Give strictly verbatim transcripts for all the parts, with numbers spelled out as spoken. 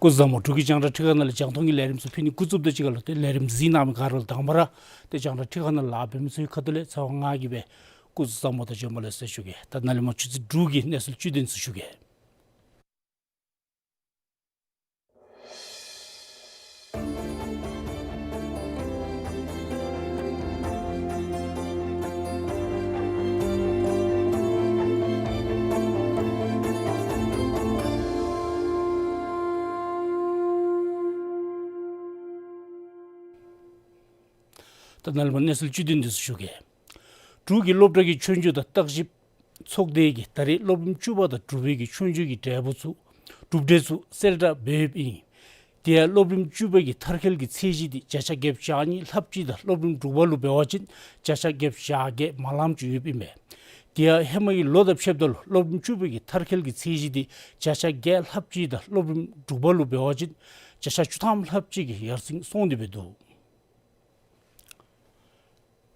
སྐུ་གཟུགས་བཟང་པོ། འབྲུག་གི་རྒྱང་བསྒྲགས་ཁྲི་ཁང་ནང་ལས་རྒྱང་མཐོང་གི་ལས་རིམ་ཚུ་ཕུལ་ནི་འགོ་བཙུགསཔ་དང་གཅིག་ཁར་ལུ་ཏེ་ལས་རིམ་གཟིགས་གནང་མི་ག་ར་ལུ་དང་པ་ར་ཏེ་རྒྱང་བསྒྲགས་ཁྲི་ཁང་ནང་ལཱ་འབད་མི་ཚུ་གི་ཁ་ཐུག་ལས་ཚེ་དབང་ང་གིས་སྦེ་སྐུ་གཟུགས་བཟང་པོ་དང་བྱོན་པ་ལེགས་སོ་ཟེར་ཞུ་གེ། ད་ནཱ་ལས་མར་ཆུ་ཚོད་དྲུག་གི་གནས་ཚུལ་བཅུད་ལྡན་ཚུ་ཞུ་གེ། ད་ནཱ་ལས་མར་གནས་ཚུལ་བཅུད་ལྡན་འདི་ཚུ་ཞུ་གེ། འབྲུག་གི་སློབ་གྲྭ་གི་ཆོས་རྒྱུགས་དང་བརྟག་ཞིབ་ཚོགས་སྡེ་གིས་ད་རེས་སློབ་རིམ་བཅུ་པ་དང་དྲུག་པའི་གི་ཆོས་རྒྱུགས་ཀྱི་འབྲས་བུ་ཚུ་གྲུབ་འབྲས་ཚུ་གསལ་བསྒྲགས་འབད་ཡོདཔ་ཨིན། དེ་ཡང་སློབ་རིམ་བཅུ་པའི་གི་མཐར་འཁྱོལ་གྱི་ཚད་གཞི་འདི་བརྒྱ་ཆ་བརྒྱད་ཅུ་གྱ་གཉིས་ལྷགཔ་ཅིག་དང་སློབ་རིམ་དྲུག་པ་ལུ་འབད་བ་ཅིན་བརྒྱ་ཆ་བརྒྱད་ཅུ་གྱ་བརྒྱད་མ་ལངམ་ཅིག་ཡོདཔ་ཨིན་པས། དེ་ཡང་ཧེ་མ་གི་ལོ་དང་ཕྱདཔ་ད་ལུ་སློབ་རིམ་བཅུ་པའི་གི་མཐར་འཁྱོལ་གྱི་ཚད་གཞི་འདི་བརྒྱ་ཆ་བརྒྱད་ལྷགཔ་ཅིག་དང་སློབ་རིམ་དྲུག་པ་ལུ་འབད་བ་ཅིན་བརྒྱ་ཆ་བཅུ་ཐམ་ལྷགཔ་ཅིག་གིས་ཡར་སེང་སོང་སྟེ་འབད་འདུག།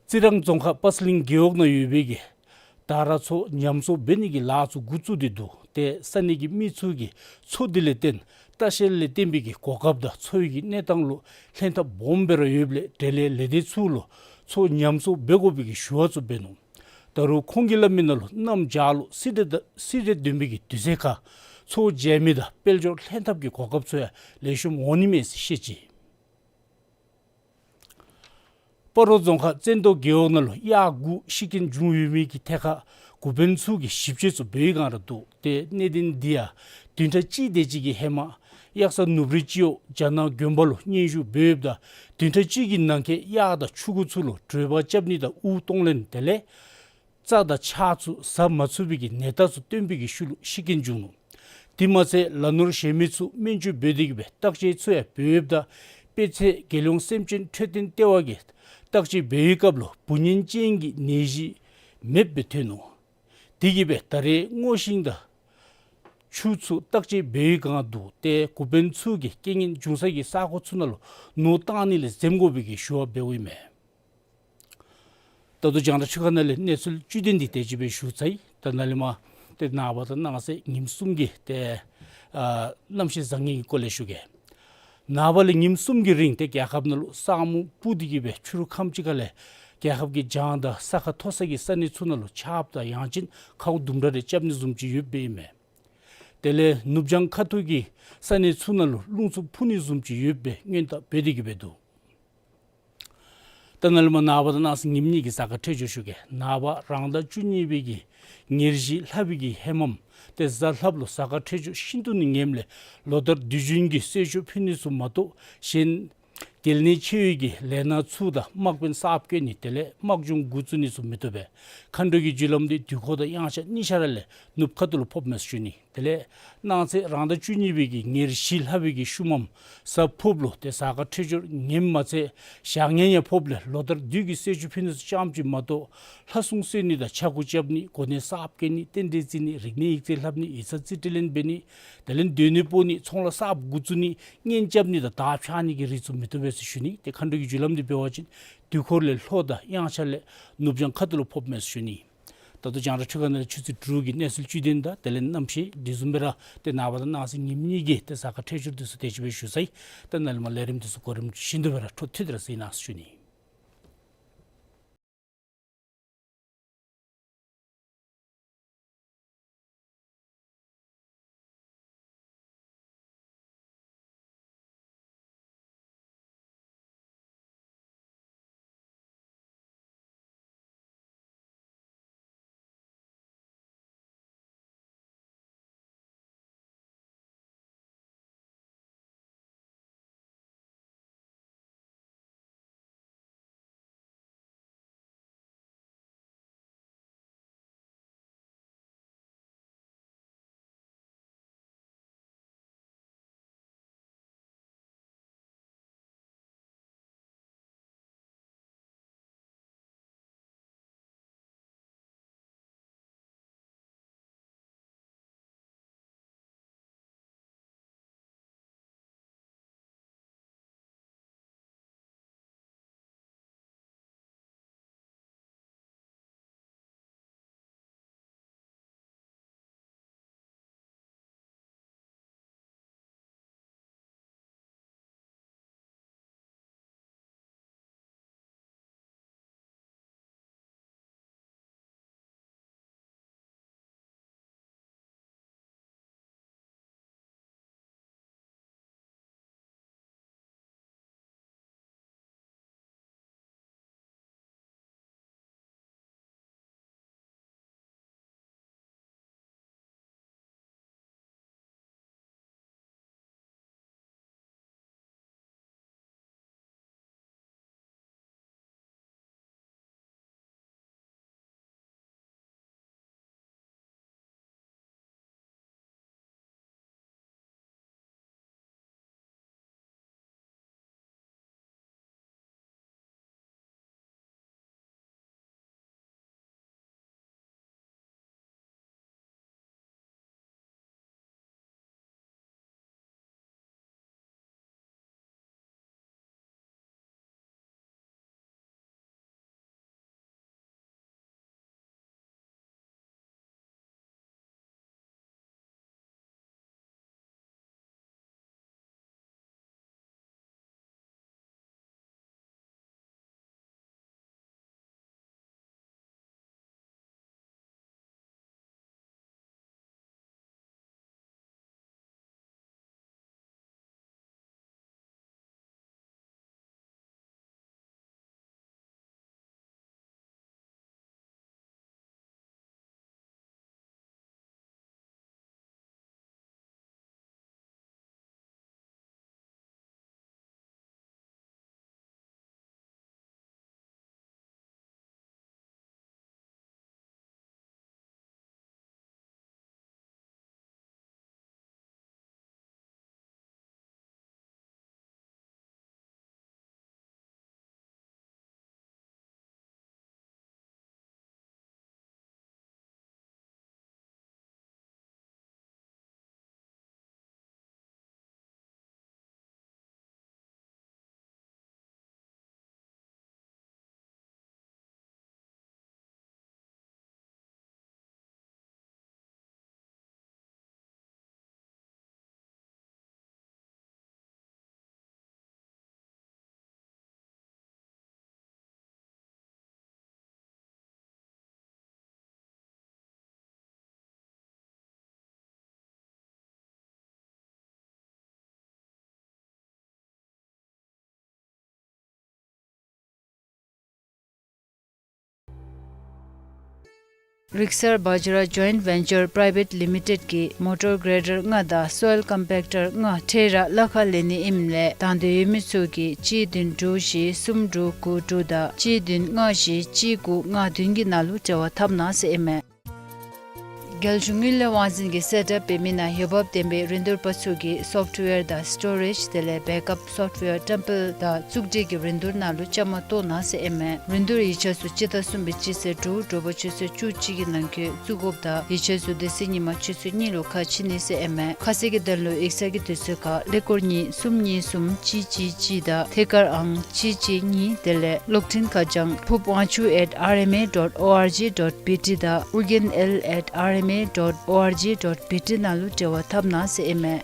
རྩི་རང་རྫོང་ཁག་པ་སི་གླིང་རྒེད་འོག་ནང་ཡོད་པའི་གི་ད་ར་མཚོ་ཉམས་གསོ་འབད་ནི་གི་ལཱ་ཚུ་འགོ་བཙུགས་ཏེ་འདུག། ཏེ་ས་གནས་ཀྱི་མི་ཚུ་གིས་མཚོ་འདི་ལས་བརྟེན་ལྟ་བཤལ་ལས་བརྟེན་པའི་གི་གོ་སྐབས་དང་འཚོ་བའི་གི་གནས་སྟངས་ལུ་ལྷན་ཐབས་སྦོམ་སྦེ་ར་ཡོདཔ་ལས་འབྲེལ་ཡོད་ལས་སྡེ་ཚུ་ལུ་མཚོ་ཉམས་གསོ་འབད་དགོ་པའི་གི་ཞུ་བ་ཚུ་འབད་ནུག། ད་རུང་ཁོང་གིས་སླབ་མི་ནང་ལུ་གནམ་བྱཱར་ལུ་བསིལ་དྲོད་དང་བསིལ་དྲོད་ལྡན་པའི་གི་དུས་ཚོད་ཁར་མཚོ་མཇལ་མི་དང་དཔལ་འབྱོར་ལྷན་ཐབས་ཀྱི་གོ་སྐབས་ཚུ་ཡང་ལེགས་ཤོམ་འོང་ནི་མས་ཟེར་བཤད་ཅི། སྤ་རོ་རྫོང་ཁག་བཙན་ཏོ་རྒེད་འོག་ནང་ལུ་གཡག་དགུ་ཤི་རྐྱེན་བྱུང་ཡོད་མི་གི་ཐད་ཁར་འགོ་དཔོན་ཚུ་གིས་ཞིབ་དཔྱད་ཚུ་འབད་བའི་སྒང་ར་འདུག། ཏེ་གནད་དོན་འདི་ཡང་བདུན་ཕྲག་གཅིག་དེ་ཅིག་གི་ཧེ་མ་གཡག་ས་ནུབ་རི་སྤྱི་འོག་རྒྱ་ནག་དགོན་པ་ལུ་སྙན་ཞུ་འབད་ཡོདཔ་ད་བདུན་ཕྲག་གཅིག་གི་ནང་འཁོད་གཡག་དང་ཕྱུ་གུ་ཚུ་ལུ་དྲོད་འབར་རྐྱབ་ནི་དང་དབུགས་གཏོང་ལེན་དེ་ལས་རྩྭ་དང་ཆར་ཚུ་ཟ་མ་ཚུགས་པའི་གི་ནད་རྟགས་ཚུ་སྟོན་པའི་གི་ཤུལ་ལུ་ཤི་རྐྱེན་བྱུང་ནུག། དེ་མ་ཚད་ལ་ནོར་ཞན་མི་ཚུ་སྨན་བཅོས་འབད་དེ་གི་སྦེ་བརྟག་དཔྱད་ཚུ་ཡང་འབད་ཡོདཔ་ད་དཔེ་ཆ་རྒྱལ་ཡོངས་སེམས་ཅན་འཕྲོད་བསྟེན་ལྟེ་བ་གིས་བརྟག་དཔྱད་འབད་བའི་སྐབས་ལུ་འབུ་གཉན་ཅན་གྱི་ནད་གཞི་མེདཔ་སྦེ་ཐོན་ནུག། དེ་གིས་སྦེ་ད་རེས་སྔོ་ཤིང་དང་ཆུ་ཚུ་བརྟག་དཔྱད་འབད་བའི་སྒང་འདུག། ཏེ་འགོ་དཔོན་ཚུ་གིས་རྐྱེན་ངན་བྱུང་ས་གི་ས་གོ་ཚུ་ནང་ལུ་ནོར་བཏང་ནི་ལས་འཛེམ་དགོ་པའི་གི་ཞུ་བ་འབདཝ་ཨིན་མས། ད་ལྟོ་རྒྱང་བསྒྲགས་ཁྲི་ཁང་ནང་ལས་གནས་ཚུལ་བཅུད་ལྡན་འདི་དེ་ཅིག་སྦེ་ཞུ་ཚར་ཡི། ད་ནཱ་ལས་མར་ཏེ་ནངས་པ་དང་གནངས་ཚེ་ཉིནམ་གསུམ་གྱི་ཏེ་ཨ་གནམ་གཤིས་བཟང་ངན་གྱི་སྐོར་ལས་ཞུ་གེ། ནངས་པ་ལས་ཉིནམ་གསུམ་གྱི་རིང་ཏེ་རྒྱལ་ཁབ་ནང་ལུ་ས་སྨུག་སྤུབས་ཏེ་གི་སྦེ་ཕྱི་རུ་ཁམས་ཅིག་ཁ་ལས་རྒྱལ་ཁབ་ཀྱི་བྱང་དང་ས་ཁ་མཐོ་ས་གི་ས་གནས་ཚུ་ནང་ལུ་ཆརཔ་དང་ཡང་ཅིན་ཁཝ་དུམ་གྲ་རེ་རྐྱབ་ནི་བཟུམ་ཅིག་ཡོདཔ་ཨིན་མས། དེ་ལས་ནུབ་བྱང་ཁ་ཐུག་གི་ས་གནས་ཚུ་ནང་ལུ་རླུང་འཚུབ་འཕུ་ནི་བཟུམ་ཅིག་ཡོདཔ་སྦེ་སྔོན་བརྡ་འབད་དེ་གི་སྦེ་འདུག། ད་ནཱ་ལས་མར་ནངས་པ་དང་གནངས་ཚེ་ཉིནམ་གཉིས་ཀྱི་གཟའ་སྐར་འཕྲོད་སྦྱོར་ཞུ་གེ། ནངས་པ་རང་ཟླ་བཅུ་གཉིས་པའི་གི་ཉེར་བཞི་ལྷག་པའི་གི་ཧེ་མམ་ཏེ་གཟའ་ལྷགཔ་ལུ་གཟའ་སྐར་འཕྲོད་སྦྱོར་ཤིན་ཏུ་ནི་ངནམ་ལས་ལོ་ལྟར་དུས་རྒྱུན་གྱི་གསོལ་མཆོད་ཕུལ་ནི་ཚུ་མ་གཏོགས་གཞན་གལ་གནད་ཆེ་བའི་གི་ལས་སྣ་ཚུ་དང་དམག་དཔོན་གསརཔ་བསྐོ་ནི་དེ་ལས་དམག་སྦྱོང་འགོ་བཙུགས་ནི་ཚུ་མི་བཏུབ་པས། མཁའ་འགྲོ་གི་རྒྱུ་ལམ་འདི་དུས་འཁོར་དང་དབྱངས་འཆར་གཉིས་ཆ་ར་ལས་ནུབ་ཁ་ཐུག་ལུ་ཕོགཔ་མས་ཟེར་ཞུ་ནི། དེ་ལས་གནངས་ཚེ་རང་ཟླ་བཅུ་གཉིས་པའི་གི་ཉེར་བཞི་ལྷག་པའི་གི་ཤུལ་མམ་གཟའ་ཕུརཔ་ལུ་ཏེ་གཟའ་སྐར་འཕྲོད་སྦྱོར་ངནམ་མ་ཚད་ཞག་ངན་ཡང་ཕོགཔ་ལས་ལོ་ལྟར་བདུད་ཀྱི་སྲས་ཆུང་ཕུལ་ནི་ཚུ་ཙམ་ཅིག་མ་གཏོགས་ལྷ་སྲུང་གསོལ་ནི་དང་ཕྱྭ་འགུགས་རྐྱབ་ནི་གོ་གནས་གསརཔ་བཀལ་ནི་རྟེན་འབྲེལ་བརྩི་ནི་རིག་གནས་ཡིག་རྩིས་ལྷབ་ནི་ཡིག་ཚང་རྩིས་སྤྲོད་ལེན་འབད་ནི་དེ་ལས་སྡོད་གནས་སྤོ་ནི་ཚོང་ལཱ་གསརཔ་འགོ་བཙུགས་ནི་གཉེན་རྐྱབ་ནི་དང་དར་འཕྱར་ནི་གི་རིགས་ཚུ་མི་བཏུབ་པས་ཟེར་ཞུ་ནི། ཏེ་མཁའ་འགྲོ་གི་རྒྱུ་ལམ་འདི་འབད་བ་ཅིན་དུས་འཁོར་ལས་ལྷོ་དང་དབྱངས་འཆར་ལས་ནུབ་བྱང་ཁ་ཐུག་ལུ་ཕོགཔ་མས་ཟེར་ཞུ་ནི། ད་ལྟོ་རྒྱང་བསྒྲགས་འཕྲུལ་ཁང་ནང་ལས་ཆུ་ཚོད་དྲུག་གི་གནས་ཚུལ་བཅུད་དོན་དང་དེ་ལས་རྣམ་ཤེས་འདི་བཟུམ་སྦེ་ར་ཏེ་ནངས་པ་དང་གནངས་ཚེ་ཉིནམ་གཉིས་ཀྱི་ཏེ་གཟའ་སྐར་འཕྲོད་སྦྱོར་འདི་ཚུ་དེ་ཅིག་སྦེ་ཞུ་ཚར་ཡི། ད་ནཱ་ལས་མར་ལས་རིམ་འདི་ཚུ་གོ་རིམ་བཞིན་དུ་སྦེ་ར་འཕྲོ་མཐུད་དེ་ར་གཟིགས་གནང་ཟེར་ཞུ་ནི། རིག་གསར་བཛྲ་ཇོའིནཊ་ཝེན་ཅར་པ་རའི་ཝེཊ་ལི་མི་ཊེཌ་ཀྱིས་མོ་ཊར་གྲེ་ཌར་ལྔ་དང་སོའིལ་ཀམ་པེཀ་ཊར་ལྔ་འཕྲལ་ར་གླ་ཁར་ལེན་ནི་ཨིནམ་ལས་དང་འདོད་ཡོད་མི་ཚུ་གིས་གཅིག་བདུན་དྲུག་བཞི་གསུམ་དྲུག་དགུ་དྲུག་དང་གཅིག་བདུན་ལྔ་བཞི་གཅིག་དགུ་ལྔ་བདུན་གྱི་ནང་ལུ་འབྲེལ་བ་འཐབ་གནང་ཟེར་ཨིན་མས། རྒྱལ་གཞུང་དངུལ་ལས་དབང་འཛིན་གྱིས་གསལ་བསྒྲགས་འབད་མི་ནང་འོས་འབབ་ལྡན་པའི་རིན་བསྡུར་པ་ཚུ་གིས་སོཕཊ་ཝེར་དང་སི་ཊོ་རེཇ་དེ་ལས་བེཀ་ཨཔ་སོཕཊ་ཝེར་བཀྲམ་སྤེལ་དང་བཙུགས་སྒྲིག་གི་རིན་བསྡུར་ནང་ལུ་བཅའ་མར་གཏོགས་གནང་ཟེར་ཨིན་མས། རིན་བསྡུར་ཡིག་ཆ་ཚུ་སྤྱི་ཟླ་གསུམ་པའི་སྤྱི་ཚེས་དྲུག་དྲོ་པ་ཆུ་ཚོད་བཅུ་གཅིག་གི་ནང་འཁོད་བཙུགས་དགོཔ་དང་ཡིག་ཆ་ཚུ་དེ་ཚེ་ཉིན་མ་ཆུ་ཚོད་གཉིས་ལུ་ཁ་ཕྱེ་ནི་ཟེར་ཨིན་མས། ཁ་གསལ་གྱི་དོན་ལུ་ཡིག་ཚང་གི་དུས་ཚོད་ཁར་ཀླད་ཀོར་གཉིས་གསུམ་གཉིས་གསུམ་གཅིག་གཅིག་གཅིག་དང་ཐད་ཀར་ཨང་གཅིག་གཅིག་གཉིས་དེ་ལས་གློག་འཕྲིན་ཁ་བྱང་ཕུབ་དབང་ཕྱུག་at R M A dot O R G dot B T དང་ཨོ་རྒྱན་ཨེལ་at R M A dot O R G dot B T ནང་ལུ་འབྲེལ་བ་འཐབ་གནང་ཟེར་ཨིན་མས།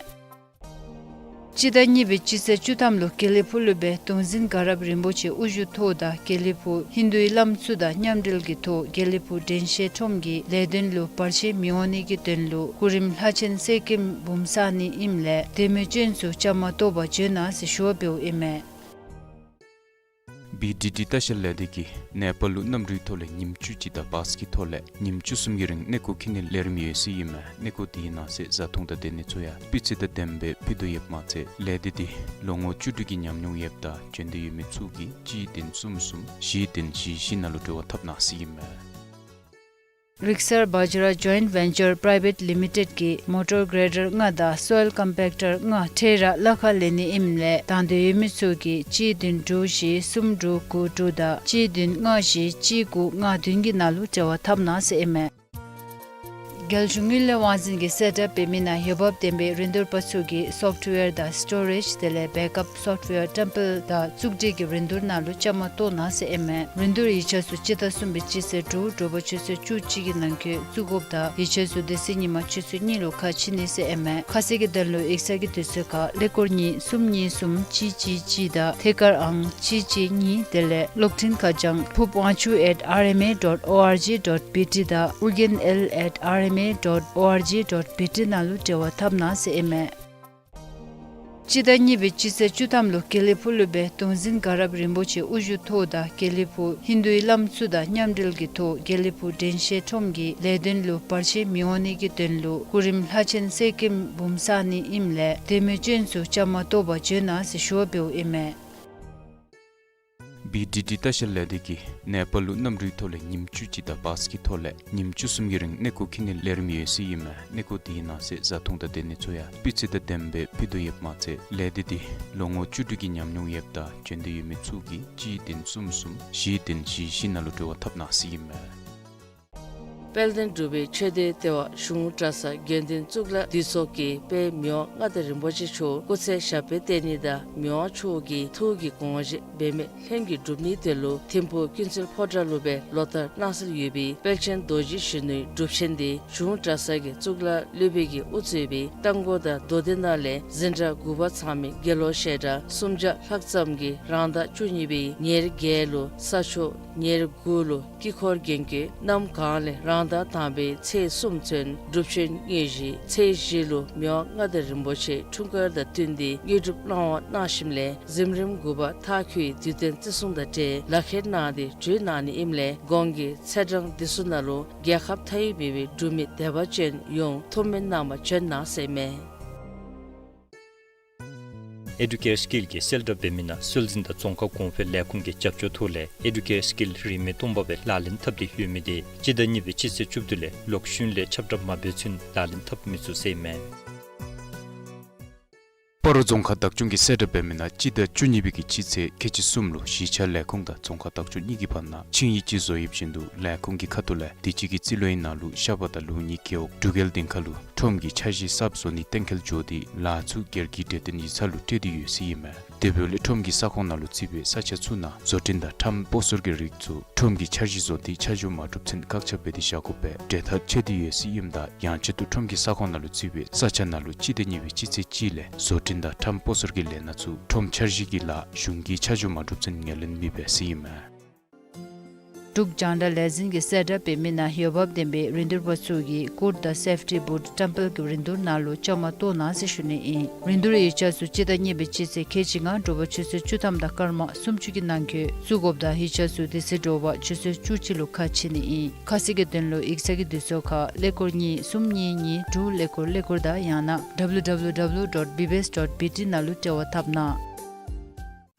སྤྱི་ཟླ་གཉིས་པའི་སྤྱི་ཚེས་བཅུ་ཐམ་ལུ་དགེ་ལེགས་ཕུག་ལུ་སྦེ་གདུང་འཛིན་དགའ་རབ་རིན་པོ་ཆེ་དབུ་བཞུགས་ཐོག་དང་དགེ་ལེགས་ཕུག་ཧིན་དུའི་བླམ་ཚུ་དང་མཉམ་འབྲེལ་གྱི་ཐོག་དགེ་ལེགས་ཕུག་དྲན་ཤེས་ཁྲོམ་གྱི་ལས་དོན་ལུ་བར་ཆད་མི་འོང་ནི་གི་དོན་ལུ་གོ་རིམ་ལྷ་ཆེན་གསེར་སྐྱེམས་འབུམ་བསག་ནི་ཨིནམ་ལས་དེ་མི་སྤྱོད་ཚུ་བཅའ་མར་གཏོགས་པར་བྱོན་གནང་ཟེར་ཞུ་བ་འབདཝ་ཨིན་མས། བི་ཌི་ཌི་ལྟ་བཤལ་ལས་སྡེ་གིས་ནེ་པཱལ་ལུ་གནམ་གྲུའི་ཐོག་ལས་ཉིནམ་བཅུ་གཅིག་དང་བཱས་ཀྱི་ཐོག་ལས་ཉིནམ་བཅུ་གསུམ་གྱི་རིང་གནས་སྐོར་འཁྱིད་ནིའི་ལས་རིམ་ཡོད་ཟེར་ཨིན་མས། གནས་སྐོར་དེའི་ནང་གསེས་བཟའ་འཐུང་དང་སྡོད་ནི་ཚུ་ཡང་སྤུས་ཚད་དང་ལྡནམ་སྦེ་ཕུལ་དོ་ཡོདཔ་མ་ཚད་ལས་སྡེ་འདི་ལོ་ངོ་བཅུ་དྲུག་གི་ཉམས་མྱོང་ཡོདཔ་དང་བྱོན་འདོད་ཡོད་མི་ཚུ་གིས་གཅིག་བདུན་གསུམ་གསུམ་བཞི་བདུན་བཞི་བཞི་ནང་ལུ་འབྲེལ་བ་འཐབ་གནང་ཟེར་ཨིན་མས། རིག་གསར་བཛྲ་ཇོའིནཊ་ཝེན་ཅར་པ་རའི་ཝེཊ་ལི་མི་ཊེཌ་ཀྱིས་མོ་ཊར་གྲེ་ཌར་ལྔ་དང་སོའིལ་ཀམ་པེཀ་ཊར་ལྔ་ཁྲལ་ར་གླ་ཁར་ལེན་ནི་ཨིནམ་ལས་དང་འདོད་ཡོད་མི་ཚུ་གིས་གཅིག་བདུན་དྲུག་བཞི་གསུམ་དྲུག་དགུ་དྲུག་དང་གཅིག་བདུན་ལྔ་བཞི་གཅིག་དགུ་ལྔ་བདུན་གྱི་ནང་ལུ་འབྲེལ་བ་འཐབ་གནང་ཟེར་ཨིན་མས། རྒྱལ་གཞུང་དངུལ་ལས་དབང་འཛིན་གྱིས་གསལ་བསྒྲགས་འབད་མི་ནང་འོས་འབབ་ལྡན་པའི་རིན་བསྡུར་པ་ཚུ་གིས་སོཕཊ་ཝེར་དང་སི་ཊོ་རེཇ་དེ་ལས་བེཀ་ཨཔ་སོཕཊ་ཝེར་བཀྲམ་སྤེལ་དང་བཙུགས་སྒྲིག་གི་རིན་བསྡུར་ནང་ལུ་བཅའ་མར་གཏོགས་གནང་ཟེར་ཨིན་མས། རིན་བསྡུར་ཡིག་ཆ་ཚུ་སྤྱི་ཟླ་གསུམ་པའི་སྤྱི་ཚེས་དྲུག་དྲོ་པ་ཆུ་ཚོད་བཅུ་གཅིག་གི་ནང་འཁོད་བཙུགས་དགོཔ་དང་ཡིག་ཆ་ཚུ་དེ་ཚེ་ཉིན་མ་ཆུ་ཚོད་གཉིས་ལུ་ཁ་ཕྱེ་ནི་ཟེར་ཨིན་མས། ཁ་གསལ་གྱི་དོན་ལུ་ཡིག་ཚང་གི་དུས་ཚོད་ཁར་ཀླད་ཀོར་གཉིས་གསུམ་གཉིས་གསུམ་གཅིག་གཅིག་གཅིག་དང་ཐད་ཀར་ཨང་གཅིག་གཅིག་གཉིས་དེ་ལས་གློག་འཕྲིན་ཁ་བྱང་ཕུབ་དབང་ཕྱུག་at R M A dot O R G dot B T དང་ཨོ་རྒྱན་ཨེལ་at R M A dot O R G dot B T ནང་ལུ་འབྲེལ་བ་འཐབ་གནང་ཟེར་ཨིན་མས། སྤྱི་ཟླ་གཉིས་པའི་སྤྱི་ཚེས་བཅུ་ཐམ་ལུ་དགེ་ལེགས་ཕུག་ལུ་སྦེ་གདུང་འཛིན་དགའ་རབ་རིན་པོ་ཆེ་དབུ་བཞུགས་ཐོག་དང་དགེ་ལེགས་ཕུག་ཧིན་དུའི་བླམ་ཚུ་དང་མཉམ་འབྲེལ་གྱི་ཐོག་དགེ་ལེགས་ཕུག་དྲན་ཤེས་ཁྲོམ་གྱི་ལས་དོན་ལུ་བར་ཆད་མི་འོང་ནི་གི་དོན་ལུ་གོ་རིམ་ལྷ་ཆེན་གསེར་སྐྱེམས་འབུམ་བསག་ནི་ཨིནམ་ལས་དེ་མི་སྤྱོད་ཚུ་བཅའ་མར་གཏོགས་པར་བྱོན་གནང་ཟེར་ཞུ་བ་འབདཝ་ཨིན་མས། བི་ཌི་ཌི་ལྟ་བཤལ་ལས་སྡེ་གིས་ནེ་པཱལ་ལུ་གནམ་གྲུའི་ཐོག་ལས་ཉིནམ་བཅུ་གཅིག་དང་བཱས་ཀྱི་ཐོག་ལས་ཉིནམ་བཅུ་གསུམ་གྱི་རིང་གནས་སྐོར་འཁྱིད་ནིའི་ལས་རིམ་ཡོད་ཟེར་ཨིན་མས། གནས་སྐོར་དེའི་ནང་གསེས་བཟའ་འཐུང་དང་སྡོད་ནི་ཚུ་ཡང་སྤུས་ཚད་དང་ལྡནམ་སྦེ་ཕུལ་དོ་ཡོདཔ་མ་ཚད་ལས་སྡེ་འདི་ལོ་ངོ་བཅུ་དྲུག་གི་ཉམས་མྱོང་ཡོདཔ་དང་བྱོན་འདོད་ཡོད་མི་ཚུ་གིས་གཅིག་བདུན་གསུམ་གསུམ་བཞི་བདུན་བཞི་བཞི་ནང་ལུ་འབྲེལ་བ་འཐབ་གནང་ཟེར་ཨིན་མས། དཔལ་ལྡན་འབྲུག་པའི་ཆོས་སྡེའི་ལྟེ་བ་གཞུང་གྲྭ་ཚང་དགེ་འདུན་གཙུག་ལག་འདུས་ཚོགས་ཀྱིས་དཔལ་མི་དབང་མངའ་བདག་རིན་པོ་ཆེ་མཆོག་སྐུ་ཚེ་ཞབས་པད་བརྟན་ནི་དང་མི་དབང་མཆོག་གི་ཐུགས་ཀྱི་དགོངས་བཞེད་འབད་མེད་ལྷུན་གྱིས་འགྲུབ་ནིའི་དོན་ལུ་ཐིམ་ཕུག་ཀུན་གསལ་ཕོ་བྲང་ལུ་སྦེ་ལོ་ལྟར་གནང་སྲོལ་ཡོད་པའི་དཔལ་ཆེན་རྡོ་རྗེ་གཞོན་ནུའི་སྒྲུབ་ཆེན་འདི་གཞུང་གྲྭ་ཚང་གི་གཙུག་ལག་སློབ་དཔོན་གྱིས་དབུ་གཙོས་པའི་རྟ་མགོ་དང་མདོ་སྡེ་ནང་ལས་འཛིན་གྲྭ་དགུ་པ་ཚང་མའི་དགེ་སློབ་བཤད་གྲྭ་སུམ་བརྒྱ་ལྷག་ཙམ་གྱིས་རང་ཟླ་བཅུ་གཉིས་པའི་ཉེར་བརྒྱད་ལུ་ས་ཕྱོགས་ཉེར་དགུ་ལུ་དཀྱིལ་འཁོར་རྒྱན་གྱི་གནམ་གང་ལས་རང་ཟླ་དང་པའི་ཚེས་གསུམ་ཚུན་སྒྲུབ་ཆེན་དངོས་གཞི། ཚེས་བཞི་ལུ་མི་དབང་མངའ་བདག་རིན་པོ་ཆེ་འཁྲུངས་སྐར་དང་བསྟུན་ཏེ་དངོས་གྲུབ་གནང་བ་གནང་ཞིནམ་ལས་གཟིམ་རིམ་དགུ་པ་མཐའ་འཁྱོལ་བའི་དུས་སྟོན་བརྩི་སྲུང་དང་འབྲེལ་ལག་ཁྱེར་གནང་སྟེ་གྲོལ་གནང་ནི་ཨིནམ་ལས་གོང་གི་ཚེས་གྲངས་འདི་ཚུ་ནང་ལུ་རྒྱལ་ཁབ་མཐའ་དབུས་མེད་པའི་འབྲུག་མི་དད་པ་ཅན་ཡོངས་ཐུགས་སྨོན་གནང་བར་བྱོན་གནང་ཟེར་མས། ཨེ་ཌུ་ཀེར་སི་ཀིལ་གྱིས་གསལ་བསྒྲགས་འབད་མི་ནང་སྲོལ་འཛིན་དང་རྫོང་ཁ་གོང་འཕེལ་ལས་ཁུངས་ཀྱི་རྒྱབ་སྐྱོར་ཐོག་ལས་ཨེ་ཌུ་ཀེར་སི་ཀིལ་རིན་མེད་སྟོང་པ་སྦེ་ལག་ལེན་འཐབ་སྟེ་ཡོད་མི་དེ་སྤྱི་ཟླ་གཉིས་པའི་སྤྱི་ཚེས་བཅུ་བདུན་ལས་ལོག་ཤུལ་ལས་ཁྱབ་བསྒྲགས་མ་འབད་ཚུན་ལག་ལེན་འཐབ་མི་ཚུགས་ཟེར་ཨིན་མས། སྤ་རོ་རྫོང་ཁག་བདག་སྐྱོང་གིས་གསལ་བསྒྲགས་འབད་མི་ནང་སྤྱི་ཟླ་བཅུ་གཉིས་པའི་གི་སྤྱི་ཚེས་ཁལ་གཅིག་གསུམ་ལུ་གཞིས་ཆགས་ལས་ཁུངས་དང་རྫོང་ཁག་བདག་སྐྱོང་གཉིས་ཀྱི་བར་ན་ཆིངས་ཡིག་ཅིག་བཟོ་ཡོདཔ་བཞིན་དུ་ལས་ཁུངས་ཀྱི་ཁ་ཐུག་ལས་དུས་ཅི་གི་རྩིས་ལོའི་ནང་ལུ་ཤ་པ་དང་ལུག་གཉིས་རྒེད་འོག་འབྲུག་རྒྱལ་སྡིངས་ཁ་ལུ་ཁྲོམ་གྱི་འཆར་གཞི་གསརཔ་བཟོ་ནི་གཏན་འཁེལ་འགྱོ་སྟེ་ལཱ་ཚུ་སྒེར་གྱི་གྲོས་བསྟུན་ཡིག་ཚང་ལུ་སྤྲོད་དེ་ཡོད་ཟེར་ཨིན་མས། དེ་འབདཝ་ལས་ཁྲོམ་གྱི་ས་ཁོངས་ནང་ལུ་བརྩིས་པའི་ས་ཆ་ཚུ་ནང་བཟོ་སྐྲུན་དང་ཁྲོམ་སྤོ་སོར་གྱི་རིགས་ཚུ་ཁྲོམ་གྱི་འཆར་གཞི་བཟོ་སྟེ་ཆ་འཇོག་མ་གྲུབ་ཚུན་བཀག་ཆ་འབད་དེ་བཞག་དགོ་པའི་གྲོས་ཐག་བཅད་དེ་ཡོད་ཟེར་ཨིནམ་ད་ཡང་ཆེད་དུ་ཁྲོམ་གྱི་ས་ཁོངས་ནང་ལུ་བརྩིས་པའི་ས་ཆ་ནང་ལུ་སྤྱི་ཟླ་གཉིས་པའི་སྤྱི་ཚེས་གཅིག་ལས་བཟོ་སྐྲུན་དང་ཁྲོམ་སྤོ་སོར་གྱི་ལས་སྣ་ཚུ་ཁྲོམ་འཆར་གཞི་གི་ལཱ་གཞུང་གིས་ཆ་འཇོག་མ་གྲུབ་ཚུན་ངོས་ལེན་མེད་པས་ཟེར་ཨིན་མས། འབྲུག་རྒྱང་བསྒྲགས་ལས་འཛིན་གྱིས་གསལ་བསྒྲགས་འབད་མི་ནང་འོས་འབབ་ལྡན་པའི་རིན་བསྡུར་པ་ཚུ་གིས་ཀུཌ་དང་སེཕ་ཊི་བུཊ་བཀྲམ་སྤེལ་གྱི་རིན་བསྡུར་ནང་ལུ་བཅའ་མར་གཏོགས་གནང་ཟེར་ཞུ་ནི་ཨིན། རིན་བསྡུར་ཡིག་ཆ་ཚུ་སྤྱི་ཟླ་གཉིས་པའི་སྤྱི་ཚེས་ཁལ་གཅིག་ལྔ་དྲོ་པ་ཆུ་ཚོད་བཅུ་ཐམ་དང་སྐར་མ་སུམ་ཅུ་གི་ནང་འཁོད་བཙུགས་དགོཔ་དང་ཡིག་ཆ་ཚུ་དེ་ཚེ་དྲོ་པ་ཆུ་ཚོད་བཅུ་གཅིག་ལུ་ཁ་ཕྱེ་ནི་ཨིན། ཁ་གསལ་གྱི་དོན་ལུ་ཡིག་ཚང་གི་དུས་ཚོད་ཁར་ཀླད་ཀོར་གཉིས་གསུམ་གཉིས་གཉིས་དྲུག་ཀླད་ཀོར་ཀླད་ཀོར་དང་ཡང་ན་W W W dot B B S dot B T ནང་ལུ་འབྲེལ་བ་འཐབ་གནང་།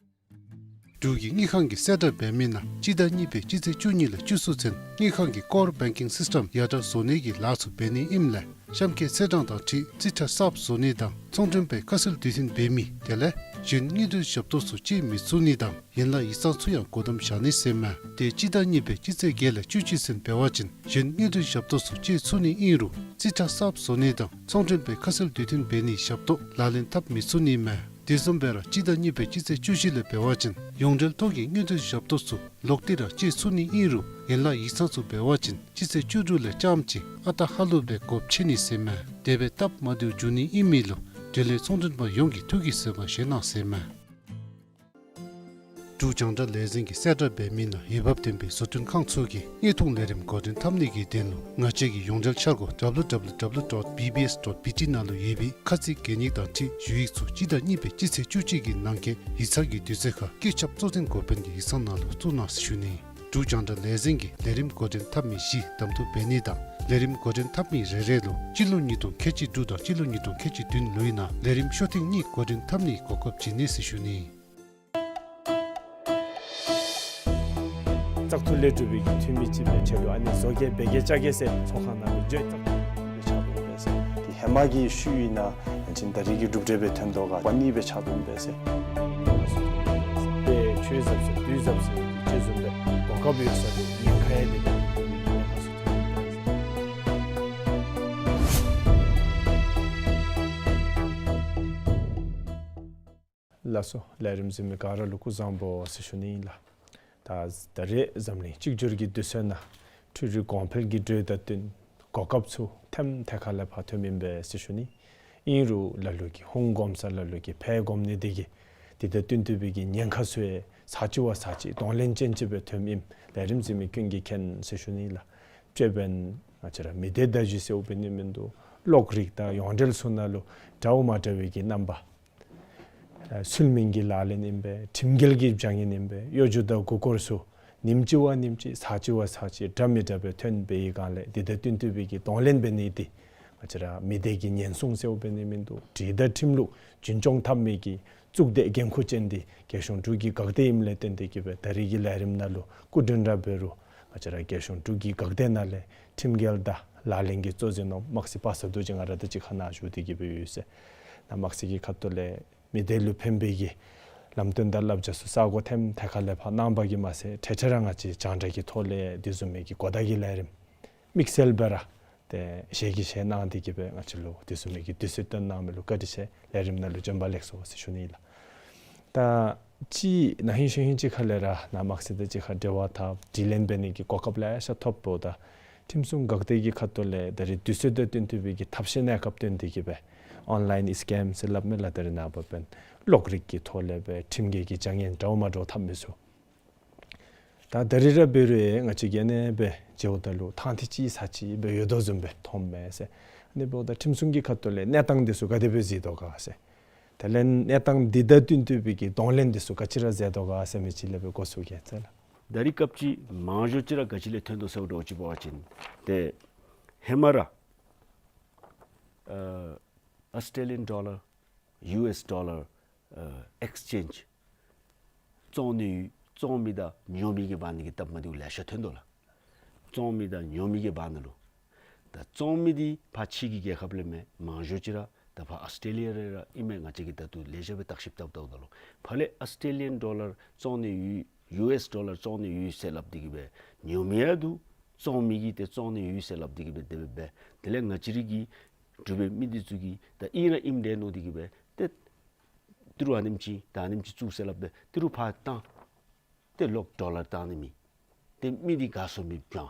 འབྲུག་གི་དངུལ་ཁང་གིས་གསལ་བསྒྲགས་འབད་མི་ནང་སྤྱི་ཟླ་གཉིས་པའི་སྤྱི་ཚེས་བཅུ་གཉིས་ལས་བཅུ་གསུམ་ཚུན་དངུལ་ཁང་གི་ཀོར་བེང་ཀིང་སིསི་ཊམ་ཡར་དྲག་བཟོ་ནིའི་ལཱ་ཚུ་འབད་ནི་ཨིནམ་ལས་གཤམ་འཁོད་ཚེས་གྲངས་དང་འཁྲིལ་རྩིས་ཁྲ་གསརཔ་བཟོ་ནི་དང་ཚོང་མགྲོན་པའི་ཁ་གསལ་དུས་མཐུན་འབད་མི་དེ་ལས་གཞན་དངུལ་འབྲེལ་ཞབས་ཏོག་ཚུ་སྤྱོད་མི་ཚུགས་ནི་དང་ཡན་ལག་ཡིག་ཚང་ཚུ་ཡང་སྒོ་བསྡམ་བཞག་ནི་ཟེར་མས། དེ་སྤྱི་ཟླ་གཉིས་པའི་སྤྱི་ཚེས་བརྒྱད་ལས་བཅུ་གཅིག་ཚུན་འབད་བ་ཅིན་གཞན་དངུལ་འབྲེལ་ཞབས་ཏོག་ཚུ་སྤྱོད་ཚུགས་ནི་ཨིན་རུང་རྩིས་ཁྲ་གསརཔ་བཟོ་ནི་དང་ཚོང་མགྲོན་པའི་ཁ་གསལ་དུས་མཐུན་འབད་ནིའི་ཞབས་ཏོག་ལག་ལེན་འཐབ་མི་ཚུགས་ནི་མས། དེ་བཟུམ་སྦེ་ར་སྤྱི་ཟླ་གཉིས་པའི་སྤྱི་ཚེས་བཅུ་བཞི་ལས་འབད་བ་ཅིན་ཡོངས་འབྲེལ་ཐོག་གི་དངུལ་འབྲེལ་ཞབས་ཏོག་ཚུ་ལོག་སྟེ་ར་སྤྱོད་ཚུགས་ནི་ཨིན་རུང་ཡན་ལག་ཡིག་ཚང་ཚུ་འབད་བ་ཅིན་སྤྱི་ཚེས་བཅུ་དྲུག་ལས་རྐྱངམ་ཅིག་ཨ་རྟག་ཧ་ལུགས་སྦེ་སྒོ་ཕྱེ་ནི་ཟེར་མས། དེ་སྦེ་སྟབས་མ་བདེཝ་འབྱུང་ནི་ཨིན་མི་ལུ་འབྲེལ་ཡོད་ཚོང་མགྲོན་པ་ཡོངས་ཀྱིས་ཐུགས་ཀྱིས་བཟོད་པ་བཞེས་གནང་ཟེར་མས། འབྲུག་རྒྱང་བསྒྲགས་ལས་འཛིན་གྱིས་གསལ་བསྒྲགས་འབད་མི་ནང་འོས་འབབ་ལྡན་པའི་བཟོ་སྐྲུན་ཁང་ཚུ་གིས་དངོས་མཐོང་ལས་རིམ་འགོ་འདྲེན་འཐབ་ནི་གི་དོན་ལུ་ང་བཅས་ཀྱི་ཡོངས་འབྲེལ་འཆར་སྒོ་W W W dot B B S dot B T ནང་ལུ་ཡོད་པའི་ཁ་ཚིག་གན་ཡིག་དང་འཁྲིལ་ཞུ་ཡིག་ཚུ་སྤྱི་ཟླ་གཉིས་པའི་སྤྱི་ཚེས་བཅུ་གཅིག་གི་ནང་འཁོད་ཡིག་ཚང་གི་དུས་ཚོད་ཁར་བཀོད་ཁྱབ་གཙོ་འཛིན་འགོ་དཔོན་གྱི་ཡིག་ཚང་ནང་ལུ་བཙུགས་གནང་ཟེར་ཞུ་ནི། འབྲུག་རྒྱང་བསྒྲགས་ལས་འཛིན་གྱིས་ལས་རིམ་འགོ་འདྲེན་འཐབ་མི་བཞི་གདམ་འཐུ་འབད་ནི་དང་ལས་རིམ་འགོ་འདྲེན་འཐབ་མི་རེ་རེ་ལུ་སྤྱི་ལོ་ཉིས་སྟོང་ཁལ་གཅིག་དྲུག་དང་སྤྱི་ལོ་ཉིས་སྟོང་ཁལ་གཅིག་བདུན་ལོའི་ནང་ལས་རིམ་ཤོ་ཐེངས་གཉིས་འགོ་འདྲེན་འཐབ་ནིའི་གོ་སྐབས་བྱིན་ནི་ཟེར་ཞུ་ནི། བཙག་འཐུ་ལས་གྲུབ་པའི་འཐུས་མི་ཅིག་སྦེ་ཆ་ལུ་ཨ་ནི་བཟོ་བཀོད་འབད་གེ་བཅའ་གེ་ཟེར་ཚོགས་ཁང་ནང་ལུ་བརྗོད་བཙག་འཐུ་ལས་ཕྱག་དོན་འབད་ཟེར། དེ་ཧེ་མ་གི་ཤུལ་ཨིན་ན་ཡང་ཅིན་ད་རེས་ཀྱི་གྲུབ་འབྲས་སྦེ་ཐོན་དོ་ག་པ་ནི་སྦེ་ཕྱག་དོན་འབད་ཟེར། དཔེ་ཆོས་ཟབ་ཟེར་དུས་ཟབ་ཟེར་ཅིག་བཟུམ་སྦེ་གོ་སྐབས་ཡོད་ས་དེ་ཉེན་ཁ་ཡང་དེ་ད་ཉེན་ཁ་ཚུ་ཐོན་འབད་ཟེར། ལགས་སོ། ལས་རིམ་གཟིགས་མི་ག་ར་ལུ་སྐུ་གཟུགས་བཟང་པོ་ཟེར་ཞུ་ནི་ཨིན་ལགས། ད་ད་རེས་འཛམ་གླིང་གཅིག་གྱུར་གྱི་དུས་ཚོད་ནང་འཕྲུལ་རིག་གོང་འཕེལ་གྱི་འགྲོས་དང་བསྟུན་གོ་སྐབས་ཚུ་ཐེམ་ཐེ་ཁ་ལས་ཕར་ཐོནམ་ཨིན་པས་ཟེར་ཞུ་ནི། ཨིན་རུང་ལ་ལུ་གིས་ཧོང་གོམ་ས་ལ་ལུ་གིས་ཕར་གོམ་ནི་དེ་གིས་དེ་དང་བསྟུན་ཏེ་སྦེ་གི་ཉེན་ཁ་ཚུ་ཡང་ཚར་གཅིག་བ་ཚར་གཅིག་གདོང་ལེན་ཅན་ཅིག་སྦེ་ཐོནམ་ཨིནམ་ལས་རིམ་གཟིགས་མི་ཀུན་གྱིས་མཁྱེན་ཟེར་ཞུ་ནི་ལགས། དཔྱེ་འབདན་ང་བཅས་ར་མི་སྡེ་བརྡ་བརྒྱུད་ཟེརཝ་འབད་ནི་མིན་འདུག་གློག་རིག་དང་ཡོངས་འབྲེལ་ཚུ་ནང་ལུ་འདྲཝ་མ་འདྲ་བའི་གི་རྣམ་པ་ཨ་ཚུལ་མིན་གྱི་ལག་ལེན་ཨིན་པས། ཁྲིམས་འགལ་གྱི་བྱ་ངན་ཨིན་པས། གཡོ་སྒྱུ་དང་མགུ་སྐོར་ཚུ་ཉིནམ་གཅིག་བ་ཉིནམ་གཅིག་ཚར་གཅིག་བ་ཚར་གཅིག་འདྲ་མི་འདྲ་སྦེ་ཐོན་པའི་སྒང་ལས་དེ་དང་བསྟུན་ཏེ་སྦེ་གི་གདོང་ལེན་འབད་ནི་དེ་ང་བཅས་ར་མི་སྡེ་གི་ཉེན་སྲུང་ཟེརཝ་འབད་ནི་མིན་འདུག་སྒྲིག་དང་ཁྲིམས་ལུགས་རྒྱུན་སྐྱོང་འཐབ་མི་གི་གཙུག་སྡེ་འགན་ཁུར་ཅན་འདི་རྒྱལ་གཞུང་འབྲུག་གི་འགག་སྡེ་ཨིནམ་ལས་བརྟེན་ཏེ་གི་སྦེ་ད་རེས་ཀྱི་ལས་རིམ་ནང་ལུ་སྐུ་མགྲོན་ར་འབད་རུང་ང་བཅས་ར་རྒྱལ་གཞུང་འབྲུག་གི་འགག་སྡེ་ནང་ལས་ཁྲིམས་འགལ་དང་ལག་ལེན་གྱི་གཙོ་འཛིན་ནོ་དམག་སྲིད་པ་ས་རྡོ་རྗེ་ང་ར་དང་གཅིག་ཁར་ནཱ་བཞུགས་ཏེ་གི་སྦེ་ཡོད་ཟེར། ནཱ་དམག་སྲིད་ཀྱི་ཁ་ཐུག་ལས་མི་སྡེ་ལུ་ཕན་པའི་གི་ལམ་སྟོན་དང་བསླབ་བྱ་ཚུ་ས་གོ་ཐེམ་ཐེ་ཁ་ལས་ཕར་གནང་བ་གིས་མ་ཚད་འཕྲལ་འཕྲལ་ར་ང་བཅས་རྒྱང་བསྒྲགས་ཀྱི་ཐོག་ལས་དེ་བཟུམ་མའི་གི་གོ་བརྡ་གི་ལས་རིམ་དམིགས་བསལ་སྦེ་ར་ཏེ་ཞལ་གྱིས་བཞེས་གནང་སྟེ་གི་སྦེ་ང་བཅས་ལུ་དེ་བཟུམ་མའི་གི་དུས་ཚོད་བཏོན་གནང་མི་ལུ་བཀའ་དྲིན་ཆེ། ལས་རིམ་ནང་ལུ་བྱོན་པ་ལེགས་སོ་ཟེར་ཞུ་ནི་ལགས། ད་ཅི་ན་ཧིང་གཞེས་ཧིང་ཅིག་ཁ་ལས་ར་ནཱ་དམག་སྲིད་དང་གཅིག་ཁར་འབྲེལ་བ་འཐབ་དྲི་ལན་འབད་ནི་གི་གོ་སྐབས་ལེ་ཤ་ཐོབ་འོང་། ད་ཁྲིམས་སྲུང་འགག་སྡེ་གི་ཁ་ཐུག་ལས་ད་རེས་དུས་ཚོད་དང་བསྟུན་ཏེ་སྦེ་གི་ཐབས་ཤེས་གནས་སྐབས་བཏོན་ཏེ་གི་སྦེ་ཨོན་ལཱའིན་སི་ཀེམ་ཟེར་སླབ་མས་ལགས། ད་རེས་ནངས་པ་འབདན་གློག་རིག་གི་ཐོག་ལས་སྦེ་ཁྲིམས་འགལ་གྱི་བྱ་ངན་འདྲཝ་མ་འདྲཝ་འཐབ་མི་ཚུ། ད་ད་རེས་ར་འབད་རུང་ང་བཅས་ཀྱིས་ཨ་ནེ་སྦེ་མཇལཝ་ད་ལུ་ཐང་ཐིག་ཅིག་ཚར་གཅིག་སྦེ་ཡོད་དོ་བཟུམ་སྦེ་མཐོངམ་མས་ཟེར། ཨ་ནི་འབདཝ་ད་ཁྲིམས་སྲུང་གི་ཁ་ཐུག་ལས་གནས་སྟངས་འདི་ཚུ་ག་དེ་སྦེ་གཟིགས་དོ་ག་ཟེར། དེ་ལས་གནས་སྟངས་འདི་དང་བསྟུན་ཏེ་སྦེ་གི་གདོང་ལེན་འདི་ཚུ་ག་ཅི་ར་མཛད་དོ་ག་ཟེར་མི་ཅིག་ལས་སྦེ་གོ་ཚུགས་གེ་ཟེར་ལགས། ད་རེས་སྐབས་ཅིག་མང་ཤོས་ཅིག་ར་ག་ཅི་ལས་ཐོན་དོ་ཟེར་བ་ཅིན་ཏེ་ཧེ་མ་ར་ཨ་ཨཱོས་ཊྲེ་ལི་ཡཱན་ཌོ་ལར་ཡུ་ཨེསི་ཌོ་ལར་ཨེགསི་ཅེནཇ་བཙོང་ནི་ཡོད། བཙོང་མི་དང་ཉོ་མི་གི་བར་ན་གི་སྟབས་མ་བདེཝ་ལེ་ཤ་ཐོན་དོ་ལགས། བཙོང་མི་དང་ཉོ་མི་གི་བར་ན་ལུ། ད་བཙོང་མི་འདི་ཕར་ཕྱི་གི་རྒྱལ་ཁབ་ལས་མེན། མང་ཤོས་ཅིག་ར་ད་ཕར་ཨཱོས་ཊྲེ་ལི་ཡ་ར་ཨིན་མས། ང་བཅས་ཀྱིས་ད་ལྟོ་ལེགས་ཤོམ་སྦེ་བརྟག་ཞིབ་བཏང་བལྟཝ་ད་ལུ་ཕར་ལས་ཨཱོས་ཊྲེ་ལི་ཡཱན་ཌོ་ལར་བཙོང་ནི་ཡོད་ཡུ་ཨེསི་ཌོ་ལར་བཙོང་ནི་ཡོད་ཟེར་སླབ་སྟེ་གི་སྦེ་ཉོ་མི་ཡང་འདུག། བཙོང་མི་གིས་ཏེ་བཙོང་ནི་ཡོད་ཟེར་སླབ་སྟེ་གི་སྦེ་དེ་སྦེ་འབད། དེ་ལས་ང་བཅས་ར་གི་འབྲུག་པའི་མི་འདི་ཚུ་གིས་ད་ཨིན་ར་ཨིནམ་འདྲས་མནོ་སྟེ་གི་སྦེ་ཏེ་ཏི་རུ་ཨ་ནེམ་ཅིག་ད་ཨ་ནེམ་ཅིག་བཙུགས་ཟེར་སླབ་སྦེ་ཏི་རུ་ཕར་བཏང་། ཏེ་ལོག་ཌོ་ལར་བཏང་ནི་མེད། ཏེ་མི་འདི་དགའ་སོང་མི་བྱང་།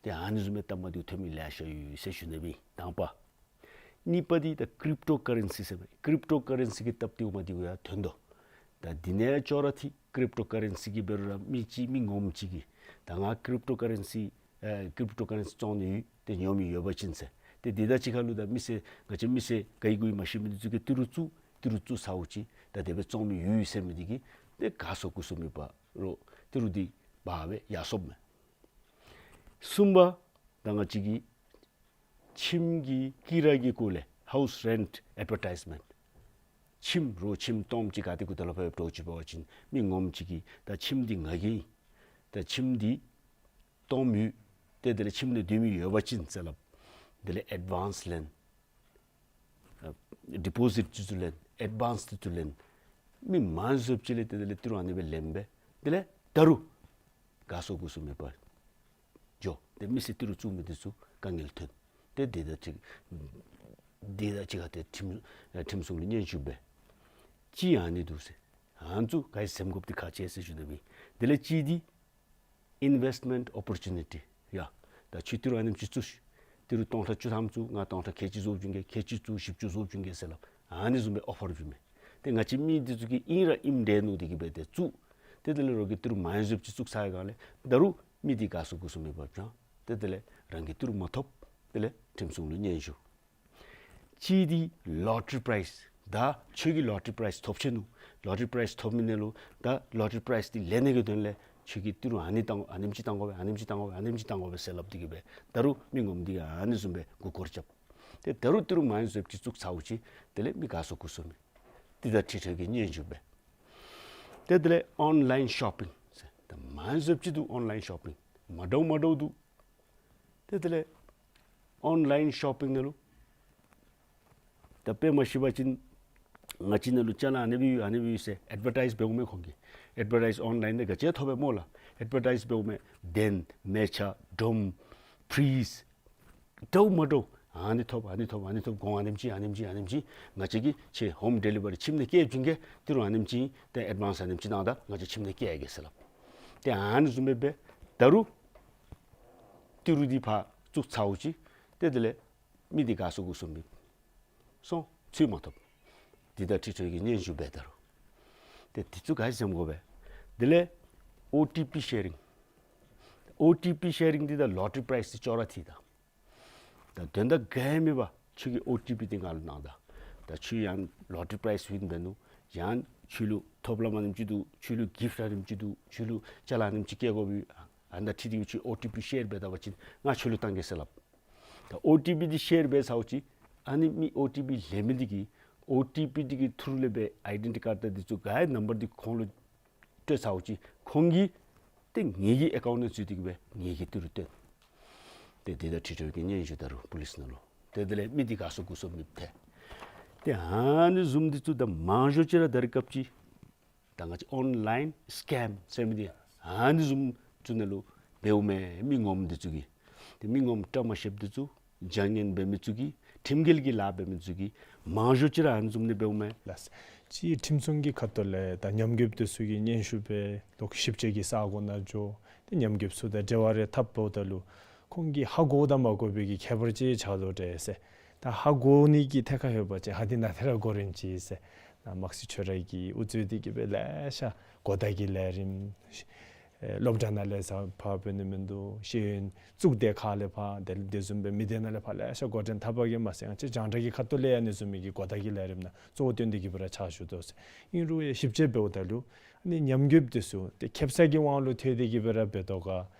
ཏེ་ཨ་ནི་བཟུམ་མའི་སྟབས་མ་བདེཝ་ཐོན་མི་ལེ་ཤ་ཡོད་ཟེར་ཞུ་ནི་ཨིན། དང་པ། གཉིས་པ་འདི་ད་ཀྲིབ་ཊོ་ཀ་རེན་སི་ཟེར་མི་ཀྲིབ་ཊོ་ཀ་རེན་སི་གི་སྟབས་བདེཝ་མ་བདེཝ་ཡང་ཐོན་དོ། ད་འདི་ནང་ཡང་ཅོག་ར་འཐད། ཀྲིབ་ཊོ་ཀ་རེན་སི་གི་འབད་རུང་ར་མི་ཅིག་མི་ངོམ་ཅིག་གིས་ད་ང་ཀྲིབ་ཊོ་ཀ་རེན་སི་ཨེ་ཀྲིབ་ཊོ་ཀ་རེན་སི་བཙོང་ནི་ཡོད། ཏེ་ཉོ་མི་ཡོད་པ་ཅིན་ཟེར། ཏེ་འདི་དང་གཅིག་ཁར་ལུ་ད་མི་སེར་ང་བཅས་མི་སེར་ག་ཡི་གུ་ཡི་མ་ཤེས་མི་འདི་ཚུ་གིས་ཏི་རུ་བཙུགས། ཏི་རུ་བཙུགས་ཚརཝ་ཅིག་ད་དེ་སྦེ་བཙོང་མི་ཡོད་ཟེར་མི་འདི་གིས་ཏེ་དགའ་སོང་མགུ་སོང་མེད་པར་ཏི་རུ་འདི་འབག་སྦེ་ཡར་སོངམ་མས། གསུམ་པ་ད་ང་བཅས་ཀྱི་ཁྱིམ་གྱི་ཀི་ར་གི་སྐོར་ལས་ཧའུསི་རེནཊ་ཨེཌ་བར་ཊའིཛ་མེནཊ། ཁྱིམ་རོགས་ཁྱིམ་སྟོངམ་ཅིག་ག་ཏེ་གུ་ཏེ་ལུ་ཕར་འདྲོག་ཅི་འབད་བ་ཅིན་མི་ངོམ་ཅིག་གིས་ད་ཁྱིམ་འདི་ང་གི་ཨིན། ད་ཁྱིམ་འདི་སྟོངམ་ཡོད། ཏེ་དེ་ལས་ཁྱིམ་ནང་སྡོད་མི་ཡོད་པ་ཅིན་ཟེར་སླབ། དེ་ལས་ཨེཌ་ཝཱནསི་ལེན། ཨ་ཌི་པོ་ཟིཊ་ཚུ་ལེན། ཨེཌ་ཝཱནསི་ཚུ་ལེན། མི་མང་ཤོས་ཅིག་ལས་ཏེ་དེ་ལས་ཏི་རུ་ཨ་ནི་སྦེ་ལེན་སྦེ། དེ་ལས་ད་རུང་ག་སོང་གུ་སོང་མེད་པར་འགྱོ། ཏེ་མི་སེར་ཏི་རུ་བཙུགས་མི་འདི་ཚུ་དཀའ་ངལ་ཐོན། ཏེ་འདི་དང་གཅིག་འདི་དང་གཅིག་ཁར་ཏེ་ཁྲིམས་ཨ་ཁྲིམས་སྲུང་ལུ་སྙན་ཞུ་འབད། ཅིག་ཨ་ནི་འདུག་ཟེར། ཨ་ནི་ཚུ་ག་ཡི་ཟེམ་དགོཔ་འདི་ཁག་ཆེ་ཟེར་ཞུ་ནི་ཨིན། དེ་ལས་གཅིག་འདི་ཨིན་ཝེསཊ་མེནཊ་ཨོ་པོར་ཅུ་ནི་ཊི། ཡ་ད་ཁྱོད་ཏི་རུ་ཨ་ནེམ་ཅིག་བཙུགས་ཤིག། ཏི་རུ་སྟོང་ཕྲག་བཅུ་ཐམ་བཙུགས། ང་སྟོང་ཕྲག་ཁལ་གཅིག་བཟོ་བྱིན་གེ། ཁལ་གཅིག་བཙུགས་བཞི་བཅུ་བཟོ་བྱིན་གེ་ཟེར་སླབ། ཨ་ནི་བཟུམ་སྦེ་ཨོ་ཕར་བྱིན་མས། ཏེ་ང་བཅས་མི་འདི་ཚུ་གིས་ཨིན་ར་ཨིནམ་འདྲས་མནོ་སྟེ་གི་སྦེ་ཏེ་བཙུགས། ཏེ་དེ་ལས་རོགས་ཀྱིས་ཏི་རུ་མང་ཤོས་ཅིག་བཙུགས་ཚར་བའི་སྒང་ལས་ད་རུང་མི་འདི་ག་སོང་གུ་སོང་མེད་པར་འགྱོ། ཏེ་དེ་ལས་རང་གིས་ཏི་རུ་མ་ཐོབ། དེ་ལས་ཁྲིམས་སྲུང་ལུ་སྙན་ཞུ། གཅིག་འདི་ལོ་ཊ་རི་པ་རའིཛ། ད་ཁྱོད་ཀྱིས་ལོ་ཊ་རི་པ་རའིཛ་ཐོབ་ཆི་ནུག། ལོ་ཊ་རི་པ་རའིཛ་ཐོབ་མི་ནང་ལུ་ད་ལོ་ཊ་རི་པ་རའིཛ་འདི་ལེན་ནི་གི་དོན་ལས་ཁྱོད་ཀྱིས་ཏི་རུ་ཨ་ནི་བཏང་ཨ་ནེམ་ཅིག་བཏང་དགོ་པས། ཨ་ནེམ་ཅིག་བཏང་དགོ་པས། ཨ་ནེམ་ཅིག་བཏང་དགོ་པས་ཟེར་སླབ་སྟེ་གི་སྦེ་ད་རུང་མི་ངོམ་འདི་གིས་ཨ་ནི་བཟུམ་སྦེ་མགུ་སྐོར་རྐྱབ། ཏེ་ད་རུང་ཏི་རུ་མང་ཤོས་ཅིག་བཙུགས་ཚརཝ་ཅིག་དེ་ལས་མི་ག་སོང་གུ་སོང་མེད། འདི་དང་འཁྲིལ་ཏེ་གི་སྙན་ཞུ་འབད། ཏེ་དེ་ལས་ཨོན་ལའིན་ཤོ་པིང་ཟེར། ད་མང་ཤོས་ཅིག་འདུག་ཨོན་ལའིན་ཤོ་པིང་། མ་འདྲཝ་མ་འདྲཝ་འདུག། ཏེ་དེ་ལས་ཨོན་ལའིན་ཤོ་པིང་ནང་ལུ་ད་དཔེ་མ་ཤེས་པ་ཅིན་ང་བཅས་ནང་ལུ་ཅ་ལ་ཨ་ནི་སྦེ་ཡོད་ཨ་ནི་སྦེ་ཡོད་ཟེར་ཨེཌ་བར་ཊའིཛ་འབདཝ་མས། ཁོང་གིས་ཨེཌ་བར་ཊའིཛ་ཨོན་ལའིན་ནང་ག་ཅི་ཐོབ་པས་སྨོ་ལགས། ཨེཌ་བར་ཊའིཛ་འབདཝ་མས། གདན་མལ་ཆ་སྒྲོམ་ཕི་རིཇ་འདྲཝ་མ་འདྲཝ་ཨ་ནི་ཐོབ། ཨ་ནི་ཐོབ། ཨ་ནི་ཐོབ། གོང་ཨ་ནེམ་ཅིག་ཨ་ནེམ་ཅིག་ཨ་ནེམ་ཅིག། ང་བཅས་ཀྱིས་ཁྱོད་ཧོམ་ཌེ་ལི་བ་རི་ཁྱིམ་ནང་བསྐྱལ་བྱིན་གེ། ཏི་རུ་ཨ་ནེམ་ཅིག། ཏེ་ཨེཌ་ཝཱནསི་ཨ་ནེམ་ཅིག་གནང་ད་ང་བཅས་ཁྱིམ་ནང་བསྐྱལ་གེ་ཟེར་སླབ། ཏེ་ཨ་ནི་བཟུམ་སྦེ་འབད། ད་རུང་ཏི་རུ་འདི་ཕར་བཙུགས་ཚརཝ་ཅིག། ཏེ་དེ་ལས་མི་འདི་ག་སོང་གུ་སོང་མེད། སོང་། ཚུར་མ་ཐོབ། འདི་དང་འཁྲིལ་ཏེ་གི་སྙན་ཞུ་འབད་ད་རུང་། ཏེ་འདི་ཚུ་ག་ཡི་ཟེམ་དགོ་པས། དེ་ལས་ཨོ་ཊི་པི་ཤེ་རིང་། ཨོ་ཊི་པི་ཤེ་རིང་འདི་དང་ལོ་ཊ་རི་པ་རའིཛ་འདི་ཅོག་ར་འཐད་ད། ད་དོན་དག་ག་ཡང་མེད་པར་ཁྱོད་ཀྱིས་ཨོ་ཊི་པི་འདི་ང་ལུ་གནང་ད། ད་ཁྱོད་ཡང་ལོ་ཊ་རི་པ་རའིཛ་ཝིན་འབད་ནུག། ཡང་ཁྱོད་ལུ་ཐོབ་ལམ་ཨ་ནེམ་ཅིག་འདུག། ཁྱོད་ལུ་གིཕཊ་ཨ་ནེམ་ཅིག་འདུག། ཁྱོད་ལུ་ཅ་ལ་ཨ་ནེམ་ཅིག་བསྐྱལ་དགོ་པས། ཨ་ནི་དང་འཁྲིལ་ཏེ་ཁྱོད་ཨོ་ཊི་པི་ཤེར་འབད་ད་པ་ཅིན་ང་ཁྱོད་ལུ་བཏང་གེ་ཟེར་སླབ། ད་ཨོ་ཊི་པི་འདི་ཤེར་འབད་ཚརཝ་ཅིག། ཨ་ནི་མི་ཨོ་ཊི་པི་ལེན་མི་འདི་གིས་ཨོ་ཊི་པི་འདི་གི་ཐུརུ་ལས་སྦེ་ཨའི་ཌེན་ཊི་ཊི་ཀཱཌ་དང་འདི་ཚུ་ག་ཡི་ནམ་བར་འདི་ཁོང་ལུ་སྤྲོད་ཚརཝ་ཅིག། ཁོང་གིས་ཏེ་ངེ་གི་ཨེ་ཀའུནཊ་ནང་འཛུལ་ཏེ་གི་སྦེ་ངེ་གི་ཏི་རུ་སྟོན། ཏེ་འདི་དང་འཁྲིལ་ཏེ་གི་སྙན་ཞུ་ད་རུང་པོ་ལིསི་ནང་ལུ། ཏེ་དེ་ལས་མི་འདི་ག་སོང་གུ་སོང་མེད་ཐལ། ཏེ་ཨ་ནི་བཟུམ་འདི་ཚུ་ད་མང་ཤོས་ཅིག་ར་ད་རེས་སྐབས་ཅིག་ད་ང་བཅས་ཨོན་ལའིན་སི་ཀེམ་ཟེར་མི་འདི་ཨ་ནི་བཟུམ་ཚུ་ནང་ལུ་འབདཝ་མས། མི་ངོམ་འདི་ཚུ་གིས། ཏེ་མི་ངོམ་བཀྲ་མ་ཤིསཔ་འདི་ཚུ་བྱ་ངན་འབད་མི་ཚུ་གིས་ཁྲིམས་འགལ་གྱི་ལཱ་འབད་མི་ཚུ་གིས་མང་ཤོས་ཅིག་ར་ཨ་ནི་བཟུམ་ནི་འབདཝ་མས་ལགས། ཅིག་ཁྲིམས་སྲུང་གི་ཁ་ཐུག་ལས་ད་ཉམས་རྒུདཔ་འདི་ཚུ་གིས་སྙན་ཞུ་འབད་ལོག་ཞིབ་དཔྱད་ཀྱི་ས་གོ་ནང་འགྱོ། ཏེ་ཉམས་རྒུདཔ་ཚུ་དང་འབྲེལ་བ་རེ་འཐབ་འབདཝ་ད་ལུ་ཁོང་གིས་ཧ་གོ་དང་མ་གོ་བའི་གི་ཁྱད་པར་ཅིག་ཆགས་དོ་འདྲས་ཟེར། ད་ཧ་གོ་ནི་གི་ཐད་ཁར་ཡོད་པ་ཅིན་ཧ་འདི་ནཱ་ཏེ་ར་གོ་རན་ཅི་ཟེར། ནཱ་དམག་སྲིད་ཆོས་ར་གིས་འུ་ཚུ་འདི་གིས་སྦེ་ལེ་ཤ་གོ་བརྡ་གི་ལས་རིམ་ཨེ་སློབ་གྲྭ་ནང་ལས་ས་ཕར་འབད་ནི་མིན་འདུག། ཤེས་ཡོན་གཙུག་སྡེ་ཁག་ལས་ཕར་དེ་དེ་བཟུམ་སྦེ་མི་སྡེ་ནང་ལས་ཕར་ལེ་ཤ་འགོ་འདྲེན་འཐབ་པ་གིས་མ་ཚད་ང་བཅས་རྒྱང་བསྒྲགས་ཀྱི་ཁ་ཐུག་ལས་ཡང་ཨ་ནི་བཟུམ་མའི་གི་གོ་བརྡ་གི་ལས་རིམ་ནང་གཙོ་བོ་བཏོན་ཏེ་གི་སྦེ་ར་ཕྱག་ཞུ་དོ་ཟེར། ཨིན་རུང་ཡང་ཞིབ་དཔྱད་འབདཝ་ད་ལུ་ཨ་ནི་ཉམས་རྒུདཔ་འདི་ཚུ་ཏེ་ཁེབ་ས་གི་དབང་ལུ་ཐལ་ཏེ་གི་སྦེ་ར་འབད་དོ་ག་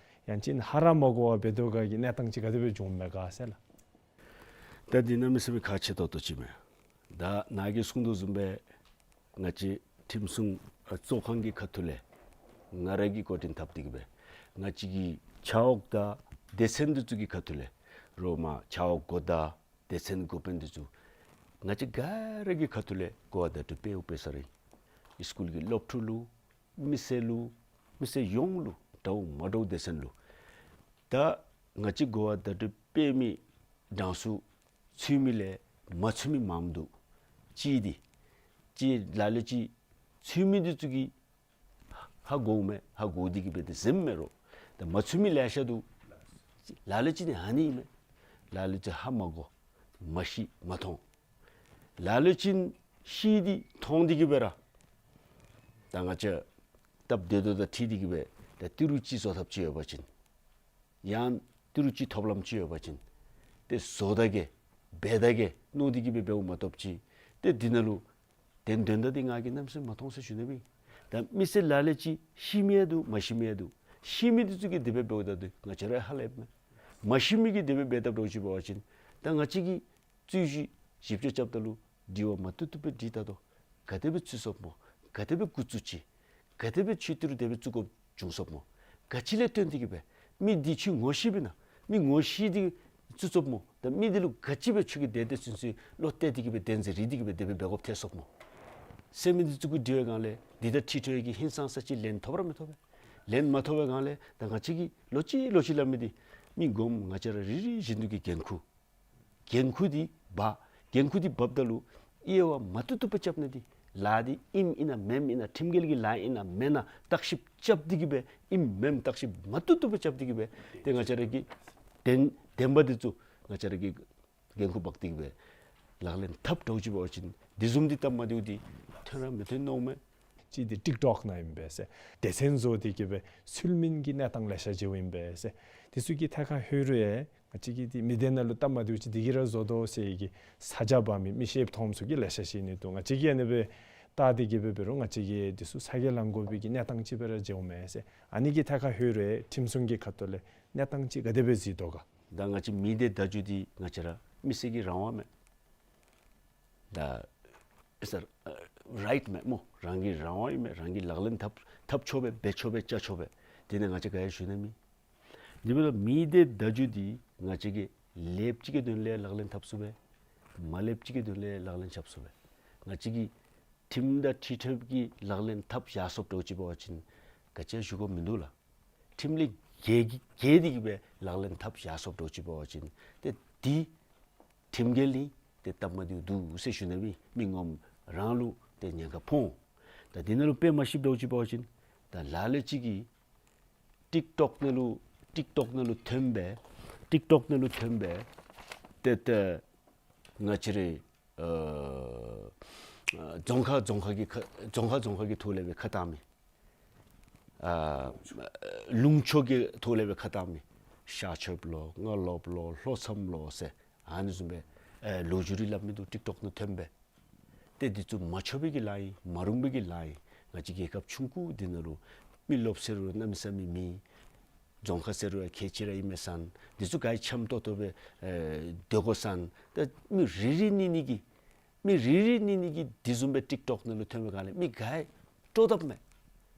ཡང་ཅིན་ཧ་ར་མ་གོ་བར་འབད་དོ་ག་གི་གནས་སྟངས་ཅིག་ག་དེ་སྦེ་བྱུངམ་མས་ག་ཟེར་ལགས། ད་འདི་གནམ་མེད་ས་མེད་ཁག་ཆེ་ཏོག་ཏོ་ཅིག་མས། ད་ནཱ་གིས་གསུངས་དོ་བཟུམ་སྦེ་ང་བཅས་ཁྲིམས་སྲུང་ཨ་གཙོ་ཁང་གི་ཁ་ཐུག་ལས་ང་ར་གིས་འགོ་འདྲེན་འཐབ་སྟེ་གི་སྦེ་ང་བཅས་ཀྱི་ཆ་འོག་དང་སྡེ་ཚན་འདི་ཚུ་གི་ཁ་ཐུག་ལས་རོགས་མ་ཆ་འོག་འགོ་བདག་སྡེ་ཚན་འགོ་དཔོན་འདི་ཚུ་ང་བཅས་ག་ར་གི་ཁ་ཐུག་ལས་གོ་བ་བརྡ་སྤྲོད་འབདཝ་འབད་ས་ར་ཨིན། སི་ཀུལ་གྱི་སློབ་ཕྲུག་ལུ་མི་སེར་ལུ་མི་སེར་ཡོངས་ལུ་འདྲཝ་མ་འདྲཝ་སྡེ་ཚན་ལུ། ད་ང་བཅས་གོ་བ་བརྡ་སྤྲོད་འབད་མི་གྲངས་སུ་ཚུད་མི་ལས་མ་ཚུད་མི་མངམ་འདུག། གཅིག་འདི་གཅིག་ལ་ལུ་ཅིག་ཚུད་མི་འདི་ཚུ་གིས་ཧ་གོཝ་མས། ཧ་གོ་སྟེ་གི་སྦེ་ཏེ་ཟེརཝ་མས་རོགས། ད་མ་ཚུད་མི་ལེ་ཤ་འདུག། ལ་ལུ་ཅིག་ནི་ཨ་ནི་ཨིན་མས། ལ་ལུ་ཅིག་ཧ་མ་གོ་མ་ཤེས་མ་མཐོང་། ལ་ལུ་ཅིག་ཤེས་ཏེ་མཐོང་སྟེ་གི་སྦེ་ར་ད་ང་བཅས་སྟབས་བདེ་ཏོག་ཏོ་དང་འཁྲིལ་ཏེ་གི་སྦེ་ད་ཏི་རུ་ཅིག་བཟོ་ཐབས་ཅིག་ཡོད་པ་ཅིན་ཡང་ཏི་རུ་ཅིག་ཐོབ་ལམ་ཅིག་ཡོད་པ་ཅིན་ཏེ་བཟོ་ད་གེ་འབད་ད་གེ་མནོ་སྟེ་གི་སྦེ་འབདཝ་མ་གཏོགས་ཅིག་ཏེ་འདི་ནང་ལུ་དོན་དོན་དག་འདི་ང་གིས་གནམ་མེད་ས་མེད་མ་མཐོང་ཟེར་ཞུ་ནི་ཨིན། ད་མི་སེར་ལ་ལུ་ཅིག་ཤེས་མི་ཡང་འདུག། མ་ཤེས་མི་ཡང་འདུག། ཤེས་མི་འདི་ཚུ་གིས་དེ་སྦེ་འབདཝ་ད་འདི་ང་བཅས་ར་ཧ་ལས་མས། མ་ཤེས་མི་གིས་དེ་སྦེ་འབད་དཔ་འདྲཝ་ཅིག་འབད་བ་ཅིན་ད་ང་བཅས་ཀྱིས་རྩོད་གཞི་ཞིབ་དཔྱད་རྐྱབ་ད་ལུ་འགྲིག་པ་མ་བཏུབ་བཏུབ་སྦེ་འགྲིག་ད་དོ། ག་དེ་སྦེ་ཚུད་སོཔ་སྨོ། ག་དེ་སྦེ་འགོ་བཙུགས་ཅི། ག་དེ་སྦེ་ཆོས་ཏི་རུ་དེ་སྦེ་བཙུགས་དགོཔ་བྱུང་སོཔ་སྨོ། ག་ཅི་ལས་བརྟེན་ཏེ་གི་སྦེ་མི་འདི་ཆོས་ངོ་ཤེསཔ་ཨིན་ན། མི་ངོ་ཤེས་ཏེ་བཙུགས་སོཔ་སྨོ། ད་མི་འདི་ལུ་ག་ཅི་སྦེ་ཁྱོད་ཀྱིས་དེ་དེ་ཚུན་ཚོད་བློ་གཏད་དེ་གི་སྦེ་བདེན་འཛིན་རེ་དེ་གི་སྦེ་དེ་སྦེ་འབད་དགོཔ་ཐལ་སོཔ་སྨོ། ཟེར་མི་འདི་ཚུ་གུ་དྲི་བའི་སྒང་ལས་འདི་དང་འཁྲིལ་འཁྲིལ་བའི་གི་ཧིང་སངས་ས་ཅིག་ལན་ཐོབ་ར་མི་ཐོབ་པས། ལན་མ་ཐོབ་པའི་སྒང་ལས་ད་ང་བཅས་ཀྱིས་ལོག་ཅི་ལོག་ཅི་སླབ་མི་འདི་མི་ངོམ་ང་བཅས་ར་རེ་རེ་བཞིན་དུ་གི་འགན་ཁུར། འགན་ཁུར་འདི་འབག། འགན་ཁུར་འདི་འབགཔ་ད་ལུ་དབྱེ་བ་མ་བཏུབ་བཏུབ་སྦེ་རྐྱབ་ནི་འདི་ལཱ་འདི་ཨིནམ་ཨིན་ན་མེནམ་ཨིན་ན་ཁྲིམས་འགལ་གྱི་ལཱ་ཨིན་ན་མེན་ན་བརྟག་ཞིབ་རྐྱབ་སྟེ་གི་སྦེ་ཨིནམ་མེནམ་བརྟག་ཞིབ་མ་བཏུབ་བཏུབ་སྦེ་རྐྱབ་སྟེ་གི་སྦེ་ཏེ་ང་བཅས་ར་གི་བདེན་བདེན་པ་འདི་ཚུ་ང་བཅས་ར་གིས་འགན་ཁུར་འབག་སྟེ་གི་སྦེ་ལག་ལེན་འཐབ་འདྲཝ་ཅིག་འབད་བ་ཅིན་འདི་བཟུམ་འདི་སྟབས་མ་བདེཝ་འདི་ཐོན་ར་མི་ཐོན་མནོཝ་མས། གཅིག་འདི་ཊིཀ་ཊོཀ་ནང་ཨིན་པས་ཟེར། སྡེ་ཚན་བཟོ་སྟེ་གི་སྦེ་ཚུལ་མིན་གྱི་གནས་སྟངས་ལེ་ཤ་ཅིག་ཨིན་པས་ཟེར། འདི་ཚུ་གི་ཐད་ཁར་ལྷོད་རུང་ཡང་ང་བཅས་ཀྱི་འདི་མི་སྡེ་ནང་ལུ་སྟབས་མ་བདེཝ་ཅིག་འདི་གིས་ར་བཟོ་དོ་ཟེར་གི་ས་ཆ་འབག་མི་མི་ཤེསཔ་མཐོངམ་ཚུ་གི་ལེ་ཤ་ཅིག་ཨིན་ནི་འདུག། ང་བཅས་ཀྱིས་ཨ་ནི་སྦེ་བལྟ་སྟེ་གི་སྦེ་འབད་རུང་ང་བཅས་ཀྱིས་འདི་ཚུ་ས་གི་ལང་དགོ་པའི་གི་གནས་སྟངས་ཅིག་སྦེ་ར་མཇལཝ་མས་ཟེར། ཨ་ནི་གི་ཐད་ཁར་ལྷོད་རུང་ཡང་ཁྲིམས་སྲུང་གི་ཁ་ཐུག་ལས་གནས་སྟངས་ཅིག་ག་དེ་སྦེ་གཟིགས་དོ་ག། ད་ང་བཅས་མི་སྡེ་བརྡ་བརྒྱུད་འདི་ང་བཅས་ར་མི་སེར་གྱི་རང་དབང་མས། ད་ཨེ་སར་རའིཊ་མས་སྨོ། རང་གི་རང་དབང་ཨིན་མས། རང་གིས་ལག་ལེན་འཐབ་འཐབ་ཆོག་པས། འབད་ཆོག་པས། རྐྱབ་ཆོག་པས། དེ་ནང་ང་བཅས་ག་ཡང་ཞུ་ནི་མེད། དེ་འབདཝ་ད་མི་སྡེ་བརྡ་བརྒྱུད་འདི་ང་བཅས་ཀྱིས་ལེགསཔ་ཅིག་གི་དོན་ལས་ལག་ལེན་འཐབ་ཚུགས་པས། མ་ལེགསཔ་ཅིག་གི་དོན་ལས་ལག་ལེན་རྐྱབ་ཚུགས་པས། ང་བཅས་ཀྱིས་ཁྲིམས་དང་འཁྲིལ་འཁྲིལཝ་གི་ལག་ལེན་འཐབ་ཡར་སོཔ་འདྲཝ་ཅིག་འབད་བ་ཅིན་ག་ཅི་ཡང་ཞུ་དགོཔ་མིན་འདུག་ལགས། ཁྲིམས་ལས་འགལ་གྱི་འགལ་ཏེ་གི་སྦེ་ལག་ལེན་འཐབ་ཡར་སོཔ་འདྲཝ་ཅིག་འབད་བ་ཅིན་ཏེ་འདི་ཁྲིམས་འགལ་ཨིན། ཏེ་སྟབས་མ་བདེཝ་འདུག་ཟེར་ཞུ་ནི་སྦེ་མི་ངོམ་རང་ལུ་ཏེ་ཉེན་ཁ་ཕོག་འོང་། ད་འདི་ནང་ལུ་དཔེ་མ་ཤེསཔ་འདྲཝ་ཅིག་འབད་བ་ཅིན་ད་ལ་ལུ་ཅིག་གིས་ཊིཀ་ཊོཀ་ནང་ལུ་ཊིཀ་ཊོཀ་ནང་ལུ་ཐོན་སྦེ་ཊིཀ་ཊོཀ་ནང་ལུ་ཐོན་སྦེ་ཏེ་ཏེ་ང་བཅས་རའི་ཨ་རྫོང་ཁག་རྫོང་ཁག་གི་ཁ་རྫོང་ཁག་རྫོང་ཁག་གི་ཐོག་ལས་སྦེ་ཁ་བཏང་མི། ཨ་ལུང་ཕྱོགས་ཀྱི་ཐོག་ལས་སྦེ་ཁ་བཏང་མི། ཤར་ཕྱོགསཔ་ལོ་རྔ་ལོགསཔ་ལོ་ལྷོ་མཚམས་ལོ་ཟེར་ཨ་ནི་བཟུམ་སྦེ་ཨེ་ལོ་རྒྱུས་རེ་སླབ་མི་འདུག། ཊིཀ་ཊོཀ་ནང་ཐོན་སྦེ། ཏེ་འདི་ཚུ་མ་ཆོག་པའི་གི་ལཱ་ཨིན། མ་རུང་པའི་གི་ལཱ་ཨིན། ང་བཅས་རྒྱལ་ཁབ་ཆུང་ཀུ་འདི་ནང་ལུ་མི་རློབས་ཟེར་རུང་གནམ་མེད་ས་མེད་མེད། རྫོང་ཁག་ཟེར་རུང་ཡང་ཁལ་གཅིག་ར་ཨིན་མས་ཟེར་ན། འདི་ཚུ་ག་ར་འཆམ་ཏོག་ཏོ་སྦེ་ཨེ་སྡོད་དགོ་ཟེར་ན། ད་མི་རེ་རེ་གཉིས་གཉིས་ཀྱིས་མི་རེ་རེ་གཉིས་གཉིས་ཀྱིས་འདི་བཟུམ་སྦེ་ཊིཀ་ཊོཀ་ནང་ལུ་ཐོན་པའི་སྒང་ལས་མི་ག་ར་སྤྲོ་དཔ་མས།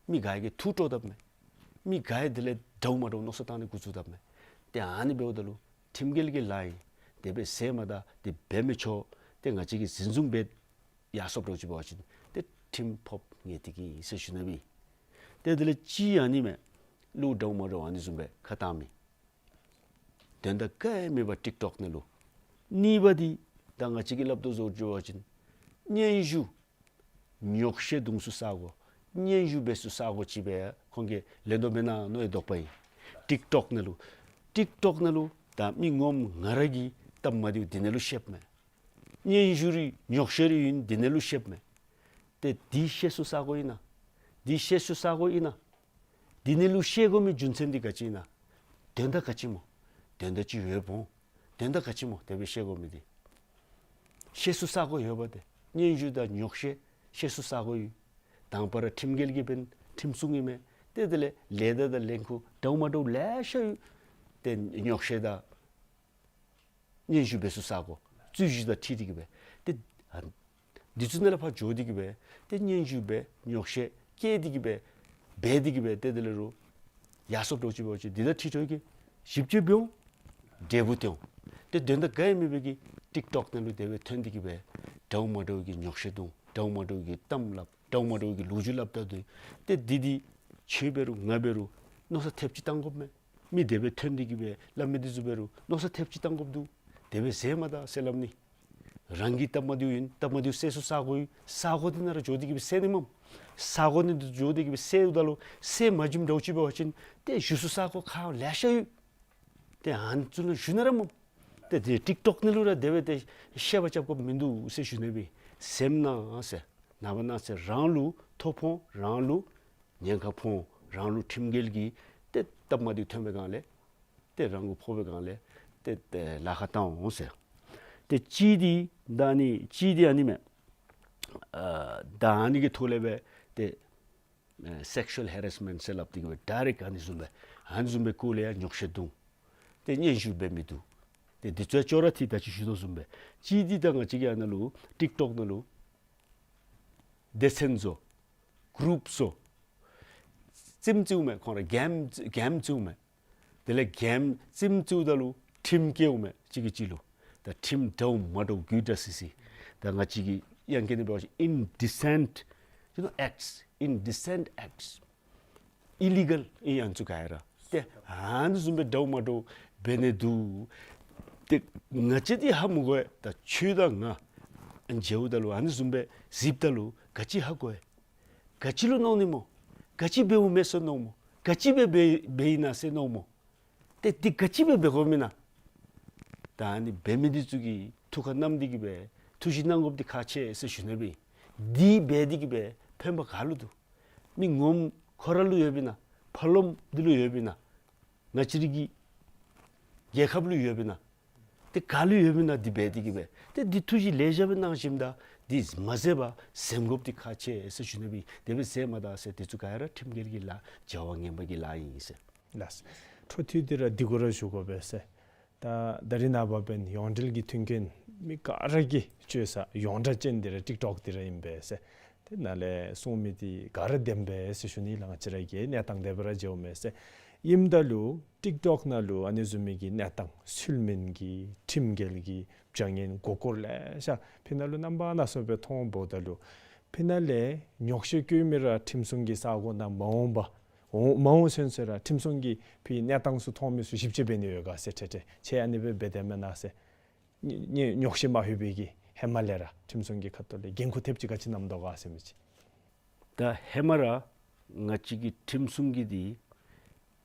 མི་ག་ར་གིས་ཐུགས་སྤྲོ་དཔ་མས། མི་ག་ར་དེ་ལས་འདྲཝ་མ་འདྲཝ་མནོ་བསམ་བཏང་ནི་འགོ་བཙུགས་དཔ་མས། ཏེ་ཨ་ནི་འབདཝ་ད་ལུ་ཁྲིམས་འགལ་གྱི་ལཱ་ཨིན། དེ་སྦེ་ཟེར་མ་ད་དེ་འབད་མི་ཆོག། ཏེ་ང་བཅས་ཀྱིས་འཛིན་བཟུང་འབད་ཡར་སོཔ་འདྲཝ་ཅིག་འབད་བ་ཅིན་ཏེ་ཁྲིམས་ཕོགཔ་ངེས་ཏིག་ཨིན་ཟེར་ཞུ་ནི་སྦེ། ཏེ་དེ་ལས་གཅིག་ཨ་ནི་མས། ལུ་འདྲཝ་མ་འདྲཝ་ཨ་ནི་བཟུམ་སྦེ་ཁ་བཏང་མི། དོན་དག་ག་ཡང་མེད་པར་ཊིཀ་ཊོཀ་ནང་ལུ། གཉིས་པ་འདི་ད་ང་བཅས་ཀྱིས་སླབ་དོ་བཟུམ་ཅིག་འབད་བ་ཅིན་སྙན་ཞུ་ཉོགས་བཤད་བརྡུང་ཚུགས་ས་གོ། སྙན་ཞུ་འབད་ཚུགས་ས་གོ་ཅིག་སྦེ་ཁོང་གིས་ལེན་དོ་མེན་ན་མནོ་བའི་དོགས་པ་ཨིན། ཊིཀ་ཊོཀ་ནང་ལུ་ཊིཀ་ཊོཀ་ནང་ལུ་ད་མི་ངོམ་ང་ར་གིས་སྟབས་མ་བདེཝ་འདི་ནང་ལུ་བཤདཔ་མས། སྙན་ཞུ་རེ་ཉོགས་བཤད་རེ་ཨིན་འདི་ནང་ལུ་བཤདཔ་མས། ཏེ་འདི་བཤད་ཚུགས་ས་གོ་ཨིན་ན། འདི་བཤད་ཚུགས་ས་གོ་ཨིན་ན། འདི་ནང་ལུ་བཤད་དགོ་མི་རྒྱུ་མཚན་འདི་ག་ཅི་ཨིན་ན། དོན་དག་ག་ཅི་སྨོ། དོན་དག་ཅིག་ཡོདཔ་འོང་། དོན་དག་ག་ཅི་སྨོ་དེ་སྦེ་བཤད་དགོ་མི་འདི། བཤད་ཚུགས་ས་གོ་ཡོདཔ་འདི། སྙན་ཞུ་དང་ཉོགས་བཤད་བཤད་ཚུགས་ས་གོ་ཡོད། དང་པ་ར་ཁྲིམས་འགལ་གྱི་འབདན་ཁྲིམས་སྲུང་ཨིན་མས། ཏེ་དེ་ལས་ལས་ད་དང་ལས་ཁུངས་འདྲཝ་མ་འདྲཝ་ལེ་ཤ་ཡོད། ཏེ་ཉོགས་བཤད་དང་སྙན་ཞུ་འབད་ཚུགས་ས་གོ་རྩོད་གཞི་དང་འཁྲིལ་ཏེ་གི་སྦེ་ཏེ་ཨ་འདི་ཚུ་ནང་ལས་ཕར་འགྱོ་སྟེ་གི་སྦེ་ཏེ་སྙན་ཞུ་འབད་ཉོགས་བཤད་བཀལ་ཏེ་གི་སྦེ་འབད་དེ་གི་སྦེ་ཏེ་དེ་ལས་རུང་ཡར་སོཔ་འདྲཝ་ཅིག་འབད་བ་ཅིན་འདི་དང་འཁྲིལ་འགྱོ་གི་ཞིབ་དཔྱད་འབད་འོང་། འབྲས་བུ་སྟོན་འོང་། ཏེ་དོན་དག་ག་ཡང་མེད་པའི་གི་ཊིཀ་ཊོཀ་ནང་ལུ་དེ་སྦེ་ཐོན་ཏེ་གི་སྦེ་འདྲཝ་མ་འདྲཝ་གི་ཉོགས་བཤད་བརྡུང་། འདྲཝ་མ་འདྲཝ་གི་གཏམ་སླབ། འདྲཝ་མ་འདྲཝ་གི་ལོ་རྒྱུས་སླབ་ད་འདུག། ཏེ་འདི་འདི་ཁྱོད་འབད་རུང་ང་འབད་རུང་མནོ་བསམ་ཐེབས་ཅིག་བཏང་དགོཔ་མས། མི་དེ་སྦེ་ཐོན་ཏེ་གི་སྦེ་སླབ་མི་འདི་ཚུ་འབད་རུང་མནོ་བསམ་ཐེབས་ཅིག་བཏང་དགོཔ་འདུག། དེ་སྦེ་ཟེར་མ་ད་ཟེར་སླབ་ནི། རང་གི་སྟབས་མ་བདེཝ་ཨིན། སྟབས་མ་བདེཝ་སེལ་ཚུགས་ས་གོ་ཡོད། ས་གོ་འདི་ནང་ར་འགྱོ་སྟེ་གི་སྦེ་སེལ་ནི་མས། ས་གོ་འདི་ནང་འགྱོ་སྟེ་གི་སྦེ་སེལཝ་ད་ལུ་སེལ་མ་བྱིནམ་འདྲཝ་ཅིག་འབད་བ་ཅིན་ཏེ་ཞུ་ཚུགས་ས་གོ་ཁག་ལེ་ཤ་ཡོད། ཏེ་ཨ་ནི་ཚུ་ནང་ཞུ་ནི་ར་མས། ཏེ་དེ་ཊིཀ་ཊོཀ་ནང་ལུ་ར་དེ་སྦེ་ཏེ་བཤད་པ་རྐྱབ་དགོཔ་མིན་འདུག་ཟེར་ཞུ་ནི་སྦེ། སེམས་ནང་ཟེར་ནངས་པ་གནངས་ཚེ་རང་ལུ་ཐོ་ཕོག་འོང་། རང་ལུ་ཉེན་ཁ་ཕོག་འོང་། རང་ལུ་ཁྲིམས་འགལ་གྱི་ཏེ་སྟབས་མ་བདེཝ་ཐོན་པའི་སྒང་ལས་ཏེ་རང་གུ་ཕོག་པའི་སྒང་ལས་ཏེ་ཏེ་ལཱ་ཁག་བཏང་འོང་ཟེར། ཏེ་གཅིག་འདི་ད་ཨ་ནི་གཅིག་འདི་ཨ་ནི་མས། ཨ་ད་ཨ་ནི་གི་ཐོག་ལས་སྦེ་ཏེ་ཨེ་སེག་ཤུ་ཨལ་ཧེ་རེས་མེནཊ་ཟེར་སླབ་སྟེ་གི་སྦེ་ཌའི་རེཀཊ་ཨ་ནི་བཟུམ་སྦེ་ཨ་ནི་བཟུམ་སྦེ་སྐོར་ལས་ཡང་ཉོགས་བཤད་བརྡུང་། ཏེ་སྙན་ཞུ་འབད་མི་བསྡུ། ཏེ་འདི་ཚུ་ཡང་ཅོག་ར་འཐད། ད་ཅི་ཞུ་དོ་བཟུམ་སྦེ་གཅིག་འདི་ད་ང་བཅས་ཀྱི་ཨ་ནཱ་ལུ་ཊིཀ་ཊོཀ་ནང་ལུ་ སྡེ་ཚན་བཟོ། གུ་རུབ་བཟོ། རྩེདམོ་རྩེཝ་མས། ཁོང་ར་གེམ་གེམ་རྩེཝ་མས། དེ་ལས་གེམ་རྩེདམོ་རྩེཝ་ད་ལུ་ཊིམ་བཀལཝ་མས། གཅིག་གིས་གཅིག་ལུ། ད་ཁྲིམས་འདྲཝ་མ་འདྲཝ་རྒུད་དྲགས་སི་སི། ད་ང་བཅས་ཀྱི་དབྱངས་སྐད་ནང་འབད་བ་ཅིན་indecent, you know, acts, indecent acts, illegal ཨིན་ཨ་ནི་ཚུ་ག་ར། ཏེ་ཨ་ནི་བཟུམ་སྦེ་འདྲཝ་མ་འདྲཝ་འབད་ནི་འདུག། ཏེ་ང་བཅས་འདི་ཧ་མི་གོ་བས། ད་ཁྱོད་དང་ང་ཨ་ནི་མཇལཝ་ད་ལུ་ཨ་ནི་བཟུམ་སྦེ་གཟིགསཔ་ད་ལུ་ག་ཅི་ཧ་གོ་བས། ག་ཅི་ལུ་མནོ་ནི་སྨོ། ག་ཅི་འབདཝ་མས་ཟེར་མནོཝ་སྨོ། ག་ཅི་སྦེ་འབད་འབདཝ་ཨིན་ན་ཟེར་མནོཝ་སྨོ། ཏེ་འདི་ག་ཅི་སྦེ་འབད་དགོཔ་ཨིན་ན། ད་ཨ་ནི་འབད་མི་འདི་ཚུ་གིས་ཐུགས་ཁར་བསྣམས་ཏེ་གི་སྦེ་ཐུགས་བཞེད་གནང་དགོཔ་འདི་ཁག་ཆེ་ཟེར་ཞུ་ནི་སྦེ། འདི་འབད་དེ་གི་སྦེ་ཕན་པ་ག་ལུ་འདུག། མི་ངོམ་ཁོ་ར་ལུ་ཡོདཔ་ཨིན་ན། ཕར་ལོགམ་འདི་ལུ་ཡོདཔ་ཨིན་ན། ང་བཅས་རའི་གི་རྒྱལ་ཁབ་ལུ་ཡོདཔ་ཨིན་ན། ཏེ་ག་ལུ་ཡོདཔ་ཨིན་ན་འདི་འབད་དེ་གི་སྦེ། ཏེ་འདི་ཐུགས་བཞེད་ལེ་ཤ་སྦེ་གནང་ཞིནམ་ད་འདི་མ་ཟད་པར་གཟིམ་དགོཔ་འདི་ཁག་ཆེ་ཟེར་ཞུ་ནི་སྦེ། དེ་སྦེ་ཟེརཝ་མ་ད་ཟེར་འདི་ཚུ་ག་ར་ཁྲིམས་འགལ་གྱི་ལཱ་བྱ་བ་ངན་པ་གི་ལཱ་ཨིན་ཟེར། ལགས། འཕྲོ་མཐུད་དེ་ར་འདི་གུ་ར་ཞུ་དགོ་པས་ཟེར། ད་ད་རིས་ནངས་པ་འབདན་ཡོངས་འབྲེལ་གྱི་མཐུན་རྐྱེན་མི་ག་ར་གིས་སྤྱོད་ས་ཡོངས་གྲགས་ཅན་འདི་ར་ཊིཀ་ཊོཀ་འདི་ར་ཨིན་པས་ཟེར། དེ་ནང་ལས་སྲུང་མི་འདི་ག་ར་བདེན་པས་ཟེར་ཞུ་ནི་ལགས། ང་བཅས་ར་གི་གནས་སྟངས་དེ་སྦེ་ར་མཇལཝ་མས་ཟེར། ཨིནམ་ད་ལུ་ཊིཀ་ཊོཀ་ནང་ལུ་ཨ་ནི་བཟུམ་མའི་གི་གནས་སྟངས་ཚུལ་མིན་གྱི་ཁྲིམས་འགལ་གྱི་བྱ་ངན་མགུ་སྐོར་ལེ་ཤ་ཕི་ནང་ལུ་རྣམ་པ་སྣ་ཚོགས་སྦེ་མཐོངམ་ད་ལུ་ཕི་ནང་ལས་ཉོགས་བཤད་བཀོད་མི་ར་ཁྲིམས་སྲུང་གི་ས་གོ་ནང་མ་འོངམ་པ་འོང་མ་འོང་ཚུན་ཚོད་ར་ཁྲིམས་སྲུང་གིས་ཕི་གནས་སྟངས་ཚུ་མཐོང་མི་ཚུ་ཞིབ་དཔྱད་འབད་ནི་ཡོད་ག་ཟེར། ཁྲེ་ཁྲེ་ཁྱེད་ཨ་ནི་སྦེ་འབད་དེས་མེན་ན་ཟེར། ཉེ་ཉེ་ཉོགས་བཤད་མ་ལྷོད་པའི་གི་ཧེ་མ་ལས་ར་ཁྲིམས་སྲུང་གི་ཁ་ཐུག་ལས་འགན་ཁུར་ཐེབས་ཅིག་ག་ཅི་བསྣམས་དོ་ག་ཟེར་མི་ཅིག། ད་ཧེ་མ་ར་ང་བཅས་ཀྱི་ཁྲིམས་སྲུང་གི་འདི་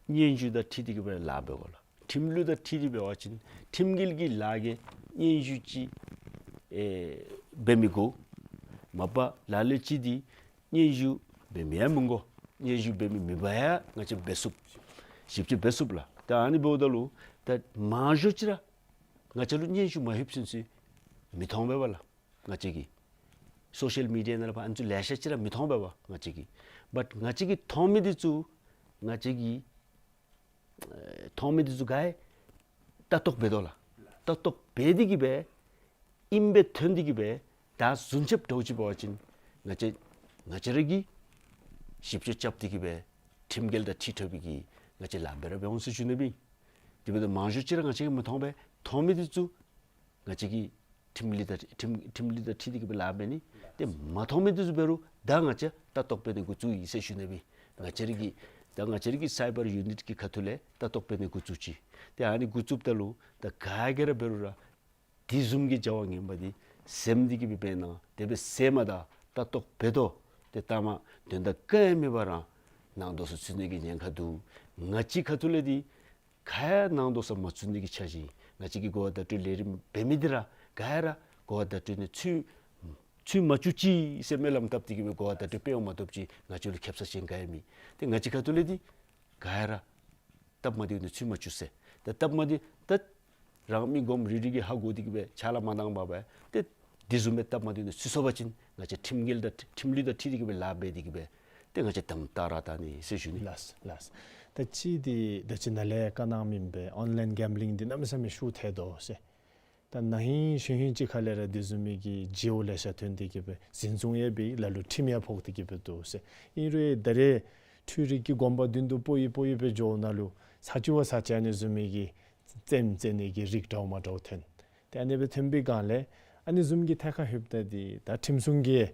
སྙན་ཞུ་དང་འཁྲིལ་ཏེ་གི་སྦེ་ལཱ་འབད་དགོ་ལགས། ཁྲིམས་ལུགས་དང་འཁྲིལ་ཏེ་འབད་བ་ཅིན་ཁྲིམས་འགལ་གྱི་ལཱ་གི་སྙན་ཞུ་ཅིག་ཨེ་འབད་མི་དགོ། མ་པ་ལ་ལུ་ཅིག་འདི་སྙན་ཞུ་འབད་མི་ཡང་མི་དགོ། སྙན་ཞུ་འབད་མི་མེད་པར་ཡང་ང་བཅས་འབད་ཚུགས། ཞིབ་དཔྱད་འབད་ཚུགས་ལགས། ད་ཨ་ནི་འབདཝ་ད་ལུ་ད་མང་ཤོས་ཅིག་ར་ང་བཅས་ལུ་སྙན་ཞུ་མ་ལྷོད་ཚུན་ཚོད་མི་མཐོང་པས་པ་ལགས། ང་བཅས་ཀྱིས་སོ་ཤལ་མི་ཌི་ཡ་ནང་ལས་ཕར་ཨ་ནི་ཚུ་ལེ་ཤ་ཅིག་ར་མི་མཐོང་པས་པ་ང་བཅས་ཀྱིས། བཊ་ང་བཅས་ཀྱིས་མཐོང་མི་འདི་ཚུ་ང་བཅས་ཀྱིས་ཨེ་མཐོང་མི་འདི་ཚུ་ག་ར་ལྟ་རྟོག་འབད་དོ་ལགས། ལྟ་རྟོག་འབད་དེ་གི་སྦེ་ཨིནམ་སྦེ་ཐོན་ཏེ་གི་སྦེ་ད་བཟུམ་ཅིག་འདྲཝ་ཅིག་འབད་བ་ཅིན་ང་བཅས་ང་བཅས་ར་གིས་ཞིབ་དཔྱད་རྐྱབ་སྟེ་གི་སྦེ་ཁྲིམས་འགལ་དང་འཁྲིལ་འཁྲིལ་བའི་གི་ང་བཅས་ལཱ་འབད་ར་འབད་འོང་ཟེར་ཞུ་ནི་སྦེ། དེ་འབདཝ་ད་མང་ཤོས་ཅིག་ར་ང་བཅས་ཀྱིས་མི་མཐོང་པས། མཐོང་མི་འདི་ཚུ་ང་བཅས་ཀྱིས་ཁྲིམས་ལུགས་དང་ཁྲིམས་ཁྲིམས་ལུགས་དང་འཁྲིལ་ཏེ་གི་སྦེ་ལཱ་འབད་ནི། ཏེ་མ་མཐོང་མི་འདི་ཚུ་འབད་རུང་ད་ང་བཅས་ལྟ་རྟོག་འབད་ནི་འགོ་བཙུགས་ཡི་ཟེར་ཞུ་ནི་སྦེ། ང་བཅས་ར་གི་ད་ང་བཅས་ར་གི་སའི་བར་ཡུ་ནིཊ་གི་ཁ་ཐུག་ལས་ལྟ་རྟོག་འབད་ནི་འགོ་བཙུགས་ཅི། ཏེ་ཨ་ནི་འགོ་བཙུགསཔ་ད་ལུ་ད་ག་གིས་ར་འབད་རུང་ར་དེ་བཟུམ་གྱི་བྱ་བ་ངན་པ་འདི་གཟིམ་སྟེ་གི་སྦེ་འབད་ན་དེ་སྦེ་ཟེརཝ་མ་ད་ལྟ་རྟོག་འབད་དོ། ཏེ་ལྟ་མ་དོན་དག་ག་ཡང་མེད་པར་ནང་དོགས་ས་ཚུད་ནི་གི་ཉེན་ཁ་འདུག། ང་བཅས་ཁ་ཐུག་ལས་འདི་ག་ཡང་ནང་དོགས་ས་མ་ཚུད་ནི་གི་འཆར་གཞི། ང་བཅས་ཀྱིས་གོ་བ་བརྡ་སྤྲོད་ལས་རིམ་འབད་མི་འདི་ར་ག་ཡང་ར་གོ་བ་བརྡ་སྤྲོད་ནང་ཚུད་ཚུད་མ་བཅུག་ཅིག་ཟེར་སྨོན་ལམ་བཏབ་སྟེ་གི་སྦེ་གོ་བ་བརྡ་སྤྲོད་སྤེལ་བ་མ་གཏོགས་ཅིག་ང་བཅས་ལུ་ཁེབ་ས་ཅིག་ག་ཡང་མེད། ཏེ་ང་བཅས་ཁ་ཐུག་ལས་འདི་ག་ཡང་ར་སྟབས་མ་བདེཝ་ནང་ཚུད་མ་བཅུག་ཟེར། ཏེ་སྟབས་མ་བདེ་ད་རང་མི་ངོམ་རེ་རེ་གིས་ཧ་གོ་སྟེ་གི་སྦེ་ཕྱག་ལཱ་མ་གནང་པར་སྦེ་ཏེ་དེ་བཟུམ་སྦེ་སྟབས་མ་བདེཝ་ནང་ཚུད་སོང་པ་ཅིན་ང་བཅས་ཁྲིམས་འགལ་དང་ཁྲིམས་ལུགས་དང་འཁྲིལ་ཏེ་གི་སྦེ་ལཱ་འབད་དེ་གི་སྦེ་ཏེ་ང་བཅས་དམ་དྲག་ར་བལྟ་ནི་ཟེར་ཞུ་ནི། ལགས་ལགས། ད་ཅི་འདི་ད་ཅི་ནཱ་ལས་བཀའ་གནང་མི་སྦེ་ཨོན་ལཱའིན་གེམ་བི་ལིང་འདི་གནམ་མེད་ས་མེད་ཤུགས་ཐལ་དོ་ཟེར། ད་ན་ཧིང་གཞེས་ཧིང་ཅིག་ཁ་ལས་ར་དེ་བཟུམ་མའི་གི་བརྗེ་བོ་ལེ་ཤ་ཐོན་ཏེ་གི་སྦེ་འཛིན་བཟུང་ཡང་འབད་ལ་ལུ་ཁྲིམས་ཡང་ཕོག་སྟེ་གི་སྦེ་འདུག་ཟེར། ཨིན་རུང་ད་རེས་འཕྲུལ་རིག་གི་གོམ་པ་མདུན་དུ་སྤོ་ཡི་སྤོ་ཡི་སྦེ་འགྱོཝ་ད་ལུ་ཚར་གཅིག་བ་ཚར་གཅིག་ཨ་ནི་བཟུམ་མའི་གི་རྩེདམོ་རྩེ་ནི་གི་རིགས་འདྲཝ་མ་འདྲཝ་ཐོན། ཏེ་ཨ་ནི་སྦེ་ཐོན་པའི་སྒང་ལས་ཨ་ནི་བཟུམ་གྱི་ཐད་ཁར་ལྷོདཔ་ད་འདི་ད་ཁྲིམས་སྲུང་གིས་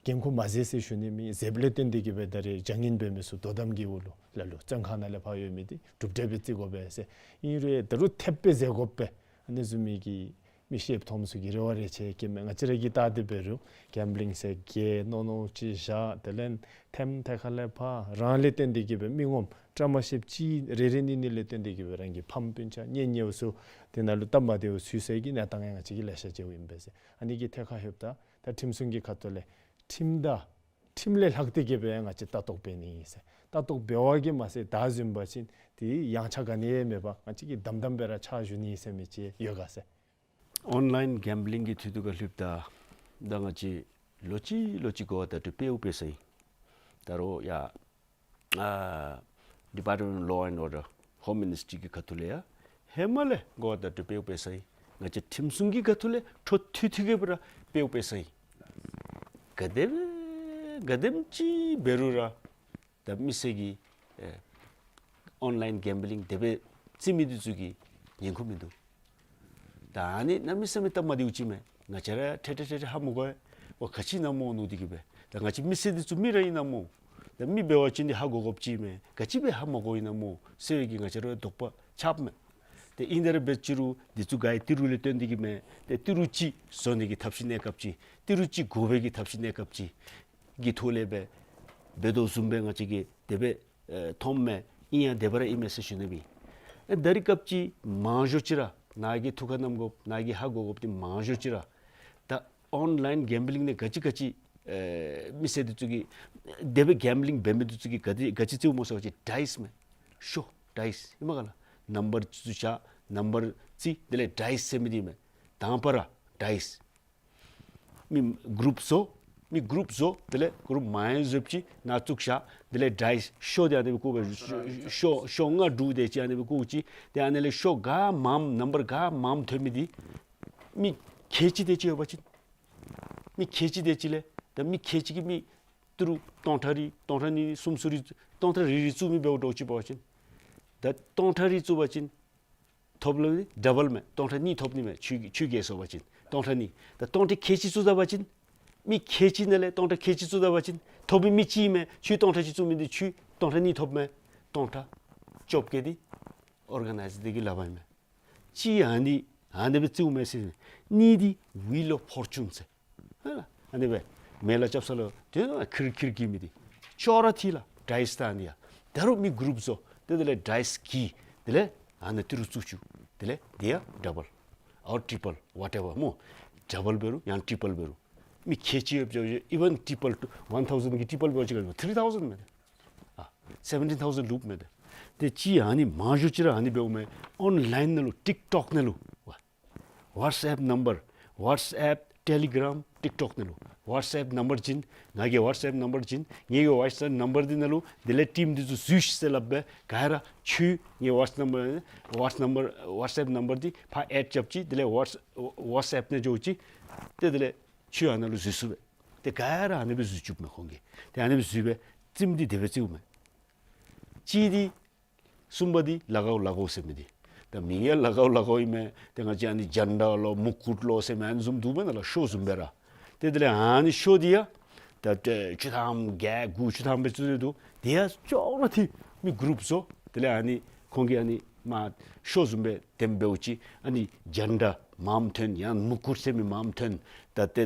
འགན་ཁུར་མ་བཟུང་ཟེར་ཞུ་ནི་མེད། བཟུངམ་ལས་བརྟེན་ཏེ་གི་སྦེ་ད་རེས་བྱ་ངན་འབད་མི་ཚུ་དོ་དམ་གྱི་འོག་ལུ་ལ་ལུ་བཙོན་ཁང་ནང་ལས་ཕར་ཡོད་མི་འདི་གྲུབ་འབྲས་སྦེ་བརྩི་དགོ་པས་ཟེར། ཨིན་རུང་ད་རུང་ཐེབས་སྦེ་བཟོ་དགོ་པས། ཨ་ནི་བཟུམ་མའི་གི་མི་ཤེསཔ་མཐོངམ་ཚུ་གིས་རེ་བ་རེ་ཆེ་བསྐྱེདཔ་མས། ང་བཅས་ར་གིས་བལྟ་སྟེ་འབད་རུང་གེམ་བི་ལིང་ཟེར་གི་མནོ་མནོཝ་ཅིག་བཞག། དེ་ལས་ཐེམ་ཐད་ཁ་ལས་ཕར་རང་ལས་བརྟེན་ཏེ་གི་སྦེ་མི་ངོམ་བཀྲ་མ་ཤིསཔ་ཅིག་རེ་རེ་གཉིས་གཉིས་ལས་བརྟེན་ཏེ་གི་སྦེ་རང་གི་ཕམ་སྤུན་ཆ་གཉེན་ཉེཝ་ཚུ་དེ་ནང་ལུ་སྟབས་མ་བདེཝ་ཚུད་སའི་གི་གནས་སྟངས་ཡང་ང་བཅས་ཀྱིས་ལེ་ཤ་མཇལཝ་ཨིན་པས་ཟེར། ཨ་ནི་གི་ཐད་ཁར་ལྷོདཔ་ད་ད་ཁྲིམས་སྲུང་གི་ཁ་ཐུག་ལས་ཁྲིམས་དང་ཁྲིམས་ལས་ལྷག་སྟེ་གི་སྦེ་ང་བཅས་ལྟ་རྟོག་འབད་ནི་ཨིན་ཟེར། ལྟ་རྟོག་འབད་བ་གིས་མ་ཚད་ད་བཟུང་པ་ཅིན་དེ་ཡངས་ཆག་ག་ནི་ཡང་མེད་པར་ང་བཅས་ཀྱིས་དམ་དམ་སྦེ་ར་ཕྱག་ཞུ་ནི་ཨིན་ཟེར་མི་ཅིག་ཡོད་ག་ཟེར། ཨོན་ལཱའིན་གེམ་བི་ལིང་གི་འཐུས་ཐུགས་ཁར་ལྷོདཔ་ད་ད་ང་བཅས་ལོ་གཅིག་ལོ་གཅིག་གོ་བ་བརྡ་སྤྲོད་སྤེལཝ་སྤེལ་ས་ཨིན། ད་རུང་ཡ་ཨ་Department of Law and Order, Home Ministry གི་ཁ་ཐུག་ལས་ཡང་ཧེ་མ་ལས་གོ་བ་བརྡ་སྤྲོད་སྤེལཝ་སྤེལ་ས་ཨིན། ང་བཅས་ཁྲིམས་སྲུང་གི་ཁ་ཐུག་ལས་འཕྲོ་མཐུད་མཐུད་དེ་གི་སྦེ་ར་སྤེལཝ་སྤེལ་ས་ཨིན། ག་དེ་སྦེ་ ག་དེམ་ཅིག་འབད་རུང་ར་ད་མི་སེར་གྱིས་ཨེ་ཨོན་ལཱའིན་གེམ་བི་ལིང་དེ་སྦེ་རྩེད་མི་འདི་ཚུ་གིས་ཉན་ཁུངས་མིན་འདུག། ད་ཨ་ནི་གནམ་མེད་ས་མེད་སྟབས་མ་བདེཝ་ཅིག་མས། ང་བཅས་ར་ཐད་ཐད་ཐད་ཐད་ཧ་མ་གོ་བས། འོ་ག་ཅི་ཨིན་ན་སྨོ་མནོ་སྟེ་གིས་སྦེ། ད་ང་བཅས་མི་སེར་འདི་ཚུ་མི་ར་ཨིན་ན་སྨོ། ད་མི་འབད་བ་ཅིན་འདི་ཧ་གོ་དགོཔ་ཅིག་མས། ག་ཅི་སྦེ་ཧ་མ་གོཝ་ཨིན་ན་སྨོ་ཟེར་བའི་གི་ང་བཅས་ར་དོགས་པ་ཆགསཔ་མས། ཏེ་ཨིན་ཏེ་ར་འབད་ཅི་རུང་འདི་ཚུ་ག་ར་ཏི་རུ་ལས་བཏོན་ཏེ་གིས་མས། ཏེ་ཏི་རུ་ཅིག་བཟོ་ནི་གི་ཐབས་ཤེས་གནས་སྐབས་ཅིག། ཏི་རུ་ཅིག་དགོ་པའི་གི་ཐབས་ཤེས་གནས་སྐབས་ཅིག་གི་ཐོག་ལས་སྦེ་འབད་དོ་བཟུམ་སྦེ་ང་བཅས་ཀྱིས་དེ་སྦེ་ཨེ་མཐོངམ་མས། ཨིན་ཡང་དེ་སྦེ་ར་ཨིན་མས་ཟེར་ཞུ་ནི་མས། ཨེ་ད་རིས་སྐབས་ཅིག་མང་ཤོས་ཅིག་ར་ནཱ་གིས་ཐུགས་ཁར་བསྣམ་དགོཔ་ནཱ་གིས་ཧ་གོ་དགོཔ་འདི་མང་ཤོས་ཅིག་ར་ད་ཨོན་ལཱའིན་གེམ་བི་ལིང་ནང་ག་ཅི་ག་ཅི་ཨེ་མི་སེར་འདི་ཚུ་གིས་དེ་སྦེ་གེམ་བི་ལིང་འབད་མི་འདི་ཚུ་གིས་ག་དེ་ག་ཅི་རྩེདཔ་སྨོ་ཟེར་བ་ཅིན་ཌའིསི་མས། ཤོ་ཌའིསི་ཨིན་མས་ག་ལགས། ནམ་བར་ཚུ་བཞག། ནམ་བར་རྩེད། དེ་ལས་ཌའིསི་ཟེར་མི་འདི་མས། དང་པ་ར་ཌའིསི། མི་གུ་རུཔ་བཟོ། མི་གུ་རུཔ་བཟོ། དེ་ལས་གུ་རུཔ་མང་བཟོཝ་ཅིག་ནཱ་བཙུགས་བཞག། དེ་ལས་ཌའིསི་ཤོ་འདི་ཨ་ནི་སྦེ་བཀོ་སྦེ་ཤོ་ཤོ་ལྔ་དྲུག་དེ་ཅིག་ཨ་ནི་སྦེ་བཀོཝ་ཅིག། ཏེ་ཨ་ནི་ལས་ཤོ་ག་མངམ་ནམ་བར་ག་མངམ་ཐོན་མི་འདི་མི་ཁལ་གཅིག་དེ་ཅིག་ཡོད་པ་ཅིན་མི་ཁལ་གཅིག་དེ་ཅིག་ལས་ད་མི་ཁལ་གཅིག་གིས་མི་ཏི་རུ་སྟོང་ཕྲག་རེ་སྟོང་ཕྲག་གཉིས་གསུམ་ཚུ་རེ་སྟོང་ཕྲག་རེ་རེ་བཙུགས་མི་འབདཝ་འདྲཝ་ཅིག་འབད་བ་ཅིན་ད་སྟོང་ཕྲག་རེ་བཙུགས་པ་ཅིན་ཐོབ་ལུ་ཌ་བཱལ་མས། སྟོང་ཕྲག་གཉིས་ཐོབ་ནི་མས། ཁྱོད་ཁྱོད་རྒྱལ་སོང་པ་ཅིན་སྟོང་ཕྲག་གཉིས། ད་སྟོང་ཕྲག་ཁལ་གཅིག་བཙུགས་ད་པ་ཅིན་མི་ཁལ་གཅིག་ནང་ལས་སྟོང་ཕྲག་ཁལ་གཅིག་བཙུགས་ད་པ་ཅིན་ཐོབ་མི་གཅིག་མས། ཁྱོད་སྟོང་ཕྲག་གཅིག་བཙུགས་མི་འདི་ཁྱོད་སྟོང་ཕྲག་གཉིས་ཐོབ་མས། སྟོང་ཕྲག་བཅོ་བརྒྱད་འདི་ཨོར་ག་ནའིཛ་འདི་གི་ལག་པར་ཨིན་མས། གཅིག་ཨ་ནི་ཨ་ནི་སྦེ་བཙུགས་མས་ཟེར། གཉིས་འདི་ཝིལ་ཨོཕ་ཕོར་ཅུན་ཟེར། ཧ་ལ། ཨ་ནི་སྦེ་མེ་ལ་རྐྱབ་ས་ལུ་དེ་ནང་ཁིར་ཁིར་གྱི་མི་འདི་ཅོག་ར་འཐད་ལགས། ཌའིསི་ད་ཨ་ནི་ཡ། ད་རུང་མི་གུ་རུཔ་བཟོ། ཏེ་དེ་ལས་ཌའིསི་གི་དེ་ལས་ཨ་ནི་ཏི་རུ་བཙུགས་བཅུག། དེ་ལས་དེ་ཡང་ཌ་བཱལ་ཨོར་ཊི་པཱལ་ཝ་ཊེ་ཝར་སྨོ། ཌ་བཱལ་འབད་རུང་ཡང་ཊི་པཱལ་འབད་རུང་མི་ཁལ་གཅིག་ཡོདཔ་ཅིག་ཨི་ཝན་ཊི་པཱལ་ཊུ་ཝན་ཐའུ་ཟེན་གྱི་ཊི་པཱལ་འབད་བ་ཅིན་ཐི་རི་ཐའུ་ཟེན་མས། ཨ་སེ་བེན་ཊིན་ཐའུ་ཟེན་ལུསཔ་མས། ཏེ་གཅིག་ཨ་ནི་མང་ཤོས་ཅིག་ར་ཨ་ནི་འབདཝ་མས། ཨོན་ལཱའིན་ནང་ལུ་ཊིཀ་ཊོཀ་ནང་ལུ་ཝ་ཝཊསི་ཨེཔ་ནམ་བར་ཝཊསི་ཨེཔ་ཊེ་ལི་གརམ་ཊིཀ་ཊོཀ་ནང་ལུ་ཝཊསི་ཨེཔ་ནམ་བར་བྱིན། ང་གི་ཝཊསི་ཨེཔ་ནམ་བར་བྱིན། ངེ་གི་ཝཊསི་ཨེཔ་ནམ་བར་འདི་ནང་ལུ་དེ་ལས་ཊིམ་འདི་ཚུ་འཛུལ་ཤིག་ཟེར་སླབ་སྦེ་ག་ར་ཁྱོད་ངེ་ཝཊསི་ནམ་བར་ཝཊསི་ནམ་བར་ཝཊསི་ཨེཔ་ནམ་བར་འདི་ཕར་ཨེཌ་རྐྱབ་ཅིག། དེ་ལས་ཝཊསི་ཝཊསི་ཨེཔ་ནང་འགྱོ་ཅིག། ཏེ་དེ་ལས་ཁྱོད་ཨ་ནཱ་ལུ་འཛུལ་ཚུགས་པས། ཏེ་ག་ར་ཨ་ནི་སྦེ་འཛུལ་བཅུག་མས་ཁོང་གིས། ཏེ་ཨ་ནི་སྦེ་འཛུལ་སྦེ་རྩེདམོ་འདི་དེ་སྦེ་རྩེཝ་མས། གཅིག་འདི། གསུམ་པ་འདི་ལ་གའུ་ལ་གའུ་ཟེར་མི་འདི། ད་མིང་ཡང་ལ་གའུ་ལ་གའུ་ཨིན་མས། ཏེ་ང་བཅས་ཨ་ནི་ཇན་ཌ་ལོ་མུ་ཀུཊ་ལོ་ཟེར་མི་ཨ་ནི་བཟུམ་འདུག་མེན་ན་ལགས། ཤོ་བཟུམ་སྦེ་ར། ཏེ་དེ་ལས་ཨ་ནི་ཤོ་འདི་ཡང་ད་ཏེ་བཅུ་ཐམ་བརྒྱད་དགུ་བཅུ་ཐམ་སྦེ་བཙུགས་ཏེ་འདུག། དེ་ཡང་ཅོག་ར་འཐད། མི་གུ་རུཔ་བཟོ། དེ་ལས་ཨ་ནི་ཁོང་གིས་ཨ་ནི་མ་ཤོ་བཟུམ་སྦེ་དེམ་འབདཝ་ཅིག་ཨ་ནི་ཇན་ཌ་མངམ་ཐོན། ཡང་མུ་ཀུཊ་ཟེར་མི་མངམ་ཐོན། ད་ཏེ་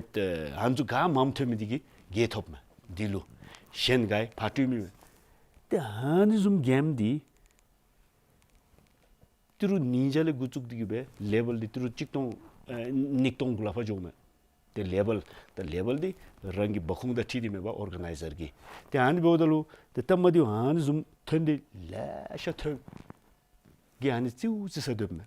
ཨ་ནི་ཚུ་ག་མངམ་ཐོན་མི་འདི་གིས་རྒྱལ་ཐོབ་མས། འདི་ལུ་གཞན་ག་ཡང་ཕར་སྤྲོད་མི་མེད། ཏེ་ཨ་ནི་བཟུམ་གེམ་འདི་ཏི་རུ་ཉིས་བརྒྱ་ལས་འགོ་བཙུགས་ཏེ་གིས་སྦེ་ལེ་བཱལ་འདི་ཏི་རུ་གཅིག་སྟོང་ཨེ་ཉིས་སྟོང་གུ་ལས་ཕར་འགྱོཝ་མས། ཏེ་ལེ་བཱལ་ད་ལེ་བཱལ་འདི་རང་གི་འབབ་ཁུངས་དང་འཁྲིལ་ཏེ་མེད་པར་ཨོར་ག་ནའིཛར་གྱི། ཏེ་ཨ་ནི་འབདཝ་ད་ལུ་ཏེ་སྟབས་མ་བདེཝ་ཨ་ནི་བཟུམ་ཐོན་ཏེ་ལེ་ཤ་ཐོན། གི་ཨ་ནི་རྩེདམོ་རྩེ་ས་སྡོདཔ་མས།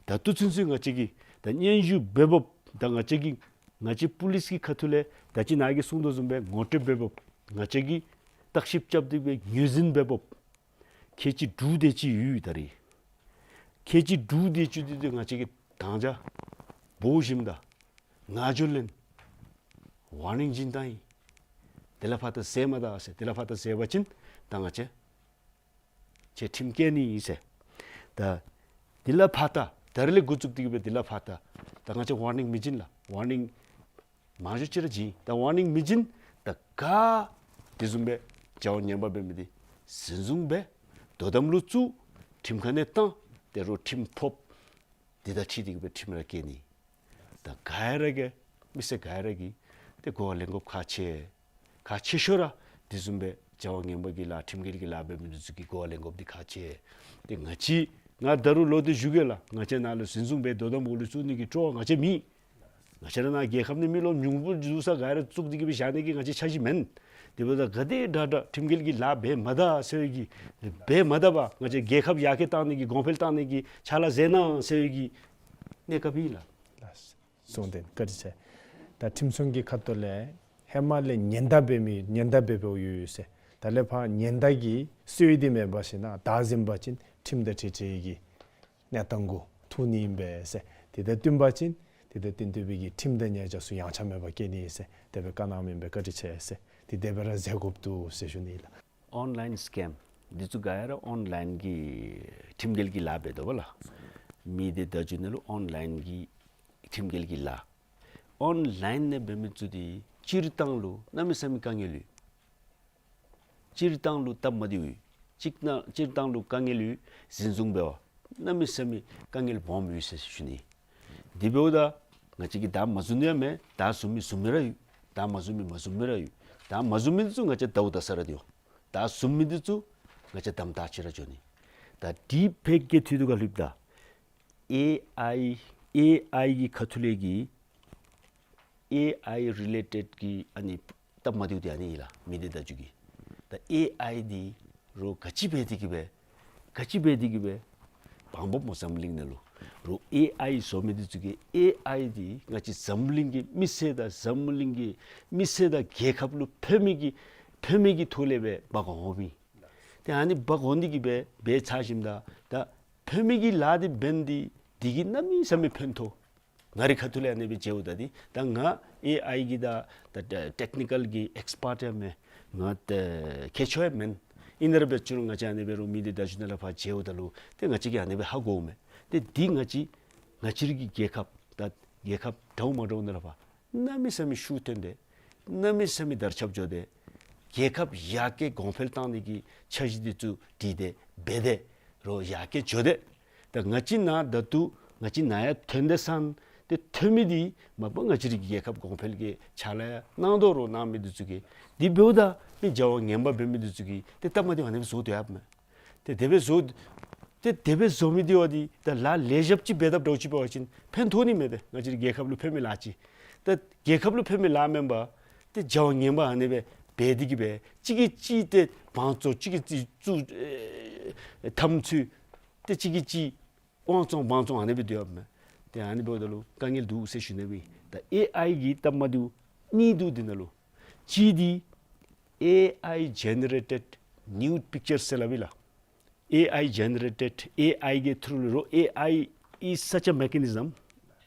ད་ལྟོ་ཚུན་ཚོད་ང་བཅས་ཀྱིས་ད་སྙན་ཞུ་འབད་འབདཝ་ད་ང་བཅས་ཀྱིས་ང་བཅས་པུ་ལིསི་གི་ཁ་ཐུག་ལས་ད་ཅི་ནཱ་གིས་གསུངས་དོ་བཟུམ་སྦེ་ངོ་སྤྲོད་འབད་འབདཝ་ང་བཅས་ཀྱིས་བརྟག་ཞིབ་རྐྱབ་སྟེ་སྦེ་ངོས་འཛིན་འབད་འབདཝ་ཁལ་གཅིག་དྲུག་དེ་ཅིག་ཡོད་ད་རེས། ཁལ་གཅིག་དྲུག་དེ་ཅིག་འདི་ཏེ་ང་བཅས་ཀྱིས་དང་ཅ་འབོ་ཞིནམ་ད་ང་འགྱོ་ལེན་ཝར་ནིང་བྱིན་བཏང་ཡི། དེ་ལས་ཕར་ད་བཟོ་མ་ད་ཟེར། དེ་ལས་ཕར་ད་བཟོ་བ་ཅིན་ད་ང་བཅས་ཁྱོད་ཁྲིམས་བཀལ་ནི་ཨིན་ཟེར། ད་དེ་ལས་ཕར་ད་ད་རེས་ལས་འགོ་བཙུགས་ཏེ་གིས་སྦེ་དེ་ལས་ཕར་ད་ད་ང་བཅས་ཝར་ནིང་མི་བྱིན་ལགས། ཝར་ནིང་མང་ཤོས་ཅིག་ར་བྱིན། ད་ཝར་ནིང་མི་བྱིན། ད་ག་དེ་བཟུམ་སྦེ་བྱ་བ་ངན་པ་འབད་མི་འདི་འཛིན་བཟུང་འབད། དོ་དམ་ལུ་བཙུགས། ཁྲིམས་ཁང་ནང་བཏང་། ད་རུང་ཁྲིམས་ཕོགཔ་འདི་དང་འཁྲིལ་ཏེ་གིས་སྦེ་ཁྲིམས་ར་བཀལ་ནི། ད་ག་ར་གིས་མི་སེར་ག་ར་གིས་ཏེ་གོ་བ་ལེན་དགོཔ་ཁག་ཆེ། ཁག་ཆེ་ཤོས་ར་དེ་བཟུམ་སྦེ་བྱ་བ་ངན་པ་གི་ལཱ་ཁྲིམས་འགལ་གྱི་ལཱ་འབད་མི་འདི་ཚུ་གིས་གོ་བ་ལེན་དགོཔ་འདི་ཁག་ཆེ། ཏེ་ང་བཅས་ང་ད་རུང་ལོག་སྟེ་ཞུ་གེ་ལགས། ང་བཅས་ནཱ་ལུ་འཛིན་བཟུང་འབད་དོ་དམ་འོག་ལུ་བཙུགས་ནི་གི་སྤྲོ་བ་ང་བཅས་མེད། ང་བཅས་ར་ནཱ་རྒྱལ་ཁབ་ནང་མི་ལོག་ཉུང་སུ་ཡོད་ས་ག་ར་བཙུགས་ཏེ་གིས་སྦེ་བཞག་ནི་གི་ང་བཅས་འཆར་གཞི་མེན། དེ་འབདཝ་ད་ག་དེ་དྲག་དྲག་ཁྲིམས་འགལ་གྱི་ལཱ་འབད་མ་ད་ཟེར་བའི་གི་འབད་མ་ད་པར་ང་བཅས་རྒྱལ་ཁབ་ཡར་རྒྱས་གཏང་ནི་གི་གོང་འཕེལ་གཏང་ནི་གི་ཕྱག་ལཱ་མཛད་གནང་ཟེར་བའི་གི་གནས་སྐབས་ཨིན་ལགས། གསུངས་ཏེ་བཀའ་དྲིན་ཆེ། ད་ཁྲིམས་སྲུང་གི་ཁ་ཐུག་ལས་ཧེ་མ་ལས་ཉེན་བརྡ་འབད་མི་ཉེན་བརྡ་འབད་འབདཝ་ཡོད་ཡོད་ཟེར། ད་ལས་ཕར་ཉེན་བརྡ་གིས་སོ་ཡི་འདི་མེད་པ་ཅིན་ན་བདའ་ཟུན་པ་ཅིན་ཁྲིམས་དང་འཁྲིལ་འཁྲིལ་གྱི་གནས་སྟངས་གུ་ཐུག་ནི་ཨིན་པས་ཟེར། དེ་དང་བསྟུན་པ་ཅིན་ དེ་དང་བསྟུན་ཏེ་སྦེ་གི་ཁྲིམས་དང་ཉེས་བྱ་ཚུ་ཡངས་ཆག་མེད་པར་བཀལ་ནི་ཨིན་ཟེར་དེ་སྦེ་བཀའ་གནང་མི་ཨིན་པས། བཀའ་དྲིན་ཆེ་ཟེར། ཏེ་དེ་སྦེ་ར་མཛད་དགོཔ་འདུག་ཟེར་ཞུ་ནི་ལགས། ཨོན་ལཱའིན་སི་ཀེམ་འདི་ཚུ་ག་ར་ཨོན་ལཱའིན་གྱི་ཁྲིམས་འགལ་གྱི་ལཱ་འབད་དོ་བ་ལགས། མི་སྡེ་བརྡ་བརྒྱུད་ནང་ལུ་ཨོན་ལཱའིན་གྱི་ཁྲིམས་འགལ་གྱི་ལཱ། ཨོན་ལཱའིན་ནང་འབད་མི་ཚུ་འདི་སྤྱིར་བཏང་ལུ་གནམ་མེད་ས་མེད་དཀའ་ངལ་ཡོད། སྤྱིར་བཏང་ལུ་སྟབས་མ་བདེཝ་ཡོད། སྤྱིར་བཏང་སྤྱིར་བཏང་ལུ་དཀའ་ངལ་ཡོད། འཛིན་བཟུང་འབད་བ་གནམ་མེད་ས་མེད་དཀའ་ངལ་སྦོམ་ཡོད་ཟེར་ཞུ་ནི། དེ་འབདཝ་ད་ང་བཅས་ཀྱིས་བདའ་མ་བཟུང་ནི་ཡང་མེད། བདའ་བཟུང་མི་བཟུང་མི་ར་ཡོད། བདའ་མ་བཟུང་མི་མ་བཟུང་མི་ར་ཡོད། བདའ་མ་བཟུང་མི་འདི་ཚུ་ང་བཅས་བདའཝ་ད་ས་ར་སྡོད་འོང་། བདའ་བཟུང་མི་འདི་ཚུ་ང་བཅས་དམ་དྲག་ཅིག་ར་འགྱོ་ནི། ད་དེ་ཕལ་སྐད་ཐུག་དོ་ག་ལྷོདཔ་ད་ཨེ་ཨའི་ཨེ་ཨའི་གི་ཁ་ཐུག་ལས་ཀྱི་ཨེ་ཨའི་རི་ལེ་ཊེཌ་ཀྱི་ཨ་ནི་སྟབས་མ་བདེཝ་འདི་ཨ་ནི་ཨིན་ལགས། མི་སྡེ་བརྡ་བརྒྱུད་ཀྱི། ད་ཨེ་ཨའི་འདི་རོགས་ག་ཅི་འབད་དེ་གིས་སྦེ་ག་ཅི་འབད་དེ་གིས་སྦེ་བང་འབབ་སྨོ་འཛམ་གླིང་ནང་ལུ། རོགས་ཨེ་ཨའི་བཟོ་མི་འདི་ཚུ་གིས་ཨེ་ཨའི་འདི་ང་བཅས་འཛམ་གླིང་གི་མི་སེར་དང་འཛམ་གླིང་གི་མི་སེར་དང་རྒྱལ་ཁབ་ལུ་ཕན་མི་གི་ཕན་མི་གི་ཐོག་ལས་སྦེ་འབག་འོང་མི། ཏེ་ཨ་ནི་འབག་འོང་སྟེ་གིས་སྦེ་འབད་ཚར་ཞིནམ་ད་ད་ཕན་མི་གི་ལཱ་འདི་འབད་ནི་འདི་འདི་གིས་གནམ་མེད་ས་མེད་ཕན་ཐོགས། ང་རའི་ཁ་ཐུག་ལས་ཨ་ནི་སྦེ་འགྱོཝ་ད་འདི་ད་ང་ཨེ་ཨའི་གི་ད་ད་ད་ཊེཀ་ནི་ཀཱལ་གྱི་ཨེགསི་པརཊ་ཡང་མེན། ང་ད་མཁས་མཆོག་ཡང་མེན། ཨིན་རུང་འབད་ཅི་རུང་ང་བཅས་ཨ་ནི་སྦེ་རོགས་མི་སྡེ་བརྡ་བརྒྱུད་ནང་ལས་ཕར་འགྱོཝ་ད་ལུ་ཏེ་ང་བཅས་ཀྱིས་ཨ་ནི་སྦེ་ཧ་གོཝ་མས། ཏེ་འདི་ང་བཅས་ང་བཅས་རའི་གི་རྒྱལ་ཁབ་ད་རྒྱལ་ཁབ་འདྲཝ་མ་འདྲཝ་ནང་ལས་ཕར་གནམ་མེད་ས་མེད་ཤུགས་བཏོན་ཏེ་གནམ་མེད་ས་མེད་དར་ཁྱབ་འགྱོ་སྟེ་རྒྱལ་ཁབ་ཡར་རྒྱས་གོང་འཕེལ་བཏང་ནི་གི་འཆར་གཞི་འདི་ཚུ་བྲིས་ཏེ་འབད་དེ་རོགས་ཡར་རྒྱས་འགྱོ་སྟེ་ད་ང་བཅས་ནཱ་ད་ལྟོ་ང་བཅས་ནཱ་ཡར་ཐོན་ཏེ་སོང་སྟེ་ཐོན་མི་འདི་མ་པ་ང་བཅས་རའི་རྒྱལ་ཁབ་གོང་འཕེལ་གྱི་ཕྱག་ལཱ་ཡང་གནང་དོ་རོགས་གནང་མི་འདི་ཚུ་གིས། དེ་འབདཝ་ད་མི་བྱ་བ་ངན་པ་འབད་མི་འདི་ཚུ་གིས་ཏེ་སྟབས་མ་བདེཝ་ཨ་ནི་སྦེ་བཟོ་སྡོད་ཡོདཔ་མས། ཏེ་དེ་སྦེ་བཟོ་ཏེ་དེ་སྦེ་བཟོ་མི་འདི་བ་འདི་ད་ལཱ་ལེགས་ཤོམ་ཅིག་འབད་དཔ་འདྲཝ་ཅིག་འབད་བ་ཅིན་ཕན་ཐོགས་ནི་མས། ཏེ་ང་བཅས་རའི་རྒྱལ་ཁབ་ལུ་ཕན་མི་ལཱ་ཅིག། ད་རྒྱལ་ཁབ་ལུ་ཕན་མི་ལཱ་མེན་པར་ཏེ་བྱ་བ་ངན་པ་ཨ་ནི་སྦེ་འབད་དེ་གིས་སྦེ་གཅིག་གིས་གཅིག་ཏེ་བང་བཙོག་གཅིག་གིས་གཅིག་བཙུགས་ཨེ་འཐབ་རྩོད་ཏེ་གཅིག་གིས་གཅིག་དབང་བཙོང་བང་བཙོང་ཨ་ནི་སྦེ་སྡོད་ཡོདཔ་མས། ཏེ་ཨ་ནི་འབདཝ་ད་ལུ་དཀའ་ངལ་འདུག་ཟེར་ཞུ་ནི་སྦེ། ད་ཨེ་ཨའི་གི་སྟབས་མ་བདེཝ་གཉིས་འདུག་འདི་ནང་ལུ། གཅིག་འདི་ཨེ་ཨའི་ཇེ་ནེ་རེ་ཊེཌ་ནིའུཌ་པིཀ་ཅར་ཟེར་སླབ་ཨིན་ལགས། ཨེ་ཨའི་ཇེ་ནེ་རེ་ཊེཌ་ཨེ་ཨའི་གི་ཐུརུ་ལུ་རོགས། ཨེ་ཨའི་is such a mechanism,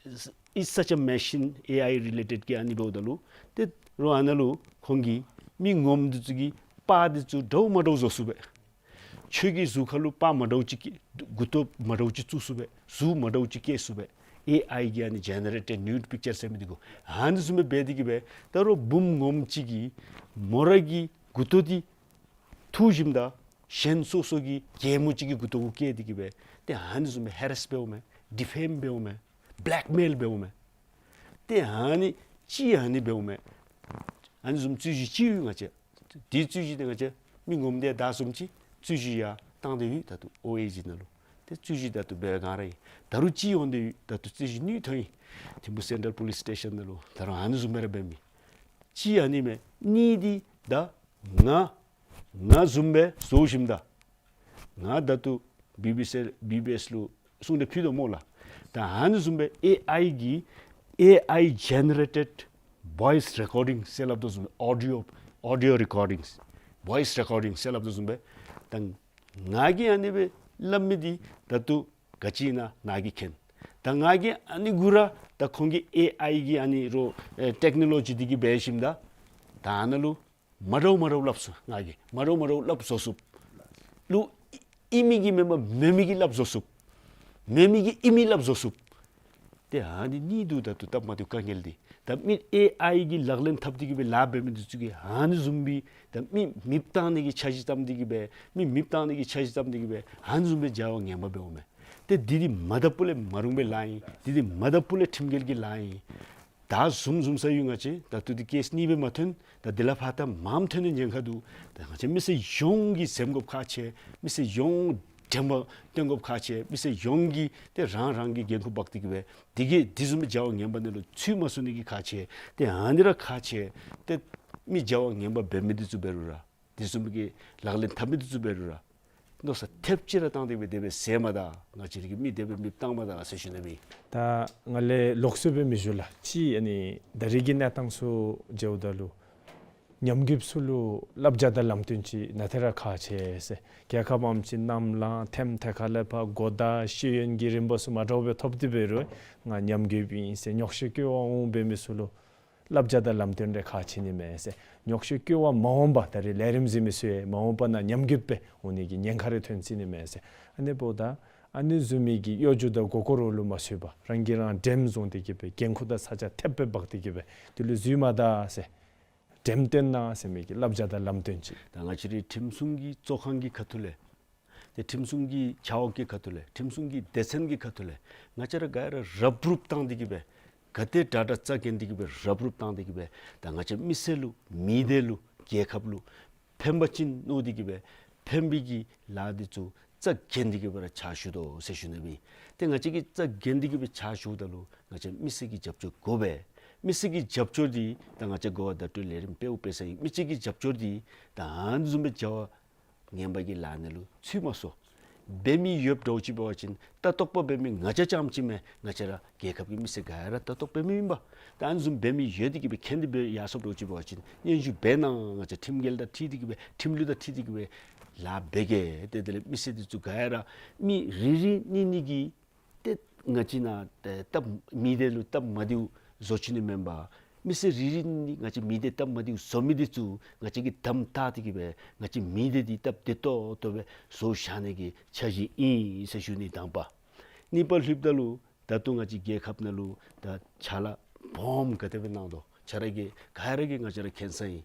is such a machine, ཨེ་ཨའི་རི་ལེ་ཊེཌ་གི་ཨ་ནི་འབདཝ་ད་ལུ་ཏེ་རོགས་ཨ་ནཱ་ལུ་ཁོང་གིས་མི་ངོམ་འདི་ཚུ་གི་པར་འདི་ཚུ་འདྲཝ་མ་འདྲཝ་བཟོ་ཚུགས་པས། ཁྱོད་ཀྱི་གཟུགས་ཁར་ལུ་པར་མ་འདྲཝ་ཅིག་བཀོད་མགུ་ཏོ་མ་འདྲཝ་ཅིག་བཙུགས་ཚུགས་པས། གཟུགས་མ་འདྲཝ་ཅིག་བཀོད་ཚུགས་པས། ཨེ་ཨའི་གི་ཨ་ནི་ཇེ་ནེ་རེ་ཊེཌ་ནིའུཌ་པིཀ་ཅར་ཟེར་མི་འདི་གུ། ཨ་ནི་བཟུམ་སྦེ་འབད་དེ་གིས་སྦེ་ད་རོགས་བུམོ་ངོམ་ཅིག་གིས་མོ་ར་གི་མགུ་ཏོ་འདི་འཐུ་ཞིནམ་ད་གཞན་སོ་སོ་གི་རྒྱལ་མོ་ཅིག་གི་མགུ་ཏོ་གུ་བཀོད་དེ་གིས་སྦེ་ཏེ་ཨ་ནི་བཟུམ་སྦེ་ཧེ་རེསི་འབདཝ་མས། ཌི་ཕེམ་འབདཝ་མས། བེ་ལེཀ་མེལ་འབདཝ་མས། ཏེ་ཨ་ནི་ཅིག་ཨ་ནི་འབདཝ་མས། ཨ་ནི་བཟུམ་རྩོད་གཞི་ཅིག་ཡོད་ང་བཅས། དེ་རྩོད་གཞི་འདི་ང་བཅས་མི་ངོམ་དེ་དང་བཟུམ་ཅིག་རྩོད་གཞི་ཡར་བཏང་སྟེ་ཡོད། ད་ལྟོ་ཨོ་ཨེ་ཇི་ནང་ལུ། ཏེ་རྩོད་གཞི་ད་ལྟོ་འབད་བའི་སྒང་ར་ཨིན། ད་རུང་ཅིག་འོང་སྟེ་ཡོད། ད་ལྟོ་རྩོད་གཞི་ནུས་ཐོན་ཡི། ཐིམ་ཕུ་སེན་ཊྲལ་པོ་ལིསི་སི་ཊེ་ཤཱན་ནང་ལུ་ད་རུང་ཨ་ནི་བཟུམ་སྦེ་ར་འབད་མི་ཅིག་ཨ་ནི་མས། གཉིས་འདི་ད་ང་ང་བཟུམ་སྦེ་བཟོ་ཞིནམ་ད་ང་ད་ལྟོ་བི་བི་སི་བི་བི་ཨེསི་ལུ་གསུང་སྟེ་ཕུལ་དོ་སྨོ་ལགས། ད་ཨ་ནི་བཟུམ་སྦེ་ཨེ་ཨའི་གི་ཨེ་ཨའི་ཇེ་ནེ་རེ་ཊེཌ་བོའིསི་རེ་ཀོར་ཌིང་ཟེར་སླབ་དོ་བཟུམ་སྦེ་ཨོ་ཌི་ཡོ་ཨོ་ཌི་ཡོ་རེ་ཀོར་ཌིང་བོའིསི་རེ་ཀོར་ཌིང་ཟེར་སླབ་དོ་བཟུམ་སྦེ་ད་ང་གིས་ཨ་ནི་སྦེ་སླབ་མི་འདི་ད་ལྟོ་ག་ཅི་ཨིན་ན་ནཱ་གིས་མཁྱེན། ད་ང་གིས་ཨ་ནི་གུ་ར་ད་ཁོང་གི་ཨེ་ཨའི་གི་ཨ་ནི་རོགས་ཨེ་ཊེཀ་ནོ་ལོ་ཇི་འདི་གིས་འབད་ཞིནམ་ད་ད་ཨ་ནཱ་ལུ་མ་འདྲཝ་མ་འདྲཝ་སླབ་ཚུགས། ང་གིས་མ་འདྲཝ་མ་འདྲཝ་སླབ་བཟོ་ཚུགས། ལུ་ཨིན་མི་གིས་མེན་པར་མེན་མི་གིས་སླབ་བཟོ་ཚུགས། མེན་མི་གིས་ཨིན་མི་སླབ་བཟོ་ཚུགས། ཏེ་ཨ་ནི་གཉིས་འདུག། ད་ལྟོ་སྟབས་མ་བདེཝ་དཀའ་ངལ་འདི་ད་མི་ཨེ་ཨའི་གི་ལག་ལེན་འཐབ་སྟེ་གིས་སྦེ་ལཱ་འབད་མི་འདི་ཚུ་གིས་ཨ་ནི་བཟུམ་སྦེ་ད་མི་མེདཔ་བཏང་ནི་གི་འཆར་གཞི་བརྩམས་ཏེ་གིས་སྦེ་མི་མེདཔ་བཏང་ནི་གི་འཆར་གཞི་བརྩམས་ཏེ་གིས་སྦེ་ཨ་ནི་བཟུམ་སྦེ་བྱ་བ་ངན་པ་འབདཝ་མས། ཏེ་འདི་འདི་མ་དག་པ་ལས་མ་རུང་བའི་ལཱ་ཨིན། འདི་འདི་མ་དག་པ་ལས་ཁྲིམས་འགལ་གྱི་ལཱ་ཨིན། ད་བཟུམ་བཟུམ་ས་ཡོད་ང་བཅས། ད་ལྟོ་འདི་ཀེསི་གཉིས་སྦེ་མ་ཐོན། ད་འདི་ལས་ཕར་ད་མངམ་ཐོན་ནི་ཉེན་ཁ་འདུག། ད་ང་བཅས་མི་སེར་ཡོངས་ཀྱིས་འཛེམ་དགོཔ་ཁག་ཆེ། མི་སེར་ཡོངས་དྲན་པ་བཏོན་དགོཔ་ཁག་ཆེ། མི་སེར་ཡོངས་ཀྱིས་ཏེ་རང་རང་གི་འགན་ཁུར་འབག་སྟེ་གིས་སྦེ་འདི་གིས་འདི་བཟུམ་སྦེ་བྱ་བ་ངན་པ་ནང་ལུ་ཚུད་མ་ཚུགས་ནི་གི་ཁག་ཆེ། ཏེ་ཨ་ནི་ར་ཁག་ཆེ། ཏེ་མི་བྱ་བ་ངན་པ་འབད་མི་འདི་ཚུ་འབད་རུང་ར་འདི་བཟུམ་གྱི་ལག་ལེན་འཐབ་མི་འདི་ཚུ་འབད་རུང་ར་མནོ་བསམ་ཐེབས་ཅིག་ར་བཏང་སྟེ་སྦེ་དེ་སྦེ་ཟེར་མ་ད། ང་བཅས་ར་གི་མི་དེ་སྦེ་མེདཔ་བཏང་མ་ད་ཟེར་ཞུ་ནི་མས། ད་ང་ལས་ལོགས་སུ་སྦེ་མི་ཞུ་ལགས། ཅིག་ཨ་ནི་ད་རེས་ཀྱི་གནས་སྟངས་ཚུ་མཇལཝ་ད་ལུ་ ཉམས་རྒུདཔ་ཚུ་ལུ་བསླབ་བྱ་དང་ལམ་སྟོན་ཅིག་ནང་ཏེ་ར་ཁག་ཆེ་ཟེར། རྒྱལ་ཁབ་ཨམ་ཅིག་ནམ་ལངས་ཐེམ་ཐེ་ཁ་ལས་ཕར་གོ་བརྡ་ཤེས་ཡོན་གྱི་རིམ་པ་ཚུ་མ་འདྲཝ་སྦེ་ཐོབ་སྟེ་འབད་རུང་ང་ཉམས་རྒུདཔ་ཨིན་ཟེར་ཉོག་བཤད་སྐྱོ་བ་འོང་འབད་མི་ཚུ་ལུ་བསླབ་བྱ་དང་ལམ་སྟོན་རེ་ཁག་ཆེ་ནི་མས་ཟེར། ཉོག་བཤད་སྐྱོ་བ་མ་འོངམ་ད་རེས་ལས་རིམ་གཟིགས་མི་ཚུ་ཡང་མ་འོངམ་ན་ཉམས་རྒུདཔ་སྦེ་འོང་ནི་གི་ཉེན་ཁ་རེ་ཐོན་ཅི་ནི་མས་ཟེར། ཨ་ནི་འབདཝ་ད་ཨ་ནི་བཟུམ་མའི་གི་གཡོ་སྒྱུ་དང་མགུ་སྐོར་ལུ་མ་ཚུད་པར་རང་གིས་རང་འགྲེམས་བཟུང་སྟེ་གི་སྦེ་འགན་ཁུར་དང་ས་ཆ་ཐེབས་སྦེ་འབག་སྟེ་གི་སྦེ་དེ་ལུ་འཛུལ་མ་ད་ཟེར། འགྲེམས་སྟོན་གནང་ཟེར་མི་གི་བསླབ་བྱ་དང་ལམ་སྟོན་ཅིག། ད་ང་བཅས་རའི་ཁྲིམས་སྲུང་གི་གཙོ་ཁང་གི་ཁ་ཐུག་ལས་ཏེ་ཁྲིམས་སྲུང་གི་ཆ་འོག་གི་ཁ་ཐུག་ལས་ཁྲིམས་སྲུང་གི་སྡེ་ཚན་གྱི་ཁ་ཐུག་ལས་ང་བཅས་ར་ག་ར་རབ་རུབ་བཏང་སྟེ་གི་སྦེ་ག་དེ་དྲག་དྲག་རྩ་འགེངས་ཏེ་གི་སྦེ་རབ་རུབ་བཏང་སྟེ་གི་སྦེ་ད་ང་བཅས་མི་སེར་ལུ་མི་སྡེ་ལུ་རྒྱལ་ཁབ་ལུ་ཕན་པ་ཅིན་མནོ་སྟེ་གི་སྦེ་ཕན་པའི་གི་ལཱ་འདི་ཚུ་རྩ་འགེངས་ཏེ་གི་སྦེ་ར་ཕྱག་ཞུ་དོ་ཟེར་ཞུ་ནི་སྦེ། ཏེ་ང་བཅས་ཀྱིས་རྩ་འགེངས་ཏེ་གི་སྦེ་ཕྱག་ཞུཝ་ད་ལུ་ང་བཅས་མི་སེར་གྱི་རྒྱབ་སྐྱོར་དགོ་པས། མི་སེར་གྱི་རྒྱབ་སྐྱོར་འདི་ད་ང་བཅས་གོ་བ་བརྡ་སྤྲོད་ལས་རིམ་སྤེལཝ་སྤེལ་ས་ཨིན། མི་སེར་གྱི་རྒྱབ་སྐྱོར་འདི་ད་ཨ་ནི་བཟུམ་སྦེ་བྱ་བ་ངན་པ་གི་ལཱ་ནང་ལུ་ཚུད་མ་སོང་། འབད་མི་ཡོདཔ་འདྲཝ་ཅིག་འབད་བ་ཅིན་ལྟ་རྟོག་པ་འབད་མི་ང་བཅས་རྐྱངམ་ཅིག་མེན། ང་བཅས་ར་རྒྱལ་ཁབ་ཀྱི་མི་སེར་ག་ར་ལྟ་རྟོག་འབད་མི་ཨིན་པས། ད་ཨ་ནི་བཟུམ་འབད་མི་ཡོད་དེ་གི་སྦེ་མཁྱེན་ཏེ་སྦེ་ཡར་སོངམ་འདྲཝ་ཅིག་འབད་བ་ཅིན་སྙན་ཞུ་འབད་གནང་། ང་བཅས་ཁྲིམས་འགལ་དང་འཁྲིལ་ཏེ་གི་སྦེ་ཁྲིམས་ལུགས་དང་འཁྲིལ་ཏེ་གི་སྦེ་ལཱ་འབད་གེ། ཏེ་དེ་ལས་མི་སེར་འདི་ཚུ་ག་ར་མི་རེ་རེ་གཉིས་གཉིས་ཀྱིས་ཏེ་ང་བཅས་ནང་ཏེ་སྟབས་མི་བདེ་ལུ་སྟབས་མ་བདེཝ་བཟོ་བཅུག་ནི་མེན་པར་མི་སེར་རེ་རེ་གཉིས་ང་བཅས་མི་སྡེ་སྟབས་མ་བདེཝ་བཟོ་མི་འདི་ཚུ་ང་བཅས་ཀྱིས་དམ་བཏགས་ཏེ་གི་སྦེ་ང་བཅས་མི་སྡེ་འདི་སྟབས་བདེ་ཏོག་ཏོ་སྦེ་བཟོ་བཞག་ནི་གི་འཆར་གཞི་ཨིན་ཟེར་ཞུ་ནི་དང་པ། གཉིས་པ་ལྷོདཔ་ད་ལུ་ད་ལྟོ་ང་བཅས་རྒྱལ་ཁབ་ནང་ལུ་ད་ཕྱག་ལཱ་སྦོམ་ག་དེ་སྦེ་གནང་དོ་ཁྱེད་ར་གིས་ག་ར་གིས་ང་བཅས་ར་མཁྱེན་ས་ཨིན།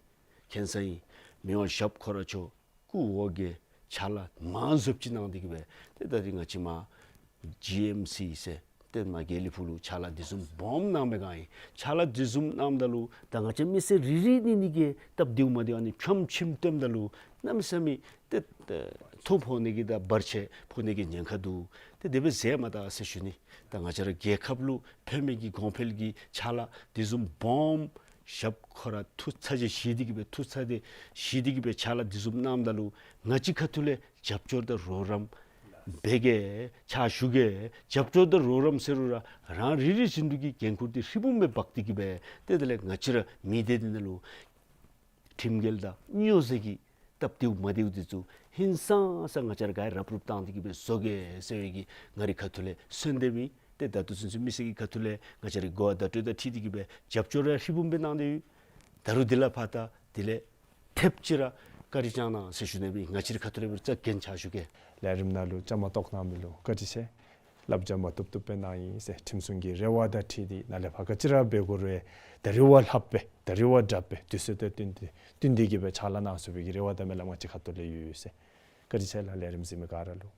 མཁྱེན་ས་ཨིན། མི་དབང་ཞབས་ཁོ་ར་མཆོག་སྐུ་འོ་བརྒྱལ་ཕྱག་ལཱ་མང་སུ་ཅིག་གནང་སྟེ་གི་སྦེ་ཏེ་ད་རིས་ང་བཅས་མར་ཇི་ཨེམ་སི་ཟེར་ཏེ་མར་དགེ་ལེགས་ཕུག་ལུ་ཕྱག་ལཱ་འདི་བཟུམ་སྦོམ་གནང་མི་ག་ཨིན། ཕྱག་ལཱ་འདི་བཟུམ་གནངམ་ད་ལུ་ད་ང་བཅས་མི་སེར་རེ་རེ་གཉིས་གཉིས་ཀྱིས་སྟབས་བདེཝ་མ་བདེཝ་ཨ་ནི་ཕྱམ་ཕྱིམ་སྟོནམ་ད་ལུ་གནམ་མེད་ས་མེད་ཏེ་ཨེ་ཐོ་ཕོག་ནི་གི་དང་བར་ཆད་ཕོག་ནི་གི་ཉེན་ཁ་འདུག། ཏེ་དེ་སྦེ་མཛད་མ་ད་ཟེར་ཞུ་ནི། ད་ང་བཅས་ར་རྒྱལ་ཁབ་ལུ་ཕན་མི་གི་གོང་འཕེལ་གྱི་ཕྱག་ལཱ་འདི་བཟུམ་སྦོམ་ཞབས་ཁོ་ར་ཐུགས་ཚ་གྱང་བཞེས་ཏེ་གི་སྦེ་ཐུགས་ཚ་གྱང་བཞེས་ཏེ་གི་སྦེ་ཕྱག་ལཱ་འདི་བཟུམ་གནངམ་ད་ལུ་ང་བཅས་ཁ་ཐུག་ལས་རྒྱབ་སྐྱོར་དང་རོགས་རམ་འབད་གེ། ཕྱག་ཞུ་གེ། རྒྱབ་སྐྱོར་དང་རོགས་རམ་ཟེར་རུང་ར་རང་རེ་རེ་བཞིན་དུ་གི་འགན་ཁུར་འདི་ཧྲིལ་བུམ་སྦེ་འབག་སྟེ་གི་སྦེ་ཏེ་དེ་ལས་ང་བཅས་ར་མི་སྡེ་འདི་ནང་ལུ་ཁྲིམས་འགལ་དང་སྨྱོ་རྫས་ཀྱི་སྟབས་བདེཝ་མ་བདེཝ་འདི་ཚུ་ཧིང་སངས་ས་ང་བཅས་ར་ག་ར་རབ་རུབ་བཏང་སྟེ་གི་སྦེ་བཟོ་གེ་ཟེར་བའི་གི་ང་རའི་ཁ་ཐུག་ལས་གསོལ་འདེབས་ཨིན། ཏེ་ད་ལྟོ་ཚུན་ཚོད་མི་སེར་གྱི་ཁ་ཐུག་ལས་ང་བཅས་རའི་གོ་བ་བརྡ་སྤྲོད་དང་འཁྲིལ་ཏེ་གི་སྦེ་རྒྱབ་སྐྱོར་ར་ཧྲིལ་བུམ་སྦེ་གནང་སྟེ་ཡོད། ད་རུང་དེ་ལས་ཕར་ད་དེ་ལས་ཐེབས་ཅིག་ར་བཀའ་དྲིན་བསྐྱང་གནང་ཟེར་ཞུ་ནི་སྦེ་ང་བཅས་རའི་ཁ་ཐུག་ལས་སྦེ་རྩ་འགེངས་ཕྱག་ཞུ་གེ། ལས་རིམ་ནང་ལུ་བཅའ་མར་གཏོགས་གནང་མི་ལུ་བཀའ་དྲིན་ཆེ། བསླབ་བྱ་མ་བཏུབ་བཏུབ་སྦེ་གནང་ཡི་ཟེར་ཁྲིམས་སྲུང་གི་རེ་བ་དང་འཁྲིལ་ཏེ་ནཱ་ལས་ཕར་ག་ཅི་ར་འབད་དགོ་རུང་ད་རིས་བ་ལྷགཔ་སྦེ་ད་རིས་བ་དྲགཔ་སྦེ་དུས་ཚོད་དང་བསྟུན་ཏེ་བསྟུན་ཏེ་གི་སྦེ་ཕྱག་ལཱ་གནང་ཚུགས་པའི་གི་རེ་བ་དང་སྨོན་ལམ་ང་བཅས་ཁ་ཐུག་ལས་ཡོད་ཟེར། བཀའ་དྲིན་ཆེ་ལགས། ལས་རིམ་གཟིགས་མི་ག་ར་ལུ།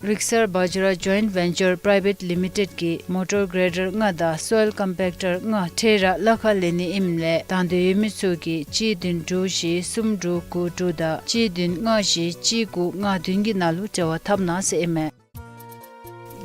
རིག་གསར་བཛྲ་Joint Venture Private Limited གིས་མོ་ཊར་གྲེ་ཌར་ལྔ་དང་སོའིལ་ཀམ་པེག་ཊར་ལྔ་ཁྲལ་ར་གླ་ཁར་ལེན་ནི་ཨིནམ་ལས་དང་འདོད་ཡོད་མི་ཚུ་གིས་གཅིག་བདུན་དྲུག་བཞི་གསུམ་དྲུག་དགུ་དྲུག་དང་གཅིག་བདུན་ལྔ་བཞི་གཅིག་དགུ་ལྔ་བདུན་གྱི་ནང་ལུ་འབྲེལ་བ་འཐབ་གནང་ཟེར་ཨིན་མས།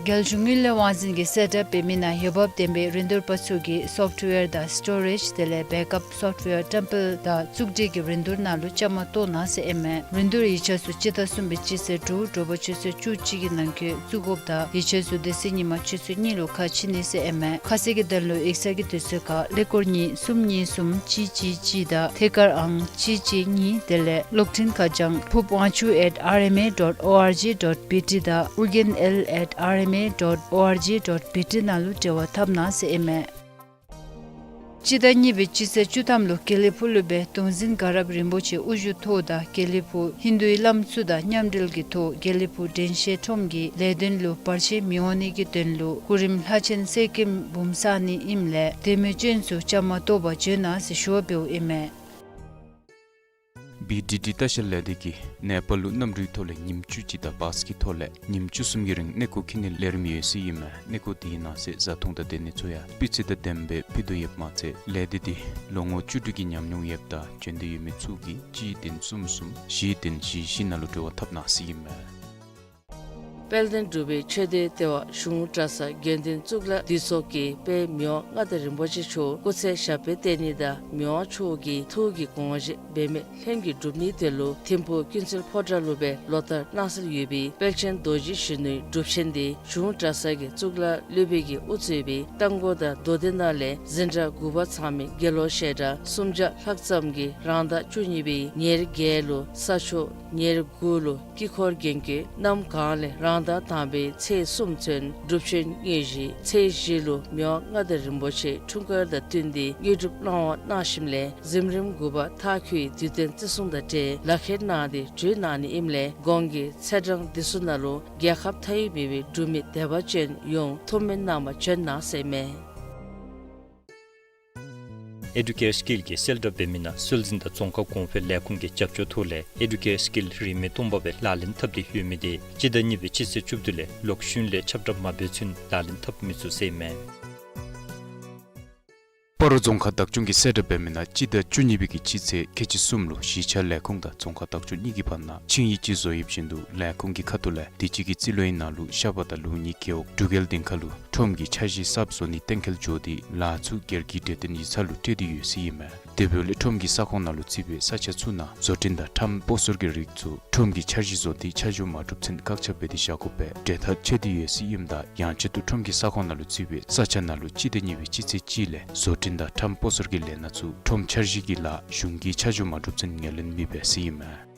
རྒྱལ་གཞུང་དངུལ་ལས་དབང་འཛིན་གྱིས་གསལ་བསྒྲགས་འབད་མི་ནང་འོས་འབབ་ལྡན་པའི་རིན་བསྡུར་པ་ཚུ་གིས་སོཕཊ་ཝེར་དང་སི་ཊོ་རེཇ་དེ་ལས་བེཀ་ཨཔ་སོཕཊ་ཝེར་བཀྲམ་སྤེལ་དང་བཙུགས་སྒྲིག་གི་རིན་བསྡུར་ནང་ལུ་བཅའ་མར་གཏོགས་གནང་ཟེར་ཨིན་མས། རིན་བསྡུར་ཡིག་ཆ་ཚུ་སྤྱི་ཟླ་གསུམ་པའི་སྤྱི་ཚེས་དྲུག་དྲོ་པ་ཆུ་ཚོད་བཅུ་གཅིག་གི་ནང་འཁོད་བཙུགས་དགོཔ་དང་ཡིག་ཆ་ཚུ་དེ་ཚེ་ཉིན་མ་ཆུ་ཚོད་གཉིས་ལུ་ཁ་ཕྱེ་ནི་ཟེར་ཨིན་མས། ཁ་གསལ་གྱི་དོན་ལུ་ཡིག་ཚང་གི་དུས་ཚོད་ཁར་ཀླད་ཀོར་གཉིས་གསུམ་གཉིས་གསུམ་གཅིག་གཅིག་གཅིག་དང་ཐད་ཀར་ཨང་གཅིག་གཅིག་གཉིས་དེ་ལས་གློག་འཕྲིན་ཁ་བྱང་ཕུབ་དབང་ཕྱུག་at R M A dot O R G dot B T དང་ཨོ་རྒྱན་L at R M A dot O R G dot B T ནང་ལུ་འབྲེལ་བ་འཐབ་གནང་ཟེར་ཨིན་མས། སྤྱི་ཟླ་གཉིས་པའི་སྤྱི་ཚེས་བཅུ་ཐམ་ལུ་དགེ་ལེགས་ཕུག་ལུ་སྦེ་གདུང་འཛིན་དགའ་རབ་རིན་པོ་ཆེ་དབུ་བཞུགས་ཐོག་དང་དགེ་ལེགས་ཕུག་ཧིན་དུའི་བླམ་ཚུ་དང་མཉམ་འབྲེལ་གྱི་ཐོག་དགེ་ལེགས་ཕུག་དྲན་ཤེས་ཁྲོམ་གྱི་ལས་དོན་ལུ་བར་ཆད་མི་འོང་ནི་གི་དོན་ལུ་གོ་རིམ་ལྷ་ཆེན་གསེར་སྐྱེམས་འབུམ་བསག་ནི་ཨིནམ་ལས་དེ་མི་སྤྱོད་ཚུ་བཅའ་མར་གཏོགས་པར་བྱོན་གནང་ཟེར་ཞུ་བ་འབདཝ་ཨིན་མས། བི་ཌི་ཌི་ལྟ་བཤལ་ལས་སྡེ་གིས་ནེ་པཱལ་ལུ་གནམ་གྲུའི་ཐོག་ལས་ཉིནམ་བཅུ་གཅིག་དང་བཱས་ཀྱི་ཐོག་ལས་ཉིནམ་བཅུ་གསུམ་གྱི་རིང་གནས་སྐོར་འཁྱིད་ནིའི་ལས་རིམ་ཡོད་ཟེར་ཨིན་མས། གནས་སྐོར་དེའི་ནང་གསེས་བཟའ་འཐུང་དང་སྡོད་གནས་ཚུ་ཡང་སྤུས་ཚད་དང་ལྡནམ་སྦེ་ཕུལ་དོ་ཡོདཔ་མ་ཚད་ལས་སྡེ་འདི་ལོ་ངོ་བཅུ་དྲུག་གི་ཉམས་མྱོང་ཡོདཔ་དང་འབྱོན་འདོད་ཡོད་མི་ཚུ་གིས་གཅིག་བདུན་གསུམ་གསུམ་བཞི་བདུན་བཞི་བཞི་ནང་ལུ་འབྲེལ་བ་འཐབ་གནང་ཟེར་ཨིན་མས། དཔལ་ལྡན་འབྲུག་པའི་ཆོས་སྡེ་ལྟེ་བ་གཞུང་གྲྭ་ཚང་དགེ་འདུན་གཙུག་ལག་སྡེ་ཚོགས་ཀྱིས་དཔལ་མི་དབང་མངའ་བདག་རིན་པོ་ཆེ་མཆོག་སྐུ་ཚེ་ཞབས་པད་བརྟན་ནི་དང་མི་དབང་མཆོག་གི་ཐུགས་ཀྱི་དགོངས་བཞེད་འབད་མེད་ལྷུན་གྱིས་འགྲུབ་ནིའི་དོན་ལུ་ཐིམ་ཕུག་ཀུན་གསལ་ཕོ་བྲང་ལུ་སྦེ་ལོ་ལྟར་གནང་སྲོལ་ཡོད་པའི་དཔལ་ཆེན་རྡོ་རྗེ་གཞོན་ནུའི་སྒྲུབ་ཆེན་འདི་གཞུང་གྲྭ་ཚང་གི་གཙུག་ལག་སློབ་དཔོན་གྱིས་དབུ་གཙོས་པའི་རྟ་མགོ་དང་མདོ་སྡེ་ནང་ལས་འཛིན་གྲྭ་དགུ་པ་ཚང་མའི་དགེ་སློབ་བཤད་གྲྭ་སུམ་བརྒྱ་ལྷག་ཙམ་གྱིས་རང་ཟླ་བཅུ་གཉིས་པའི་ཉེར་བརྒྱད་ལུ་ས་ཕྱོགས་ཉེར་དགུ་ལུ་དཀྱིལ་འཁོར་རྒྱན་གྱི་གནམ་གང་ལས་རང་ཟླ་དང་པའི་ཚེས་གསུམ་ཚུན་སྒྲུབ་ཆེན་གཉེར་ཞིནམ་ཚེས་བཞི་ལུ་མི་དབང་མངའ་བདག་རིན་པོ་ཆེ་འཁྲུངས་སྐར་དང་བསྟུན་ཏེ་དངོས་གྲུབ་གནང་བ་གནང་ཞིནམ་ལས་གཟིམ་རིམ་དགུ་པ་མཐའ་འཁྱོལ་བའི་དུས་སྟོན་བརྩི་སྲུང་དང་འབྲེལ་ལག་ཁྱེར་གནང་སྟེ་འབྲུ་གནང་ནི་ཨིནམ་ལས་གོང་གི་ཚེས་གྲངས་འདི་ཚུ་ནང་ལུ་རྒྱལ་ཁབ་མཐའ་དབུས་མེད་པའི་འབྲུག་མི་དད་པ་ཅན་ཡོངས་ཐུགས་སྨོན་གནང་བར་བྱོན་གནང་ཟེར་མས། ཨེ་ཌུ་ཀེར་སི་ཀིལ་གྱིས་གསལ་བསྒྲགས་འབད་མི་ནང་སྲོལ་འཛིན་དང་རྫོང་ཁ་གོང་འཕེལ་ལས་ཁུངས་ཀྱི་རྒྱབ་སྐྱོར་ཐོག་ལས་ཨེ་ཌུ་ཀེར་སི་ཀིལ་རིན་མེད་སྟོང་པ་སྦེ་ལག་ལེན་འཐབ་སྟེ་ཡོད་མི་དེ་སྤྱི་ཟླ་གཉིས་པའི་སྤྱི་ཚེས་བཅུ་བདུན་ལས་ལོག་ཤུལ་ལས་ཁྱབ་བསྒྲགས་མ་འབད་ཚུན་ལག་ལེན་འཐབ་མི་ཚུགས་ཟེར་མས། སྤ་རོ་རྫོང་ཁག་བདག་སྐྱོང་གིས་གསལ་བསྒྲགས་འབད་མི་ནང་སྤྱི་ཟླ་བཅུ་གཉིས་པའི་གི་སྤྱི་ཚེས་ཁལ་གཅིག་གསུམ་ལུ་གཞིས་ཆགས་ལས་ཁུངས་དང་རྫོང་ཁག་བདག་སྐྱོང་གཉིས་ཀྱི་བར་ན་ཆིངས་ཡིག་ཅིག་བཟོ་ཡོདཔ་བཞིན་དུ་ལས་ཁུངས་ཀྱི་ཁ་ཐུག་ལས་དུས་ཅི་གི་རྩིས་ལོའི་ནང་ལུ་ཤ་པ་དང་ལུག་གཉིས་རྒེད་འོག་འབྲུག་རྒྱལ་སྡིངས་ཁ་ལུ་ཁྲོམ་གྱི་འཆར་གཞི་གསརཔ་བཟོ་ནི་གཏན་འཁེལ་འགྱོ་སྟེ་ལཱ་ཚུ་སྒེར་གྱི་གྲོས་བསྟུན་ཡིག་ཚང་ལུ་སྤྲོད་དེ་ཡོད་ཟེར་ཨིན་མས། དེ་འབདཝ་ལས་ཁྲོམ་གྱི་ས་ཁོངས་ནང་ལུ་བརྩིས་པའི་ས་ཆ་ཚུ་ནང་བཟོ་སྐྲུན་དང་ཁྲོམ་སྤོ་སོར་གྱི་རིགས་ཚུ་ཁྲོམ་གྱི་འཆར་གཞི་བཟོ་སྟེ་ཆ་འཇོག་མ་གྲུབ་ཚུན་བཀག་ཆ་འབད་དེ་བཞག་དགོ་པའི་གྲོས་ཐག་བཅད་དེ་ཡོད་ཟེར་ཨིནམ་ད་ཡང་ཆེད་དུ་ཁྲོམ་གྱི་ས་ཁོངས་ནང་ལུ་བརྩིས་པའི་ས་ཆ་ནང་ལུ་སྤྱི་ཟླ་གཉིས་པའི་སྤྱི་ཚེས་གཅིག་ལས་བཟོ་སྐྲུན་དང་ཁྲོམ་སྤོ་སོར་གྱི་ལས་སྣ་ཚུ་ཁྲོམ་འཆར་གཞི་གི་ལཱ་གཞུང་གིས་ཆ་འཇོག་མ་གྲུབ་ཚུན་ངོས་ལེན་མི་འབད་ཟེར་ཨིན་མས།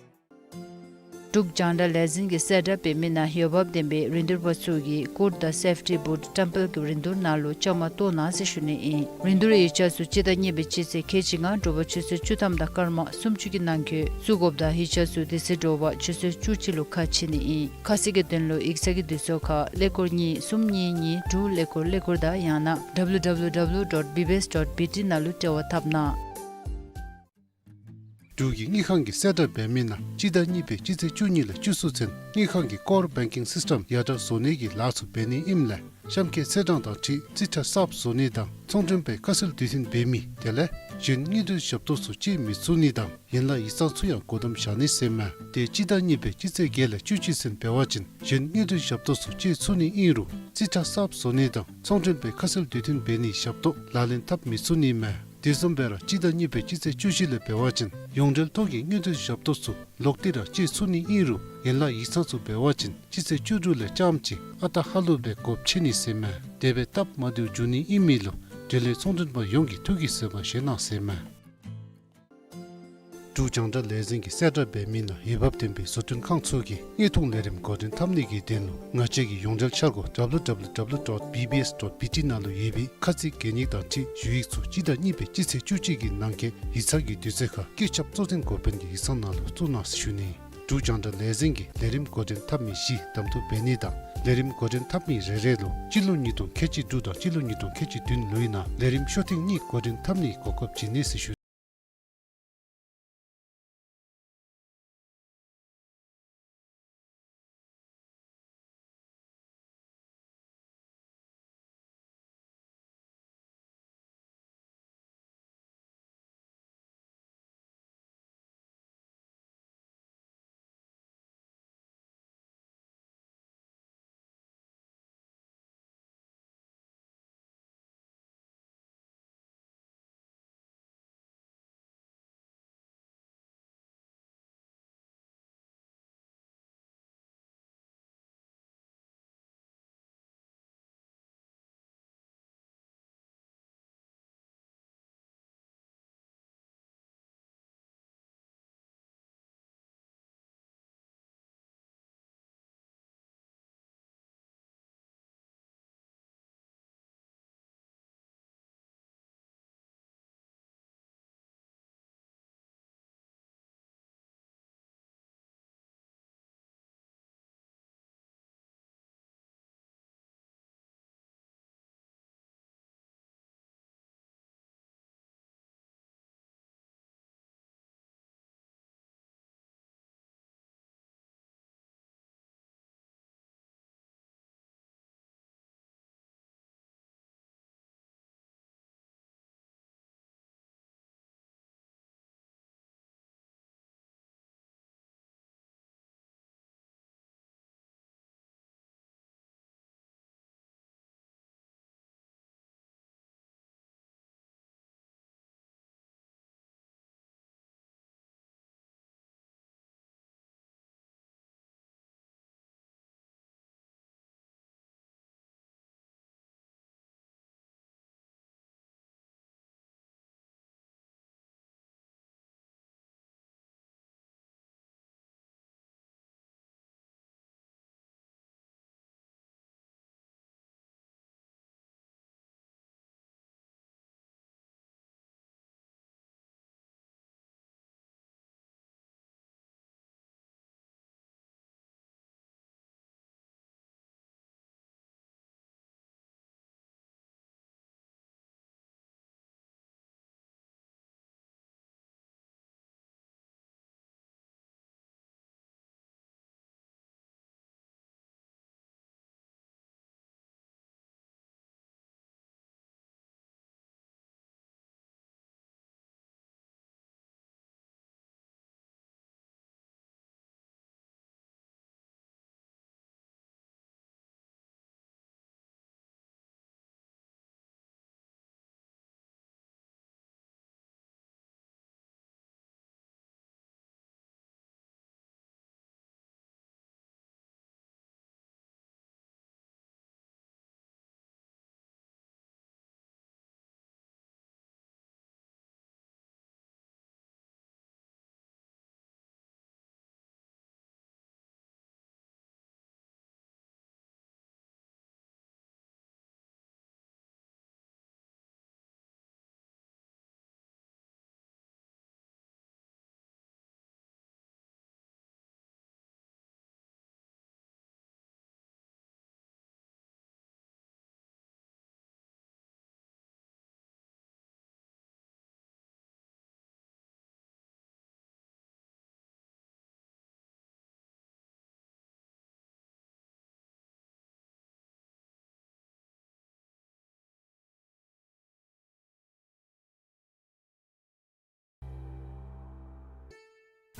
འབྲུག་རྒྱང་བསྒྲགས་ལས་འཛིན་གྱིས་གསལ་བསྒྲགས་འབད་མི་ནང་འོས་འབབ་ལྡན་པའི་རིན་བསྡུར་པ་ཚུ་གིས་ཀུར་དང་སེཕ་ཊི་བུཊ་ཊེམ་པལ་གྱི་རིན་བསྡུར་ནང་ལུ་བཅའ་མར་གཏོགས་གནང་ཟེར་ཞུ་ནི་ཨིན། རིན་བསྡུར་ཡིག་ཆ་ཚུ་སྤྱི་ཟླ་གཉིས་པའི་སྤྱི་ཚེས་ཁལ་གཅིག་ལྔ་དྲོ་པ་ཆུ་ཚོད་བཅུ་ཐམ་དང་སྐར་མ་སུམ་ཅུ་གི་ནང་འཁོད་བཙུགས་དགོཔ་དང་ཡིག་ཆ་ཚུ་དེ་ཚེ་དྲོ་པ་ཆུ་ཚོད་བཅུ་གཅིག་ལུ་ཁ་ཕྱེ་ནི་ཨིན། ཁ་གསལ་གྱི་དོན་ལུ་ཡིག་ཚང་གི་དུས་ཚོད་ཁར་ཀླད་ཀོར་གཉིས་གསུམ་གཉིས་གཉིས་དྲུག་ཀླད་ཀོར་ཀླད་ཀོར་དང་ཡང་ན་W W W dot B B S dot B T ནང་ལུ་འབྲེལ་བ་འཐབ་གནང་། འབྲུག་གི་དངུལ་ཁང་གིས་གསལ་བསྒྲགས་འབད་མི་ནང་སྤྱི་ཟླ་གཉིས་པའི་སྤྱི་ཚེས་བཅུ་གཉིས་ལས་བཅུ་གསུམ་ཚུན་དངུལ་ཁང་གི་ཀོར་བེང་ཀིང་སིསི་ཊེམ་ཡར་དྲག་བཟོ་ནི་གི་ལཱ་ཚུ་འབད་ནི་ཨིནམ་ལས་གཤམ་འཁོད་ཚེས་གྲངས་དང་འཁྲིལ་རྩིས་ཁྲ་གསརཔ་བཟོ་ནི་དང་ཚོང་མགྲོན་པའི་ཁ་གསལ་དུས་མཐུན་འབད་མི་དེ་ལས་གཞན་དངུལ་འབྲེལ་ཞབས་ཏོག་ཚུ་སྤྱོད་མི་ཚུགས་ནི་དང་ཡན་ལག་ཡིག་ཚང་ཚུ་ཡང་སྒོ་བསྡམ་བཞག་ནི་ཟེར་མས། དེ་སྤྱི་ཟླ་གཉིས་པའི་སྤྱི་ཚེས་བརྒྱད་ལས་བཅུ་གཅིག་ཚུན་འབད་བ་ཅིན་གཞན་དངུལ་འབྲེལ་ཞབས་ཏོག་ཚུ་སྤྱོད་ཚུགས་ནི་ཨིན་རུང་རྩིས་ཁྲ་གསརཔ་བཟོ་ནི་དང་ཚོང་མགྲོན་པའི་ཁ་གསལ་དུས་མཐུན་འབད་ནིའི་ཞབས་ཏོག་ལག་ལེན་འཐབ་མི་ཚུགས་ནི་མས། དེ་བཟུམ་སྦེ་ར་སྤྱི་ཟླ་གཉིས་པའི་སྤྱི་ཚེས་བཅུ་བཞི་ལས་འབད་བ་ཅིན་ཡོངས་འབྲེལ་ཐོག་གི་དངུལ་འབྲེལ་ཞབས་ཏོག་ཚུ་ལོག་སྟེ་ར་སྤྱོད་ཚུགས་ནི་ཨིན་རུང་ཡན་ལག་ཡིག་ཚང་ཚུ་འབད་བ་ཅིན་སྤྱི་ཚེས་བཅུ་དྲུག་ལས་རྐྱངམ་གཅིག་ཨ་རྟག་ཧ་ལུགས་སྦེ་སྒོ་ཕྱེ་ནི་ཟེར་མས། དེ་སྦེ་སྟབས་མ་བདེཝ་འབྱུང་ནི་ཨིན་མི་ལུ་འབྲེལ་ཡོད་ཚོང་མགྲོན་པ་ཡོངས་ཀྱིས་ཐུགས་ཀྱིས་བཟོད་པ་བཞེས་གནང་ཟེར་མས། འབྲུག་རྒྱང་བསྒྲགས་ལས་འཛིན་གྱིས་གསལ་བསྒྲགས་འབད་མི་ནང་འོས་འབབ་ལྡན་པའི་བཟོ་སྐྲུན་ཁང་ཚུ་གིས་དངོས་མཐོང་ལས་རིམ་འགོ་འདྲེན་འཐབ་ནི་གི་དོན་ལུ་ང་བཅས་ཀྱི་ཡོངས་འབྲེལ་འཆར་སྒོ་W W W dot B B S dot B T ནང་ལུ་ཡོད་པའི་ཁ་ཚིག་གན་ཡིག་དང་འཁྲིལ་ཞུ་ཡིག་ཚུ་སྤྱི་ཟླ་གཉིས་པའི་སྤྱི་ཚེས་བཅུ་གཅིག་གི་ནང་འཁོད་ཡིག་ཚང་གི་དུས་ཚོད་ཁར་བཀོད་ཁྱབ་གཙོ་འཛིན་འགོ་དཔོན་གྱི་ཡིག་ཚང་ནང་ལུ་བཙུགས་གནང་ཟེར་ཞུ་ནི། འབྲུག་རྒྱང་བསྒྲགས་ལས་འཛིན་གྱིས་ལས་རིམ་འགོ་འདྲེན་འཐབ་མི་བཞི་གདམ་འཐུ་འབད་ནི་དང་ལས་རིམ་འགོ་འདྲེན་འཐབ་མི་རེ་རེ་ལུ་སྤྱི་ལོ་ཉིས་སྟོང་ཁལ་གཅིག་དྲུག་དང་སྤྱི་ལོ་ཉིས་སྟོང་ཁལ་གཅིག་བདུན་ལོའི་ནང་ལས་རིམ་ཤོ་ཐེངས་གཉིས་འགོ་འདྲེན་འཐབ་ནིའི་གོ་སྐབས་བྱིན་ནི་ཟེར་ཞུ།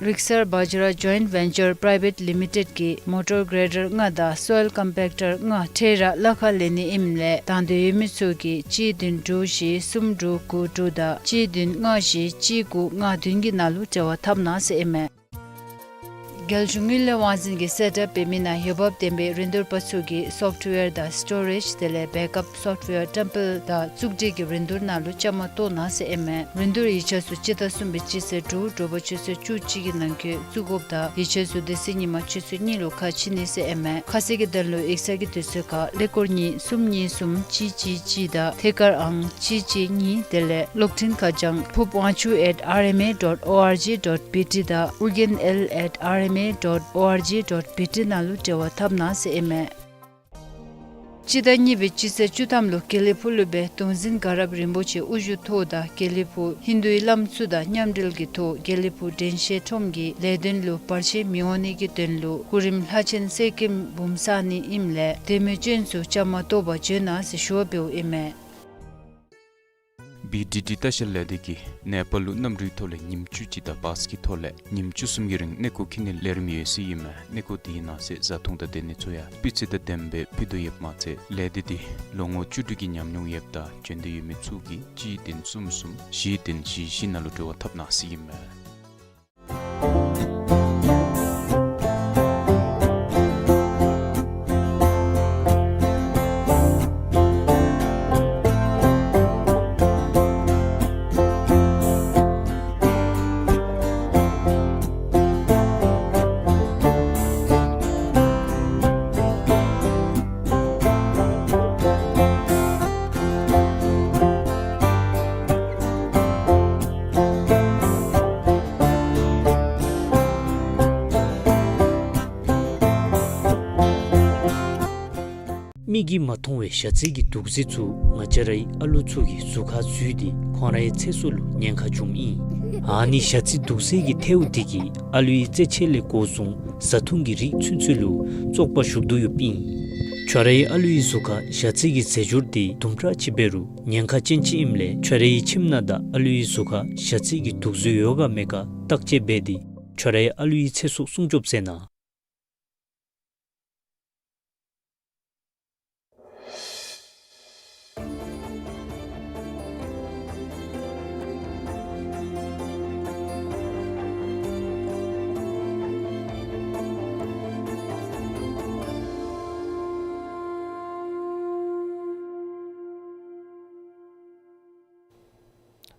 Riksar Bajra Joint Venture Private Limited གིས་མོ་ཊར་གྲེ་ཌར་ལྔ་དང་སོའིལ་ཀམ་པེག་ཊར་ལྔ་ཁྲལ་ར་གླ་ཁར་ལེན་ནི་ཨིནམ་ལས་དང་འདོད་ཡོད་མི་ཚུ་གིས་གཅིག་བདུན་དྲུག་བཞི་གསུམ་དྲུག་དགུ་དྲུག་དང་གཅིག་བདུན་ལྔ་བཞི་གཅིག་དགུ་ལྔ་བདུན་གྱི་ནང་ལུ་འབྲེལ་བ་འཐབ་གནང་ཟེར་ཨིན་མས། རྒྱལ་གཞུང་དངུལ་ལས་དབང་འཛིན་གྱིས་གསལ་བསྒྲགས་འབད་མི་ནང་འོས་འབབ་ལྡན་པའི་རིན་བསྡུར་པ་ཚུ་གིས་སོཕཊ་ཝེར་དང་སི་ཊོ་རེཇ་དེ་ལས་བེཀ་ཨཔ་སོཕཊ་ཝེར་བཀྲམ་སྤེལ་དང་བཙུགས་སྒྲིག་གི་རིན་བསྡུར་ནང་ལུ་བཅའ་མར་གཏོགས་གནང་ཟེར་ཨིན་མས། རིན་བསྡུར་ཡིག་ཆ་ཚུ་སྤྱི་ཟླ་གསུམ་པའི་སྤྱི་ཚེས་དྲུག་དྲོ་པ་ཆུ་ཚོད་བཅུ་གཅིག་གི་ནང་འཁོད་བཙུགས་དགོཔ་དང་ཡིག་ཆ་ཚུ་དེ་ཚེ་ཉིན་མ་ཆུ་ཚོད་གཉིས་ལུ་ཁ་ཕྱེ་ནི་ཟེར་ཨིན་མས། ཁ་གསལ་གྱི་དོན་ལུ་ཡིག་ཚང་གི་དུས་ཚོད་ཁར་ཀླད་ཀོར་གཉིས་གསུམ་གཉིས་གསུམ་གཅིག་གཅིག་གཅིག་དང་ཐད་ཀར་ཨང་གཅིག་གཅིག་གཉིས་དེ་ལས་གློག་འཕྲིན་ཁ་བྱང་ཕུབ་དབང་ཕྱུག་at R M A dot O R G dot B T དང་ཨོ་རྒྱན་ཨེལ་at R M A dot O R G dot B T ནང་ལུ་འབྲེལ་བ་འཐབ་གནང་ཟེར་ཨིན་མས། སྤྱི་ཟླ་གཉིས་པའི་སྤྱི་ཚེས་བཅུ་ཐམ་ལུ་དགེ་ལེགས་ཕུག་ལུ་སྦེ་གདུང་འཛིན་དགའ་རབ་རིན་པོ་ཆེ་དབུ་བཞུགས་ཐོག་དང་དགེ་ལེགས་ཕུག་ཧིན་དུའི་བླམ་ཚུ་དང་མཉམ་འབྲེལ་གྱི་ཐོག་དགེ་ལེགས་ཕུག་དྲན་ཤེས་ཁྲོམ་གྱི་ལས་དོན་ལུ་བར་ཆད་མི་འོང་ནི་གི་དོན་ལུ་གུ་རིམ་ལྷ་ཆེན་གསེར་སྐྱེམས་འབུམ་བསག་ནི་ཨིནམ་ལས་དེ་མི་ཅན་ཚུ་བཅའ་མར་གཏོགས་པར་བྱོན་གནང་ཟེར་ཞུ་བ་འབདཝ་ཨིན་མས། བི་ཌི་ཌི་ལྟ་བཤལ་ལས་སྡེ་གིས་ནེ་པཱལ་ལུ་གནམ་གྲུའི་ཐོག་ལས་ཉིནམ་བཅུ་གཅིག་དང་བཱས་ཀྱི་ཐོག་ལས་ཉིནམ་བཅུ་གསུམ་གྱི་རིང་གནས་སྐོར་འཁྱིད་ནིའི་ལས་རིམ་ཡོད་ཟེར་ཨིན་མས། གནས་སྐོར་དེའི་ནང་གསེས་བཟའ་འཐུང་དང་སྡོད་གནས་ཚུ་ཡང་སྤུས་ཚད་དང་ལྡནམ་སྦེ་ཕུལ་དོ་ཡོདཔ་མ་ཚད་ལས་སྡེ་འདི་ལོ་ངོ་བཅུ་དྲུག་གི་ཉམས་མྱོང་ཡོདཔ་དང་བྱོན་འདོད་ཡོད་མི་ཚུ་གིས་གཅིག་བདུན་གསུམ་གསུམ་བཞི་བདུན་བཞི་བཞི་ནང་ལུ་འབྲེལ་བ་འཐབ་གནང་ཟེར་ཨིན་མས། མིག་གིས་མ་མཐོང་བའི་ཞ་རྩི་གི་དུག་རྫས་ཚུ་ང་བཅས་རའི་ཨ་ལུ་ཚུ་གི་གཟུགས་ཁར་འཛུལ་ཏེ་ཁོང་རའི་ཚེ་སྲོག་ལུ་ཉེན་ཁ་འབྱུངམ་ཨིན། ཨ་ནི་ཞ་རྩི་དུག་རྫས་ཀྱི་ཐལཝ་དེ་གིས་ཨ་ལུའི་རྩེད་ཆས་ལས་འགོ་བཟུང་བཟའ་འཐུང་གི་རིགས་ཚུན་ཚོད་ལུ་བཙོག་པ་ཞུགས་དོ་ཡོདཔ་ཨིན། ཁྱོད་རའི་ཨ་ལུའི་གཟུགས་ཁར་ཞ་རྩི་གི་རྫས་སྦྱོར་དེ་དུམ་གྲ་ཅིག་འབད་རུང་ཉེན་ཁ་ཅན་ཅིག་ཨིནམ་ལས་ཁྱོད་རའི་ཁྱིམ་ནང་དང་ཨ་ལུའི་གཟུགས་ཁར་ཞ་རྩི་གི་དུག་རྫས་ཡོད་ག་མེད་ག་བརྟག་དཔྱད་འབད་དེ་ཁྱོད་རའི་ཨ་ལུའི་ཚེ་སྲོག་སྲུང་སྐྱོབ་མཛད་གནང་།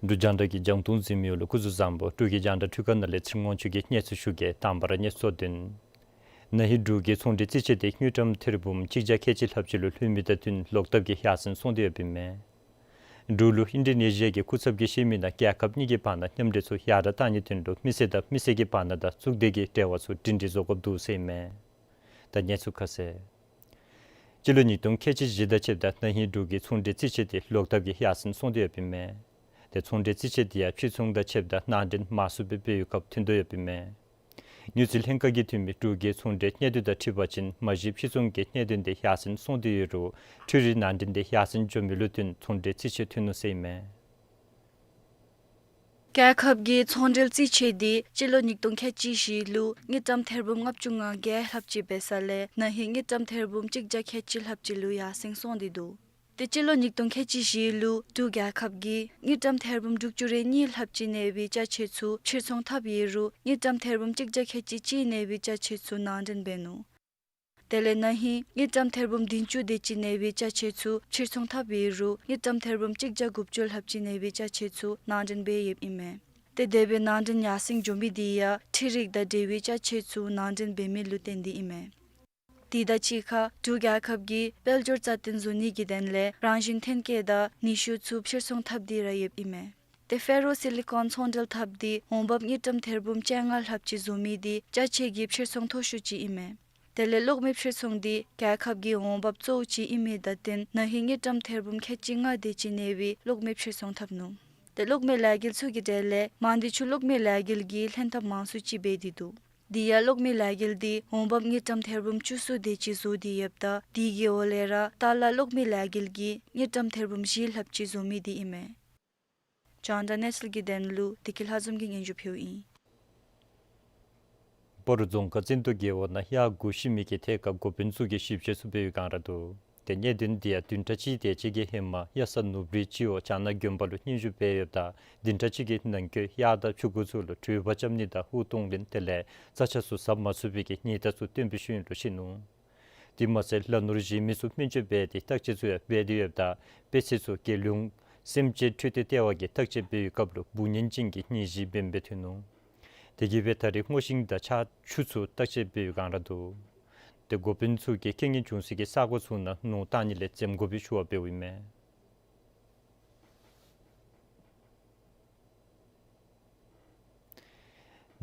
འབྲུག་རྒྱང་བསྒྲགས་ཀྱི་རྒྱང་མཐོང་གཟིགས་མི་ཡོངས་ལུ་སྐུ་གཟུགས་བཟང་པོ། འབྲུག་གི་རྒྱང་བསྒྲགས་འཕྲུལ་ཁང་ནང་ལས་ཚེ་རིང་དབང་ཕྱུག་གིས་གནས་ཚུལ་ཞུ་གེ། དང་པ་ར་གནས་ཚུལ་དོན། ན་ཧིང་འབྲུག་གི་ཚོང་འབྲེལ་རྩིས་ཆད་དེ་དངུལ་ཀྲམ་ཐེར་འབུམ་གཅིག་བརྒྱ་ཁལ་གཅིག་ལྷགཔ་ཅིག་ལུ་ལྷོད་མི་དང་བསྟུན་ལོག་ཐབས་ཀྱིས་ཡར་སེང་སོང་སྟེ་ཡོདཔ་ཨིན་མས། འབྲུག་ལུ་ཨིན་ཌོ་ནེ་ཤི་ཡ་གི་སྐུ་ཚབ་ཀྱིས་བཤད་མི་ནང་རྒྱལ་ཁབ་གཉིས་ཀྱི་བར་ན་མཉམ་འབྲེལ་ཚུ་ཡར་དྲག་གཏང་ནིའི་དོན་ལུ་མི་སེར་དང་མི་སེར་གྱི་བར་ན་དང་གཙུག་སྡེ་གི་འབྲེལ་བ་ཚུ་སྒྲིང་སྒྲི་བཟོ་དགོཔ་འདུག་ཟེར་ཨིན་མས། ད་གནས་ཚུལ་ཁ་གསལ། སྤྱི་ལོ་ཉིས་སྟོང་ཁལ་གཅིག་བཞི་དང་ཕྱདཔ་ད་ན་ཧིང་འབྲུག་གི་ཚོང་འབྲེལ་རྩིས་ཆད་དེ་ལོག་ཐབས་ཀྱིས་ཡར་སེང་སོང་སྟེ་ཡོདཔ་ཨིན་མས། དེ་ཚོང་འབྲེལ་རྩིས་ཆད་དེ་ཡང་ཕྱིར་ཚོང་དང་ཕྱདཔ་ད་ནང་འདྲེན་མང་སུ་སྦེ་འབད་བའི་སྐབས་ཐོན་དོ་ཡོདཔ་ཨིན་མས། དངུལ་རྩིས་ལྷན་ཁག་གིས་འཐུས་མི་འབྲུག་གི་ཚོང་འབྲེལ་གནད་དོན་དང་འཁྲིལ་བ་ཅིན་མ་གཞི་ཕྱིར་ཚོང་གི་གནད་དོན་དེ་ཡར་སེང་སོང་སྟེ་ཡོད་རུང་འཕྲུལ་རིག་ནང་འདྲེན་དེ་ཡར་སེང་འགྱོ་མི་ལུ་བསྟུན་ཚོང་འབྲེལ་རྩིས་ཆད་ཐོན་ནུག་ཟེར་ཨིན་མས། རྒྱལ་ཁབ་ཀྱི་ཚོང་འབྲེལ་རྩིས་ཆད་དེ་སྤྱི་ལོ་ཉིས་སྟོང་ཁལ་གཅིག་བཞི་ལུ་དངུལ་ཀྲམ་ཐེར་འབུམ་ལྔ་བཅུ་ང་བརྒྱད་ལྷགཔ་ཅིག་འབད་ས་ལས་ན་ཧིང་དངུལ་ཀྲམ་ཐེར་འབུམ་གཅིག་བརྒྱ་ཁལ་གཅིག་ལྷགཔ་ཅིག་ལུ་ཡར་སེང་སོང་སྟེ་འདུག། དེ་སྤྱི་ལོ་ཉིས་སྟོང་ཁལ་གཅིག་བཞི་ལུ་འབྲུག་རྒྱལ་ཁབ་ཀྱིས་དངུལ་ཀྲམ་ཐེར་འབུམ་དྲུག་ཅུ་རེ་གཉིས་ལྷགཔ་ཅིག་གནས་པའི་ཅ་ཆས་ཚུ་ཕྱིར་ཚོང་འཐབ་ཡོད་རུང་དངུལ་ཀྲམ་ཐེར་འབུམ་གཅིག་བརྒྱ་ཁལ་གཅིག་གཅིག་གནས་པའི་ཅ་ཆས་ཚུ་ནང་འདྲེན་འབད་ནུག། དེ་ལས་ན་ཧིང་དངུལ་ཀྲམ་ཐེར་འབུམ་བདུན་ཅུ་དེ་ཅིག་གནས་པའི་ཅ་ཆས་ཚུ་ཕྱིར་ཚོང་འཐབ་ཡོད་རུང་དངུལ་ཀྲམ་ཐེར་འབུམ་གཅིག་བརྒྱ་དགུ་བཅུ་ལྷགཔ་ཅིག་གནས་པའི་ཅ་ཆས་ཚུ་ནང་འདྲེན་འབད་ཡོདཔ་ཨིན་མས། དེ་དེ་སྦེ་ནང་འདྲེན་ཡར་སེང་འགྱོ་མི་དེ་ཡང་འཕྲུལ་རིག་དང་འབྲེལ་བའི་ཅ་ཆས་ཚུ་ནང་འདྲེན་འབད་མི་ལུ་བརྟེན་ཏེ་ཨིན་མས། དེ་དང་གཅིག་ཁར་འབྲུག་རྒྱལ་ཁབ་ཀྱིས་དཔལ་འབྱོར་རྩ་བརྟན་བཟོ་ནི་གི་དོན་ལས་རང་བཞིན་ཐོན་སྐྱེད་དང་ནུས་ཤུགས་ཚུ་ཕྱིར་ཚོང་འཐབ་སྟེ་ར་ཡོདཔ་ཨིན་མས། དེ་ཕེ་རོ་སི་ལི་ཀོན་ཚོང་འབྲེལ་འཐབ་སྟེ་འོང་འབབ་དངུལ་ཀྲམ་ཐེར་འབུམ་བཅོ་ལྔ་ལྷགཔ་ཅིག་བཟོ་མི་དེ་ཅ་ཆས་ཀྱི་ཕྱིར་ཚོང་མཐོ་ཤོས་ཅིག་ཨིན་མས། དེ་ལས་གློག་མེ་ཕྱིར་ཚོང་དེ་རྒྱལ་ཁབ་ཀྱི་འོང་འབབ་གཙོ་བོ་ཅིག་ཨིན་མི་དང་བསྟུན་ན་ཧིང་དངུལ་ཀྲམ་ཐེར་འབུམ་ཁལ་གཅིག་ལྔ་དེ་ཅིག་གནས་པའི་གློག་མེ་ཕྱིར་ཚོང་འཐབ་ནུག། དེ་གློག་མེ་ལས་འགུལ་ཚུ་གི་གྲས་ལས་མང་སྡེ་ཆུ་གློག་མེ་ལས་འགུལ་གྱིས་ལྷན་ཐབས་མང་སུ་ཅིག་འབད་དེ་འདུག། དེ་ཡང་གློག་མེ་ལས་འགུལ་དེ་འོང་འབབ་དངུལ་ཀྲམ་ཐེར་འབུམ་བཅུ་གསུམ་དེ་ཅིག་བཟོ་སྟེ་ཡོདཔ་ད་དེ་གི་འོག་ལས་ར་ཏཱ་ལ་གློག་མེ་ལས་འགུལ་གྱིས་དངུལ་ཀྲམ་ཐེར་འབུམ་བཞི་ལྷགཔ་ཅིག་བཟོ་མི་དེ་ཨིན་མས། རྒྱང་བསྒྲགས་གནས་ཚུལ་གྱི་དོན་ལུ་བདེ་སྐྱིད་ལྷ་འཛོམས་ཀྱིས་སྙན་ཞུ་ཕུལཝ་ཨིན། སྤ་རོ་རྫོང་ཁག་བཙན་ཏོ་རྒེད་འོག་ནང་གཡག་འགོ་ཤི་མི་གི་ཐད་ཁར་འགོ་དཔོན་ཚུ་གིས་ཞིབ་དཔྱད་ཚུ་འབད་བའི་སྒང་ར་འདུག། ཏེ་གནད་དོན་འདི་ཡང་བདུན་ཕྲག་གཅིག་དེ་ཅིག་གི་ཧེ་མ་གཡག་ས་ནོར་བུའི་སྤྱི་འོག་བྱང་ནག་དགོན་པ་ལུ་སྙན་ཞུ་འབད་ཡོདཔ་ད་བདུན་ཕྲག་གཅིག་གི་ནང་འཁོད་གཡག་དང་ཕྱུ་གུ་ཚུ་ལུ་དྲོད་འབར་རྐྱབ་ནི་དང་དབུགས་གཏོང་ལེན་དེ་ལས་རྩྭ་ཆས་ཚུ་ཟ་མ་ཚུགས་པའི་གི་ཉེན་བརྡ་ཚུ་བཏོན་པའི་ཤུལ་ལུ་ཤི་ནུག། དེ་མ་ཚད་ལ་ནོར་བཞེས་མི་ཚུ་སྨན་བཅོས་འབད་དེ་བརྟག་དཔྱད་ཚུ་ཡང་འབད་དེ་ཡོདཔ་ད་དཔེ་ཚད་ཚུ་རྒྱལ་ཡོངས་སེམས་ཅན་འཕྲོད་བསྟེན་ལྟེ་བ་གིས་བརྟག་དཔྱད་འབད་བའི་སྐབས་ལུ་འབུ་ངན་ཅན་གྱི་ནད་གཞི་འབད་འབད་ཐོན་ནུག། དེ་གིས་སྦེ་ད་རེས་སྔོ་ཤིང་དང་ཆར་ཆུ་ཚུ་བརྟག་དཔྱད་འབད་བའི་སྒང་ར་འདུག། ཏེ་འགོ་དཔོན་ཚུ་གིས་རྐྱེན་ངན་བྱུང་སའི་གི་ས་གོ་ཚུ་ནང་ནོར་བཏང་ནི་ལས་འཛེམ་དགོ་པའི་ཞུ་བ་འབདཝ་ཨིན་མས།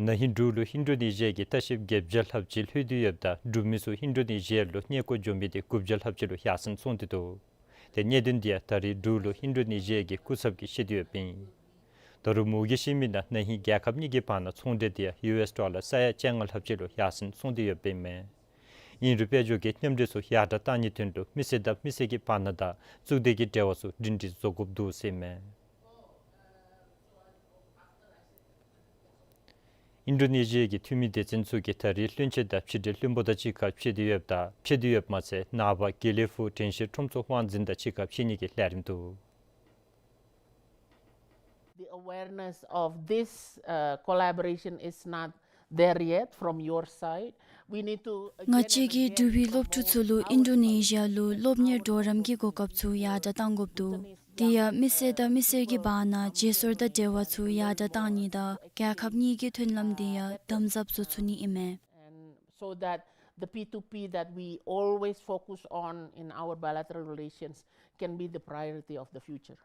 ན་ཧིང་འབྲུག་ལུ་ཨིན་ཌོ་ནེ་ཤི་ཡ་གི་ལྟ་བཤལཔ་བརྒྱད་བརྒྱ་ལྷགཔ་ཅིག་ལྷོད་དེ་ཡོདཔ་ད་འབྲུག་མི་ཚུ་ཨིན་ཌོ་ནེ་ཤི་ཡ་ལུ་གནས་སྐོར་འགྱོ་མི་དེ་དགུ་བརྒྱ་ལྷགཔ་ཅིག་ལུ་ཡར་སེང་སོང་སྟེ་འདུག། ཏེ་གནད་དོན་འདི་ཡང་ད་རེས་འབྲུག་ལུ་ཨིན་ཌོ་ནེ་ཤི་ཡ་གི་སྐུ་ཚབ་ཀྱིས་བཤད་དེ་ཡོདཔ་ཨིན། ད་རུང་མུ་གེ་ཤི་མི་ནང་ན་ཧིང་རྒྱལ་ཁབ་གཉིས་ཀྱི་བར་ན་ཚོང་འབྲེལ་འདི་ཡང་ཡུ་ཨེསི་ཌོ་ལར་ས་ཡ་བཅོ་ལྔ་ལྷགཔ་ཅིག་ལུ་ཡར་སེང་སོང་སྟེ་ཡོདཔ་ཨིན་མས། ཨིན་རུང་དཔལ་འབྱོར་གྱི་མཉམ་འབྲེལ་ཚུ་ཡར་དྲག་བཏང་ནིའི་དོན་ལུ་མི་སེར་དང་མི་སེར་གྱི་བར་ན་དང་གཙུག་སྡེ་གི་འབྲེལ་བ་ཚུ་སྒྲིང་སྒྲི་བཟོ་དགོཔ་འདུག་ཟེར་ཨིན་མས། ཨིན་ཌོ་ནེ་ཤི་ཡ་གི་འཐུས་མི་སྡེ་ཚན་ཚུ་གིས་ད་རེས་བློན་ཆེན་དང་ཕྱི་འབྲེལ་བློན་པོ་དང་གཅིག་ཁར་ཕྱད་དེ་ཡོདཔ་ད་ཕྱད་དེ་ཡོདཔ་མ་ཚད་ནངས་པ་དགེ་ལེགས་ཕུག་དྲན་ཤེས་ཁྲོམ་ཚོགས་དབང་འཛིན་དང་གཅིག་ཁར་ཕྱད་ནི་གི་ལས་རིམ་འདུག། The awareness of this, uh, collaboration is not there yet from your side. We need to, uh, ང་བཅས་ཀྱིས་འབྲུག་པའི་སློབ་ཕྲུག་ཚུ་ལུ་ཨིན་ཌོ་ནེ་ཤི་ཡ་ལུ་སློབ་གཉེར་གྲོགས་རམ་གྱི་གོ་སྐབས་ཚུ་ཡར་དྲག་གཏང་དགོཔ་འདུག། དེ་ཡང་མི་སེར་དང་མི་སེར་གྱི་བར་ན་བརྗེ་སོར་དང་འབྲེལ་བ་ཚུ་ཡར་དྲག་གཏང་ནི་དང་རྒྱལ་ཁབ་གཉིས་ཀྱི་མཐུན་ལམ་དེ་ཡང་དམ་ཟབ་བཟོ་ཚུགས་ནི་ཨིན་མས། And so that the P two P that we always focus on in our bilateral relations can be the priority of the future.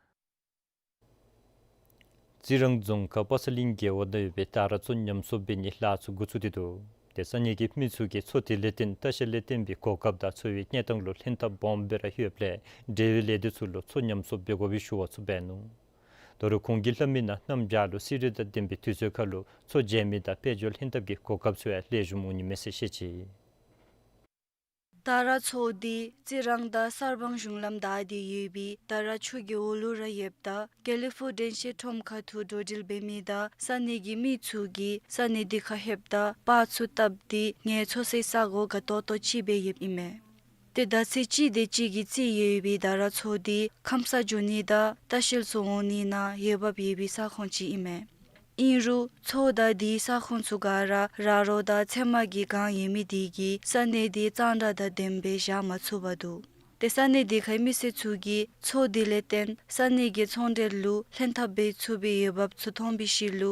རྩི་རང་རྫོང་ཁག་པ་ཚ་གླིང་རྒེད་འོག་ནང་ཡོད་པའི་ད་ར་མཚོ་ཉམས་གསོ་འབད་ནིའི་ལཱ་ཚུ་འགོ་བཙུགས་ཏེ་འདུག། ཏེ་ས་གནས་ཀྱི་མི་ཚུ་གིས་མཚོ་དེ་ལས་བརྟེན་ལྟ་བཤལ་ལས་བརྟེན་པའི་གོ་སྐབས་དང་འཚོ་བའི་གནས་སྟངས་ལུ་ལྷན་ཐབས་སྦོམ་སྦེ་ར་ཡོདཔ་ལས་འབྲེལ་བའི་ལས་སྡེ་ཚུ་ལུ་མཚོ་ཉམས་གསོ་འབད་དགོ་པའི་ཞུ་བ་ཚུ་འབད་ནུག། ད་རུང་ཁོང་གིས་སླབ་མིའི་ནང་གནམ་བྱཱར་ལུ་བསིལ་རི་དང་ལྡན་པའི་དུས་ཚོད་ཁར་ལུ་མཚོ་མཇལ་མི་དང་དཔལ་འབྱོར་ལྷན་ཐབས་ཀྱི་གོ་སྐབས་ཚུ་ཡང་ལེགས་ཤོམ་འོང་ནི་མས་ཟེར་བཤད་ཅི། ད་ར་མཚོ་འདི་རྩི་རང་དང་གསར་སྤང་གཞུང་ལམ་བདའ་སྟེ་ཡོད་པའི་ད་ར་ཆུ་གི་འོག་ལུ་ར་ཡོདཔ་ད་དགེ་ལེགས་ཕུག་དྲན་ཤེས་ཁྲོམ་ཁ་ཐུག་འགྲོ་འགྲུལ་འབད་མི་དང་ས་གནས་ཀྱི་མི་ཚུ་གིས་ས་གནས་འདི་ཁར་ལྷོདཔ་ད་པར་ཚུ་བཏབ་སྟེ་ངལ་འཚོ་སའི་ས་གོ་དགའ་ཏོག་ཏོ་ཅིག་སྦེ་ཡོདཔ་ཨིན་མས། ཏེ་ཟླཝ་ཚེས་གཅིག་དེ་ཅིག་གིས་རྩིས་ཡོད་པའི་ད་ར་མཚོ་འདི་ཁམས་སངས་འགྱོ་ནི་དང་ལྟ་བཤལ་ཚུ་འོང་ནི་ནང་འོས་འབབ་ཡོད་པའི་ས་ཁོངས་ཅིག་ཨིན་མས། ཨིན་རུང་མཚོ་དང་དེའི་ས་ཁོངས་ཚུ་ག་ར་ར་རོ་དང་ཚེར་མ་གིས་གང་ཡོད་མི་དེ་གིས་ས་གནས་དེ་གཙང་སྦྲ་དང་ལྡནམ་སྦེ་བཞག་མ་ཚུགས་པར་འདུག། ཏེ་ས་གནས་དེ་ཁའི་མི་སེར་ཚུ་གིས་མཚོ་དེ་ལས་བརྟེན་ས་གནས་ཀྱི་ཚོང་འབྲེལ་ལུ་ལྷན་ཐབས་འབད་ཚུགས་པའི་འོས་འབབ་ཚུ་མཐོང་བའི་ཤུལ་ལུ་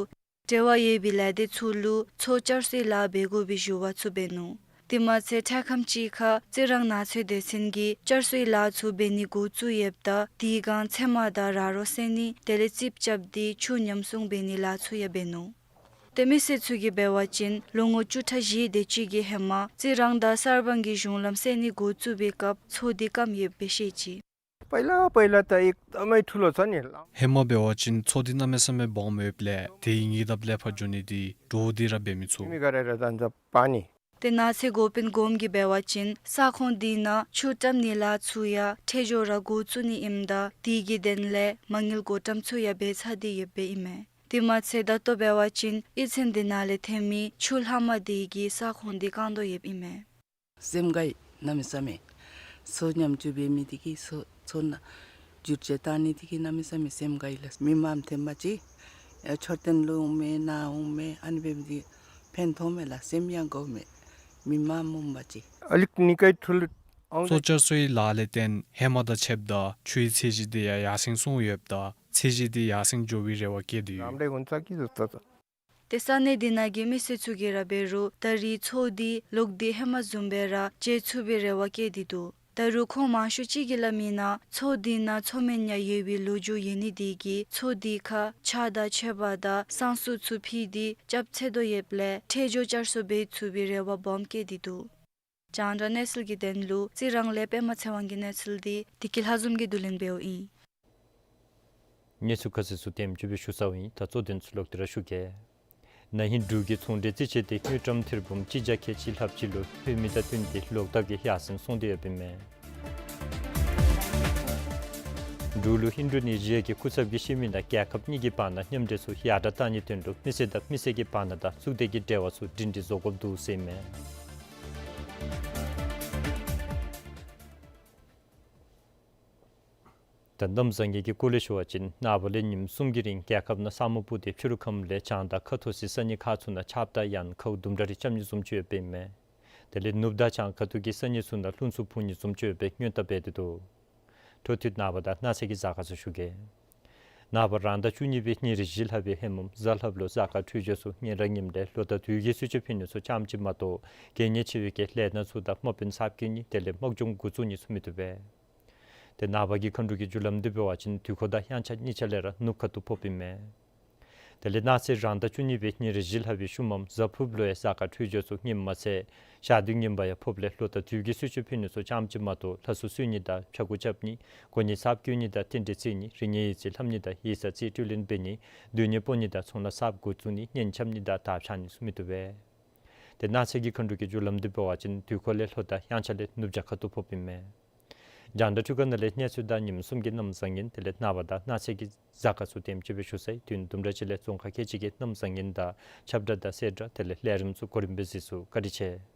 འབྲེལ་བ་ཡོད་པའི་ལས་སྡེ་ཚུ་ལུ་མཚོ་བསྐྱར་གསོའི་ལཱ་འབད་དགོ་པའི་ཞུ་བ་ཚུ་འབད་ནུག། དེ་མ་ཚད་འཕྲལ་ཁམས་ཅིག་ཁར་རྩི་རང་ནགས་ཚལ་སྡེ་ཚན་གྱིས་བསྐྱར་གསོའི་ལཱ་ཚུ་འབད་ནི་འགོ་བཙུགས་ཡོདཔ་ད་དེ་སྒང་ཚེར་མ་དང་ར་རོ་བསལ་ནི་དེ་ལས་རྩིགཔ་རྐྱབ་སྟེ་ཆུ་ཉམས་སྲུང་འབད་ནིའི་ལཱ་ཚུ་ཡང་འབད་ནུག། ཏེ་མི་སེར་ཚུ་གིས་འབད་བ་ཅིན་ལོ་ངོ་བཅུ་ཕྲག་བཞི་དེ་ཅིག་གི་ཧེ་མ་རྩི་རང་དང་གསར་སྤང་གི་གཞུང་ལམ་བསལ་ནི་འགོ་བཙུགས་པའི་སྐབས་མཚོ་འདི་སྐམ་ཡོདཔ་སྦེ་བཤད་ཅི། पहिला पहिला त एकदमै ठुलो छ नि। ཧེ་མ་འབད་བ་ཅིན་མཚོ་འདི་གནམ་མེད་ས་མེད་སྦོམ་ཡོདཔ་ལས་དེའི་ཉེ་འདབས་ལས་ཕར་འགྱོ་ནི་འདི་འདྲོག་སྟེ་ར་འབད་མི་ཚུགས། མི་ག་ར་ར་ད་འཛམ་པ་ནི། ཏེ་ནགས་ཚལ་འགོ་དཔོན་གོངམ་གིས་འབད་བ་ཅིན་ས་ཁོངས་འདི་ནང་ཆུ་བཀྲམ་ནིའི་ལཱ་ཚུ་ཡང་འཕྲལ་མགྱོགས་ར་འགོ་བཙུགས་ནི་ཨིནམ་ད་དེ་གི་དོན་ལས་མ་དངུལ་བགོ་བཀྲམ་ཚུ་ཡང་འབད་ཚར་ཏེ་ཡོདཔ་ཨིན་མས། དེ་མ་ཚད་ད་ལྟོ་འབད་བ་ཅིན་གཡུས་ཚན་འདི་ནང་ལས་ཐོན་མི་ཆུ་ལྷག་མ་དེ་གིས་ས་ཁོངས་འདི་བཀང་དོ་ཡོདཔ་ཨིན་མས། སེམས་དགའ་ཡི་གནམ་མེད་ས་མེད། མཚོ་ཉམས་བཅོས་འབད་མི་དེ་གིས་མཚོ་མཚོ་ནང་བསྒྱུར་བཅོས་བཏང་ནི་དེ་གིས་གནམ་མེད་ས་མེད་སེམས་དགའ་ཡི་ལགས། མི་མངམ་ཐོནམ་ཅིག་ཨེ་མཆོད་རྟེན་ལུ་འོང་མས་ནཱ་འོང་མས་ཨ་ནི་འབད་མི་དེ་ཕན་ཐོགས་མས་ལགས། སེམས་ཡང་དགའཝ་མས། མི་མངམ་འོངམ་ཅིག། अलिक निकै ठुलो आउँछ। མཚོ་བསྐྱར་གསོའི་ལཱ་ལས་བརྟེན་ཧེ་མ་དང་ཕྱདཔ་ད་ཆུའི་ཚད་གཞི་དེ་ཡང་ཡར་སེང་སོང་ཡོདཔ་ད་ཚད་གཞི་དེ་ཡར་སེང་འགྱོ་བའི་རེ་བ་བསྐྱེད་དེ་ཡོད། राम्रै हुन्छ कि जस्तो छ। ཏེ་ས་གནས་འདི་ནང་གི་མི་སེར་ཚུ་གིས་ར་འབད་རུང་ད་རེས་མཚོ་འདི་ལོག་སྟེ་ཧེ་མ་བཟུམ་སྦེ་ར་མཇལ་ཚུགས་པའི་རེ་བ་བསྐྱེད་དེ་འདུག། ད་རུང་ཁོང་མང་ཤོས་ཅིག་གིས་སླབ་མིའི་ནང་མཚོ་འདི་ནང་མཚོ་སྨན་ཡང་ཡོད་པའི་ལོ་རྒྱུས་ཡོད་ནི་དེ་གིས་མཚོ་འདི་ཁར་ཕྱག་དང་མཆོད་པ་དང་བསང་གསོལ་ཚུ་ཕུལ་ཏེ་སྐྱབས་འཚོལ་དོ་ཡོདཔ་ལས་འཕྲལ་མགྱོགས་བསྐྱར་གསོ་འབད་ཚུགས་པའི་རེ་བ་སྦོམ་བསྐྱེད་དེ་འདུག། རྒྱང་བསྒྲགས་གནས་ཚུལ་གྱི་དོན་ལུ་རྩི་རང་ལས་པདྨ་ཚེ་དབང་གི་གནས་ཚུལ་འདི་བདེ་སྐྱིད་ལྷ་འཛོམས་ཀྱིས་བསྡུ་ལེན་འབདཝ་ཨིན། གནས་ཚུལ་ཁ་གསལ་ཚུ་དེམ་ཅིག་སྦེ་ཞུ་ཚརཝ་ཨིན། ད་གཙོ་དོན་ཚུ་ལོག་སྟེ་ར་ཞུ་གེ། ན་ཧིང་འབྲུག་གི་ཚོང་འབྲེལ་རྩིས་དཔྱད་དེ་དངུལ་ཀྲམ་ཐེར་འབུམ་གཅིག་བརྒྱ་ཁལ་གཅིག་ལྷགཔ་ཅིག་ལུ་ལྷོད་མི་དང་བསྟུན་ཏེ་ལོག་ལྟབ་ཀྱིས་ཡར་སེང་སོང་སྟེ་ཡོདཔ་ཨིན་མས། འབྲུག་ལུ་ཧིན་དྲུ་ནི་ཡི་གི་སྐུ་ཚབ་ཀྱིས་བཤད་མི་ནང་རྒྱལ་ཁབ་གཉིས་ཀྱི་བར་ན་མཉམ་འབྲེལ་ཚུ་ཡར་དྲག་གཏང་ནིའི་དོན་ལུ་མི་སེར་དང་མི་སེར་གྱི་བར་ན་དང་གཙུག་སྡེ་གི་འབྲེལ་བ་ཚུ་སྒྲིང་སྒྲི་བཟོ་དགོཔ་འདུག་ཟེར་ཨིན་མས། ད་གནམ་བཟང་ངན་གྱི་སྐོར་ལས་ཞུ་བ་ཅིན་ནངས་པ་ལས་ཉིནམ་གསུམ་གྱི་རིང་རྒྱལ་ཁབ་ནང་ས་སྨུག་སྤུབས་ཏེ་ཕྱི་རུ་ཁམས་ལས་བྱང་དང་ཁ་ཐུག་སི་ས་གནས་ཁག་ཚུ་ནང་ཆརཔ་དང་ཡང་ཁའུ་དུམ་གྲ་རེ་རྐྱབ་ནི་བཟུམ་ཅིག་ཡོདཔ་ཨིན་མས། དེ་ལས་ནུབ་དང་བྱང་ཁ་ཐུག་གི་ས་གནས་ཚུ་ནང་རླུང་འཚུབ་འཕུ་ནི་བཟུམ་ཅིག་ཡོདཔ་སྦེ་སྔོན་བརྡ་འབད་དེ་འདུག། འཕྲོ་མཐུད་ནངས་པ་དང་གནངས་ཚེ་གི་གཟའ་སྐར་ཚུ་ཞུ་གེ། ནངས་པ་རང་ཟླ་བཅུ་གཉིས་པའི་ཉེར་བཞི་ལྷག་པའི་ཧེ་མམ་གཟའ་ལྷགཔ་ལུ་གཟའ་སྐར་འཕྲོད་སྦྱོར་ཚུ་ངན་ར་ངནམ་ལས་ལོ་དང་དུས་ཀྱི་གསོལ་མཆོད་ཕུལ་ནི་ཚུ་རྐྱངམ་གཅིག་མ་གཏོགས་གལ་གནད་ཆེ་བའི་གི་ལས་སྣ་ཚུ་དང་དམག་དཔོན་གསར་བསྐོ་ནི་དེ་ལས་དམག་སྦྱོང་འགོ་བཙུགས་ནི་ཚུ་མི་བཏུབ་པས། ཏེ་ནངས་པ་གི་མཁའ་འགྲོ་གི་རྒྱུ་ལམ་འདི་འབད་བ་ཅིན་དུས་འཁོར་དང་དབྱངས་འཆར་གཉིས་ཆ་ལས་ར་ནུབ་ཁ་ཐུག་ཕོགཔ་ཨིན་མས། དེ་ལས་གནངས་ཚེ་རང་ཟླ་བཅུ་གཉིས་པའི་ཉེར་བཞི་ལྷག་པའི་ཤུལ་མམ་གཟའ་ཕུརཔ་ལུ་ཡང་གཟའ་སྐར་འཕྲོད་སྦྱོར་ཚུ་ངནམ་མ་ཚད་ཞག་དུས་ངན་པ་ཡང་ཕོགཔ་ལས་ལོ་དང་དུས་ཀྱི་གསོལ་མཆོད་ཕུལ་ནི་ཚུ་རྐྱངམ་གཅིག་མ་གཏོགས་ལྷ་གསོལ་གསོལ་ནི་དང་ཕྱྭ་འགུགས་རྐྱབ་ནི་གོ་གནས་གསརཔ་བསྐོ་ནི་དང་རྟེན་འབྲེལ་བརྩི་ནི་རིག་གནས་ཡིག་རྩིས་ལྷབ་ནི་དང་ཡིག་ཚང་རྩིས་སྤྲོད་ལེན་འབད་ནི་སྡོད་གནས་སྤོ་ནི་དང་ཚོང་ལཱ་གསརཔ་འགོ་བཙུགས་ནི་གཉེན་འཆམ་ནི་དང་དར་འཕྱར་ནི་ཚུ་མི་བཏུབ་པས། ཏེ་གནངས་ཚེ་གི་མཁའ་འགྲོ་གི་རྒྱུ་ལམ་འདི་འབད་བ་ཅིན་དུས་འཁོར་ལས་ལྷོ་དང་དབྱངས་འཆར་ལས་ནུབ་བྱང་ཁ་ཐུག་ཕོགཔ་ཨིན་མས། རྒྱང་བསྒྲགས་འཕྲུལ་ཁང་ནང་ལས་གནས་ཚུལ་དང་ཉིནམ་གསུམ་གྱི་གནམ་བཟང་ངན་དེ་ལས་ནངས་པ་དང་གནངས་ཚེ་གི་གཟའ་སྐར་ཚུ་དེམ་ཅིག་སྦེ་ཞུ་ཚར་ཡི། དུས་ནི་དུམ་གྲ་ཅིག་ལས་རྫོང་ཁག་ཁལ་གཅིག་གི་གནམ་བཟང་ངན་དང་ཁྱབ་བསྒྲགས་དང་གསལ་བསྒྲགས་དེ་ལས་ལས་རིམ་ཚུ་གོ་རིམ་སྦེ་གཟིགས་ཚུགས། བཀའ་དྲིན་ཆེ།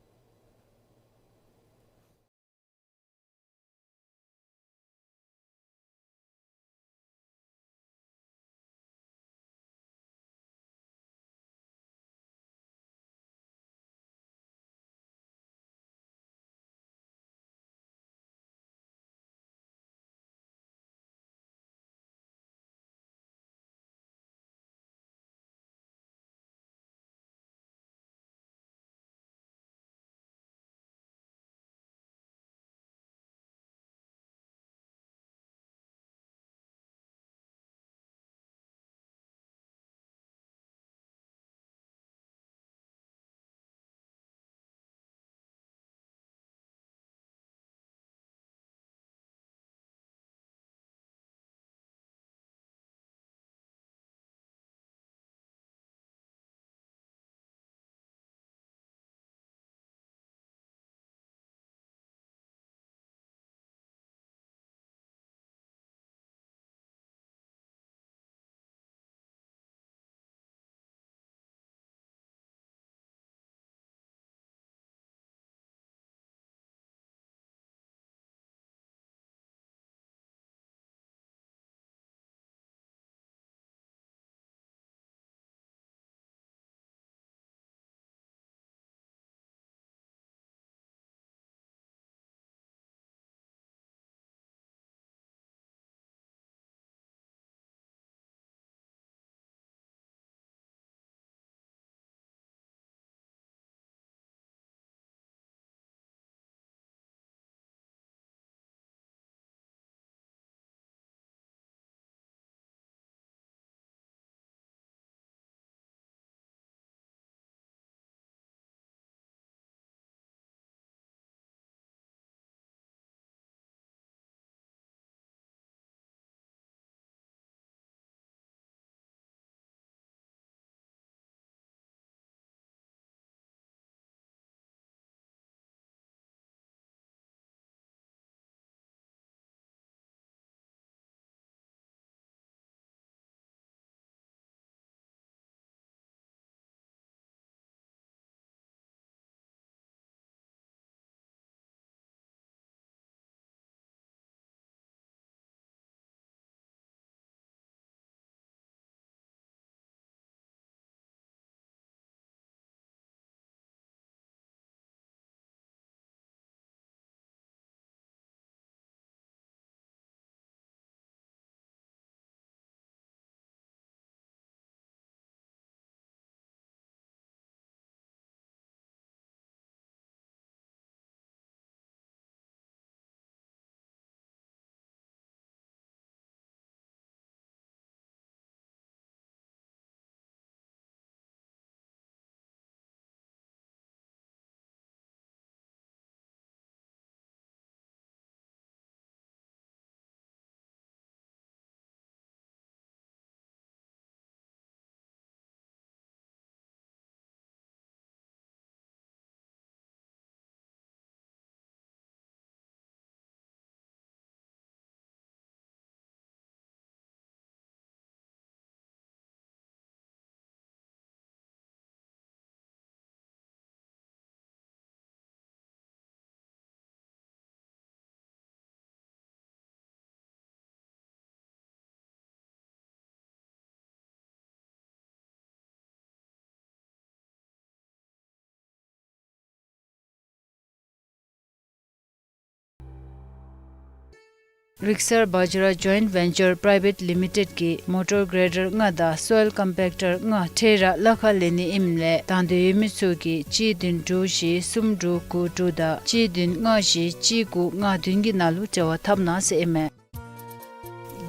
རིག་གསར་བཛྲ་ཇོའིནཊ་ཝེན་ཅར་པ་རའི་བེཊ་ལི་མི་ཊེཌ་ཀྱིས་མོ་ཊར་གྲེ་ཌར་ལྔ་དང་སོའིལ་ཀམ་པེཀ་ཊར་ལྔ་འཕྲལ་ར་གླ་ཁར་ལེན་ནི་ཨིནམ་ལས་དང་འདོད་ཡོད་མི་ཚུ་གིས་གཅིག་བདུན་དྲུག་བཞི་གསུམ་དྲུག་དགུ་དྲུག་དང་གཅིག་བདུན་ལྔ་བཞི་གཅིག་དགུ་ལྔ་བདུན་གྱི་ནང་ལུ་འབྲེལ་བ་འཐབ་གནང་ཟེར་ཨིན་མས།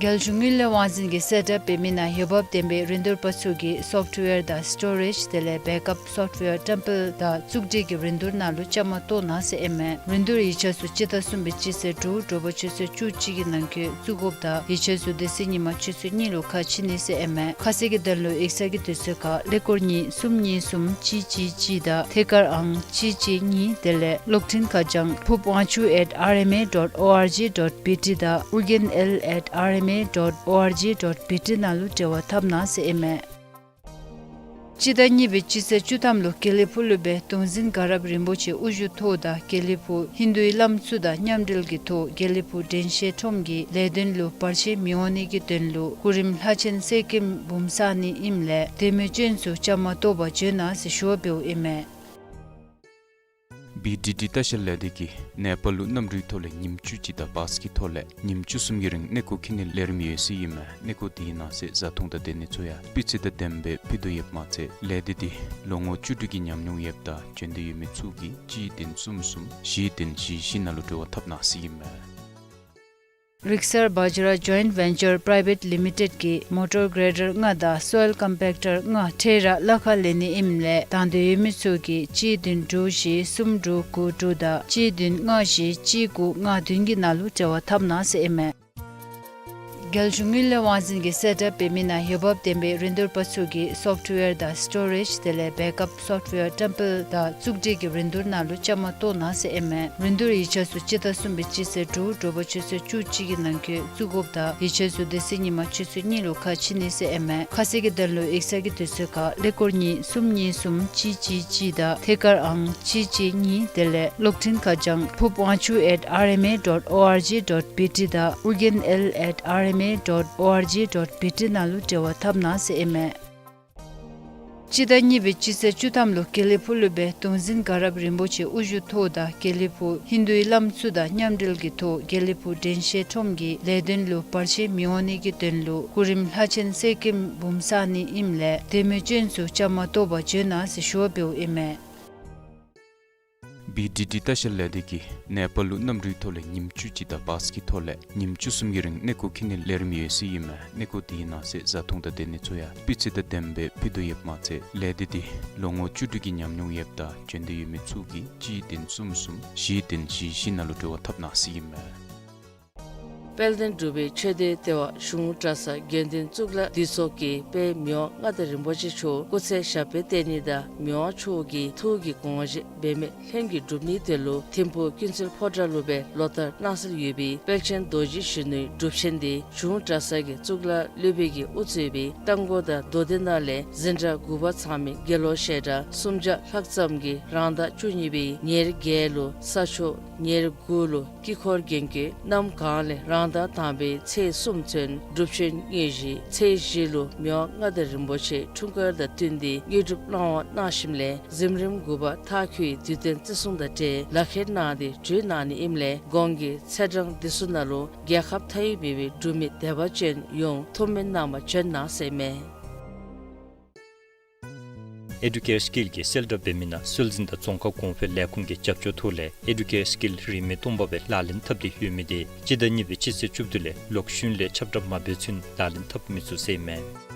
རྒྱལ་གཞུང་དངུལ་ལས་དབང་འཛིན་གྱིས་གསལ་བསྒྲགས་འབད་མི་ནང་འོས་འབབ་ལྡན་པའི་རིན་བསྡུར་པ་ཚུ་གིས་སོཕཊ་ཝེར་དང་སི་ཊོ་རེཇ་དེ་ལས་བེཀ་ཨཔ་སོཕཊ་ཝེར་བཀྲམ་སྤེལ་དང་བཙུགས་སྒྲིག་གི་རིན་བསྡུར་ནང་ལུ་བཅའ་མར་གཏོགས་གནང་ཟེར་ཨིན་མས། རིན་བསྡུར་ཡིག་ཆ་ཚུ་སྤྱི་ཟླ་གསུམ་པའི་སྤྱི་ཚེས་དྲུག་དྲོ་པ་ཆུ་ཚོད་བཅུ་གཅིག་གི་ནང་འཁོད་བཙུགས་དགོཔ་དང་ཡིག་ཆ་ཚུ་དེ་ཚེ་ཉིན་མ་ཆུ་ཚོད་གཉིས་ལུ་ཁ་ཕྱེ་ནི་ཟེར་ཨིན་མས། ཁ་གསལ་གྱི་དོན་ལུ་ཡིག་ཚང་གི་དུས་ཚོད་ཁར་ཀླད་ཀོར་གཉིས་གསུམ་གཉིས་གསུམ་གཅིག་གཅིག་གཅིག་དང་ཐད་ཀར་ཨང་གཅིག་གཅིག་གཉིས་དེ་ལས་གློག་འཕྲིན་ཁ་བྱང་ཕུབ་དབང་ཕྱུག་at R M A dot O R G dot B T དང་ཨོ་རྒྱན་ཨེལ་at R M A dot O R G dot B T ནང་ལུ་འབྲེལ་བ་འཐབ་གནང་ཟེར་ཨིན་མས། སྤྱི་ཟླ་གཉིས་པའི་སྤྱི་ཚེས་བཅུ་ཐམ་ལུ་དགེ་ལེགས་ཕུག་ལུ་སྦེ་གདུང་འཛིན་དགའ་རབ་རིན་པོ་ཆེ་དབུ་བཞུགས་ཐོག་དང་དགེ་ལེགས་ཕུག་ཧིན་དུའི་བླམ་ཚུ་དང་མཉམ་འབྲེལ་གྱི་ཐོག་དགེ་ལེགས་ཕུག་དྲན་ཤེས་ཁྲོམ་གྱི་ལས་དོན་ལུ་བར་ཆད་མི་འོང་ནི་གི་དོན་ལུ་སྐུ་རིམ་ལྷ་ཆེན་གསེར་སྐྱེམས་འབུམ་བསག་ནི་ཨིནམ་ལས་དེ་མི་ཅན་ཚུ་བཅའ་མར་གཏོགས་པར་བྱོན་གནང་ཟེར་ཞུ་བ་འབདཝ་ཨིན་མས། བི་ཌི་ཌི་ལྟ་བཤལ་ལས་སྡེ་གིས་ནེ་པཱལ་ལུ་གནམ་གྲུའི་ཐོག་ལས་ཉིནམ་བཅུ་གཅིག་དང་བཱས་ཀྱི་ཐོག་ལས་ཉིནམ་བཅུ་གསུམ་གྱི་རིང་གནས་སྐོར་འཁྱིད་ནིའི་ལས་རིམ་ཡོད་ཟེར་ཨིན་མས། གནས་སྐོར་དེའི་ནང་གསེས་བཟའ་འཐུང་དང་སྡོད་ནི་ཚུ་ཡང་སྤུས་ཚད་དང་ལྡནམ་སྦེ་ཕུལ་དོ་ཡོདཔ་མ་ཚད་ལས་སྡེ་འདི་ལོ་ངོ་བཅུ་དྲུག་གི་ཉམས་མྱོང་ཡོདཔ་དང་བྱོན་འདོད་ཡོད་མི་ཚུ་གིས་གཅིག་བདུན་གསུམ་གསུམ་བཞི་བདུན་བཞི་བཞི་ནང་ལུ་འབྲེལ་བ་འཐབ་གནང་ཟེར་ཨིན་མས། རིག་གསར་བཛྲ་ཇོའིནཊ་ཝེན་ཅར་པ་རའི་བེཊ་ལི་མི་ཊེཌ་ཀྱིས་མོ་ཊར་གྲེ་ཌར་ལྔ་དང་སོའིལ་ཀམ་པེཀ་ཊར་ལྔ་འཕྲལ་ར་གླ་ཁར་ལེན་ནི་ཨིནམ་ལས་དང་འདོད་ཡོད་མི་ཚུ་གིས་གཅིག་བདུན་དྲུག་བཞི་གསུམ་དྲུག་དགུ་དྲུག་དང་གཅིག་བདུན་ལྔ་བཞི་གཅིག་དགུ་ལྔ་བདུན་གྱི་ནང་ལུ་འབྲེལ་བ་འཐབ་གནང་ཟེར་ཨིན་མས། རྒྱལ་གཞུང་དངུལ་ལས་དབང་འཛིན་གྱིས་གསལ་བསྒྲགས་འབད་མི་ནང་འོས་འབབ་ལྡན་པའི་རིན་བསྡུར་པ་ཚུ་གིས་སོཕཊ་ཝེར་དང་སི་ཊོ་རེཇ་དེ་ལས་བེཀ་ཨཔ་སོཕཊ་ཝེར་བཀྲམ་སྤེལ་དང་བཙུགས་སྒྲིག་གི་རིན་བསྡུར་ནང་ལུ་བཅའ་མར་གཏོགས་གནང་ཟེར་ཨིན་མས། རིན་བསྡུར་ཡིག་ཆ་ཚུ་སྤྱི་ཟླ་གསུམ་པའི་སྤྱི་ཚེས་དྲུག་དྲོ་པ་ཆུ་ཚོད་བཅུ་གཅིག་གི་ནང་འཁོད་བཙུགས་དགོཔ་དང་ཡིག་ཆ་ཚུ་དེ་ཚེ་ཉིན་མ་ཆུ་ཚོད་གཉིས་ལུ་ཁ་ཕྱེ་ནི་ཟེར་ཨིན་མས། ཁ་གསལ་གྱི་དོན་ལུ་ཡིག་ཚང་གི་དུས་ཚོད་ཁར་ཀླད་ཀོར་གཉིས་གསུམ་གཉིས་གསུམ་གཅིག་གཅིག་གཅིག་དང་ཐད་ཀར་ཨང་གཅིག་གཅིག་གཉིས་དེ་ལས་གློག་འཕྲིན་ཁ་བྱང་ཕུབ་དབང་ཕྱུག་at R M A dot O R G dot B T དང་ཨོ་རྒྱན་ཨེལ་at R M A dot O R G dot B T ནང་ལུ་འབྲེལ་བ་འཐབ་གནང་ཟེར་ཨིན་མས། སྤྱི་ཟླ་གཉིས་པའི་སྤྱི་ཚེས་བཅུ་ཐམ་ལུ་དགེ་ལེགས་ཕུག་ལུ་སྦེ་གདུང་འཛིན་དགའ་རབ་རིན་པོ་ཆེ་དབུ་བཞུགས་ཐོག་དང་དགེ་ལེགས་ཕུག་ཧིན་དུའི་བླམ་ཚུ་དང་མཉམ་འབྲེལ་གྱི་ཐོག་དགེ་ལེགས་ཕུག་དྲན་ཤེས་ཁྲོམ་གྱི་ལས་དོན་ལུ་བར་ཆད་མི་འོང་ནི་གི་དོན་ལུ་སྐུ་རིམ་ལྷ་ཆེན་གསེར་སྐྱེམས་འབུམ་བསག་ནི་ཨིནམ་ལས་དེ་མི་ཅན་ཚུ་བཅའ་མར་གཏོགས་པར་བྱོན་གནང་ཟེར་ཞུ་བ་འབདཝ་ཨིན་མས། བི་ཌི་ཌི་ལྟ་བཤལ་ལས་སྡེ་གིས་ནེ་པཱལ་ལུ་གནམ་གྲུའི་ཐོག་ལས་ཉིནམ་བཅུ་གཅིག་དང་བཱས་ཀྱི་ཐོག་ལས་ཉིནམ་བཅུ་གསུམ་གྱི་རིང་གནས་སྐོར་འཁྱིད་ནིའི་ལས་རིམ་ཡོད་ཟེར་ཨིན་མས། གནས་སྐོར་དེའི་ནང་གསེས་བཟའ་འཐུང་དང་སྡོད་ནི་ཚུ་ཡང་སྤུས་ཚད་དང་ལྡནམ་སྦེ་ཕུལ་དོ་ཡོདཔ་མ་ཚད་ལས་སྡེ་འདི་ལོ་ངོ་བཅུ་དྲུག་གི་ཉམས་མྱོང་ཡོདཔ་དང་བྱོན་འདོད་ཡོད་མི་ཚུ་གིས་གཅིག་བདུན་གསུམ་གསུམ་བཞི་བདུན་བཞི་བཞི་ནང་ལུ་འབྲེལ་བ་འཐབ་གནང་ཟེར་ཨིན་མས། དཔལ་ལྡན་འབྲུག་པའི་ཆོས་སྡེའི་ལྟེ་བ་གཞུང་གྲྭ་ཚང་དགེ་འདུན་གཙུག་ལག་འདུས་ཚོགས་ཀྱིས་དཔལ་མི་དབང་མངའ་བདག་རིན་པོ་ཆེ་མཆོག་སྐུ་ཚེ་ཞབས་པད་བརྟན་ནི་དང་མི་དབང་མཆོག་གི་ཐུགས་ཀྱི་དགོངས་བཞེད་འབད་མེད་ལྷུན་གྱིས་འགྲུབ་ནིའི་དོན་ལུ་ཐིམ་ཕུག་ཀུན་གསལ་ཕོ་བྲང་ལུ་སྦེ་ལོ་ལྟར་གནང་སྲོལ་ཡོད་པའི་དཔལ་ཆེན་རྡོ་རྗེ་གཞོན་ནུའི་སྒྲུབ་ཆེན་འདི་གཞུང་གྲྭ་ཚང་གི་གཙུག་ལག་སློབ་དཔོན་གྱིས་དབུ་གཙོས་པའི་རྟ་མགོ་དང་མདོ་སྡེ་ནང་ལས་འཛིན་གྲྭ་དགུ་པ་ཚང་མའི་དགེ་སློང་བཤད་གྲྭ་སུམ་བརྒྱ་ལྷག་ཙམ་གྱིས་རང་ཟླ་བཅུ་གཉིས་པའི་ཉེར་བརྒྱད་ལུ་ས་ཕྱོགས་ཉེར་དགུ་ལུ་དཀྱིལ་འཁོར་རྒྱན་གྱི་གནམ་གང་ལས་རང་ཟླ་དང་པའི་ཚེས་གསུམ་ཚུན་སྒྲུབ་ཆེན་དངོས་གཞི། ཚེས་བཞི་ལུ་མི་དབང་མངའ་བདག་རིན་པོ་ཆེ་འཁྲུངས་སྐར་དང་བསྟུན་ཏེ་དངོས་གྲུབ་གནང་བ་གནང་ཞིནམ་ལས་གཟིམ་རིམ་དགུ་པ་མཐའ་འཁྱོལ་བའི་དུས་སྟོན་བརྩི་སྲུང་དང་འབྲེལ་ལག་ཁྱེར་གནང་སྟེ་གྲོལ་གནང་ནི་ཨིནམ་ལས་གོང་གི་ཚེས་གྲངས་འདི་ཚུ་ནང་ལུ་རྒྱལ་ཁབ་མཐའ་དབུས་མེད་པའི་འབྲུག་མི་དད་པ་ཅན་ཡོངས་ཐུགས་སྨོན་གནང་བར་བྱོན་གནང་ཟེར་ཨིན་མས། ཨེ་ཌུ་ཀེར་སི་ཀིལ་གྱིས་གསལ་བསྒྲགས་འབད་མི་ནང་སྲོལ་འཛིན་དང་རྫོང་ཁ་གོང་འཕེལ་ལས་ཁུངས་ཀྱི་རྒྱབ་སྐྱོར་ཐོག་ལས་ཨེ་ཌུ་ཀེར་སི་ཀིལ་རིན་མེད་སྟོང་པ་སྦེ་ལག་ལེན་འཐབ་སྟེ་ཡོད་མི་དེ་སྤྱི་ཟླ་གཉིས་པའི་སྤྱི་ཚེས་བཅུ་བདུན་ལས་ལོག་ཤུལ་ལས་ཁྱབ་བསྒྲགས་མ་འབད་ཚུན་ལག་ལེན་འཐབ་མི་ཚུགས་ཟེར་ཨིན་མས།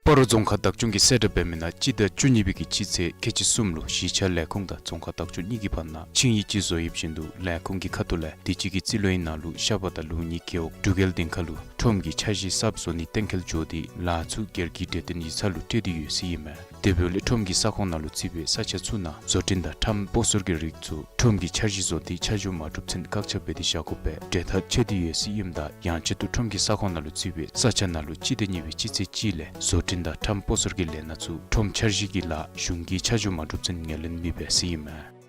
སྤ་རོ་རྫོང་ཁག་བདག་སྐྱོང་གིས་གསལ་བསྒྲགས་འབད་མི་ནང་སྤྱི་ཟླ་བཅུ་གཉིས་པའི་གི་སྤྱི་ཚེས་ཁལ་གཅིག་གསུམ་ལུ་གཞིས་ཆགས་ལས་ཁུངས་དང་རྫོང་ཁག་བདག་སྐྱོང་གཉིས་ཀྱི་བར་ན་ཆིངས་ཡིག་ཅིག་བཟོ་ཡོདཔ་བཞིན་དུ་ལས་ཁུངས་ཀྱི་ཁ་ཐུག་ལས་དུས་ཅི་གི་རྩིས་ལོའི་ནང་ལུ་ཤ་པ་དང་ལུག་གཉིས་རྒེད་འོག་འབྲུག་རྒྱལ་སྡིངས་ཁ་ལུ་ཁྲོམ་གྱི་འཆར་གཞི་གསརཔ་བཟོ་ནི་གཏན་འཁེལ་འགྱོ་སྟེ་ལཱ་ཚུ་སྒེར་གྱི་འབྲེལ་ལྡན་ཡིག་ཚང་ལུ་སྤྲོད་དེ་ཡོད་ཟེར་ཨིན་མས། དེ་འབདཝ་ལས་ཁྲོམ་གྱི་ས་ཁོངས་ནང་ལུ་བརྩིས་པའི་ས་ཆ་ཚུ་ནང་བཟོ་སྐྲུན་དང་ཁྲམ་སྤོ་སོར་གྱི་རིགས་ཚུ་ཁྲོམ་གྱི་འཆར་གཞི་བཟོ་སྟེ་ཆ་འཇོག་མ་གྲུབ་ཚུན་བཀག་ཆ་འབད་དེ་བཞག་དགོ་པའི་གྲོས་ཐག་བཅད་དེ་ཡོད་ཟེར་ཨིནམ་ད་ཡང་ཆེད་དུ་ཁྲོམ་གྱི་ས་ཁོངས་ནང་ལུ་བརྩིས་པའི་ས་ཆ་ནང་ལུ་སྤྱི་ཟླ་གཉིས་པའི་སྤྱི་ཚེས་གཅིག་ལས་བཟོ་སྐྲུན་དང་ཁྲམ་སྤོ་སོར་གྱི་ལས་སྣ་ཚུ་ཁྲོམ་འཆར་གཞི་གི་ལཱ་གཞུང་གིས་ཆ་འཇོག་མ་གྲུབ་ཚུན་ངོས་ལེན་མི་འབད་ཟེར་ཨིན་མས།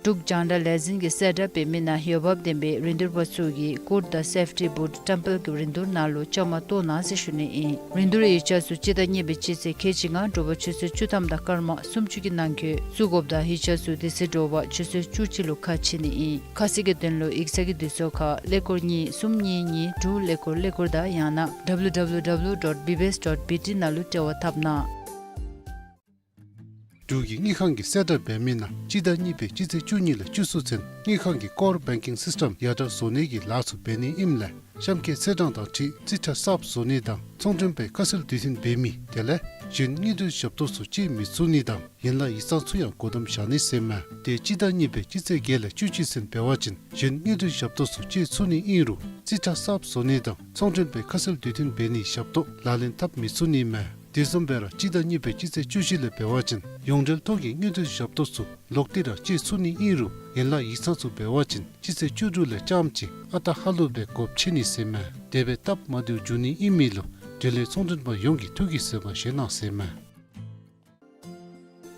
འབྲུག་རྒྱང་བསྒྲགས་ལས་འཛིན་གྱིས་གསལ་བསྒྲགས་འབད་མི་ནང་འོས་འབབ་ལྡན་པའི་རིན་བསྡུར་པ་ཚུ་གིས་ཀུར་དང་སེཕ་ཊི་བུཊ་ཊེམ་པལ་གྱི་རིན་བསྡུར་ནང་ལུ་བཅའ་མར་གཏོགས་གནང་ཟེར་ཞུ་ནི་ཨིན། རིན་བསྡུར་ཡིག་ཆ་ཚུ་སྤྱི་ཟླ་གཉིས་པའི་སྤྱི་ཚེས་ཁལ་གཅིག་ལྔ་དྲོ་པ་ཆུ་ཚོད་བཅུ་ཐམ་དང་སྐར་མ་སུམ་ཅུ་གི་ནང་འཁོད་བཙུགས་དགོཔ་དང་ཡིག་ཆ་ཚུ་དེ་ཚེ་དྲོ་པ་ཆུ་ཚོད་བཅུ་གཅིག་ལུ་ཁ་ཕྱེ་ནི་ཨིན། ཁ་གསལ་གྱི་དོན་ལུ་ཡིག་ཚང་གི་དུས་ཚོད་ཁར་ཀླད་ཀོར་གཉིས་གསུམ་གཉིས་གཉིས་དྲུག་ཀླད་ཀོར་ཀླད་ཀོར་དང་ཡང་ན་W W W dot B B S dot B T ནང་ལུ་འབྲེལ་བ་འཐབ་གནང་། འབྲུག་གི་དངུལ་ཁང་གིས་གསལ་བསྒྲགས་འབད་མི་ནང་སྤྱི་ཟླ་གཉིས་པའི་སྤྱི་ཚེས་བཅུ་གཉིས་ལས་བཅུ་གསུམ་ཚུན་དངུལ་ཁང་གི་ཀོར་བེང་ཀིང་སིསི་ཊེམ་ཡར་དྲག་བཟོ་ནི་གི་ལཱ་ཚུ་འབད་ནི་ཨིནམ་ལས་གཤམ་འཁོད་ཚེས་གྲངས་དང་འཁྲིལ་རྩིས་ཁྲ་གསརཔ་བཟོ་ནི་དང་ཚོང་མགྲོན་པའི་ཁ་གསལ་དུས་མཐུན་འབད་མི་དེ་ལས་གཞན་དངུལ་འབྲེལ་ཞབས་ཏོག་ཚུ་སྤྱོད་མི་ཚུགས་ནི་དང་ཡན་ལག་ཡིག་ཚང་ཚུ་ཡང་སྒོ་བསྡམ་བཞག་ནི་ཟེར་མས། དེ་སྤྱི་ཟླ་གཉིས་པའི་སྤྱི་ཚེས་བརྒྱད་ལས་བཅུ་གཅིག་ཚུན་འབད་བ་ཅིན་གཞན་དངུལ་འབྲེལ་ཞབས་ཏོག་ཚུ་སྤྱོད་ཚུགས་ནི་ཨིན་རུང་རྩིས་ཁྲ་གསརཔ་བཟོ་ནི་དང་ཚོང་མགྲོན་པའི་ཁ་གསལ་དུས་མཐུན་འབད་ནིའི་ཞབས་ཏོག་ལག་ལེན་འཐབ་མི་ཚུགས་ནི་མས། དེ་བཟུམ་སྦེ་ར་སྤྱི་ཟླ་གཉིས་པའི་སྤྱི་ཚེས་བཅུ་བཞི་ལས་འབད་བ་ཅིན་ཡོངས་འབྲེལ་ཐོག་གི་དངུལ་འབྲེལ་ཞབས་ཏོག་ཚུ་ལོག་སྟེ་ར་སྤྱོད་ཚུགས་ནི་ཨིན་རུང་ཡན་ལག་ཡིག་ཚང་ཚུ་འབད་བ་ཅིན་སྤྱི་ཚེས་བཅུ་དྲུག་ལས་རྐྱངམ་གཅིག་ཨ་རྟག་ཧ་ལུགས་སྦེ་སྒོ་ཕྱེ་ནི་ཟེར་མས། དེ་སྦེ་སྟབས་མ་བདེཝ་འབྱུང་ནི་ཨིན་མི་ལུ་འབྲེལ་ཡོད་ཚོང་མགྲོན་པ་ཡོངས་ཀྱིས་ཐུགས་ཀྱི་བཟོད་པ་བཞེས་གནང་ཟེར་མས།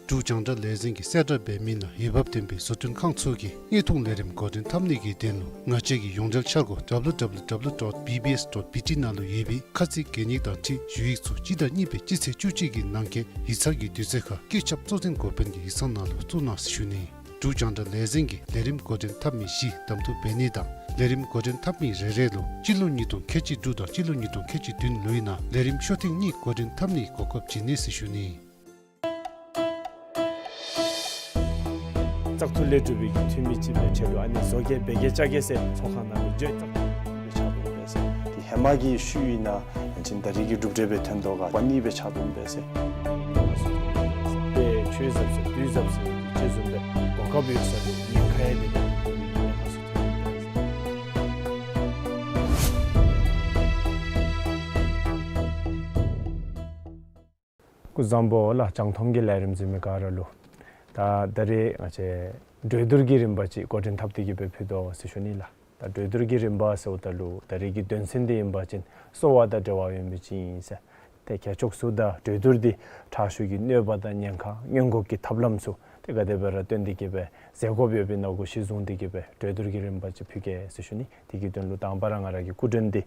འབྲུག་རྒྱང་བསྒྲགས་ལས་འཛིན་གྱིས་གསལ་བསྒྲགས་འབད་མི་ནང་འོས་འབབ་ལྡན་པའི་བཟོ་སྐྲུན་ཁང་ཚུ་གིས་དངོས་མཐོང་ལས་རིམ་འགོ་འདྲེན་འཐབ་ནི་གི་དོན་ལུ་ང་བཅས་ཀྱི་ཡོངས་འབྲེལ་འཆར་སྒོ་W W W dot B B S dot B T ནང་ལུ་ཡོད་པའི་ཁ་ཚིག་གན་ཡིག་དང་འཁྲིལ་ཞུ་ཡིག་ཚུ་སྤྱི་ཟླ་གཉིས་པའི་སྤྱི་ཚེས་བཅུ་གཅིག་གི་ནང་འཁོད་ཡིག་ཚང་གི་དུས་ཚོད་ཁར་བཀོད་ཁྱབ་གཙོ་འཛིན་འགོ་དཔོན་གྱི་ཡིག་ཚང་ནང་ལུ་བཙུགས་གནང་ཟེར་ཞུ་ནི། འབྲུག་རྒྱང་བསྒྲགས་ལས་འཛིན་གྱིས་ལས་རིམ་འགོ་འདྲེན་འཐབ་མི་བཞི་གདམ་འཐུ་འབད་ནི་དང་ལས་རིམ་འགོ་འདྲེན་འཐབ་མི་རེ་རེ་ལུ་སྤྱི་ལོ་ཉིས་སྟོང་ཁལ་གཅིག་དྲུག་དང་སྤྱི་ལོ་ཉིས་སྟོང་ཁལ་གཅིག་བདུན་ལོའི་ནང་ལས་རིམ་ཤོག་ཐེངས་གཉིས་འགོ་འདྲེན་འཐབ་ནིའི་གོ་སྐབས་བྱིན་ནི་ཟེར་ཞུ་ནི། བཙག་འཐུ་ལས་གྲུབ་པའི་འཐུས་མི་ཅིག་སྦེ་ཆེད་དུ་ཨ་ནི་བཟོ་གེ་འབད་གེ་རྐྱབ་གེ་ཟེར་ཚོགས་ཁང་ནང་ལུ་བརྗོད་བཙག་འཐུ་ལས་ཆགས་འདུག་པས་ཟེར། དེ་ཧེ་མ་གི་ཤུལ་ཨིན་ན་ཡང་ཅིན་ད་རེས་ཀྱི་གྲུབ་འབྲས་སྦེ་ཐོན་དོ་ག་པ་ནི་སྦེ་ཆགས་འདུག་པས་ཟེར། དེ་ཆོས་ཟབ་ཟེར་དུས་ཟབ་ཟེར་ཅིག་བཟུམ་སྦེ་གོ་སྐབས་ཡོད་ས་དེ་ཉེན་ཁ་ཡང་མེད་པའི་ཉེན་ཁ་སུ་ཐོན་འདུག་པས་ཟེར། སྐུ་གཟུགས་བཟང་པོ་ལགས། རྒྱང་མཐོང་གི་ལས་རིམ་གཟིགས་མི་ག་ར་ལུ། ད་ད་རེས་ང་བཅས་གྲོས་བསྡུར་གྱི་རིམ་པ་ཅིག་འགོ་འདྲེན་འཐབ་སྟེ་གི་སྦེ་ཕུལ་དོ་ཟེར་ཞུ་ནི་ལགས། ད་གྲོས་བསྡུར་གྱི་རིམ་པ་ཟེརཝ་ད་ལུ་ད་རེས་ཀྱི་དོན་ཚན་འདི་ཨིན་པ་ཅིན་གསོ་བ་དང་འབྲེལ་བ་ཡོད་མི་ཅིག་ཨིན་ཟེར། ཏེ་ཁྱད་ཆོས་ཚུ་དང་གྲོས་བསྡུར་འདི་ཁྲག་ཤུགས་ཀྱི་གནོད་པ་དང་ཉེན་ཁ་སྔོན་འགོག་གི་ཐབས་ལམ་ཚུ་ཏེ་ག་དེ་སྦེ་ར་བཏོན་ཏེ་གི་སྦེ་མཛད་དགོཔ་ཡོདཔ་ཨིན་ན་གུ་གཞི་བཟུང་སྟེ་གི་སྦེ་གྲོས་བསྡུར་གྱི་རིམ་པ་ཅིག་ཕུལ་གེ་ཟེར་ཞུ་ནི། དེ་གི་དོན་ལུ་དང་པ་ར་ང་ར་གི་སྐུ་མགྲོན་འདི་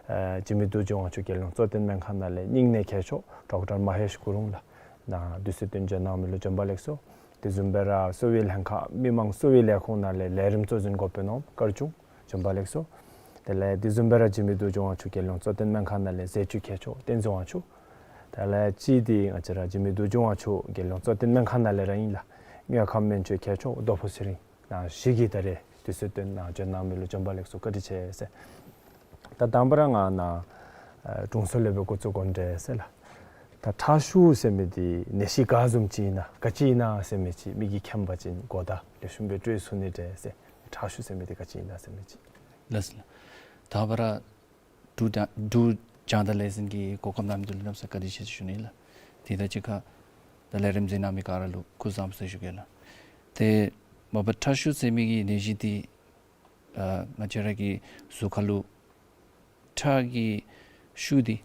ཨ་འཇིགས་མེད་རྡོ་རྗེ་དབང་ཕྱུག་རྒྱལ་ཡོངས་གཙོ་བསྟེན་སྨན་ཁང་ནང་ལས་སྙིང་ནད་མཁས་མཆོག་ཌོག་ཊར་མ་ཧེཤ་གུ་རུང་ལགས། ནཱ་དུས་ཚོད་བཏོན་བྱོན་གནང་མི་ལུ་བྱོན་པ་ལེགས་སོ། དེ་བཟུམ་སྦེ་ར་གསོ་བའི་ལྷན་ཁག་མི་མང་གསོ་བའི་ལས་ཁུངས་ནང་ལས་ལས་རིམ་གཙོ་འཛིན་འགོ་དཔོན་ནོར་བུ་དཀར་ཆུང་བྱོན་པ་ལེགས་སོ། དེ་ལས་དེ་བཟུམ་སྦེ་ར་འཇིགས་མེད་རྡོ་རྗེ་དབང་ཕྱུག་རྒྱལ་ཡོངས་གཙོ་བསྟེན་སྨན་ཁང་ནང་ལས་ཟས་བཅུད་མཁས་མཆོག་བསྟན་འཛིན་དབང་ཕྱུག། དེ་ལས་གཅིག་འདི་ང་བཅས་ར་འཇིགས་མེད་རྡོ་རྗེ་དབང་ཕྱུག་རྒྱལ་ཡོངས་གཙོ་བསྟེན་སྨན་ཁང་ནང་ལས་ར་ཨིན་ལགས། དངོས་ཁམས་སྨན་བཅོས་མཁས་མཆོག་རྡོ་ཕུ་ཚེ་རིང་། ནཱ་བཞི་གིས་ད་རེས་དུས་ཚོད་བཏོན་ནཱ་བྱོན་གནང་མི་ལུ་བྱོན་པ་ལེགས་སོ། བཀའ་དྲིན་ཆེ་ཟེར། ད་དང་པ་ར་ང་ནཱ་ཨ་དྲུང་འཚོ་ལས་སྦེ་འགོ་བཙུགས་དགོ་འདྲས་ཟེར་ལགས། ད་ཁྲག་ཤུགས་ཟེར་མི་འདི་ནད་གཞི་ག་བཟུམ་ཅིག་ཨིན་ན་ག་ཅི་ཨིན་ན་ཟེར་མི་ཅིག་མི་གིས་མཁྱེན་པ་ཅིན་གོ་བརྡ་ལེགས་ཤོམ་སྦེ་སྤྲོད་ཚུགས་ནི་འདྲས་ཟེར། ཁྲག་ཤུགས་ཟེར་མི་འདི་ག་ཅི་ཨིན་ན་ཟེར་མི་ཅིག། ལགས་སོ་ལགས། ད་པ་ར་འབྲུག་རྒྱང་འབྲུག་རྒྱང་བསྒྲགས་ལས་འཛིན་གྱིས་གོ་སྐབས་གནང་མི་འདི་ལུ་གནམ་མེད་ས་མེད་བཀའ་དྲིན་ཆེ་ཟེར་ཞུ་ནི་ལགས། དེ་དང་གཅིག་ཁར་ད་ལས་རིམ་གཟིགས་གནང་མི་ག་ར་ལུ་སྐུ་གཟུགས་བཟང་པོ་ཟེར་ཞུ་གེ་ལགས། ཏེ་མ་པ་ཁྲག་ཤུགས་ཟེར་མི་གི་ནད་གཞི་འདི་ཨ་ང་བཅས་ར་གི་གཟུགས་ཁར་ལུ་ཁྲག་གི་ཤུགས་འདི་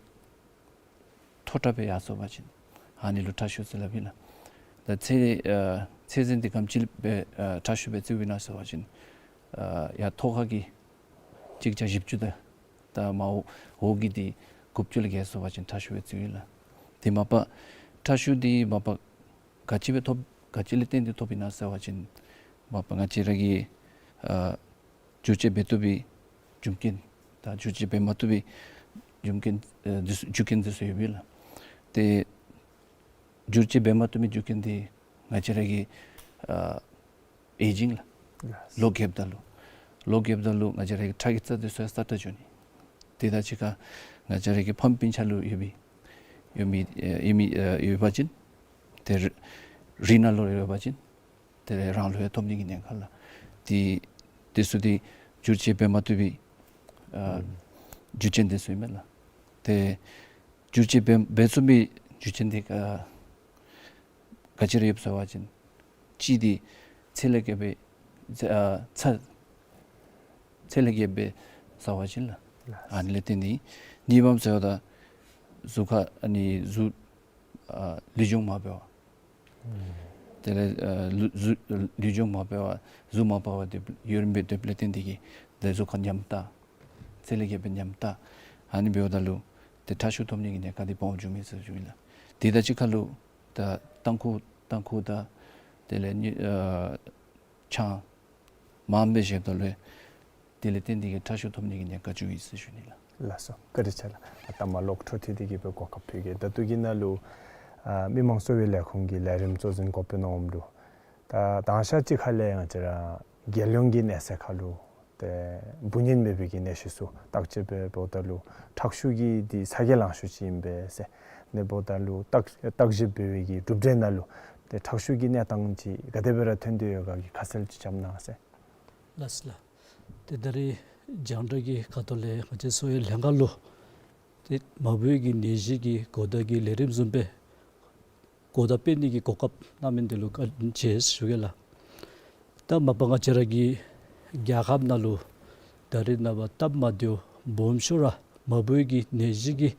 མཐོ་དྲགས་སྦེ་ཡར་སོང་པ་ཅིན་ཨ་ནི་ལུ་ཁྲག་ཤུགས་ཟེར་སླབ་ཨིན་ལགས། ད་ཚད་ཨ་ཚད་འཛིན་འདི་ག་དེམ་ཅིག་སྦེ་ཨ་ཁྲག་ཤུགས་སྦེ་བརྩིཝ་ཨིན་ན་ཟེར་བ་ཅིན་ཨ་ཡར་ཐོག་ཁ་གི་གཅིག་བརྒྱ་བཞི་བཅུ་དང་ད་མར་འོག་འོག་གི་འདི་དགུ་བཅུ་ལས་བརྒལ་སོང་པ་ཅིན་ཁྲག་ཤུགས་སྦེ་བརྩིཝ་ཨིན་ལགས། དེ་མ་པ་ཁྲག་ཤུགས་འདི་མ་པ་ག་ཅི་སྦེ་ཐོབ་ག་ཅི་ལས་བརྟེན་ཏེ་ཐོབ་ཨིན་ན་ཟེར་བ་ཅིན་མ་པ་ང་བཅས་ར་གི་ཨ་བསྒྱུར་བཅོས་འབད་བཏུབ་པའི་རྒྱུ་རྐྱེན་དང་བསྒྱུར་བཅོས་འབད་མ་བཏུབ་པའི་རྒྱུ་རྐྱེན་ཨ་འདི་ཚུ་རྒྱུ་རྐྱེན་འདི་ཚུ་ཡོདཔ་ཨིན་ལགས། ཏེ་བསྒྱུར་བཅོས་འབད་མ་བཏུབ་པའི་རྒྱུ་རྐྱེན་འདི་ང་བཅས་ར་གི་ཨ་ཨེ་ཇིང་ལགས། ལོ་རྒསཔ་ད་ལུ་ལོ་རྒསཔ་ད་ལུ་ང་བཅས་ར་གི་ཁྲག་གི་རྩ་འདི་ཚུ་ཡང་སྲ་ཀྲག་འགྱོ་ནི། དེ་དང་གཅིག་ཁར་ང་བཅས་ར་གི་ཕམ་སྤུན་ཆ་ལུ་ཡོད་པའི་ཡོད་མི་ཨེ་ཡོད་མི་ཨེ་ཡོད་པ་ཅིན་ཏེ་རི་རི་ནང་ལུ་ཡོད་པ་ཅིན་ཏེ་རང་ལུ་ཡང་ཐོབ་ནི་གི་ཉེན་ཁ་ལགས། དེ་དེ་ཚུ་འདི་བསྒྱུར་བཅོས་འབད་མ་བཏུབ་པའི་ཨ་རྒྱུ་རྐྱེན་འདི་ཚུ་ཨིན་མས་ལགས། ཏེ་བསྒྱུར་བཅོས་འབད་འབད་ཚུགས་པའི་རྒྱུ་རྐྱེན་འདི་ཨ་ག་ཅི་ར་ཡོདཔ་ཟེར་བ་ཅིན་གཅིག་འདི་ཚད་ལས་བརྒལ་བའི་ཚད་ཨ་ཚད་ཚད་ལས་བརྒལ་བའི་ཟེར་བ་ཅིན་ལགས། ཨ་ནི་ལས་བརྟེན་ནི། གཉིས་པམ་ཟེརཝ་ད་གཟུགས་ཁར་ཨ་ནི་གཟུགས་ཨ་ལུས་སྦྱོང་མ་འབད་བར། ཨུམ། དེ་ལས་ཨ་ལུ་གཟུགས་ལུས་སྦྱོང་མ་འབད་བར་གཟུགས་མ་འབག་པར་སྡོད་ཡོདཔ་ལས་བརྟེན་ཏེ་གིས་ཏེ་གཟུགས་ཁར་ཉམ་ཐག་ཚེ་ལས་རྒས་པའི་ཉམ་ཐག་ཨ་ནི་འབདཝ་ད་ལུ་ཏེ་ཁྲག་ཤུགས་ཐོབ་ནི་གི་ཉེན་ཁ་འདི་སྦོམ་འབྱུང་མས་ཟེར་ཞུ་ནི་ལགས། དེ་དང་གཅིག་ཁར་ལུ་ད་ཏམ་ཁུ་ཏམ་ཁུ་དང་དེ་ལས་ནི་ཨ་ཆང་མངམ་སྦེ་བཞེསཔ་ད་ལུ་དེ་ལས་བརྟེན་ཏེ་གིས་ཁྲག་ཤུགས་ཐོབ་ནི་གི་ཉེན་ཁ་འབྱུང་ཡི་ཟེར་ཞུ་ནི་ལགས། ལགས་སོ། བཀའ་དྲིན་ཆེ་ལགས། ཨ་ད་མ་ལོག་འཕྲོ་མཐུད་དེ་གིས་སྦེ་གོ་སྐབས་ཕུལ་གེ། ད་ལྟོ་གི་ནང་ལུ་ཨ་མི་དམངས་གསོ་བའི་ལས་ཁུངས་ཀྱི་ལས་རིམ་གཙོ་འཛིན་གོ་པེ་ནོ་འོམ་ལུ་ད་དང་ཤ་ཅིག་ཁ་ལས་ང་བཅས་ར་རྒྱལ་ཡོངས་ཀྱི་གནས་ཚད་ཁར་ལུ་ཏེ་འབུ་གཉན་མེད་པའི་གི་ནད་གཞི་ཚུ་བརྟག་དཔྱད་འབད་འབདཝ་ད་ལུ་ཁྲག་ཤུགས་ཀྱི་འདི་ཚ་གྱང་ལང་ཤོས་ཅིག་ཨིན་པས་ཟེར། ཨ་ནི་འབདཝ་ད་ལུ་བརྟག་བརྟག་ཞིབ་འབད་བའི་གི་གྲུབ་འབྲས་ནང་ལུ་ཏེ་ཁྲག་ཤུགས་ཀྱི་གནས་སྟངས་ཅིག་ག་དེ་སྦེ་ར་ཐོན་ཏེ་ཡོད་ག་གི་ཁ་གསལ་ཅིག་བཀྲམ་གནང་ཟེར། ལགས་སོ་ལགས། ཏེ་ད་རིས་རྒྱང་བསྒྲགས་ཀྱི་ཁ་ཐུག་ལས་ང་བཅས་གསོ་བའི་ལྷན་ཁག་ལུ་ཏེ་མ་བུའི་གི་ནད་གཞི་གི་གོ་བརྡ་གི་ལས་རིམ་བཟུམ་སྦེ་གོ་བརྡ་སྤེལ་ནི་གི་གོ་སྐབས་གནང་མི་འདི་ལུ་བཀའ་དྲིན་ཆེ་ཞུ་གེ་ལགས། ད་མ་པ་ང་བཅས་ར་གི་རྒྱལ་ཁབ་ནང་ལུ་ད་རེས་ནངས་པ་སྟབས་མ་བདེཝ་སྦོམ་ཤོས་ར་མ་བུའི་གི་ནད་གཞི་གི་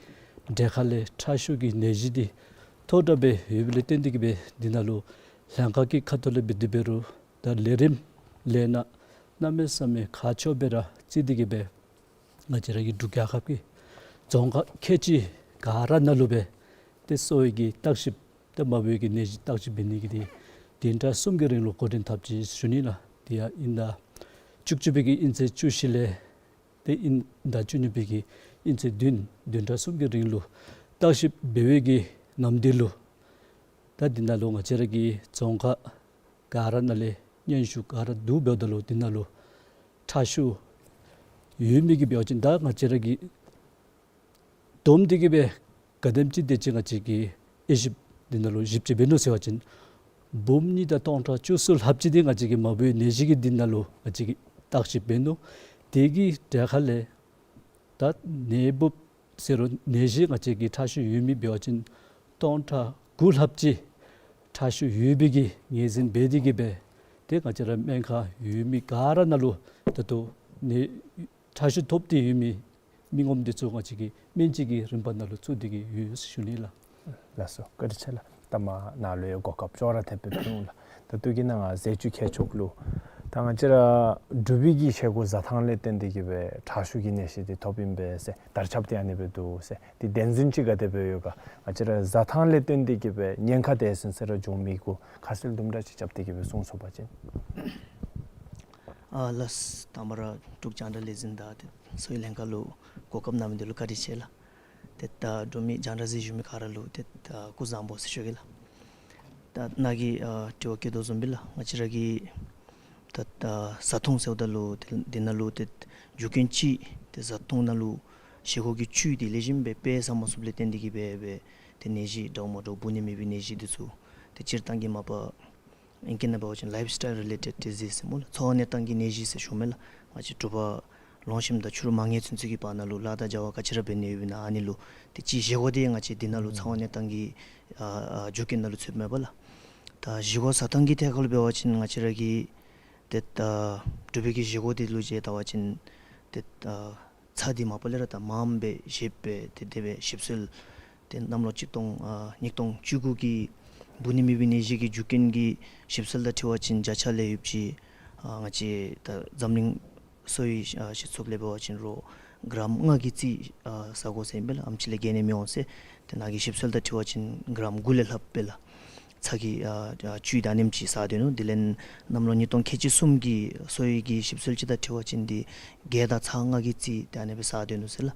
གྲས་ཁ་ལས་ཁྲག་ཤུགས་ཀྱི་ནད་གཞི་འདི་མཐོ་དྲགས་སྦེ་ཡོདཔ་ལས་བརྟེན་ཏེ་གིས་སྦེ་འདི་ནང་ལུ་ལྷན་ཁག་གི་ཁ་ཐུག་ལས་འབད་དེ་འབད་རུང་ད་ལས་རིམ་ལས་སྣ་གནམ་མེད་ས་མེད་ཁག་ཆེཝ་སྦེ་ར་བརྩི་སྟེ་གིས་སྦེ་ང་བཅས་ར་གི་འབྲུག་རྒྱལ་ཁབ་ཀྱི་རྫོང་ཁག་ཁལ་གཅིག་ག་ར་ནང་ལུ་སྦེ་ཏེ་གསོ་བའི་གི་བརྟག་ཞིབ་ཏེ་མ་བུའི་གི་ནད་གཞི་བརྟག་ཞིབ་འབད་ནི་གི་འདི་བདུན་ཕྲག་གསུམ་གྱི་རིང་ལུ་འགོ་འདྲེན་འཐབ་ཅི་ཞུ་ནི་ལགས། དེ་ཡང་དབྱིན་ཟླ་བཅུ་གཅིག་པའི་གི་དབྱིན་ཚེས་བཅུ་བཞི་ལས་ཏེ་དབྱིན་ཟླ་བཅུ་གཉིས་པའི་གི་དབྱིན་ཚེས་བདུན་བདུན་ཕྲག་གསུམ་གྱི་རིང་ལུ་བརྟག་ཞིབ་འབད་བའི་གི་ནམ་དུས་ལུ་ད་འདི་ནང་ལུ་ང་བཅས་ར་གི་རྫོང་ཁག་ག་ར་ནང་ལས་སྙན་ཞུ་ག་ར་བསྡུ་འབདཝ་ད་ལུ་འདི་ནང་ལུ་ཁྲག་ཤུགས་ཡོད་མི་གི་འབད་བ་ཅིན་ད་ང་བཅས་ར་གིས་བསྡོམས་ཏེ་གིས་སྦེ་ག་དེམ་ཅིག་དེ་ཅིག་ང་བཅས་ཀྱིས་དབྱེ་ཞིབ་འདི་ནང་ལུ་ཞིབ་དཔྱད་འབད་ནུག་ཟེར་བ་ཅིན་འབུམ་གཉིས་དང་སྟོང་ཕྲག་བཅུ་གསུམ་ལྷགཔ་ཅིག་འདི་ང་བཅས་ཀྱིས་མ་བུའི་ནད་གཞི་གི་འདི་ནང་ལུ་ང་བཅས་ཀྱིས་བརྟག་ཞིབ་འབད་ནུག། དེ་གི་གྲས་ཁ་ལས་ད་ནད་འབུཔ་ཟེར་རུང་ནད་གཞི་ང་བཅས་ཀྱི་ཁྲག་ཤུགས་ཡོད་མི་འབད་བ་ཅིན་སྟོང་ཕྲག་དགུ་ལྷགཔ་ཅིག་ཁྲག་ཤུགས་ཡོད་པའི་གི་ངོས་འཛིན་འབད་དེ་གིས་སྦེ་ཏེ་ང་བཅས་ར་སྨན་ཁང་ཡོད་མི་ག་ར་ནང་ལུ་ད་ལྟོ་ནད་ཁྲག་ཤུགས་ཐོབ་སྟེ་ཡོད་མི་མི་ངོམ་འདི་ཚུ་ང་བཅས་ཀྱིས་སྨན་བཅོས་ཀྱི་རིམ་པ་ནང་ལུ་བཙུགས་ཏེ་གིས་ཡོད་ཞུ་ནི་ལགས། ལགས་སོ། བཀའ་དྲིན་ཆེ་ལགས། ད་མ་ནཱ་ལུ་ཡང་གོ་སྐབས་ཅོག་ར་འཐདཔ་སྦེ་ཕུལ་འོང་ལགས། ད་ལྟོ་གི་ནང་ང་ཟས་བཅུད་ཁྱད་ཆོས་ལུ་ད་ང་བཅས་ར་འབྲུག་པའི་གི་བཞེས་སྒོ་བཟའ་ཐངས་ལས་བརྟེན་ཏེ་གིས་སྦེ་ཁྲག་ཤུགས་ཀྱི་ནད་གཞི་འདི་ཐོབ་ཨིན་པས་ཟེར་དར་ཁྱབ་སྟེ་ཨ་ནི་སྦེ་འདུག་ཟེར། འདི་བདེན་རྫུན་ཅིག་ག་དེ་སྦེ་ཡོད་ག། ང་བཅས་ར་བཟའ་ཐངས་ལས་བརྟེན་ཏེ་གིས་སྦེ་ཉེན་ཁ་དེ་ཚུན་ཚོད་ར་འབྱུང་མི་གུ་ཁ་གསལ་དུམ་གྲ་ཅིག་རྐྱབ་སྟེ་གིས་སྦེ་གསུངས་སོང་པ་ཅིན། ཨ་ལགས། དང་པ་ར་འབྲུག་རྒྱང་བསྒྲགས་ལས་འཛིན་དང་ཏེ་གསོ་བའི་ལྷན་ཁག་ལུ་གོ་སྐབས་གནང་མི་འདི་ལུ་བཀའ་དྲིན་ཆེ་ལགས། ཏེ་ད་འབྲུག་མི་རྒྱང་བསྒྲགས་གཟིགས་བཞུགས་མི་ག་ར་ལུ་ཏེ་ད་སྐུ་གཟུགས་བཟང་པོ་ཟེར་ཞུ་གེ་ལགས། ད་ནཱ་གིས་ཨ་དྲི་བ་བཀོད་དོ་བཟུམ་སྦེ་ལགས། ང་བཅས་ར་གི་ད་ད་བཟའ་འཐུང་ཟེརཝ་ད་ལུ་ཏེ་འདི་ནང་ལུ་ཏེ་རྒྱུ་རྐྱེན་ཅིག་ཏེ་བཟའ་འཐུང་ནང་ལུ་བཞེས་སྒོ་གི་བཅུད་འདི་ལེགས་ཤོམ་སྦེ་དཔེ་བཟའ་མ་ཚུགསཔ་ལས་བརྟེན་ཏེ་གིས་སྦེ་སྦེ་ཏེ་ནད་གཞི་འདྲཝ་མ་འདྲཝ་འབུ་ནད་མེད་པའི་ནད་གཞི་འདི་ཚུ་ཏེ་སྤྱིར་བཏང་གི་མ་པ་ཨིང་སྐད་ནང་འབད་བ་ཅིན་ལའིཕ་སི་ཊའིལ་རི་ལེ་ཊེཌ་ཌི་ཟིསི་ཟེར་སྨོ་ལགས། འཚོ་བ་གནས་སྟངས་ཀྱི་ནད་གཞི་ཟེར་ཞུཝ་མས་ལགས། ང་བཅས་དྲོ་པ་ལོང་ཞིནམ་དང་ཕྱི་རུ་མ་ཉལ་ཚུན་ཚོད་ཀྱི་བར་ན་ལུ་ལཱ་དང་བྱ་བ་ག་ཅི་ར་འབད་ནི་ཡོདཔ་ཨིན་ན་ཨ་ནི་ལུ་ཏེ་ཅིག་བཞེས་སྒོ་འདི་ང་བཅས་འདི་ནང་ལུ་འཚོ་བ་གནས་སྟངས་ཀྱི་ཨ་ཨ་རྒྱུ་རྐྱེན་ནང་ལུ་ཚུདཔ་མས་པ་ལགས། ད་བཞེས་སྒོ་བཟའ་ཐངས་ཀྱི་ཐད་ཁར་ལུ་འབད་བ་ཅིན་ང་བཅས་ར་གི་ཏེ་ད་འབྲུག་པའི་གི་བཞེས་སྒོ་འདི་ལུ་ཅིག་བལྟ་བ་ཅིན་ཏེ་ད་ཚྭ་འདི་མ་པ་ལས་ར་ད་མངམ་སྦེ་བཞེས་སྦེ་ཏེ་དེ་སྦེ་ཞིབ་འཚོལ་ཏེ་གནམ་ལོ་གཅིག་སྟོང་ཨ་ཉིས་སྟོང་བཅུ་དགུ་གི་འབུ་ནད་མེད་པའི་ནད་གཞི་གི་རྒྱུ་རྐྱེན་གྱི་ཞིབ་འཚོལ་དང་འཁྲིལ་བ་ཅིན་བརྒྱ་ཆ་ལས་ཡོདཔ་ཅིག་ཨ་ང་བཅས་ད་འཛམ་གླིང་གསོ་བའི་ཨ་སྤྱི་ཚོགས་ལས་འབད་བ་ཅིན་རོགས་གྲམ་ལྔ་གི་རྩིས་ཨ་བཟའ་དགོ་ཟེར་ཨིན་པས་ལགས། ཨེམ་ཆི་ལས་བརྒལ་ནི་མི་འོང་ཟེར། ཏེ་ནཱ་གི་ཞིབ་འཚོལ་དང་འཁྲིལ་བ་ཅིན་གྲམ་དགུ་ལས་ལྷགཔ་སྦེ་ལགས། ཚྭ་གི་ཨ་ཨ་བཅུད་ད་ཨ་ནེམ་ཅིག་བཟའ་སྡོད་ནུག། དེ་ལས་གནམ་ལོ་ཉིས་སྟོང་ཁལ་གཅིག་གསུམ་གྱི་གསོ་བའི་གི་ཞིབ་འཚོལ་ཅིག་དང་འཁྲིལ་བ་ཅིན་འདི་རྒྱ་དང་ཚྭ་ལྔ་གི་རྩིས་ད་ཨ་ནེ་སྦེ་བཟའ་སྡོད་ནུག་ཟེར་ལགས།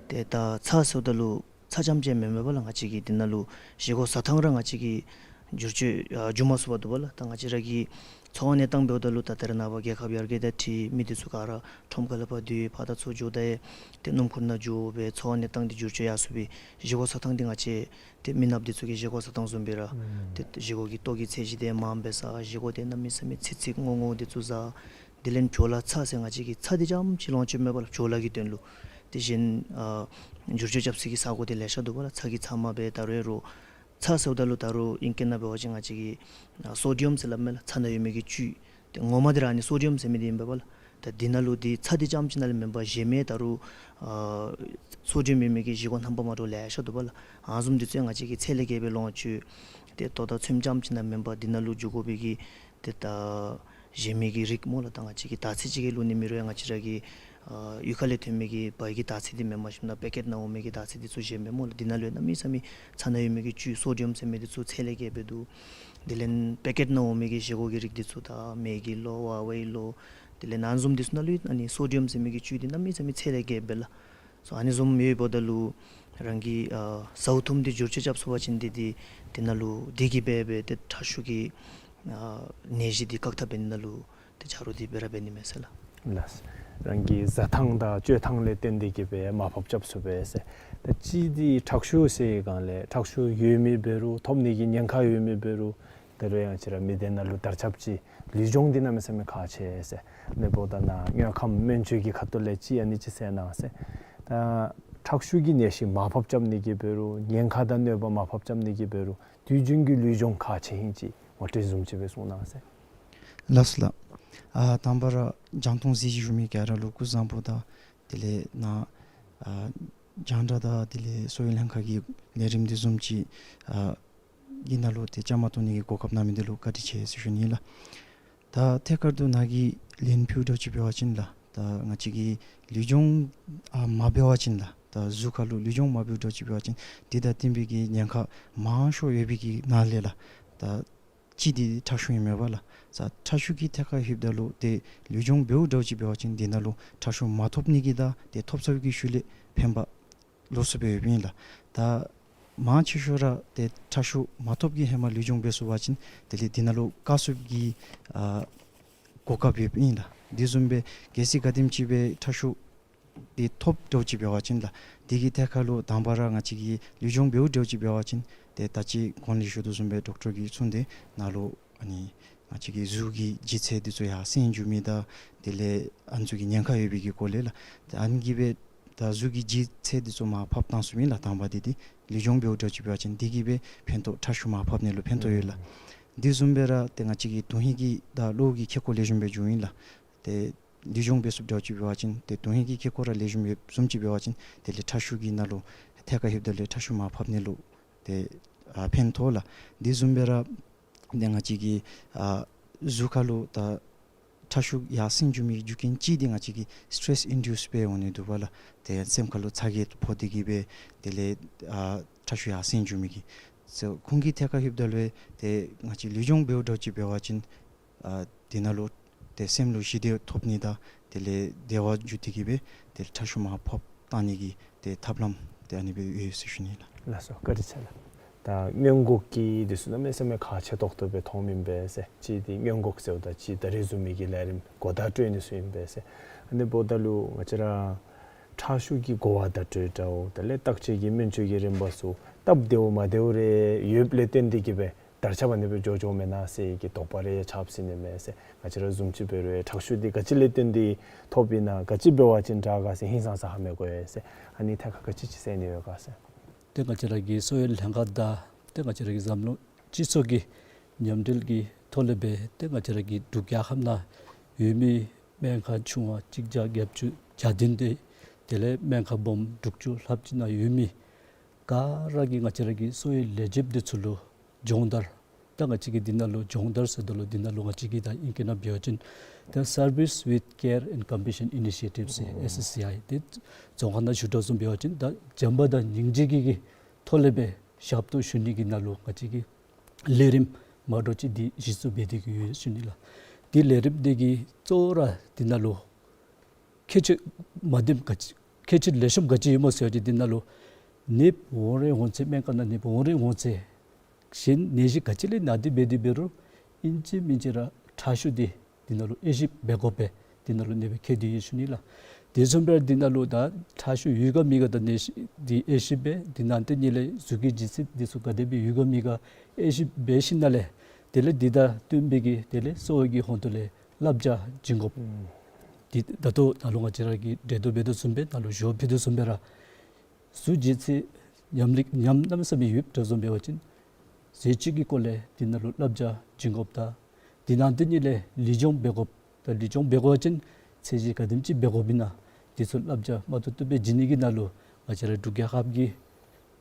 ཏེ་ད་ཚྭ་ཟེརཝ་ད་ལུ་ཚྭ་རྐྱངམ་ཅིག་མེན་མས་པ་ལགས། ང་བཅས་ཀྱི་འདི་ནང་ལུ་བཞེས་སྒོ་བཟའ་ཐངས་ར་ང་བཅས་ཀྱིས་བསྒྱུར་བཅོས་ཨ་འགྱོ་མ་ཚུགས་པར་འདུག་པ་ལགས། ད་ང་བཅས་ར་གི་འཚོ་བ་གནས་སྟངས་འབདཝ་ད་ལུ་ད་ད་རེས་ནངས་པ་རྒྱལ་ཁབ་ཡར་རྒྱས་དང་འཁྲིལ་མི་འདི་ཚུ་ག་ར་ཁྲོམ་ཁ་ལས་ཕར་འདི་ཕར་དང་ཚུར་འགྱོ་ད་ཡང་ཏེ་སྣུམ་འཁོར་ནང་འགྱོ་སྦེ་འཚོ་བ་གནས་སྟངས་འདི་བསྒྱུར་བཅོས་ཡར་སོང་སྦེ་བཞེས་སྒོ་བཟའ་ཐངས་འདི་ང་བཅས་ཏེ་མི་ནགཔ་འདི་ཚུ་གི་བཞེས་སྒོ་བཟའ་ཐངས་བཟུམ་སྦེ་ར་ཨུམ་ཏེ་བཞེས་སྒོ་གི་ལྟོ་གི་ཚད་གཞི་འདི་མངམ་སྦེ་བཟའ། བཞེས་སྒོ་འདི་གནམ་མེད་ས་མེད་ཚིག་ཚིག་སྔོ་སྔོ་འདི་ཚུ་བཟའ། དེ་ལས་བྲོ་ལ་ཚྭ་ཟེར་ང་བཅས་ཀྱིས་ཚྭ་འདི་རྐྱངམ་ཅིག་ལོངས་སྤྱོད་མེད་པ་ལགས། བྲོ་ལ་གི་དོན་ལུ། དེ་བཞིན་ཨ་བསྒྱུར་བཅོས་རྐྱབ་ས་གི་ས་གོ་འདི་ལེ་ཤ་འདུག་པ་ལགས། ཚྭ་གི་ཚབ་མ་སྦེ་ད་རུང་ཡང་རོགས་ཚྭ་ཟེརཝ་ད་ལུ་ད་རུང་ཨིང་སྐད་ནང་འབད་བ་ཅིན་ང་བཅས་ཀྱིས་ཨ་སོ་ཌི་ཡམ་ཟེར་སླབ་མས་ལགས། ཚྭ་ནང་ཡོད་མི་གི་བཅུད། ཏེ་ངོ་མ་འདི་ར་ཨ་ནི་སོ་ཌི་ཡམ་ཟེར་མི་འདི་ཨིན་པས་པ་ལགས། ད་འདི་ནང་ལུ་འདི་ཚྭ་འདི་རྐྱངམ་ཅིག་ནང་ལས་མེན་པར་གཞན་མི་ད་རུང་ཨ་སོ་ཌི་ཡམ་མེད་མི་གི་བཞེས་སྒོ་རྣམ་པ་མ་འདྲཝ་ལེ་ཤ་འདུག་པ་ལགས། ཨ་ནི་བཟུམ་འདི་ཚུ་ཡང་ང་བཅས་ཀྱིས་ཚད་ལས་བརྒལ་སྦེ་ལོངས་སྤྱོད་ ཏེ་ལྟོ་དང་ཚོདམ་རྐྱངམ་ཅིག་ནང་མེན་པར་འདི་ནང་ལུ་འགྱོ་དགོ་པའི་གི་ཏེ་ད་བཞེས་མི་གི་རིགས་སྨོ་ལགས། ད་ང་བཅས་ཀྱིས་དར་ཚི་ཅིག་གི་ལུ་ནི་མི་རུང་ཡང་ང་བཅས་ར་གི་ཨ་གཡུས་ཁ་ལས་ཐོན་མི་གི་བལ་གྱི་དར་ཚི་འདི་མེནམ་ཞིནམ་ན་པེ་ཀེཊ་ནང་འོང་མི་གི་དར་ཚི་འདི་ཚུ་བཞེས་མས་སྨོ་ལགས། འདི་ནང་ལུ་ཡང་གནམ་མེད་ས་མེད་ཚྭ་ནང་ཡོད་མི་གི་བཅུད་སོ་ཌི་ཡམ་ཟེར་མི་འདི་ཚུ་ཚད་ལས་བརྒལ་སྦེ་འདུག། དེ་ལས་པེ་ཀེཊ་ནང་འོང་མི་གི་བཞེས་སྒོ་གི་རིགས་འདི་ཚུ་ད་མེ་གི་ལོ་ཝ་ཝའི་ལོ་དེ་ལས་ཨ་ནི་བཟུམ་འདི་ཚུ་ནང་ལུ་ཨ་ནི་སོ་ཌི་ཡམ་ཟེར་མི་གི་བཅུད་འདི་གནམ་མེད་ས་མེད་ཚད་ལས་བརྒལ་སྦེ་ལགས། སོ་ཨ་ནི་བཟུམ་ཡོདཔ་ད་ལུ་རང་གིས་ཨ་ཟཝ་ཐུམ་འདི་བསྒྱུར་བཅོས་རྐྱབ་ཚུགས་པ་ཅིན་འདི་འདི་འདི་ནང་ལུ་འདི་གིས་འབད་འབད་ཏེ་ཁྲག་ཤུགས་ཀྱི་ཨ་ནད་གཞི་འདི་བཀག་ཐབས་འབད་ནི་ནང་ལུ་ཏེ་ཆ་རོགས་འདི་སྦེ་ར་འབད་ནི་མས་ཟེར་ལགས། ལགས། རང་གི་བཟའ་ཐངས་དང་སྤྱོད་ཐངས་ལས་བརྟེན་ཏེ་གིས་སྦེ་མར་ཕབ་རྐྱབ་ཚུགས་པས་ཟེར། ད་ཅི་འདི་ཁྲག་ཤུགས་ཟེར་སྒང་ལས་ཁྲག་ཤུགས་ཡོད་མི་འབད་རུང་ཐོབ་ནི་གི་ཉེན་ཁ་ཡོད་མི་འབད་རུང་ད་རུང་ཡང་ང་བཅས་ར་མི་སྡེ་ནང་ལུ་དར་ཁྱབ་ཅིག་ལུས་སྦྱོང་འདི་གནམ་མེད་ས་མེད་ཁག་ཆེ་ཟེར། ཨ་ནི་འབདཝ་ད་ནཱ་དངོས་ཁམས་སྨན་བཅོས་ཀྱི་ཁ་ཐུག་ལས་ཅིག་ཨ་ནི་ཅིག་གསལ་གནང་ཟེར། ད་ཁྲག་ཤུགས་ཀྱི་ནད་གཞི་མར་ཕབ་རྐྱབ་ནི་གིས་འབད་རུང་ཉེན་ཁ་དང་གནོད་པ་མར་ཕབ་རྐྱབ་ནི་གིས་འབད་རུང་དུས་རྒྱུན་གྱི་ལུས་སྦྱོང་ཁག་ཆེ་ཨིན་ཅིག་ངོ་སྤྲོད་བཟུམ་ཅིག་སྦེ་གསུང་གནང་ཟེར། ལགས་སོ་ལགས། ཨ་དང་པ་ར་རྒྱང་མཐོང་གཟིགས་བཞུགས་མི་ག་ར་ལུ་སྐུ་གཟུགས་བཟང་པོ་དང་དེ་ལས་ནཱ་ཨ་རྒྱང་བསྒྲགས་དང་དེ་ལས་གསོ་བའི་ལྷན་ཁག་གི་ལས་རིམ་འདི་བཟུམ་ཅིག་ཨ་གི་ནང་ལུ་ཏེ་བཅའ་མར་གཏོགས་ནི་གི་གོ་སྐབས་གནང་མི་འདི་ལུ་བཀའ་དྲིན་ཆེ་ཟེར་ཞུ་ནི་ལགས། ད་ཐད་ཀར་དུ་ནཱ་གི་ལན་ཕུལཝ་འདྲཝ་ཅིག་འབད་བ་ཅིན་ལགས། ད་ང་བཅས་ཀྱིས་ལུས་སྦྱོང་ཨ་མ་འབད་བ་ཅིན་ལགས། ད་གཟུགས་ཁར་ལུ་ལུས་སྦྱོང་མ་འབདཝ་འདྲཝ་ཅིག་འབད་བ་ཅིན་འདི་དང་བསྟུན་པའི་གི་ཉེན་ཁ་མང་ཤོས་ཡོད་པའི་གི་ནང་ལས་ལགས། ད་གཅིག་འདི་ཁྲག་ཤུགས་ཨིན་མས་པ་ལགས། ད་ཁྲག་ཤུགས་ཀྱི་ཐད་ཁར་ལྷོདཔ་ད་ལུ་ཏེ་ལུས་སྦྱོང་འབདཝ་འདྲཝ་ཅིག་འབད་བ་ཅིན་འདི་ནང་ལུ་ཁྲག་ཤུགས་མ་ཐོབ་ནི་གི་དང་ཏེ་ཐོབ་ཚར་བའི་གི་ཤུལ་ལས་ཕན་པ་ལོགས་སུ་སྦེ་ཡོདཔ་ཨིན་ལགས། ད་མང་ཆེ་ཤོས་ར་ཏེ་ཁྲག་ཤུགས་མ་ཐོབ་ཀྱི་ཧེ་མ་ལུས་སྦྱོང་འབད་ཚུགས་པ་ཅིན་དེ་ལས་འདི་ནང་ལུ་བཀག་ཚུགས་ཀྱི་ཨ་གོ་སྐབས་ཡོདཔ་ཨིན་ལགས། དེ་བཟུམ་སྦེ་གལ་སྲིད་ག་དེམ་ཅིག་སྦེ་ཁྲག་ཤུགས་འདི་ཐོབ་འདྲཝ་ཅིག་འབད་བ་ཅིན་ལགས། དེ་གི་ཐད་ཁར་ལུ་དང་པ་ར་ང་བཅས་ཀྱིས་ལུས་སྦྱོང་འབདཝ་འདྲཝ་ཅིག་འབད་བ་ཅིན་ཏེ་ད་ཅི་གོང་ལས་ཞུ་དོ་བཟུམ་སྦེ་ཌོག་ཊར་གྱིས་གསུངས་ཏེ་ནཱ་ལུ་ཨ་ནི་ང་བཅས་ཀྱི་གཟུགས་ཀྱི་ལྗིད་ཚད་འདི་ཚུ་ཡར་སེང་འགྱོ་མི་དང་དེ་ལས་ཨ་ནི་ཚུ་གི་ཉེན་ཁ་ཡོད་པའི་གི་སྐོར་ལས་ལགས། ཏེ་ཨ་ནི་གིས་སྦེ་ད་གཟུགས་ཀྱི་ལྗིད་ཚད་འདི་ཚུ་མར་ཕབ་བཏང་ཚུགས་མི་ལགས། དང་པ་འདི་འདི་ལུས་སྦྱོང་འབདཝ་འདྲཝ་ཅིག་འབད་བ་ཅིན་འདི་གིས་སྦེ་ཕན་ཐོགས་ཁྲག་ཤུགས་མར་ཕབ་ནི་ལུ་ཕན་ཐོགས་ཡོད་ལགས། དེ་བཟུམ་སྦེ་ར་ཏེ་ང་བཅས་ཀྱི་དོན་ཧིང་གི་དང་གློ་གི་ཁེ་ཀོ་ལེགས་ཤོམ་སྦེ་འགྱོཝ་ཨིན་ལགས། ཏེ་ལུས་སྦྱོང་འབད་ཚུགསཔ་འདྲཝ་ཅིག་འབད་བ་ཅིན་ཏེ་དོན་ཧིང་གི་ཁེ་ཀོ་ར་ལེགས་ཤོམ་ཡོདཔ་བཟུམ་ཅིག་འབད་བ་ཅིན་དེ་ལས་ཁྲག་ཤུགས་ཀྱི་ནང་ལུ་ཐད་ཁར་ལྷོདཔ་ད་ལུ་ཁྲག་ཤུགས་མར་ཕབ་ནི་ལུ་ཏེ་ཨ་ཕན་ཐོགས་ལགས། དེ་བཟུམ་སྦེ་ར་ཏེ་ང་བཅས་ཀྱི་ཨ་གཟུགས་ཁར་ལུ་ད་ཁྲག་ཤུགས་ཡར་སེང་འགྱོ་མི་རྒྱུ་རྐྱེན་གཅིག་འདི་ང་བཅས་ཀྱི་སི་ཊེ་རེསི་ཨིན་ཌིའུསི་སྦེ་འོང་ནི་འདུག་པ་ལགས། ཏེ་སེམས་ཁར་ལུ་ཚ་གྱང་ཕོག་སྟེ་གིས་སྦེ་དེ་ལས་ཨ་ཁྲག་ཤུགས་ཡར་སེང་འགྱོ་མི་གི། སོ་ཁོང་གི་ཐད་ཁར་ལྷོདཔ་ད་ལུ་ཏེ་ང་བཅས་ལུས་སྦྱོང་འབདཝ་འདྲཝ་ཅིག་འབད་བ་ཅིན་ཨ་དེ་ནང་ལུ་ཏེ་སེམས་ལུ་ཞི་བདེ་ཐོབ་ནི་དང་དེ་ལས་བདེ་བ་འགྱོ་སྟེ་གིས་སྦེ་ཏེ་ཁྲག་ཤུགས་མར་ཕབ་བཏང་ནི་གི་ཏེ་ཐབས་ལམ་ཏེ་ཨ་ནི་སྦེ་ཡོད་ཟེར་ཞུ་ནི་ལགས། ལགས་སོ་བཀའ་དྲིན་ཆེ་ལགས། ད་སྔོན་འགོག་གི་འདི་ཚུ་གནམ་མེད་ས་མེད་ཁག་ཆེ་ཏོག་ཏོ་སྦེ་མཐོངམ་ཨིན་པས་ཟེར། གཅིག་འདི་སྔོན་འགོག་ཟེརཝ་ད་གཅིག་ད་རེས་བཟུམ་མའི་གི་ལས་རིམ་གོ་བརྡ་སྤྲོད་ནི་ཚུ་ཨིན་པས་ཟེར། ཨ་ནི་འབདཝ་ད་ལུ་ང་བཅས་ར་ཁྲག་ཤུགས་ཀྱི་གོ་བ་བརྡ་སྤྲོད་འདྲཝ་དེ་ལས་བརྟག་དཔྱད་ཀྱི་སྨན་བཅོས་ཀྱི་རིམ་པ་ཚུ་སྟབས་བདེཝ་མ་བདེཝ་རེ་ཡོདཔ་ལས་བརྟེན་ཏེ་གིས་སྦེ་དར་ཁྱབ་ཨ་ནི་སྦེ་འགྱོ་འགྱོཝ་མེན་ན་ཟེར་གྱི་དོགས་པ་རེ་ཡང་ཆགསཔ་ཟེར་ནི་མས་ཟེར། ང་བཅས་ར་བཟུམ་ཅིག་འབད་རུང་ཁྲག་ཤུགས་འདི་ག་ཅི་ལས་བརྟེན་ཏེ་ཐོབ་ཨིན་ན་ག་ཅི་འབད་བ་ཅིན་དྲག་ག་ཟེར་ཧིང་སངས་ས་ཧ་མི་གོ་ཡི་ཟེར། ཨ་ནི་ཐད་ཁར་ག་ཅི་ཅིག་ཟེར་ནི་ཡོད་ག་ཟེར། ཏེ་ང་བཅས་ར་གི་གསོ་བའི་ལྷན་ཁག་དང་ཏེ་ང་བཅས་ར་གི་འཛམ་གླིང་སྤྱི་ཚོགས་ཀྱི་མཉམ་འབྲེལ་གྱི་ཐོག་ལས་སྦེ་ཏེ་ང་བཅས་ར་གི་འབྲུག་རྒྱལ་ཁབ་ནང་ཡོད་མི་སྨན་ཁང་ཆུང་བ་གཅིག་བརྒྱ་བརྒྱད་ཅུ་གྱ་བདུན་དེ་དེ་ལས་སྨན་ཁང་སྦོམ་དྲུག་ཅུ་ལྷགཔ་ཅིག་ནང་ཡོད་མི་ག་ར་གིས་ང་བཅས་ར་གི་གསོ་བའི་ལས་བྱེདཔ་འདི་ཚུ་ལུ་སྦྱོང་བརྡར། ད་ང་བཅས་ཀྱིས་འདི་ནང་ལུ་སྦྱོང་བརྡར་ཟེརཝ་ད་ལུ་འདི་ནང་ལུ་ང་བཅས་ཀྱིས་ད་ཨིང་སྐད་ནང་འབད་བ་ཅིན་ད་Service with Care and Compassion Initiative ཟེར་ཨེསི་ཨེསི་སི་ཨའི་དེ་རྫོང་ཁ་ནང་ཞུ་དོ་བཟུམ་འབད་བ་ཅིན་ད་བྱམས་པ་དང་སྙིང་རྗེ་གི་གི་ཐོག་ལས་སྦེ་ཞབས་ཏོག་ཞུ་ནི་གི་ནང་ལུ་ང་བཅས་ཀྱིས་ལས་རིམ་མ་འདྲཝ་ཅིག་འདི་གཞི་བཙུགས་འབད་དེ་གི་ཡོད་ཟེར་ཞུ་ནི་ལགས། དེ་ལས་རིམ་འདི་གི་གཙོ་བོ་ར་འདི་ནང་ལུ་ཁྱད་ཆོས་མ་བདེཝ་ག་ཅི་ཁྱད་ཆོས་ལེགས་ཤོམ་ག་ཅི་ཡོདཔ་སྨོ་ཟེར་བ་ཅིན་འདི་ནང་ལུ་ནདཔ་འོང་རན་འོང་ཚེ་སྨན་ཁང་ནང་ནདཔ་འོང་རན་འོང་ཚེ་གཞན་ནད་གཞི་ག་ཅི་ལས་ན་སྟེ་འབད་དེ་འབད་རུང་ཨིན་ཅི་མིན་ཅི་ར་ཁྲག་ཤུགས་འདི་འདི་ནང་ལུ་དབྱེ་ཞིབ་འབད་དགོ་པས། འདི་ནང་ལུ་ནདཔ་ཁྱད་དེ་ཡོད་ཟེར་ཞུ་ནི་ལགས། དེ་བཟུམ་སྦེ་འདི་ནང་ལུ་ད་ཁྲག་ཤུགས་ཡོད་ག་མེད་ག་ད་ནད་གཞི་འདི་དབྱེ་ཞིབ་འབད་འདི་ནང་དེ་ཉིད་ལས་གཟུགས་ཀྱི་ལྗིད་ཚད་འདི་ཚུ་ག་དེ་སྦེ་ཡོད་ག་མེད་ག་དབྱེ་ཞིབ་འབད་ཞིནམ་ལས་དེ་ལས་འདི་དང་བསྟུན་པའི་གི་དེ་ལས་གསོ་བའི་གི་ཧོང་ཏོ་ལས་བསླབ་བྱ་བྱིན་དགོཔ། ཨུམ། འདི་ད་ལྟོ་ནཱ་ལུ་ང་བཅས་ར་གིས་འགྲེལ་བརྡ་འབད་དོ་བཟུམ་སྦེ་ནཱ་ལུ་ཞུ་བ་ཕུལ་དོ་བཟུམ་སྦེ་ར་གཟུགས་ལྗིད་ཚད་ཉམས་ལེགས་ཉམས་གནམ་མེད་ས་མེད་ཡོདཔ་འདྲཝ་བཟུམ་འབད་བ་ཅིན་ཟས་བཅུད་ཀྱི་སྐོར་ལས་འདི་ནང་ལུ་བསླབ་བྱ་བྱིན་དགོཔ་དང་འདི་ནང་དེ་ཉིད་ལས་ལུས་སྦྱོང་འབད་དགོཔ། ད་ལུས་སྦྱོང་འབད་དགོ་པ་ཅིན་ཚད་གཞི་ག་དེམ་ཅིག་འབད་དགོཔ་ཨིན་ན་འདི་ཚུ་བསླབ་བྱ་མ་ཐུབ་ཐུབ་སྦེ་བྱིན་ནི་གི་ནང་ལུ་ང་བཅས་ར་འབྲུག་རྒྱལ་ཁབ་ཀྱི་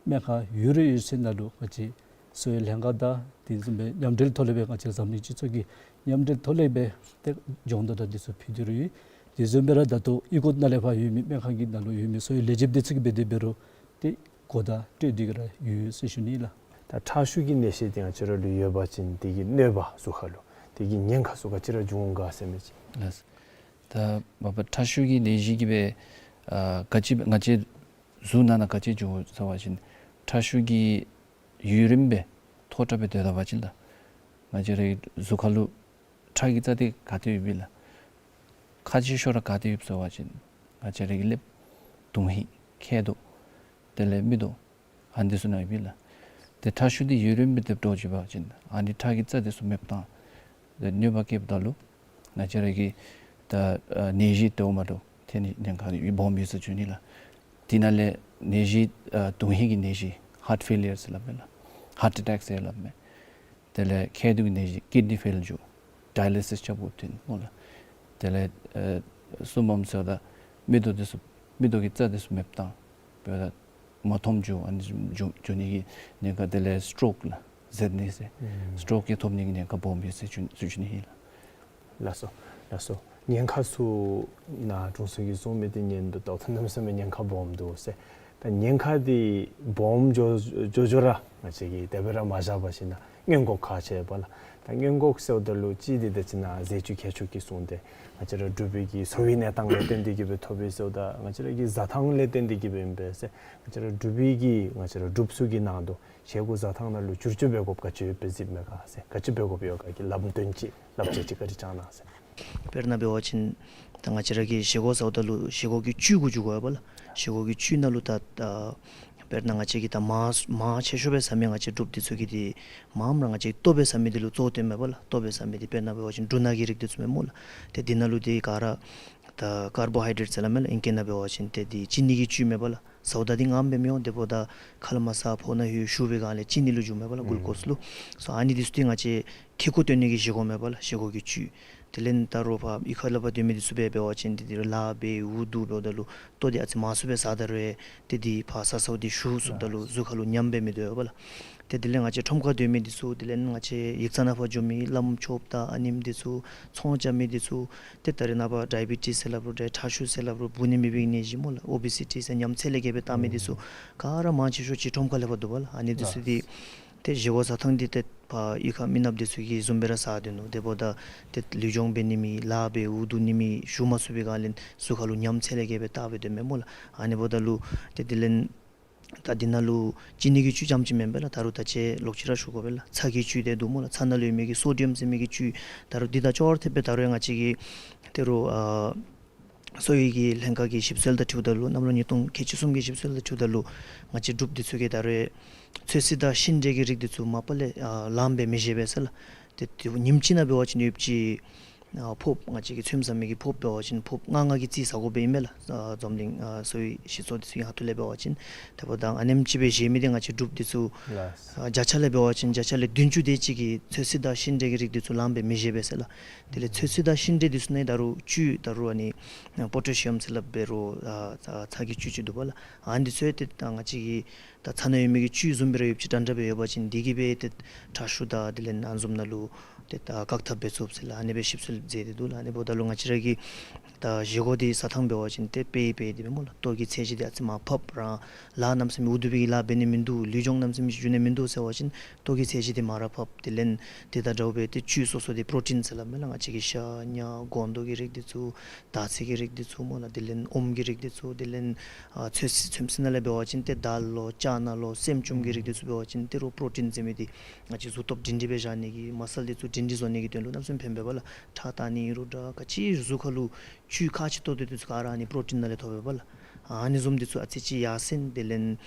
སྨན་ཁང་ཡོད་རུང་ཡོད་ཚད་ནང་ལུ་ང་བཅས་ གསོ་བའི་ལྷན་ཁག་དང་དེ་བཟུམ་སྦེ་མཉམ་འབྲེལ་ཐོག་ལས་སྦེ་ང་བཅས་འཛམ་གླིང་སྤྱི་ཚོགས་ཀྱི་མཉམ་འབྲེལ་ཐོག་ལས་སྦེ་ཏེ་སྦྱོང་བརྡར་དང་དེ་ཚུ་ཕུལ་ཏེ་ར་ཡོད། དེ་བཟུམ་སྦེ་ར་ད་ལྟོ་གཡུས་སྒོ་ནང་ལས་ཕར་ཡོད་མི་སྨན་ཁང་གི་ནང་ལུ་ཡོད་མི་གསོ་བའི་ལས་བྱེདཔ་དེ་ཚུ་གིས་འབད་དེ་འབད་རུང་ཏེ་གོ་བརྡ་སྤྲོད་དེ་གི་ར་ཡོད་ཟེར་ཞུ་ནི་ལགས། ད་ཁྲག་ཤུགས་ཀྱི་ནད་གཞི་དེ་ང་བཅས་ར་ལུ་ཡོད་པ་ཅིན་དེ་གི་གནོད་པ་གཟུགས་ཁར་ལུ་དེ་གི་ཉེན་ཁ་ཚུ་ག་ཅི་ར་འབྱུང་ག་ཟེར་མི་ཅིག། ལགས། ད་མ་པ་ཁྲག་ཤུགས་ཀྱི་ནད་གཞི་གིས་སྦེ་ཨ་ག་ཅི་སྦེ་ང་བཅས་གཟུགས་ནང་ན་ག་ཅི་འབྱུང་ཟེར་བ་ཅིན་ཁྲག་ཤུགས་ཀྱིས་ཡུན་རིངམོ་སྦེ་མཐོ་དྲགས་སྦེ་སྡོད་ད་པ་ཅིན་ད་ང་བཅས་རའི་གཟུགས་ཁར་ལུ་ཁྲག་གི་རྩ་དེ་ག་ཏེ་ཡོདཔ་ཨིན་ལགས། ཁག་ཆེ་ཤོས་ར་ག་ཏེ་ཡོདཔ་ཟེར་བ་ཅིན་ང་བཅས་རའི་གི་ཀླདཔ་དོན་ཧིང་མཁལ་རྡོག་དེ་ལས་མིག་ཏོ་ཨ་ནི་དེ་ཚུ་ནང་ཡོདཔ་ཨིན་ལགས། ཏེ་ཁྲག་ཤུགས་དེ་ཡུན་རིངམོ་སྦེ་སྡོད་འགྱོ་བ་ཅིན་ཨ་ནི་ཁྲག་གི་རྩ་དེ་ཚུ་མེདཔ་བཏང་ཏེ་གནོད་པ་བཀལཝ་ད་ལུ་ང་བཅས་ར་གི་ད་ཨ་ནད་གཞི་དེ་འོ་མ་ལུ་ཐོན་ནི་ཉེན་ཁ་སྦོམ་ཡོད་ཟེར་ཞུ་ནི་ལགས། དེ་ནང་ལས་ནད་གཞི་ཨ་དོན་ཧིང་གི་ནད་གཞི་ཧཱརཊ་ཕེ་ལི་ཡར་ཟེར་སླབ་མས་ལགས། ཧཱརཊ་ཨེ་ཊེཀ་ཟེར་སླབ་མས། དེ་ལས་མཁལ་རྡོག་གི་ནད་གཞི་ཀིཌ་ནི་ཕེལ་འགྱོ། ཌའི་ལི་སིས་རྐྱབ་དགོཔ་ཐོན་སྨོ་ལགས། དེ་ལས་ཨེ་གསུམ་པམ་ཟེརཝ་ད་མིག་ཏོ་དེ་ཚུ་མིག་ཏོ་གི་རྩ་དེ་ཚུ་མེདཔ་བཏང་འབདཝ་ད་མ་མཐོངམ་འགྱོ། ཨ་ནི་འགྱོ་འགྱོ་ནི་གི་ཉེན་ཁ། དེ་ལས་སི་ཊོག་ལགས་ཟེར་ནི་ཟེར། ཨུམ་སི་ཊོག་གི་ཐོབ་ནི་གི་ཉེན་ཁ་སྦོམ་ཡོད་ཟེར་ཞུ་ཞུ་ནི་ཨིན་ལགས། ལགས་སོ། ལགས་སོ། ཉེན་ཁ་ཚུ་ནཱ་དྲུང་འཚོ་གིས་གསུངས་མི་དེ་ཉན་དོ་བལྟཝ་ད་གནམ་མེད་ས་མེད་ཉེན་ཁ་སྦོམ་འདུག་ཟེར། ད་ཉེན་ཁ་དེ་སྦོམ་འགྱོ་འགྱོ་འགྱོ་ར་ང་བཅས་ཀྱིས་དེ་སྦེ་ར་མ་བཞག་པར་ཞིན་ན་སྔོན་འགོག་ག་ཅི་འབད་ལགས། ད་སྔོན་འགོག་ཟེརཝ་ད་ལུ་གཅིག་དེ་ད་ཅི་ནཱ་ཟས་བཅུད་ཁྱད་ཆོས་ཀྱི་གསུངས་ཏེ་ང་བཅས་ར་འབྲུག་པའི་གི་གསོ་བའི་གནས་སྟངས་ལས་བརྟེན་ཏེ་གི་སྦེ་ཐོབ་པས་ཟེརཝ་ད་ང་བཅས་ར་གི་བཟའ་ཐངས་ལས་བརྟེན་ཏེ་གི་སྦེ་ཨིན་པས་ཟེར། ང་བཅས་ར་འབྲུག་པའི་གི་ང་བཅས་ར་འབྲུགཔ་ཚུ་གི་ནང་དུ་བཞེས་སྒོ་བཟའ་ཐངས་ནང་ལུ་བསྒྱུར་བཅོས་འབད་དགོཔ་ག་ཅི་ཡོདཔ་སྦེ་གཟིགསཔ་མས་ག་ཟེར། ག་ཅི་འབད་དགོཔ་ཡོད་ག་གི་ལམ་སྟོན་ཅིག་བསླབ་བྱ་ཅིག་བཀའ་དྲིན་བསྐྱང་གནང་ཟེར། དཔེར་ན་འབད་བ་ཅིན་ད་ང་བཅས་ར་གིས་བཞེས་སྒོ་བཟའཝ་ད་ལུ་བཞེས་སྒོ་གི་བཅུད་གུ་འགྱུར་དགོ་པས་ལགས། བཞེས་སྒོ་གི་བཅུད་ནང་ལུ་ད་ད་དཔེར་ན་ང་བཅས་ཀྱིས་ད་མར་མར་ཆེ་ཤོས་སྦེ་བཟའ་མི་ང་བཅས་འབྲུགཔ་འདི་ཚུ་གིས་འདི་མངམ་ར་ང་བཅས་ལྟོ་སྦེ་བཟའ་མི་འདི་ལུ་གཙོ་བོ་བཏོནམ་མས་པ་ལགས། ལྟོ་སྦེ་བཟའ་མི་འདི་དཔེར་ན་འབད་བ་ཅིན་འབྲུ་སྣ་གི་རིགས་འདི་ཚུ་མས་སྨོ་ལགས། ཏེ་འདི་ནང་ལུ་འདི་ག་ར་ད་ཀར་བོ་ཧའི་ཌེཊ་ཟེར་སླབ་མས་ལགས། ཨིང་སྐད་ནང་འབད་བ་ཅིན་ཏེ་འདི་ཅི་ནི་གི་བཅུད་མས་པ་ལགས། ཟཝ་ད་འདི་མངམ་སྦེ་མི་འོང་། དེ་འབདཝ་ད་ཁ་ལས་མར་ཟ་ཕོཝ་ནང་ལྷོད་ཞུ་བའི་སྒང་ལས་ཅི་ནི་ལུ་འགྱུརཝ་མས་པ་ལགས། ཨུམ་གུལ་ཀོསི་ལུ། སོ་ཨ་ནི་འདི་ཚུ་འདི་ང་བཅས་ཁེ་ཀོ་བཏོན་ནི་གི་བཞེས་སྒོ་མས་པ་ལགས། བཞེས་སྒོ་གི་བཅུད། དེ་ལས་ད་རུང་ཕར་གཡུས་ཁ་ལས་ཕར་སྡོད་མི་འདི་ཚུ་འབད་འབད་བ་ཅིན་ཏེ་འདི་རུང་ལཱ་འབད་འུ་སྡུག་འབདཝ་ད་ལུ་ལྟོ་འདི་ཨ་ཙི་མང་སུ་སྦེ་བཟའ་ད་རུང་ཏེ་འདི་ཕར་ཟ་ཟཝ་འདི་ཞུ་སོངམ་ད་ལུ་གཟུགས་ཁར་ལུ་ཉམས་སྦེ་མི་སྡོད་པ་ལགས། ཏེ་དེ་ལས་ང་བཅས་ཁྲོམ་ཁར་སྡོད་མི་འདི་ཚུ་དེ་ལས་ང་བཅས་ཡིག་ཚང་ནང་ཕར་འགྱོ་མི་བླམ་ཆོསཔ་དང་ཨ་ནེམ་འདི་ཚུ་ཚོང་རྐྱབ་མི་འདི་ཚུ་ཏེ་ད་རེས་ནངས་པ་ཌའི་བི་ཊིས་ཟེར་སླབ་རུང་ཏེ་ཁྲག་ཤུགས་ཟེར་སླབ་རུང་འབུ་ནི་མེད་པའི་ནད་གཞི་སྨོ་ལགས། ཨོ་བེ་སི་ཊི་ཟེར་ཉམས་ཚད་ལས་བརྒལ་སྦེ་བཏང་མི་འདི་ཚུ་ག་ར་མང་ཆེ་ཤོས་ཅིག་ཁྲོམ་ཁ་ལས་ཕར་འདུག་པ་ལགས། ཨ་ནི་འདི་ཚུ་འདི་ཏེ་བཞེས་སྒོ་བཟའ་ཐངས་འདི་ཏེ་ཕར་གཡུས་ཁ་མི་ནགཔ་འདི་ཚུ་གིས་བཟུམ་སྦེ་ར་བཟའ་སྡོད་ནུག། དེ་འབདཝ་ད་ཏེ་ལུས་སྦྱོང་འབད་ནི་མེད་ལཱ་འབད་འུ་སྡུག་ནི་མེད་ཞུ་མ་ཚུགས་པའི་སྒང་ལས་གཟུགས་ཁར་ལུ་ཉམས་ཚད་ལས་བརྒལ་སྦེ་བཏང་སྦེ་སྡོདཔ་མས་སྨོ་ལགས། ཨ་ནི་འབདཝ་ད་ལུ་ཏེ་དེ་ལས་ད་འདི་ནང་ལུ་ཅི་ནི་གི་བཅུད་རྐྱངམ་ཅིག་མེན་པས་ལགས། ད་རུང་ད་ཅི་ལོག་ཅི་ར་ཞུ་དགོ་པས་ལགས། ཚྭ་གི་བཅུད་དེ་འདུག་སྨོ་ལགས། ཚྭ་ནང་ལུ་ཡོད་མི་གི་སོ་ཌི་ཡམ་ཟེར་མི་གི་བཅུད་ད་རུང་འདི་དང་ཅོག་ར་འཐདཔ་སྦེ་ད་རུང་ཡང་ང་བཅས་ཀྱི་ཏེ་རུང་ཨ་གསོ་བའི་གི་ལྷན་ཁག་གི་ཞིབ་འཚོལ་དང་འཁྲིལཝ་ད་ལུ་གནམ་ལོ་ཉིས་སྟོང་ཁལ་གཅིག་གསུམ་གྱི་ཞིབ་འཚོལ་དང་འཁྲིལཝ་ད་ལུ་ང་བཅས་འབྲུགཔ་འདི་ཚུ་གིས་ད་རུང་ཚོད་བསྲེ་དང་ཤིང་འབྲས་ཀྱི་རིགས་འདི་ཚུ་མ་པ་ལས་ཨ་ལངམ་སྦེ་མི་བཞེས་པས་ཟེར་ལགས། ཏེ་ཏེ་ཉིནམ་གཅིག་ནང་འབད་བ་ཅིན་ཡོདཔ་ཅིག་ཨ་ཕོརཔ་ང་བཅས་ཀྱིས་ཚོདམ་ཟ་མི་གི་ཕོརཔ་འབད་བ་ཅིན་ཕོརཔ་ལྔ་ལྔ་གི་རྩིས་ཟ་དགོཔ་ཨིན་མས་ལགས། ཨ་འཛམ་གླིང་ཨ་གསོ་བའི་སྤྱི་ཚོགས་འདི་ཚུ་གི་ཁ་ཐུག་ལས་འབད་བ་ཅིན། དེ་འབདཝ་ད་ཨ་ནེམ་ཅིག་སྦེ་བཞེས་མི་འདི་ང་བཅས་འབྲུགཔ་འདི་ཚུ་ལགས། ཨ་བརྒྱ་ཆ་ལས་འབད་བ་ཅིན་བརྒྱ་ཆ་ལས་བདུན་ཅུ་དེ་ཅིག་གིས་ཚོད་བསྲེ་དང་ཤིང་འབྲས་ཀྱི་རིགས་འདི་ཚུ་ལངམ་སྦེ་མི་བཞེས་པས་ཟེར་ལགས། དེ་ལས་ཚོད་བསྲེ་དང་ཤིང་འབྲས་འདི་ཚུ་ནང་ད་རུང་བཅུད་ད་རུང་ཨ་ནི་པོ་ཊེ་ཤི་ཡམ་ཟེར་སླབ་འབད་རུང་ཨ་ཚྭ་ཚྭ་གི་བཅུད་ཅིག་འདུག་པ་ལགས། ཨ་ནི་འདི་ཚུ་ཡང་ཏེ་ད་ང་བཅས་ཀྱི་ད་ཚྭ་ནང་ཡོད་མི་གི་བཅུད་བཟུམ་སྦེ་ར་ཡོདཔ་ཅིག་འདྲན་འདྲ་སྦེ་ཡོད་པ་ཅིན་འདི་གིས་སྦེ་ཏེ་ཁྲག་ཤུགས་དང་དེ་ལས་ཨ་ནི་བཟུམ་ནང་ལུ་ཏེ་ད་བཀག་ཐབས་འབད་ཚུགས་ཟེར་ལགས། ཨ་ནི་སྦེ་ཞིབ་འཚོལ་མཛད་དེ་འདུག་ལགས། ཨ་ནི་འབདཝ་ད་ལུ་ང་བཅས་ར་གི་ད་བཞེས་སྒོ་འདི་བཟའ་ཐངས་འབད་བ་ཅིན་ཏེ་དཔེ་དཔེ་འདི་སྦེ་སྨོ་ལགས། ལྟོ་གི་ཚད་གཞི་འདི་ཨ་ཙི་མར་ཕབ་རང་ལཱ་གནམ་མེད་ས་མེད་འུ་སྡུག་པའི་གི་ལཱ་འབད་ནི་མིན་འདུག། ལུས་སྦྱོང་གནམ་མེད་ས་མེད་ཅིག་འགྱོ་ནི་མིན་འདུག་ཟེར་བ་ཅིན་ལྟོ་གི་ཚད་གཞི་འདི་མར་ར་ཕབ། དེ་ལས་དེ་དང་འདྲཝ་སྦེ་ཏེ་བཅུད་སོ་སོ་འདི་པྲོ་ཊིན་ཟེར་སླབ་མས་ལགས། ང་བཅས་ཀྱི་ཤ་ཉ་སྒོང་རྡོག་གི་རིགས་འདི་ཚུ་དར་ཚིལ་གྱི་རིགས་འདི་ཚུ་སྨོ་ལགས། དེ་ལས་ཨོམ་གྱི་རིགས་འདི་ཚུ་དེ་ལས་ཨ་ཚོད་བསྲེ་ཚོད་བསྲེ་ནང་ལས་འབད་བ་ཅིན་ཏེ་དཱལ་ལོ་ཅ་ན་ལོ་སྲནམ་ཅུམ་གྱི་རིགས་འདི་ཚུ་འབད་བ་ཅིན་ཏེ་རོགས་པྲོ་ཊིན་ཟེར་མི་འདི་ང་བཅས་གཟུགས་སྟོབས་སྒྲིང་སྒྲིང་སྦེ་བཞག་ནི་གི་མ་སཱལ་འདི་ཚུ་སྒྲིང་སྒྲིང་བཟོ་ནི་གི་དོན་ལུ་གནམ་མེད་ས་མེད་ཕན་པས་པ་ལགས། ཁྲག་གཏང་ནི་རུང་འདྲ་ག་ཅི་གཟུགས་ཁར་ལུ་བཅུད་ཁག་ཆེ་ཏོག་ཏོ་འདི་ཚུ་ག་ར་ཨ་ནི་པྲོ་ཊིན་ནང་ལས་ཐོབ་པས་པ་ལགས། ཨ་ནི་བཟུམ་འདི་ཚུ་ཨ་ཙི་ཅིག་ཡར་སེང་དེ་ལས་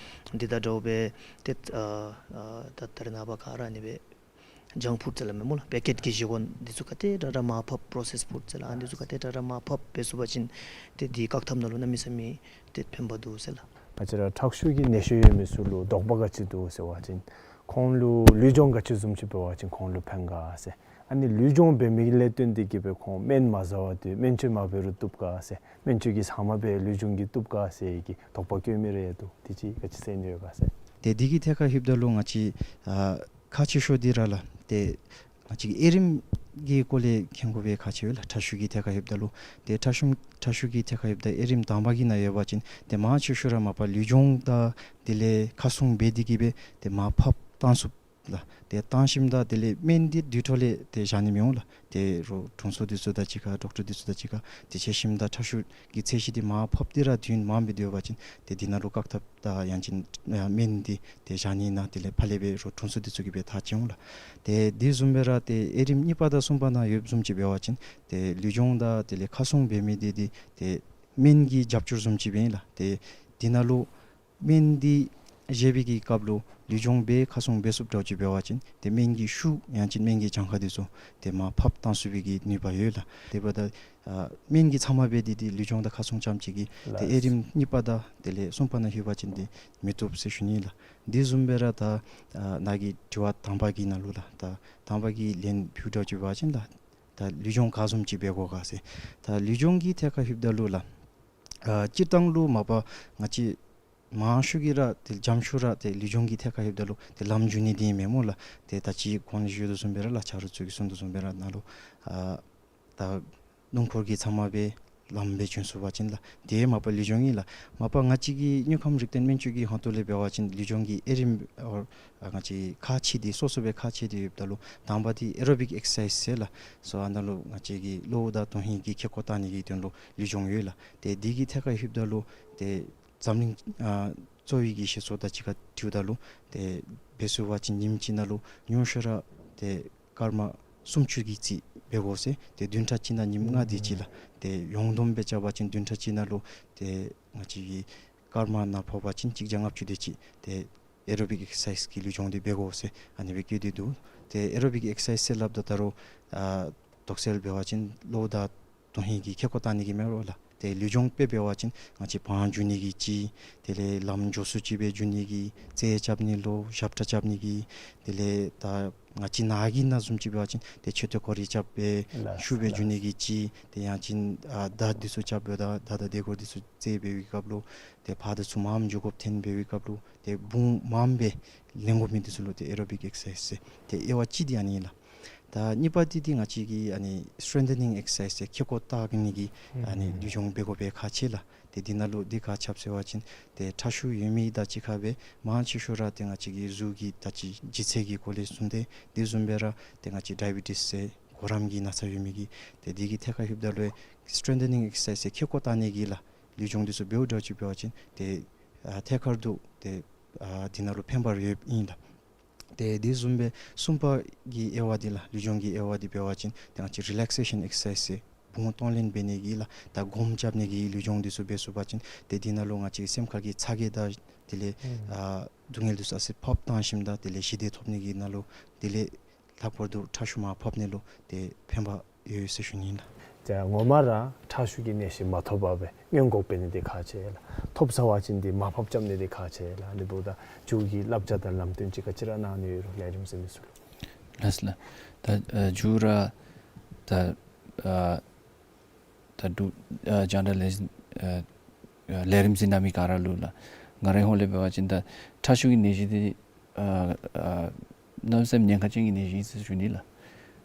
འདི་དང་འདྲཝ་སྦེ་ཏེ་ཨ་ཨ་ད་ད་རེས་ནངས་པ་ག་ར་ཨ་ནི་སྦེ་ཇང་ཕུཌ་ཟེར་སླབ་མས་སྨོ་ལགས། པེ་ཀེཊ་གི་བཞེས་སྒོ་འདི་ཚུ་ག་དེ་དྲག་དྲག་མར་ཕབ། པྲོ་སེསཌ་ཕུཌ་ཟེར་སླབ། ཨ་ནི་འདི་ཚུ་ག་དེ་དྲག་དྲག་མར་ཕབ་འབད་ཚུགས་པ་ཅིན་ཏེ་འདི་བཀག་ཐབས་ནང་ལུ་གནམ་མེད་ས་མེད་ཏེ་ཕན་པ་འདུག་ཟེར་ལགས། ང་བཅས་ར་ཁྲག་ཤུགས་ཀྱི་ནད་གཞི་ཡོད་མི་ཚུ་ལུ་དོགས་པ་ག་ཅི་འདུག་ཟེར་བ་ཅིན་ཁོང་ལུ་ལུས་སྦྱོང་ག་ཅི་བཟུམ་ཅིག་འབད་བ་ཅིན་ཁོང་ལུ་ཕན་ག་ཟེར། ཨ་ནི་ལུས་སྦྱོང་འབད་མི་ལས་བརྟེན་ཏེ་གི་སྦེ་ཁོང་སྨན་མ་བཟའ་བར་དུ་སྨན་བཅོས་མ་འབད་རུང་བཏུབ་ག་ཟེར། སྨན་བཅོས་ཀྱི་ཟ་མ་འབད་ལུས་སྦྱོང་གིས་བཏུབ་ག་ཟེར་གྱི་དོགས་པ་བཀོད་མི་རེ་འདུག། དེ་ཅིག་ག་ཅི་ཟེར་ནི་ཡོད་ག་ཟེར། ཏེ་འདི་གི་ཐད་ཁར་ལྷོདཔ་ད་ལུ་ང་བཅས་ཨ་ ཁག་ཆེ་ཤོས་འདི་ར་ལགས་ཏེ་ང་བཅས་ཀྱི་དབྱེ་རིམ་གྱི་སྐོར་ལས་མཁྱེན་དགོ་པའི་ཁག་ཆེ་བས་ལགས། ཁྲག་ཤུགས་ཀྱི་ཐད་ཁར་ལྷོདཔ་ད་ལུ་ཏེ་ཁྲག་ཤུགས་ཁྲག་ཤུགས་ཀྱི་ཐད་ཁར་ལྷོདཔ་ད་དབྱེ་རིམ་དང་པ་གི་ནང་ཡོད་པ་ཅིན་ཏེ་མང་ཆེ་ཤོས་ར་མ་པ་ལུས་སྦྱོང་དང་དེ་ལས་ཁ་སྲུང་འབད་དེ་གིས་སྦེ་ཏེ་མར་ཕབ་བཏང་ཚུགས་ལགས། ཏེ་བཏང་ཞིནམ་ད་དེ་ལས་སྨན་འདི་དེ་འཕྲོ་ལས་ཏེ་བཞག་ནི་མི་འོང་ལགས། ཏེ་རོགས་དྲུང་འཚོ་འདི་ཚུ་དང་གཅིག་ཁར་ཌོག་ཊར་འདི་ཚུ་དང་གཅིག་ཁར་ཏེ་འབྱེད་ཞིནམ་ད་ཁྲག་ཤུགས་ཀྱི་ཚད་གཞི་འདི་མར་ཕབ་སྟེ་ར་དུས་ཡུན་མངམ་སྦེ་སྡོད་པ་ཅིན་ཏེ་འདི་ནང་ལུ་བཀག་ཐབས་དང་ཡང་ཅིན་ཨ་སྨན་འདི་ཏེ་བཞག་ནི་ཨིན་ན་དེ་ལས་ཕར་ལས་སྦེ་རོགས་དྲུང་འཚོ་འདི་ཚུ་གིས་སྦེ་ཐག་བཅད་འོང་ལགས། ཏེ་དེ་བཟུམ་སྦེ་ར་ཏེ་དབྱེ་རིམ་གཉིས་པ་དང་གསུམ་པ་ནང་ཡོདཔ་བཟུམ་ཅིག་འབད་བ་ཅིན་ཏེ་ལུས་སྦྱོང་དང་དེ་ལས་ཁ་སྲུང་འབད་མི་འདི་འདི་ཏེ་སྨན་གྱི་རྒྱབ་སྐྱོར་བཟུམ་ཅིག་སྦེ་ཨིན་ལགས། ཏེ་འདི་ནང་ལུ་སྨན་འདི་བཞེས་པའི་གི་སྐབས་ལུ་ལུས་སྦྱོང་འབད་ཁ་སྲུང་འབད་ཚུགསཔ་འདྲཝ་ཅིག་འབད་བ་ཅིན་ཏེ་སྨན་གྱི་ཤུགས་ཡང་ཅིན་སྨན་གྱི་གྱངས་ཁ་འདི་ཚུ་ཏེ་མར་ཕབ་བཏང་ཚུགས་པའི་གི་ནུས་པ་ཡོད་ལགས། དེ་འབདཝ་ད་ཨ་སྨན་གྱི་ཚབ་མ་འབད་དེ་ཏེ་ལུས་སྦྱོང་དང་ཁ་སྲུང་རྐྱངམ་ཅིག་གིས་ཏེ་ལགས། དབྱེ་རིམ་གཉིས་པ་དང་དེ་ལས་གསུམ་པ་ནང་ལྷོད་པ་ཅིན་ཏེ་མི་བཏུབ་ཟེར་ཞུ་ནི་ལགས། དེ་བཟུམ་སྦེ་ར་ད་ཨ་ནཱ་གི་དྲི་བ་དང་པ་གི་ནང་ལུ་ལགས། ད་དང་པ་གི་ལན་ཕུལཝ་འདྲཝ་ཅིག་འབད་བ་ཅིན་ད་ད་ལུས་སྦྱོང་ག་བཟུམ་ཅིག་འབད་དགོ་ག་ཟེར། ད་ལུས་སྦྱོང་གི་ཐད་ཁར་ལྷོདཔ་ད་ལུ་ལགས། ཨ་སྤྱིར་བཏང་ལུ་མ་པ་ང་བཅས་མང་ཤོས་ཀྱིས་ར་ཏེ་འཇམ་ཤོས་ར་ཏེ་ལུས་སྦྱོང་གི་ཐད་ཁར་ལྷོདཔ་ད་ལུ་ཏེ་ལམ་འཇུ་ནི་འདི་ཨིན་མས་སྨོ་ལགས། ཏེ་ད་ཅི་གོང་ལུ་ཞུ་དོ་བཟུམ་སྦེ་ར་ལགས། ཆ་རོགས་ཚུ་གིས་གསུང་དོ་བཟུམ་སྦེ་ར་ནཱ་ལུ་ཨ་ད་སྣུམ་འཁོར་གྱི་ཚབ་མ་སྦེ་ལམ་སྦེ་བྱོན་ཚུགས་པ་ཅིན་ལགས། དེ་མ་པ་ལུས་སྦྱོང་ཨིན་ལགས། མ་པ་ང་བཅས་ཀྱི་དངོས་ཁམས་རིག་སྟེང་སྨན་བཅོས་ཀྱི་ཧོངས་ཏོ་ལས་འབད་བ་ཅིན་ལུས་སྦྱོང་གི་དབྱེ་རིམ་ཨོ་ཨ་ང་བཅས་ཁག་ཆེ་སྟེ་སོ་སོ་སྦེ་ཁག་ཆེ་སྟེ་ཡོདཔ་ད་ལུ་དང་པ་འདི་ཨེ་རོ་བིག་ཨེག་སར་སའིཛ་ཟེར་ལགས། སོ་ཨ་ནཱ་ལུ་ང་བཅས་ཀྱི་གློ་བུ་དང་དོན་ཧིང་གི་ཁེ་ཀོ་བཏང་ནི་གི་དོན་ལུ་ལུས་སྦྱོང་ཡོད་ལགས། ཏེ་འདི་གི་ཐད་ཁར་ལྷོདཔ་ད་ལུ་ཏེ་འཛམ་གླིང་ཨ་གཙོ་བོའི་གི་བཤད་སྲོལ་དང་གཅིག་ཁར་འཁྲིལཝ་ད་ལུ་ཏེ་འབད་ཚུགས་པ་ཅིན་ཉིནམ་གཅིག་ནང་ལུ་ཉུང་ཤོས་ར་ཏེ་སྐར་མ་སུམ་ཅུ་གི་རྩིས་འབད་དགོ་ཟེར། ཏེ་བདུན་ཕྲག་གཅིག་ནང་ཉིནམ་ལྔ་དེ་ཅིག་ལགས། ཏེ་ཡོངས་བསྡོམས་སྦེ་རྐྱབ་པ་ཅིན་བདུན་ཕྲག་གཅིག་ནང་ལུ་ཏེ་ང་བཅས་ཀྱི་སྐར་མ་ནང་ཕོག་པ་ཅིན་གཅིག་བརྒྱ་ལྔ་བཅུ་དེ་ཅིག་ཏེ་ཨེ་རོ་བིག་ཨེག་སར་སའིཛ་གི་ལུས་སྦྱོང་འདི་འབད་དགོ་ཟེར་ཨ་ནི་སྦེ་བཀོད་དེ་འདུག། ཏེ་ཨེ་རོ་བིག་ཨེག་སར་སའིཛ་ཟེར་སླབ་ད་ད་རུང་ཨ་དོགས་སེལ་འབད་བ་ཅིན་གློ་བུ་དང་དོན་ཧིང་གི་ཁེ་ཀོ་བཏང་ནི་གི་མེན་རོ་ལགས། ཏེ་ལུས་སྦྱོང་དཔེ་འབད་བ་ཅིན་ང་བཅས་བང་རྒྱུག་ནི་གི་ཅིག། དེ་ལས་ལམ་མགྱོགས་སུ་ཅིག་སྦེ་རྒྱུག་ནི་གི། རྩེད་རྐྱབ་ནི་ལུ་ཞབས་ཁྲ་རྐྱབ་ནི་གི། དེ་ལས་ད་ང་བཅས་ནཱ་གི་ནང་བཟུམ་ཅིག་འབད་བ་ཅིན་ཏེ་མཆོད་རྟེན་སྐོར་ར་རྐྱབ་སྦེ་ལགས་ཤུགས་སྦེ་ལགས་རྒྱུག་ནི་གི་ཅིག། ཏེ་ཡང་ཅིན་ཨ་མདའ་འདི་ཚུ་རྐྱབ་སྦེ་ད་མདའ་དང་ཟླཝ་གོར་འདི་ཚུ་རྩེད་འབད་བའི་སྐབས་ལུ་ཏེ་ཕར་དང་ཚུར་མངམ་འགྱོ་དགོཔ་ཐོན་འབད་བའི་སྐབས་ལུ་ཏེ་དཔུང་མངམ་སྦེ་ལེན་དགོ་མི་འདི་ཚུ་ལུ་ཏེ་ཨེ་རོ་བིག་ཨེག་སར་སའིཛ་ཟེར། ཏེ་དབྱེ་བ་གཅིག་འདི་ཨ་ནི་ཨིན་ལགས། ད་གཉིས་པ་འདི་འདི་ང་བཅས་ཀྱི་ཨ་ནི་སི་ཊེང་ཐ་ནིང་ཨེག་སར་སའིཛ་ཟེར་ཁེ་ཀོ་བཏགས་ནི་གི་ཨ་ནི་ཨུམ་ལུས་སྦྱོང་འབད་དགོ་པའི་ཁག་ཆེ་ལགས། ཏེ་འདི་ནང་ལུ་འདི་ག་ཅི་འབད་ཟེར་བ་ཅིན་ཏེ་ཁྲག་ཤུགས་ཡོད་མི་དང་གཅིག་ཁར་སྦེ་མང་ཆེ་ཤོས་ར་ཏེ་ང་བཅས་ཀྱི་གཟུགས་ཀྱི་ད་ཅི་ལྗིད་ཚད་ཀྱི་སྐོར་ལས་གསུངས་ཏེ་དེ་བཟུམ་སྦེ་ར་ཏེ་ང་བཅས་ཌའི་བི་ཊིས་ཟེར་གོ་རམས་ཀྱི་ན་ཚ་ཡོད་མི་གིས་ཏེ་འདི་གི་ཐད་ཁར་ལྷོདཔ་ད་ལུ་སི་ཊེང་ཐ་ནིང་ཨེག་སར་སའིཛ་ཟེར་ཁེ་ཀོ་བཏགས་ནི་གི་ལགས་ལུས་སྦྱོང་འདི་ཚུ་འབདཝ་འདྲཝ་ཅིག་འབད་བ་ཅིན་ཏེ་ཨ་ཐད་ཀར་དུ་ཏེ་ཨ་འདི་ནང་ལུ་ཕན་པ་ཡོདཔ་ཨིན་ལགས། ཏེ་དེ་བཟུམ་སྦེ་གསུམ་པ་གི་དབྱེ་བ་འདི་ལགས་ལུས་སྦྱོང་གི་དབྱེ་བ་འདི་འབད་བ་ཅིན་ཏེ་ང་བཅས་རི་ལེག་སེ་ཤཱན་ཨེག་སར་སའིཛ་ཟེར་དཔུང་གཏོང་ལེན་འབད་ནི་གི་ལགས་ད་སྒོམ་རྐྱབ་ནི་གི་ལུས་སྦྱོང་འདི་ཚུ་འབད་ཚུགས་པ་ཅིན་ཏེ་འདི་ནང་ལུ་ང་བཅས་ཀྱི་སེམས་ཁ་གི་ཚ་གྱང་དང་དེ་ལས་ཨུམ་ཨ་སྡུག་བསྔལ་འདི་ཚུ་ཨ་ཙི་ཕབ་བཏང་ཞིནམ་ད་དེ་ལས་ཞི་བདེ་ཐོབ་ནི་གི་ནང་ལུ་དེ་ལས་ལྷག་པར་དུ་ཁྲག་ཤུགས་མར་ཕབ་ནི་ལུ་ཏེ་ཕན་པ་ཡོད་ཟེར་ཞུ་ནི་ལགས། ཏེ་ངོ་མ་ར་ཁྲག་ཤུགས་ཀྱི་ནད་གཞི་མ་ཐོབ་པར་སྦེ་སྔོན་འགོག་འབད་ནི་འདི་ཁག་ཆེ་ལགས། ཐོབ་ཚར་བ་ཅིན་འདི་མར་ཕབ་རྐྱབ་ནི་འདི་ཁག་ཆེ་ལགས། ཨ་ནི་འབདཝ་ད་མཇུག་གི་བསླབ་བྱ་དང་ལམ་སྟོན་ཅིག་ག་ཅི་ར་གནང་ནི་ཡོད་རུང་ལས་རིམ་གཟིགས་མི་ཚུ་ལུ། ལགས་ལགས། ད་ཨ་མཇུག་ར་ད་ཨ་ད་འབྲུག་ཨ་རྒྱང་བསྒྲགས་ལས་ཨ་ཨ་ལས་རིམ་གཟིགས་གནང་མི་ག་ར་ལུ་ལགས་ང་རའི་ཧོངས་ལས་འབད་བ་ཅིན་ད་ཁྲག་ཤུགས་ཀྱི་ནད་གཞི་འདི་ཨ་ཨ་གནམ་མེད་ས་མེད་ཉེན་ཁ་ཅན་གྱི་ནད་གཞི་ཨིན་ཟེར་ཞུ་ནི་ལགས།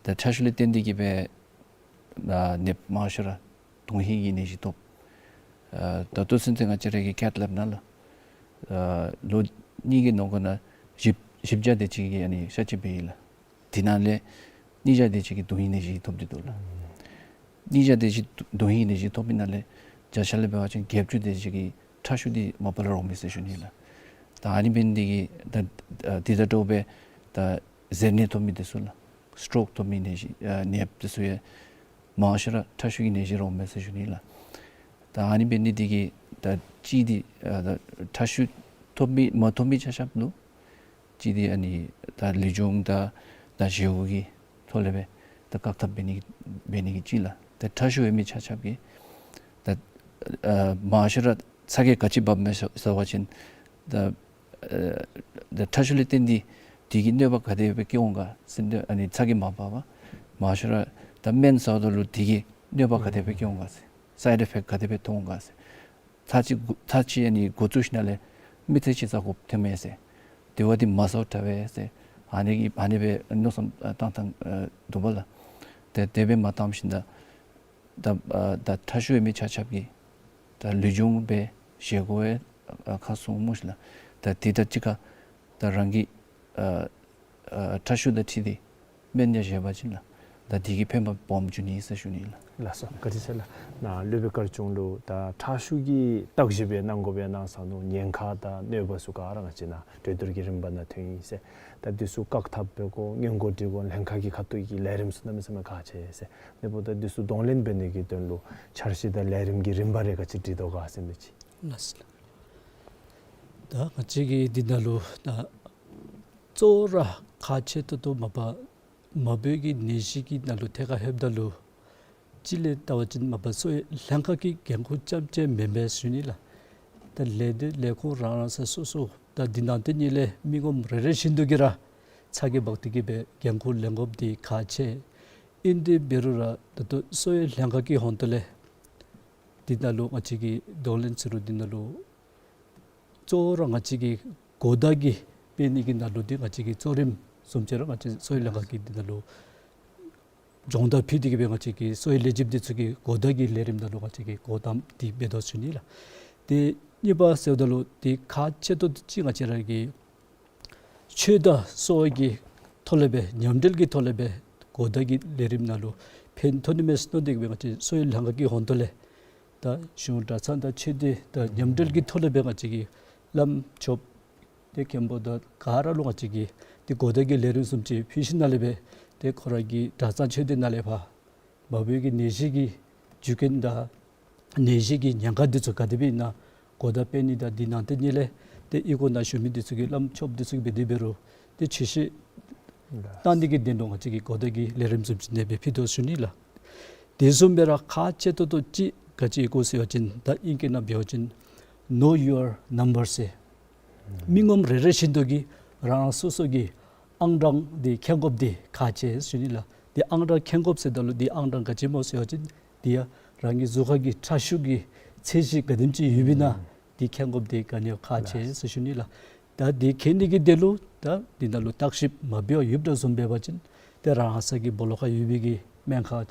ད་ཁྲག་ཤུགས་ལས་བརྟེན་ཏེ་གིས་སྦེ་ཨ་ནདཔ་མང་ཤོས་ར་དོན་ཧིང་གི་ནད་གཞི་ཐོབ། ཨ་ད་ལྟོ་ཚུན་ཚོད་ང་བཅས་ར་གི་ཁྱད་ལས་ནང་ལུ་ཨ་ལོ་གཉིས་ཀྱི་ནང་འཁོད་ནང་བཞི་བཞི་བརྒྱ་དེ་ཅིག་གིས་ཨ་ནི་གཤགས་བཅོས་འབད་ཡི་ལགས། དེ་ནང་ལས་ཉིས་བརྒྱ་དེ་ཅིག་གིས་དོན་ཧིང་ནད་གཞི་ཐོབ་སྟེ་འདུག་ལགས། ཉིས་བརྒྱ་དེ་ཅིག་དོན་ཧིང་ནད་གཞི་ཐོབ་པའི་ནང་ལས་བརྒྱ་ཆ་ལས་འབད་བ་ཅིན་བརྒྱད་ཅུ་དེ་ཅིག་གིས་ཁྲག་ཤུགས་འདི་མ་པ་ལས་རོགས་མས་ཟེར་ཞུ་ནི་ལགས། ད་ཨ་ནི་འབད་ནི་འདི་གིས་ད་ཨ་འདི་དང་འདྲཝ་སྦེ་ད་གཟེར་ནད་ཐོབ་མི་འདི་ཚུ་ལགས་སི་ཊོག་ཐོབ་མི་ནད་གཞི་ཨ་ནདཔ་འདི་ཚུ་ཡང་མང་ཤོས་ར་ཁྲག་ཤུགས་ཀྱི་ནད་གཞི་རོགས་མས་ཟེར་ཞུ་ནི་ལགས། ད་ཨ་ནི་འབད་ནི་འདི་གིས་ད་གཅིག་འདི་ཨ་ད་ཁྲག་ཤུགས་ཐོབ་མི་མ་ཐོབ་མི་ཆ་ཁྱབ་ལུ་གཅིག་འདི་ཨ་ནི་ད་ལུས་སྦྱོང་དང་ད་བཞེས་སྒོ་གི་ཐོག་ལས་སྦེ་ད་བཀག་ཐབས་འབད་ནི་འབད་ནི་གི་གཅིག་ལགས། ད་ཁྲག་ཤུགས་ཡོད་མི་ཆ་ཁྱབ་ཀྱིས་ད་ཨ་མང་ཤོས་ར་ཚ་གྱང་ག་ཅི་འབབ་མས་ཟེར་བ་ཅིན་ད་ཨ་ད་ཁྲག་ཤུགས་ལས་བརྟེན་ཏེ་དེ་གིས་གནོད་པ་ག་དེ་སྦེ་བཀལ་འོང་ག་ཟེར་ཏེ་ཨ་ནི་ཚ་གྱང་མ་འབབ་པར་མང་ཤོས་ར་ད་སྨན་ཟཝ་ད་ལུ་དེ་གིས་གནོད་པ་ག་དེ་སྦེ་བཀལ་འོང་ག་ཟེར་སའིཌ་ཨི་ཕེཀཊ་ག་དེ་སྦེ་ཐོན་འོང་ག་ཟེར། ཚར་གཅིག་ཚར་གཅིག་ཨ་ནི་འགོ་བཙུགས་ཞིནམ་ལས་མི་ཚེ་གཅིག་ཚར་འགོར་ཐོནམ་མས་ཟེར། དེ་བ་འདི་མ་ཟཝ་དྲག་པས་ཟེར། ཨ་ནི་གི་ཨ་ནི་སྦེ་མནོ་བསམ་ཨ་བཏང་བཏང་ཨ་འདུག་པ་ལགས། ཏེ་དེ་སྦེ་མ་བཏངམ་ཤིག་ད་ད་ཨ་ད་ཁྲག་ཤུགས་ཡོད་མི་ཆ་ཁྱབ་ཀྱིས་ད་ལུས་སྦྱོང་སྦེ་བཞེས་དགོ་པའི་ཨ་ཁ་གསུངམ་ཤིག་ལགས། ད་དེ་དང་གཅིག་ཁར་ད་རང་གི་ཨ་ཨ་ཁྲག་ཤུགས་དང་འཁྲིལ་ཏེ་སྨན་ཡང་བཞེས་པ་ཅིན་ལགས། ད་དེ་གིས་ཕན་པ་སྦོམ་འབྱུང་ནི་ཨིན་ཟེར་ཞུ་ནི་ལགས། ལགས་སོ། བཀའ་དྲིན་ཆེ་ལགས། ནཱ་སློབ་དཔོན་དཀར་ཆུང་ལུ་ད་ཁྲག་ཤུགས་ཀྱི་བརྟག་ཞིབ་སྦེ་གནང་དགོ་པའི་གནང་ས་ནང་ཉེན་ཁ་དང་གནོད་པ་ཚུ་ག་ར་ང་བཅས་ནཱ་གྲོས་བསྡུར་གྱི་རིམ་པ་ནང་ཐོན་ཡི་ཟེར། ད་འདི་ཚུ་བཀག་ཐབས་འབད་དགོ། སྔོན་འགོག་འབྲི་དགོ། ལྷན་ཁག་གི་ཁ་ཐུག་གི་ལས་རིམ་ཚུ་གནམ་མེད་ས་མེད་ཁག་ཆེ་ཟེར། དེ་འབདཝ་ད་འདི་ཚུ་གདོང་ལེན་འབད་ནི་གི་དོན་ལུ་འཆར་གཞི་དང་ལས་རིམ་གྱི་རིམ་པ་རེ་ག་ཅི་སྒྲིག་དོ་ག་ཟེར་མི་ཅིག། ལགས་སོ། ད་ང་བཅས་ཀྱིས་འདི་ནང་ལུ་ད་གཙོ་བོ་ར་ཁག་ཆེ་ཏོག་ཏོ་མ་པ་མ་བོད་ཀྱི་ནད་གཞི་གི་ནང་ལུ་ཐད་ཁར་ལྷོདཔ་ད་ལུ་གཅིག་ལས་བལྟ་བ་ཅིན་མ་པ་གསོ་བའི་ལྷན་ཁག་གི་འགན་ཁུར་རྐྱངམ་ཅིག་མེན་པས་ཟེར་ཞུ་ནི་ལགས། ད་ལས་སྡེ་ལས་ཁུངས་རང་རང་ས་སོ་སོ་ད་འདི་ནང་དེ་ཉིད་ལས་མི་ངོམ་རེ་རེ་བཞིན་དུ་གིས་ར་ཚ་གྱང་འབག་སྟེ་གིས་སྦེ་འགན་ཁུར་ལེན་དགོཔ་འདི་ཁག་ཆེ། ཨིན་ཏེ་འབད་རུང་ར་ད་ལྟོ་གསོ་བའི་ལྷན་ཁག་གི་ཧོང་ཏོ་ལས་འདི་ནང་ལུ་ང་བཅས་ཀྱིས་གདོང་ལེན་ཟེར་རུང་འདི་ནང་ལུ་གཙོ་བོ་ར་ང་བཅས་ཀྱིས་གོ་བརྡ་གི་སྤེལ་ནི་གི་ནང་ལུ་འདི་ང་བཅས་ཀྱི་གཙོ་རིམ་བཟུམ་ཅིག་ར་ང་བཅས་གསོ་བའི་ལྷན་ཁག་གིས་འདི་ནང་ལུ་སྦྱོང་བརྡར་ཕུལ་ཏེ་གིས་སྦེ་ང་བཅས་ཀྱི་གསོ་བའི་ལས་བྱེདཔ་འདི་ཚུ་གིས་གོ་བརྡ་གི་ལས་རིམ་ནང་ལུ་ང་བཅས་ཀྱིས་གོ་དོན་འདི་འབད་དོ་ཟེར་ཞུ་ནི་ལགས། ཏེ་གཉིས་པ་ཟེརཝ་ད་ལུ་འདི་ཁག་ཆེ་ཏོག་ཏོ་ཅིག་ང་བཅས་ར་གི་ཆོས་དང་གསོ་བ་གི་ཐོག་ལས་སྦེ་མཉམ་འབྲེལ་གྱི་ཐོག་ལས་སྦེ་གོ་བརྡ་གི་ལས་རིམ་ནང་ལུ་ཕན་ཐོགས་ནི་མས་ཟེར་མནོ་སྟེ་གིས་སྦེ་ང་བཅས་གསོ་བའི་ལྷན་ཁག་གི་ཧོང་ཏོ་ལས་ད་གཞུང་གྲྭ་ཚང་དང་ཆོས་སྡེ་དང་མཉམ་འབྲེལ་གྱི་ཐོག་ལས་སྦེ་ང་བཅས་ཀྱིས་བླམ་ཆོསཔ་ཏེ་མཁན་པོ་དང་ག་ར་ལུ་ང་བཅས་ཀྱིས་ཏེ་གོ་བརྡ་གི་ལས་རིམ་བཟུམ་ཅིག་ཕུལ་ཞིནམ་ལས་སྦེ་ཏེ་ཁོ་ར་གི་གྲྭ་ཚང་ཆོས་སྡེ་ནང་ལས་ཕར་མ་བོད་ཀྱི་ནད་གཞི་གི་རྒྱུ་རྐྱེན་དང་ནད་གཞི་གི་ཉེན་ཁ་འདི་ཚུ་ག་དེ་སྦེ་ཨིན་ན་གོ་བརྡ་སྤེལ་ནི་དང་འདི་ནང་དེ་ཉིད་ལས་ཏེ་གཡུས་སྒོ་ནང་བཞུགས་མི་འདི་ཚུ་གིས་བླམ་ཆོསཔ་འདི་ཚུ་གིས་འབད་དེ་འབད་རུང་ཏེ་ཆོས་བཤད་གནང་ནི་གི་དོན་ལུ་ང་བཅས་ཀྱིས་གོ་བརྡ་གི་ལས་རིམ་བཟུམ་ཅིག་ཨ་ནེ་སྦེ་ཕུལ་དོ་ཟེར་ཞུ་ནི་ལགས། དེ་བཟུམ་སྦེ་ར་ཁག་ཆེ་ཏོག་ཏོ་ཅིག་ག་ཅི་ཨིན་གོ་ཟེར་བ་ཅིན་ད་ཨིང་སྐད་ནང་འབད་བ་ཅིན་know your number ཟེར། མི་ངོམ་རེ་རེ་བཞིན་དུ་གིས་རང་རང་སོ་སོ་གི་ཨང་གྲངས་འདི་མཁྱེན་དགོཔ་འདི་ཁག་ཆེ་ཟེར་ཞུ་ནི་ལགས། འདི་ཨང་གྲངས་མཁྱེན་དགོཔ་ཟེརཝ་ད་ལུ་འདི་ཨང་གྲངས་ག་ཅི་སྨོ་ཟེར་བ་ཅིན་འདི་ཡང་རང་གི་གཟུགས་ཁར་གྱི་ཁྲག་ཤུགས་ཀྱི་ཚད་གཞི་ག་དེམ་ཅིག་ཡོདཔ་ཨིན་ན་འདི་མཁྱེན་དགོཔ་འདི་ག་ནི་ཡང་ཁག་ཆེ་ཟེར་ཞུ་ནི་ལགས། ད་འདི་མཁྱེན་ནི་གི་དོན་ལུ་ད་འདི་ནང་ལུ་བརྟག་ཞིབ་མ་འབད་བར་ཡོདཔ་འདྲཝ་བཟུམ་འབད་བ་ཅིན་ཏེ་རང་ས་གི་སྦོ་ལོགས་ཁར་ཡོད་པའི་གི་སྨན་ཁང་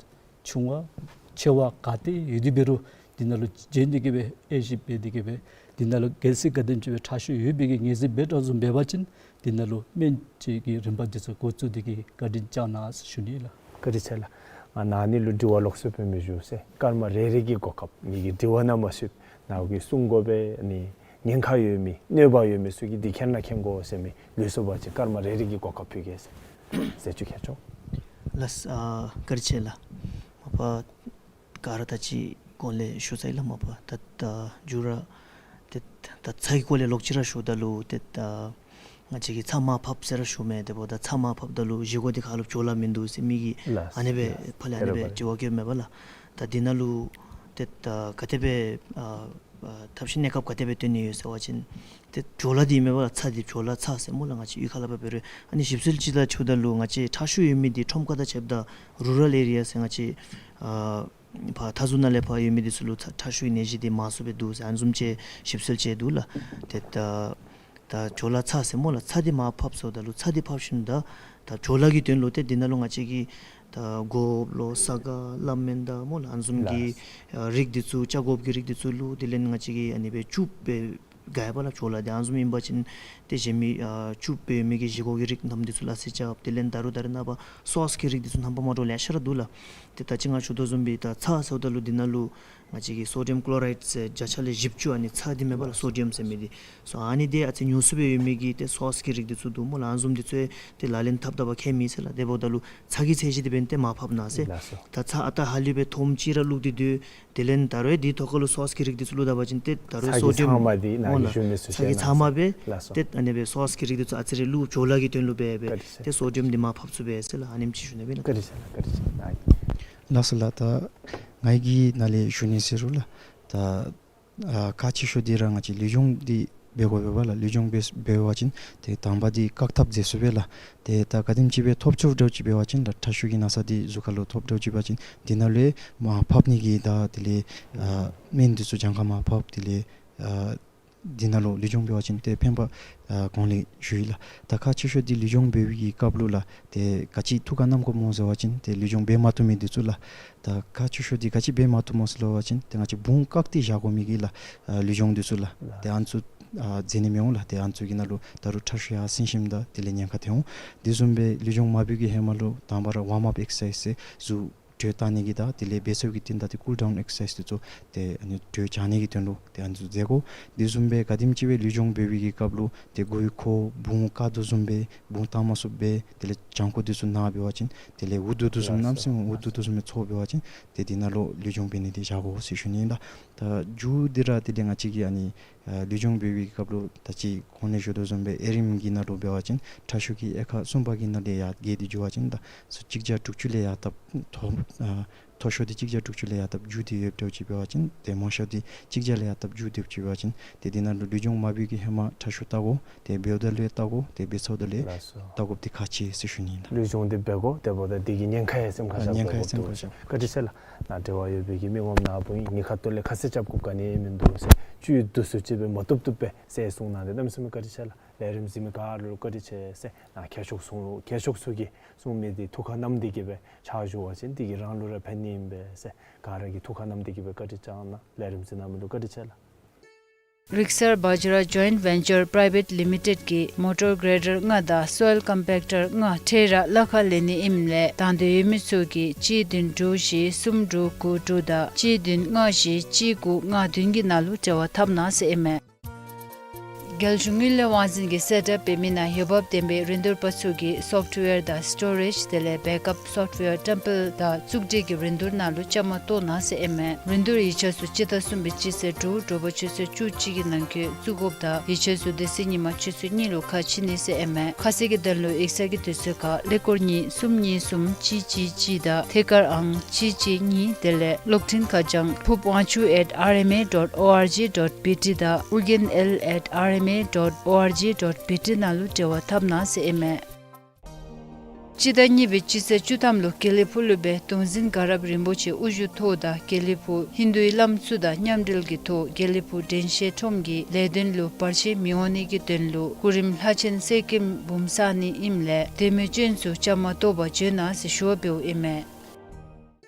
ཆུང་བ་ཆེ་བ་ག་ཏེ་ཡོད་དེ་འབད་རུང་འདི་ནང་ལུ་བྱོན་ཏེ་གིས་སྦེ་དབྱེ་ཞིབ་འབད་དེ་གིས་སྦེ་འདི་ནང་ལུ་གལ་སྲིད་ག་དེམ་ཅིག་སྦེ་ཁྲག་ཤུགས་ཡོད་པའི་གི་ངེས་ཟིན་འབད་དོ་བཟུམ་འབད་བ་ཅིན་འདི་ནང་ལུ་སྨན་བཅོས་ཀྱི་རིམ་པ་འདི་ཚུ་འགོ་བཙུགས་ཏེ་གིས་བཀའ་དྲིན་བསྐྱང་གནང་ཟེར་ཞུ་ནི་ལགས། བཀའ་དྲིན་ཆེ་ལགས། ང་ནཱ་ཨ་ནི་ལུ་དྲི་བ་ལོགས་སུ་སྤུ་མི་ཞུ་ཟེར་སྐར་མ་རེ་རེ་གི་གོ་སྐབས་ངེ་གི་དྲི་བ་ནང་མ་ཚུད་ནཱ་གིས་གསུང་དགོ་པས། ཨ་ནི་ཉེན་ཁ་ཡོད་མི་གནོད་པ་ཡོད་མི་ཚུ་གིས་འདི་མཁྱེན་ན་མཁྱེན་དགོ་ཟེར་མི་ལུས་སོ་པ་ཅིན་སྐར་མ་རེ་རེ་གི་གོ་སྐབས་ཕུལ་གེ་ཟེར། ཟེར་ཅིག་ཁྱེད་ཚུ། ལགས། ཨ་བཀའ་དྲིན་ཆེ་ལགས། མ་པ་ག་ར་ད་ཅི་གོང་ལས་ཞུ་ཚར་ཡི་ལགས། མ་པ་ད་ད་མཇུག་ར་ཏེ་ད་ཚ་གི་སྐོར་ལས་ལོག་ཅི་ར་ཞུཝ་ད་ལུ་ཏེ་ད་ང་བཅས་ཀྱིས་ཚྭ་མར་ཕབ་ཟེར་ར་ཞུཝ་མས། དེ་འབདཝ་ད་ཚྭ་མར་ཕབ་ད་ལུ་བཞེས་སྒོ་འདི་ཁ་ལུ་བྲོ་བརླག་མིན་འདུག་ཟེར་མི་གིས་ལགས། ཨ་ནེ་སྦེ་ལགས། ཕར་ལས་ཨ་ནེ་སྦེ་དྲི་བ་བཀོདཔ་མས་པ་ལགས། ད་འདི་ནང་ལུ་ཏེ་ད་ག་དེ་སྦེ་ཨ་ཨ་ཐབས་ཤེས་གནས་སྐབས་ག་དེ་སྦེ་སྟོན་ནི་ཡོད་ཟེར་བ་ཅིན་ཏེ་བྲོ་བརླག་འདི་མེན་པ་ལགས། ཚྭ་འདི་བྲོ་བརླག་ཚྭ་ཟེར་སྨོ་ལགས། ང་བཅས་གཡུས་ཁ་ལས་ཕར་འབད་རུང་ཨ་ནི་ཞིབ་འཚོལ་ཅིག་ལུ་ཆ་བཞགཔ་ད་ལུ་ང་བཅས་ཁྲག་ཤུགས་ཡོད་མི་འདི་ཁྲོམ་ཁ་དང་ཕྱདཔ་ད་རུ་རཱལ་ཨེ་རི་ཡ་ཟེར་ང་བཅས་ཨ་ཕར་མཐའ་ཟུར་ནང་ལས་ཕར་ཡོད་མི་འདི་ཚུ་ལུ་ཁྲག་ཁྲག་ཤུགས་ནད་གཞི་འདི་མང་སུ་སྦེ་འདུག་ཟེར་ཨ་ནི་བཟུམ་ཅིག་ཞིབ་འཚོལ་ཅིག་འདུག་ལགས། ཏེ་ད་ད་བྲོ་བརླག་ཚྭ་ཟེར་སྨོ་ལགས། ཚྭ་འདི་མར་ཕབ་ཟེརཝ་ད་ལུ་ཚྭ་འདི་ཕབ་ཞིནམ་ད་ད་བྲོ་བརླག་གི་དོན་ལུ་ཏེ་འདི་ནང་ལུ་ང་བཅས་ཀྱིས་ད་སྒོགཔ་ལོ་ས་ག་བླ་སྨན་དང་སྨོ་ལགས། ཨ་ནི་བཟུམ་གྱི་ལགས། ཨ་རིགས་འདི་ཚུ་ཆ་སྒོགཔ་གི་རིགས་འདི་ཚུ་བླུགས། དེ་ལས་ང་བཅས་ཀྱིས་ཨ་ནི་སྦེ་བཅུག་སྦེ་དགའ་བ་ལགས། བྲོ་བརླག་འདི་ཨ་ནི་བཟུམ་ཨིན་པ་ཅིན་ཏེ་གཞན་མི་ཨ་བཅུག་སྦེ་ཡོད་མི་གི་བཞེས་སྒོ་གི་རིགས་རྣམས་འདི་ཚུ་སླ་བསྲེ་རྐྱབ། དེ་ལས་ད་རུང་ད་རེས་ནངས་པ་སོསི་གི་རིགས་འདི་ཚུ་རྣམ་པ་མ་འདྲཝ་ལེ་ཤ་ར་འདུག་ལགས། ཏེ་ད་ཅི་ང་ཞུ་དོ་བཟུམ་སྦེ་ད་ཚྭ་ཟེརཝ་ད་ལུ་འདི་ནང་ལུ་ང་བཅས་ཀྱིས་སོ་ཌི་ཡམ་ཀློ་རའིཌ་ཟེར་བརྒྱ་ཆ་ལས་བཞི་བཅུ་ཨ་ནི་ཚྭ་འདི་མེན་པ་ལགས། སོ་ཌི་ཡམ་ཟེར་མི་འདི་སོ་ཨ་ནི་འདི་ཨ་ཙི་ཉུང་སུ་སྦེ་ཡོད་མི་གི་ཏེ་སོསི་གི་རིགས་འདི་ཚུ་འདུག་སྨོ་ལགས། ཨ་ནི་བཟུམ་འདི་ཚུ་ཏེ་ལག་ལེན་འཐབ་འཐབ་པར་ཁྱད་མེད་ཟེར་ལགས། དེ་འབདཝ་ད་ལུ་ཚྭ་གི་ཚད་གཞི་འདི་འབདན་ཏེ་མར་ཕབ་གནང་ཟེར། ལགས་སོ། ད་ཚྭ་ཨ་རྟག་ཧ་ལུགས་སྦེ་ཐོམ་ཅིག་ར་བླུགས་ཏེ་སྡོད། དེ་ལས་ད་རུང་འདི་ཐོག་ཁ་ལུ་སོསི་གི་རིགས་འདི་ཚུ་བླུགས་ད་པ་ཅིན་ཏེ་ད་རུང་ཚྭ་གི་སོ་ཌི་ཡམ་ཚང་མ་འདི་ནཱ་སྨོ་གིས་ལགས། ཞུ་མི་ཚུ་ཚྭ་གི་ཚང་མ་སྦེ་ལགས་སོ། ཏེ་ཨ་ནི་སྦེ་སོསི་གི་རིགས་འདི་ཚུ་ཨ་ཙི་རེ་བླུགས། བྲོ་བརླག་གི་དོན་ལུ་སྦེ་སྦེ་བཀའ་དྲིན་ཆེ། ཏེ་སོ་ཌི་ཡམ་འདི་མར་ཕབ་ཚུགས་པས་ཟེར་ལགས། ཨ་ནེམ་ཅིག་ཞུ་ནི་སྦེ་ཨིན་ལགས། བཀའ་དྲིན་ཆེ་ལགས། བཀའ་དྲིན་ཆེ་ལགས། ལགས་སོ་ལགས། ད་ང་གིས་ནཱ་ལས་ཞུ་ནི་ཟེར་རུང་ལགས། ད་ཨ་ཁག་ཆེ་ཤོས་འདི་ར་ང་བཅས་ལུས་སྦྱོང་འདི་འབད་དགོ་པས་པ་ལགས། ལུས་སྦྱོང་འབད་འབད་བ་ཅིན་ཏེ་དང་པ་འདི་བཀག་ཐབས་མཛད་ཚུགས་པས་ལགས། ཏེ་ད་ག་དེམ་ཅིག་སྦེ་ཐོབ་ཚུགསཔ་འདྲཝ་ཅིག་འབད་བ་ཅིན་ལགས། ཁྲག་ཤུགས་ཀྱི་ན་ཚ་འདི་གཟུགས་ཁ་ལུ་ཐོབ་འདྲཝ་ཅིག་འབད་བ་ཅིན་འདི་ནང་ལུ་མར་ཕབ་ནི་གི་ད་དེ་ལས་ཨ་སྨན་འདི་ཚུ་གྱངས་ཁ་མར་ཕབ། དེ་ལས་ཨ་ འདི་ནང་ལུ་ལུས་སྦྱོང་འབད་བ་ཅིན་ཏེ་ཕན་པ་ཨ་གོང་ལས་ཞུ་ཡི་ལགས། ད་ཁག་ཆེ་ཤོས་འདི་ལུས་སྦྱོང་འབད་བའི་གི་སྐབས་ལུ་ལགས་ཏེ་ག་ཅི་ཐུགས་ཁར་བསྣམ་དགོཔ་སྨོ་ཟེར་བ་ཅིན་ཏེ་ལུས་སྦྱོང་འབད་མ་བཏུབ་མི་འདི་ཚུ་ལགས། ད་ཁག་ཆེ་ཤོས་འདི་ག་ཅི་འབད་མ་བཏུབ་སྨོ་ཟེར་བ་ཅིན་ཏེ་ང་བཅས་བུང་བཀག་སྟེ་བཞག་དགོ་མི་གི་ལགས་ཨ་ལུས་སྦྱོང་འདི་ཚུ་ལགས། ཏེ་ཨ་ནི་ཚུ་ཨ་མཛད་ནི་མི་འོང་ལགས། ཏེ་ཨ་ནི་ཚུ་གི་ནང་ལུ་ད་རུང་ཁྲག་ཤུགས་ཡར་སེང་ཞིནམ་ད་དེ་ལས་ཉེན་ཁ་ཐོན་འོང་། དེ་བཟུམ་སྦེ་ལུས་སྦྱོང་མ་འབད་བའི་གི་ཧེ་མ་ལུ་དང་པ་ར་ཝརམ་ཨཔ་ཨེག་སར་སའིཛ་ཟེར་གཟུགས་དྲོད་བཏང་ནི་གི་དང་དེ་ལས་འབད་ཚར་བའི་གི་རྟིང་བདའ་སྟེ་ཀུལ་ཌའུན་ཨེག་སར་སའིཛ་འདི་ཚུ་ཏེ་ཨ་ནི་དྲོད་འཇགས་ནི་གི་དོན་ལུ་ཏེ་ཨ་ནི་ཚུ་མཛད་དགོ། དེ་བཟུམ་སྦེ་ག་དེམ་ཅིག་སྦེ་ལུས་སྦྱོང་འབད་བའི་གི་སྐབས་ལུ་ཏེ་མགུ་ཡུ་འཁོར་བུང་བཀག་དོ་བཟུམ་སྦེ་བུང་བཏང་མ་ཚུགསཔ་སྦེ་དེ་ལས་བྱང་ཁོག་འདི་ཚུ་ན་འབད་བ་ཅིན་དེ་ལས་འུ་སྡུག་དོ་བཟུམ་གནམ་མེད་ས་མེད་འུ་སྡུག་དོ་བཟུམ་སྦེ་ཚོར་འབད་བ་ཅིན་ཏེ་འདི་ནང་ལུ་ལུས་སྦྱོང་འབད་ནི་འདི་བཞག་དགོ་ཟེར་ཞུ་ནི་ཨིན་ལགས། ད་མཇུག་འདི་ར་དེ་ལས་ང་བཅས་ཀྱིས་ཨ་ནི་ཨ་ལུས་སྦྱོང་འབད་བའི་གི་སྐབས་ལུ་ད་ཅི་གོང་ལས་ཞུ་དོ་བཟུམ་སྦེ་ཨེ་རིམ་གྱི་ནང་ལུ་འབད་བ་ཅིན་ཁྲག་ཤུགས་ཀྱི་དབྱེ་ཁག་གསུམ་པ་གི་ནང་ལས་ཡར་རྒྱས་ཏེ་འགྱོ་བ་ཅིན་ད་སུ་གཅིག་བརྒྱ་དྲུག་ཅུ་ལས་ཡར་བཏབ་མཐོ་ཨ་མཐོ་ཤོས་འདི་གཅིག་བརྒྱ་དྲུག་ཅུ་ལས་ཡར་བཏབ་མཇུག་འདི་ཡོདཔ་འདྲཝ་ཅིག་འབད་བ་ཅིན་ཏེ་དམའ་ཤོས་འདི་གཅིག་བརྒྱ་ལས་ཡར་བཏབ་མཇུག་འདི་འབད་བ་ཅིན་ཏེ་འདི་ནང་ལུ་ལུས་སྦྱོང་མ་འབད་བའི་གི་ཧེ་མ་ཁྲག་ཤུགས་བལྟ་དགོ། ཏེ་འབདཝ་ད་ལུ་ཡང་བལྟ་དགོ། ཏེ་འབད་ཚརཝ་ད་ལུ་ཡང་ལགས་སོ། བལྟ་དགོཔ་འདི་ཁག་ཆེ་ཟེར་ཞུ་ནི་ཨིན་ལགས། ལུས་སྦྱོང་འདི་འབད་དགོ། དེ་འབདཝ་ད་འདི་གིས་ཉེན་ཁ་ཡང་སེམས་ཁར་ཨ་བཞག་ཉེན་ཁ་ཡང་དགོཔ་སེམས་ཁར་བཞག། བཀའ་དྲིན་ཆེ་ལགས། ནཱ་འབྲེལ་བ་ཡོད་པའི་གི་མི་ངོམ་ནཱ་བུ་ཨིན། ཉེན་ཁ་ཐོག་ལས་ཁ་གསལ་རྐྱབ་དགོཔ་ག་ནི་མིན་འདུག་ཟེར་བཅུད་བསྡུ་སུ་ཅིག་སྦེ་མ་བཏུབ་བཏུབ་སྦེ་ཟེར་གསུངས་གནང་སྟེ་གནམ་མེད་ས་མེད་བཀའ་དྲིན་ཆེ་ལགས། ལས་རིམ་གཟིགས་མི་ག་ར་ལུ་བཀའ་དྲིན་ཆེ་ཟེར་ནཱ་ཁྱད་ཤོག་གསུང་ལུ་ཁྱད་ཤོག་ཚུ་གིས་གསུང་མི་འདི་ཐུགས་ཁར་བསྣམས་ཏེ་གི་སྦེ་ཕྱག་ཞུ་བ་ཅིན་འདི་གིས་རང་ལུ་ར་ཕན་ནི་ཨིན་པས་ཟེར་ག་ར་གིས་ཐུགས་ཁར་བསྣམས་ཏེ་གི་སྦེ་བཀའ་དྲིན་བསྐྱང་གནང་། ལས་རིམ་གཟིགས་གནང་མི་ལུ་བཀའ་དྲིན་ཆེ་ལགས། རིག་གསར་བཛྲ་ཇོའིནཊ་ཝེན་ཅར་པ་རའི་བེཊ་ལི་མི་ཊེཌ་ཀྱིས་མོ་ཊར་གྲེ་ཌར་ལྔ་དང་སོའིལ་ཀམ་པེཀ་ཊར་ལྔ་འཕྲལ་ར་གླ་ཁར་ལེན་ནི་ཨིནམ་ལས་དང་འདོད་ཡོད་མི་ཚུ་གིས་གཅིག་བདུན་དྲུག་བཞི་གསུམ་དྲུག་དགུ་དྲུག་དང་གཅིག་བདུན་ལྔ་བཞི་གཅིག་དགུ་ལྔ་བདུན་གྱི་ནང་ལུ་འབྲེལ་བ་འཐབ་གནང་ཟེར་ཨིན་མས། རྒྱལ་གཞུང་དངུལ་ལས་དབང་འཛིན་གྱིས་གསལ་བསྒྲགས་འབད་མི་ནང་འོས་འབབ་ལྡན་པའི་རིན་བསྡུར་པ་ཚུ་གིས་སོཕཊ་ཝེར་དང་སི་ཊོ་རེཇ་དེ་ལས་བེཀ་ཨཔ་སོཕཊ་ཝེར་བཀྲམ་སྤེལ་དང་བཙུགས་སྒྲིག་གི་རིན་བསྡུར་ནང་ལུ་བཅའ་མར་གཏོགས་གནང་ཟེར་ཨིན་མས། རིན་བསྡུར་ཡིག་ཆ་ཚུ་སྤྱི་ཟླ་གསུམ་པའི་སྤྱི་ཚེས་དྲུག་དྲོ་པ་ཆུ་ཚོད་བཅུ་གཅིག་གི་ནང་འཁོད་བཙུགས་དགོཔ་དང་ཡིག་ཆ་ཚུ་དེ་ཚེ་ཉིན་མ་ཆུ་ཚོད་གཉིས་ལུ་ཁ་ཕྱེ་ནི་ཟེར་ཨིན་མས། ཁ་གསལ་གྱི་དོན་ལུ་ཡིག་ཚང་གི་དུས་ཚོད་ཁར་ཀླད་ཀོར་གཉིས་གསུམ་གཉིས་གསུམ་གཅིག་གཅིག་གཅིག་དང་ཐད་ཀར་ཨང་གཅིག་གཅིག་གཉིས་དེ་ལས་གློག་འཕྲིན་ཁ་བྱང་ཕུབ་དབང་ཕྱུག་at R M A dot O R G dot B T དང་ཨོ་རྒྱན་ཨེལ་at R M A dot O R G dot B T ནང་ལུ་འབྲེལ་བ་འཐབ་གནང་ཟེར་ཨིན་མས། སྤྱི་ཟླ་གཉིས་པའི་སྤྱི་ཚེས་བཅུ་ཐམ་ལུ་དགེ་ལེགས་ཕུག་ལུ་སྦེ་གདུང་འཛིན་དགའ་རབ་རིན་པོ་ཆེ་དབུ་བཞུགས་ཐོག་དང་དགེ་ལེགས་ཕུག་ཧིན་དུའི་བླམ་ཚུ་དང་མཉམ་འབྲེལ་གྱི་ཐོག་དགེ་ལེགས་ཕུག་དྲན་ཤེས་ཁྲོམ་གྱི་ལས་དོན་ལུ་བར་ཆད་མི་འོང་ནི་གི་དོན་ལུ་སྐུ་རིམ་ལྷ་ཆེན་གསེར་སྐྱེམས་འབུམ་བསག་ནི་ཨིནམ་ལས་དེ་མི་སྤྱོད་ཚུ་བཅའ་མར་གཏོགས་པར་བྱོན་གནང་ཟེར་ཞུ་བ་འབདཝ་ཨིན་མས།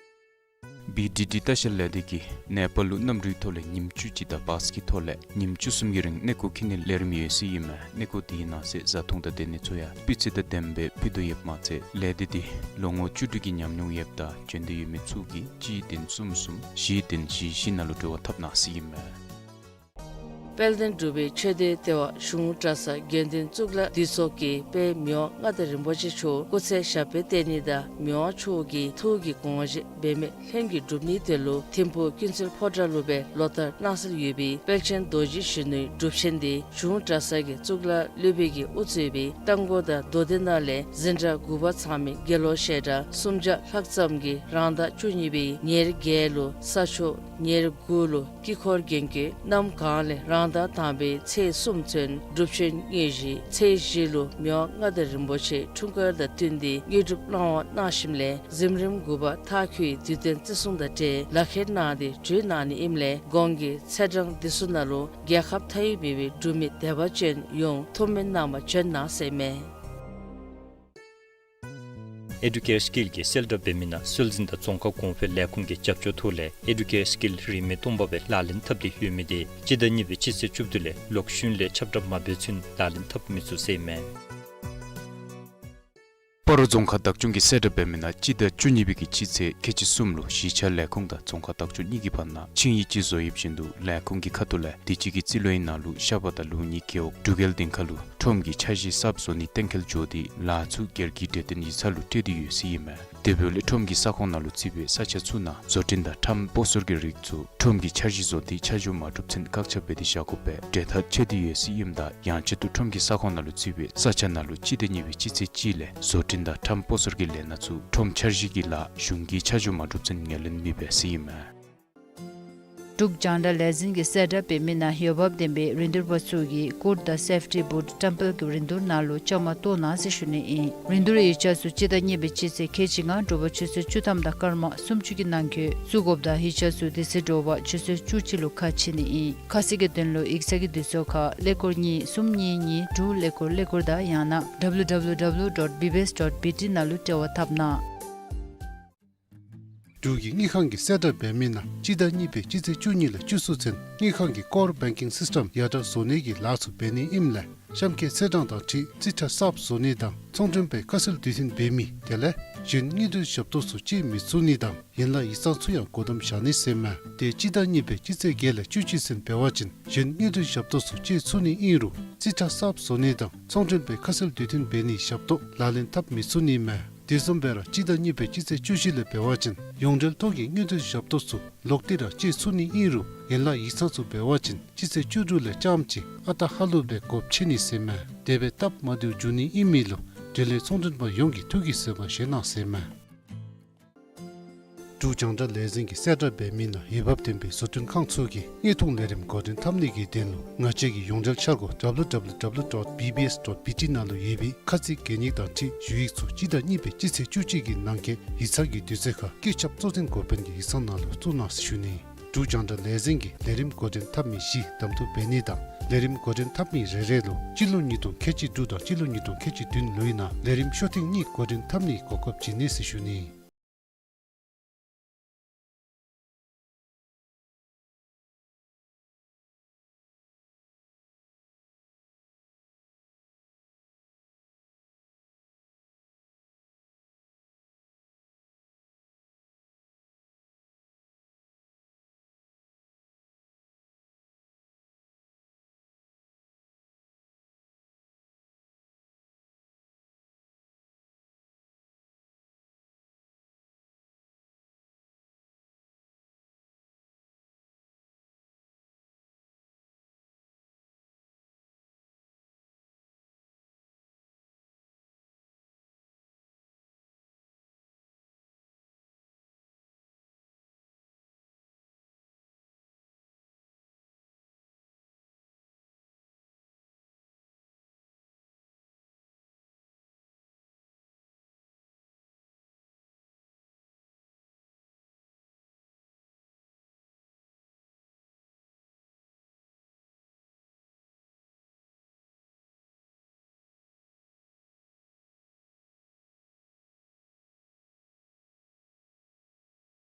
བི་ཌི་ཌི་ལྟ་བཤལ་ལས་སྡེ་གིས་ནེ་པཱལ་ལུ་གནམ་གྲུའི་ཐོག་ལས་ཉིནམ་བཅུ་གཅིག་དང་བཱས་ཀྱི་ཐོག་ལས་ཉིནམ་བཅུ་གསུམ་གྱི་རིང་གནས་སྐོར་འཁྱིད་ནིའི་ལས་རིམ་ཡོད་ཟེར་ཨིན་མས། གནས་སྐོར་དེའི་ནང་གསེས་བཟའ་འཐུང་དང་སྡོད་གནས་ཚུ་ཡང་སྤུས་ཚད་དང་ལྡནམ་སྦེ་ཕུལ་དོ་ཡོདཔ་མ་ཚད་ལས་སྡེ་འདི་ལོ་ངོ་བཅུ་དྲུག་གི་ཉམས་མྱོང་ཡོདཔ་དང་བྱོན་འདོད་ཡོད་མི་ཚུ་གིས་གཅིག་བདུན་གསུམ་གསུམ་བཞི་བདུན་བཞི་བཞི་ནང་ལུ་འབྲེལ་བ་འཐབ་གནང་ཟེར་ཨིན་མས། དཔལ་ལྡན་འབྲུག་པའི་ཆོས་སྡེ་ལྟེ་བ་གཞུང་གྲྭ་ཚང་དགེ་འདུན་གཙུག་ལག་འདུས་ཚོགས་ཀྱིས་དཔལ་མི་དབང་མངའ་བདག་རིན་པོ་ཆེ་མཆོག་སྐུ་ཚེ་ཞབས་པད་བརྟན་ནི་དང་མི་དབང་མཆོག་གི་ཐུགས་ཀྱི་དགོངས་བཞེད་འབད་མེད་ལྷུན་གྱིས་འགྲུབ་ནིའི་དོན་ལུ་ཐིམ་ཕུག་ཀུན་གསལ་ཕོ་བྲང་ལུ་སྦེ་ལོ་ལྟར་གནང་སྲོལ་ཡོད་པའི་དཔལ་ཆེན་རྡོ་རྗེ་གཞོན་ནུའི་སྒྲུབ་ཆེན་འདི་གཞུང་གྲྭ་ཚང་གི་གཙུག་ལག་སློབ་དཔོན་གྱིས་དབུ་གཙོས་པའི་རྟ་མགོ་དང་མདོ་སྡེ་ནང་ལས་འཛིན་གྲྭ་དགུ་པ་ཚང་མའི་དགེ་སློང་བཤད་གྲྭ་སུམ་བརྒྱ་ལྷག་ཙམ་གྱིས་རང་ཟླ་བཅུ་གཉིས་པའི་ཉེར་བརྒྱད་ལུ་ས་ཕྱོགས་ཉེར་དགུ་ལུ་དཀྱིལ་འཁོར་རྒྱན་གྱི་གནམ་གང་ལས་རང་ཟླ་དང་པའི་ཚེས་གསུམ་ཚུན་སྒྲུབ་ཆེན་དངོས་གཞི། ཚེས་བཞི་ལུ་མི་དབང་མངའ་བདག་རིན་པོ་ཆེ་འཁྲུངས་སྐར་དང་བསྟུན་ཏེ་དངོས་གྲུབ་གནང་བ་གནང་ཞིནམ་ལས་གཟིམ་རིམ་དགུ་པ་མཐའ་འཁྱོལ་བའི་དུས་སྟོན་བརྩི་སྲུང་དང་འབྲེལ་ལག་ཁྱེར་གནང་སྟེ་འགྲུལ་གནང་ནི་ཨིནམ་ལས་གོང་གི་ཚེས་གྲངས་འདི་ཚུ་ནང་ལུ་རྒྱལ་ཁབ་མཐའ་དབུས་མེད་པའི་འབྲུག་མི་དད་པ་ཅན་ཡོངས་ཐུགས་སྨོན་གནང་བར་བྱོན་གནང་ཟེར་ཨིན་མས། ཨེ་ཌུ་ཀེར་སི་ཀིལ་གྱིས་གསལ་བསྒྲགས་འབད་མི་ནང་སྲོལ་འཛིན་དང་རྫོང་ཁ་གོང་འཕེལ་ལས་ཁུངས་ཀྱི་རྒྱབ་སྐྱོར་ཐོག་ལས་ཨེ་ཌུ་ཀེར་སི་ཀིལ་རིན་མེད་སྟོང་པ་སྦེ་ལག་ལེན་འཐབ་སྟེ་ཡོད་མི་དེ་སྤྱི་ཟླ་གཉིས་པའི་སྤྱི་ཚེས་བཅུ་བདུན་ལས་ལོག་ཤུལ་ལས་ཁྱབ་བསྒྲགས་མ་འབད་ཚུན་ལག་ལེན་འཐབ་མི་ཚུགས་ཟེར་ཨིན་མས། སྤ་རོ་རྫོང་ཁག་བདག་སྐྱོང་གིས་གསལ་བསྒྲགས་འབད་མི་ནང་སྤྱི་ཟླ་བཅུ་གཉིས་པའི་གི་སྤྱི་ཚེས་ཁལ་གཅིག་གསུམ་ལུ་གཞིས་ཆགས་ལས་ཁུངས་དང་རྫོང་ཁག་བདག་སྐྱོང་གཉིས་ཀྱི་བར་ན་ཆིངས་ཡིག་ཅིག་བཟོ་ཡོདཔ་བཞིན་དུ་ལས་ཁུངས་ཀྱི་ཁ་ཐུག་ལས་དུས་ཅི་གི་རྩིས་ལོའི་ནང་ལུ་ཤ་པ་དང་ལུག་གཉིས་རྒེད་འོག་འབྲུག་རྒྱལ་སྡིངས་ཁ་ལུ་ཁྲོམ་གྱི་འཆར་གཞི་གསརཔ་བཟོ་ནི་གཏན་འཁེལ་འགྱོ་སྟེ་ལཱ་ཚུ་སྒེར་གྱི་འབྲེལ་ལྡན་ཡིག་ཚང་ལུ་སྤྲོད་དེ་ཡོད་ཟེར་ཨིན་མས། དེ་འབདཝ་ལས་ཁྲོམ་གྱི་ས་ཁོངས་ནང་ལུ་བརྩིས་པའི་ས་ཆ་ཚུ་ནང་བཟོ་སྐྲུན་དང་ཁྲམ་སྤོ་སོར་གྱི་རིགས་ཚུ་ཁྲོམ་གྱི་འཆར་གཞི་བཟོ་སྟེ་ཆ་འཇོག་མ་གྲུབ་ཚུན་བཀག་ཆ་འབད་དེ་བཞག་དགོ་པས། འབྲེལ་ཐག་ཆོད་དེ་ཡོད་ཟེར་ཨིནམ་ད་ཡང་ཆེད་དུ་ཁྲོམ་གྱི་ས་ཁོངས་ནང་ལུ་བརྩིས་པའི་ས་ཆ་ནང་ལུ་སྤྱི་ཟླ་གཉིས་པའི་སྤྱི་ཚེས་གཅིག་ལས་བཟོ་སྐྲུན་དང་ཁྲམ་སྤོ་སོར་གྱི་ལས་སྣ་ཚུ་ཁྲོམ་འཆར་གཞི་གི་ལཱ་གཞུང་གིས་ཆ་འཇོག་མ་གྲུབ་ཚུན་ངོས་ལེན་མི་འབད་ཟེར་ཨིན་མས། འབྲུག་རྒྱང་བསྒྲགས་ལས་འཛིན་གྱིས་གསལ་བསྒྲགས་འབད་མི་ནང་འོས་འབབ་ལྡན་པའི་རིན་བསྡུར་པ་ཚུ་གིས་སྐུར་དང་སེཕ་ཊི་བུཊ་ཊེམ་པལ་གྱི་རིན་བསྡུར་ནང་ལུ་བཅའ་མར་གཏོགས་གནང་ཟེར་ཞུ་ནི་ཨིན། རིན་བསྡུར་ཡིག་ཆ་ཚུ་སྤྱི་ཟླ་གཉིས་པའི་སྤྱི་ཚེས་ཁལ་གཅིག་ལྔ་དྲོ་པ་ཆུ་ཚོད་བཅུ་ཐམ་དང་སྐར་མ་སུམ་ཅུ་གི་ནང་འཁོད་བཙུགས་དགོཔ་དང་ཡིག་ཆ་ཚུ་དེ་ཚེ་དྲོ་པ་ཆུ་ཚོད་བཅུ་གཅིག་ལུ་ཁ་ཕྱེ་ནི་ཨིན། ཁ་གསལ་གྱི་དོན་ལུ་ཡིག་ཚང་གི་དུས་ཚོད་ཁར་ཀླད་ཀོར་གཉིས་གསུམ་གཉིས་གཉིས་དྲུག་ཀླད་ཀོར་ཀླད་ཀོར་དང་ཡང་ན་W W W dot B B S dot B T ནང་ལུ་འབྲེལ་བ་འཐབ་གནང་། འབྲུག་གི་དངུལ་ཁང་གིས་གསལ་བསྒྲགས་འབད་མི་ནང་སྤྱི་ཟླ་གཉིས་པའི་སྤྱི་ཚེས་བཅུ་གཉིས་ལས་བཅུ་གསུམ་ཚུན་དངུལ་ཁང་གི་ཀོར་བེང་ཀིང་སིསི་ཊེམ་ཡར་དྲག་བཟོ་ནི་གི་ལཱ་ཚུ་འབད་ནི་ཨིནམ་ལས་གཤམ་འཁོད་ཚེས་གྲངས་དང་འཁྲིལ་རྩིས་ཁྲ་གསརཔ་བཟོ་ནི་དང་ཚོང་མགྲོན་པའི་ཁ་གསལ་དུས་མཐུན་འབད་མི་དེ་ལས་གཞན་དངུལ་འབྲེལ་ཞབས་ཏོག་ཚུ་སྤྱོད་མི་ཚུགས་ནི་དང་ཡན་ལག་ཡིག་ཚང་ཚུ་ཡང་སྒོ་བསྡམ་བཞག་ནི་ཟེར་མས། དེ་སྤྱི་ཟླ་གཉིས་པའི་སྤྱི་ཚེས་བརྒྱད་ལས་བཅུ་གཅིག་ཚུན་འབད་བ་ཅིན་གཞན་དངུལ་འབྲེལ་ཞབས་ཏོག་ཚུ་སྤྱོད་ཚུགས་ནི་ཨིན་རུང་རྩིས་ཁྲ་གསརཔ་བཟོ་ནི་དང་ཚོང་མགྲོན་པའི་ཁ་གསལ་དུས་མཐུན་འབད་ནིའི་ཞབས་ཏོག་ལག་ལེན་འཐབ་མི་ཚུགས་ནི་མས། དེ་བཟུམ་སྦེ་ར་སྤྱི་ཟླ་གཉིས་པའི་སྤྱི་ཚེས་བཅུ་བཞི་ལས་འབད་བ་ཅིན་ཡོངས་འབྲེལ་ཐོག་གི་དངུལ་འབྲེལ་ཞབས་ཏོག་ཚུ་ལོག་སྟེ་ར་སྤྱོད་ཚུགས་ནི་ཨིན་རུང་ཡན་ལག་ཡིག་ཚང་ཚུ་འབད་བ་ཅིན་སྤྱི་ཚེས་བཅུ་དྲུག་ལས་རྐྱངམ་གཅིག་ཨ་རྟག་ཧ་ལུགས་སྦེ་སྒོ་ཕྱེ་ནི་ཟེར་མས། དེ་སྦེ་སྟབས་མ་བདེཝ་འབྱུང་ནི་ཨིན་མི་ལུ་འབྲེལ་ཡོད་ཚོང་མགྲོན་པ་ཡོངས་ཀྱིས་ཐུགས་ཀྱི་བཟོད་པ་བཞེས་གནང་ཟེར་མས། འབྲུག་རྒྱང་བསྒྲགས་ལས་འཛིན་གྱིས་གསལ་བསྒྲགས་འབད་མི་ནང་འོས་འབབ་ལྡན་པའི་བཟོ་སྐྲུན་ཁང་ཚུ་གིས་དངོས་མཐོང་ལས་རིམ་འགོ་འདྲེན་འཐབ་ནི་གི་དོན་ལུ་ང་བཅས་ཀྱི་ཡོངས་འབྲེལ་འཆར་སྒོ་W W W dot B B S dot B T ནང་ལུ་ཡོད་པའི་ཁ་ཚིག་གན་ཡིག་དང་འཁྲིལ་ཞུ་ཡིག་ཚུ་སྤྱི་ཟླ་གཉིས་པའི་སྤྱི་ཚེས་བཅུ་གཅིག་གི་ནང་འཁོད་ཡིག་ཚང་གི་དུས་ཚོད་ཁར་བཀོད་ཁྱབ་གཙོ་འཛིན་འགོ་དཔོན་གྱི་ཡིག་ཚང་ནང་ལུ་བཙུགས་གནང་ཟེར་ཞུ་ནི། འབྲུག་རྒྱང་བསྒྲགས་ལས་འཛིན་གྱིས་ལས་རིམ་འགོ་འདྲེན་འཐབ་མི་བཞི་གདམ་འཐུ་འབད་ནི་དང་ལས་རིམ་འགོ་འདྲེན་འཐབ་མི་རེ་རེ་ལུ་སྤྱི་ལོ་ཉིས་སྟོང་ཁལ་གཅིག་དྲུག་དང་སྤྱི་ལོ་ཉིས་སྟོང་ཁལ་གཅིག་བདུན་ལོའི་ནང་ལས་རིམ་ཤོ་ཐེངས་གཉིས་འགོ་འདྲེན་འཐབ་ནིའི་གོ་སྐབས་བྱིན་ནི་ཟེར་ཞུ་ནི།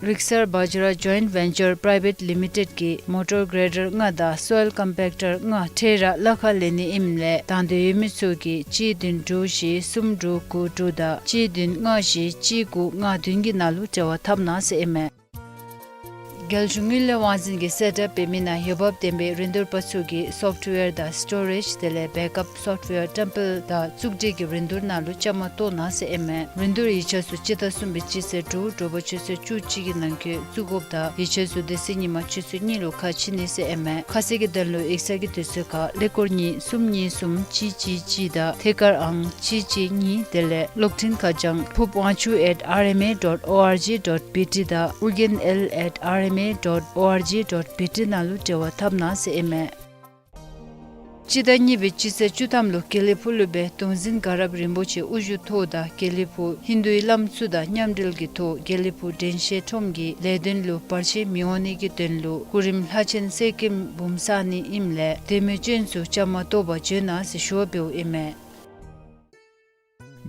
རིག་གསར་བཛྲ་ཇོའིནཊ་ཝེན་ཅར་པྲའི་ཝེཊ་ལི་མི་ཊེཌ་ཀྱིས་མོ་ཊར་གྲེ་ཌར་ལྔ་དང་སོའིལ་ཀམ་པེཀ་ཊར་ལྔ་ཁྲལ་ར་གླ་ཁར་ལེན་ནི་ཨིནམ་ལས་དང་འདོད་ཡོད་མི་ཚུ་གིས་གཅིག་བདུན་དྲུག་བཞི་གསུམ་དྲུག་དགུ་དྲུག་དང་གཅིག་བདུན་ལྔ་བཞི་གཅིག་དགུ་ལྔ་བདུན་གྱི་ནང་ལུ་འབྲེལ་བ་འཐབ་གནང་ཟེར་ཨིན་མས། རྒྱལ་གཞུང་དངུལ་ལས་དབང་འཛིན་གྱིས་གསལ་བསྒྲགས་འབད་མི་ནང་འོས་འབབ་ལྡན་པའི་རིན་བསྡུར་པ་ཚུ་གིས་སོཕཊ་ཝེར་དང་སི་ཊོ་རེཇ་དེ་ལས་བེཀ་ཨཔ་སོཕཊ་ཝེར་བཀྲམ་སྤེལ་དང་བཙུགས་སྒྲིག་གི་རིན་བསྡུར་ནང་ལུ་བཅའ་མར་གཏོགས་གནང་ཟེར་ཨིན་མས། རིན་བསྡུར་ཡིག་ཆ་ཚུ་སྤྱི་ཟླ་གསུམ་པའི་སྤྱི་ཚེས་དྲུག་དྲོ་པ་ཆུ་ཚོད་བཅུ་གཅིག་གི་ནང་འཁོད་བཙུགས་དགོཔ་དང་ཡིག་ཆ་ཚུ་དེ་ཚེ་ཉིན་མ་ཆུ་ཚོད་གཉིས་ལུ་ཁ་ཕྱེ་ནི་ཟེར་ཨིན་མས། ཁ་གསལ་གྱི་དོན་ལུ་ཡིག་ཚང་གི་དུས་ཚོད་ཁར་ཀླད་ཀོར་གཉིས་གསུམ་གཉིས་གསུམ་གཅིག་གཅིག་གཅིག་དང་ཐད་ཀར་ཨང་གཅིག་གཅིག་གཉིས་དེ་ལས་གློག་འཕྲིན་ཁ་བྱང་ཕུབ་དབང་ཕྱུག་at R M A dot O R G dot B T དང་ཨོ་རྒྱན་ཨེལ་at R M A dot O R G dot B T ནང་ལུ་འབྲེལ་བ་འཐབ་གནང་ཟེར་ཨིན་མས། སྤྱི་ཟླ་གཉིས་པའི་སྤྱི་ཚེས་བཅུ་ཐམ་ལུ་དགེ་ལེགས་ཕུག་ལུ་སྦེ་གདུང་འཛིན་དགའ་རབ་རིན་པོ་ཆེ་དབུ་བཞུགས་ཐོག་དང་དགེ་ལེགས་ཕུག་ཧིན་དུའི་བླམ་ཚུ་དང་མཉམ་འབྲེལ་གྱི་ཐོག་དགེ་ལེགས་ཕུག་དྲན་ཤེས་ཁྲོམ་གྱི་ལས་དོན་ལུ་བར་ཆད་མི་འོང་ནི་གི་དོན་ལུ་སྐུ་རིམ་ལྷ་ཆེན་གསེར་སྐྱེམས་འབུམ་བསག་ནི་ཨིནམ་ལས་དེ་མི་ཅན་ཚུ་བཅའ་མར་གཏོགས་པར་བྱོན་གནང་ཟེར་ཞུ་བ་འབདཝ་ཨིན་མས།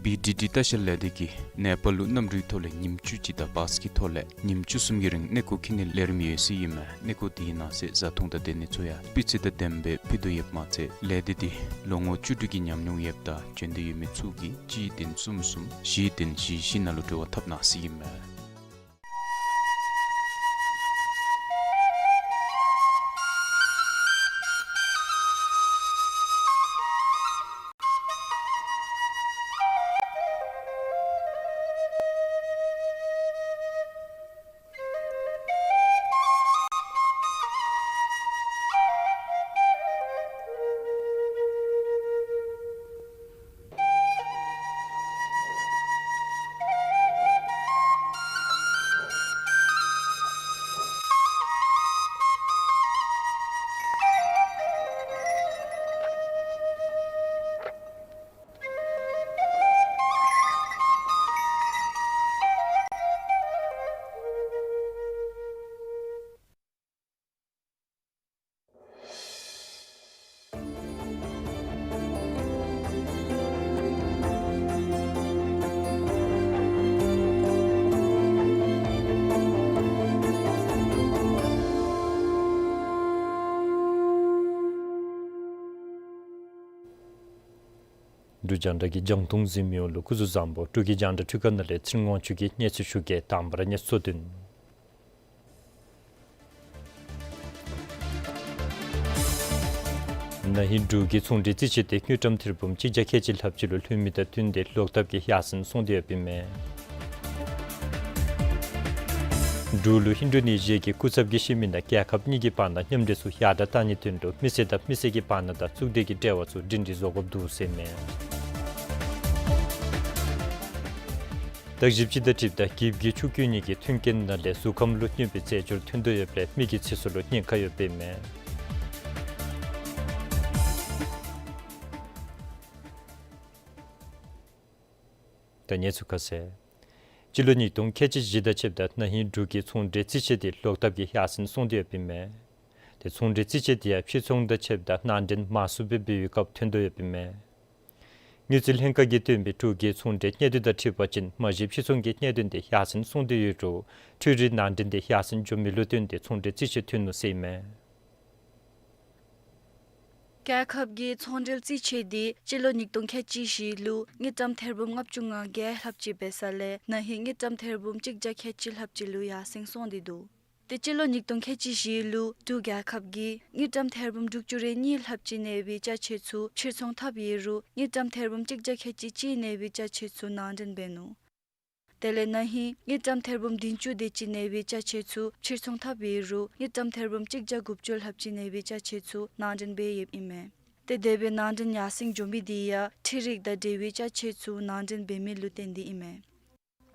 བི་ཌི་ཌི་ལྟ་བཤལ་ལས་སྡེ་གིས་ནེ་པཱལ་ལུ་གནམ་གྲུའི་ཐོག་ལས་ཉིནམ་བཅུ་གཅིག་དང་བཱས་ཀྱི་ཐོག་ལས་ཉིནམ་བཅུ་གསུམ་གྱི་རིང་གནས་སྐོར་འཁྱིད་ནིའི་ལས་རིམ་ཡོད་ཟེར་ཨིན་མས། གནས་སྐོར་དེའི་ནང་གསེས་བཟའ་འཐུང་དང་སྡོད་གནས་ཚུ་ཡང་སྤུས་ཚད་དང་ལྡནམ་སྦེ་ཕུལ་དོ་ཡོདཔ་མ་ཚད་ལས་སྡེ་འདི་ལོ་ངོ་བཅུ་དྲུག་གི་ཉམས་མྱོང་ཡོདཔ་དང་བྱོན་འདོད་ཡོད་མི་ཚུ་གིས་གཅིག་བདུན་གསུམ་གསུམ་བཞི་བདུན་བཞི་བཞི་ནང་ལུ་འབྲེལ་བ་འཐབ་གནང་ཟེར་ཨིན་མས། འབྲུག་རྒྱང་བསྒྲགས་ཀྱི་རྒྱང་མཐོང་གཟིགས་མི་ཡོངས་ལུ་སྐུ་གཟུགས་བཟང་པོ། འབྲུག་གི་རྒྱང་བསྒྲགས་འཕྲུལ་ཁང་ནང་ལས་ཚེ་རིང་དབང་ཕྱུག་གིས་གནས་ཚུལ་ཞུ་གེ། དང་པ་ར་གནས་ཚུལ་གཙོ་དོན། ན་ཧིང་འབྲུག་གི་ཚོང་འབྲེལ་རྩིས་ཆད་དེ་དངུལ་ཀྲམ་ཐེར་འབུམ་གཅིག་བརྒྱ་ཁལ་གཅིག་ལྷགཔ་ཅིག་ལུ་ལྷོད་མི་དང་བསྟུན་ཏེ་ལོག་ཐབས་ཀྱིས་ཡར་སེང་སོང་སྟེ་ཡོདཔ་ཨིན་མས། འབྲུག་ལུ་ཨིན་ཌོ་ནེ་ཤི་ཡ་གི་སྐུ་ཚབ་ཀྱིས་བཤད་མི་ནང་རྒྱལ་ཁབ་གཉིས་ཀྱི་བར་ན་མཉམ་འབྲེལ་ཚུ་ཡར་དྲག་གཏང་ནིའི་དོན་ལུ་མི་སེར་དང་མི་སེར་གྱི་བར་ན་དང་གཙུག་སྡེ་གི་འབྲེལ་བ་ཚུ་སྒྲིང་སྒྲི་བཟོ་དགོཔ་འདུག་ཟེར་ཨིན་མས། ཟླ་བཞི་པའི་སྤྱི་ཟླ་དྲུག་པའི་དང་གི་པའི་ཆུ་ཁོལ་གཉིས་ཀྱི་མཐུན་རྐྱེན་ནང་ལས་གཟུགས་ཁམས་ལུ་གནོད་པའི་རྫས་སྦྱོར་ཐོན་དོ་ཡོདཔ་ལས་མི་གི་ཚེ་སྲོག་ལུ་ཉེན་ཁ་ཡོདཔ་ཨིན་མས། ད་གནས་ཚུལ་ཁ་གསལ། སྤྱི་ལོ་ཉིས་སྟོང་ཁལ་གཅིག་བཞི་དང་ཕྱདཔ་ད་ན་ཧིང་འབྲུག་གི་ཚོང་འབྲེལ་རྩིས་ཆད་དེ་ལོག་ཐབས་ཀྱིས་ཡར་སེང་སོང་སྟེ་ཡོདཔ་ཨིན་མས། དེ་ཚོང་འབྲེལ་རྩིས་ཆད་དེ་ཡང་ཕྱིར་ཚོང་དང་ཕྱདཔ་ད་ནང་འདྲེན་མང་སུ་སྦེ་འབད་བའི་སྐབས་ཐོན་དོ་ཡོདཔ་ཨིན་མས། དངུལ་རྩིས་ལྷན་ཁག་གིས་བཏོན་པའི་འབྲུག་གི་ཚོང་འབྲེལ་གནད་དོན་དང་འཁྲིལ་བ་ཅིན་མ་གཞི་ཕྱིར་ཚོང་གི་གནད་དོན་དེ་ཡར་སེང་སོང་སྟེ་ཡོད་རུང་འཕྲུལ་རིག་ནང་འདྲེན་དེ་ཡར་སེང་འགྱོ་མི་ལུ་བརྟེན་ཏེ་ཚོང་འབྲེལ་རྩིས་ཆད་ཐོན་ནུག་ཟེར་ཨིན་མས། རྒྱལ་ཁབ་ཀྱི་ཚོང་འབྲེལ་རྩིས་ཆད་དེ་སྤྱི་ལོ་ཉིས་སྟོང་ཁལ་གཅིག་བཞི་ལུ་དངུལ་ཀྲམ་ཐེར་འབུམ་ལྔ་བཅུ་ང་བརྒྱད་ལྷགཔ་ཅིག་འབད་ས་ལས་ན་ཧིང་དངུལ་ཀྲམ་ཐེར་འབུམ་གཅིག་བརྒྱ་ཁལ་གཅིག་ལྷགཔ་ཅིག་ལུ་ཡར་སེང་སོང་སྟེ་འདུག། དེ་སྤྱི་ལོ་ཉིས་སྟོང་ཁལ་གཅིག་བཞི་ལུ་འབྲུག་རྒྱལ་ཁབ་ཀྱིས་དངུལ་ཀྲམ་ཐེར་འབུམ་དྲུག་ཅུ་རེ་གཉིས་ལྷགཔ་ཅིག་གནས་པའི་ཅ་ཆས་ཚུ་ཕྱིར་ཚོང་འཐབ་ཡོད་རུང་དངུལ་ཀྲམ་ཐེར་འབུམ་གཅིག་བརྒྱ་ཁལ་གཅིག་གཅིག་གནས་པའི་ཅ་ཆས་ཚུ་ནང་འདྲེན་འབད་ནུག། དེ་ལས་ན་ཧིང་དངུལ་ཀྲམ་ཐེར་འབུམ་བདུན་ཅུ་དེ་ཅིག་གནས་པའི་ཅ་ཆས་ཚུ་ཕྱིར་ཚོང་འཐབ་ཡོད་རུང་དངུལ་ཀྲམ་ཐེར་འབུམ་གཅིག་བརྒྱ་དགུ་བཅུ་ལྷགཔ་ཅིག་གནས་པའི་ཅ་ཆས་ཚུ་ནང་འདྲེན་འབད་ཡོདཔ་ཨིན་མས། ཏེ་དེ་སྦེ་ནང་འདྲེན་ཡར་སེང་འགྱོ་མི་དེ་ཡང་འཕྲུལ་རིག་དང་འབྲེལ་བའི་ཅ་ཆས་ཚུ་ནང་འདྲེན་འབད་མི་ལུ་བརྟེན་ཏེ་ཨིན་མས།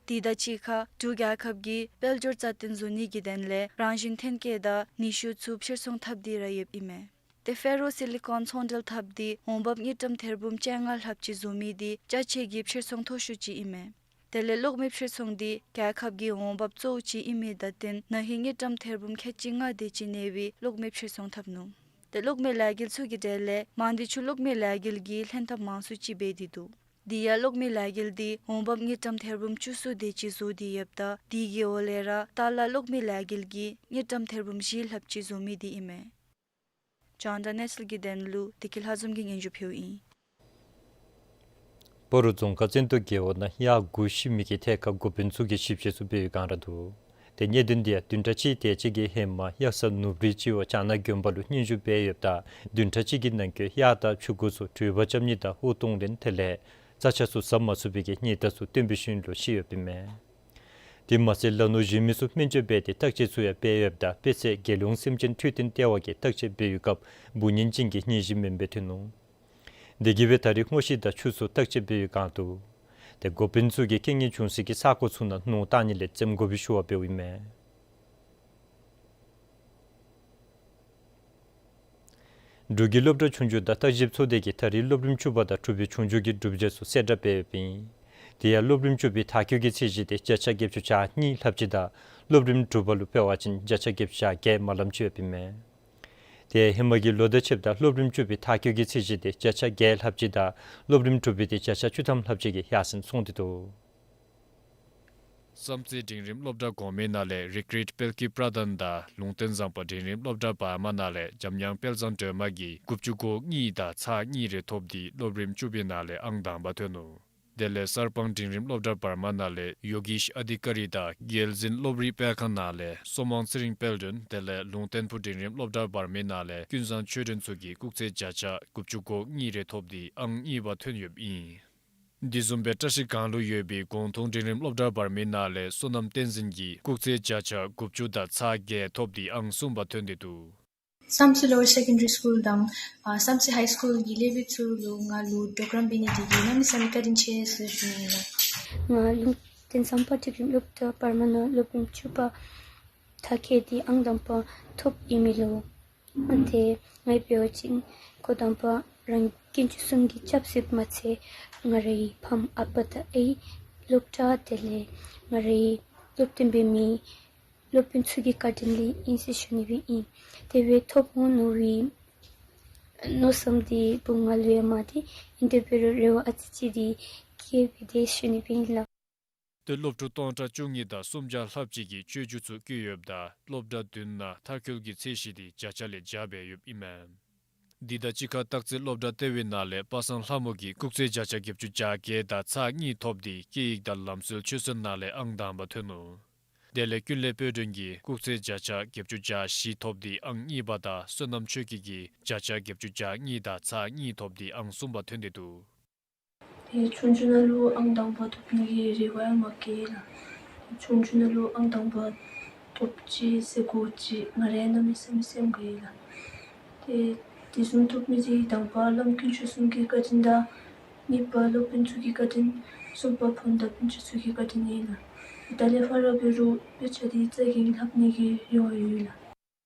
དེ་དང་གཅིག་ཁར་འབྲུག་རྒྱལ་ཁབ་ཀྱི་དཔལ་འབྱོར་རྩ་བརྟན་བཟོ་ནི་གི་དོན་ལས་རང་བཞིན་ཐོན་སྐྱེད་དང་ནུས་ཤུགས་ཚུ་ཕྱིར་ཚོང་འཐབ་སྟེ་ར་ཡོདཔ་ཨིན་མས། ཏེ་ཕེ་རོ་སི་ལི་ཀོན་ཚོང་འབྲེལ་འཐབ་སྟེ་འོང་འབབ་དངུལ་ཀྲམ་ཐེར་འབུམ་བཅོ་ལྔ་ལྷགཔ་ཅིག་བཟོ་མི་དེ་ཅ་ཆས་ཀྱི་ཕྱིར་ཚོང་མཐོ་ཤོས་ཅིག་ཨིན་མས། དེ་ལས་གློག་མེ་ཕྱིར་ཚོང་དེ་རྒྱལ་ཁབ་ཀྱི་འོང་འབབ་གཙོ་བོ་ཅིག་ཨིན་མི་དང་བསྟུན་ན་ཧིང་དངུལ་ཀྲམ་ཐེར་འབུམ་ཁལ་གཅིག་ལྔ་དེ་ཅིག་གནས་པའི་གློག་མེ་ཕྱིར་ཚོང་འཐབ་ནུག། ཏེ་གློག་མེ་ལས་འགུལ་ཚུ་གི་གྲས་ལས་མང་སྡེ་ཆུ་གློག་མེ་ལས་འགུལ་གྱིས་ལྷན་ཐབས་མང་སུ་ཅིག་འབད་དེ་འདུག། དེ་ཡང་གློག་མེ་ལས་འགུལ་འདི་འོང་འབབ་དངུལ་ཀྲམ་ཐེར་འབུམ་བཅུ་གསུམ་དེ་ཅིག་བཟོ་སྟེ་ཡོདཔ་ད་དེ་གི་འོག་ལས་ར་ཏཱ་ལ་གློག་མེ་ལས་འགུལ་གྱིས་དངུལ་ཀྲམ་ཐེར་འབུམ་བཞི་ལྷགཔ་ཅིག་བཟོ་མི་འདི་ཨིན་མས། རྒྱང་བསྒྲགས་གནས་ཚུལ་གྱི་དོན་ལུ་བདེ་སྐྱིད་ལྷ་འཛོམས་ཀྱིས་སྙན་ཞུ་ཕུལཝ་ཨིན། སྤ་རོ་རྫོང་ཁག་བཙན་ཏོ་རྒེད་འོག་ནང་གཡག་འགོ་ཤི་མི་གི་ཐད་ཁར་འགོ་དཔོན་ཚུ་གིས་ཞིབ་དཔྱད་ཚུ་འབད་བའི་སྒང་ར་འདུག། ཏེ་གནད་དོན་འདི་ཡང་བདུན་ཕྲག་གཅིག་དེ་ཅིག་གི་ཧེ་མ་གཡག་ས་ནུབ་རི་སྤྱི་འོག་བྱང་ནག་དགོན་པ་ལུ་སྙན་ཞུ་འབད་ཡོདཔ་ད་བདུན་ཕྲག་གཅིག་གི་ནང་འཁོད་གཡག་དང་ཕྱུ་གུ་ཚུ་དྲོད་འབར་རྐྱབ་ནི་དང་ཨོ་གཏོང་ལེན་དེ་ལས་རྩྭ་ཆས་ཚུ་ཟ་མ་ཚུགས་པའི་གི་གནས་སྟངས་ཚུ་སྟོན་པའི་ཤུལ་ལུ་ཤི་ཡོདཔ་ཨིན་མས། དེ་མ་ཚད་ལ་ནོར་གཞན་མི་ཚུ་སྨན་བཅོས་འབད་དེ་བརྟག་དཔྱད་ཚུ་ཡང་འབད་ཡོདཔ་ད་དཔེ་ཚད་རྒྱལ་ཡོངས་སེམས་ཅན་འཕྲོད་བསྟེན་ལྟེ་བ་གིས་བརྟག་དཔྱད་འབད་བའི་སྐབས་འབུ་ངན་ཅན་གྱི་ནད་གཞི་མེན་པའི་ཐོན་ནུག། དེ་གིས་སྦེ་ད་རེས་སྔོ་ཤིང་དང་ཆུ་ཚུ་བརྟག་དཔྱད་འབད་བའི་སྒང་དུ་ཏེ་འགོ་དཔོན་ཚུ་གིས་རྐྱེན་ངན་བྱུང་སའི་གི་ས་གོ་ཚུ་ནང་སྣུམ་བཏང་ནི་ལས་འཛེམ་དགོ་པའི་ཞུ་བ་འབདཝ་ཨིན་མས། འབྲུག་གི་སློབ་གྲྭ་ཆུང་ཆུང་དང་བརྟག་ཞིབ་ཚོགས་སྡེ་གིས་ད་རེས་སློབ་རིམ་བཅུ་པ་དང་དྲུག་པའི་ཆུང་ཆུང་གི་གྲུབ་འབྲས་ཚུ་གསལ་བསྒྲགས་འབད་ཡོདཔ་ཨིན། དེ་ཡང་སློབ་རིམ་བཅུ་པའི་མཐར་འཁྱོལ་གྱི་ཚད་གཞི་དེ་བརྒྱ་ཆ་བརྒྱད་ཅུ་གྱ་གཉིས་ལྷགཔ་ཅིག་དང་སློབ་རིམ་དྲུག་པ་ལུ་འབད་བ་ཅིན་བརྒྱ་ཆ་བརྒྱད་ཅུ་གྱ་བརྒྱད་མ་ལམ་ཅིག་ཡོདཔ་ཨིན་མས། དེ་ཧེ་མ་གི་ལོ་དང་ཕྱདཔ་ད་སློབ་རིམ་བཅུ་པའི་མཐར་འཁྱོལ་གྱི་ཚད་གཞི་དེ་བརྒྱ་ཆ་བརྒྱད་ལྷགཔ་ཅིག་དང་སློབ་རིམ་དྲུག་པའི་དེ་བརྒྱ་ཆ་བཅུ་ཐམ་ལྷགཔ་ཅིག་གིས་ཡར་སེང་སོང་སྟེ་འདུག། བསམ་རྩེ་འབྲིང་རིམ་སློབ་གྲྭ་གོང་མའི་ནང་ལས་རིག་རིཊ་དཔལ་སྐྱིད་པྲ་དན་དང་ལུང་བསྟན་བཟང་པོ་འབྲིང་རིམ་སློབ་གྲྭ་བར་མ་ནང་ལས་འཇམ་དབྱངས་དཔལ་བཟང་སྒྲོལ་མ་གིས་དགུ་བཅུ་གོ་གཉིས་དང་ཚག་གཉིས་རེ་ཐོབ་སྟེ་སློབ་རིམ་བཅུ་པའི་ནང་ལས་ཨང་དང་པ་ཐོན་ནུག། དེ་ལས་གསར་སྤང་འབྲིང་རིམ་སློབ་གྲྭ་བར་མ་ནང་ལས་ཡོ་གེཤ་ཨ་དྷི་ཀ་རི་དང་རྒྱལ་འཛིན་སློབ་རིམ་སྤེལ་ཁང་ནང་ལས་སོ་མང་ཚེ་རིང་དཔལ་སྒྲོན། དེ་ལས་ལུང་བསྟན་ཕུག་འབྲིང་རིམ་སློབ་གྲྭ་བར་མའི་ནང་ལས་ཀུན་བཟང་ཆོས་སྒྲོན་ཚུ་གིས་སྐུགས་ཚད་བརྒྱ་ཆ་དགུ་བཅུ་གོ་གཉིས་རེ་ཐོབ་སྟེ་ཨང་གཉིས་པ་ཐོན་ཡོདཔ་ཨིན། དེ་བཟུམ་སྦེ་བཀྲ་ཤིས་སྒང་ལུ་ཡོད་པའི་གོང་ཐུང་འབྲིང་རིམ་སློབ་གྲྭ་བར་མའི་ནང་ལས་བསོད་ནམས་བསྟན་འཛིན་གྱིས་སྐུགས་ཚད་བརྒྱ་ཆ་དགུ་བཅུ་དང་ཚག་བརྒྱད་ཐོབ་སྟེ་ཨང་གསུམ་པ་ཐོན་ཏེ་འདུག། བསམ་རྩེ་ལོ་ཝར་སེ་ཀེན་ཌ་རི་སི་ཀུལ་དང་ཨ་བསམ་རྩེ་ཧའི་སི་ཀུལ་གྱི་སློབ་དཔོན་ཚུ་ལུ་ང་ལུ་གྲོགས་རམ་འབད་ནི་དེ་གིས་གནམ་མེད་ས་མེད་བཀའ་དྲིན་ཆེ་ཟེར་ཞུ་ནི་ཨིན་ལགས། ང་ལུང་བསྟན་བཟང་པོ་འབྲིང་རིམ་སློབ་གྲྭ་བར་མ་ནང་སློབ་རིམ་བཅུ་པ་མཐར་འཁྱོལ་ཏེ་ཨང་དང་པ་ཐོབ་ཡོད་མི་ལུ་ཨ་ཏེ་ང་འབད་བ་ཅིན་འགོ་དང་པ་རང་དཀོན་མཆོག་གསུམ་གྱི་སྐྱབས་ཟེར་མ་ཚད་ང་རའི་ཕམ་ཨ་པ་དང་ཨའི་སློབ་གྲྭ་དེ་ལས་ང་རའི་སློབ་སྟོན་འབད་མི་སློབ་དཔོན་ཚུ་གི་བཀའ་དྲིན་ལས་ཨིན་ཟེར་ཞུ་ནི་སྦེ་ཨིན། དེ་སྦེ་ཐོབ་འོང་མནོ་བའི་མནོ་བསམ་འདི་བུ་ང་ལུ་ཡང་མེད། དེ་ཨིན་དེ་འབད་རུང་རེ་བ་ཨ་ཙི་ཅིག་འདི་བསྐྱེད་སྦེ་དེ་ཞུ་ནི་སྦེ་ཨིན་ལགས། ཏེ་སློབ་ཕྲུག་སྟོང་ཕྲག་བཅུ་གཉིས་དང་སུམ་བརྒྱ་ལྷགཔ་ཅིག་གིས་སྤྱོད་འཇུག་ཚུ་བཀོད་ཡོདཔ་ད་སློབ་གྲྭ་བདུན་ནང་མཐར་འཁྱོལ་གྱི་ཚད་གཞི་དེ་བརྒྱ་ཆ་ལས་བརྒྱ་སྦེ་ཡོདཔ་ཨིན་མས། དེ་དང་གཅིག་ཁར་སྟག་རྩེ་སློབ་གྲྭ་ལྟེ་བའི་ནང་ལས་པ་སངས་ལྷ་མོ་གིས་སྐུགས་ཚད་བརྒྱ་ཆ་བརྒྱད་ཅུ་གྱ་བརྒྱད་དང་ཚག་གཉིས་ཐོབ་སྟེ་སྐད་ཡིག་དང་ལམ་སྲོལ་ཆོས་ཚན་ནང་ལས་ཨང་དང་པ་ཐོན་ནུག། དེ་ལས་ཀུན་ལེགས་དཔལ་སྒྲོན་གྱིས་སྐུགས་ཚད་བརྒྱ་ཆ་བརྒྱད་ཅུ་གྱ་བཞི་ཐོབ་སྟེ་ཨང་གཉིས་པ་དང་བསོད་ནམས་ཆོས་སྐྱིད་ཀྱིས་བརྒྱ་ཆ་བརྒྱད་ཅུ་གྱ་གཉིས་དང་ཚག་གཉིས་ཐོབ་སྟེ་ཨང་གསུམ་པ་ཐོན་ཏེ་འདུག། ཏེ་ཆུང་ཆུང་ནང་ལུ་ཨང་དང་པ་ཐོབ་ནི་གི་རེ་བ་ཡང་མ་བསྐྱེད་ལགས། ཆུང་ཆུང་ནང་ལུ་ཨང་དང་པ་ཐོབ་ཅི་ཟེར་གོ་ཅི་ང་ར་གནམ་མེད་ས་མེད་སེམས་དགའ་ཡི་ལགས། ཏེ་དེ་བཟུམ་ཐོབ་མི་འདི་དང་པ་བླམ་དཀོན་མཆོག་གསུམ་གྱི་བཀའ་དྲིན་དང་གཉིས་པ་སློབ་དཔོན་ཚུ་གི་བཀའ་དྲིན། གསུམ་པ་ཕམ་དང་སྤུན་ཆ་ཚུ་གི་བཀའ་དྲིན་ཨིན་ལགས། ད་ལས་ཕར་འབད་རུང་དཔེ་ཆ་འདི་རྩ་འགེངས་ལྷབ་ནི་གི་རེ་བ་ཡོད་ལགས།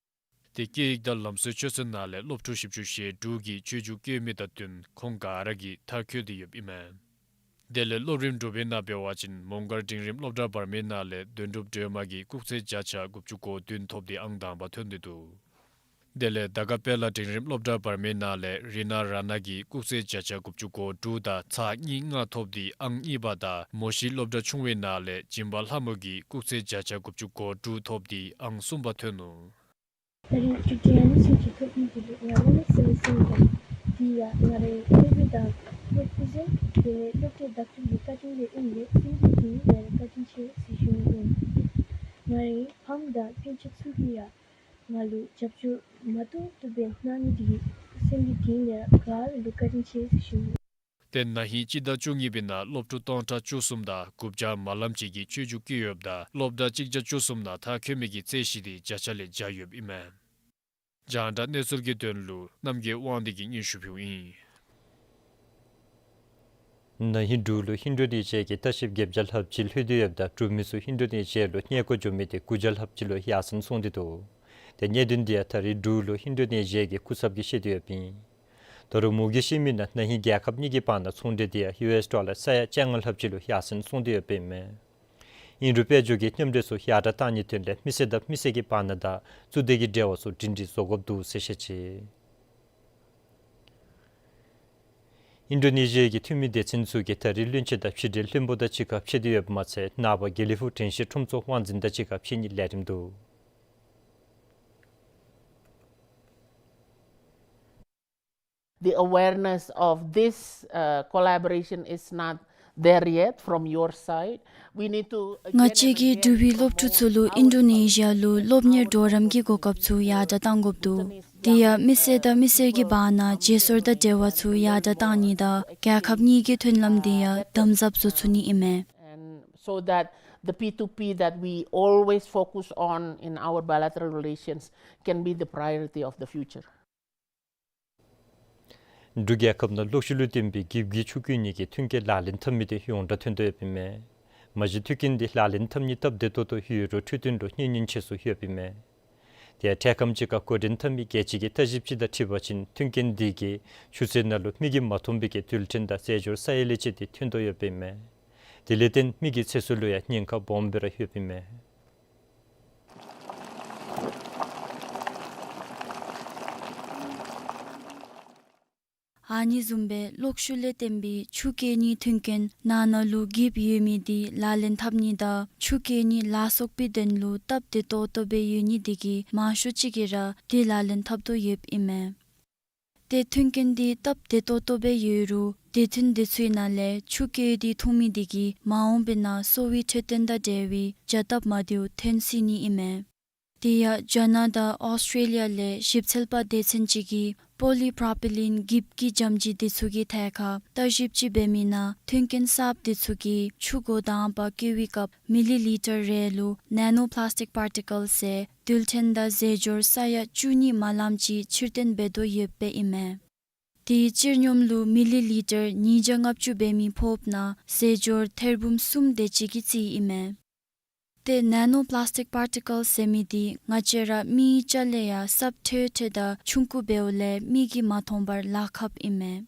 ཏེ་སྐད་ཡིག་དང་ལམ་སྲོལ་ཆོས་ཚན་ནང་ལས་སློབ་ཕྲུག་བཞི་བཅུ་ཞེ་དྲུག་གིས་སྤྱོད་འཇུག་བཀོད་མི་དང་བསྟུན་ཁོང་ག་ར་གིས་མཐར་འཁྱོལ་ཏེ་ཡོདཔ་ཨིན་མས། དེ་ལས་སློབ་རིམ་དྲུག་པའི་ནང་འབད་བ་ཅིན་མོང་སྒར་འབྲིང་རིམ་སློབ་གྲྭ་བར་མའི་ནང་ལས་དོན་གྲུབ་སྒྲོལ་མ་གིས་སྐུགས་ཚད་བརྒྱ་ཆ་དགུ་བཅུ་གོ་བདུན་ཐོབ་སྟེ་ཨང་དང་པ་ཐོན་ཏེ་འདུག། དེ་ལས་དར་དཀར་དཔལ་ལ་འབྲིང་རིམ་སློབ་གྲྭ་བར་མའི་ནང་ལས་རི་ན་ར་ན་གིས་སྐུགས་ཚད་བརྒྱ་ཆ་དགུ་བཅུ་གོ་དྲུག་དང་ཚག་གཉིས་ལྔ་ཐོབ་སྟེ་ཨང་གཉིས་པ་དང་མོ་ཤི་སློབ་གྲྭ་ཆུང་བའི་ནང་ལས་སྦྱིན་པ་ལྷ་མོ་གིས་སྐུགས་ཚད་བརྒྱ་ཆ་དགུ་བཅུ་གོ་དྲུག་ཐོབ་སྟེ་ཨང་གསུམ་པ་ཐོན་ནུག། ད་རིས་ཅིག་ཏེ་ཨ་ནི་ཚུ་ཅིག་ཐོབ་ནི་འདི་ལུ་ང་གནམ་མེད་ས་མེད་སེམས་དགའ། དེ་ཡང་ང་རའི་སློབ་དཔོན་དང་སློབ་ཕྲུག་ཚུ་དེ་ལས་སློབ་གྲྭའི་བདག་སྤྲོད་ཀྱི་བཀའ་དྲིན་ལས་ཨིན་པས། སེམས་ཀྱི་དོན་ལས་ར་བཀའ་དྲིན་ཆེ་ཟེར་ཞུ་ནི་ཨིན། ང་རའི་ཕམ་དང་སྤུན་ཆ་ཚུ་གིས་ཡང་ང་ལུ་རྒྱབ་སྐྱོར་མ་ཐུབ་ཐུབ་སྦེ་གནང་ནི་འདི་གིས་སེམས་ཀྱི་དོན་ལས་ར་ག་ར་ལུ་བཀའ་དྲིན་ཆེ་ཟེར་ཞུ་ནི་ཨིན། ཏེ་ན་ཧིང་སྤྱི་ཟླ་བཅུ་གཉིས་པའི་ནང་སློབ་ཕྲུག་སྟོང་ཕྲག་བཅུ་གསུམ་དང་དགུ་བརྒྱ་མ་ལམ་ཅིག་གིས་སྤྱོད་འཇུག་བཀོད་ཡོདཔ་ད་སློབ་གྲྭ་གཅིག་བརྒྱ་བཅུ་གསུམ་ནང་མཐར་འཁྱོལ་མི་གི་ཚད་གཞི་དེ་བརྒྱ་ཆ་ལས་བརྒྱ་ཡོདཔ་ཨིན་མས། རྒྱང་བསྒྲགས་གནས་ཚུལ་གྱི་དོན་ལུ་རྣམ་རྒྱལ་དབང་འདུས་ཀྱིས་སྙན་ཞུ་ཕུལཝ་ཨིན། ན་ཧིང་འབྲུག་ལུ་ཧིན་རྡུ་ནེ་ཤི་ཡ་གི་ལྟ་བཤལཔ་བརྒྱད་བརྒྱ་ལྷགཔ་ཅིག་ལྷོད་དེ་ཡོདཔ་ད་འབྲུག་མི་ཚུ་ཧིན་རྡུ་ནེ་ཤི་ཡ་ལུ་གནས་སྐོར་འགྱོ་མི་དེ་དགུ་བརྒྱ་ལྷགཔ་ཅིག་ལུ་ཡར་སེང་སོང་སྟེ་འདུག། ཏེ་གནད་དོན་འདི་ཡང་ད་རིས་འབྲུག་ལུ་ཧིན་རྡུ་ནེ་ཤི་ཡ་གི་སྐུ་ཚབ་ཀྱིས་བཤད་དེ་ཡོདཔ་ཨིན། ད་རུང་མུ་གེ་ཤི་མི་ནང་ན་ཧིང་རྒྱལ་ཁབ་གཉིས་ཀྱི་བར་ན་ཚོང་འབྲེལ་དེ་ཡང་ཡུ་ཨེསི་ཌོ་ལར་ས་ཡ་བཅོ་ལྔ་ལྷགཔ་ཅིག་ལུ་ཡར་སེང་སོང་སྟེ་ཡོདཔ་ཨིན་མས། ཨིན་རུང་དཔལ་འབྱོར་གྱི་མཉམ་འབྲེལ་ཚུ་ཡར་དྲག་བཏང་ནིའི་དོན་ལས་མི་སེར་དང་མི་སེར་གྱི་བར་ན་དང་གཙུག་སྡེ་གི་འབྲེལ་བ་ཚུ་སྒྲིང་སྒྲི་བཟོ་དགོཔ་འདུག་ཟེར་བཤད་ཅི། ཨིན་ཌོ་ནེ་ཤི་ཡ་གི་འཐུས་མི་སྡེ་ཚན་ཚུ་གིས་ད་རིས་བློན་ཆེན་དང་ཕྱི་འབྲེལ་བློན་པོ་དང་གཅིག་ཁར་ཕྱད་དེ་ཡོདཔ་མ་ཚད་ནངས་པ་དགེ་ལེགས་ཕུག་དྲན་ཤེས་ཁྲོམ་ཚོགས་དབང་འཛིན་དང་གཅིག་ཁར་ཕྱད་ནིའི་ལས་རིམ་འདུག། The awareness of this, uh, collaboration is not there yet from your side. We need to again and again promote our collaboration. ང་བཅས་ཀྱིས་འབྲུག་པའི་སློབ་ཕྲུག་ཚུ་ལུ་ཨིན་ཌོ་ནེ་ཤི་ཡ་ལུ་སློབ་གཉེར་གྲོགས་རམ་གྱི་གོ་སྐབས་ཚུ་ཡར་དྲགས་གཏང་དགོཔ་འདུག། དེ་ཡང་མི་སེར་དང་མི་སེར་གྱི་བར་ན་བརྗེ་སོར་དང་འབྲེལ་བ་ཚུ་ཡར་དྲགས་གཏང་ནི་དང་རྒྱལ་ཁབ་གཉིས་ཀྱི་མཐུན་ལམ་དེ་ཡང་དམ་ཟབ་བཟོ་ཚུགས་ནི་ཨིན་མས། And so that the P two P that we always focus on in our bilateral relations can be the priority of the future. འབྲུག་རྒྱལ་ཁབ་ནང་གློག་ཤུགས་ལུ་བརྟེན་པའི་འགྱིབ་ཀྱི་ཆུ་བཀོལ་ནི་གི་མཐུན་རྐྱེན་ལག་ལེན་འཐབ་མི་དེ་ཡོངས་གྲགས་ཐོན་དོ་ཡོདཔ་ཨིན་མས། མ་གཞི་མཐུན་རྐྱེན་འདི་ལག་ལེན་འཐབ་ནི་སྟབས་བདེ་ཏོག་ཏོ་ཡོད་རུང་འཕྲོད་བསྟེན་ལུ་གནོད་ཉེན་ཆེ་སུ་ཡོདཔ་ཨིན་མས། དེ་ཡང་འཕྲལ་ཁམས་ཅིག་ཁར་འགོ་འདྲེན་འཐབ་མི་རྒྱལ་སྤྱི་གི་ལྟ་ཞིབ་ཅིག་དང་འཁྲིལ་བ་ཅིན་མཐུན་རྐྱེན་འདི་གིས་ཆུ་ཚོད་ནང་ལུ་མིག་གིས་མ་མཐོང་བའི་གི་རྡུལ་ཕྲན་དང་རྫས་སྦྱོར་ས་ཡ་ལས་བཅད་དེ་ཐོན་དོ་ཡོདཔ་ཨིན་མས། དེ་ལས་བརྟེན་མི་གི་ཚེ་སྲོག་ལུ་ཡང་ཉེན་ཁ་སྦོམ་སྦེ་ར་ཡོདཔ་ཨིན་མས། ཨ་ནི་བཟུམ་སྦེ་གློག་ཤུགས་ལས་བརྟེན་པའི་ཆུ་བཀོལ་ནི་མཐུན་རྐྱེན་ནང་ན་ལུ་འགྱིབ་ཡོད་མི་དེ་ལག་ལེན་འཐབ་ནི་དང་ཆུ་བཀོལ་ནི་ལ་སོགས་པའི་དོན་ལུ་སྟབས་བདེ་ཏོག་ཏོ་སྦེ་ཡོད་ནི་དེ་གིས་མང་ཤོས་ཅིག་གིས་ར་དེ་ལག་ལེན་འཐབ་དོ་ཡོདཔ་ཨིན་མས། ཏེ་མཐུན་རྐྱེན་འདི་སྟབས་བདེ་ཏོག་ཏོ་སྦེ་ཡོད་རུང་སྡེ་ཚན་དེ་ཚུའི་ནང་ལས་ཆུ་བཀོལ་ཏེ་འཐུང་མི་དེ་གིས་མ་འོངས་པའི་ནང་གསོ་བའི་འཕྲོད་བསྟེན་དང་འབྲེལ་བའི་བྱ་སྟབས་མ་བདེཝ་ཐོན་སྲིད་ནི་ཨིན་མས། དེ་ཡང་རྒྱ་ནག་དང་ཨོསི་ཊྲེ་ལི་ཡ་ལས་ཞིབ་འཚོལ་པ་སྡེ་ཚན་ཅིག་གིས་པོ་ལི་པྲོ་པི་ལིན་འགྱིབ་ཀྱི་ཇམ་ཅི་དེ་ཚུ་གི་ཐད་ཁར་ལྟ་ཞིབ་ཅིག་འབད་མི་ནང་མཐུན་རྐྱེན་གསརཔ་དེ་ཚུ་གིས་ཆུ་འགོ་དང་པ་བཀོལ་བའི་སྐབས་མི་ལི་ལི་ཊར་རེ་ལུ་ནེ་ནོ་པི་ལཱསི་ཊིཀ་པར་ཊི་ཀཱལ་ཟེར་རྡུལ་ཕྲན་དང་རྫས་སྦྱོར་ས་ཡ་བཅུ་གཉིས་མ་ལངམ་ཅིག་ཕྱིར་འཐོན་འབད་དོ་ཡོདཔ་ཨིན་མས། དེའི་སྤྱིར་སྙོམས་ལུ་མི་ལི་ལི་ཊར་ཉིས་བརྒྱ་ལྔ་བཅུ་འབད་མི་ཕོགཔ་ན་རྫས་སྦྱོར་ཐེར་འབུམ་གསུམ་དེ་ཅིག་གི་རྩིས་ཨིན་མས། ཏེ་ནེ་ནོ་པི་ལཱསི་ཊིཀ་པར་ཊི་ཀཱལ་ཟེར་མི་དེ་ང་བཅས་ར་མིའི་སྐྱ་ལས་ཡང་སྲབ་ཐོད་ཐོད་དང་ཆུང་ཀུ་འབདཝ་ལས་མིག་གིས་མ་མཐོང་བར་ལཱ་ཁགཔ་ཨིན་མས།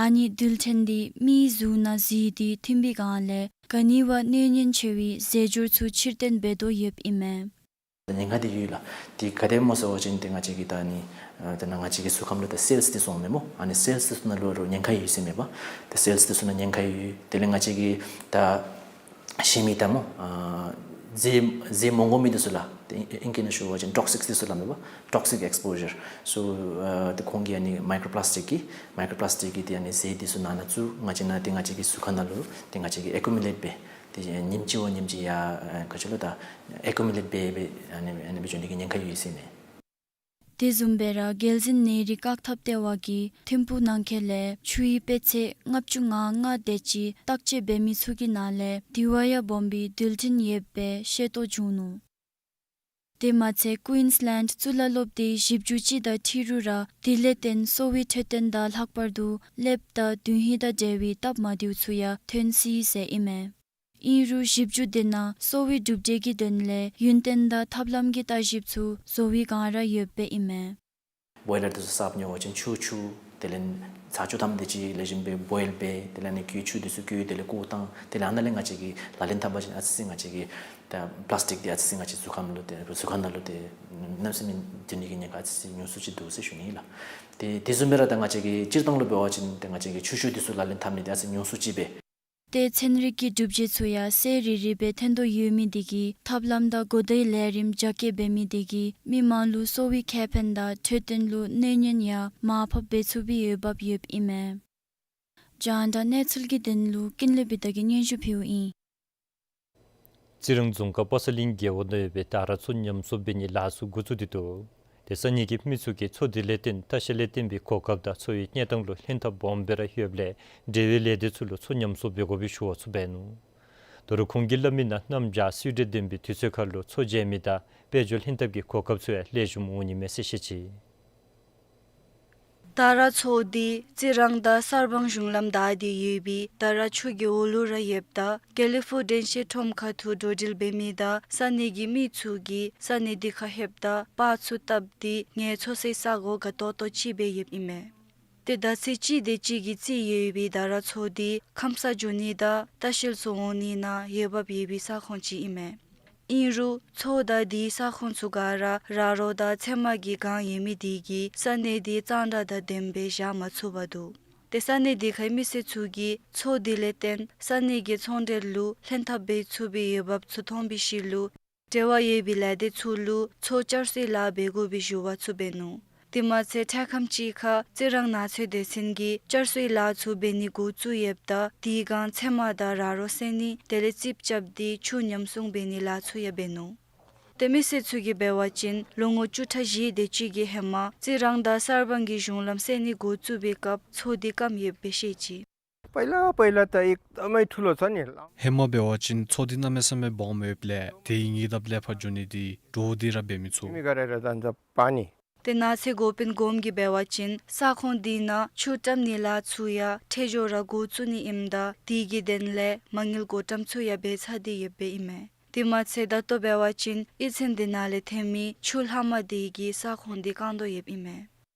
ཨ་ནི་རྡུལ་ཕྲན་དེ་མིའི་གཟུགས་ནང་གཟིགས་ཏེ་ཐོན་པའི་སྒང་ལས་ག་ནི་བ་གནོད་ཉེན་ཆེ་བའི་རྫས་སྦྱོར་ཚུ་ཕྱིར་འཐོན་འབད་དོ་ཡོདཔ་ཨིན་མས། ཉེན་ཁ་དེ་ཡོད་ལགས། དེ་ག་དེ་སྨོ་ཟེར་བ་ཅིན་ཏེ་ང་བཅས་ཀྱི་ད་ནི་ཨ་ད་ནཱ་ང་བཅས་ཀྱི་གཟུགས་ཁམས་ལུ་ད་སེལསི་དེ་ཚུ་འོང་མས་སྨོ། ཨ་ནི་སེལསི་དེ་ཚུ་ནང་ལུ་ར་ཉེན་ཁ་ཡོད་ཟེར་མས་པ། ཏེ་སེལསི་དེ་ཚུ་ནང་ཉེན་ཁ་ཡོད། དེ་ལས་ང་བཅས་ཀྱི་ད་ཤི་མི་ད་སྨོ་ཨ་རྫས་རྫས་མ་དགོ་མི་དེ་ཚུ་ལགས། ཏེ་ཨིང་སྐད་ནང་ཞུ་བ་ཅིན་ཊོག་སིཀསི་དེ་ཚུ་སླབ་མས་པ། ཊོག་སིཀ་ཨེགསི་པོ་ཞར། སོ་ཨ་ཏེ་ཁོང་གིས་ཨ་ནི་མའི་ཀྲོ་པི་ལཱསི་ཊིཀ་གི་མའི་ཀྲོ་པི་ལཱསི་ཊིཀ་གི་ཏེ་ཨ་ནི་རྫས་དེ་ཚུ་ནང་ན་ཚུ་ང་བཅས་ནང་ཏེ་ང་བཅས་ཀྱི་གཟུགས་ཁམས་ནང་ལུ་ཏེ་ང་བཅས་ཀྱིས་ཨེ་ཀུ་མུ་ལེཊ་འབད། ཏེ་ཉིནམ་གཅིག་བ་ཉིནམ་གཅིག་ཡར་ཨ་ག་ཅི་ལོ་ད་ཨེ་ཀུ་མུ་ལེཊ་འབད་འབད་ཨ་ནི་ཨ་ནི་འབད་འགྱོ་ནི་གི་ཉེན་ཁ་ཡོད་ཟེར་མས། དེ་བཟུམ་སྦེ་ར་རྒྱལ་འཛིན་ནེ་རིང་བཀག་ཐབས་ལྟེ་བ་གིས་ཐིམ་ཕུག་ནང་འཁོད་ལས་ཆུའི་དཔེ་ཚད་ལྔ་བཅུ་ང་ལྔ་དེ་ཅིག་བརྟག་དཔྱད་འབད་མི་ཚུ་གི་ནང་ལས་དེ་བ་ཡང་སྦོམ་པའི་རྡུལ་ཕྲན་ཡོདཔ་སྦེ་ཤེས་རྟོགས་བྱུང་ནུག། དེ་མ་ཚད་ཀུའིནསི་ལེནཌ་གཙུག་ལག་སློབ་སྡེའི་ཞིབ་འཇུག་ཅིག་དང་འཁྲིལ་རུང་ར་དེ་ལས་བརྟེན་གསོ་བའི་འཕྲོད་བསྟེན་དང་ལྷག་པར་དུ་ཀླདཔ་དང་དུས་ཧིང་དང་འབྲེལ་བའི་སྟབས་མ་བདེཝ་ཚུ་ཡང་ཐོན་སྲིད་ཟེར་ཨིན་མས། ཨིན་རུང་ཞིབ་འཇུག་དེ་ནང་གསོ་བའི་གྲུབ་འབྲས་ཀྱི་དོན་ལས་ཡུན་བརྟན་དང་ཐབས་ལམ་གྱི་ལྟ་ཞིབ་ཚུ་བཟོ་བའི་སྒང་ར་ཡོདཔ་ཨིན་མས། བོའི་ལར་དེ་ཚུ་གསརཔ་ཉོ་བ་ཅིན་ཆུ་ཆུ་དེ་ལས་ཚ་ཆུ་ཐམ་དེ་ཅིག་ལེགས་ཤོམ་སྦེ་བོའིལ་འབད། དེ་ལས་ཨ་ནི་བཀོལ་ཆུ་དེ་ཚུ་བཀོལ། དེ་ལས་བཀོ་བཏང་། དེ་ལས་ཨ་ནཱ་ལས་ང་བཅས་ཀྱིས་ལག་ལེན་འཐབ་པ་ཅིན་ཨ་ཙི་ཙི་ང་བཅས་ཀྱི་ད་པི་ལཱསི་ཊིཀ་དེ་ཨ་ཙི་ཙི་ང་བཅས་གཟུགས་ཁམས་ལུ་ཏེ་གཟུགས་ཁམས་ནང་ལུ་ཏེ་གནམ་མེད་ས་མེད་འགྱོ་ནི་གི་ཉེན་ཁ་ཨ་ཙི་ཙི་ཉུང་སུ་ཅིག་འདུག་ཟེར་ཞུ་ནི་ཨིན་ལགས། ཏེ་དེ་བཟུམ་སྦེ་ར་ད་ང་བཅས་ཀྱི་སྤྱིར་བཏང་ལུ་འབད་བ་ཅིན་ཏེ་ང་བཅས་ཀྱི་ཆུ་ཤུགས་དེ་ཚུ་ལག་ལེན་འཐབ་ནི་དེ་ཨ་ཙི་ཉུང་སུ་ཅིག་སྦེ། ཏེ་ཚན་རིག་གི་གྲུབ་འབྲས་ཚུ་ཡང་གསལ་རི་རི་སྦེ་ཐོན་དོ་ཡོད་མི་དེ་གིས་ཐབས་ལམ་དང་གོ་བརྡའི་ལས་རིམ་རྒྱ་སྐྱེད་འབད་མི་དེ་གིས་མི་མང་ལུ་གསོ་བའི་ཁེ་ཕན་དང་འཕྲོད་བསྟེན་ལུ་གནོད་ཉེན་ཡང་མར་ཕབ་འབད་ཚུགས་པའི་འོས་འབབ་ཡོདཔ་ཨིན་མས། རྒྱང་བསྒྲགས་གནས་ཚུལ་གྱི་དོན་ལུ་ཀུན་ལེགས་བི་དྷ་གིས་སྙན་ཞུ་ཕུལཝ་ཨིན། རྩི་རང་རྫོང་ཁག་པ་སངས་གླིང་རྒེད་འོག་ནང་ཡོད་པའི་ད་ར་མཚོ་ཉམས་གསོ་འབད་ནིའི་ལཱ་ཚུ་འགོ་བཙུགས་ཏེ་འདུག། ཏེ་ས་གནས་ཀྱི་མི་ཚུ་གིས་མཚོ་དེ་ལས་བརྟེན་ལྟ་བཤལ་ལས་བརྟེན་པའི་གོ་སྐབས་དང་འཚོ་བའི་གནས་སྟངས་ལུ་ལྷན་ཐབས་སྦོམ་སྦེ་ར་ཡོདཔ་ལས་འབྲེལ་བའི་ལས་སྡེ་ཚུ་ལུ་མཚོ་ཉམས་གསོ་འབད་དགོ་པའི་ཞུ་བ་ཚུ་འབད་ནུག། ད་རུང་ཁོང་གིས་སླབ་མིའི་ནང་གནམ་བྱཱར་བསིལ་དྲོད་ལྡན་པའི་དུས་ཚོད་ཁར་ལུ་མཚོ་མཇལ་མི་དང་དཔལ་འབྱོར་ལྷན་ཐབས་ཀྱི་གོ་སྐབས་ཚུ་ཡང་ལེགས་ཤོམ་འོང་ནི་མས་ཟེར་བཤད་ཅི། ད་ར་མཚོ་དེ་རྩི་རང་དང་གསར་སྤང་གཞུང་ལམ་བདའ་སྟེ་ཡོད་པའི་ད་ར་ཆུ་གི་འོག་ལུ་ར་ཡོདཔ་ད་དགེ་ལེགས་ཕུག་དྲན་ཤེས་ཁྲོམ་ཁ་ཐུག་འགྲོ་འགྲུལ་འབད་མི་དང་ས་གནས་ཀྱི་མི་ཚུ་གིས་ས་གནས་དེ་ཁར་ལྷོདཔ་ད་པར་ཚུ་བཏབ་སྟེ་ངལ་འཚོ་སའི་ས་གོ་དགའ་ཏོག་ཏོ་ཅིག་སྦེ་ཡོདཔ་ཨིན་མས། ཏེ་ཟླ་ཚེས་གཅིག་དེ་ཅིག་གི་རྩིས་ཡོད་པའི་ད་ར་མཚོ་དེ་ཁམས་སངས་འགྱོ་ནི་དང་ལྟ་བཤལ་ཚུ་འོང་ནི་ནང་འོས་འབབ་ཡོད་པའི་ས་ཁོངས་ཅིག་ཨིན་མས། ཨིན་རུང་མཚོ་དང་དེའི་ས་ཁོངས་ཚུ་ག་ར་ར་རོ་དང་ཚེར་མ་གིས་གང་ཡོད་མི་དེ་གིས་ས་གནས་དེ་གཙང་སྦྲ་དང་ལྡནམ་སྦེ་བཞག་མ་ཚུགས་པར་འདུག། ཏེ་ས་གནས་དེ་ཁའི་མི་སེར་ཚུ་གིས་མཚོ་དེ་ལས་བརྟེན་ས་གནས་ཀྱི་ཚོང་འབྲེལ་ལུ་ལྷན་ཐབས་འབད་ཚུགས་པའི་འོས་འབབ་ཚུ་མཐོང་བའི་ཤུལ་ལུ་འབྲེལ་བ་ཡོད་པའི་ལས་སྡེ་ཚུ་ལུ་མཚོ་བསྐྱར་གསོའི་ལཱ་འབད་དགོ་པའི་ཞུ་བ་ཚུ་འབད་ནུག། དེ་མ་ཚད་འཕྲལ་ཁམས་ཅིག་ཁར་རྩི་རང་ནགས་ཚལ་སྡེ་ཚན་གྱིས་བསྐྱར་གསོའི་ལཱ་ཚུ་འབད་ནི་འགོ་བཙུགས་ཡོདཔ་ད་དེ་སྒང་ཚལ་མ་དང་ར་རོ་བསལ་ནི་དེ་ལས་རྩིགཔ་རྐྱབ་སྟེ་ཆུ་ཉམས་སྲུང་འབད་ནིའི་ལཱ་ཚུ་ཡང་འབད་ནུག། ཏེ་མི་སེར་ཚུ་གིས་འབད་བ་ཅིན་ལོ་ངོ་བཅུ་ཕྲག་བཞི་དེ་ཅིག་གི་ཧེ་མ་རྩི་རང་དང་གསར་སྤང་གི་གཞུང་ལམ་བསལ་ནི་འགོ་བཙུགས་པའི་སྐབས་མཚོ་དེ་སྐམ་ཡོདཔ་སྦེ་བཤད་ཅི། पहिला पहिला त एकदमै ठुलो छ नि। ཧེ་མ་འབད་བ་ཅིན་མཚོ་འདི་གནམ་མེད་ས་མེད་སྦོམ་ཡོདཔ་ལས་དེ་གི་ཉེ་འདབས་ལས་ཕར་འགྱོ་ནི་འདི་འདྲོག་སྟེ་ར་འབད་མི་ཚུགས། མི་ག་ར་ར་ད་འདི་པ་ནི། ཏེ་ནགས་ཚལ་འགོ་དཔོན་གོངམ་གིས་འབད་བ་ཅིན་ས་ཁོངས་དེ་ནང་ཆུ་བཀྲམ་ནིའི་ལཱ་ཚུ་ཡང་འཕྲལ་མགྱོགས་ར་འགོ་བཙུགས་ནི་ཨིནམ་ད་དེ་གི་དོན་ལས་མ་དངུལ་བགོ་བཀྲམ་ཚུ་ཡང་འབད་ཚར་ཏེ་ཡོདཔ་ཨིན་མས། དེ་མ་ཚད་ད་ལྟོ་འབད་བ་ཅིན་གཡུས་ཚན་དེ་ནང་ལས་ཐོན་མི་ཆུ་ལྷག་མ་དེ་གིས་ས་ཁོངས་དེ་བཀང་དོ་ཡོདཔ་ཨིན་མས།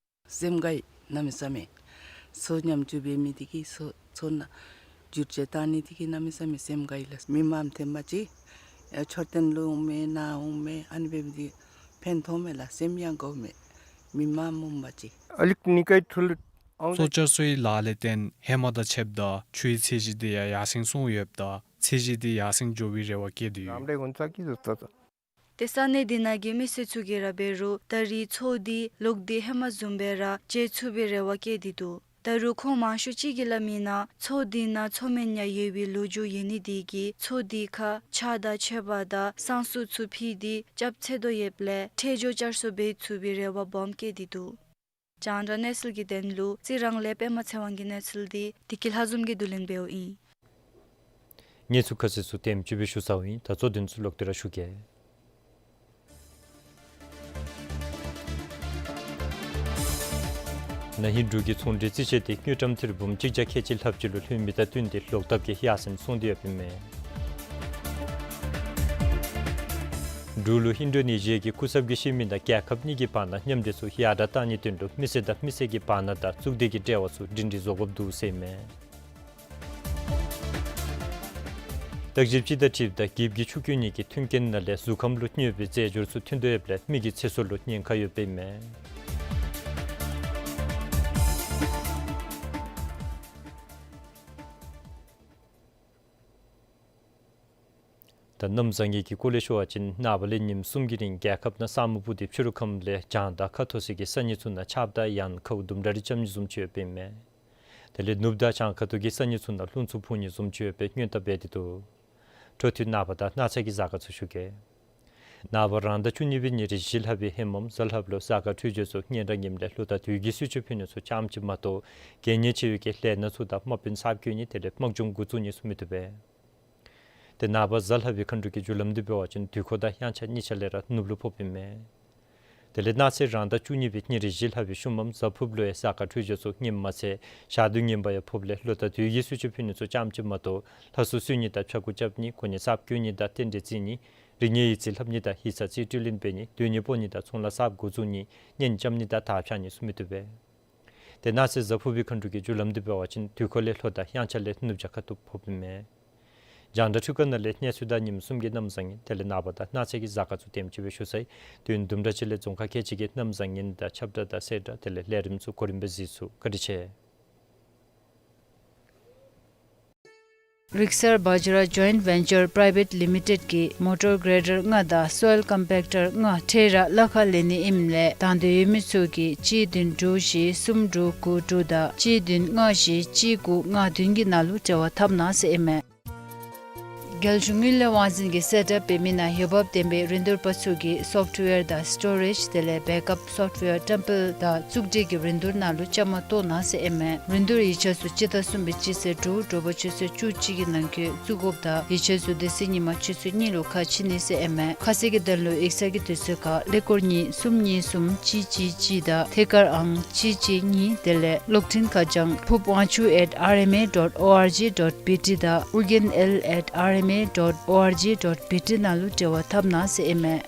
སེམས་དགའ་ཡི་གནམ་མེད་ས་མེད། མཚོ་ཉམས་བཅོས་འབད་མི་དེ་གིས་མཚོ་མཚོ་ནང་བསྒྱུར་བཅོས་བཏང་ནི་དེ་གིས་གནམ་མེད་ས་མེད་སེམས་དགའ་ཡི་ལགས། མི་མངམ་ཐོནམ་ཅིག་ཨེ་མཆོད་རྟེན་ལུ་འོང་མས་ནཱ་འོང་མས་ཨ་ནི་འབད་མི་དེ་ཕན་ཐོགས་མས་ལགས། སེམས་ཡང་དགའཝ་མས། མི་མངམ་འོངམ་ཅིག། अलिक निकै ठुलो आउँछ། མཚོ་བསྐྱར་གསོའི་ལཱ་ལས་བརྟེན་ཧེ་མ་དང་ཕྱདཔ་ད་ཆུའི་ཚད་གཞི་དེ་ཡང་ཡར་སེང་སོང་ཡོདཔ་ད་ཚད་གཞི་དེ་ཡར་སེང་འགྱོ་བའི་རེ་བ་བསྐྱེད་དེ་ཡོད། राम्रै हुन्छ कि जस्तो छ। ཏེ་ས་གནས་དེ་ནང་གི་མི་སེར་ཚུ་གིས་ར་འབད་རུང་ད་རེས་མཚོ་དེ་ལོག་སྟེ་ཧེ་མ་བཟུམ་སྦེ་ར་མཇལ་ཚུགས་པའི་རེ་བ་བསྐྱེད་དེ་འདུག། ད་རུང་ཁོང་མང་ཤོས་ཅིག་གིས་སླབ་མིའི་ནང་མཚོ་དེ་ནང་མཚོ་སྨན་ཡང་ཡོད་པའི་ལོ་རྒྱུས་ཡོད་ནི་དེ་གིས་མཚོ་དེ་ཁར་ཕྱག་དང་མཆོད་པ་དང་བསང་གསོལ་ཚུ་ཕུལ་ཏེ་སྐྱབས་འཚོལ་དོ་ཡོདཔ་ལས་འཕྲལ་མགྱོགས་བསྐྱར་གསོ་འབད་ཚུགས་པའི་རེ་བ་སྦོམ་བསྐྱེད་དེ་འདུག། རྒྱང་བསྒྲགས་གནས་ཚུལ་གྱི་དོན་ལུ་རྩི་རང་ལས་པདྨ་ཚེ་དབང་གི་གནས་ཚུལ་འདི་བདེ་སྐྱིད་ལྷ་འཛོམས་ཀྱིས་བསྡུ་ལེན་འབདཝ་ཨིན། གནས་ཚུལ་ཁ་གསལ་ཚུ་དེམ་ཅིག་སྦེ་ཞུ་ཚརཝ་ཨིན། ད་གཙོ་དོན་ཚུ་ལོག་སྟེ་ར་ཞུ་གེ། ན་ཧིང་འབྲུག་གི་ཚོང་འབྲེལ་རྩིས་དཔྱད་དེ་དངུལ་ཀྲམ་ཐེར་འབུམ་གཅིག་བརྒྱ་ཁལ་གཅིག་ལྷགཔ་ཅིག་ལུ་ལྷོད་མི་དང་བསྟུན་ཏེ་ལོག་ཐབས་ཀྱིས་ཡར་སེང་སོང་སྟེ་ཡོདཔ་ཨིན་མས། འབྲུག་ལུ་ཨིན་ཌོ་ནེ་ཤི་ཡ་གི་སྐུ་ཚབ་ཀྱིས་བཤད་མི་ནང་རྒྱལ་ཁབ་གཉིས་ཀྱི་བར་ན་མཉམ་འབྲེལ་ཚུ་ཡར་དྲག་གཏང་ནིའི་དོན་ལུ་མི་སེར་དང་མི་སེར་གྱི་བར་ན་དང་གཙུག་སྡེ་གི་འབྲེལ་བ་ཚུ་སྒྲིང་སྒྲིང་བཟོ་དགོཔ་འདུག་ཟེར་ཨིན་མས། བརྟག་ཞིབ་སྤྱི་ཟླ་དྲུག་དང་བརྒྱད་ཀྱི་ཆུ་རྐྱེན་གཉིས་ཀྱི་མཐུན་རྐྱེན་ནང་ལས་གཟུགས་ཁམས་ལུ་གནོད་པའི་རྫས་སྦྱོར་ཚུ་ཐོན་དོ་ཡོདཔ་ལས་མི་གི་ཚེ་སྲོག་ལུ་ཉེན་ཁ་ཡོདཔ་ཨིན་མས། ད་གནམ་བཟང་ངན་གྱི་སྐོར་ལས་ཞུ་བ་ཅིན་ནངས་པ་ལས་ཉིནམ་གསུམ་གྱི་རིང་རྒྱལ་ཁབ་ནང་ས་སྨུག་སྤུབས་ཏེ་ཕྱི་རུ་ཁམས་ལས་བྱང་དང་ཁ་ཐུག་ས་གི་ས་གནས་ཚུ་ནང་ཆརཔ་དང་ཡང་ཁཝ་དུམ་གྲ་རེ་རྐྱབ་ནི་བཟུམ་ཅིག་ཡོདཔ་ཨིན་མས། དེ་ལས་ནུབ་དང་བྱང་ཁ་ཐུག་གི་ས་གནས་ཚུ་ནང་རླུང་འཚུབ་འཕུ་ནི་བཟུམ་ཅིག་ཡོད་པའི་སྔོན་བརྡ་འབད་དེ་འདུག། འཕྲོ་མཐུད་ནངས་པ་དང་གནངས་ཚེ་གི་གཟའ་སྐར་ཚུ་ཞུ་གེ། ནངས་པ་རང་ཟླ་བཅུ་གཉིས་པའི་ཉེར་བཞི་ལྷག་པའི་ཧེ་མམ་གཟའ་ལྷགཔ་ལུ་གཟའ་སྐར་འཕྲོད་སྦྱོར་ཚུ་སྙན་དྲགས་ཨིནམ་ལས་ལོ་དང་དུས་ཀྱི་གསོལ་མཆོད་ཕུལ་ནི་ཚུ་རྐྱངམ་ཅིག་མ་གཏོགས་གལ་གནད་ཆེ་བའི་གི་ལས་སྣ་ཚུ་དང་དམག་དཔོན་གསརཔ་བསྐོ་ནི་དེ་ལས་དམག་སྦྱོང་འགོ་བཙུགས་ནི་ཚུ་མི་བཏུབ་པས། ཏེ་ནངས་པ་གཟའ་ལྷག་པའི་མཁའ་འགྲོ་གི་རྒྱུ་ལམ་འདི་འབད་བ་ཅིན་དུས་འཁོར་དང་དབྱངས་འཆར་གཉིས་ཆ་ལས་ར་ནུབ་ལུ་ཕོགཔ་ཨིན་མས། དེ་ལས་གནངས་ཚེ་རང་ཟླ་བཅུ་གཉིས་པའི་ཉེར་བཞི་ལྷག་པའི་ཤུལ་མམ་གཟའ་ཕུརཔ་ལུ་ཡང་གཟའ་སྐར་འཕྲོད་སྦྱོར་ཚུ་ངནམ་མ་ཚད་ཞག་དུས་ངན་པ་ཡང་ཕོགཔ་ལས་ལོ་དང་དུས་ཀྱི་གསོལ་མཆོད་ཕུལ་ནི་ཚུ་རྐྱངམ་ཅིག་མ་གཏོགས་ལྷ་སྲུང་གསོལ་ནི་དང་ཕྱྭ་འགུགས་རྐྱབ་ནི་གོ་གནས་གསརཔ་བསྐོ་ནི་དང་རྟེན་འབྲེལ་བརྩི་ནི་རིག་གནས་ཡིག་རྩིས་ལྷབ་ནི་དང་ཡིག་ཚང་རྩིས་སྤྲོད་ལེན་འབད་ནི་སྡོད་གནས་སྤོ་ནི་དང་ཚོང་ལཱ་གསརཔ་འགོ་བཙུགས་ནི་གཉེན་རྐྱབ་ནི་དང་དར་འཕྱར་ནི་ཚུ་མི་བཏུབ་པས། ཏེ་གནངས་ཚེ་གཟའ་ཕུར་པའི་མཁའ་འགྲོ་གི་རྒྱུ་ལམ་འདི་འབད་བ་ཅིན་དུས་འཁོར་ལས་ལྷོ་དང་དབྱངས་འཆར་ལས་ནུབ་བྱང་ཁ་ཐུག་ཕོགཔ་ཨིན་མས། རྒྱང་བསྒྲགས་འཕྲུལ་ཁང་ནང་ལས་གནས་ཚུལ་དང་ཉིནམ་གསུམ་གྱི་གནམ་བཟང་ངན་དེ་ལས་ནངས་པ་དང་གནངས་ཚེ་གི་གཟའ་སྐར་ཚུ་དེམ་ཅིག་སྦེ་ཞུ་ཚར་ཡི། དུས་ཡུན་དུམ་གྲ་ཅིག་ལས་རྫོང་ཁག་ཁལ་གཅིག་གི་གནམ་བཟང་ངན་དང་ཁྱབ་བསྒྲགས་དང་གསལ་བསྒྲགས་དེ་ལས་ལས་རིམ་ཚུ་གོ་རིམ་སྦེ་གཟིགས་ཚུགས། བཀའ་དྲིན་ཆེ། རིག་གསར་བཛྲ་ཇོའིནཊ་ཝེན་ཅར་པྲའི་ཝེཊ་ལི་མི་ཊེཌ་ཀྱིས་མོ་ཊར་གྲེ་ཌར་ལྔ་དང་སོའིལ་ཀམ་པེཀ་ཊར་ལྔ་འཕྲལ་ར་གླ་ཁར་ལེན་ནི་ཨིནམ་ལས་དང་འདོད་ཡོད་མི་ཚུ་གིས་གཅིག་བདུན་དྲུག་བཞི་གསུམ་དྲུག་དགུ་དྲུག་དང་གཅིག་བདུན་ལྔ་བཞི་གཅིག་དགུ་ལྔ་བདུན་གྱི་ནང་ལུ་འབྲེལ་བ་འཐབ་གནང་ཟེར་ཨིན་མས། རྒྱལ་གཞུང་དངུལ་ལས་དབང་འཛིན་གྱིས་གསལ་བསྒྲགས་འབད་མི་ནང་འོས་འབབ་ལྡན་པའི་རིན་བསྡུར་པ་ཚུ་གིས་སོཕཊ་ཝེར་དང་སི་ཊོ་རེཇ་དེ་ལས་བེཀ་ཨཔ་སོཕཊ་ཝེར་བཀྲམ་སྤེལ་དང་བཙུགས་སྒྲིག་གི་རིན་བསྡུར་ནང་ལུ་བཅའ་མར་གཏོགས་གནང་ཟེར་ཨིན་མས། རིན་བསྡུར་ཡིག་ཆ་ཚུ་སྤྱི་ཟླ་གསུམ་པའི་སྤྱི་ཚེས་དྲུག་དྲོ་པ་ཆུ་ཚོད་བཅུ་གཅིག་གི་ནང་འཁོད་བཙུགས་དགོཔ་དང་ཡིག་ཆ་ཚུ་དེ་ཚེ་ཉིན་མ་ཆུ་ཚོད་གཉིས་ལུ་ཁ་ཕྱེ་ནི་ཟེར་ཨིན་མས། ཁ་གསལ་གྱི་དོན་ལུ་ཡིག་ཚང་གི་དུས་ཚོད་ཁར་ཀླད་ཀོར་གཉིས་གསུམ་གཉིས་གསུམ་གཅིག་གཅིག་གཅིག་དང་ཐད་ཀར་ཨང་གཅིག་གཅིག་གཉིས་དེ་ལས་གློག་འཕྲིན་ཁ་བྱང་ཕུབ་དབང་ཕྱུག་at R M A dot O R G dot B T དང་ཨོ་རྒྱན་ཨེལ་at R M A dot O R G dot B T ནང་ལུ་འབྲེལ་བ་འཐབ་གནང་ཟེར་ཨིན་མས།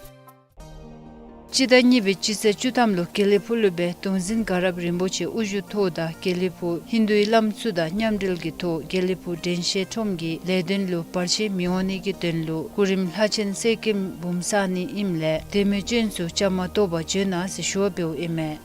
སྤྱི་ཟླ་གཉིས་པའི་སྤྱི་ཚེས་བཅུ་ཐམ་ལུ་དགེ་ལེགས་ཕུག་ལུ་སྦེ་གདུང་འཛིན་དགའ་རབ་རིན་པོ་ཆེ་དབུ་བཞུགས་ཐོག་དང་དགེ་ལེགས་ཕུག་ཧིན་དུའི་བླམ་ཚུ་དང་མཉམ་འབྲེལ་གྱི་ཐོག་དགེ་ལེགས་ཕུག་དྲན་ཤེས་ཁྲོམ་གྱི་ལས་དོན་ལུ་བར་ཆད་མི་འོང་ནི་གི་དོན་ལུ་གོ་རིམ་ལྷ་ཆེན་གསེར་སྐྱེམས་འབུམ་བསག་ནི་ཨིནམ་ལས་དེ་མི་སྤྱོད་ཚུ་བཅའ་མར་གཏོགས་པར་བྱོན་གནང་ཟེར་ཞུ་བ་འབདཝ་ཨིན་མས།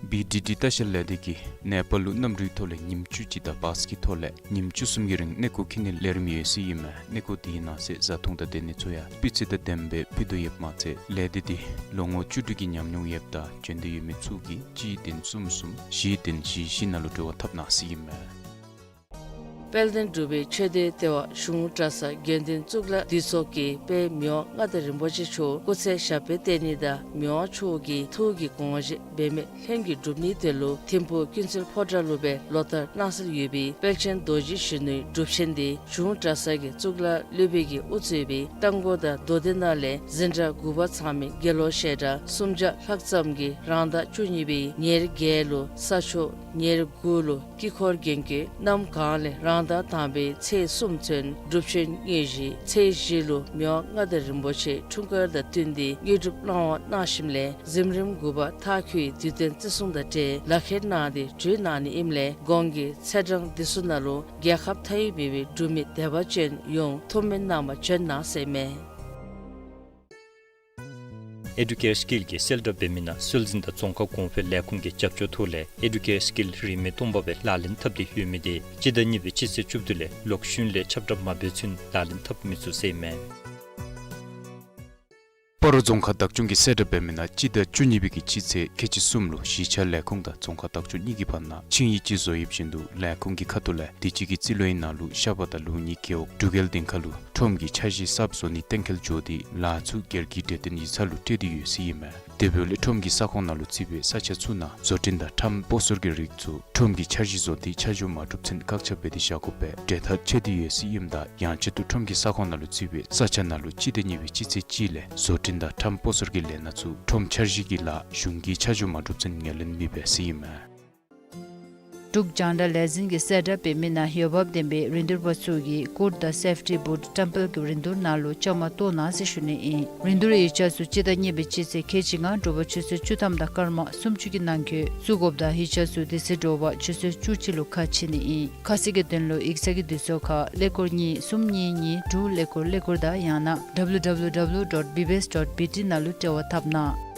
བི་ཌི་ཌི་ལྟ་བཤལ་ལས་སྡེ་གིས་ནེ་པཱལ་ལུ་གནམ་གྲུའི་ཐོག་ལས་ཉིནམ་བཅུ་གཅིག་དང་བཱས་ཀྱི་ཐོག་ལས་ཉིནམ་བཅུ་གསུམ་གྱི་རིང་གནས་སྐོར་འཁྱིད་ནིའི་ལས་རིམ་ཡོད་ཟེར་ཨིན་མས། གནས་སྐོར་དེའི་ནང་གསེས་བཟའ་འཐུང་དང་སྡོད་གནས་ཚུ་ཡང་སྤུས་ཚད་དང་ལྡནམ་སྦེ་ཕུལ་དོ་ཡོདཔ་མ་ཚད་ལས་སྡེ་འདི་ལོ་ངོ་བཅུ་དྲུག་གི་ཉམས་མྱོང་ཡོདཔ་དང་བྱོན་འདོད་ཡོད་མི་ཚུ་གིས་གཅིག་བདུན་གསུམ་གསུམ་བཞི་བདུན་བཞི་བཞི་ནང་ལུ་འབྲེལ་བ་འཐབ་གནང་ཟེར་ཨིན་མས། དཔལ་ལྡན་འབྲུག་པའི་ཆོས་སྡེའི་ལྟེ་བ་གཞུང་གྲྭ་ཚང་དགེ་འདུན་གཙུག་ལག་འདུས་ཚོགས་ཀྱིས་དཔལ་མི་དབང་མངའ་བདག་རིན་པོ་ཆེ་མཆོག་སྐུ་ཚེ་ཞབས་པད་བརྟན་ནི་དང་མི་དབང་མཆོག་གི་ཐུགས་ཀྱི་དགོངས་བཞེད་འབད་མེད་ལྷུན་གྱིས་འགྲུབ་ནིའི་དོན་ལུ་ཐིམ་ཕུག་ཀུན་གསལ་ཕོ་བྲང་ལུ་སྦེ་ལོ་ལྟར་གནང་སྲོལ་ཡོད་པའི་དཔལ་ཆེན་རྡོ་རྗེ་གཞོན་ནུའི་སྒྲུབ་ཆེན་འདི་གཞུང་གྲྭ་ཚང་གི་གཙུག་ལག་སློབ་དཔོན་གྱིས་དབུ་གཙོས་པའི་རྟ་མགོ་དང་མདོ་སྡེ་ནང་ལས་འཛིན་གྲྭ་དགུ་པ་ཚང་མའི་དགེ་སློང་བཤད་གྲྭ་སུམ་བརྒྱ་ལྷག་ཙམ་གྱིས་རང་ཟླ་བཅུ་གཉིས་པའི་ཉེར་བརྒྱད་ལུ་ས་ཕྱོགས་ཉེར་དགུ་ལུ་དཀྱིལ་འཁོར་རྒྱན་གྱི་གནམ་གང་ལས་རང་ཟླ་དང་པའི་ཚེས་གསུམ་ཚུན་སྒྲུབ་ཆེན་གཉེར་ཞིནམ་ཚེས་བཞི་ལུ་མི་དབང་མངའ་བདག་རིན་པོ་ཆེ་འཁྲུངས་སྐར་དང་བསྟུན་ཏེ་དངོས་གྲུབ་གནང་བ་གནང་ཞིནམ་ལས་གཟིམ་རིམ་དགུ་པ་མཐའ་འཁྱོལ་བའི་དུས་སྟོན་བརྩི་སྲུང་དང་འབྲེལ་ལག་ཁྱེར་གནང་སྟེ་འབྲུ་གནང་ནི་ཨིནམ་ལས་གོང་གི་ཚེས་གྲངས་འདི་ཚུ་ནང་ལུ་རྒྱལ་ཁབ་མཐའ་དབུས་མི་སྡེ་བ་ཅན་ཡོངས་ཐུགས་སྨོན་གནང་བར་བྱོན་གནང་ཟེར་ཨིན་མས། ཨེ་ཌུ་ཀེར་སི་ཀིལ་གྱིས་གསལ་བསྒྲགས་འབད་མི་ནང་སྲོལ་འཛིན་དང་རྫོང་ཁ་གོང་འཕེལ་ལས་ཁུངས་ཀྱི་རྒྱབ་སྐྱོར་ཐོག་ལས་ཨེ་ཌུ་ཀེར་སི་ཀིལ་རིན་མེད་སྟོང་པ་སྦེ་ལག་ལེན་འཐབ་སྟེ་ཡོད་མི་དེ་སྤྱི་ཟླ་གཉིས་པའི་སྤྱི་ཚེས་བཅུ་བདུན་ལས་ལོག་ཤུལ་ལས་ཁྱབ་བསྒྲགས་མ་འབད་ཚུན་ལག་ལེན་འཐབ་མི་ཚུགས་ཟེར་ཨིན་མས། སྤ་རོ་རྫོང་ཁག་བདག་སྐྱོང་གིས་གསལ་བསྒྲགས་འབད་མི་ནང་སྤྱི་ཟླ་བཅུ་གཉིས་པའི་གི་སྤྱི་ཚེས་ཁལ་གཅིག་གསུམ་ལུ་གཞིས་ཆགས་ལས་ཁུངས་དང་རྫོང་ཁག་བདག་སྐྱོང་གཉིས་ཀྱི་བར་ན་ཆིངས་ཡིག་ཅིག་བཟོ་ཡོདཔ་བཞིན་དུ་ལས་ཁུངས་ཀྱི་ཁ་ཐུག་ལས་དུས་ཅི་གི་རྩིས་ལོའི་ནང་ལུ་ཤ་པ་དང་ལུག་གཉིས་རྒེད་འོག་འབྲུག་རྒྱལ་སྡིངས་ཁ་ལུ་ཁྲོམ་གྱི་འཆར་གཞི་གསརཔ་བཟོ་ནི་གཏན་འཁེལ་འགྱོ་སྟེ་ལཱ་ཚུ་སྒེར་གྱི་གྲོས་བསྟུན་ཡིག་ཚང་ལུ་སྤྲོད་དེ་ཡོད་ཟེར་ཨིན་མས། དེ་འབདཝ་ལས་ཁྲོམ་གྱི་ས་ཁོངས་ནང་ལུ་བརྩིས་པའི་ས་ཆ་ཚུ་ནང་བཟོ་སྐྲུན་དང་ཁྲམ་སྤོ་སོར་གྱི་རིགས་ཚུ་ཁྲོམ་གྱི་འཆར་གཞི་བཟོ་སྟེ་ཆ་འཇོག་མ་གྲུབ་ཚུན་བཀག་ཆ་འབད་དེ་བཞག་དགོ་པའི་གྲོས་ཐག་ཆོད་དེ་ཡོད་ཟེར་ཨིནམ་ད་ཡང་ཆེད་དུ་ཁྲོམ་གྱི་ས་ཁོངས་ནང་ལུ་བརྩིས་པའི་ས་ཆ་ནང་ལུ་སྤྱི་ཟླ་གཉིས་པའི་སྤྱི་ཚེས་གཅིག་ལས་བཟོ་སྐྲུན་དང་ཁྲམ་སྤོ་སོར་གྱི་ལས་སྣ་ཚུ་ཁྲོམ་འཆར་གཞི་གི་ལཱ་གཞུང་གིས་ཆ་འཇོག་མ་གྲུབ་ཚུན་ངོས་ལེན་མི་འབད་ཟེར་ཨིན་མས། འབྲུག་རྒྱང་བསྒྲགས་ལས་འཛིན་གྱིས་གསལ་བསྒྲགས་འབད་མི་ནང་འོས་འབབ་ལྡན་པའི་རིན་བསྡུར་པ་ཚུ་གིས་ཀུཌ་དང་སེཕ་ཊི་བུཊ་ཊེམ་པལ་གྱི་རིན་བསྡུར་ནང་ལུ་བཅའ་མར་གཏོགས་གནང་ཟེར་ཞུ་ནི་ཨིན། རིན་བསྡུར་ཡིག་ཆ་ཚུ་སྤྱི་ཟླ་གཉིས་པའི་སྤྱི་ཚེས་ཁལ་གཅིག་ལྔ་དྲོ་པ་ཆུ་ཚོད་བཅུ་ཐམ་དང་སྐར་མ་སུམ་ཅུ་གི་ནང་འཁོད་བཙུགས་དགོཔ་དང་ཡིག་ཆ་ཚུ་དེ་ཚེ་དྲོ་པ་ཆུ་ཚོད་བཅུ་གཅིག་ལུ་ཁ་ཕྱེ་ནི་ཨིན། ཁ་གསལ་གྱི་དོན་ལུ་ཡིག་ཚང་གི་དུས་ཚོད་ཁར་ཀླད་ཀོར་གཉིས་གསུམ་གཉིས་གཉིས་དྲུག་ཀླད་ཀོར་ཀླད་ཀོར་དང་ཡང་ན་W W W dot B B S dot B T ནང་ལུ་འབྲེལ་བ་འཐབ་གནང་།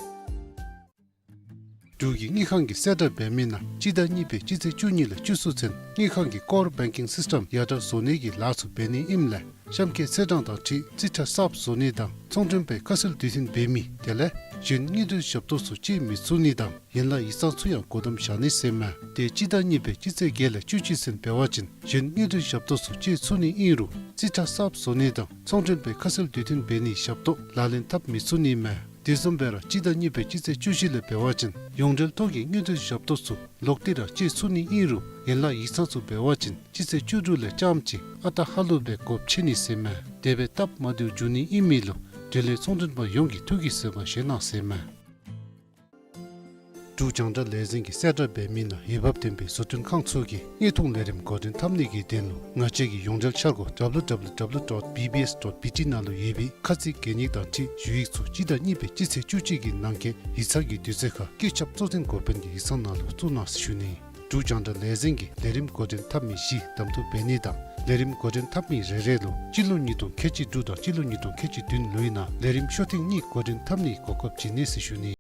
འབྲུག་གི་དངུལ་ཁང་གིས་གསལ་བསྒྲགས་འབད་མི་ནང་སྤྱི་ཟླ་གཉིས་པའི་སྤྱི་ཚེས་བཅུ་གཉིས་ལས་བཅུ་གསུམ་ཚུན་དངུལ་ཁང་གི་ཀོར་བེང་ཀིང་སིསི་ཊེམ་ཡར་དྲག་བཟོ་ནི་གི་ལཱ་ཚུ་འབད་ནི་ཨིནམ་ལས་གཤམ་འཁོད་ཚེས་གྲངས་དང་འཁྲིལ་རྩིས་ཁྲ་གསརཔ་བཟོ་ནི་དང་ཚོང་མགྲོན་པའི་ཁ་གསལ་དུས་མཐུན་འབད་མི་དེ་ལས་གཞན་དངུལ་འབྲེལ་ཞབས་ཏོག་ཚུ་སྤྱོད་མི་ཚུགས་ནི་དང་ཡན་ལག་ཡིག་ཚང་ཚུ་ཡང་སྒོ་བསྡམ་བཞག་ནི་ཟེར་མས། དེ་སྤྱི་ཟླ་གཉིས་པའི་སྤྱི་ཚེས་བརྒྱད་ལས་བཅུ་གཅིག་ཚུན་འབད་བ་ཅིན་གཞན་དངུལ་འབྲེལ་ཞབས་ཏོག་ཚུ་སྤྱོད་ཚུགས་ནི་ཨིན་རུང་རྩིས་ཁྲ་གསརཔ་བཟོ་ནི་དང་ཚོང་མགྲོན་པའི་ཁ་གསལ་དུས་མཐུན་འབད་ནིའི་ཞབས་ཏོག་ལག་ལེན་འཐབ་མི་ཚུགས་ནི་མས། དེ་བཟུམ་སྦེ་ར་སྤྱི་ཟླ་གཉིས་པའི་སྤྱི་ཚེས་བཅུ་བཞི་ལས་འབད་བ་ཅིན་ཡོངས་འབྲེལ་ཐོག་གི་དངུལ་འབྲེལ་ཞབས་ཏོག་ཚུ་ལོག་སྟེ་ར་སྤྱོད་ཚུགས་ནི་ཨིན་རུང་ཡན་ལག་ཡིག་ཚང་ཚུ་འབད་བ་ཅིན་སྤྱི་ཚེས་བཅུ་དྲུག་ལས་རྐྱངམ་གཅིག་ཨ་རྟག་ཧ་ལུགས་སྦེ་སྒོ་ཕྱེ་ནི་ཟེར་མས། དེ་སྦེ་སྟབས་མ་བདེཝ་འབྱུང་ནི་ཨིན་མི་ལུ་འབྲེལ་ཡོད་ཚོང་མགྲོན་པ་ཡོངས་ཀྱིས་ཐུགས་ཀྱིས་བཟོད་པ་བཞེས་གནང་ཟེར་མས། འབྲུག་རྒྱང་བསྒྲགས་ལས་འཛིན་གྱིས་གསལ་བསྒྲགས་འབད་མི་ནང་འོས་འབབ་ལྡན་པའི་བཟོ་སྐྲུན་ཁང་ཚུ་གིས་དངོས་མཐོང་ལས་རིམ་འགོ་འདྲེན་འཐབ་ནི་གི་དོན་ལུ་ང་བཅས་ཀྱི་ཡོངས་འབྲེལ་འཆར་སྒོ་W W W dot B B S dot B T ནང་ལུ་ཡོད་པའི་ཁ་ཚིག་གན་ཡིག་དང་འཁྲིལ་ཞུ་ཡིག་ཚུ་སྤྱི་ཟླ་གཉིས་པའི་སྤྱི་ཚེས་བཅུ་གཅིག་གི་ནང་འཁོད་ཡིག་ཚང་གི་དུས་ཚོད་ཁར་བཀོད་ཁྱབ་གཙོ་འཛིན་འགོ་དཔོན་གྱི་ཡིག་ཚང་ནང་ལུ་བཙུགས་གནང་ཟེར་ཞུ་ནི། འབྲུག་རྒྱང་བསྒྲགས་ལས་འཛིན་གྱིས་ལས་རིམ་འགོ་འདྲེན་འཐབ་མི་བཞི་གདམ་འཐུ་འབད་ནི་དང་ལས་རིམ་འགོ་འདྲེན་འཐབ་མི་རེ་རེ་ལུ་སྤྱི་ལོ་ཉིས་སྟོང་ཁལ་གཅིག་དྲུག་དང་སྤྱི་ལོ་ཉིས་སྟོང་ཁལ་གཅིག་བདུན་ལོའི་ནང་ལས་རིམ་ཤོ་ཐེངས་གཉིས་འགོ་འདྲེན་འཐབ་ནིའི་གོ་སྐབས་བྱིན་ནི་ཟེར་ཞུ་ནི།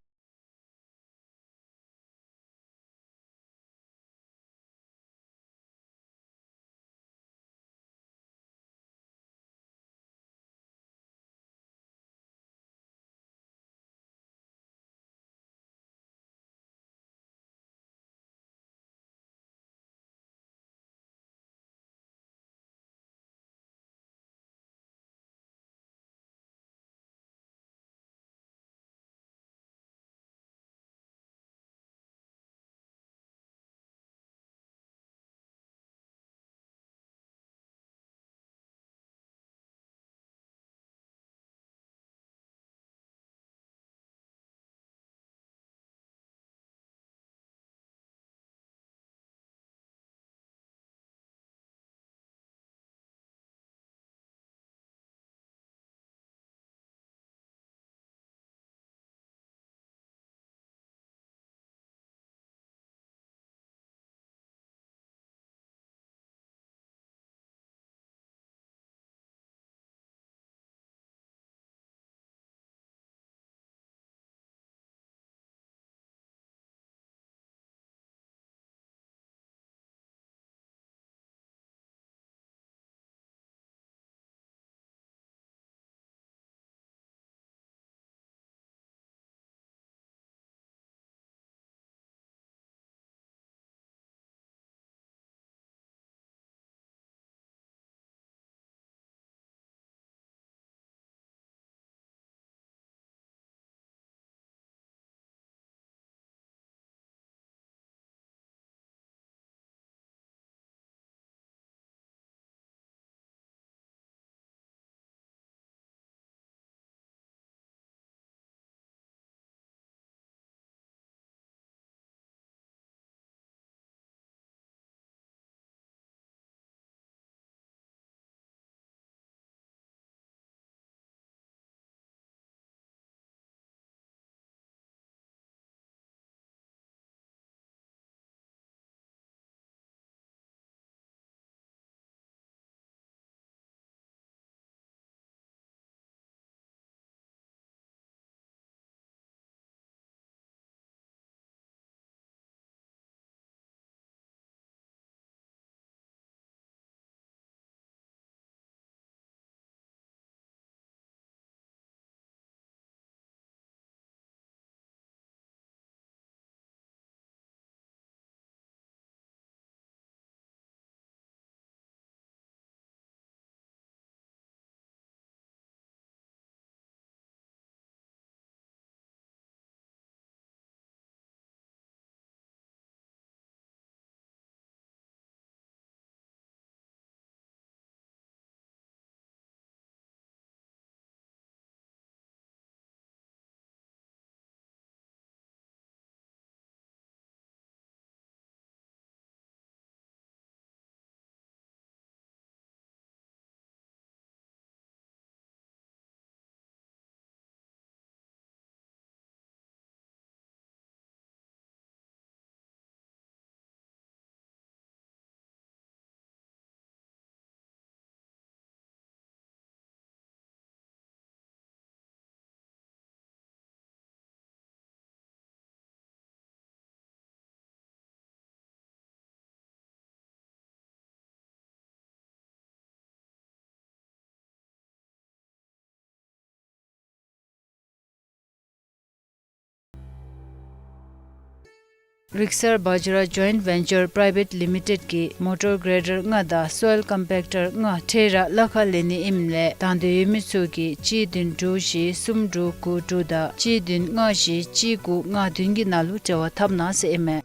རིག་གསར་བཛྲ་ཇོའིནཊ་ཝེན་ཅར་པྲའི་ཝེཊ་ལི་མི་ཊེཌ་ཀྱིས་མོ་ཊར་གྲེ་ཌར་ལྔ་དང་སོའིལ་ཀམ་པེཀ་ཊར་ལྔ་འཕྲལ་ར་གླ་ཁར་ལེན་ནི་ཨིནམ་ལས་དང་འདོད་ཡོད་མི་ཚུ་གིས་གཅིག་བདུན་དྲུག་བཞི་གསུམ་དྲུག་དགུ་དྲུག་དང་གཅིག་བདུན་ལྔ་བཞི་གཅིག་དགུ་ལྔ་བདུན་གྱི་ནང་ལུ་འབྲེལ་བ་འཐབ་གནང་ཟེར་ཨིན་མས།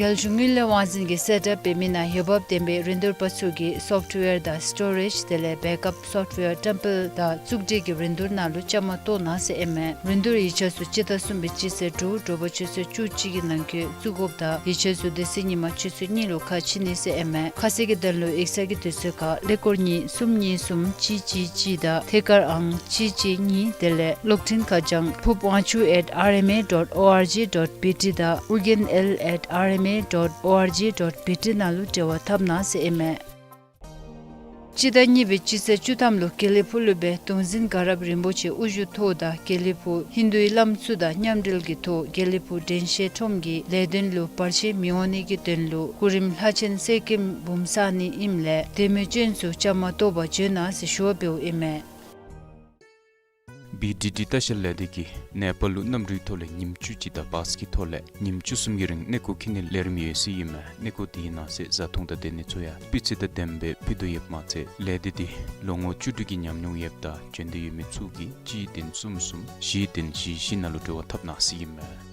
རྒྱལ་གཞུང་དངུལ་ལས་དབང་འཛིན་གྱིས་གསལ་བསྒྲགས་འབད་མི་ནང་འོས་འབབ་ལྡན་པའི་རིན་བསྡུར་པ་ཚུ་གིས་སོཕཊ་ཝེར་དང་སི་ཊོ་རེཇ་དེ་ལས་བེཀ་ཨཔ་སོཕཊ་ཝེར་བཀྲམ་སྤེལ་དང་བཙུགས་སྒྲིག་གི་རིན་བསྡུར་ནང་ལུ་བཅའ་མར་གཏོགས་གནང་ཟེར་ཨིན་མས། རིན་བསྡུར་ཡིག་ཆ་ཚུ་སྤྱི་ཟླ་གསུམ་པའི་སྤྱི་ཚེས་དྲུག་དྲོ་པ་ཆུ་ཚོད་བཅུ་གཅིག་གི་ནང་འཁོད་བཙུགས་དགོཔ་དང་ཡིག་ཆ་ཚུ་དེ་ཚེ་ཉིན་མ་ཆུ་ཚོད་གཉིས་ལུ་ཁ་ཕྱེ་ནི་ཟེར་ཨིན་མས། ཁ་གསལ་གྱི་དོན་ལུ་ཡིག་ཚང་གི་དུས་ཚོད་ཁར་ཀླད་ཀོར་གཉིས་གསུམ་གཉིས་གསུམ་གཅིག་གཅིག་གཅིག་དང་ཐད་ཀར་ཨང་གཅིག་གཅིག་གཉིས་དེ་ལས་གློག་འཕྲིན་ཁ་བྱང་ཕུབ་དབང་ཕྱུག་at R M A dot O R G dot B T དང་ཨོ་རྒྱན་ཨེལ་at R M A dot O R G dot B T ནང་ལུ་འབྲེལ་བ་འཐབ་གནང་ཟེར་ཨིན་མས། སྤྱི་ཟླ་གཉིས་པའི་སྤྱི་ཚེས་བཅུ་ཐམ་ལུ་དགེ་ལེགས་ཕུག་ལུ་སྦེ་གདུང་འཛིན་དགའ་རབ་རིན་པོ་ཆེ་དབུ་བཞུགས་ཐོག་དང་དགེ་ལེགས་ཕུག་ཧིན་དུའི་བླམ་ཚུ་དང་མཉམ་འབྲེལ་གྱི་ཐོག་དགེ་ལེགས་ཕུག་དྲན་ཤེས་ཁྲོམ་གྱི་ལས་དོན་ལུ་བར་ཆད་མི་འོང་ནི་གི་དོན་ལུ་སྐུ་རིམ་ལྷ་ཆེན་གསེར་སྐྱེམས་འབུམ་བསག་ནི་ཨིནམ་ལས་དེ་མི་སྤྱོད་ཚུ་བཅའ་མར་གཏོགས་པར་བྱོན་གནང་ཟེར་ཞུ་བ་འབདཝ་ཨིན་མས། བི་ཌི་ཌི་ལྟ་བཤལ་ལས་སྡེ་གིས་ནེ་པཱལ་ལུ་གནམ་གྲུའི་ཐོག་ལས་ཉིནམ་བཅུ་གཅིག་དང་བཱས་ཀྱི་ཐོག་ལས་ཉིནམ་བཅུ་གསུམ་གྱི་རིང་གནས་སྐོར་འཁྱིད་ནིའི་ལས་རིམ་ཡོད་ཟེར་ཨིན་མས། གནས་སྐོར་དེའི་ནང་གསེས་བཟའ་འཐུང་དང་སྡོད་གནས་ཚུ་ཡང་སྤུས་ཚད་དང་ལྡནམ་སྦེ་ཕུལ་དོ་ཡོདཔ་མ་ཚད་ལས་སྡེ་འདི་ལོ་ངོ་བཅུ་དྲུག་གི་ཉམས་མྱོང་ཡོདཔ་དང་བྱོན་འདོད་ཡོད་མི་ཚུ་གིས་གཅིག་བདུན་གསུམ་གསུམ་བཞི་བདུན་བཞི་བཞི་ནང་ལུ་འབྲེལ་བ་འཐབ་གནང་ཟེར་ཨིན་མས།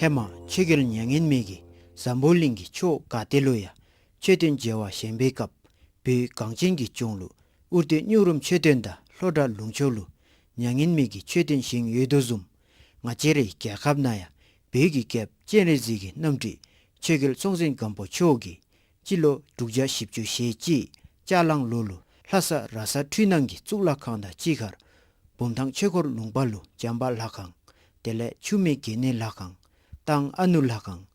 ཧེ་མ་ཆོས་རྒྱལ་མྱ་ངན་མེད་ཀྱིས་འཛམ་བུ་གླིང་གི་ཕྱོགས་ག་ཏེ་ལུ་ཡང་མཆོད་རྟེན་མཇལ་བར་བཞེངས་པའི་སྐབས་བོད་གངས་ཅན་གྱི་ལྗོངས་ལུ་ཨུ་རྡེ་སྨྱུག་རུམ་མཆོད་རྟེན་དང་ལྷོ་བྲག་ལུང་ཕྱོགས་ལུ་མྱ་ངན་མེད་ཀྱི་མཆོད་རྟེན་བཞེངས་ཡོད་དོ་བཟུམ་ང་བཅས་རའི་རྒྱལ་ཁབ་ནང་ཡང་བོད་ཀྱི་རྒྱལཔོ་སྤྱན་རས་གཟིགས་ཀྱི་རྣམ་སྤྲུལ་ཆོས་རྒྱལ་སྲོང་བཙན་སྒམ་པོ་མཆོག་གིས་སྤྱི་ལོ་དྲུག་བརྒྱ་བཞི་བཅུ་ཞེ་གཅིག་ལྕགས་གླང་ལོ་ལུ་ལྷ་ས་ར་ས་འཕྲུལ་སྣང་གི་གཙུག་ལག་ཁང་དང་གཅིག་ཁར་བུམ་ཐང་ཆོས་འཁོར་ལུང་པ་ལུ་བྱམས་པ་ལྷ་ཁང་དེ་ལས་ཆུ་སྨད་དགེ་བསྙེན་ལྷ་ཁང་། ཏང་ཨ་ནུ་ལྷ་ཁང་།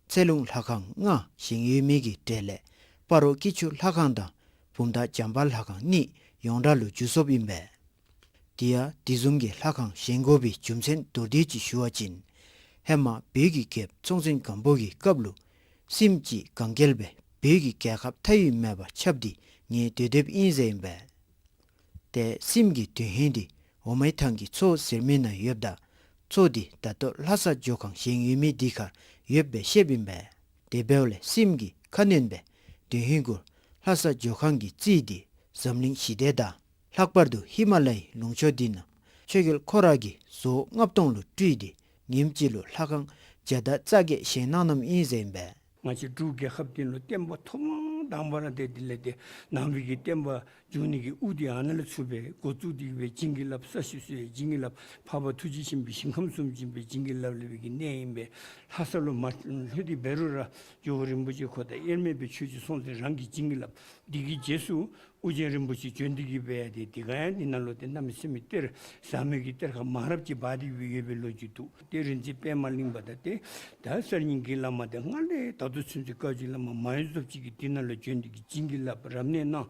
ཚེ་ལུང་ལྷ་ཁང་ལྔ་བཞེངས་ཡོད་མི་གི་གྲས་ལས་སྤ་རོ་སྐྱིད་ཆུ་ལྷ་ཁང་དང་བུམ་ཐང་བྱམས་པ་ལྷ་ཁང་གཉིས་ཡོངས་གྲགས་ལུ་འགྱུར་སོཔ་ཨིན་པས། དེ་ཡང་དེ་བཟུམ་གྱི་ལྷ་ཁང་བཞེངས་དགོ་པའི་རྒྱུ་མཚན་མདོར་བསྡུས་ཅིག་ཞུ་བ་ཅིན་ཧེ་མ་བོད་ཀྱི་རྒྱལཔོ་སྲོང་བཙན་སྒམ་པོ་གི་སྐབས་ལུ་སྲིནམ་ཅིག་གང་རྒྱལ་སྦེ་བོད་ཀྱི་རྒྱལ་ཁབ་མཐའ་དབུས་མེད་པར་ཁྱབ་སྟེ་ཉེ་སྡོད་སྡོདཔ་ཨིན་ཟེར་ཨིན་པས། ཏེ་སྲིནམ་གྱི་དོན་ཧིང་འདི་འོ་མའི་ཐང་གི་མཚོ་ཟེར་མི་ནང་ཡོདཔ་ད་མཚོ་འདི་ད་ལྟོ་ལྷ་ས་ཇོ་ཁང་བཞེངས་ཡོད་མི་འདི་ཁར་ཡོདཔ་སྦེ་བཤདཔ་ཨིན་པས། དེ་འབདཝ་ལས་སྲིནམ་གྱིས་ཁ་གནོན་སྦེ་དོན་ཧིང་གུ་ལྷ་ས་ཇོ་ཁང་གི་རྩིས་འདི་འཛམ་གླིང་ཞི་བདེ་དང་ལྷག་པར་དུ་ཧི་མ་ལ་ཡའི་ལུང་ཕྱོགས་འདི་ནང་ཆོས་རྒྱལ་ཁོ་ར་གིས་བཟོ་ལྔ་སྟོང་ལུ་སྤྲུལ་ཏེ་ཉིནམ་གཅིག་ལུ་ལྷ་ཁང་བརྒྱ་དང་རྩ་བརྒྱད་བཞེངས་གནང་གནངམ་ཨིན་ཟེར་ཨིན་པས། ང་བཅས་འབྲུག་རྒྱལ་ཁབ་འདི་ལུ་བསྟན་པ་ཐོག་མ་དང་པ་ར་ཏེ་དེ་ལས་ཏེ་ནང་པའི་གི་བསྟན་པ་འགྱོ་ནི་གི་དབུ་འདི་ཨ་ནཱ་ལས་ཚུར་སྦེ་འགོ་བཙུགས་ཏེ་སྦེ་བྱིན་གྱིས་བརླབས་ས་གཞི་བཟོ་ཡི་བྱིན་གྱིས་བརླབས། འཕགས་པ་ཐུགས་རྗེ་ཆེན་པོའི་ཞིང་ཁམས་སུ་བྱོན་པའི་བྱིན་གྱིས་བརླབས་ལས་སྦེ་གི་གནས་ཨིན་པས། ལྷ་ས་ལུ་མ་ལྷོད་དེ་འབད་རུང་ར་ཇོ་བོ་རིན་པོ་ཆེ་ཁོ་དང་དབྱེར་མེད་པའི་ཆོས་རྗེ་སྲོང་བཙན་རང་གི་བྱིན་གྱིས་བརླབས། དེ་གི་རྗེས་སུ་ཨོ་རྒྱན་རིན་པོ་ཆེ་བྱོན་ཏེ་གི་སྦེ་ཡ་དེ་དེ་ག་ཡང་དེ་ནང་ལུ་ཏེ་གནམ་མེད་ས་མེད་གཏེར་ཟབ་མོའི་གི་གཏེར་ཁ་མང་རབས་ཅིག་སྦ་དེ་སྦེ་ཡོད་པའི་ལོ་རྒྱུས་འདུག། ཏེ་རིག་འཛིན་པདྨ་གླིང་པ་དང་ཏེ་ད་གསར་རྙིང་གི་བླ་མ་དེ་སྔར་ལས་ད་ལྟོ་ཚུན་ཚོད་བཀའ་བརྒྱུད་བླ་མ་མ་ཡུམ་ཟོབ་ཅིག་གིས་དེ་ནང་ལུ་བྱོན་ཏེ་གི་བྱིན་གྱིས་བརླབས་རབ་གནས་གནང་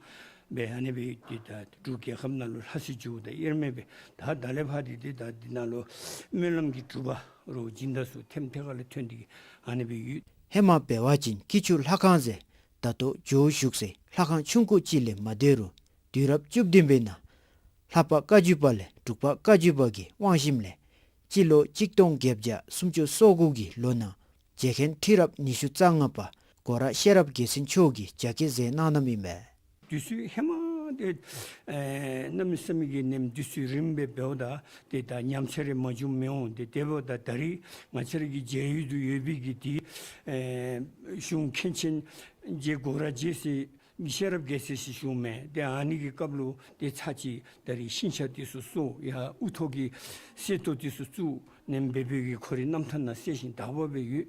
སྦེ་ཨ་ནི་སྦེ་ཏེ་ད་འབྲུག་རྒྱལ་ཁབ་ནང་ལུ་ལྷ་སའི་ཇོ་བོ་དང་དབྱེར་མེད་སྦེ་ད་ད་ལས་ཕར་ཏེ་ཏེ་ད་དེ་ནང་ལུ་སྨོན་ལམ་གྱི་གྲུབ་པ་རོ་སྦྱིན་བདག་ཚུ་ཐེམ་ཐེ་ཁ་ལས་ཐོན་ཏེ་གི་ཨ་ནི་སྦེ་ཡོད། ཧེ་མ་འབད་བ་ཅིན་སྐྱིད་ཆུ་ལྷ་ཁང་ཟེར་ད་ལྟོ་ཇོ་བོ་བཞུགས་སའི་ལྷ་ཁང་ཆུང་ཀུ་ཅིག་ལས་མ་སྡོད་རུང་དུས་རབས་བཅུ་བདུན་པའི་ནང་ལྷ་པ་བཀའ་བརྒྱུད་པ་ལས་འབྲུག་པ་བཀའ་བརྒྱུད་པ་གིས་དབང་ཞིནམ་ལས་སྤྱི་ལོ་གཅིག་སྟོང་བརྒྱད་བརྒྱ་སུམ་ཅུ་སོ་དགུ་གི་ལོ་ནང་རྗེ་མཁན་ཁྲི་རབས་ཉི་ཤུ་རྩ་ལྔ་པ་སྒོ་ར་ཤེས་རབ་རྒྱལ་མཚན་མཆོག་གིས་རྒྱ་བསྐྱེད་མཛད་གནང་གནངམ་ཨིན་པས། དུས་ཚོད་ཧེ་མ་ཏེ་ཨེ་གནམ་མེད་ས་མེད་ཀྱི་ནེམ་དུས་ཚོད་རིངམོ་སྦེ་འབདཝ་ད་ཏེ་ད་ཉམས་ཆག་རེ་མ་བྱུངམ་མི་འོང་། ཏེ་དེ་འབདཝ་ད་ད་རིས་ང་བཅས་ར་གི་མཇལ་ཡུལ་དུ་ཡོད་པའི་གི་ཏེ་ཨེ་གཞུང་མཁན་ཆེན་རྗེ་སྒོ་ར་རྗེ་ཟེར་ཤེས་རབ་རྒྱལ་མཚན་ཟེར་ཞུཝ་མས། ཏེ་ཨ་ནི་གི་སྐབས་ལུ་ཏེ་ཚར་གཅིག་ད་རིས་ཤིང་ཆ་དེ་ཚུ་གསོ་ཡར་དབུ་ཐོག་གི་གསེར་ཏོག་དེ་ཚུ་བཙུགས་ནེམ་སྦེ་སྦེ་གི་ཁོ་རའི་རྣམ་ཐར་ནང་གསལ་ཞིང་དག་པ་སྦེ་ཡོད།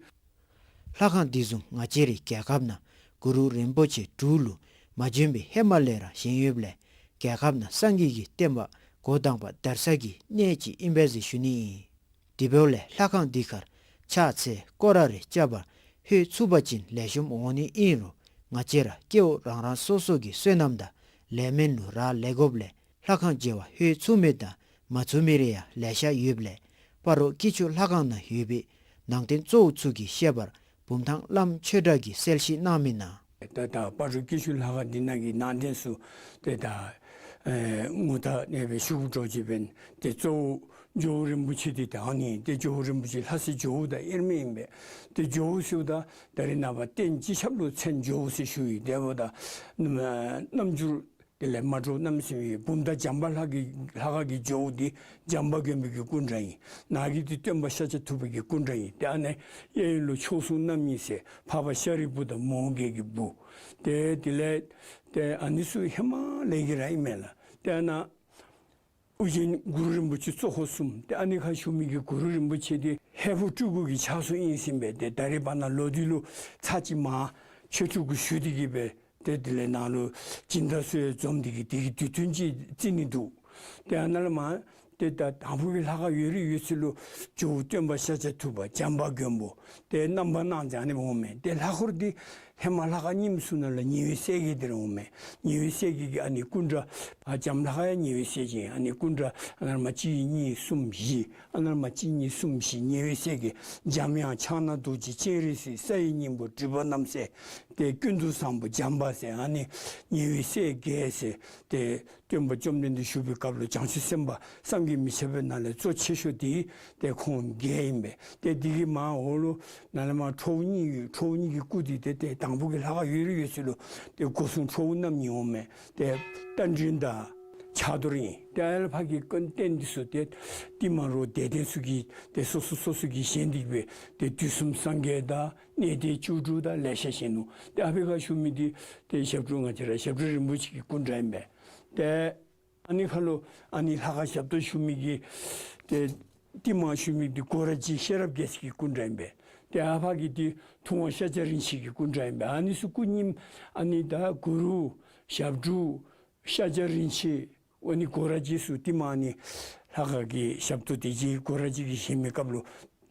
ལྷ་ཁང་དེ་བཟུམ་ང་བཅས་རའི་རྒྱལ་ཁབ་ནང་གུ་རུ་རིན་པོ་ཆེ་འབྲུག་ལུ་ མ་བྱོན་པའི་ཧེ་མ་ལས་ར་བཞེངས་ཡོདཔ་ལས་རྒྱལ་ཁབ་ནང་སངས་རྒྱས་ཀྱི་བསྟན་པ་འགོ་དང་པ་དར་ས་གི་གནས་ཅིག་ཨིན་པས་ཟེར་ཞུ་ནི་ཨིན། དེ་འབདཝ་ལས་ལྷ་ཁང་འདི་ཁར་ཕྱག་འཚལ་སྐོར་ར་རེ་རྐྱབ་པར་ལྷོད་ཚུགས་པ་ཅིན་ལེགས་ཤོམ་འོང་ནི་ཨིན་རུང་ང་བཅས་ར་སྐྱེ་བོ་རང་རང་སོ་སོ་གི་བསོད་ནམས་དང་ལས་མེད་ལུ་རག་ལས་དགོཔ་ལས་ལྷ་ཁང་མཇལ་བར་ལྷོད་ཚུགས་མི་དང་མ་ཚུགས་མི་རེ་ཡང་ལེ་ཤ་ཡོདཔ་ལས་སྤ་རོ་སྐྱིད་ཆུ་ལྷ་ཁང་ནང་ཡོད་པའི་ནང་རྟེན་གཙོ་བོ་ཚུ་གི་བཤད་པར་བུམ་ཐང་བླམ་ཆོས་གྲགས་ཀྱིས་གསལ་བཤད་གནང་མི་ནང་། ད་ད་སྤ་རོ་སྐྱིད་ཆུ་ལྷ་ཁང་འདི་ནང་གི་ནང་རྟེན་ཚུ་ཏེ་ད་ཨེ་ངོ་ཐག་ནས་སྦེ་ཞུ་དགོ་འགྱོ་ཅི་འབད་ན་ཏེ་གཙོ་བོ་ཇོ་བོ་རིན་པོ་ཆེ་འདི་ད་ཨ་ནི་ཏེ་ཇོ་བོ་རིན་པོ་ཆེ་ལྷ་སྲས་ཇོ་བོ་དང་དབྱེར་མེད་ཨིན་པས། ཏེ་ཇོ་བོ་ཟེརཝ་ད་ད་རེས་ནངས་པ་རྟེན་སྤྱི་ཁྱབ་ལུ་མཚན་ཇོ་བོ་ཟེར་ཞུ་ཡི། དེ་འབདཝ་ད་རྣམ་འགྱུར་དེ་ལས་མ་འདྲཝ་གནམ་མེད་ས་མེད་ཡོད། བུམ་ཐང་བྱམས་པ་ལྷ་གི་ལྷ་ཁང་གི་ཇོ་བོ་འདི་བྱམས་པ་མགོན་པོ་གི་སྐུ་འདྲ་ཨིན། ནཱ་གི་འདི་སྟོན་པ་ཤཱཀྱ་ཐུབ་པ་གི་སྐུ་འདྲ་ཨིན། ཏེ་ཨ་ནི་གཡས་གཡོན་ལུ་མཆོག་ཟུང་རྣམ་གཉིས་ཟེར་འཕགས་པ་ཤཱ་རིའི་བུ་དང་མོའུ་འགལ་གྱི་བུ། ཏེ་དེ་ལས་ཏེ་ཨ་ནི་ཚུ་ཧེ་མ་ལས་ཀྱི་ར་ཨིན་མས་ལགས། ཏེ་ཨ་ནཱ་ཨོ་རྒྱན་གུ་རུ་རིན་པོ་ཆེ་གཙོ་འཁོར་གསུམ། ཏེ་ཨ་ནི་ཁར་བཞུགས་མི་གི་གུ་རུ་རིན་པོ་ཆེ་འདི་ཧས་པོ་སྤྲུལ་སྐུ་གི་ཕྱག་མཛོད་ཨིན་ཟེར་ཨིན་པས། ཏེ་ད་རེས་བར་ན་ལོ་དུས་ལུ་ཚར་གཅིག་མར་ཆོས་སྤྲུལ་སྐུ་ཞུ་སྟེ་གི་སྦེ་ཏེ་དེ་ལས་ནཱ་ལུ་སྦྱིན་བདག་ཚུ་ཡང་འཛོམས་ཏེ་གི་དེ་གི་དུས་སྟོན་ཅིག་བརྩི་ནི་འདུག། ཏེ་ཨ་ནཱ་ལས་མར་ཏེ་ད་དང་ཕུ་གི་ལྷ་ཁང་ཡོད་རིགས་ཡོད་ཚད་ལུ་ཇོ་བོ་སྟོན་པ་ཤཱཀྱ་ཐུབ་པ་བྱམས་པ་མགོན་པོ་ཏེ་རྣམ་པར་སྣང་མཛད་ཨ་ནི་འོང་མས། ཏེ་ལྷ་འཁོར་འདི་ཧེ་མ་ལྷ་ཁང་རྙིངམ་ཚུ་ནང་ལུ་ཉེ་བའི་སྲས་བརྒྱད་འདི་ར་འོང་མས། ཉེ་བའི་སྲས་བརྒྱད་ཀྱི་ཨ་ནི་སྐུ་འདྲ་ཨ་བྱམས་ལྷ་ཁང་ཡང་ཉེ་བའི་སྲས་ཅིག། ཨ་ནི་སྐུ་འདྲ་ཨ་ནཱ་ལས་མར་གཅིག་གཉིས་གསུམ་བཞི། ཨ་ནཱ་ལས་མར་གཅིག་གཉིས་གསུམ་བཞི་ཉེ་བའི་སྲས་བརྒྱད། འཇམ་དབྱངས་ཕྱག་ན་རྡོ་རྗེ་སྤྱན་རས་གཟིགས། ས་ཡི་སྙིང་པོ་སྒྲིབ་པ་རྣམ་སེལ་ཏེ་ཀུན་ཏུ་བཟང་པོ་བྱམས་པ་ཟེར་ཨ་ནི་ཉེ་བའི་སྲས་བརྒྱད་ཟེར། ཏེ་སྟོན་པ་བཅོམ་ལྡན་འདས་བཞུགས་པའི་སྐབས་ལུ་བྱང་ཆུབ་སེམས་དཔའ་བསམ་གྱིས་མི་ཁྱབ་པའི་ནང་ལས་གཙོ་ཆེ་ཤོས་འདི་ཏེ་ཁོང་བརྒྱད་ཨིན་པས། ཏེ་འདི་གི་མར་འོག་ལུ་ནཱ་ལས་མར་ཁྲོ་བོ་གཉིས་ཡོད། ཁྲོ་བོ་གཉིས་ཀྱི་སྐུ་འདི་ཏེ་ཏེ་དང་ཕུ་གི་ལྷ་ཁང་ཡོད་རིགས་ཡོད་ཚད་ལུ་ཏེ་སྒོ་སྲུང་ཁྲོ་བོ་རྣམ་གཉིས་འོང་མས། ཏེ་རྟ་མགྲིན་དང་ཕྱག་རྡོར་ཨིན། ཏེ་ཨ་ལས་ཕར་གྱི་རྟེན་འདི་ཚུ་ཏེ་ཏེ་མར་རོགས་དད་ལྡན་ཚུ་གིས་ཏེ་སོ་སོ་སོ་སོ་གིས་བཞེངས་ཏེ་སྦེ་ཏེ་དུས་གསུམ་སངས་རྒྱས་དང་གནས་བརྟན་བཅུ་དྲུག་དང་ལེ་ཤ་བཞེངས་ནུག། ཏེ་ཨ་ཕི་ཁར་བཞུགས་མི་འདི་ཏེ་ཞབས་དྲུང་ང་བཅས་ར་ཞབས་དྲུང་རིན་པོ་ཆེ་གི་སྐུ་འདྲ་ཨིན་པས། ཏེ་ཨ་ནི་ཁར་ལུ་ཨ་ནི་ལྷ་ཁང་ཞབས་ཏོག་ཞུ་མི་གི་ཏེ་ཏེ་མར་ཞུ་མི་འདི་སྒོ་ར་རྗེ་ཤེས་རབ་རྒྱལ་མཚན་གྱི་སྐུ་འདྲ་ཨིན་པས། ཏེ་ཨ་ཕ་གི་འདི་ཐུབ་དབང་ཤཱཀྱ་རིན་ཆེན་གྱི་སྐུ་འདྲ་ཨིན་པས། ཨ་ནི་ཚུ་སྐུ་རྙིངམ་ཨ་ནི་ད་གུ་རུ་ཞབས་དྲུང་ཤཱཀྱ་རིན་ཆེན་ཨ་ནི་སྒོ་ར་རྗེ་ཚུ་ཏེ་མར་ཨ་ནི་ལྷ་ཁང་གི་ཞབས་ཏོག་དེ་རྗེ་སྒོ་ར་རྗེ་གིས་བཞེངས་མི་སྐབས་ལུ་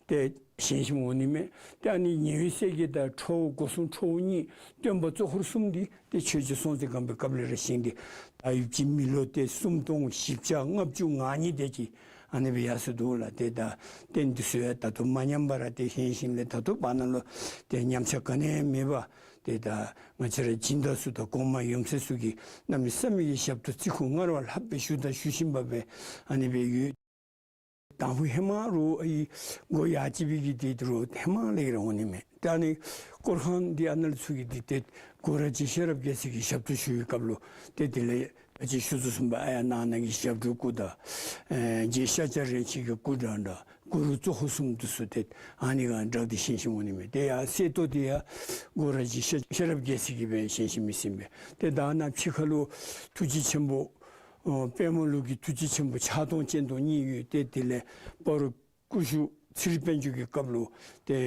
ཏེ་བཞེངས་བཞེངསམ་འོང་ནི་མས། ཏེ་ཨ་ནི་ཉེ་བའི་སྲས་བརྒྱད་དང་ཁྲོ་བོ་སྒོ་སྲུང་ཁྲོ་བོ་གཉིས་སྟོན་པ་གཙོ་འཁོར་གསུམ་འདི་ཏེ་ཆོས་རྗེ་སྲོང་བཙན་སྒམ་པོའི་སྐབས་ལས་ར་བཞེངས་ཏེ་ད་ཡུདཔ་ཅིག་མི་ལོ་ཏེ་སུམ་སྟོང་བཞི་བརྒྱ་ལྔ་བཅུ་ང་གཉིས་དེ་ཅིག་ཨ་ནི་སྦེ་ཡར་སོ་འདུག་ལགས། ཏེ་ད་རྟེན་འདི་ཚུ་ཡང་ད་ལྟོ་མ་ཉམས་པར་ཏེ་བཞེངས་བཞེངསམ་ལས་ད་ལྟོ་བར་ན་ལུ་ཏེ་ཉམས་ཆག་ག་ནི་ཡང་མེད་པར་ཏེ་ད་ང་བཅས་ར་སྦྱིན་བདག་ཚུ་དང་གོང་མ་ཡུམ་སྲས་ཚུ་གིས་གནམ་མེད་ས་མེད་ཀྱི་ཞབས་ཏོག་བརྩི་བཀུར་སྔར་བ་ལྷག་སྦེ་ཞུ་དང་ཞུ་བཞིན་པ་སྦེ་ཨ་ནི་སྦེ་ཡོད། དང་ཕུ་ཧེ་མ་རོགས་ཨའི་སྒོ་ཡར་ཅིག་སྦེ་གི་འདི་རོགས་ཧེ་མ་ལས་ར་འོང་ནི་མས། ཏེ་ཨ་ནི་སྐོར་ཁང་འདི་ཨ་ནཱ་ལུ་ཚུ་གི་འདི་ཏེ་སྒོ་ར་རྗེ་ཤེས་རབ་རྒྱལ་མཚན་གྱིས་ཞབས་ཏོག་ཞུ་བའི་སྐབས་ལུ་ཏེ་དེ་ལས་ད་ཅི་ཞུ་དོ་བཟུམ་སྦེ་ཨ་ཡར་ནང་ན་གི་ཞབས་དྲུང་སྐུ་དང་ཨེ་རྗེ་ཤཱཀྱ་རིན་ཆེན་གྱི་སྐུ་འདྲ་འདྲ་གུ་རུ་གཙོ་འཁོར་གསུམ་འདི་ཚུ་ཏེ་ཨ་ནི་ག་འདྲཝ་འདི་བཞེངས་བཞེངསམ་འོང་ནི་མས། ཏེ་ཡར་གསེར་ཏོག་འདི་ཡང་སྒོ་ར་རྗེ་ཤེས་ཤེས་རབ་རྒྱལ་མཚན་གྱིས་སྦེ་བཞེངས་བཞེངསམ་ཨིན་ཟེར་ཨིན་པས། ཏེ་ད་ནཱ་ཕྱི་ཁ་ལུ་ཐུགས་རྗེ་ཆེན་པོ་ཨོ་པདྨ་ལུགས་ཀྱི་ཐུགས་རྗེ་ཆེན་པོ་ཕྱག་སྟོང་སྤྱན་སྟོང་གཉིས་ཡོད། ཏེ་དེ་ལས་སྤ་རོ་སྐུ་ཞབས་ཚེ་རིང་དཔལ་འབྱོར་གྱི་སྐབས་ལུ་ཏེ་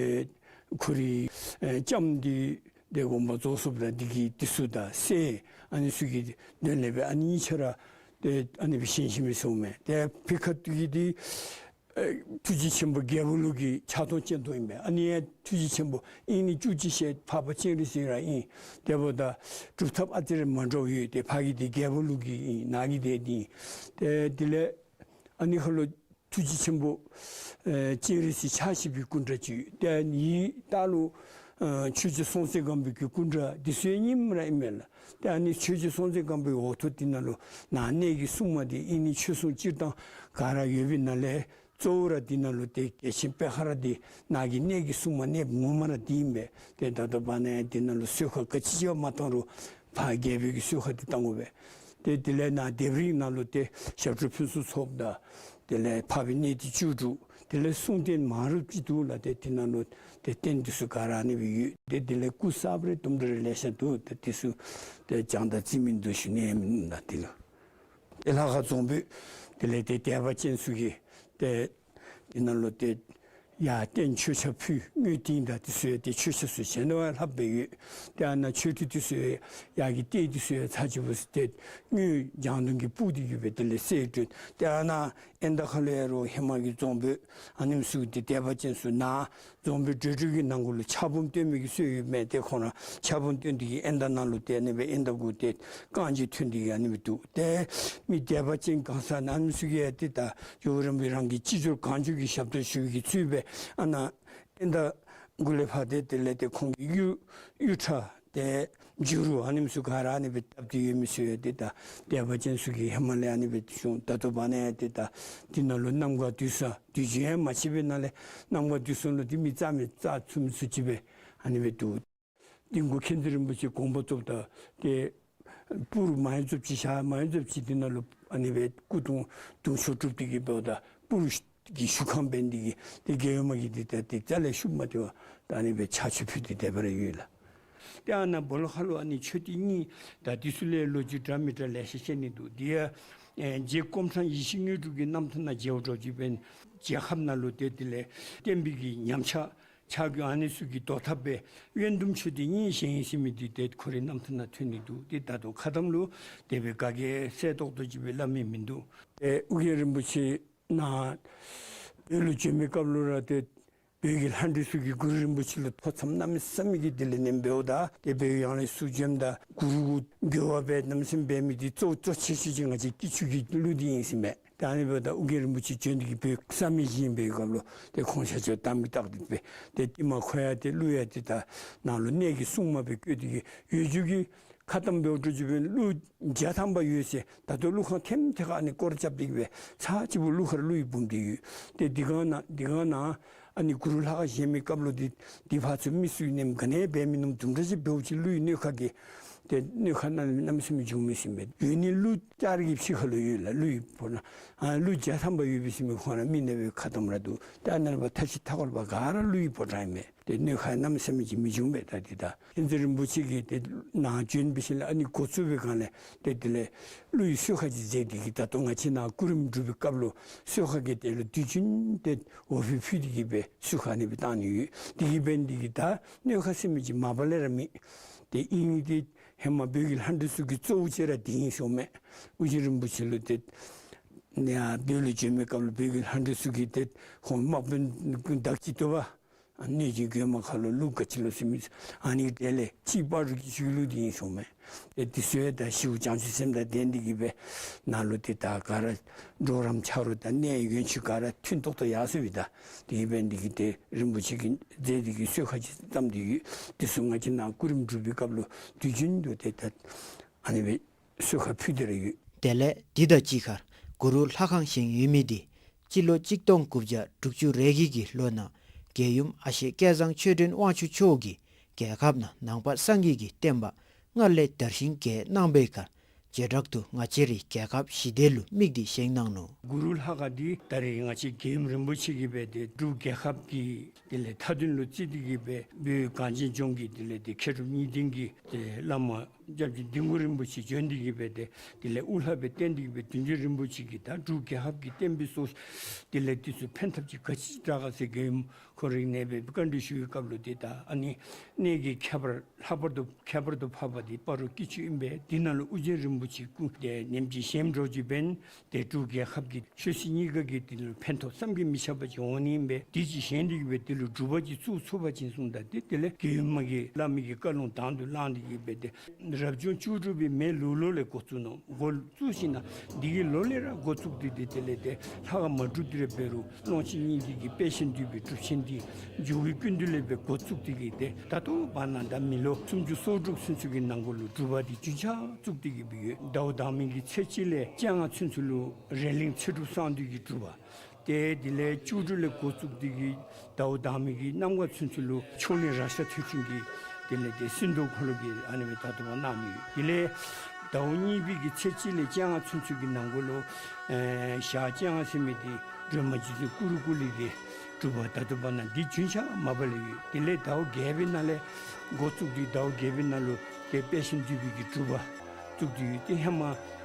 ཁོ་རའི་ཨེ་ལྕམ་འདི་ཏེ་དགོངས་པ་རྫོགས་སོཔ་ད་འདི་གི་འདི་ཚུ་དང་སྲས་ཨ་ནི་ཚུ་གི་དོན་ལས་སྦེ་ཨ་ནི་གཉིས་ཆ་ར་ཏེ་ཨ་ནི་སྦེ་བཞེངས་བཞེངསམ་ཨིན་ཟེར་འོང་མས། ཏེ་ཕི་ཁ་འདི་གི་འདི་ཨེ་ཐུགས་རྗེ་ཆེན་པོ་རྒྱལ་པོ་ལུགས་ཀྱི་ཕྱག་སྟོང་སྤྱན་སྟོང་ཨིན་པས། ཨ་ནི་ཡང་ཐུགས་རྗེ་ཆེན་པོ་དབྱིག་གཉེན་བཅུ་གཅིག་ཞལ་འཕགས་པ་སྤྱན་རས་གཟིགས་ར་ཨིན། དེ་འབདཝ་ད་སྒྲུབ་ཐབས་ཨ་ཙི་རེ་མ་འདྲཝ་ཡོད། ཏེ་ཕ་གི་འདི་རྒྱལ་པོ་ལུགས་ཀྱི་ཨིན། ནཱ་གི་འདི་འདི་ཨིན། ཏེ་དེ་ལས་ཨ་ནི་ཁ་ལུ་ཐུགས་རྗེ་ཆེན་པོ་ཨེ་སྤྱན་རས་གཟིགས་ཕྱག་བཞི་པའི་སྐུ་འདྲ་ཅིག། ཏེ་ནི་ད་ལུ་ཨེ་ཆོས་རྗེ་སྲོང་བཙན་སྒམ་པོའི་གི་སྐུ་འདྲ་འདི་ཚུ་ཡང་རྙིངམ་ར་ཨིན་མས་ལགས། ཏེ་ཨ་ནི་ཆོས་རྗེ་སྲོང་བཙན་སྒམ་པོའི་འོག་ཐོག་འདི་ནང་ལུ་ནཱ་གནས་ཀྱི་སྲུང་མ་འདི་དབྱིག་གཉེན་ཆོས་སྲུང་སྤྱིར་བཏང་ག་ར་ཡོད་པའི་ནང་ལས་གཙོ་བོ་ར་འདི་ནང་ལུ་ཏེ་རྒྱལ་ཆེན་པད་དཀར་ར་འདི་ནཱ་གི་གནས་ཀྱི་སྲུང་མ་གནསཔ་ངོ་མ་ར་འདི་ཨིན་པས། ཏེ་ད་ལྟོ་བར་ན་ཡང་འདི་ནང་ལུ་གསོལ་ཁ་ག་ཅི་ཅིག་མ་བཏང་རུང་ཕར་རྒྱལ་པོའི་གི་གསོལ་ཁ་འདི་བཏང་དགོ་པས། ཏེ་དེ་ལས་ནཱ་ལྡེབས་རིས་ནང་ལུ་ཏེ་ཞབས་དྲུང་ཕུན་སུམ་ཚོགས་དང་དེ་ལས་འཕགས་པའི་གནས་བརྟན་བཅུ་དྲུག། དེ་ལས་གསུང་རྟེན་མང་རབས་ཅིག་འདུག་ལགས། ཏེ་འདི་ནང་ལུ་ཏེ་རྟེན་འདི་ཚུ་ག་ར་ཨ་ནི་སྦེ་ཡོད། ཏེ་དེ་ལས་སྐུ་གསརཔ་རེ་དུམ་གྲ་རེ་ལེ་ཤ་འདུག། ཏེ་འདི་ཚུ་ཏེ་བྱང་དང་རྩིས་མིན་འདུག་ཞུ་ནི་ཨིན་ལགས། འདི་ལུ་ཏེ་ལྷ་ཁང་རྫོང་དཔོན་དེ་ལས་ཏེ་དད་པ་ཅན་ཚུ་གིས་ཏེ་འདི་ནང་ལུ་ཏེ་ ཡར་རྟེན་མཆོད་ཆས་ཕུལ། དངུལ་ཏིང་དང་འདི་ཚུ་ཡང་ཏེ་མཆོད་ཆས་ཚུ་བྱིན་ནི་ལྷགཔ་སྦེ་ཡོད། ཏེ་ཨ་ནཱ་མཆོད་ཁྲི་འདི་ཚུ་ཡང་ཡར་གྱི་ལྟེ་འདི་ཚུ་ཡང་ཚར་གཅིག་འབད་ཞིནམ་ཏེ་དངུལ་ལྗང་དུང་གིས་སྤུར་ཏེ་གི་སྦེ་དེ་ལས་གསལ་སྒྲོན། ཏེ་ཨ་ནཱ་ཨེ་ད་ཁ་ལུ་ཡང་རོགས་ཧེ་མ་གི་རྫོང་དཔོན་ཨ་ནེམ་ཚུ་གི་ཏེ་དད་པ་ཅན་ཚུ་ནཱ་རྫོང་དཔོན་བགྲེས་སྒྲིག་གི་ནང་གུ་ལུ་ཕྱག་འབུམ་སྟོན་མི་གི་སྲོལ་ཡོདཔ་མས། ཏེ་ཁོང་ར་ཕྱག་འབུམ་སྟོན་ཏེ་གི་ཨེ་ད་ནང་ལུ་ཏེ་ཨ་ནི་སྦེ་ཨེ་ད་གུ་ཏེ་རྐང་རྗེས་ཐོན་ཏེ་གི་ཨ་ནི་སྦེ་འདུག། ཏེ་མི་དད་པ་ཅན་གང་ཟག་ཨ་ནེམ་ཚུ་གིས་ཡང་ཏེ་ད་ཇོ་བོ་རིན་པོ་རང་གི་ཅི་འབྱོར་གང་འབྱོར་གྱི་ཞབས་ཏོག་ཞུ་བའི་གི་ཚུལ་སྦེ་ཨ་ནཱ་ཨེ་ད་གུ་ལས་ཕར་ཏེ་དེ་ལས་ཏེ་ཁོང་གི་གཡུ་གཡུ་ཁྲ་ཏེ་བྱུ་རུ་ཨ་ནེམ་ཚུ་ག་ར་ཨ་ནི་སྦེ་བཏབ་སྟེ་ཡོད་མི་ཚུ་ཡང་ཏེ་ད་དད་པ་ཅན་ཚུ་གིས་ཧེ་མ་ལས་ཨ་ནི་སྦེ་བྱུང་། ད་ལྟོ་བར་ན་ཡང་ཏེ་ད་འདི་ནང་ལུ་གནམ་གང་དུས་སུ་དུས་རྒྱུན་ཡང་མ་ཆད་པའི་ནང་ལས་གནམ་གང་དུས་སུ་ལུ་ཏེ་མི་རྩ་མེད་རྩ་ཚུམ་ཚུ་ཅིག་སྦེ་ཨ་ནི་སྦེ་འདུག། འདི་གུ་མཁྱེན་བརྩེ་རིན་པོ་ཆེ་དགོངས་པ་རྫོགསཔ་ད་ཏེ་སྤུར་མ་ཡོངས་རྫོགསཔ་ཅིག་བཞག། མ་ཡོངས་རྫོགསཔ་ཅིག་འདི་ནང་ལུ་ཨ་ནི་སྦེ་སྐུ་གདུང་གདུང་མཆོག་གྲུབ་སྟེ་གི་འབདཝ་ད་སྤུར་གྱི་བཞུགས་ཁང་འབད་ནི་འདི་གིས་ཏེ་རྒྱལ་ཡུམ་མ་གིས་འདི་ད་ཏེ་རྩ་ལས་ཤུགས་མ་སྟེར་བར་ད་ཨ་ནི་སྦེ་ཕྱག་མཆོད་ཕུལ་ཏེ་དེ་སྦེ་ར་ཡོད་ལགས། ཏེ་ཨ་ནཱ་སྦོ་ལོགས་ཁ་ལུ་ཨ་ནི་མཆོད་རྟེན་གཉིས་ད་འདི་ཚུ་ལས་ལོ་རྒྱུས་འདྲ་མི་འདྲ་ལེ་ཤ་བཤད་ནི་འདུག། འདི་ཡང་ཨེ་རྗེ་སྐོམ་ཕྲང་ཡེ་ཤེས་དངོས་གྲུབ་ཀྱི་རྣམ་ཐར་ནང་མཇལཝ་འདྲཝ་ཅིག་འབད་བ་ཅིན་རྒྱལ་ཁབ་ནང་ལུ་ཏེ་དེ་ལས་བསྟན་པའི་གི་ཉམས་ཆག་ཆག་རྒྱུ་ཨ་ནི་ཚུ་གི་བཟློག་ཐབས་སྦེ་དབོན་སྡུམ་མཆོད་རྟེན་གཉིས་བཞེངས་ཡི་ཟེར་མི་འདི་ཏེ་ཁོ་རའི་རྣམ་ཐར་ནང་ཐོན་ནི་འདུག། ཏེ་ད་ལྟོ་ཁ་གཏམ་ལུ་དེ་སྦེ་ག་གིས་གསལ་ཏོག་ཏོ་ཅིག་སྦེ་སླབ་མི་མིན་འདུག། ཏེ་ཨོ་རྒྱན་རིན་པོ་ཆེ་ནཱ་བོད་ལུ་བྱོན་མི་སྐབས་ལུ་ར་ཏེ་བོད་ཀྱི་ལྷ་འདྲེ་ཚུ་གིས་གུ་རུ་རིན་པོ་ཆེ་ལུ་ཐོ་འཚམས་གནམ་མེད་ས་མེད་ཀྱི་དེ་ལས་ནེམ་འབདཝ་ད་ཏེ་བོད་ཡང་ལས་ཚུར་བྱོནམ་ད་གུ་རུ་གུ་འགྱོད་པ་འབད་གནམ་མེད་ས་མེད་འབད་མི་འདི་གཙོ་གཙོ་ཆེ་ཤོས་ཅིག་ང་བཅས་སྐྱིད་ཆུ་གི་ཀླུ་འདི་ཨིན་ཟེར་མས། ད་ཨ་ནི་འབདཝ་ད་ཨོ་རྒྱན་རིན་པོ་ཆེ་བྱོན་ཏེ་གི་བོད་བསམ་ཡས་བཞེངས་པའི་སྐབས་ལུ་ཏེ་ཁོང་ཤཱཀྱ་དམ་གྱི་རྟགས་འདི་སྦེ་ཏེ་ཏེ་མ་ཁོ་ཡང་ཏེ་ཀླུ་ཡང་ཏེ་ད་ནཱ་ལུ་གནས་ཀྱི་སྲུང་མ་སྦེ་བསྐོས་ཏེ་གི་ཡོད་རྒྱུ་གི་ཁ་གཏམ་འབད་འགྱོ་རུང་ཅིག་སྦེ་ཀླུ་བརྒྱ་ཐམ་པ་ཡོད་ཟེར། ད་ལྟོ་ཀླུ་ཁང་ཐེམ་ཐེ་ཁར་ཨ་ནི་སྐོར་ར་རྐྱབ་སྟེ་གི་སྦེ་ཚར་གཅིག་པོ་ཀླུ་ཁར་ཀླུ་ཡི་བུམོ་འདི་ཡོད། ཏེ་འདི་གང་ནང་འདི་གང་ནང་ཨ་ནི་གུ་རུ་ལྷ་ཁང་བཞེངས་མི་སྐབས་ལུ་འདི་འདི་ཕར་ཚུར་མི་ཚུ་ནེམ་ག་ནི་འབད་མི་ནུམ་དུམ་གྲ་ཅིག་འབདཝ་ཅིག་ཀླུ་ཡི་གནོད་ཁ་གིས་ཏེ་གནོད་ཁ་གནམ་མེད་ས་མེད་བྱུང་མི་ཟེར་མས། ཡོད་ནི་ཀླུ་བྱ་རི་གི་ཕྱི་ཁ་ལུ་ཡོད་ལགས། ཀླུ་ཡི་ཕོ་བྲང་ཨ་ཀླུ་བརྒྱ་ཐམ་པ་ཡོད་པས་ཟེར་མི་ཁོང་ར་མི་ནང་པའི་ཁ་གཏམ་ར་འདུག། ཏེ་ཨ་ནཱ་ལས་ཕར་མཐའ་བཞི་མཐའ་འཁོར་པ་ག་ར་ཀླུ་ཡི་ཕོ་བྲང་ཨིན་མས། ཏེ་གནོད་ཁ་གནམ་མེད་ས་མེད་ཅིག་མི་བྱུང་པས། ད་འདི་ད་མཁྱེན་བརྩེ་རིན་པོ་ཆེ་གིས་ཏེ་ནཱ་བྱོན་འབད་ཞིནམ་ལས་ཨ་ནི་འགོ་བཙུགས་པའི་སྒང་ལས་ཏེ་དེ་ལས་ཀླུ་ཡི་གསོལ་ཁ་ཅིག་མཛད་དེ་གི་ད་ལྟོ་ང་བཅས་ནཱ་སྐུ་རིམ་སྒྲུབ་པའི་སྐབས་ལུ་གསོལ་ཁ་གི་དེ་ལུ་དུས་རྒྱུན་ཏེ་འོ་ཕུད་ཕུལ་ཏེ་གི་སྦེ་གསོལ་ཁ་ཨ་ནི་སྦེ་བཏང་ནི་ཡོད། དེ་གིས་འབད་ནི་འདི་གིས་ད་གནོད་ཁ་ཟེར་མི་ཅིག་མ་པ་ལས་ར་མེད། ཏེ་ཨིན་ཏེ་ཧེ་མ་བོད་ཀྱི་ལྷ་འདྲེ་ཚུ་གི་གཙོ་བོ་ཅིག་ར་འདི་ཨིན་ཟེར་མས། ཨོ་རྒྱན་རིན་པོ་ཆེ་ལུ་ཏེ་ནཱ་བོད་ལུ་བྱོན་མི་སྐབས་ལུ་བོད་ཀྱི་ལྷ་འདྲེ་ཚུ་གིས་ཏེ་ཁོང་དམག་དཔོན་བདག་ཅིག་འདུག་པ། གནོད་སྦྱིན་གོང་མ་ཁ་ལུ་ཀླུ་ག་ཅི་ལོ་ཟེར་མི་ཨ་ནི་དེ་ལས་ཅིག་སྤ་རོ་གི་ཅིག་ཀླུ་འདི་ཨིན་ཟེར་མས། ཏེ་འདི་ཚུ་ཡང་ད་ཞི་བ་བྱང་ཆུབ་སེམས་དང་ལྡན་ཏེ་གི་སྦེ་ནཱ་ལུ་ཏེ་ད་ག་ར་གྲོགས་རམ་ཆ་རོགས་དང་གནས་ཡུན་ཆུ་ག་ར་མཐུན་ཏོག་ཏོ་ཡར་སོང་པས། ད་དེ་གིས་འབད་ནི་འདི་གིས་ཏེ་རིན་པོ་ཆེ་གིས་མཛད་དེ་གི་གསོལ་ཁ་ཅིག་བཏབ་སྟེ་ཡོད། འདི་ཚུ་ང་བཅས་ནཱ་སྐུ་རིམ་སྒྲུབ་པའི་སྐབས་ལུ་དུས་རྒྱུན་དུ་ཏེ་ད་ཨ་ནི་སྦེ་གསོལ་ཁ་ཕུལ་ཏེ་ར་ཡོད། དེ་ལས་འདི་དང་གཅིག་ཁར་གུ་རུ་ལྷ་ཁང་བཞེངས་ཡོད་མི་འདི་སྤྱི་ལོ་གཅིག་སྟོང་དགུ་བརྒྱ་དྲུག་ཅུ་རེ་བརྒྱད་ཀྱི་ལོ་ནང་རྒྱལ་ཡུམ་ཨ་ཞེ་སྐལ་བཟང་ཆོས་སྒྲོན་དབང་ཕྱུག་མཆོག་གིས་རྒྱལ་ཁབ་ནང་ནང་པ་སངས་རྒྱས་ཀྱི་བསྟན་པ་སྔར་ལས་དར་ཞིང་རྒྱས་གནང་པའི་ཁར་བྱེ་བྲག་ཏུ་ང་བཅས་རའི་རྒྱལ་ཁབ་ཞི་བདེ་ལུ་དམིགས་ཏེ་བཞེངས་གནང་ནུག། གུ་རུ་ལྷ་ཁང་འདི་ད་རེས་ང་བཅས་རྒྱལ་ཡུམ་རིན་པོ་ཆེ་གིས་འབད་དེ་འབྲུག་རྒྱལ་ཁབ་ཀྱི་དེ་ལས་མཐའ་དོན་ལུ་བརྩིས་ཏེ་གི་སྦེ་བོད་གངས་ཅན་ལྗོངས་ཀྱི་དེ་ལས་ཏེ་མཁས་གྲུབ་གཉིས་ལྡན་གྱི་ཏེ་བླ་མ་སྐྱབས་རྗེ་ལྡིང་གུ་རིན་པོ་ཆེ་བྱོན་ཏེ་གི་སྦེ་ཏེ་དེ་ལས་དབུ་བླ་སྦེ་བསྟེན་ཏེ་གི་སྦེ་བདུད་འཇོམས་རིན་པོ་ཆེ་གིས་ད་འབྲུག་རྒྱལ་ཁབ་ཀྱི་བསྟན་པའི་སྲོག་དེ་ལས་འདི་ཚུ་ཕན་ཐབས་ཅིག་ག་ཅི་དྲག་ག་ཟེར་རྒྱལ་ཡུམ་ཁོ་རའི་གནས་སྦེ་བཀའ་འདྲི་ཞུ་བའི་སྐབས་ལུ་ཏེ་ད་ཨ་ནི་གནས་ཀྱི་ཁྱད་པར་ལྷག་པར་དུ་ཁྱད་པར་དུ་འཕགས་པ་འདི་སྤ་རོ་སྐྱིད་ཆུ་ཨིན་པས། འདི་ནང་ལུ་ཨོ་རྒྱན་རིན་པོ་ཆེ་སྐུ་དེ་ནེམ་ཅིག་བཞེངསམ་འདྲཝ་ཅིག་འབདན་ཏེ་འབྲུག་རྒྱལ་ཁབ་ཀྱི་ཆོས་སྲིད་གཉིས་ཀ་གི་དེ་ལུ་ཕན་ཐོགས་བསམ་གྱིས་མི་ཁྱབ་པ་ཅིག་འོང་ནི་ཨིན་པས། དེ་ཅིག་བཞེངས་ཏེ་གི་སྦེ་དེ་ལུ་སྒྲུབ་པ་ཅིག་བཙུགས་ཚུགས་པ་ཅིན་གསུངམ་ད་ཏེ་དེ་ལས་རྒྱལ་ཡུམ་མ་གིས་བླ་མའི་གི་བཀའ་ལུང་དང་དུ་བླངས་ཏེ་གི་སྦེ་ཏེ་རབ་བྱུང་བཅུ་དྲུག་པའི་མེ་ལུག་ལོ་ལས་འགོ་བཙུགས་ནུག། འགོ་བཙུགས་ཞིནམ་ན་འདི་གི་ལོ་ལས་ར་འགོ་བཙུགས་ཏེ་ཏེ་དེ་ལས་ཏེ་ལྷ་ཁང་མ་གྲུབ་སྟེ་ར་འབད་རུང་ཀློང་ཆེན་སྙིང་ཐིག་གི་དཔལ་ཆེན་འདུས་པའི་སྒྲུབ་ཆེན་འདི་ཇོ་བོའི་སྐུ་མདུན་ལས་སྦེ་འགོ་བཙུགས་ཏེ་གི་ཏེ་ད་ལྟོ་བར་ན་ད་མི་ལོ་སུམ་ཅུ་སོ་དྲུག་ཚུན་ཚོད་ཀྱི་ནང་འཁོད་ལུ་སྒྲུབ་པ་འདི་རྒྱུན་ཆགས་བཙུགས་ཏེ་གི་སྦེ་ཡོད། ཟླཝ་དང་པའི་གི་ཚེས་གཅིག་ལས་བཅོ་ལྔ་ཚུན་ཚོད་ལུ་རས་གླིང་ཚེ་སྒྲུབ་གསང་འདུས་ཀྱི་སྒྲུབ་པ། ཏེ་དེ་ལས་བཅུ་དྲུག་ལས་འགོ་བཙུགས་ཏེ་གི་ཟླཝ་དང་པའི་གི་གནམ་གང་ཚུན་ཚོད་ལུ་མཆོག་གླིང་རཀྴ་ཐོད་ཕྲེང་གི་དེ་ལས་ཏེ་སིནྡྷུ་འཁོར་ལོ་གི་ཨ་ནི་སྦེ་ད་ལྟོ་བར་གནང་ནི་ཡོད། དེ་ལས་ཟླཝ་གཉིས་པའི་གི་ཚེས་གཅིག་ལས་བཅོ་ལྔ་ཚུན་ཚོད་ཀྱི་ནང་འཁོད་ལུ་ཨེ་ཞག་བཅོ་ལྔ་ཟེར་མི་འདི་སྒྲོལ་མ་རྗེ་བཙུན་ཀུ་རུ་ཀུ་ལེ་གི་སྒྲུབ་པ་ད་ལྟོ་བར་ན་འདི་རྒྱུན་ཆགས་མ་པ་ལས་ཡོད། དེ་ལས་ཟླཝ་བརྒྱད་པའི་ནང་ལས་འགོ་བཙུགས་ཏེ་ཟླཝ་བརྒྱད་པའི་ནང་ལུ་ཏེ་དཔལ་ཆེན་འདུས་པའི་གི་སྒྲུབ་པ་བཙུགས་ཏེ་ཡོད། ཏེ་ཧེ་མ་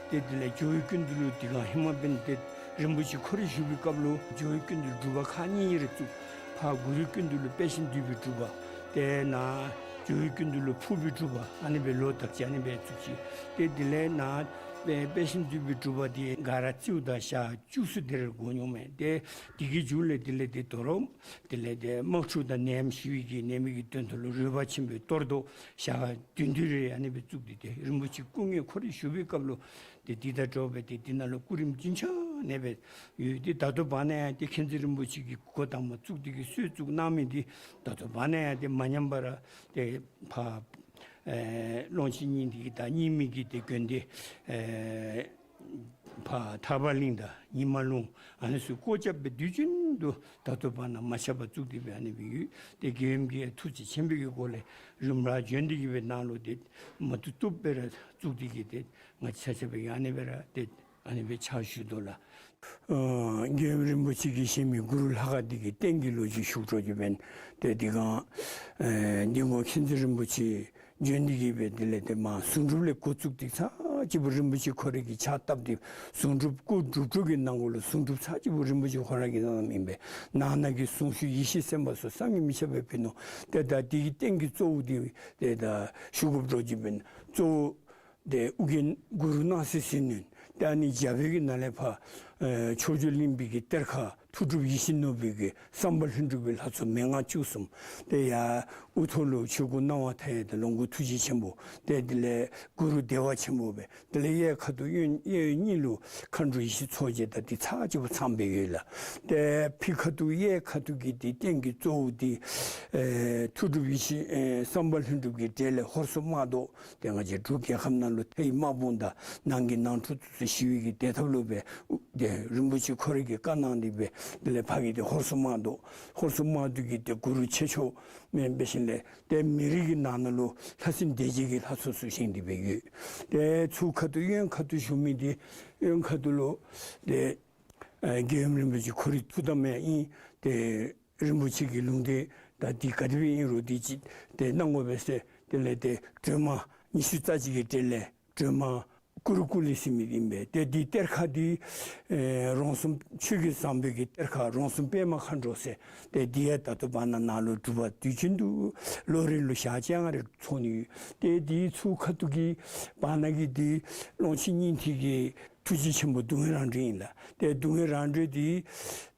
ཏེ་དེ་ལས་ཇོ་བོའི་སྐུ་མདུན་ལུ་དེ་སྒང་ཧེ་མ་འབདན་ཏེ་རིན་པོ་ཆེ་ཁོ་ར་བཞུགས་པའི་སྐབས་ལུ་ཇོ་བོའི་སྐུ་མདུན་སྒྲུབ་པ་ཁག་གཉིས་རེ་བཙུགས། ཕར་གུ་རུའི་སྐུ་མདུན་ལུ་དཔལ་ཆེན་འདུས་པའི་གྲུབ་པ། ཏེ་ནཱ་ཇོ་བོའི་སྐུ་མདུན་ལུ་ཕུར་པའི་གྲུབ་པ། ཨ་ནི་སྦེ་ལོག་བཏགས་ཅི། ཨ་ནི་སྦེ་བཙུགས་ཅི། ཏེ་དེ་ལས་ནཱ་དཔལ་ཆེན་འདུས་པའི་གྲུབ་པ་འདི་ག་ར་རྩིཝ་ད་ཞག་བཅུ་གསུམ་དེ་རེ་འགོར་འོང་མས། ཏེ་དེ་གི་མཇུག་ལས་དེ་ལས་ཏེ་དོ་རུང་དེ་ལས་ཏེ་དམག་འཁྲུག་དང་ནད་ཡམས་ཞི་བའི་གི་ནད་མེད་ཀྱི་དོན་དུ་ལུ་རོལ་པ་ཆེན་པོའི་གཏོར་བཟློག་ཞག་བདུན་དེ་རེ་ཨ་ནི་སྦེ་བཙུགས་ཏེ་ཏེ་རིན་པོ་ཆེ་སྐུ་ངལ་ཁོ་ར་བཞུགས་པའི་སྐབས་ལུ་ཏེ་འདི་དང་འདྲཝ་སྦེ་ཏེ་འདི་ནང་ལུ་སྐུ་རིམ་རྒྱུན་ཆགས་ནས་སྦེ་ཡོད། ཏེ་ད་ལྟོ་བར་ན་ཡང་ཏེ་མཁྱེན་བརྩེ་རིན་པོ་ཆེ་གིས་འགོ་དང་པ་བཙུགས་ཏེ་གི་སྲོལ་བཙུགས་གནང་མི་འདི་ད་ལྟོ་བར་ན་ཡང་ཏེ་མ་ཉམས་པར་ཏེ་ཕར་ཨེ་ཀློང་ཆེན་སྙིང་ཐིག་གི་དང་རྙིང་མའི་གི་ཏེ་དགོན་སྡེ་ཨེ་ཕར་ཐར་པ་གླིང་དང་ཉི་མ་ལུང་ཨ་ནི་ཚུ་སྐོར་རྐྱབ་སྦེ་དུས་རྒྱུན་དུ་ད་ལྟོ་བར་ན་མ་ཆག་པར་བཙུགས་ཏེ་སྦེ་ཨ་ནི་སྦེ་ཡོད། ཏེ་རྒྱལ་ཡུམ་གྱིས་ཐུགས་རྗེ་ཆེན་པོའི་གི་སྒོ་ལས་རིམ་གྲོ་བྱོན་ཏེ་གི་སྦེ་ནང་ལུ་ཏེ་མ་བཏུབ་བཏུབ་སྦེ་ར་བཙུགས་ཏེ་གི་ཏེ་ང་བཅས་ཆ་ཁྱབ་ཡང་ཨ་ནི་སྦེ་ར་ཏེ་ཨ་ནི་སྦེ་ཕྱག་ཞུ་དོ་ལགས། ཨ་རྒྱལ་ཡུམ་རིན་པོ་ཆེ་གིས་བཞེངས་མི་གུ་རུ་ལྷ་ཁང་འདི་གི་རྟེན་གྱི་ལོ་རྒྱུས་ཞུ་དོ་ཅིག་འབདན་ཏེ་འདི་གང་ཨེ་འདི་གོང་མཁྱེན་བརྩེ་རིན་པོ་ཆེ་བྱོན་ཏེ་གི་སྦེ་དེ་ལས་ཏེ་མར་གཟུངས་སྒྲུབ་ལས་འགོ་བཙུགས་ཏེ་ཚར་གཅིག་པོ་རིན་པོ་ཆེ་ཁོ་རའི་གི་ཕྱག་བཏབ་སྟེ་གཟུངས་སྒྲུབ་སྐུ་སྒྲུབ་གྲོགས་ཀྱི་ནང་གོ་ལུ་གཟུངས་སྒྲུབ་ཚར་གཅིག་པོ་རིན་པོ་ཆེ་ཁོ་ར་གིས་གནངམ་ཨིན་པས། ནང་ན་གི་གཟུངས་གཞུག་ཡེ་ཤེས་སེམས་དཔའ་ཚུ་བསམ་གྱིས་མི་ཁྱབ་པའི་ཕན་ནུས། ཏེ་ད་འདི་གི་རྟེན་གྱི་གཙོ་བོ་འདི་ཏེ་ད་ཞུ་དགོཔ་འདྲཝ་ཅིག་འབདན་གཙོ་བོ་ཏེ་ཨོ་རྒྱན་གུ་རུ་སྣང་སྲིད་ཟིལ་གནོན། ཏེ་ཨ་ནི་རྒྱབ་པའི་གི་ནང་ལས་ཕར་ཨེ་མཆོག་གྱུར་གླིང་པའི་གི་གཏེར་ཁ་ཐུགས་སྒྲུབ་ཡིད་བཞིན་ནོར་བུའི་གི་བསམ་པ་ལྷུན་གྲུབ་ཀྱི་ལྷ་ཚོགས་མན་ངག་བཅུ་གསུམ། ཏེ་ཡར་དབུ་ཐོག་ལུ་ཆོས་སྐུ་སྣང་བ་མཐའ་ཡས་དང་ལོངས་སྐུ་ཐུགས་རྗེ་ཆེན་པོ། ཏེ་དེ་ལས་གུ་རུ་བདེ་བ་ཆེན་པོ་སྦེ། དེ་ལས་གཡས་ཁ་ཐུག་གཡོན་གཡས་གཡོན་གཉིས་ལུ་མཁའ་འགྲོ་ཡེ་ཤེས་མཚོ་རྒྱལ་དང་འདི་ཚར་གཅིག་པོ་ཚངམ་སྦེ་ཡོད་ལགས། ཏེ་ཕྱི་ཁ་ཐུག་གཡས་ཁ་ཐུག་གི་འདི་རྟེན་གྱི་གཙོ་བོ་འདི་ཨེ་ཐུགས་སྒྲུབ་ཡེ་ཤེས་ཨེ་བསམ་པ་ལྷུན་གྲུབ་ཀྱི་གྲལ་ལས་ཧོར་སོག་དམག་བཟློག། ཏེ་ང་བཅས་འབྲུག་རྒྱལ་ཁབ་ནང་ལུ་མཐའི་དམག་དཔུང་དང་ནང་གི་ནང་འཁྲུག་ཚུ་ཞི་བའི་གི་བདེ་ཐབས་ལུ་སྦེ་ཏེ་རིན་པོ་ཆེ་ཁོ་རའི་གི་བཀའ་གནང་སྟེ་སྦེ་དེ་ལས་ཕ་གི་ཏེ་ཧོར་སོག་དམག་བཟློག། ཧོར་སོག་དམག་བཟློག་གི་ཏེ་གུ་རུ་ཆེ་མཆོག་མེན་པའི་ཞིནམ་ལས་ཏེ་མི་རིགས་ཀྱི་ནང་ན་ལུ་ལྷ་སྲིན་སྡེ་བརྒྱད་ཀྱི་ལྷ་ཚོགས་ཚུ་བཞེངས་ཏེ་སྦེ་ཡོད། ཏེ་ཚུར་ཁ་ཐུག་གཡོན་ཁ་ཐུག་བཞུགས་མི་འདི་གཡོན་ཁ་ཐུག་ལུ་ཏེ་ཨེ་རྒྱལ་ཡུམ་རིན་པོ་ཆེ་ཁོ་རའི་ཐུགས་དམ་ཡང་ཨིན། ཏེ་རིན་པོ་ཆེ་གི་ལུང་བསྟན་དང་འདི་ག་དེ་སྦེ་ཨིན་རུང་འདི་ཅིག་ཏེ་གནང་དགོ་པས་ཟེར་དེ་ལས་ཏེ་སྒྲོལ་མ་ཉི་ཤུ་རྩ་གཅིག་གི་གྲས་ལས་སྒྲོལ་མ་ཀུ་རུ་ཀུ་ལེ་ཟེར་མི་འདི་ཨིན་པས། ཏེ་འདི་གཏེར་ཁ་འདི་ཨེ་རོང་ཟོམ་ཆོས་ཀྱི་བཟང་པོའི་གི་གཏེར་ཁ་རོང་ཟོམ་པདྨ་མཁའ་འགྲོ་ཟེར། ཏེ་འདི་ཡང་ད་ལྟོ་བར་ན་ནཱ་ལུ་སྒྲུབ་པ་དུས་རྒྱུན་དུ་ལོ་རེ་ལུ་ཞག་བཅོ་ལྔ་རེ་ཚོགས་ནི་ཡོད། ཏེ་འདི་ཚུར་ཁ་ཐུག་གི་བར་ན་གི་འདི་ཀློང་ཆེན་སྙིང་ཐིག་གི་ཐུགས་རྗེ་ཆེན་པོ་སྡུག་བསྔལ་རང་གྲོལ་ཨིན་ལགས། ཏེ་སྡུག་བསྔལ་རང་གྲོལ་འདི་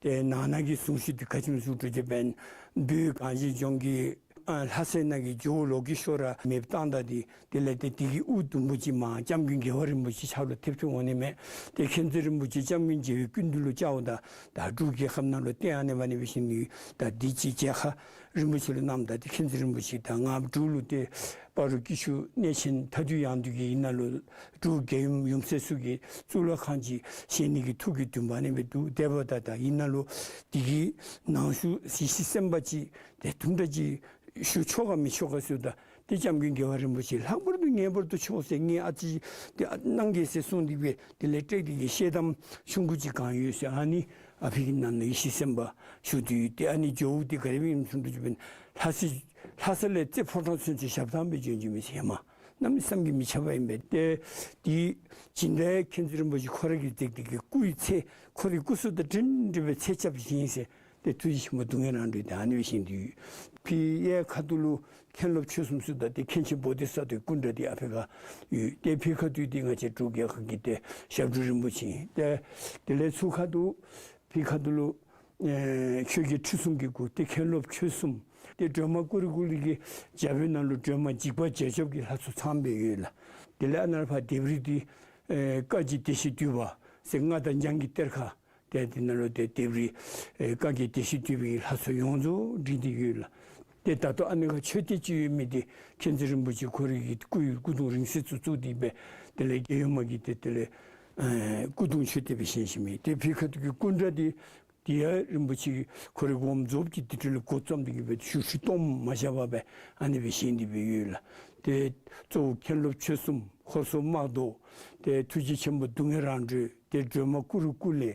ཏེ་ནང་ན་གི་གཟུངས་གཞུག་འདི་ག་ཅི་སྨོ་ཟེར་བ་ཅིན་བོད་གངས་ཅན་ལྗོངས་ཀྱི་ཨ་ལྷ་སའི་ནང་གི་ཇོ་བོ་ལོ་ཀེ་ཤྭ་ར་མེདཔ་བཏང་ད་འདི་དེ་ལས་ཏེ་འདི་གི་དབུ་དུམ་བུ་ཅིག་མར་སྐྱབས་མགོན་རྒྱལ་བ་རིན་པོ་ཆེ་ཕྱག་ལུ་ཐེབས་ཐེབས་འོང་ནི་མས། ཏེ་མཁྱེན་བརྩེ་རིན་པོ་ཆེ་སྐྱབས་མགོན་རྒྱལ་བའི་སྐུ་མདུན་ལུ་བཅརཝ་ད་ད་འབྲུག་རྒྱལ་ཁབ་ནང་ལུ་ཏེ་ཨ་ནི་འབད་ནི་འབད་ཞིནམ་ལས་ད་འདི་ཅིག་མཇལ་ཁ་རིན་པོ་ཆེ་ལུ་གནངམ་ད་ཏེ་མཁྱེན་བརྩེ་རིན་པོ་ཆེ་ད་ང་འབྲུག་ལུ་ཏེ་སྤ་རོ་སྐྱིད་ཆུ་གནས་ཆེན་མཐའ་འདུལ་ཡང་འདུལ་གྱི་ཨིན་ན་ལུ་འབྲུག་རྒྱལ་ཡུམ་ཡུམ་སྲས་ཚུ་གི་གཙུག་ལག་ཁང་ཅིག་བཞེངས་ནི་གི་ཐུགས་ཀྱི་འདུན་པ་ཨ་ནི་སྦེ་འདུག། དེ་འབདཝ་ད་ད་ཨིན་ན་ལུ་འདི་གི་ནང་ཞུ་ཡེ་ཤེས་སེམས་དཔའ་ཅིག་ཏེ་དུམ་གྲ་ཅིག་ཞུ་ཆོག་ག་མི་ཆོག་ག་ཟེརཝ་ད་ཏེ་སྐྱབས་མགོན་རྒྱལ་བ་རིན་པོ་ཆེ་ལྷག་པར་དུ་ངེས་པར་དུ་ཆོག་ཟེར་ངེས་ཨ་ཙི་ཏེ་ཨ་གནང་གེ་ཟེར་གསུངས་ཏེ་སྦེ་དེ་ལས་སྤྲེལ་འདི་གི་ཤེལ་དམ་ཆུང་ཀུ་ཅིག་གང་ཡོད་ཟེར་ཨ་ནི་ཨ་ཕི་གི་ནང་ན་ཡེ་ཤེས་སེམས་དཔའ་བཞུགས་ཏེ་ཡོད། ཏེ་ཨ་ནི་ཇོ་བོ་འདི་ག་དེ་སྦེ་ཨིནམ་ཟེར་བ་ཅིན་ལྷ་ས་ལྷ་ས་ལས་རྩེ་ཕོ་བྲང་ཚུན་ཚོད་ཞབས་ཐང་སྦེ་བྱོན་བྱོནམ་ཨིན་ཟེར་མས། གནམ་མེད་ས་མེད་ཀྱི་མི་ཁྱབ་པ་ཨིན་པས། ཏེ་འདི་སྦྱིན་བདག་མཁྱེན་བརྩེ་རིན་པོ་ཆེ་ཁོ་ར་གིས་བཏེགས་ཏེ་གི་སྐུའི་ཚད་ཁོ་རའི་སྐུ་གཟུགས་དང་འདྲན་འདྲ་སྦེ་ཚད་རྐྱབ་བཞེངས་ཟེར། ཏེ་ཐུགས་རྗེ་ཆེན་པོ་སྡུག་བསྔལ་རང་གྲོལ་འདི་ཨ་ནི་སྦེ་བཞེངས་ཏེ་ཡོད། ཕྱི་གཡས་ཁ་ཐུག་ལུ་མཁན་སློབ་ཆོས་གསུམ་ཟེརཝ་ད་ཏེ་མཁན་ཆེན་བོ་དྷི་ས་ཏྭའི་སྐུ་འདྲ་འདི་ཨ་ཕི་ཁར་ཡོད། ཏེ་ཕྱི་ཁ་ཐུག་འདི་ང་བཅས་འབྲུག་རྒྱལ་ཁབ་ཀྱི་ཏེ་ཞབས་དྲུང་རིན་པོ་ཆེ་ཨིན། ཏེ་དེ་ལས་ཚུར་ཁ་ཐུག་ཕྱི་ཁ་ཐུག་ལུ་ཨེ་ཆོས་རྒྱལ་ཁྲི་སྲོང་གི་སྐུ་ཏེ་མཁན་སློབ་ཆོས་གསུམ། ཏེ་སྒྲོལ་མ་ཀུ་རུ་ཀུ་ལེ་གི་རྒྱབ་པའི་ནང་ལུ་སྒྲོལ་མ་འཇིགས་པ་བྱེད་སྐྱོབ་ཀྱི་ལྷ་ཚོགས་ཚངམ་སྦེ་ཡོད་ལགས། དེ་ལས་ཨ་ནཱ་ཕར་ལྡེབས་རིས་འདི་ཨེ་བཀའ་བརྒྱུད་བདེ་གཤེགས་འདུས་པ་ཟེར་མངའ་བདག་འཇང་གི་གཏེར་ཁ། ཏེ་དེ་ནང་ལུ་ཏེ་ལྡེབས་རིས་ཨེ་བཀའ་བརྒྱུད་བདེ་གཤེགས་འདུས་པའི་ལྷ་ཚོགས་ཡོངས་རྫོགས་བྲིས་ཏེ་ཡོད་ལགས། ཏེ་ད་ལྟོ་ཨ་ནི་ཁར་མཆོད་རྟེན་ཅིག་ཡོད་མི་འདི་མཁྱེན་བརྩེ་རིན་པོ་ཆེ་ཁོ་རའི་གི་སྐུ་ཡི་སྐུ་གདུང་རིང་བསྲེལ་ཚུ་བཙུགས་ཏེ་སྦེ་དེ་ལས་རྒྱལ་ཡུམ་མ་གི་ཏེ་དེ་ལས་ཨེ་སྐུ་གདུང་མཆོད་རྟེན་སྦེ་བཞེངས་བཞེངསམ་ཨིན། ཏེ་ཕྱི་ཁ་ཐུག་གི་སྐུ་འདྲ་འདི་འདི་ཡང་རིན་པོ་ཆེ་ཁོ་རའི་དགོངསམ་རྫོགསཔ་ཀྱི་དེ་འཕྲོ་ལས་འགོ་བརྩམས་ཏེ་གི་སྦེ་བཞུགས་ཁྲི་སྟོངམ་མ་བཞག་པར་སྦེ་ཨ་ནི་སྦེ་བཞེངས་ཏེ་སྦེ་ཡོད་ལགས། ཏེ་གཙོ་བོ་མཁན་སློབ་ཆོས་གསུམ་ཧོར་སོག་དམག་བཟློག། ཏེ་ཐུགས་རྗེ་ཆེན་པོ་སྡུག་བསྔལ་རང་གྲོལ། ཏེ་སྒྲོལ་མ་ཀུ་རུ་ཀུ་ལེ།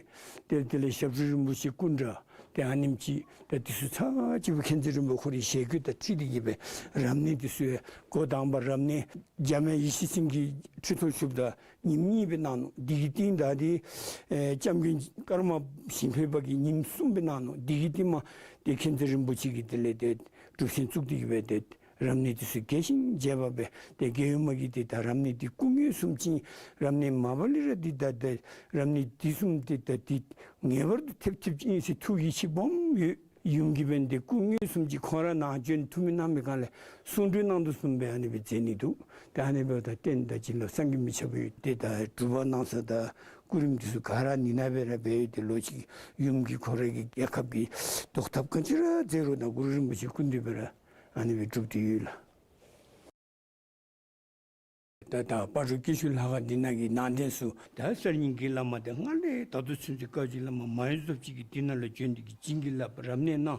ཏེ་དེ་ལས་ཞབས་དྲུང་རིན་པོ་ཆེ་སྐུ་འདྲ། ཏེ་ཨ་ནེམ་ཅིག་ད་འདི་ཚུ་ཚར་གཅིག་སྦེ་མཁྱེན་བརྩེ་རིན་པོ་ཁོ་རའི་ཞལ་བཀོད་དང་འཁྲིལ་ཏེ་གི་སྦེ་རབ་གནས་འདི་ཚུ་ཡང་འགོ་དང་པ་རབ་གནས་འཇམ་དབྱངས་ཡེ་ཤེས་སེང་གེ་ཁྲི་ཐོག་བཞུགསཔ་ད་ཉིནམ་གཉིས་སྦེ་གནང་ནུག། དེ་གི་རྟིང་བདའ་སྟེ་ཨེ་སྐྱབས་མགོན་ཀརྨ་ཞིང་ཕེབས་པ་གིས་ཉིནམ་གསུམ་སྦེ་གནང་ནུག། དེ་གི་རྟིང་མ་ཏེ་མཁྱེན་བརྩེ་རིན་པོ་ཆེ་གིས་དེ་ལས་ཏེ་སྒྲུབ་ཆེན་བཙུགས་ཏེ་གི་སྦེ་ཏེ་རབ་གནས་འདི་ཚུ་རྒྱས་ཤིང་རྒྱས་པ་སྦེ་ཏེ་རྒྱལ་ཡུམ་མ་གིས་ཏེ་ད་རབ་གནས་འདི་སྐུ་ངོ་བཟུམ་ཅིག་རབ་གནས་མ་པ་ལས་ར་འདི་ད་ཏེ་རབ་གནས་འདི་བཟུམ་ཏེ་ད་འདི་ངེས་པར་དུ་ཐེབས་ཐེབས་ཅིག་ཨིན་ཟེར་ཐུགས་ཀྱི་ཆེ་སྦོམ་ཡོད། ཡུམ་གྱིས་འབདན་ཏེ་སྐུ་ངོ་བཟུམ་ཅིག་ཁོང་ར་ནཱ་བྱོན་ཐུགས་སྨོན་གནང་བའི་སྒང་ལས་གསུང་གྲོས་གནང་དོ་བཟུམ་སྦེ་ཨ་ནི་སྦེ་མཛད་ནི་འདུག། ཏེ་ཨ་ནི་འབདཝ་ད་རྟེན་དང་བྱིན་རླབས་བསམ་གྱིས་མི་ཁྱབ་པ་ཡོད། ཏེ་ད་སྒྲུབ་པ་གནང་ས་དང་སྐུ་རིམ་འདི་ཚུ་ག་ར་ནི་ནང་སྦེ་ར་འབད་ཡོད། ཏེ་ལོ་གཅིག་ཡུམ་གྱིས་ཁོ་རའི་གི་རྒྱལ་ཁབ་ཀྱི་བཟློག་ཐབས་ག་ཅི་ར་མཛད་རུང་ད་གུ་རུ་རིན་པོ་ཆེའི་སྐུ་མདུན་སྦེ་ར་ཨ་ནི་སྦེ་སྒྲུབ་སྟེ་ཡོད་ལགས། ད་ད་སྤ་རོ་སྐྱིད་ཆུ་ལྷ་ཁང་འདི་ནང་གི་ནང་རྟེན་ཚུ་ད་གསར་རྙིང་གི་བླ་མ་འདི་སྔར་ལས་ད་ལྟོ་ཚུན་ཚོད་བཀའ་བརྒྱུད་བླ་མ་མ་ཡོང་ཚུགསཔ་ཅིག་གིས་འདི་ནང་ལུ་བྱོན་ཏེ་གི་བྱིན་གྱིས་བརླབས་རབ་གནས་གནང་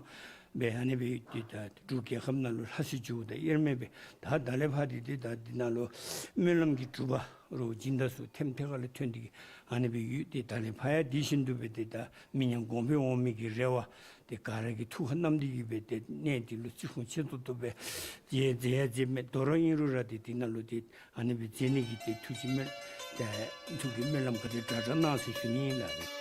སྦེ་ཨ་ནི་སྦེ་ཏེ་ད་འབྲུག་རྒྱལ་ཁབ་ནང་ལུ་ལྷ་སྲས་ཇོ་བོ་དང་དབྱེར་མེད་སྦེ་ད་ད་ལས་ཕར་ཏེ་ཏེ་ད་འདི་ནང་ལུ་སྨོན་ལམ་གྱི་སྒྲུབ་པ་རོགས་སྦྱིན་བདག་ཚུ་ཐེམ་ཐེ་ཁ་ལས་ཐོན་ཏེ་གི་ཨ་ནི་སྦེ་ཡོད། ཏེ་ད་ལས་ཕར་ཡང་འདི་བཞིན་དུ་སྦེ་ཏེ་ད་མི་ཉམས་གོང་འཕེལ་འོང་མི་གི་རེ་བ་ཏེ་ག་ར་གིས་ཐུགས་ཁར་བསྣམས་ཏེ་གི་སྦེ་ཏེ་གནས་འདི་ལུ་བརྩི་སྲུང་ཆེ་ཏོག་ཏོ་སྦེ་མཛད་མཛད་ཡང་མཛད་མི་དོ་རུང་ཨིན་རུང་ར་ཏེ་འདི་ནང་ལུ་ཏེ་ཨ་ནི་སྦེ་མཛད་ནི་གི་ཏེ་ཐུགས་ཀྱི་སྨོན་ཏེ་ཐུགས་ཀྱི་སྨོན་ལམ་ག་དེ་དྲག་དྲག་གནང་ཟེར་ཞུ་ནི་ཨིན་ལགས།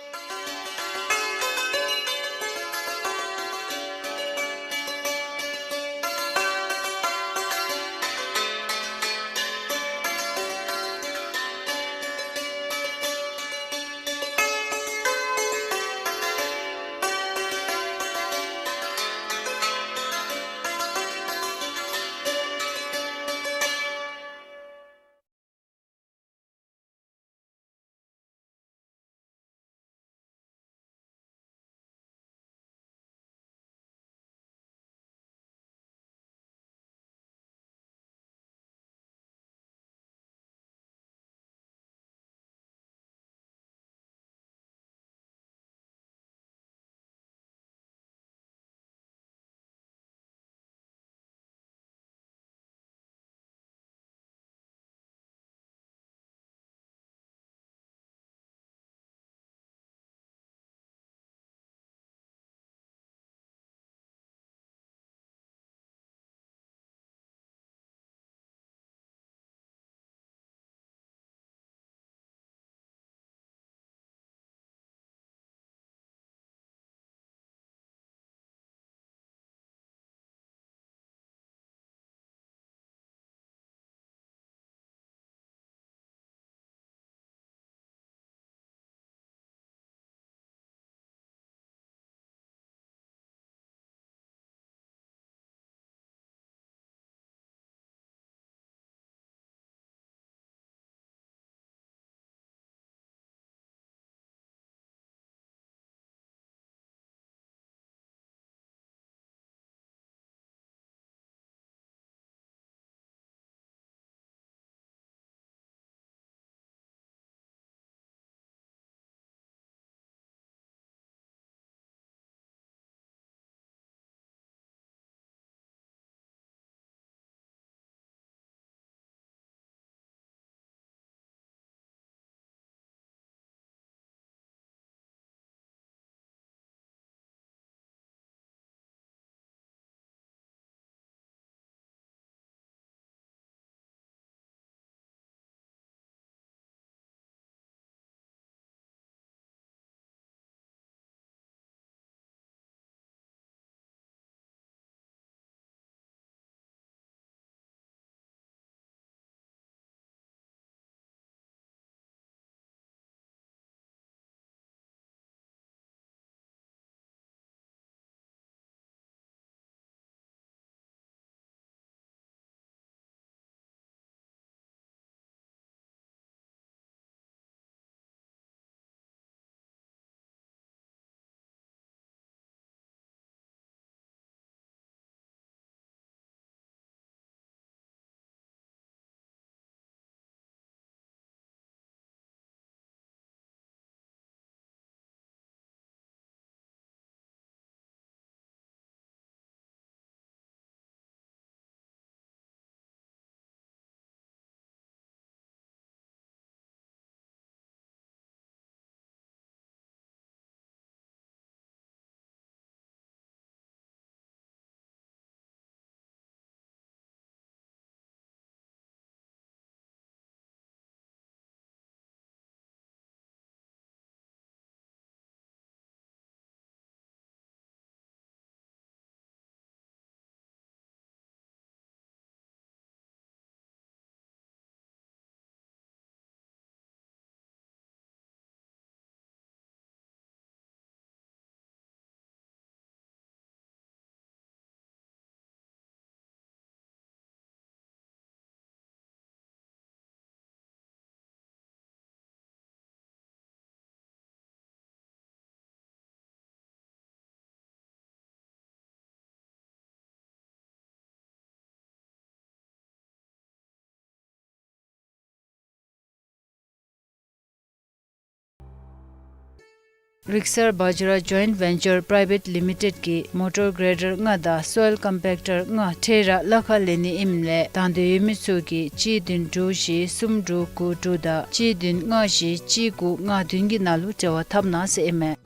རིག་གསར་བཛྲ་ཇོའིནཊ་ཝེན་ཅར་པྲའི་ཝེཊ་ལི་མི་ཊེཌ་ཀྱིས་མོ་ཊར་གྲེ་ཌར་ལྔ་དང་སོའིལ་ཀམ་པེཀ་ཊར་ལྔ་འཕྲལ་ར་གླ་ཁར་ལེན་ནི་ཨིནམ་ལས་དང་འདོད་ཡོད་མི་ཚུ་གིས་གཅིག་བདུན་དྲུག་བཞི་གསུམ་དྲུག་དགུ་དྲུག་དང་གཅིག་བདུན་ལྔ་བཞི་གཅིག་དགུ་ལྔ་བདུན་གྱི་ནང་ལུ་འབྲེལ་བ་འཐབ་གནང་ཟེར་ཨིན་མས།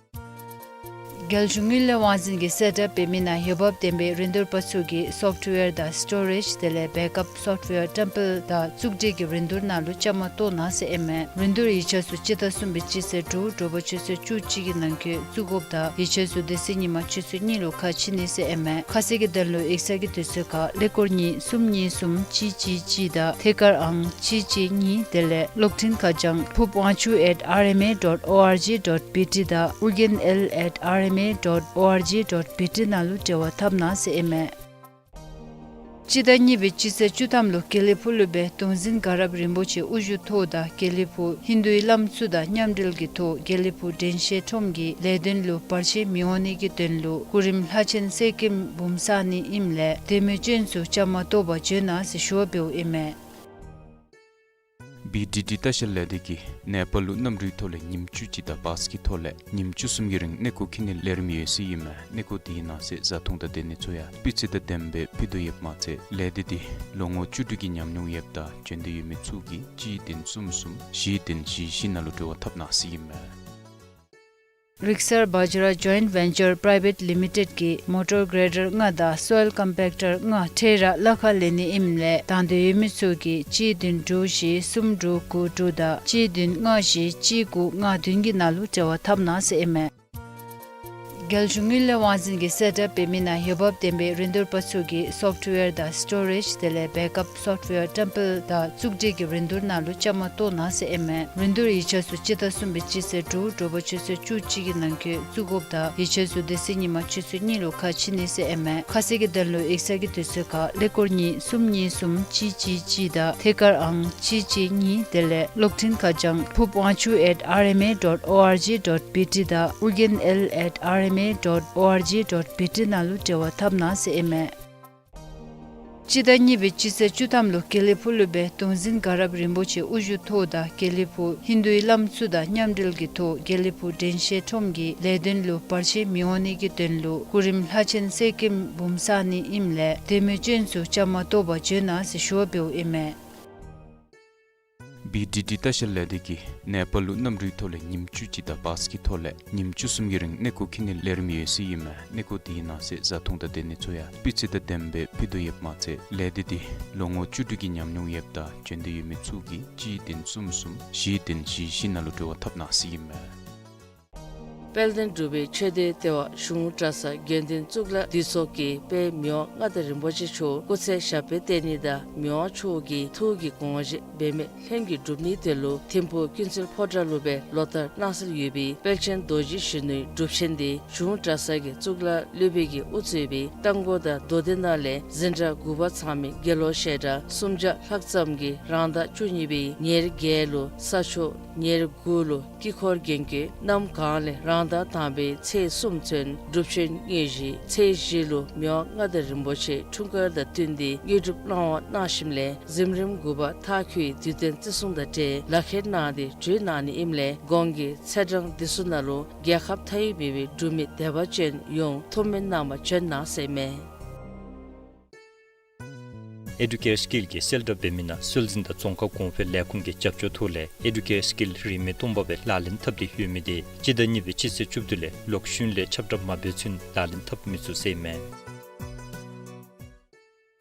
རྒྱལ་གཞུང་དངུལ་ལས་དབང་འཛིན་གྱིས་གསལ་བསྒྲགས་འབད་མི་ནང་འོས་འབབ་ལྡན་པའི་རིན་བསྡུར་པ་ཚུ་གིས་སོཕཊ་ཝེར་དང་སི་ཊོ་རེཇ་དེ་ལས་བེཀ་ཨཔ་སོཕཊ་ཝེར་བཀྲམ་སྤེལ་དང་བཙུགས་སྒྲིག་གི་རིན་བསྡུར་ནང་ལུ་བཅའ་མར་གཏོགས་གནང་ཟེར་ཨིན་མས། རིན་བསྡུར་ཡིག་ཆ་ཚུ་སྤྱི་ཟླ་གསུམ་པའི་སྤྱི་ཚེས་དྲུག་དྲོ་པ་ཆུ་ཚོད་བཅུ་གཅིག་གི་ནང་འཁོད་བཙུགས་དགོཔ་དང་ཡིག་ཆ་ཚུ་དེ་ཚེ་ཉིན་མ་ཆུ་ཚོད་གཉིས་ལུ་ཁ་ཕྱེ་ནི་ཟེར་ཨིན་མས། ཁ་གསལ་གྱི་དོན་ལུ་ཡིག་ཚང་གི་དུས་ཚོད་ཁར་ཀླད་ཀོར་གཉིས་གསུམ་གཉིས་གསུམ་གཅིག་གཅིག་གཅིག་དང་ཐད་ཀར་ཨང་གཅིག་གཅིག་གཉིས་དེ་ལས་གློག་འཕྲིན་ཁ་བྱང་ཕུབ་དབང་ཕྱུག་at R M A dot O R G dot B T དང་ཨོ་རྒྱན་ཨེལ་at R M A dot O R G dot B T ནང་ལུ་འབྲེལ་བ་འཐབ་གནང་ཟེར་ཨིན་མས། སྤྱི་ཟླ་གཉིས་པའི་སྤྱི་ཚེས་བཅུ་ཐམ་ལུ་དགེ་ལེགས་ཕུག་ལུ་སྦེ་གདུང་འཛིན་དགའ་རབ་རིན་པོ་ཆེ་དབུ་བཞུགས་ཐོག་དང་དགེ་ལེགས་ཕུག་ཧིན་དུའི་བླམ་ཚུ་དང་མཉམ་འབྲེལ་གྱི་ཐོག་དགེ་ལེགས་ཕུག་དྲན་ཤེས་ཁྲོམ་གྱི་ལས་དོན་ལུ་བར་ཆད་མི་འོང་ནི་གི་དོན་ལུ་གུ་རིམ་ལྷ་ཆེན་གསེར་སྐྱེམས་འབུམ་བསག་ནི་ཨིནམ་ལས་དེ་མི་ཅན་ཚུ་བཅའ་མར་གཏོགས་པར་བྱོན་གནང་ཟེར་ཞུ་བ་འབདཝ་ཨིན་མས། བི་ཌི་ཌི་ལྟ་བཤལ་ལས་སྡེ་གིས་ནེ་པཱལ་ལུ་གནམ་གྲུའི་ཐོག་ལས་ཉིནམ་བཅུ་གཅིག་དང་བཱས་ཀྱི་ཐོག་ལས་ཉིནམ་བཅུ་གསུམ་གྱི་རིང་གནས་སྐོར་འཁྱིད་ནིའི་ལས་རིམ་ཡོད་ཟེར་ཨིན་མས། གནས་སྐོར་དེའི་ནང་གསེས་བཟའ་འཐུང་དང་སྡོད་གནས་ཚུ་ཡང་སྤུས་ཚད་དང་ལྡནམ་སྦེ་ཕུལ་དོ་ཡོདཔ་མ་ཚད་ལས་སྡེ་འདི་ལོ་ངོ་བཅུ་དྲུག་གི་ཉམས་མྱོང་ཡོདཔ་དང་བྱོན་འདོད་ཡོད་མི་ཚུ་གིས་གཅིག་བདུན་གསུམ་གསུམ་བཞི་བདུན་བཞི་བཞི་ནང་ལུ་འབྲེལ་བ་འཐབ་གནང་ཟེར་ཨིན་མས། རིག་གསར་བཛྲ་ཇོའིནཊ་ཝེན་ཅར་པྲའི་ཝེཊ་ལི་མི་ཊེཌ་ཀྱིས་མོ་ཊར་གྲེ་ཌར་ལྔ་དང་སོའིལ་ཀམ་པེཀ་ཊར་ལྔ་འཕྲལ་ར་གླ་ཁར་ལེན་ནི་ཨིནམ་ལས་དང་འདོད་ཡོད་མི་ཚུ་གིས་གཅིག་བདུན་དྲུག་བཞི་གསུམ་དྲུག་དགུ་དྲུག་དང་གཅིག་བདུན་ལྔ་བཞི་གཅིག་དགུ་ལྔ་བདུན་གྱི་ནང་ལུ་འབྲེལ་བ་འཐབ་གནང་ཟེར་ཨིན་མས། རྒྱལ་གཞུང་དངུལ་ལས་དབང་འཛིན་གྱིས་གསལ་བསྒྲགས་འབད་མི་ནང་འོས་འབབ་ལྡན་པའི་རིན་བསྡུར་པ་ཚུ་གིས་སོཕཊ་ཝེར་དང་སི་ཊོ་རེཇ་དེ་ལས་བེཀ་ཨཔ་སོཕཊ་ཝེར་བཀྲམ་སྤེལ་དང་བཙུགས་སྒྲིག་གི་རིན་བསྡུར་ནང་ལུ་བཅའ་མར་གཏོགས་གནང་ཟེར་ཨིན་མས། རིན་བསྡུར་ཡིག་ཆ་ཚུ་སྤྱི་ཟླ་གསུམ་པའི་སྤྱི་ཚེས་དྲུག་དྲོ་པ་ཆུ་ཚོད་བཅུ་གཅིག་གི་ནང་འཁོད་བཙུགས་དགོཔ་དང་ཡིག་ཆ་ཚུ་དེ་ཚེ་ཉིན་མ་ཆུ་ཚོད་གཉིས་ལུ་ཁ་ཕྱེ་ནི་ཟེར་ཨིན་མས། ཁ་གསལ་གྱི་དོན་ལུ་ཡིག་ཚང་གི་དུས་ཚོད་ཁར་ཀླད་ཀོར་གཉིས་གསུམ་གཉིས་གསུམ་གཅིག་གཅིག་གཅིག་དང་ཐད་ཀར་ཨང་གཅིག་གཅིག་གཉིས་དེ་ལས་གློག་འཕྲིན་ཁ་བྱང་ཕུབ་དབང་ཕྱུག་at R M A dot O R G dot B T དང་ཨོ་རྒྱན་ཨེལ་at R M A dot O R G dot B T ནང་ལུ་འབྲེལ་བ་འཐབ་གནང་ཟེར་ཨིན་མས། སྤྱི་ཟླ་གཉིས་པའི་སྤྱི་ཚེས་བཅུ་ཐམ་ལུ་དགེ་ལེགས་ཕུག་ལུ་སྦེ་གདུང་འཛིན་དགའ་རབ་རིན་པོ་ཆེ་དབུ་བཞུགས་ཐོག་དང་དགེ་ལེགས་ཕུག་ཧིན་དུའི་བླམ་ཚུ་དང་མཉམ་འབྲེལ་གྱི་ཐོག་དགེ་ལེགས་ཕུག་དྲན་ཤེས་ཁྲོམ་གྱི་ལས་དོན་ལུ་བར་ཆད་མི་འོང་ནི་གི་དོན་ལུ་གུ་རིམ་ལྷ་ཆེན་གསེར་སྐྱེམས་འབུམ་བསག་ནི་ཨིནམ་ལས་དེ་མི་ཅན་ཚུ་བཅའ་མར་གཏོགས་པར་བྱོན་གནང་ཟེར་ཞུ་བ་འབདཝ་ཨིན་མས། བི་ཌི་ཌི་ལྟ་བཤལ་ལས་སྡེ་གིས་ནེ་པཱལ་ལུ་གནམ་གྲུའི་ཐོག་ལས་ཉིནམ་བཅུ་གཅིག་དང་བཱས་ཀྱི་ཐོག་ལས་ཉིནམ་བཅུ་གསུམ་གྱི་རིང་གནས་སྐོར་འཁྱིད་ནིའི་ལས་རིམ་ཡོད་ཟེར་ཨིན་མས། གནས་སྐོར་དེའི་ནང་གསེས་བཟའ་འཐུང་དང་སྡོད་གནས་ཚུ་ཡང་སྤུས་ཚད་དང་ལྡནམ་སྦེ་ཕུལ་དོ་ཡོདཔ་མ་ཚད་ལས་སྡེ་འདི་ལོ་ངོ་བཅུ་དྲུག་གི་ཉམས་མྱོང་ཡོདཔ་དང་བྱོན་འདོད་ཡོད་མི་ཚུ་གིས་གཅིག་བདུན་གསུམ་གསུམ་བཞི་བདུན་བཞི་བཞི་ནང་ལུ་འབྲེལ་བ་འཐབ་གནང་ཟེར་ཨིན་མས། དཔལ་ལྡན་འབྲུག་པའི་ཆོས་སྡེ་ལྟེ་བ་གཞུང་གྲྭ་ཚང་དགེ་འདུན་གཙུག་ལག་འདུས་ཚོགས་ཀྱིས་དཔལ་མི་དབང་མངའ་བདག་རིན་པོ་ཆེ་མཆོག་སྐུ་ཚེ་ཞབས་པད་བརྟན་ནི་དང་མི་དབང་མཆོག་གི་ཐུགས་ཀྱི་དགོངས་བཞེད་འབད་མེད་ལྷུན་གྱིས་འགྲུབ་ནིའི་དོན་ལུ་ཐིམ་ཕུག་ཀུན་གསལ་ཕོ་བྲང་ལུ་སྦེ་ལོ་ལྟར་གནང་སྲོལ་ཡོད་པའི་དཔལ་ཆེན་རྡོ་རྗེ་གཞོན་ནུའི་སྒྲུབ་ཆེན་དེ་གཞུང་གྲྭ་ཚང་གི་གཙུག་ལག་སློབ་དཔོན་གྱིས་དབུ་གཙོས་པའི་རྟ་མགོ་དང་མདོ་སྡེ་ནང་ལས་འཛིན་གྲྭ་དགུ་པ་ཚང་མའི་དགེ་སློབ་བཤད་གྲྭ་སུམ་བརྒྱ་ལྷག་ཙམ་གྱིས་རང་ཟླ་བཅུ་གཉིས་པའི་ཉེར་བརྒྱད་ལུ་ས་ཕྱོགས་ཉེར་དགུ་ལུ་དཀྱིལ་འཁོར་རྒྱན་གྱི་གནམ་གང་ལས་རང་ཟླ་དང་པའི་ཚེས་གསུམ་ཚུན་སྒྲུབ་ཆེན་དངོས་གཞི། ཚེས་བཞི་ལུ་མི་དབང་མངའ་བདག་རིན་པོ་ཆེ་འཁྲུངས་སྐར་དང་བསྟུན་ཏེ་དངོས་གྲུབ་གནང་བ་གནང་ཞིནམ་ལས་གཟིམ་རིམ་དགུ་པ་མཐར་འཁྱོལ་བའི་དུས་སྟོན་བརྩི་སྲུང་དང་འབྲེལ་ལག་ཁྱེར་གནང་སྟེ་འགྲུལ་གནང་ནི་ཨིནམ་ལས་གོང་གི་ཚེས་གྲངས་འདི་ཚུ་ནང་ལུ་རྒྱལ་ཁབ་མཐའ་དབུས་མེད་པའི་འབྲུག་མི་དད་པ་ཅན་ཡོངས་ཐུགས་སྨོན་གནང་བར་བྱོན་གནང་ཟེར་ཨིན་མས། ཨེ་ཌུ་ཀེར་སི་ཀིལ་གྱིས་གསལ་བསྒྲགས་འབད་མི་ནང་སྲོལ་འཛིན་དང་རྫོང་ཁ་གོང་འཕེལ་ལས་ཁུངས་ཀྱི་རྒྱབ་སྐྱོར་ཐོག་ལས་ཨེ་ཌུ་ཀེར་སི་ཀིལ་རིན་མེད་སྟོང་པ་སྦེ་ལག་ལེན་འཐབ་སྟེ་ཡོད་མི་དེ་སྤྱི་ཟླ་གཉིས་པའི་སྤྱི་ཚེས་བཅུ་བདུན་ལས་ལོག་ཤུལ་ལས་ཁྱབ་བསྒྲགས་མ་འབད་ཚུན་ལག་ལེན་འཐབ་མི་ཚུགས་ཟེར་ཨིན་མས།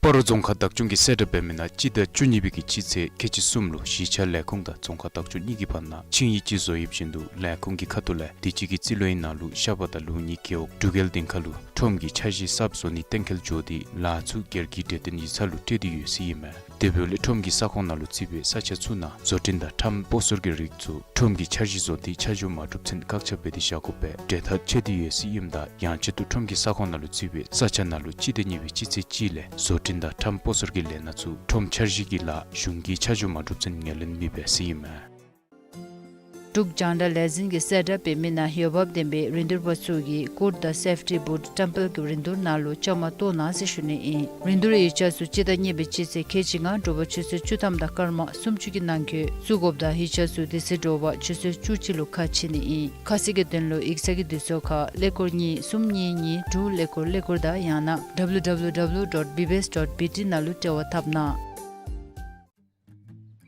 སྤ་རོ་རྫོང་ཁག་བདག་སྐྱོང་གིས་གསལ་བསྒྲགས་འབད་མི་ནང་སྤྱི་ཟླ་བཅུ་གཉིས་པའི་གི་སྤྱི་ཚེས་ཁལ་གཅིག་གསུམ་ལུ་གཞིས་ཆགས་ལས་ཁུངས་དང་རྫོང་ཁག་བདག་སྐྱོང་གཉིས་ཀྱི་བར་ན་ཆིངས་ཡིག་ཅིག་བཟོ་ཡོདཔ་བཞིན་དུ་ལས་ཁུངས་ཀྱི་ཁ་ཐུག་ལས་དུས་ཅི་གི་རྩིས་ལོའི་ནང་ལུ་ཤ་པ་དང་ལུག་གཉིས་རྒེད་འོག་འབྲུག་རྒྱལ་སྡིངས་ཁ་ལུ་ཁྲོམ་གྱི་འཆར་གཞི་གསརཔ་བཟོ་ནི་གཏན་འཁེལ་འགྱོ་སྟེ་ལཱ་ཚུ་སྒེར་གྱི་གྲོས་བསྟུན་ཡིག་ཚང་ལུ་སྤྲོད་དེ་ཡོད་ཟེར་ཨིན་མས། དེ་འབདཝ་ལས་ཁྲོམ་གྱི་ས་ཁོངས་ནང་ལུ་བརྩིས་པའི་ས་ཆ་ཚུ་ནང་བཟོ་སྐྲུན་དང་ཁྲོམ་སྤོ་སོར་གྱི་རིགས་ཚུ་ཁྲོམ་གྱི་འཆར་གཞི་བཟོ་སྟེ་ཆ་འཇོག་མ་གྲུབ་ཚུན་བཀག་ཆ་འབད་དེ་བཞག་དགོ་པའི་གྲོས་ཐག་བཅད་དེ་ཡོད་ཟེར་ཨིནམ་ད་ཡང་ཆེད་དུ་ཁྲོམ་གྱི་ས་ཁོངས་ནང་ལུ་བརྩིས་པའི་ས་ཆ་ནང་ལུ་སྤྱི་ཟླ་གཉིས་པའི་སྤྱི་ཚེས་གཅིག་ལས་བཟོ་སྐྲུན་དང་ཁྲོམ་སྤོ་སོར་གྱི་ལས་སྣ་ཚུ་ཁྲོམ་འཆར་གཞི་གི་ལཱ་གཞུང་གིས་ཆ་འཇོག་མ་གྲུབ་ཚུན་ངོས་ལེན་མི་འབད་ཟེར་ཨིན་མས། འབྲུག་རྒྱང་བསྒྲགས་ལས་འཛིན་གྱིས་གསལ་བསྒྲགས་འབད་མི་ནང་འོས་འབབ་ལྡན་པའི་རིན་བསྡུར་པ་ཚུ་གིས་ཀུར་དང་སེཕ་ཊི་བུཊ་ཊེམ་པལ་གྱི་རིན་བསྡུར་ནང་ལུ་བཅའ་མར་གཏོགས་གནང་ཟེར་ཞུ་ནི་ཨིན། རིན་བསྡུར་ཡིག་ཆ་ཚུ་སྤྱི་ཟླ་གཉིས་པའི་སྤྱི་ཚེས་ཁལ་གཅིག་ལྔ་དྲོ་པ་ཆུ་ཚོད་བཅུ་ཐམ་དང་སྐར་མ་སུམ་ཅུ་གི་ནང་འཁོད་བཙུགས་དགོཔ་དང་ཡིག་ཆ་ཚུ་དེ་ཚེ་དྲོ་པ་ཆུ་ཚོད་བཅུ་གཅིག་ལུ་ཁ་ཕྱེ་ནི་ཨིན། ཁ་གསལ་གྱི་དོན་ལུ་ཡིག་ཚང་གི་དུས་ཚོད་ཁར་ཀླད་ཀོར་གཉིས་གསུམ་གཉིས་གཉིས་དྲུག་ཀླད་ཀོར་ཀླད་ཀོར་དང་ཡང་ན་W W W dot B B S dot B T ནང་ལུ་འབྲེལ་བ་འཐབ་གནང་།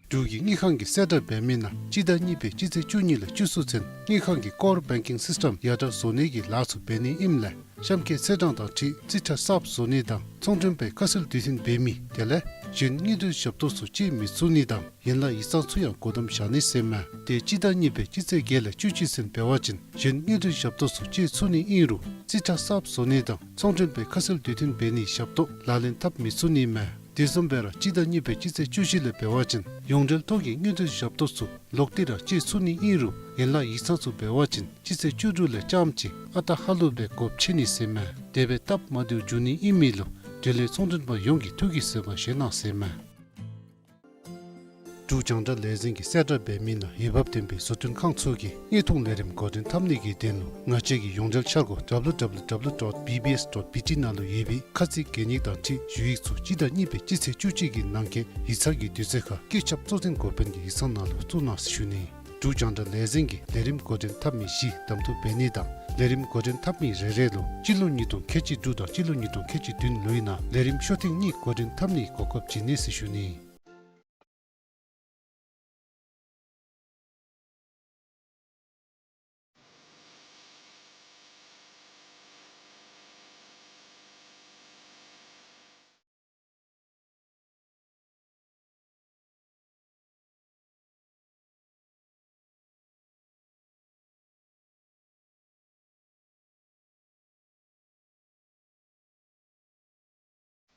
འབྲུག་གི་དངུལ་ཁང་གིས་གསལ་བསྒྲགས་འབད་མི་ནང་སྤྱི་ཟླ་གཉིས་པའི་སྤྱི་ཚེས་བཅུ་གཉིས་ལས་བཅུ་གསུམ་ཚུན་དངུལ་ཁང་གི་ཀོར་བེང་ཀིང་སིསི་ཊེམ་ཡར་དྲག་བཟོ་ནི་གི་ལཱ་ཚུ་འབད་ནི་ཨིནམ་ལས་གཤམ་འཁོད་ཚེས་གྲངས་དང་འཁྲིལ་རྩིས་ཁྲ་གསརཔ་བཟོ་ནི་དང་ཚོང་མགྲོན་པའི་ཁ་གསལ་དུས་མཐུན་འབད་མི་དེ་ལས་གཞན་དངུལ་འབྲེལ་ཞབས་ཏོག་ཚུ་སྤྱོད་མི་ཚུགས་ནི་དང་ཡན་ལག་ཡིག་ཚང་ཚུ་ཡང་སྒོ་བསྡམ་བཞག་ནི་ཟེར་མས། དེ་སྤྱི་ཟླ་གཉིས་པའི་སྤྱི་ཚེས་བརྒྱད་ལས་བཅུ་གཅིག་ཚུན་འབད་བ་ཅིན་གཞན་དངུལ་འབྲེལ་ཞབས་ཏོག་ཚུ་སྤྱོད་ཚུགས་ནི་ཨིན་རུང་རྩིས་ཁྲ་གསརཔ་བཟོ་ནི་དང་ཚོང་མགྲོན་པའི་ཁ་གསལ་དུས་མཐུན་འབད་ནིའི་ཞབས་ཏོག་ལག་ལེན་འཐབ་མི་ཚུགས་ནི་མས། དེ་བཟུམ་སྦེ་ར་སྤྱི་ཟླ་གཉིས་པའི་སྤྱི་ཚེས་བཅུ་བཞི་ལས་འབད་བ་ཅིན་ཡོངས་འབྲེལ་ཐོག་གི་དངུལ་འབྲེལ་ཞབས་ཏོག་ཚུ་ལོག་སྟེ་ར་སྤྱོད་ཚུགས་ནི་ཨིན་རུང་ཡན་ལག་ཡིག་ཚང་ཚུ་འབད་བ་ཅིན་སྤྱི་ཚེས་བཅུ་དྲུག་ལས་རྐྱངམ་གཅིག་ཨ་རྟག་ཧ་ལུགས་སྦེ་སྒོ་ཕྱེ་ནི་ཟེར་མས། དེ་སྦེ་སྟབས་མ་བདེཝ་འབྱུང་ནི་ཨིན་མི་ལུ་འབྲེལ་ཡོད་ཚོང་མགྲོན་པ་ཡོངས་ཀྱིས་ཐུགས་ཀྱི་བཟོད་པ་བཞེས་གནང་ཟེར་མས། འབྲུག་རྒྱང་བསྒྲགས་ལས་འཛིན་གྱིས་གསལ་བསྒྲགས་འབད་མི་ནང་འོས་འབབ་ལྡན་པའི་བཟོ་སྐྲུན་ཁང་ཚུ་གིས་དངོས་མཐོང་ལས་རིམ་འགོ་འདྲེན་འཐབ་ནི་གི་དོན་ལུ་ང་བཅས་ཀྱི་ཡོངས་འབྲེལ་འཆར་སྒོ་W W W dot B B S dot B T ནང་ལུ་ཡོད་པའི་ཁ་ཚིག་གན་ཡིག་དང་འཁྲིལ་ཞུ་ཡིག་ཚུ་སྤྱི་ཟླ་གཉིས་པའི་སྤྱི་ཚེས་བཅུ་གཅིག་གི་ནང་འཁོད་ཡིག་ཚང་གི་དུས་ཚོད་ཁར་བཀོད་ཁྱབ་གཙོ་འཛིན་འགོ་དཔོན་གྱི་ཡིག་ཚང་ནང་ལུ་བཙུགས་གནང་ཟེར་ཞུ་ནི། འབྲུག་རྒྱང་བསྒྲགས་ལས་འཛིན་གྱིས་ལས་རིམ་འགོ་འདྲེན་འཐབ་མི་བཞི་གདམ་འཐུ་འབད་ནི་དང་ལས་རིམ་འགོ་འདྲེན་འཐབ་མི་རེ་རེ་ལུ་སྤྱི་ལོ་ཉིས་སྟོང་ཁལ་གཅིག་དྲུག་དང་སྤྱི་ལོ་ཉིས་སྟོང་ཁལ་གཅིག་བདུན་ལོའི་ནང་ལས་རིམ་ཤོ་ཐེངས་གཉིས་འགོ་འདྲེན་འཐབ་ནིའི་གོ་སྐབས་བྱིན་ནི་ཟེར་ཞུ་ནི།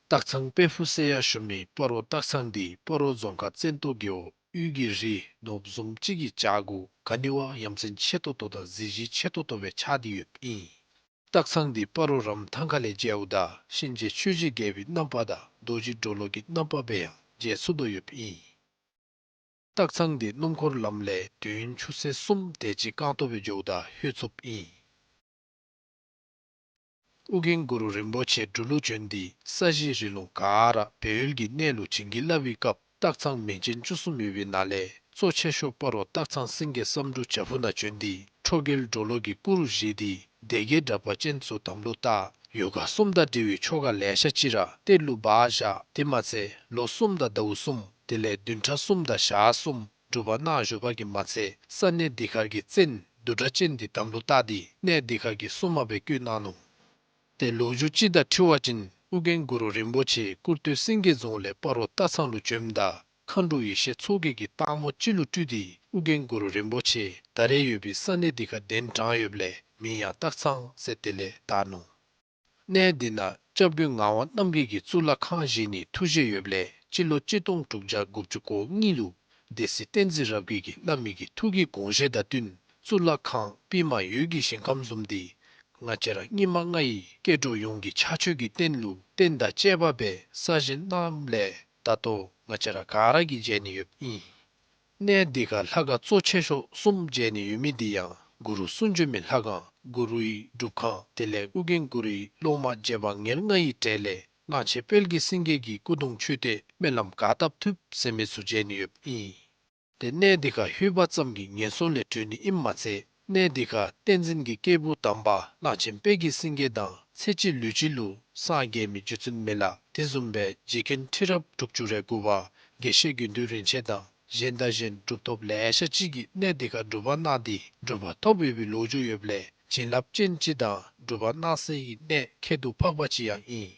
སྟག་ཚང་དཔལ་ཕུག་ཟེར་ཡང་ཞུ་མི་སྤ་རོ་སྟག་ཚང་འདི་སྤ་རོ་རྫོང་ཁག་བཙན་ཏོ་རྒེད་འོག་དབུས་ཀྱི་རི་ནོར་བུ་བཟུམ་ཅིག་གི་བྱག་གུ་ག་ནི་བ་ཡ་མཚན་ཆེ་ཏོག་ཏོ་དང་གཟི་བརྗིད་ཆེ་ཏོག་ཏོ་སྦེ་ཆགས་ཏེ་ཡོདཔ་ཨིན། སྟག་ཚང་འདི་སྤ་རོ་རམ་ཐང་ཁ་ལས་མཇལཝ་ད་གཤིན་རྗེ་ཆོས་ཀྱི་རྒྱལ་པོའི་རྣམ་པ་དང་རྡོ་རྗེ་གྲོ་ལོད་ཀྱི་རྣམ་པ་སྦེ་ཡང་མཇལ་ཚུགས་དོ་ཡོདཔ་ཨིན། སྟག་ཚང་འདི་སྣུམ་འཁོར་ལམ་ལས་དུས་ཡུན་ཆུ་ཚོད་གསུམ་དེ་ཅིག་རྐང་སྟོང་སྦེ་འགྱོཝ་ད་ལྷོད་ཚུགསཔ་ཨིན། ཨོ་རྒྱན་གུ་རུ་རིན་པོ་ཆེ་འབྲུག་ལུ་བྱོན་ཏེ་ས་གཞི་རི་ལུང་ག་ར་སྦས་ཡུལ་གྱི་གནས་ལུ་བྱིན་གྱིས་བརླབས་པའི་སྐབས་སྟག་ཚང་མིང་ཅན་བཅུ་གསུམ་ཡོད་པའི་ནང་ལས་གཙོ་ཆེ་ཤོས་སྤ་རོ་སྟག་ཚང་སེང་གེ་བསམ་འགྲུབ་བྱག་ཕུག་ནང་བྱོན་ཏེ་ཁྲོ་རྒྱལ་གྲོ་ལོད་ཀྱི་སྐུ་རུ་བཞེངས་ཏེ་སྡེ་བརྒྱད་དྲེགས་པ་ཅན་ཚུ་དམ་ལུ་བཏགས། ཡོ་ག་གསུམ་དང་འབྲེལ་བའི་ཆོ་ག་ལེ་ཤ་ཅིག་ར་གཏེར་ལུ་སྦ་བཞག། དེ་མ་ཚད་ལོ་གསུམ་དང་ཟླཝ་གསུམ་དེ་ལས་བདུན་ཕྲག་གསུམ་དང་ཞག་གསུམ་སྒྲུབ་པ་གནང་བཞུགས་པ་གིས་མ་ཚད་ས་གནས་འདི་ཁར་གྱི་བཙན་བདུད་དྲེགས་ཅན་འདི་དམ་ལུ་བཏགས་ཏེ་གནས་འདི་ཁར་གྱི་སྲུང་མ་སྦེ་བསྐོས་གནང་ནུག། ཏེ་ལོ་རྒྱུས་ཅིག་དང་འཁྲིལ་བ་ཅིན་ཨོ་རྒྱན་གུ་རུ་རིན་པོ་ཆེ་ཀུར་སྟོད་སེང་གེ་རྫོང་ལས་སྤ་རོ་སྟག་ཚང་ལུ་བྱོནམ་ད་མཁའ་འགྲོ་ཡེ་ཤེས་མཚོ་རྒྱལ་གྱིས་སྟག་མོ་ཅིག་ལུ་སྤྲུལ་ཏེ་ཨོ་རྒྱན་གུ་རུ་རིན་པོ་ཆེ་ད་རེས་ཡོད་པའི་ས་གནས་འདི་ཁར་གདན་དྲངས་ཡོདཔ་ལས་མིང་ཡང་སྟག་ཚང་ཟེར་དེ་ལས་བཏགས་ནུག། གནས་འདི་ནང་སྐྱབས་མགོན་ངག་དབང་རྣམ་རྒྱལ་གྱིས་གཙུག་ལག་ཁང་བཞེངས་ནིའི་ཐུགས་བཞེད་ཡོདཔ་ལས་སྤྱི་ལོ་གཅིག་སྟོང་དྲུག་བརྒྱ་དགུ་བཅུ་གོ་གཉིས་ལུ་སྡེ་སྲིད་བསྟན་འཛིན་རབ་རྒྱས་ཀྱིས་བླ་མའི་གི་ཐུགས་ཀྱི་དགོངས་བཞེད་དང་བསྟུན་གཙུག་ལག་ཁང་པདྨ་འོད་ཀྱི་ཞིང་ཁམས་བཟུམ་འདི་ང་བཅས་ར་སྙིགས་མ་ལྔ་ཡི་སྐྱེ་འགྲོ་ཡོངས་ཀྱི་ཕྱག་མཆོད་ཀྱི་རྟེན་ལུ་རྟེན་དང་བཅས་པ་སྦེ་གསར་བཞེངས་གནངམ་ལས་ད་ལྟོ་ང་བཅས་ར་ག་ར་གིས་མཇལ་ནི་ཡོདཔ་ཨིན། གནས་འདི་ཁར་ལྷ་ཁང་གཙོ་ཆེ་ཤོས་གསུམ་མཇལ་ནི་ཡོད་མི་འདི་ཡང་གུ་རུ་གསུང་བྱོན་མའི་ལྷ་ཁང་གུ་རུའི་སྒྲུབ་ཁང་དེ་ལས་ཨོ་རྒྱན་གུ་རུའི་སློབ་མ་རྗེ་འབངས་ཉེར་ལྔ་ཡི་གྲས་ལས་གླང་ཆེན་དཔལ་གྱི་སེང་གེ་གི་སྐུ་གདུང་མཆོད་རྟེན་སྨོན་ལམ་ག་བཏབ་ཐུབ་ཟེར་མི་ཚུ་མཇལ་ནི་ཡོདཔ་ཨིན། ཏེ་གནས་འདི་ཁར་ལྷོད་པ་ཙམ་གྱིས་ངན་སོང་ལས་གྲོལ་ནི་ཨིནམ་མ་ཚད་གནས་འདི་ཁར་བསྟན་འཛིན་གྱི་སྐྱེས་བུ་དམ་པ་གླང་ཆེན་དཔལ་གྱི་སེང་གེ་དང་ཚེ་གཅིག་ལུས་གཅིག་ལུ་སངས་རྒྱས་མི་རྗེ་བཙུན་མི་ལ་དེ་བཟུམ་སྦེ་རྗེ་མཁན་ཁྲི་རབས་དྲུག་ཅུ་རེ་དགུ་པ་དགེ་བཤེས་དགེ་འདུན་རིན་ཆེན་དང་གཞན་དང་གཞན་གྲུབ་ཐོབ་ལེ་ཤ་ཅིག་གིས་གནས་འདི་ཁར་སྒྲུབ་པ་གནང་སྟེ་གྲུབ་པ་ཐོབ་ཡོད་པའི་ལོ་རྒྱུས་ཡོདཔ་ལས་བྱིན་རླབས་ཅན་ཅིག་དང་སྒྲུབ་པ་གནང་སའི་གནས་ཁྱད་དུ་འཕགས་པ་ཅིག་ཡང་ཨིན།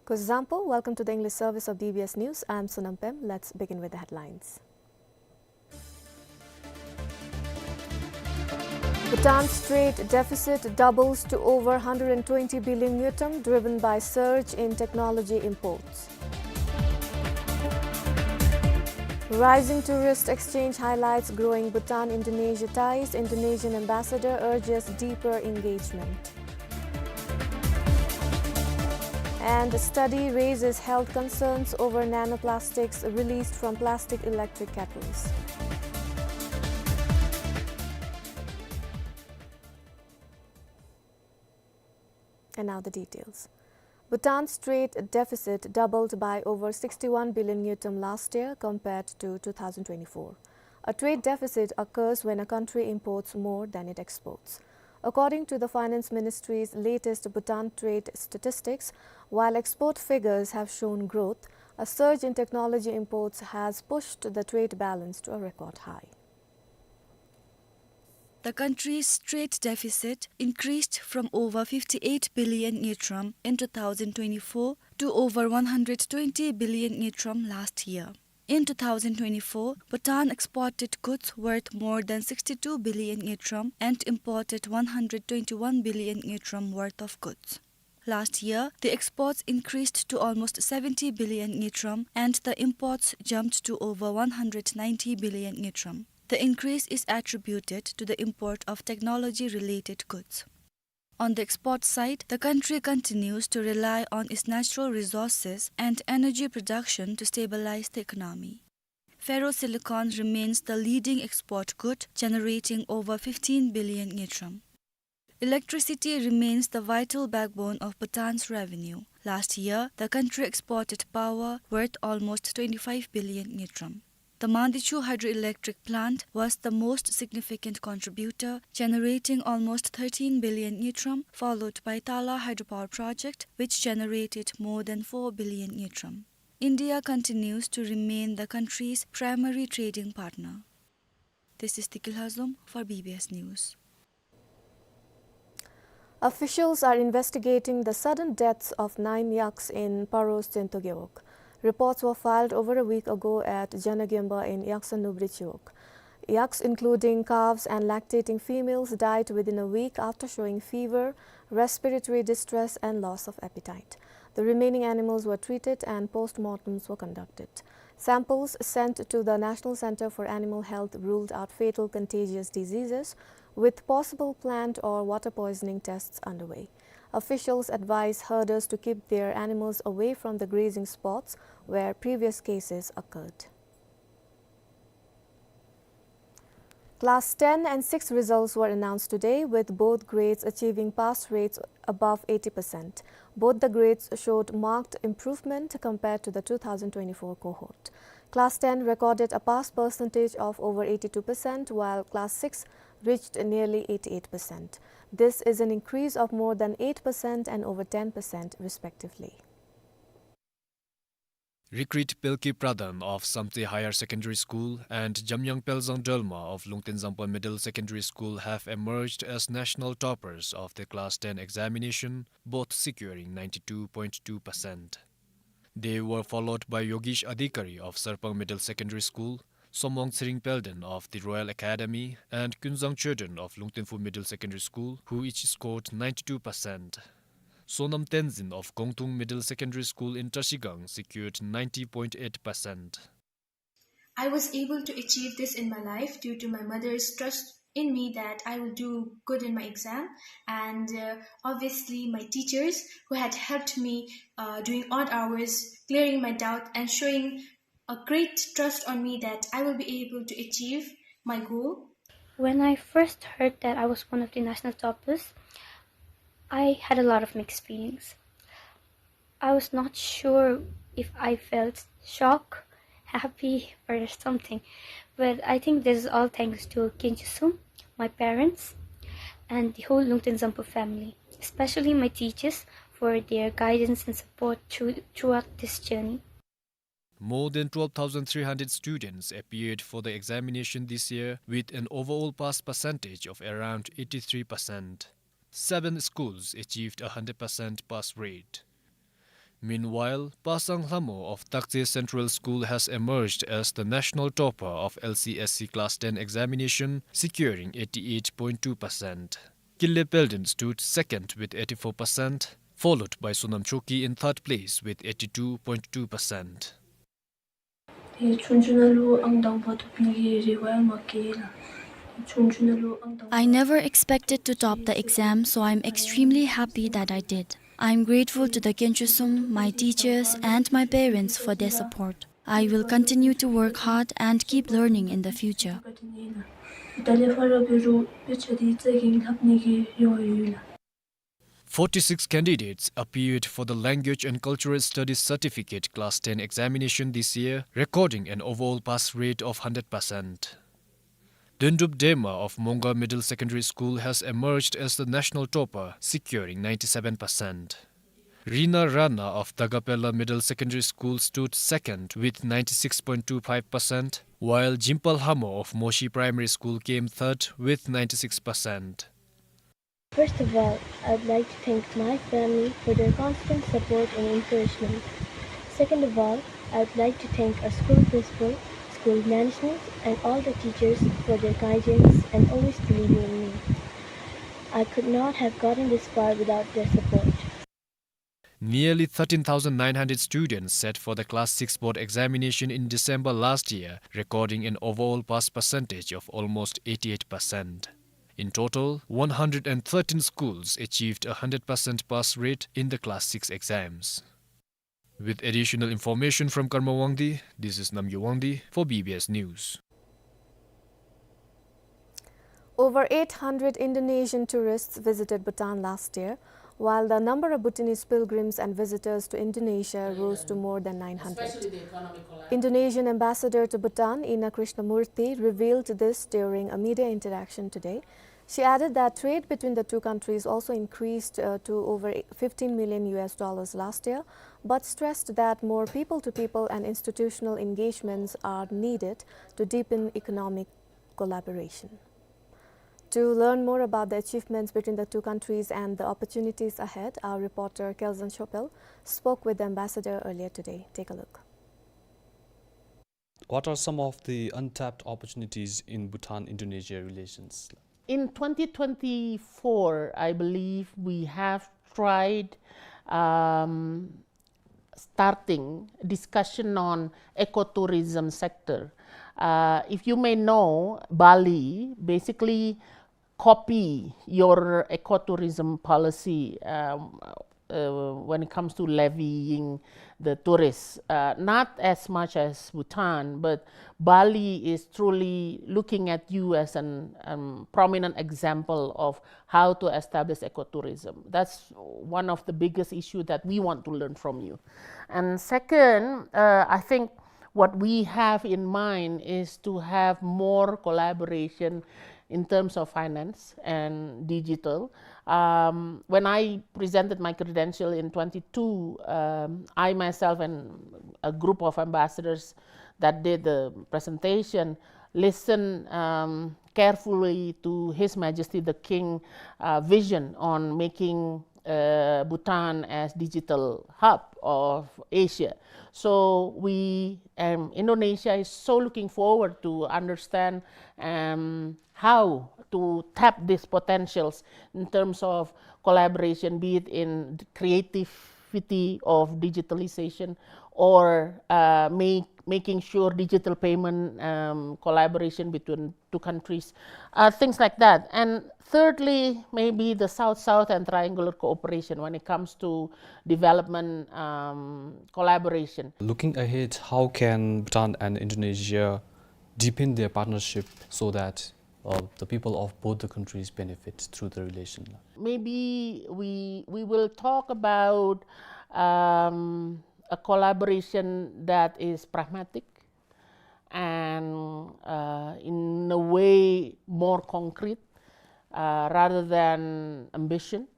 Kuzuzangpo, welcome to the English service of D B S News. I am Sonam Pem. Let's begin with the headlines. Bhutan's trade deficit doubles to over hundred and twenty billion ngultrum, driven by surge in technology imports. Rising tourist exchange highlights growing Bhutan-Indonesia ties, Indonesian ambassador urges deeper engagement. And the study raises health concerns over nanoplastics released from plastic electric kettles. And now the details. Bhutan's trade deficit doubled by over sixty-one billion ngultrum last year compared to two thousand twenty-four. A trade deficit occurs when a country imports more than it exports. According to the Finance Ministry's latest Bhutan trade statistics, while export figures have shown growth, a surge in technology imports has pushed the trade balance to a record high. The country's trade deficit increased from over fifty-eight billion ngultrum in two thousand twenty-four to over one hundred twenty billion ngultrum last year. In two thousand twenty-four, Bhutan exported goods worth more than sixty-two billion ngultrum and imported one hundred twenty-one billion ngultrum worth of goods. Last year, the exports increased to almost seventy billion ngultrum and the imports jumped to over one hundred ninety billion ngultrum. The increase is attributed to the import of technology-related goods. On the export side, the country continues to rely on its natural resources and energy production to stabilize the economy. Ferrosilicon remains the leading export good, generating over fifteen billion ngultrum. Electricity remains the vital backbone of Bhutan's revenue. Last year, the country exported power worth almost twenty-five billion ngultrum. The Mandichu hydroelectric plant was the most significant contributor, generating almost thirteen billion ngultrum, followed by Tala hydropower project, which generated more than four billion ngultrum. India continues to remain the country's primary trading partner. This is Tikil Hazom for B B S News. Officials are investigating the sudden deaths of nine yaks in Paro's Tsinto Gewog. Reports were filed over a week ago at Janagemba in Yaksa Nubri Chiwog. Yaks, including calves and lactating females, died within a week after showing fever, respiratory distress, and loss of appetite. The remaining animals were treated and post-mortems were conducted. Samples sent to the National Center for Animal Health ruled out fatal contagious diseases, with possible plant or water poisoning tests underway. Officials advise herders to keep their animals away from the grazing spots where previous cases occurred. Class ten and six results were announced today, with both grades achieving pass rates above eighty percent. Both the grades showed marked improvement compared to the two thousand twenty-four cohort. Class ten recorded a pass percentage of over eighty-two percent, while Class six reached nearly eighty-eight percent. This is an increase of more than eight percent and over ten percent, respectively. Recruit Pelki Pradhan of Samtse Higher Secondary School and Jamyang Pelzang Dolma of Lungten Zangpa Middle Secondary School have emerged as national toppers of the Class ten examination, both securing ninety-two point two percent. They were followed by Yogesh Adhikari of Sarpang Middle Secondary School, Somong Tsering Pelden of the Royal Academy, and Kunzang Chodron of Lungten Phu Middle Secondary School, who each scored ninety-two percent. Sonam Tenzin of Gongtung Middle Secondary School in Trashigang secured ninety point eight percent. I was able to achieve this in my life due to my mother's trust in me that I will do good in my exam, and, uh, obviously my teachers who had helped me, uh, doing odd hours, clearing my doubt, and showing a great trust on me that I will be able to achieve my goal. When I first heard that I was one of the national toppers, I had a lot of mixed feelings. I was not sure if I felt shock, happy, or something. But I think this is all thanks to Kinjusum, my parents, and the whole Lungten Zampu family, especially my teachers for their guidance and support through, throughout this journey. More than twelve thousand three hundred students appeared for the examination this year, with an overall pass percentage of around eighty-three percent. Seven schools achieved a hundred percent pass rate. Meanwhile, Pasang Lhamo of Takche Central School has emerged as the national topper of L C S C Class ten examination, securing eighty-eight point two percent. Kille Peldon stood second with eighty-four percent, followed by Sonam Choki in third place with eighty-two point two percent. I never expected to top the exam, so I'm extremely happy that I did. I'm grateful to the Khenchesum, my teachers, and my parents for their support. I will continue to work hard and keep learning in the future. Forty-six candidates appeared for the Language and Cultural Studies Certificate Class ten examination this year, recording an overall pass rate of hundred percent. Dendrup Dema of Monga Middle Secondary School has emerged as the national topper, securing ninety-seven percent. Rina Rana of Dagapela Middle Secondary School stood second with ninety-six point two five percent, while Jimpa Lhamo of Moshi Primary School came third with ninety-six percent. First of all, I would like to thank my family for their constant support and encouragement. Second of all, I would like to thank our school principal, school management, and all the teachers for their guidance and always believing in me. I could not have gotten this far without their support. Nearly thirteen thousand nine hundred students sat for the Class six board examination in December last year, recording an overall pass percentage of almost eighty-eight percent. In total, one hundred and thirteen schools achieved a hundred percent pass rate in the Class six exams. With additional information from Karma Wangdi, this is Namgay Wangdi for B B S News. Over eight hundred Indonesian tourists visited Bhutan last year, while the number of Bhutanese pilgrims and visitors to Indonesia rose to more than nine hundred. Indonesian ambassador to Bhutan, Ina Krishnamurthy, revealed this during a media interaction today. She added that trade between the two countries also increased, uh, to over fifteen million U S dollars last year, but stressed that more people-to-people and institutional engagements are needed to deepen economic collaboration. To learn more about the achievements between the two countries and the opportunities ahead, our reporter Kelson Chopel spoke with the ambassador earlier today. Take a look. What are some of the untapped opportunities in Bhutan-Indonesia relations? In twenty twenty-four, I believe we have tried, um, starting discussion on ecotourism sector. Uh, if you may know, Bali basically copy your ecotourism policy, um, uh, when it comes to levying the tourists. Uh, not as much as Bhutan, but Bali is truly looking at you as an, um, prominent example of how to establish ecotourism. That's one of the biggest issue that we want to learn from you. And second, uh, I think what we have in mind is to have more collaboration in terms of finance and digital. Um, when I presented my credential in twenty-two, um, I myself and a group of ambassadors that did the presentation listened, um, carefully to His Majesty the King, uh, vision on making, uh, Bhutan as digital hub of Asia. So we, um, Indonesia is so looking forward to understand, um, how to tap these potentials in terms of collaboration, be it in creativity of digitalization or, uh, make, making sure digital payment, um, collaboration between two countries, uh, things like that. And thirdly, maybe the South-South and triangular cooperation when it comes to development, um, collaboration. Looking ahead, how can Bhutan and Indonesia deepen their partnership so that, uh, the people of both the countries benefit through the relation? Maybe we, we will talk about, um, a collaboration that is pragmatic and, uh, in a way more concrete, uh, rather than ambition,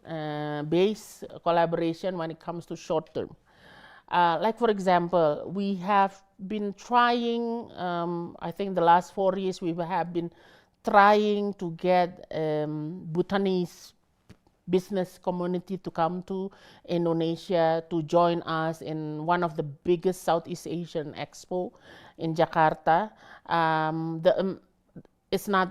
uh, based collaboration when it comes to short term. Uh, like, for example, we have been trying, um, I think the last four years we have been trying to get, um, Bhutanese business community to come to Indonesia to join us in one of the biggest Southeast Asian Expo in Jakarta. Um, the, um, it's not,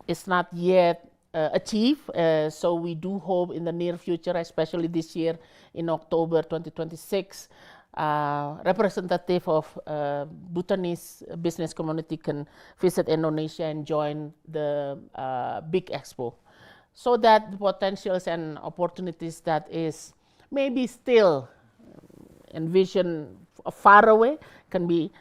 it's not yet, uh, achieved. Uh, so we do hope in the near future, especially this year in October twenty twenty-six, uh, representative of, uh, Bhutanese business community can visit Indonesia and join the, uh, big expo, so that the potentials and opportunities that is maybe still envisioned f-, far away can be,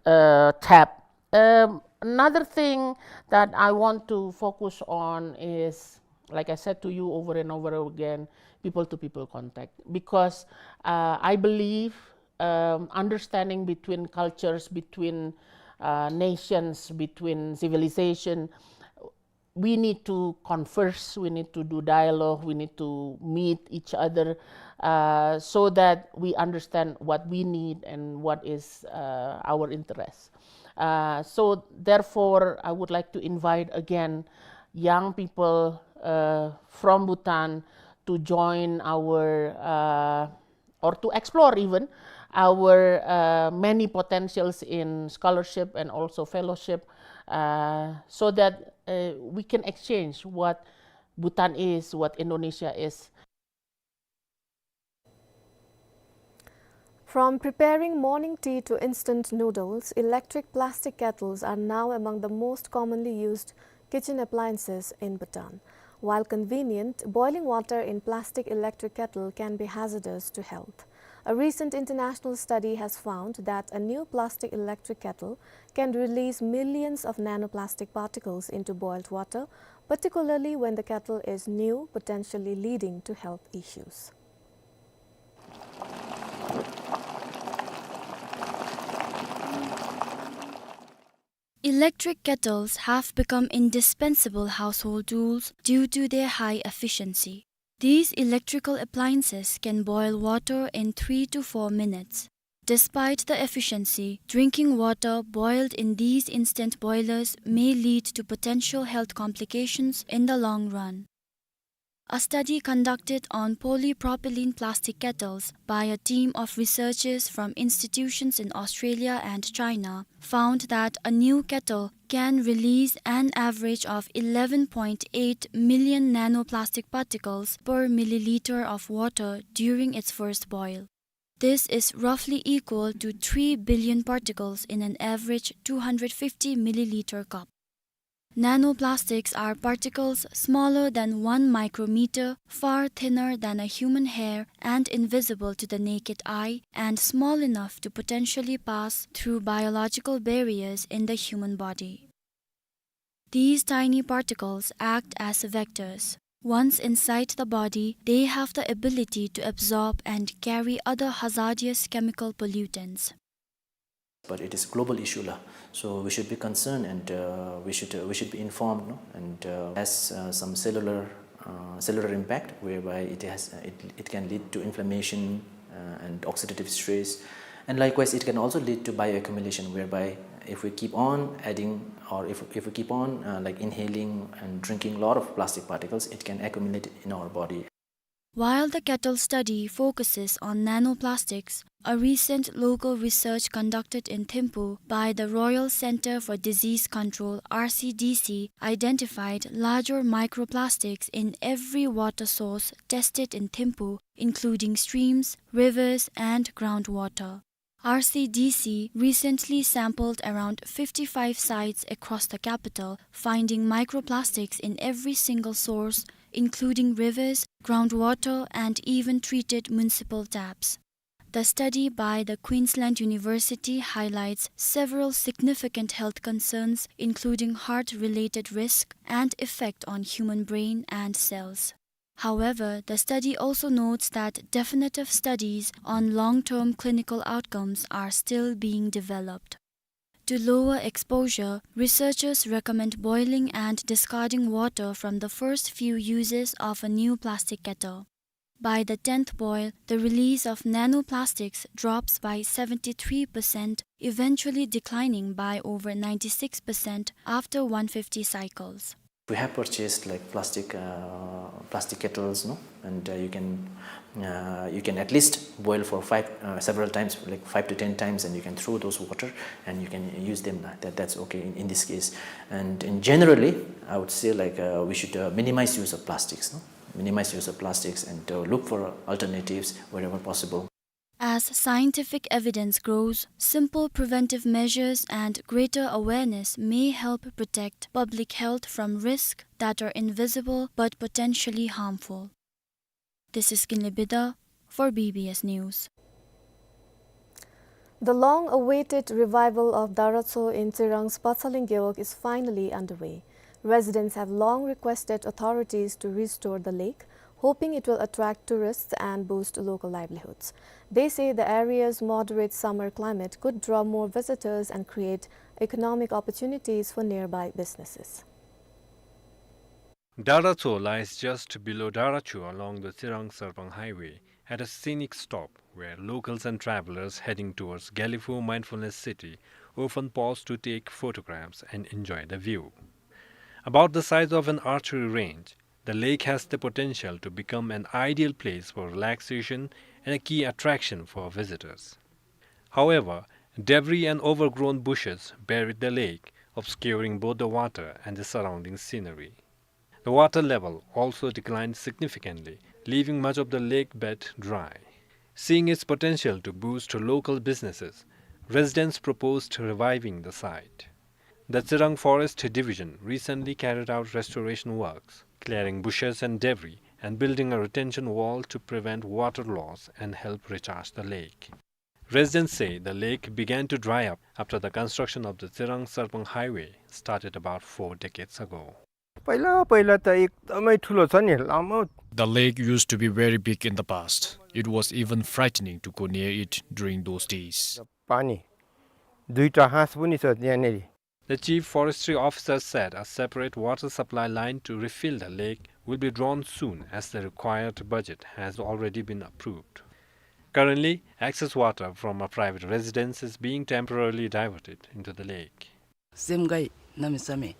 uh, tapped. Um, another thing that I want to focus on is, like I said to you over and over again, people-to-people contact. Because, uh, I believe, um, understanding between cultures, between, uh, nations, between civilization, we need to converse, we need to do dialogue, we need to meet each other, uh, so that we understand what we need and what is, uh, our interest. Uh, so therefore, I would like to invite again young people, uh, from Bhutan to join our, uh, or to explore even our, uh, many potentials in scholarship and also fellowship, uh, so that, uh, we can exchange what Bhutan is, what Indonesia is. From preparing morning tea to instant noodles, electric plastic kettles are now among the most commonly used kitchen appliances in Bhutan. While convenient, boiling water in plastic electric kettle can be hazardous to health. A recent international study has found that a new plastic electric kettle can release millions of nanoplastic particles into boiled water, particularly when the kettle is new, potentially leading to health issues. Electric kettles have become indispensable household tools due to their high efficiency. These electrical appliances can boil water in three to four minutes. Despite the efficiency, drinking water boiled in these instant boilers may lead to potential health complications in the long run. A study conducted on polypropylene plastic kettles by a team of researchers from institutions in Australia and China found that a new kettle can release an average of eleven point eight million nanoplastic particles per milliliter of water during its first boil. This is roughly equal to three billion particles in an average two hundred fifty milliliter cup. Nanoplastics are particles smaller than one micrometer, far thinner than a human hair, and invisible to the naked eye, and small enough to potentially pass through biological barriers in the human body. These tiny particles act as vectors. Once inside the body, they have the ability to absorb and carry other hazardous chemical pollutants. But it is global issue la. So we should be concerned and, uh, we should, uh, we should be informed, no? And, uh, has, uh, some cellular, uh, cellular impact whereby it has, uh, it, it can lead to inflammation, uh, and oxidative stress. And likewise, it can also lead to bioaccumulation, whereby if we keep on adding or if, if we keep on, uh, like, inhaling and drinking a lot of plastic particles, it can accumulate in our body. While the kettle study focuses on nanoplastics, a recent local research conducted in Thimphu by the Royal Centre for Disease Control, R C D C, identified larger microplastics in every water source tested in Thimphu, including streams, rivers, and groundwater. R C D C recently sampled around fifty-five sites across the capital, finding microplastics in every single source, including rivers, groundwater, and even treated municipal taps. The study by the Queensland University highlights several significant health concerns, including heart-related risk and effect on human brain and cells. However, the study also notes that definitive studies on long-term clinical outcomes are still being developed. To lower exposure, researchers recommend boiling and discarding water from the first few uses of a new plastic kettle. By the tenth boil, the release of nanoplastics drops by seventy-three percent, eventually declining by over ninety-six percent after one fifty cycles. We have purchased, like, plastic, uh, plastic kettles, no? And, uh, you can, uh, you can at least boil for five, uh, several times, like, five to ten times, and you can throw those water and you can use them. That, that's okay in, in this case. And in generally, I would say, like, uh, we should, uh, minimize use of plastics, no? Minimize use of plastics and, uh, look for alternatives wherever possible. As scientific evidence grows, simple preventive measures and greater awareness may help protect public health from risks that are invisible but potentially harmful. This is Kinley Bida for B B S News. The long-awaited revival of Dara Tso in Tsirang's Patsaling Gewog is finally underway. Residents have long requested authorities to restore the lake, hoping it will attract tourists and boost local livelihoods. They say the area's moderate summer climate could draw more visitors and create economic opportunities for nearby businesses. Dara Tso lies just below Dara Chu along the Tsirang Sarpang Highway, at a scenic stop where locals and travelers heading towards Gelephu Mindfulness City often pause to take photographs and enjoy the view. About the size of an archery range, the lake has the potential to become an ideal place for relaxation and a key attraction for visitors. However, debris and overgrown bushes buried the lake, obscuring both the water and the surrounding scenery. The water level also declined significantly, leaving much of the lake bed dry. Seeing its potential to boost local businesses, residents proposed reviving the site. The Tsirang Forest Division recently carried out restoration works, clearing bushes and debris and building a retention wall to prevent water loss and help recharge the lake. Residents say the lake began to dry up after the construction of the Tsirang Sarpang Highway started about four decades ago. पहिला पहिला त एकदमै ठुलो छ नि, लामो। The lake used to be very big in the past. It was even frightening to go near it during those days. पानी दुईटा हाँस पनि छ त्यहाँनिर। The chief forestry officer said a separate water supply line to refill the lake will be drawn soon, as the required budget has already been approved. Currently, excess water from a private residence is being temporarily diverted into the lake. Zemgai nami same.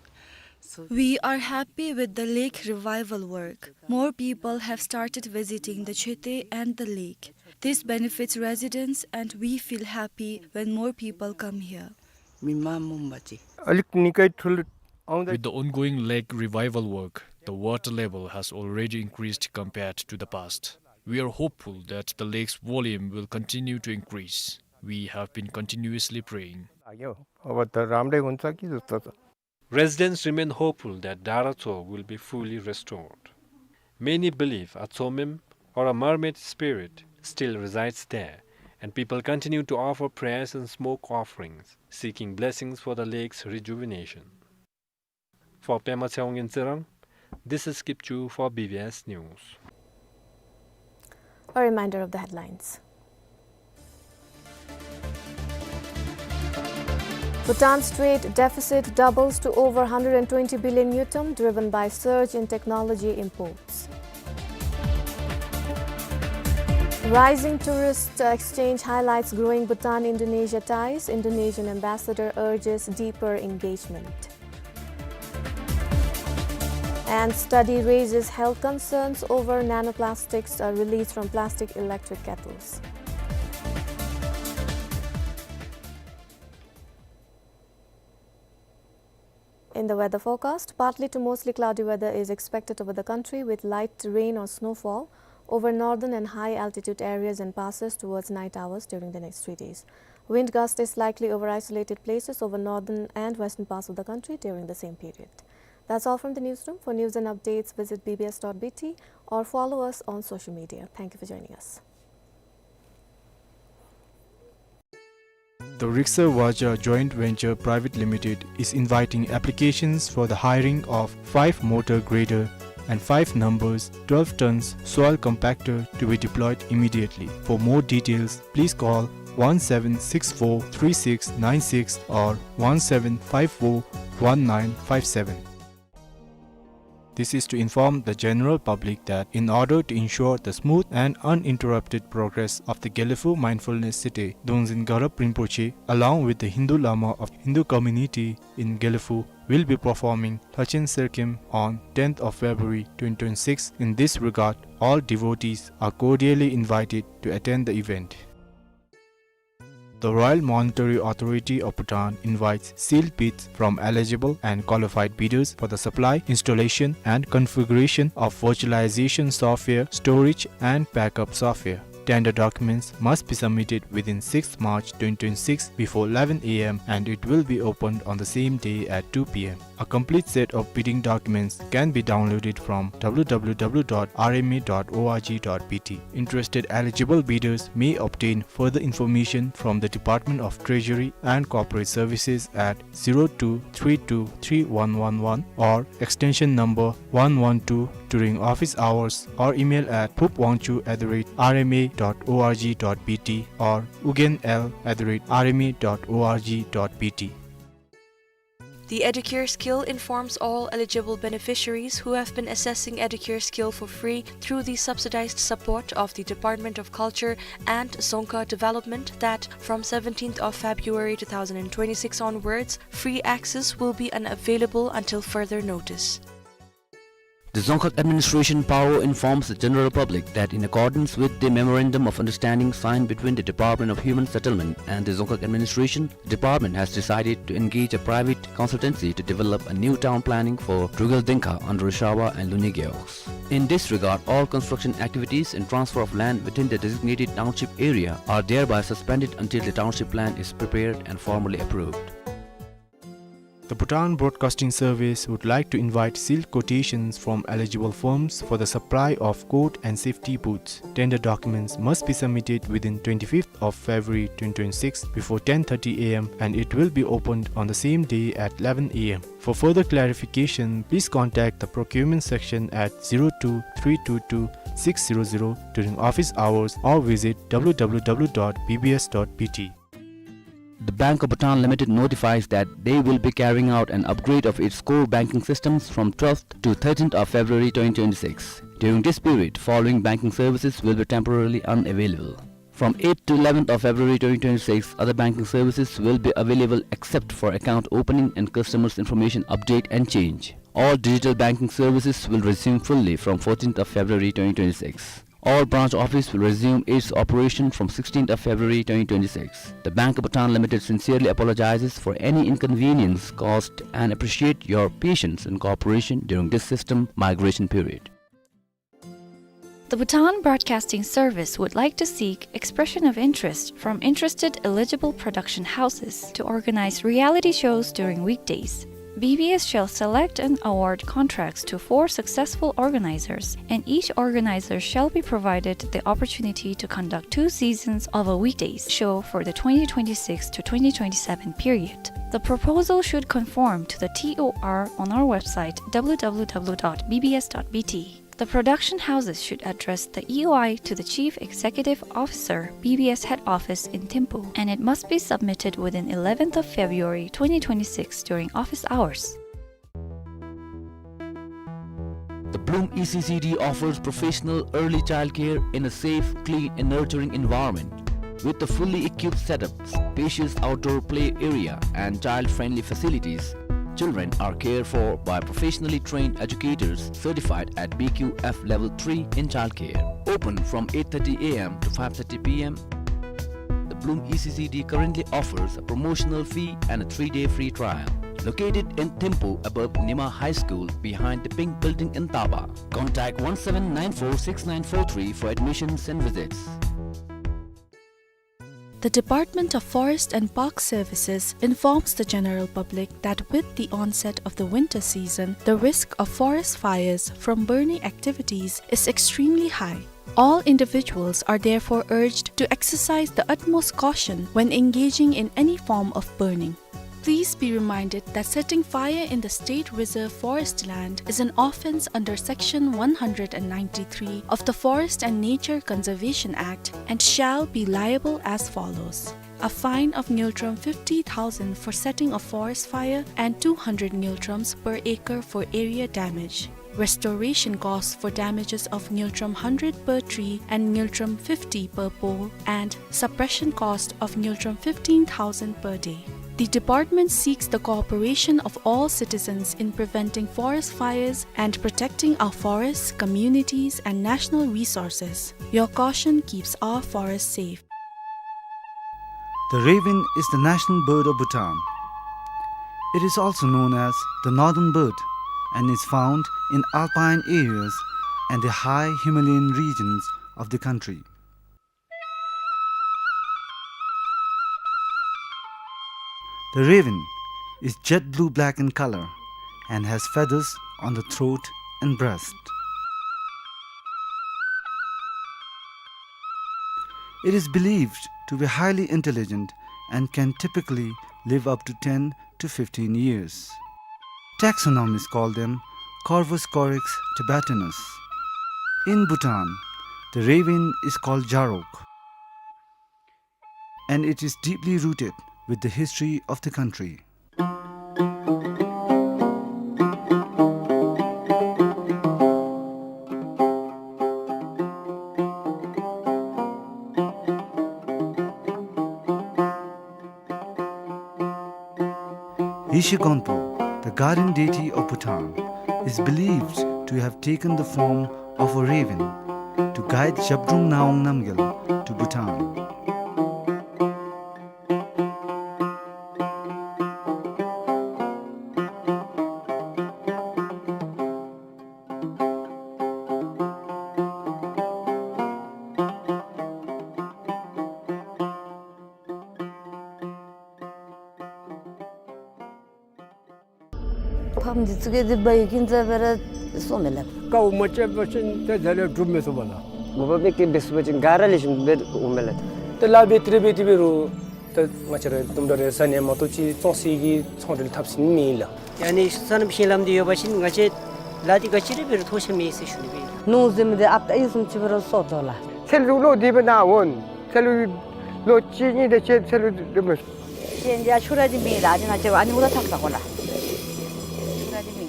So we are happy with the lake revival work. More people have started visiting the Chete and the lake. This benefits residents, and we feel happy when more people come here. Mima Mumbachi. अलिक निकै ठुलो आउँदै With the ongoing lake revival work, the water level has already increased compared to the past. We are hopeful that the lake's volume will continue to increase. We have been continuously praying. लाग्यो। अब त राम्रै हुन्छ कि जस्तो छ। Residents remain hopeful that Dara Tso will be fully restored. Many believe a Tsomem or a mermaid spirit still resides there, and people continue to offer prayers and smoke offerings, seeking blessings for the lake's rejuvenation. For Pema Tshewang in Tsirang, this is Kipchu for B B S News. A reminder of the headlines. Bhutan's trade deficit doubles to over hundred and twenty billion ngultrum, driven by surge in technology imports. Rising tourist exchange highlights growing Bhutan-Indonesia ties, Indonesian ambassador urges deeper engagement. And study raises health concerns over nanoplastics, uh, released from plastic electric kettles. In the weather forecast, partly to mostly cloudy weather is expected over the country, with light rain or snowfall over northern and high altitude areas and passes towards night hours during the next three days. Wind gust is likely over isolated places over northern and western parts of the country during the same period. That's all from the newsroom. For news and updates, visit B B S dot B T or follow us on social media. Thank you for joining us. The Riksa Vaja Joint Venture Private Limited is inviting applications for the hiring of five motor grader and five numbers twelve tons soil compactor to be deployed immediately. For more details, please call one seven six four three six nine six or one seven five four one nine five seven. This is to inform the general public that in order to ensure the smooth and uninterrupted progress of the Gelephu Mindfulness City, Dongzin Garab Rinpoche, along with the Hindu Lama of Hindu community in Gelephu, will be performing Lhachen Serkim on tenth of February twenty twenty-six. In this regard, all devotees are cordially invited to attend the event. The Royal Monetary Authority of Bhutan invites sealed bids from eligible and qualified bidders for the supply, installation, and configuration of virtualization software, storage, and backup software. Tender documents must be submitted within sixth March twenty twenty-six before eleven A M, and it will be opened on the same day at two P M. A complete set of bidding documents can be downloaded from W W W dot R M A dot org dot B T. Interested eligible bidders may obtain further information from the Department of Treasury and Corporate Services at zero two three two three one one one or extension number one one two during office hours, or email at phupwangchuk at the rate R M A dot org dot B T or ugenl at the rate R M A dot org dot B T. The Educare Skill informs all eligible beneficiaries who have been accessing Educare Skill for free through the subsidized support of the Department of Culture and Dzongkha Development that from seventeenth of February two thousand twenty-six onwards, free access will be unavailable until further notice. The Dzongkhag Administration Paro informs the general public that in accordance with the Memorandum of Understanding signed between the Department of Human Settlement and the Dzongkhag Administration, the department has decided to engage a private consultancy to develop a new town planning for Drukgyal Dengkha under Shrava and Luni Gewog. In this regard, all construction activities and transfer of land within the designated township area are thereby suspended until the township plan is prepared and formally approved. The Bhutan Broadcasting Service would like to invite sealed quotations from eligible firms for the supply of coat and safety boots. Tender documents must be submitted within twenty-fifth of February twenty twenty-six before ten thirty A M, and it will be opened on the same day at eleven A M. For further clarification, please contact the procurement section at zero two three two two six zero zero during office hours or visit W W W dot B B S dot B T. The Bank of Bhutan Limited notifies that they will be carrying out an upgrade of its core banking systems from twelfth to thirteenth of February twenty twenty-six. During this period, following banking services will be temporarily unavailable. From eighth to eleventh of February twenty twenty-six, other banking services will be available except for account opening and customers information update and change. All digital banking services will resume fully from fourteenth of February twenty twenty-six. All branch office will resume its operation from sixteenth of February twenty twenty-six. The Bank of Bhutan Limited sincerely apologizes for any inconvenience caused and appreciate your patience and cooperation during this system migration period. The Bhutan Broadcasting Service would like to seek expression of interest from interested eligible production houses to organize reality shows during weekdays. B B S shall select and award contracts to four successful organizers, and each organizer shall be provided the opportunity to conduct two seasons of a weekdays show for the twenty twenty-six to twenty twenty-seven period. The proposal should conform to the T O R on our website, W W W dot B B S dot B T. The production houses should address the E O I to the Chief Executive Officer, B B S Head Office in Thimphu, and it must be submitted within eleventh of February twenty twenty-six during office hours. The Bloom E C C D offers professional early childcare in a safe, clean, and nurturing environment. With a fully equipped setup, spacious outdoor play area, and child-friendly facilities, children are cared for by professionally trained educators certified at B Q F Level three in childcare. Open from eight thirty A M to five thirty P M. The Bloom E C C D currently offers a promotional fee and a three-day free trial. Located in Thimphu above Nyima High School behind the Pink Building in Taba. Contact one seven nine four six nine four three for admissions and visits. The Department of Forest and Park Services informs the general public that with the onset of the winter season, the risk of forest fires from burning activities is extremely high. All individuals are therefore urged to exercise the utmost caution when engaging in any form of burning. Please be reminded that setting fire in the State Reserve Forest land is an offence under Section one hundred and ninety-three of the Forest and Nature Conservation Act and shall be liable as follows. A fine of ngultrum fifty thousand for setting a forest fire and two hundred ngultrums per acre for area damage. restoration cost for damages of ngultrum hundred per tree and ngultrum fifty per pole, and suppression cost of ngultrum fifteen thousand per day. The department seeks the cooperation of all citizens in preventing forest fires and protecting our forests, communities, and national resources. Your caution keeps our forests safe. The raven is the national bird of Bhutan. It is also known as the northern bird and is found in alpine areas and the high Himalayan regions of the country. The raven is jet blue-black in color and has feathers on the throat and breast. It is believed to be highly intelligent and can typically live up to ten to fifteen years. Taxonomists call them Corvus corax tibetanus. In Bhutan, the raven is called jarok, and it is deeply rooted with the history of the country. Yeshe Gonpo, the guardian deity of Bhutan, is believed to have taken the form of a raven to guide Zhabdrung Ngawang Namgyal to Bhutan. ཕམ་འདི་ཚུ་གིས་འདི་འབག་ཡི་གིན་ཙ་སྦེ་ར་སོང་མས་ལགས། དཀའཝ་མ་སྤྱད་པ་ཅིན་ཏེ་དེ་ལས་སྒྲུབ་མི་ཚུགས་པས་ལགས། མ་པ་སྦེ་སྐྱེས་འབད་ཚུགས་པ་ཅིན་ག་ར་ལེགས་ཤོམ་སྦེ་འོང་མས་ལགས། ཏེ་ལཱ་འབད་དེ་ར་འབད་དེ་འབད་རུང་ཏེ་ང་བཅས་ར་དུམ་གྲ་རེ་ཟ་ནི་མ་གཏོགས་ཅིག་བཙོང་ས་གི་ཚོང་འབྲེལ་འཐབ་ས་མེད་ལགས། ཡང་ན་སོ་ནམ་ཞིང་ལམ་འདི་ཡོད་པ་ཅིན་ང་བཅས་ལཱ་འདི་ག་ཅི་ར་འབད་རུང་ཐོགས་ཆགས་མེད་ཟེར་ཞུ་ནི་སྦེ། ནོར་ཟེར་མི་འདི་ཨཔ་ད་ཨི་བཟུམ་ཅིག་སྦེ་ར་སོར་དོ་ལགས། ཚལ་ལུ་ལོ་འདི་སྦེ་ནཱ་འོང་། ཚལ་ལུ་ལོ་གཅིག་གཉིས་དེ་ཅིག་ཚལ་ལུ་འདི་སྦེ། ཤེས་ཡོན་འདི་ཡང་ཕྱུག་ར་འདི་མེད་ལགས། ཨ་ནི་ང་བཅས་ཨ་ནི་འུ་ལག་འཐབ་ས་གོ་ལགས། ཕྱུག་ར་འདི་མེད།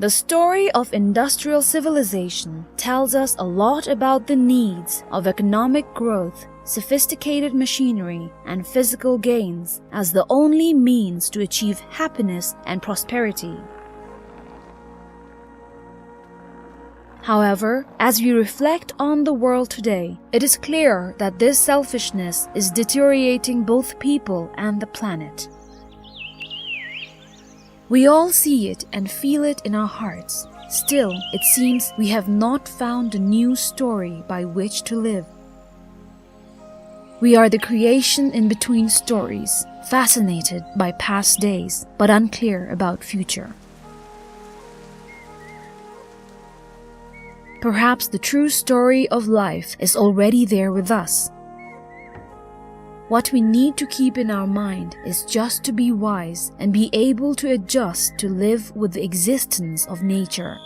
The story of industrial civilization tells us a lot about the needs of economic growth, sophisticated machinery, and physical gains as the only means to achieve happiness and prosperity. However, as we reflect on the world today, it is clear that this selfishness is deteriorating both people and the planet. We all see it and feel it in our hearts. Still, it seems we have not found a new story by which to live. We are the creation in between stories, fascinated by past days, but unclear about future. Perhaps the true story of life is already there with us. What we need to keep in our mind is just to be wise and be able to adjust to live with the existence of nature.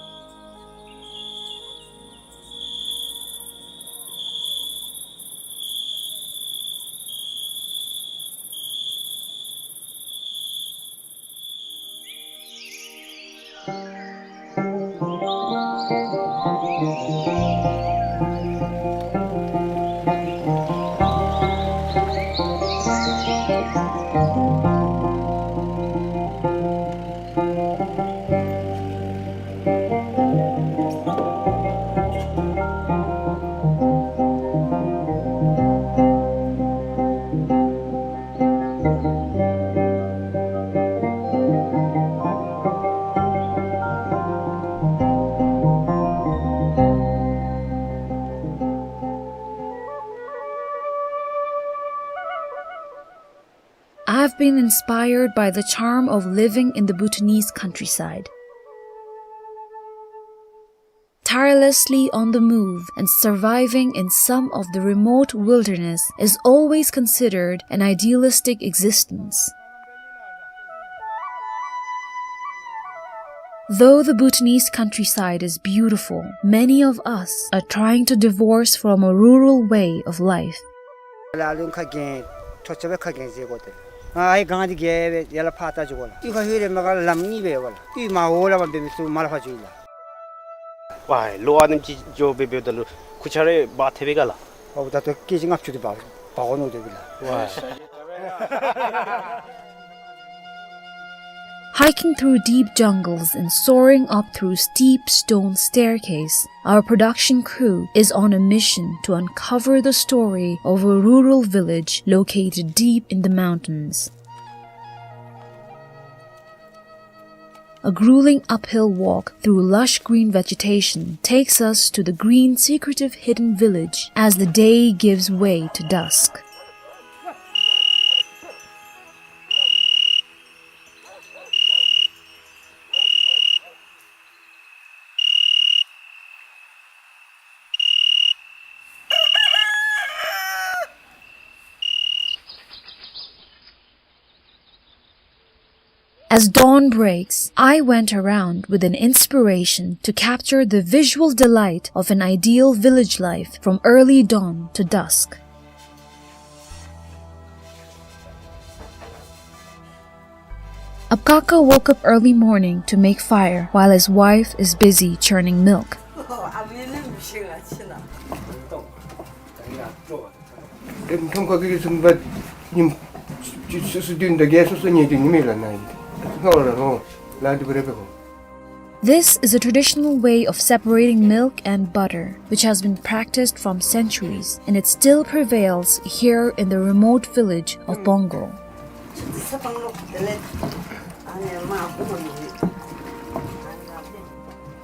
I've been inspired by the charm of living in the Bhutanese countryside. Tirelessly on the move and surviving in some of the remote wilderness is always considered an idealistic existence. Though the Bhutanese countryside is beautiful, many of us are trying to divorce from a rural way of life. ལ་ལུ་ཁ་གྱེས་ཐོ་ཆ་བའི་ཁ་གྱེས་ཟེར་གོ་ཏེ། ང་ཨའི་གང་དེ་གྱེས་པའི་ཡ་ལ་ཕ་ཏ་ཅིག་གོ་ལ། ཡུལ་ཁ་ཧུ་རེ་མ་ག་ལམ་གཉིས་པའི་གོ་ལ། ཡུལ་མ་འོ་ལ་བ་འབད་མི་སུ་མ་ལ་ཕ་ཅུ་ལ། ཝའི་ལོ་ཨ་ནེམ་ཅིག་འགྱོ་བའི་བའི་ད་ལུ་ཁུ་ཆ་རེ་བ་ཐེ་བའི་ག་ལ། ཨོ་ད་ཏོ་ཀེ་ཇི་ལྔ་བཅུ་དེ་བ་བ་གོ་ནོ་དེ་བི་ལ། ཝའི། Hiking through deep jungles and soaring up through steep stone staircase, our production crew is on a mission to uncover the story of a rural village located deep in the mountains. A grueling uphill walk through lush green vegetation takes us to the green, secretive, hidden village as the day gives way to dusk. As dawn breaks, I went around with an inspiration to capture the visual delight of an ideal village life from early dawn to dusk. Apkaka woke up early morning to make fire while his wife is busy churning milk. This is a traditional way of separating milk and butter, which has been practiced from centuries, and it still prevails here in the remote village of Bongo.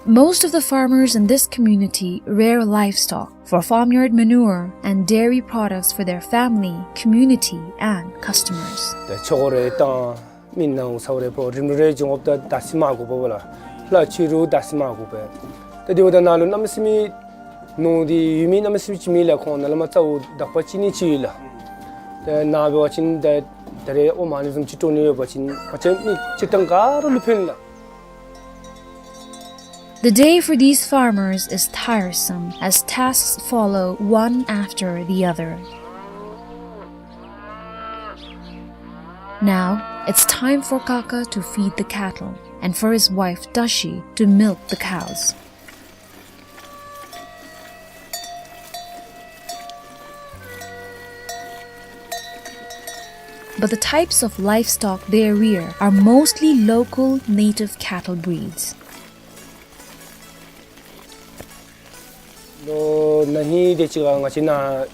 Most of the farmers in this community rear livestock for farmyard manure and dairy products for their family, community, and customers. ད་ཆོ་ག་རེ་དང་མི་ནང་ས་རེ་པོ་རིམ་རེ་འབྱུང་འོབ་ད་ད་སི་མ་གོ་པ་བ་ལ། ལ་ཆི་རུ་ད་སི་མ་གོ་པ། ད་དེ་བ་ད་ན་ལུ་ན་མ་སི་མི་ནོ་དེ་ཡུལ་མི་ན་མ་སི་མི་ཅི་མི་ལ་ཁོང་ན་ལ་མ་ཙའུ་དག་པ་ཅི་ནི་ཅི་ཡི་ལ། ད་ན་བེ་བ་ཅིན་ད་ད་རེ་ཨོ་མ་ནི་ཟུམ་ཅི་ཏོ་ནི་ཡོ་བ་ཅིན་ཨ་ཅེ་མི་ཅི་ཏང་ག་རུ་ལུ་ཕན་ལ། The day for these farmers is tiresome as tasks follow one after the other. Now, it's time for Kaka to feed the cattle and for his wife Tashi to milk the cows. But the types of livestock they rear are mostly local native cattle breeds. ལོ་ན་ཧིང་དེ་ཅིག་ང་བཅས་ནཱ་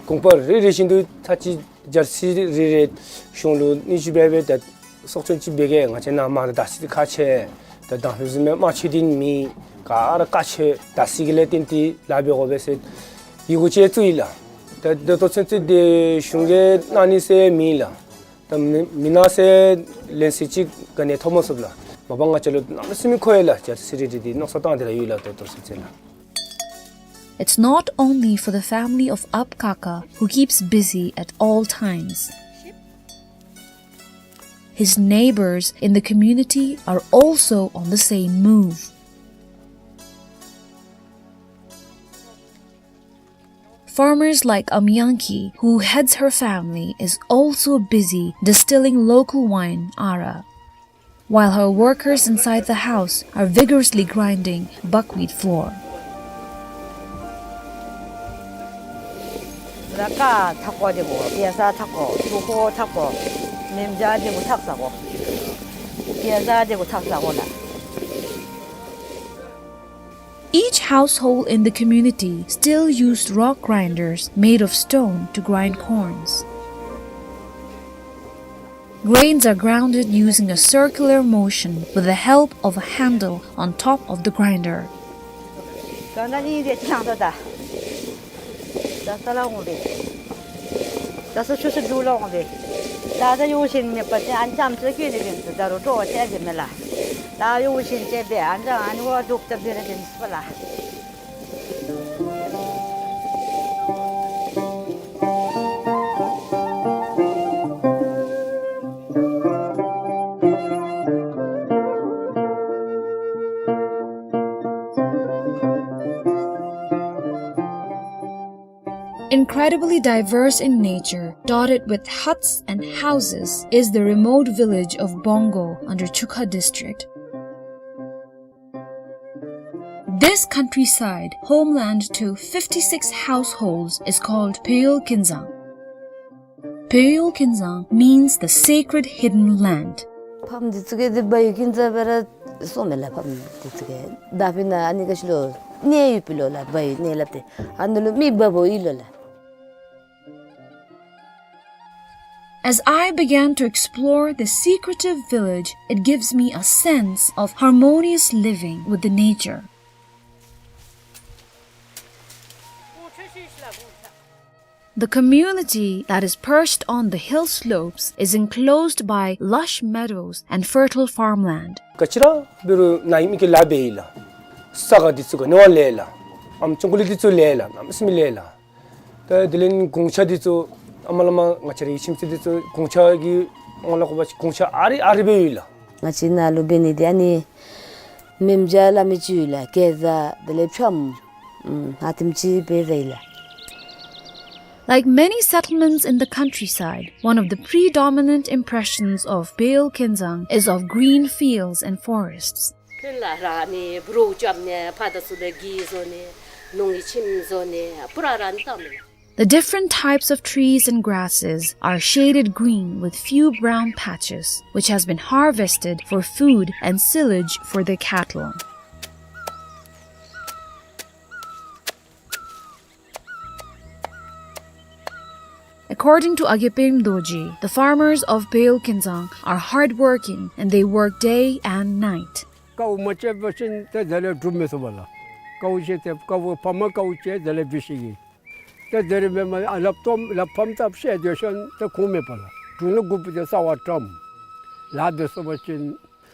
གོང་པ་རེ་རེ་བཞིན་དུ་ཐ་ཅི་ཇར་སི་རེ་རེ་གཞུང་ལུ་ནི་ཅིག་འབད་འབད་ད་སྲོག་ཆགས་ཅིག་འབད་གེ། ང་བཅས་ནཱ་མ་ད་ད་སི་ཁ་ཆེ་ད་དང་ལུ་ཟིན་མེ་མ་ཆེ་དིན་མི་ག་ར་ཀ་ཆེ་ད་སི་གི་ལས་བརྟེན་ཏེ་ལཱ་འབད་དགོ་པས་ཟེར་ཡི་གུ་ཅིག་བཙུགས་ཡི་ལགས། ད་ད་ལྟོ་ཚུན་ཚོད་དེ་གཞུང་གིས་གནང་ནི་ཟེར་མེད་ལགས། ད་མི་མི་ནག་སེ་ལེན་སི་ཅིག་ག་ནི་ཐོབ་མ་ཚུགས་ལགས། མ་པ་ང་བཅས་ལུ་གནམ་མེད་ས་མེད་མཁོ་ཡི་ལགས། ཇར་སི་རེ་རེ་འདི་མནོ་བསམ་བཏང་སྟེ་ར་ཡོད་ལགས། ད་ལྟོ་ཚུན་ཚོད་ལགས། It's not only for the family of Apkaka, who keeps busy at all times. His neighbors in the community are also on the same move. Farmers like Amyangki, who heads her family, is also busy distilling local wine, Ara, while her workers inside the house are vigorously grinding buckwheat flour. ལ་ཀ་ཐག་པ་དེ་གོ་པེ་ས་ཐག་པ་ཐུག་ཁོ་ཐག་པ་མེམ་ཇ་དེ་གོ་ཐག་ས་གོ། ཡ་ཟ་དེ་གོ་ཐག་ལ་འོ་ལ། Each household in the community still used rock grinders made of stone to grind corns. Grains are grounded using a circular motion with the help of a handle on top of the grinder. ད་ད་ནི་དེ་ཅི་ལང་ད་ད། ད་ས་ལ་འོང་བས། ད་ས་ཆུ་ཤུ་འདུག་ལ་འོང་བས། ད་ད་ཡོ་ཤིན་མེད་པ་ཅན་ཨན་ཅམ་ཚོ་ཀྱི་ནི་བིན་ཚོ་ད་རུ་ཀྲོ་བ་ཅན་ཟེར་མེད་ལ། ད་ཡོ་ཤིན་ཅན་བས་ཨན་ཅམ་ཨན་བ་འདུག་ད་བིན་རེ་བིན་སུ་ལ། Incredibly diverse in nature, dotted with huts and houses, is the remote village of Bongo under Chukha district. This countryside, homeland to fifty-six households, is called Bheol Kinzang. Bheol Kinzang means the sacred hidden land. ཕམ་འདི་ཚུ་གི་འདི་བ་ཡུལ་ཀིན་ཛ་བེ་ར་སོ་མེ་ལ་ཕམ་འདི་ཚུ་གི་ད་ཕི་ན་ཨ་ནི་ག་ཤི་ལོ་གནས་ཡུལ་པི་ལོ་ལ་བ་ཡུལ་གནས་ལབ་སྟེ་ཨ་ནི་ལུ་མི་བ་བོ་ཡུལ་ལོ་ལ། As I began to explore the secretive village, it gives me a sense of harmonious living with the nature. The community that is perched on the hill slopes is enclosed by lush meadows and fertile farmland. ག་ཅི་ར་འབད་རུང་ནཱ་ཡི་མི་གི་ལཱ་འབད་ཡི་ལ། ས་ག་འདི་ཚུ་ག་ནི་བ་ལས་ལ། ཨམ་ཅུང་ཀུ་ལི་འདི་ཚུ་ལས་ལ། ནམ་སི་མི་ལས་ལ། ད་དེ་ལས་གུང་ཆ་འདི་ཚུ་ཨ་མ་ལ་མ་ང་བཅས་རའི་ཁྱིམ་མཚེས་འདི་ཚུ་གུང་ཆ་གི་ངོ་ལ་གོ་བ་ཅིན་གུང་ཆ་ཨ་རི་ཨ་རི་འབད་ཡི་ལ། ང་བཅས་ནཱ་ལུ་འབད་ནི་འདི་ཨ་ནི་མེམ་བྱ་ལ་མི་ཅིག་ཡོད་ལ་གེ་ཛ་དེ་ལས་ཕྱམ་ཨ་ཐིམ་ཅིག་འབད་ཟེར་ཡི་ལ། Like many settlements in the countryside, one of the predominant impressions of Bheol Kinzang is of green fields and forests. ཕུན་ལ་ར་ནི་བུ་རོ་ཅམ་ནི་ཕ་ད་སུ་ལ་གི་ཟོ་ནི་ནོང་གི་ཁྱིམ་ཟོ་ནི་པུ་ར་ར་ནི་ཏམ་ནི། The different types of trees and grasses are shaded green with few brown patches, which has been harvested for food and silage for their cattle. According to Agepem Dorji, the farmers of Bheol Kinzang are hardworking and they work day and night. ཀཝ་མ་བཅད་པ་ཅིན་ཏེ་དེ་ལས་སྒྲུབ་མི་ཚུགས་པས་ལགས། ཀཝ་བཅད་དེ་ཀཝ་ཕམ་ཀཝ་བཅད་དེ་ལས་འབད་ཤེས་ཀྱི། ཏེ་དེ་རིམ་པས་མ་ཨ་ལྷབ་ཐོམ་ལྷབ་ཕམ་ཐབས་ཤེས་དེ་ཤོན་ཏེ་ཁུངས་མེད་པས་ལགས། དྲུང་ནི་དགུ་པོ་དེ་རྩ་བ་བཀྲམ། ལཱ་འབད་ཚུགས་པ་ཅིན་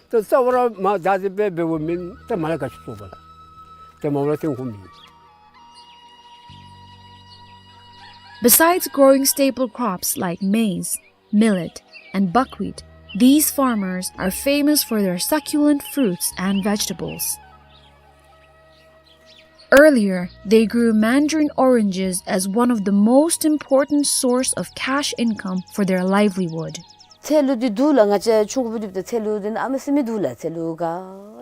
ཏེ་རྩ་བ་ར་མ་ད་དེ་སྦེ་འབདཝ་མེན། ཏེ་མ་ལ་ག་ཅི་ཚུགས་པས་ལགས། ཏེ་མ་ལ་ཐོན་ཁུངས་མེད། Besides growing staple crops like maize, millet, and buckwheat, these farmers are famous for their succulent fruits and vegetables. Earlier, they grew mandarin oranges as one of the most important source of cash income for their livelihood. ཚལ་ལུ་འདི་འདུག་ལགས། ང་བཅས་ཆུང་ཀུ་འབད་དེ་འབདཝ་ད་ཚལ་ལུ་འདི་ཨ་མ་སི་མི་འདུག་ལགས། ཚལ་ལུ་ག་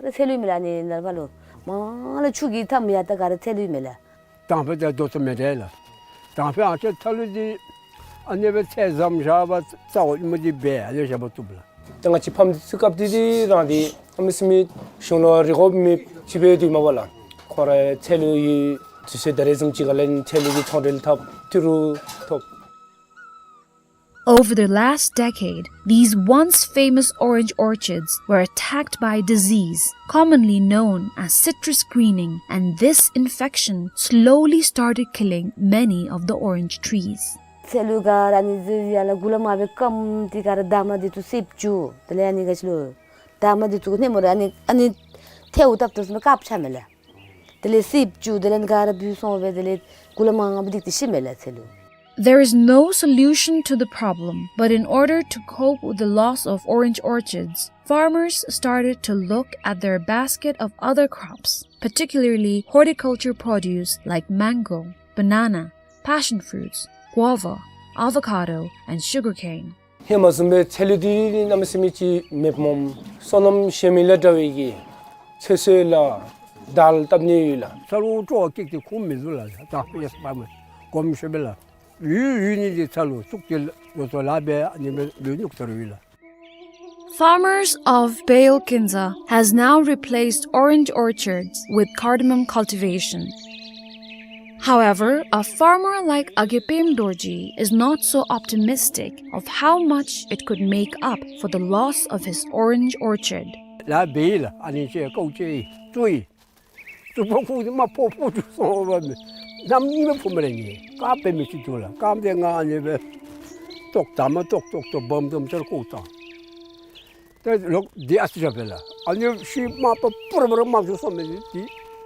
ར་ཚལ་ལུ་མེད་ལགས། ཨ་ནི་ནཱ་ཕར་ལུ་མ་ལ་ཆུ་གི་མཐའམ་ཡར་ད་ག་ར་ཚལ་ལུ་མེད་ལགས། དང་ཕུ་དེ་དོ་ཚོ་མེད་དེ་ལགས། དང་ཕུ་ཨ་ཅེ་ཚལ་ལུ་འདི་ཨ་ནི་སྦེ་ཚལ་ཟམ་བཞག་པ་རྩ་བ་ཨིནམ་འདི་སྦེ་ཨ་ནི་བཞག་པ་བཏུབ་ལགས། ད་ང་བཅས་ཕམ་འདི་ཚུ་སྐབས་འདི་འདི་རང་འདི་ཨ་མ་སི་མི་གཞུང་ལུ་རེ་སྐུལ་མི་ཅིག་འབད་དེ་མ་པ་ལགས། ཁོང་ར་ཚལ་ལུ་ཡི་དུས་ཚོད་ད་རེས་བཟུམ་ཅིག་ཁར་ལས་ཚལ་ལུ་གི་ཚོང་འབྲེལ་འཐབ་ཏི་རུ་ཐོབ། Over the last decade, these once famous orange orchards were attacked by disease, commonly known as citrus greening, and this infection slowly started killing many of the orange trees. ཚལ་ལུ་ག་ར་ཨ་ནི་ཟེར་ཡ་ལ་གུ་ལ་མ་སྦེ་སྐམ་སྟེ་ག་ར་འདབ་མ་འདི་ཚུ་སིབ་བཅུག། དེ་ལས་ཨ་ནི་ག་ཅི་ལོ་འདབ་མ་འདི་ཚུ་ནེམ་ར་ཨ་ནི་ཨ་ནི་ཐལཝ་བཏབ་བཏབ་ས་ལུ་དཀརཔོ་ཆགས་མས་ལགས། དེ་ལས་སིབ་བཅུག། དེ་ལས་ག་ར་བུད་སོང་སྦེ་དེ་ལས་གུ་ལ་མ་སྦེ་སྡིག་སྟེ་ཤི་མས་ལགས་ཚལ་ལུ། There is no solution to the problem, but in order to cope with the loss of orange orchards, farmers started to look at their basket of other crops, particularly horticulture produce like mango, banana, passion fruits, guava, avocado, and sugarcane. ཧེ་མ་བཟུམ་སྦེ་ཚལ་ལུ་འདི་གནམ་མེད་ས་མེད་ཅིག་མེདཔ་སྨོ། སོ་ནམ་ཤེས་མི་ལ་འདྲ་བའི་གི་ཚོད་བསྲེ་ལ་དལ་བཏབ་ནི་ཡོད་ལགས། ཚལ་ལུ་སྤྲོ་བ་སྐྱེས་ཏེ་ཁུངས་མི་འདུག་ལགས། ད་ཡེ་སྤ་མ་གོམས་ཤོས་སྦེ་ལགས། ཡུལ་ཡུལ་ནི་འདི་ཚལ་ལུ་བཙུགས་ཏེ་ལོ་ཚོད་ལཱ་འབད་ཨ་ནི་སྦེ་ལུས་ནུག་ཚར་ཡོད་ལགས། Farmers of Bale Kinza has now replaced orange orchards with cardamom cultivation. However, a farmer like Agepem Dorji is not so optimistic of how much it could make up for the loss of his orange orchard. ལཱ་འབད་ཡི་ལགས། ཨ་ནི་ཅིག་ཀོ་ཅིག་བཙུགས་ཡི། བཙུགས་པ་ཁུ་དེ་མར་ཕོག་ཕོག་འགྱོ་སོང་བ་མས། གནམ་གཉིས་པ་ཕུ་མི་ལ་ཉེ་ཀ་འབད་མི་ཅིག་འདུག་ལགས། ཀ་དེ་ང་ཨ་ནི་སྦེ་ཏོག་ད་མ་ཏོག་ཏོག་ཏོག་སྦོམ་སྦོམ་ཅིག་བཀོག་བཏང་། ཏེ་ལོག་དེ་ཨ་ཙི་ར་འབད་ལགས། ཨ་ནི་ཤུལ་མ་པ་པུ་ར་པུ་ར་མར་འགྱོ་སོང་མས། དེ་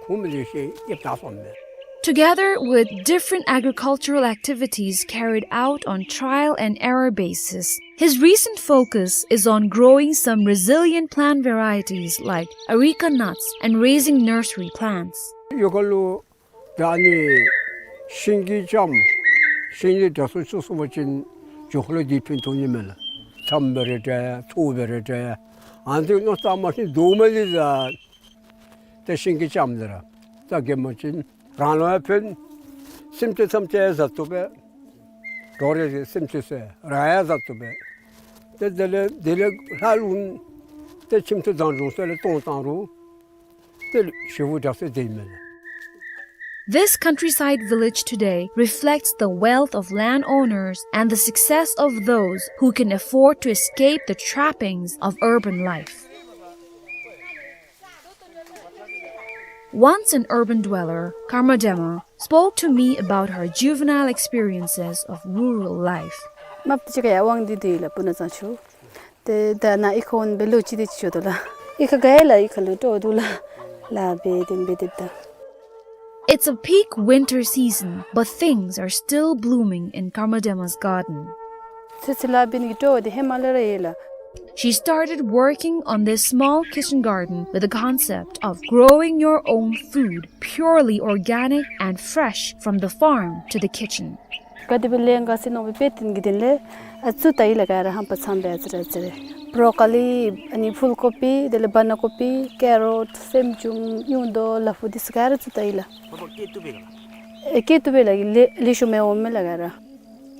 ཁུ་མི་ལེ་ཤ་ཡིབ་ད་སོང་མས། Together with different agricultural activities carried out on trial and error basis, his recent focus is on growing some resilient plant varieties like areca nuts and raising nursery plants. ཡོ་ག་ལུ་ད་ཨ་ནི་ཤིང་གི་ལྕངམ་ཤིང་ལས་གྲྭ་ཚུ་ཚུ་སོང་པ་ཅིན་ཇོ་ཁོ་ལུ་འདི་ཕན་ཐོགས་ནི་མས་ལགས། ལྕངམ་སྦེ་ར་འདྲ་ཚུ་སྦེ་ར་འདྲ། ཨ་ནི་མནོ་བསམ་མ་ཤེས་དོ་མ་ལི་ཟ། ཏེ་ཤིང་གི་ལྕངམ་འདི་ར་ད་གེ་མ་ཅིན་རང་ལུ་ཡང་ཕན། སེམས་ཅན་ཐམས་ཅད་ཡང་བཟའ་བཏུབ་པས། འགྲོ་རེ་སེམས་ཅན་ཚུ་རང་ཡང་བཟའ་བཏུབ་པས། ཏེ་དེ་ལས་དེ་ལས་ལྷག་ལུང་ཏེ་ཁྱིམ་ཚུ་བཟང་ལུང་ཚུ་ལས་གཏོང་བཏང་རུང་ཏེ་ཞེ་པོ་དྲག་སྟེ་དེ་མས་ལགས། This countryside village today reflects the wealth of landowners and the success of those who can afford to escape the trappings of urban life. Once an urban dweller, Karma Dema spoke to me about her juvenile experiences of rural life. མ་པ་ཅིག་ཁར་ཡར་དབང་འདུས་འདི་ལགས། སྤུ་ན་ཚང་ཆུ། ཏེ་ད་ནཱ་གཡུས་ཁར་འོང་སྦེ་ལོ་གཅིག་དེ་ཅིག་འགྱོ་དོ་ལགས། གཡུས་ཁར་ག་ཡ་ལགས་གཡུས་ཁར་ལུ་སྤྲོ་འདུག་ལགས། ལཱ་འབད་དེ་འབད་དེ་ད། It's a peak winter season, but things are still blooming in Karma Dema's garden. ཚེ་ཚེ་ལཱ་འབད་ནི་གི་སྤྲོ་བ་དེ་ཧེ་མ་ལས་ར་ཡོད་ལགས། She started working on this small kitchen garden with the concept of growing your own food, purely organic and fresh from the farm to the kitchen. ག་དེ་སྦེ་ལས་འགོ་ཚུགས་ནུག་སྦེ་དཔེ་སྟོན་གྱི་དོན་ལས་ཨ་ཚུ་ད་ཡི་ལགས། ག་ར་ཧམ་པ་ཚངམ་སྦེ་ཨ་ཙི་རེ་ཨ་ཙི་རེ། བོ་རོ་ཀོ་ལི་ཨ་ནི་ཕུལ་ཀོ་པི་དེ་ལས་བན་ན་ཀོ་པི་ཀེ་རོཊ་སེམ་ཅུང་ཉུང་དོ་ལ་ཕུག་དེ་ཚུ་ག་ར་ཨ་ཚུ་ད་ཡི་ལགས། ཨེ་སྐྱེ་བཏུབ་པས་ལགས། ལེ་ལེ་ཤ་མི་འོང་མས་ལགས་ག་ར།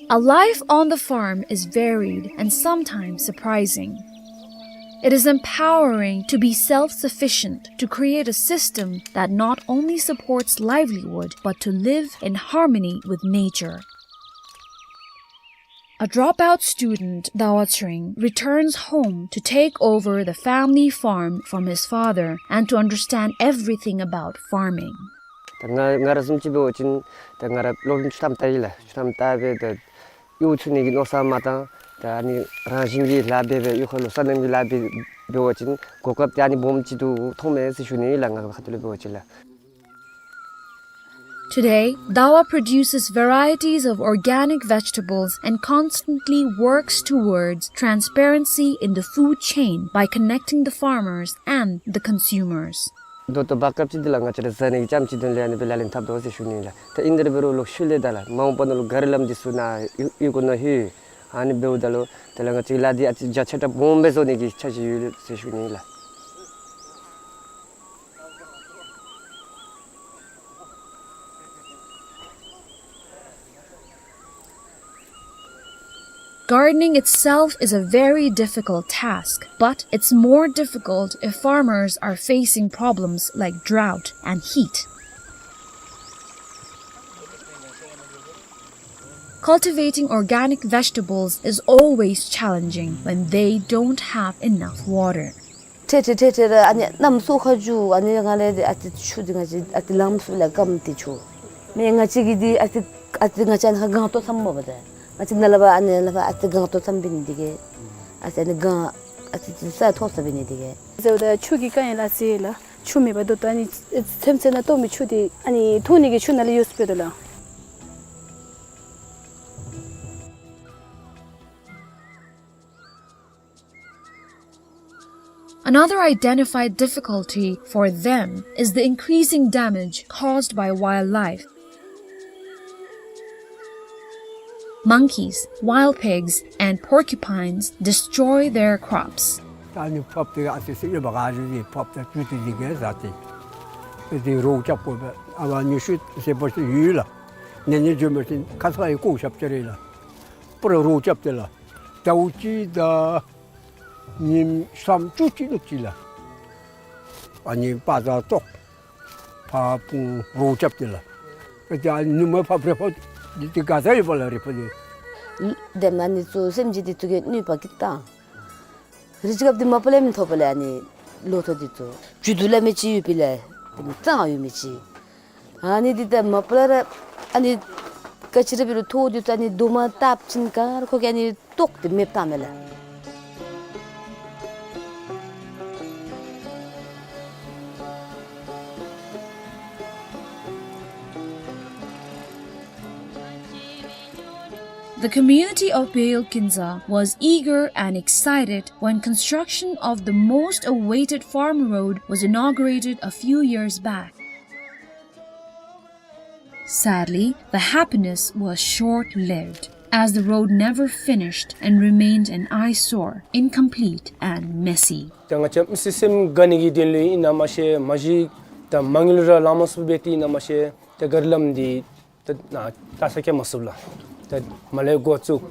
A life on the farm is varied and sometimes surprising. It is empowering to be self-sufficient, to create a system that not only supports livelihood but to live in harmony with nature. A dropout student, Dawa Tsering, returns home to take over the family farm from his father and to understand everything about farming. ད་ང་ང་ར་བཟུམ་ཅིག་འབད་བ་ཅིན་ད་ང་ར་སློབ་རིམ་ཆུང་ཀུ་ལྟ་ཡི་ལགས། ཆུང་ཀུ་ལྟ་སྦེ་ད་གཡོག་ཚུགས་ནི་གི་མནོ་བསམ་མ་བཏང་། ད་ཨ་ནི་རང་བཞིན་གྱིས་ལཱ་འབད་སྦེ་གཡུས་ཁ་ལུ་སོ་ནམ་གྱི་ལཱ་འབད་འབད་བ་ཅིན་གོ་སྐབས་དེ་ཨ་ནི་སྦོམ་ཅིག་ཏུ་མཐོང་མས་ཟེར་ཞུ་ནི་ལགས། ང་གི་ཁ་ཐུག་ལས་འབད་བ་ཅིན་ལགས། Today, Dawa produces varieties of organic vegetables and constantly works towards transparency in the food chain by connecting the farmers and the consumers. ད་ལྟོ་བར་སྐབས་ཅིག་འདི་ལགས་ང་བཅས་ར་བཟའ་ནི་གི་ལྕངམ་ཅིག་དོན་ལས་ཨ་ནི་སྦེ་ལག་ལེན་འཐབ་དོ་ཟེར་ཞུ་ནི་ལགས། ད་ཨིན་དེ་ར་འབད་རུང་ལོག་ཤུལ་ལས་ད་ལགས་མ་འོངས་པ་ནང་ལུ་ག་ར་ལམ་འདི་ཚུ་ནཱ་གཡུས་གཡུས་སྒོ་ནང་ལྷོད། ཨ་ནི་འབདཝ་ད་ལུ་དེ་ལས་ང་བཅས་ལཱ་འདི་ཨ་ཙི་རྒྱ་ཆེ་དྲགས་སྦོམ་སྦེ་བཟོ་ནི་གི་འཆར་གཞི་ཡོད་ཟེར་ཞུ་ནི་ལགས། Gardening itself is a very difficult task, but it's more difficult if farmers are facing problems like drought and heat. Cultivating organic vegetables is always challenging when they don't have enough water. ཏེ་ཏེ་ཏེ་ཏེ་ར་ཨ་ནི་གནམ་སྲོ་ཁ་རྒྱུ་ཨ་ནི་ང་ལས་ཏེ་ཨ་ཏི་ཆུ་འདི་ང་བཅས་ཨ་ཏི་ལངམ་སུ་ལས་སྐམ་སྟེ་ཆུ། མེན་ང་བཅས་ཀྱི་འདི་ཨ་ཏི་ཨ་ཏི་ང་བཅས་ཨ་ནི་ཁར་སྒང་ཏོག་ཙམ་མ་པ་ཏེ། ང་བཅས་ནཱ་ལས་ཕར་ཨ་ནི་ལས་ཕར་ཨ་ཏི་སྒང་ཏོག་ཙམ་འབད་ནི་འདི་གིས། ཨ་ཏི་ཨ་ནི་སྒང་ཨ་ཏི་ཏི་ས་མཐོ་ས་འབད་ནི་འདི་གིས། ཟེརཝ་ད་ཆུ་གི་དཀའ་ངལ་ཨ་ཙི་ལགས། ཆུ་མེད་པར་ད་ལྟོ་ཨ་ནི་ཚོད་བསྲེ་ནང་གཏོར་མི་ཆུ་འདི་ཨ་ནི་འཐུང་ནི་གི་ཆུ་ནང་ལས་ཡོད་སུ་འབད་དོ་ལགས། Another identified difficulty for them is the increasing damage caused by wildlife. Monkeys, wild pigs, and porcupines destroy their crops. ད་ཨ་ནི་ཕགཔ་དེ་ཨ་ཙི་ཙི་ཨེ་འབག་ག་རུང་ཕགཔ་དང་ཆུ་དེ་འདི་གིས་བཟའ་སྟེ། ཏེ་དེ་རོགས་རྐྱབ་དགོ་པས། ཨ་བ་ཉི་ཤུ་ཟེར་བ་ཅིན་ཡོད་ལགས། ནེ་ནེ་འགྱོ་མི་ཅིག་ཁ་ཚ་ཡི་ལྐོག་ཞབས་ཅིག་རེད་ལགས། པུ་ར་རོགས་རྐྱབ་སྟེ་ལགས། ཟླཝ་གཅིག་དང་ ཉིནམ་ཞག་བཅུ་གཅིག་ལུ་གཅིག་ལགས། ཨ་ནི་པ་ཛར་ཏོག་ཕར་སྤུངས་རོགས་རྐྱབ་སྟེ་ལགས། ཨ་ནི་ནུབ་མོ་ཕར་འབྲས་སྤུངས་འདི་ཏེ་ག་ས་ཡོད་པ་ལགས་རི་ཕོ་འདི། དེ་མ་ནི་ཚུ་སེམས་ཅན་འདི་ཚུ་གིས་གནོད་པ་གིས་བཏང་། རི་ཅིག་སྐབས་འདི་མ་པ་ལས་མི་ཐོབ་པ་ལས་ཨ་ནི་ལོ་ཐོག་འདི་ཚུ་བཅུད་དུ་ལ་མི་ཅིག་ཡོད་པའི་ལས་གཙང་ཡོད་མི་ཅིག། ཨ་ནི་འདི་ད་མ་པ་ལས་ར་ཨ་ནི་ག་ཅི་ར་འབད་རུང་ཐོག་འདི་ཚུ་ཨ་ནི་རྡོག་མ་བཏབ་ཅིན་ག་ར་ཁོ་གིས་ཨ་ནི་བཏོག་སྟེ་མེདཔ་བཏངམ་མས་ལགས། The community of Beyol Kinzang was eager and excited when construction of the most awaited farm road was inaugurated a few years back. Sadly, the happiness was short-lived, as the road never finished and remained an eyesore, incomplete and messy. ད་ང་བཅས་མི་སེར་སེམས་དགའ་ནི་གི་དོན་ལུ་ཨིན་ན་མ་ཤེས། མ་གཞི་ད་མ་དངུལ་ར་ལང་མ་ཚུགས་པའི་དེ་ཨིན་ན་མ་ཤེས། ད་ག་རི་ལམ་འདི་ད་ནཱ་ལྟ་ས་སྐྱེལ་མ་ཚུགས་ལགས། ད་མར་ལས་འགོ་བཙུགས།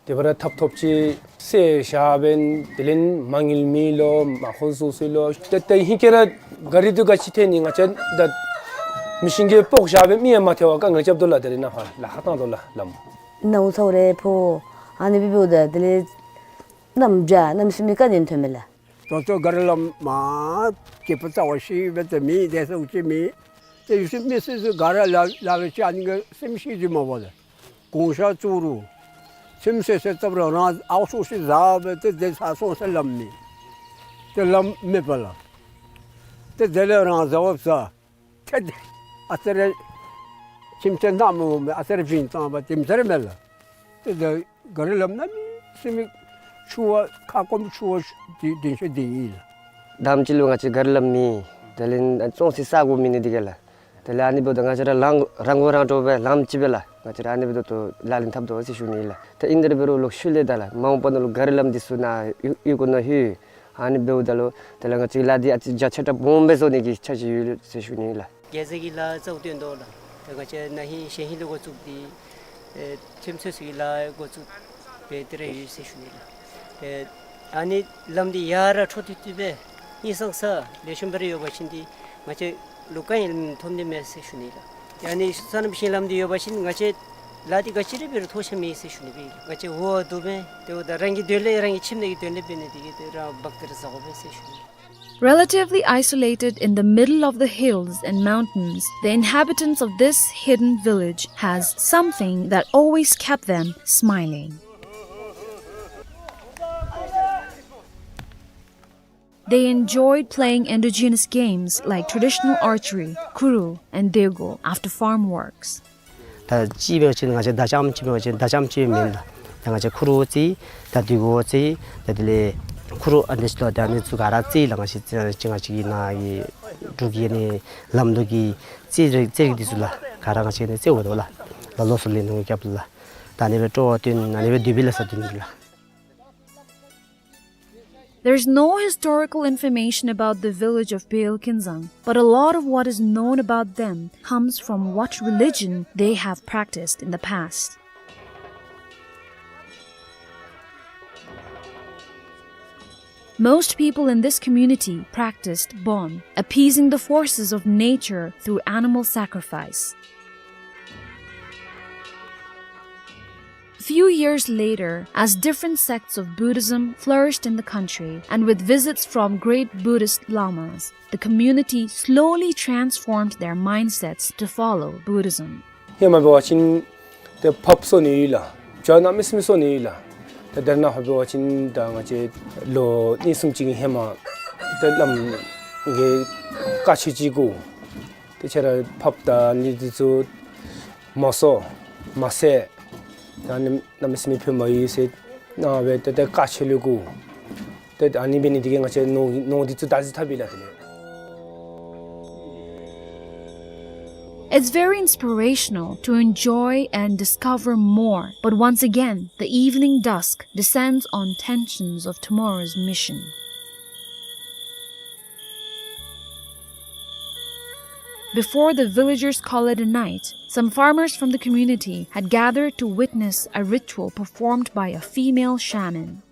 དེ་བར་ཐབ་ཐོབ་ཅིག་སེལ་བཞག་པས། དེ་ལས་མ་དངུལ་མེད་ལོ། མ་ཁོ་བཟོ་ས་ལོ། ད་ད་ཧིང་ཁར་ར་ག་རི་འདི་ག་ཅི་ཐལ་ནི། ང་བཅས་ད་མི་ཤིང་གིས་སྤོག་བཞག་པས། མི་ཡང་མ་ཐལ་བར་དཀའ་ངལ་རྐྱབ་དོ་ལགས། དེ་ལས་ནཱ་ཕར་ལཱ་ཁག་བཏང་དོ་ལགས་ལམ། ནཝ་ཚཝ་རེ་ཕོག། ཨ་ནི་སྦེ་འབདཝ་ད་དེ་ལས་གནམ་བྱཱར་གནམ་མེད་ས་མེད་དཀའ་ངལ་ཐོནམ་མས་ལགས། ད་ལྟོ་ག་རི་ལམ་མར་སྐྱེས་བུ་རྩ་བ་ཤེས་པའི་ཏེ་མི་དེ་ཚུ་ཅིག་མེད། ཏེ་ཡུལ་སྲིད་མི་སྲིད་ཚུ་ག་ར་ལ་ལ་བའི་ཅིག་ཨ་ནི་གི་སེམས་ཤེས་ཀྱི་མ་པ་ལགས། གུང་ཤ་བཙུགས་རུང་ཁྱིམ་ཚུ་ཟེར་སྟབས་ར་རང་ཨའུ་ཤུག་ཤིག་བཟའ་སྦེ་ཏེ་དེ་ཚར་སོང་ཟེར་ལམ་མེད། ཏེ་ལམ་མེད་པ་ལགས། ཏེ་དེ་ལས་རང་བཟའ་བ་བཟའ། ཏེ་དེ་ཨ་ཙི་རེ་ཁྱིམ་ཚུ་ནང་མི་འོང་མི་ཨ་ཙི་རེ་བྱིན་བཏང་བ་དེམ་ཅིག་ར་མས་ལགས། ཏེ་དེ་ག་རི་ལམ་གནམ་མེད་ས་མེད་ཆུ་བ་ཁ་སྐོམ་ཆུ་བ་དེ་དེ་ཤོས་དེ་ཨིན་ལགས། དང་པ་ཅིག་ལུ་ང་བཅས་ག་རི་ལམ་མེད། དེ་ལས་བཙོང་སའི་ས་གོ་མེད་ནི་འདི་གིས་ལགས། དེ་ལས་ཨ་ནི་འབདཝ་ད་ང་བཅས་ར་རང་རང་མགོ་རང་འདྲོངས་སྦེ་ལམ་ཅིག་སྦེ་ལགས། ང་བཅས་ར་ཨ་ནི་འབདཝ་ད་ལག་ལེན་འཐབ་དོ་ཟེར་ཞུ་ནི་ལགས། ཏེ་ཨིན་དེ་ར་འབད་རུང་ལོག་ཤུལ་ལས་ད་ལགས་མ་འོངས་པ་ནང་ལུ་ག་རི་ལམ་འདི་ཚུ་ནཱ་ཡུལ་ཡུལ་གུ་ནང་ལྷོད། ཨ་ནི་འབདཝ་ད་ལུ་དེ་ལས་ང་བཅས་ལཱ་འདི་ཨ་ཙི་རྒྱ་ཆེ་དྲགས་སྦོམ་སྦེ་བཟོ་ནི་གི་འཆར་གཞི་ཡོད་ཟེར་ཞུ་ནི་ལགས། རྒྱལ་རྩེ་གི་ལཱ་གཙོ་བོ་བཏོན་དོ་ལགས། ཏེ་ང་བཅས་ན་ཧིང་གཞེས་ཧིང་ལས་འགོ་བཙུགས་ཏེ་ཨེ་ཁྱིམ་ཚུ་ཚུ་གི་ལཱ་འགོ་བཙུགས་སྦེ་དེ་ར་ཡོད་ཟེར་ཞུ་ནི་ལགས། ཏེ་ཨ་ནི་ལམ་འདི་ཡར་ར་འཕྲོ་མཐུད་མཐུད་སྦེ་ཧིང་སང་ས་ལེགས་ཤོམ་སྦེ་ར་ཡོད་པ་ཅིན་ཏེ་ང་བཅས་ལུ་དཀའ་ངལ་ཐོན་ནི་མས་ཟེར་ཞུ་ནི་ལགས། ཨ་ནི་སོ་ནམ་ཞིང་ལམ་འདི་ཡོད་པ་ཅིན་ང་བཅས་ལཱ་འདི་ག་ཅི་ར་འབད་རུང་ཐོགས་ཆགས་མེད་ཟེར་ཞུ་ནི་སྦེ་ང་བཅས་འོ་དོ་སྦེ་ཏེ་འོ་ད་རང་གི་དོན་ལས་རང་གི་ཁྱིམ་ནང་གི་དོན་ལས་འབད་ནི་འདི་གིས་ཏེ་རང་འབག་སྟེ་ར་བཟའ་དགོ་པས་ཟེར་ཞུ་ནི། Relatively isolated in the middle of the hills and mountains, the inhabitants of this hidden village has something that always kept them smiling. They enjoyed playing indigenous games like traditional archery, kuru, and dego after farm works. ད་ཅིག་འབད་བ་ཅིན་ང་བཅས་མདའ་རྐྱངམ་ཅིག་འབད་བ་ཅིན་མདའ་རྐྱངམ་ཅིག་མེན་ལགས། ད་ང་བཅས་ཁུ་རུ་རྩེ་ད་དེ་གུ་རྩེ་ད་དེ་ལས་ཁུ་རུ་ཨ་ནི་ཚུ་ད་ཨ་ནི་ཚུ་ག་ར་རྩེ་ལགས། ང་བཅས་རྩེ་ང་བཅས་ཀྱི་ནཱ་གི་འབྲུག་གི་ཨ་ནི་ལམ་ལུ་གི་རྩེ་རིགས་རྩེ་རིགས་འདི་ཚུ་ལགས་ག་ར་ང་བཅས་ནི་རྩེ་འོང་དོ་ལགས། ལ་ལོ་སོ་ལེན་ནུ་རྐྱབ་ལགས། ད་ཨ་ནི་སྦེ་སྤྲོ་བ་བཏོན་ཨ་ནི་སྦེ་དུས་བབ་ལ་ས་བཏོན་ལགས། There is no historical information about the village of Beyol Kinzang, but a lot of what is known about them comes from what religion they have practiced in the past. Most people in this community practiced Bon, appeasing the forces of nature through animal sacrifice. Few years later, as different sects of Buddhism flourished in the country, and with visits from great Buddhist lamas, the community slowly transformed their mindsets to follow Buddhism. ཧེ་མ་འབད་བ་ཅིན་ཏེ་ཕགཔ་གསོ་ནི་ཡོད་ལགས། བྱ་གནམ་མེད་ས་མེད་གསོ་ནི་ཡོད་ལགས། ཏེ་དེ་ནང་འབད་བ་ཅིན་ད་ང་བཅས་ལོ་གཉིས་གསུམ་ཅིག་གི་ཧེ་མ་ཏེ་ལམ་གྱི་བཀག་ཆ་ཅིག་གུ་ཏེ་ཁྱེད་ར་ཕགཔ་དང་ཨ་ནི་འདི་ཚུ་མ་གསོ་མ་བསད། ད་ཨ་ནི་གནམ་མེད་ས་མེད་ཕན་མ་ཡོད་ཟེར་གནང་སྦེ་ཏེ་ཏེ་བཀག་ཆ་ལུ་གུ་ཏེ་ཨ་ནི་འབད་ནི་འདི་གིས་ང་བཅས་ནོར་ནོར་འདི་ཚུ་ད་ཅི་ཐབས་ཡོད་ལགས། དེ་ལས། It's very inspirational to enjoy and discover more, but once again, the evening dusk descends on tensions of tomorrow's mission. Before the villagers call it a night, some farmers from the community had gathered to witness a ritual performed by a female shaman.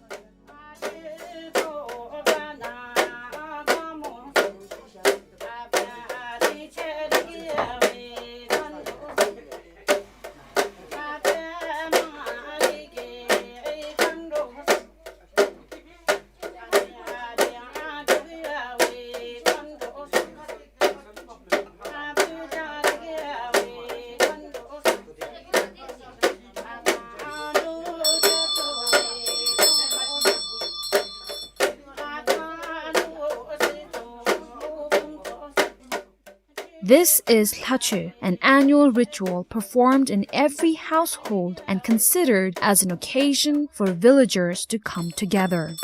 This is Lhachoe, an annual ritual performed in every household and considered as an occasion for villagers to come together.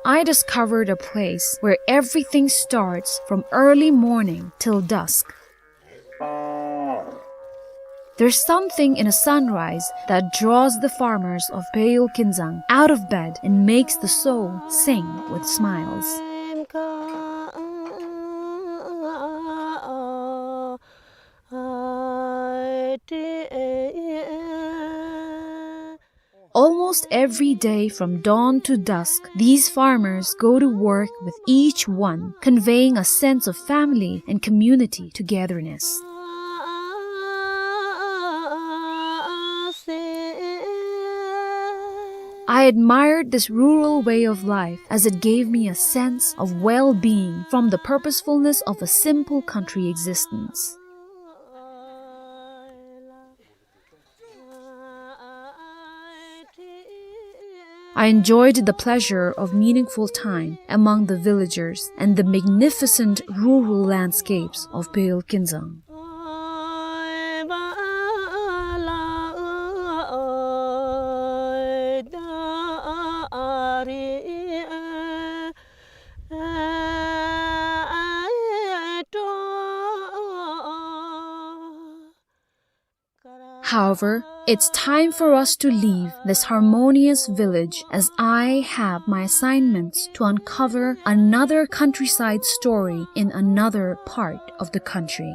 I discovered a place where everything starts from early morning till dusk. There's something in a sunrise that draws the farmers of Peyol Kinzang out of bed and makes the soul sing with smiles. Almost every day from dawn to dusk, these farmers go to work with each one, conveying a sense of family and community togetherness. I admired this rural way of life as it gave me a sense of well-being from the purposefulness of a simple country existence. I enjoyed the pleasure of meaningful time among the villagers and the magnificent rural landscapes of Peyol Kinzang. However, it's time for us to leave this harmonious village, as I have my assignments to uncover another countryside story in another part of the country.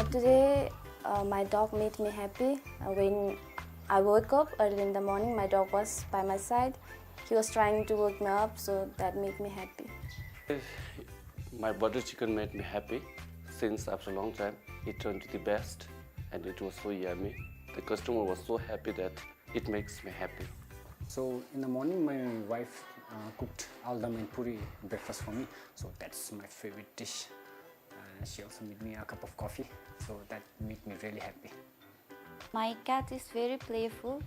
Today, uh, my dog made me happy. Uh, when I woke up early in the morning, my dog was by my side. He was trying to wake me up, so that made me happy. My butter chicken made me happy since after a long time. It turned to the best and it was so yummy. The customer was so happy that it makes me happy. So in the morning, my wife, uh, cooked aldam and puri breakfast for me. So that's my favorite dish. Uh, she also made me a cup of coffee. So that made me really happy. My cat is very playful,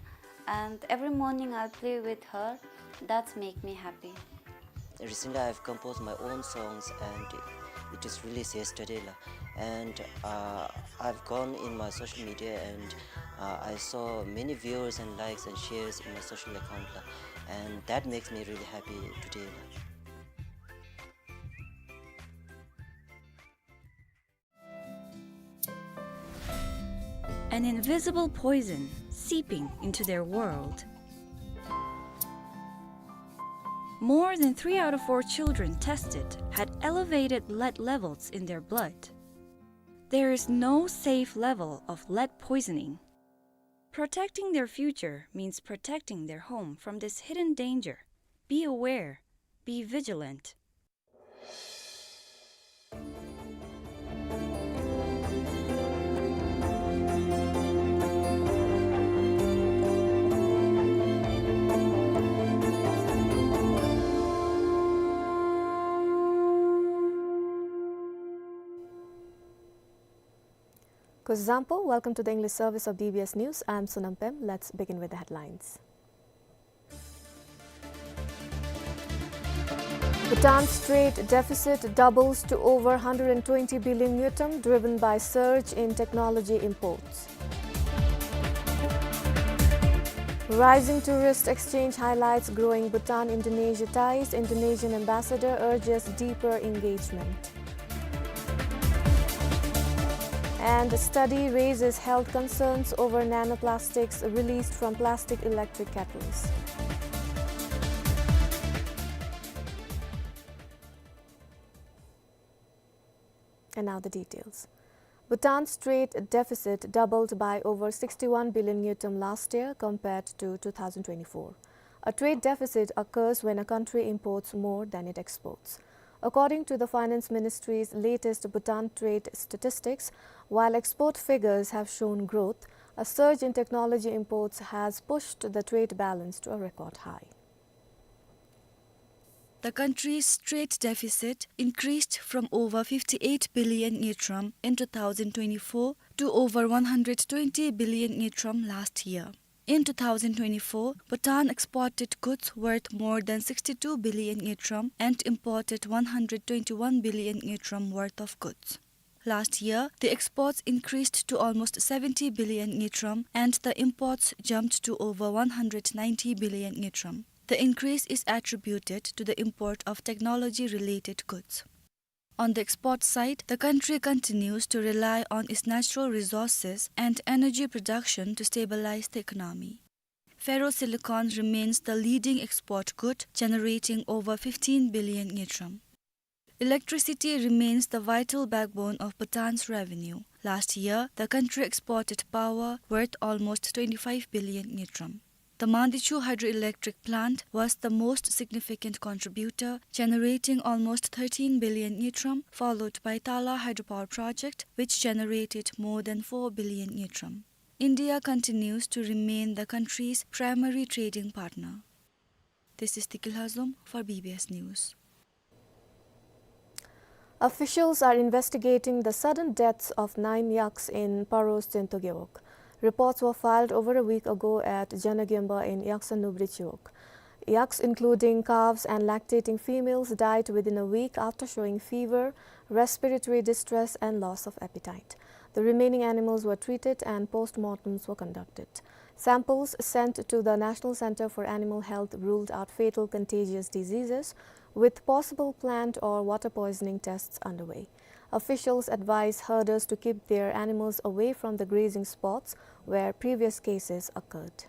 and every morning I'll play with her. That's make me happy. Recently, I've composed my own songs, and it is released yesterday, la. And, uh, I've gone in my social media, and, uh, I saw many viewers and likes and shares in my social account, la. And that makes me really happy today, la. An invisible poison seeping into their world. More than three out of four children tested had elevated lead levels in their blood. There is no safe level of lead poisoning. Protecting their future means protecting their home from this hidden danger. Be aware, be vigilant. Kuzuzangpo, welcome to the English service of B B S News. I'm Sonam Pem. Let's begin with the headlines. Bhutan's trade deficit doubles to over hundred and twenty billion ngultrum, driven by surge in technology imports. Rising tourist exchange highlights growing Bhutan-Indonesia ties, Indonesian ambassador urges deeper engagement. And a study raises health concerns over nanoplastics released from plastic electric kettles. And now the details. Bhutan's trade deficit doubled by over sixty-one billion ngultrum last year compared to two thousand twenty-four. A trade deficit occurs when a country imports more than it exports. According to the Finance Ministry's latest Bhutan trade statistics, while export figures have shown growth, a surge in technology imports has pushed the trade balance to a record high. The country's trade deficit increased from over fifty-eight billion ngultrum in two thousand twenty-four to over one hundred twenty billion ngultrum last year. In two thousand twenty-four, Bhutan exported goods worth more than sixty-two billion ngultrum and imported one hundred twenty-one billion ngultrum worth of goods. Last year, the exports increased to almost seventy billion ngultrum and the imports jumped to over one hundred ninety billion ngultrum. The increase is attributed to the import of technology-related goods. On the export side, the country continues to rely on its natural resources and energy production to stabilize the economy. Ferrosilicon remains the leading export good, generating over fifteen billion ngultrum. Electricity remains the vital backbone of Bhutan's revenue. Last year, the country exported power worth almost twenty-five billion ngultrum. The Mandichu hydroelectric plant was the most significant contributor, generating almost thirteen billion ngultrum, followed by Tala hydropower project, which generated more than four billion ngultrum. India continues to remain the country's primary trading partner. This is Tiki Lhazom for B B S News. Officials are investigating the sudden deaths of nine yaks in Paro's Chinto Gewog. Reports were filed over a week ago at Janagemba in Yaksa Nubri Chiwog. Yaks, including calves and lactating females, died within a week after showing fever, respiratory distress, and loss of appetite. The remaining animals were treated and post-mortems were conducted. Samples sent to the National Center for Animal Health ruled out fatal contagious diseases, with possible plant or water poisoning tests underway. Officials advise herders to keep their animals away from the grazing spots where previous cases occurred.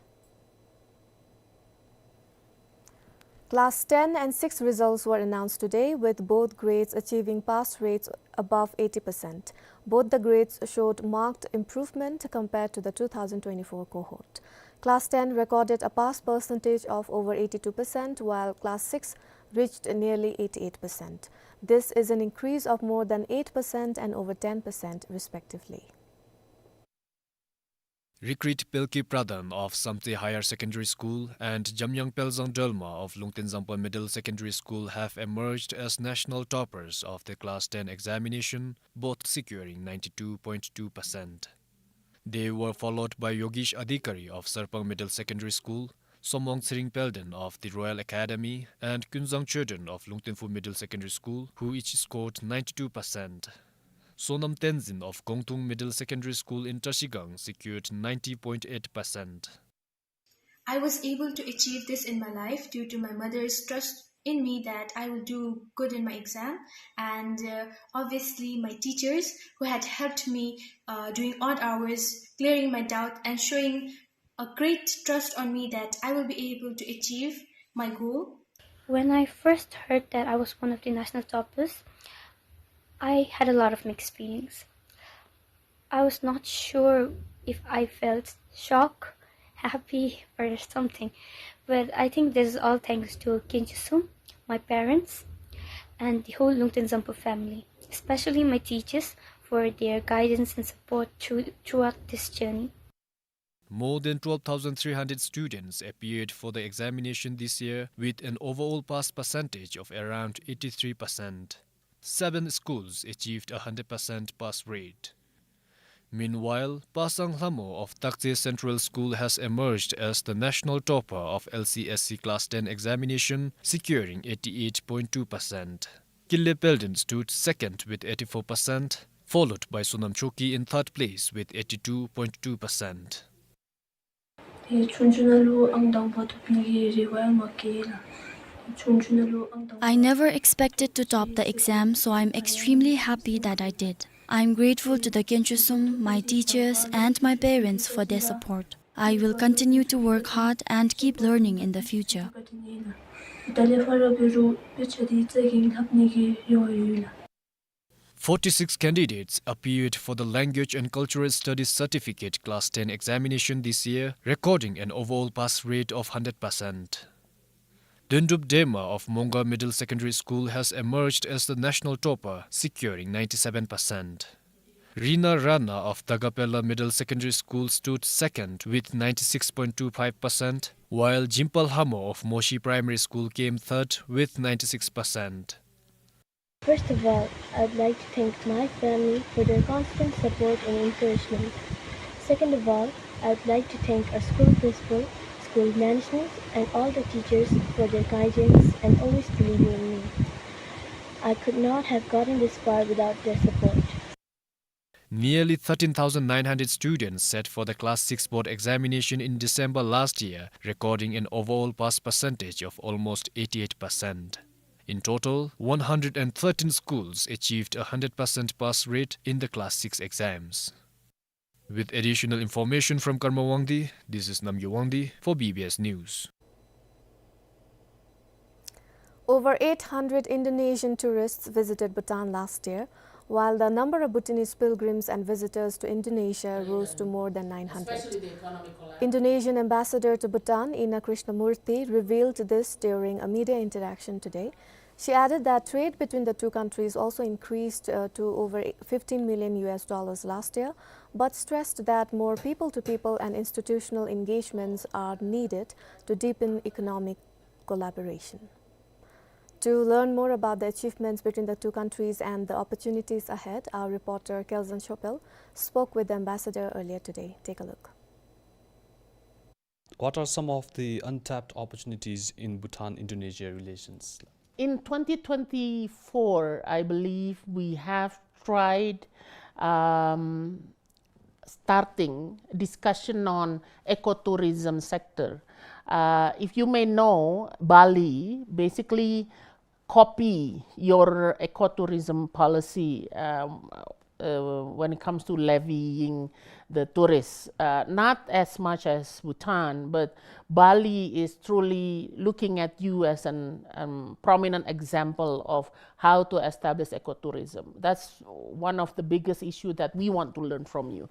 Class ten and six results were announced today, with both grades achieving pass rates above eighty percent. Both the grades showed marked improvement compared to the two thousand twenty-four cohort. Class ten recorded a pass percentage of over eighty-two percent, while class six reached nearly eighty-eight percent. This is an increase of more than eight percent and over ten percent, respectively. Rikrit Pelki Pradhan of Samtse Higher Secondary School and Jamyang Pelzang Dolma of Lungten Zampa Middle Secondary School have emerged as national toppers of the class ten examination, both securing ninety-two point two percent. They were followed by Yogesh Adhikari of Sarpang Middle Secondary School, Somong Tsering Pelden of the Royal Academy, and Kunzang Choden of Lungtenphu Middle Secondary School, who each scored ninety-two percent. Sonam Tenzin of Gongtung Middle Secondary School in Trashigang secured ninety point eight percent. I was able to achieve this in my life due to my mother's trust in me that I will do good in my exam, and, uh, obviously my teachers who had helped me, uh, doing odd hours, clearing my doubt, and showing a great trust on me that I will be able to achieve my goal. When I first heard that I was one of the national toppers, I had a lot of mixed feelings. I was not sure if I felt shock, happy, or something. But I think this is all thanks to Kinchusum, my parents, and the whole Lungten Zampu family, especially my teachers, for their guidance and support through, throughout this journey. More than twelve thousand three hundred students appeared for the examination this year, with an overall pass percentage of around eighty-three percent. Seven schools achieved a hundred percent pass rate. Meanwhile, Pasang Lhamo of Taktse Central School has emerged as the national topper of L C S C Class ten examination, securing eighty-eight point two percent. Kille Pelden stood second with eighty-four percent, followed by Sonam Choki in third place with eighty-two point two percent. I never expected to top the exam, so I'm extremely happy that I did. I'm grateful to the Kenchusum, my teachers, and my parents for their support. I will continue to work hard and keep learning in the future. Forty-six candidates appeared for the Language and Cultural Studies Certificate Class ten examination this year, recording an overall pass rate of hundred percent. Dundrup Dema of Monga Middle Secondary School has emerged as the national topper, securing ninety-seven percent. Rina Rana of Dagapela Middle Secondary School stood second with ninety-six point two five percent, while Jimpal Hamo of Moshi Primary School came third with ninety-six percent. First of all, I would like to thank my family for their constant support and encouragement. Second of all, I would like to thank our school principal, school management, and all the teachers for their guidance and always believing in me. I could not have gotten this far without their support. Nearly thirteen thousand nine hundred students sat for the Class six board examination in December last year, recording an overall pass percentage of almost eighty-eight percent. In total, one hundred and thirteen schools achieved a hundred percent pass rate in the Class six exams. With additional information from Karma Wangdi, this is Namgyu Wangdi for B B S News. Over eight hundred Indonesian tourists visited Bhutan last year, while the number of Bhutanese pilgrims and visitors to Indonesia rose to more than nine hundred. Indonesian ambassador to Bhutan, Ina Krishnamurthy, revealed this during a media interaction today. She added that trade between the two countries also increased, uh, to over fifteen million U S dollars last year, but stressed that more people-to-people and institutional engagements are needed to deepen economic collaboration. To learn more about the achievements between the two countries and the opportunities ahead, our reporter Kelzan Chopel spoke with the ambassador earlier today. Take a look. What are some of the untapped opportunities in Bhutan-Indonesia relations? In twenty twenty-four, I believe we have tried, um, starting discussion on ecotourism sector. Uh, if you may know, Bali basically copy your ecotourism policy. Um, uh, when it comes to levying the tourists. Uh, not as much as Bhutan, but Bali is truly looking at you as an, um, prominent example of how to establish ecotourism. That's one of the biggest issue that we want to learn from you.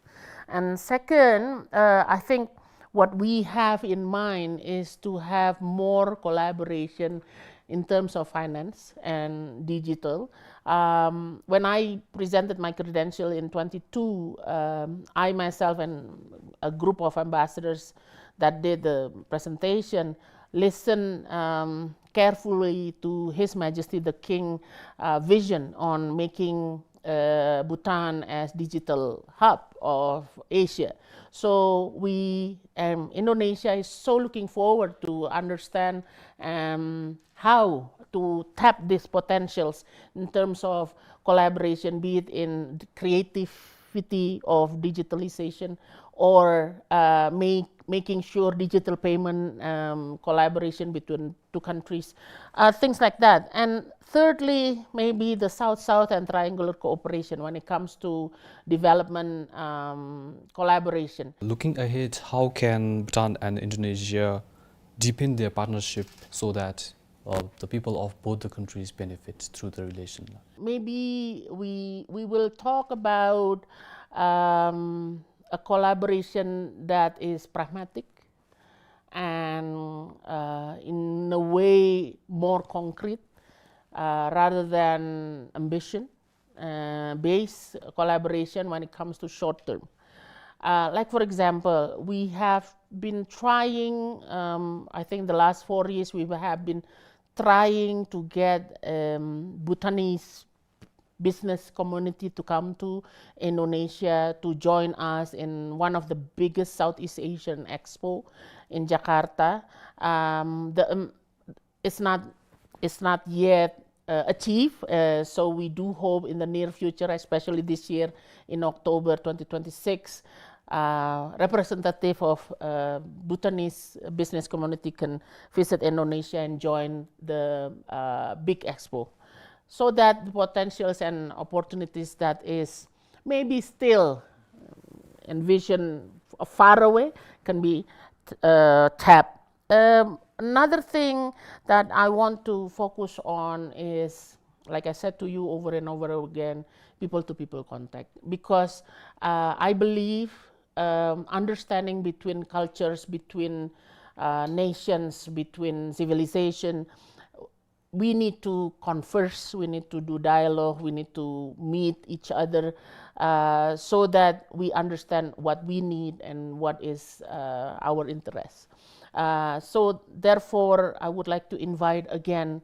And second, uh, I think what we have in mind is to have more collaboration in terms of finance and digital. Um, when I presented my credential in twenty-two, um, I myself and a group of ambassadors that did the presentation listened, um, carefully to His Majesty the King, uh, vision on making, uh, Bhutan as digital hub of Asia. So we, um, Indonesia is so looking forward to understand, um, how to tap these potentials in terms of collaboration, be it in the creativity of digitalization or, uh, make, making sure digital payment, um, collaboration between two countries, uh, things like that. And thirdly, maybe the South-South and triangular cooperation when it comes to development, um, collaboration. Looking ahead, how can Bhutan and Indonesia deepen their partnership so that, uh, the people of both the countries benefit through the relation? Maybe we, we will talk about, um, a collaboration that is pragmatic and, uh, in a way more concrete, uh, rather than ambition, uh, based collaboration when it comes to short term. Uh, like, for example, we have been trying, um, I think the last four years we have been trying to get, um, Bhutanese business community to come to Indonesia to join us in one of the biggest Southeast Asian Expo in Jakarta. Um, the, um, it's not, it's not yet, uh, achieved. Uh, so we do hope in the near future, especially this year in October twenty twenty-six, uh, representative of, uh, Bhutanese business community can visit Indonesia and join the, uh, big expo. So that the potentials and opportunities that is maybe still envisioned f-, far away can be, uh, tapped. Um, another thing that I want to focus on is, like I said to you over and over again, people-to-people contact. Because, uh, I believe, um, understanding between cultures, between, uh, nations, between civilization, we need to converse, we need to do dialogue, we need to meet each other, uh, so that we understand what we need and what is, uh, our interest. Uh, so therefore, I would like to invite again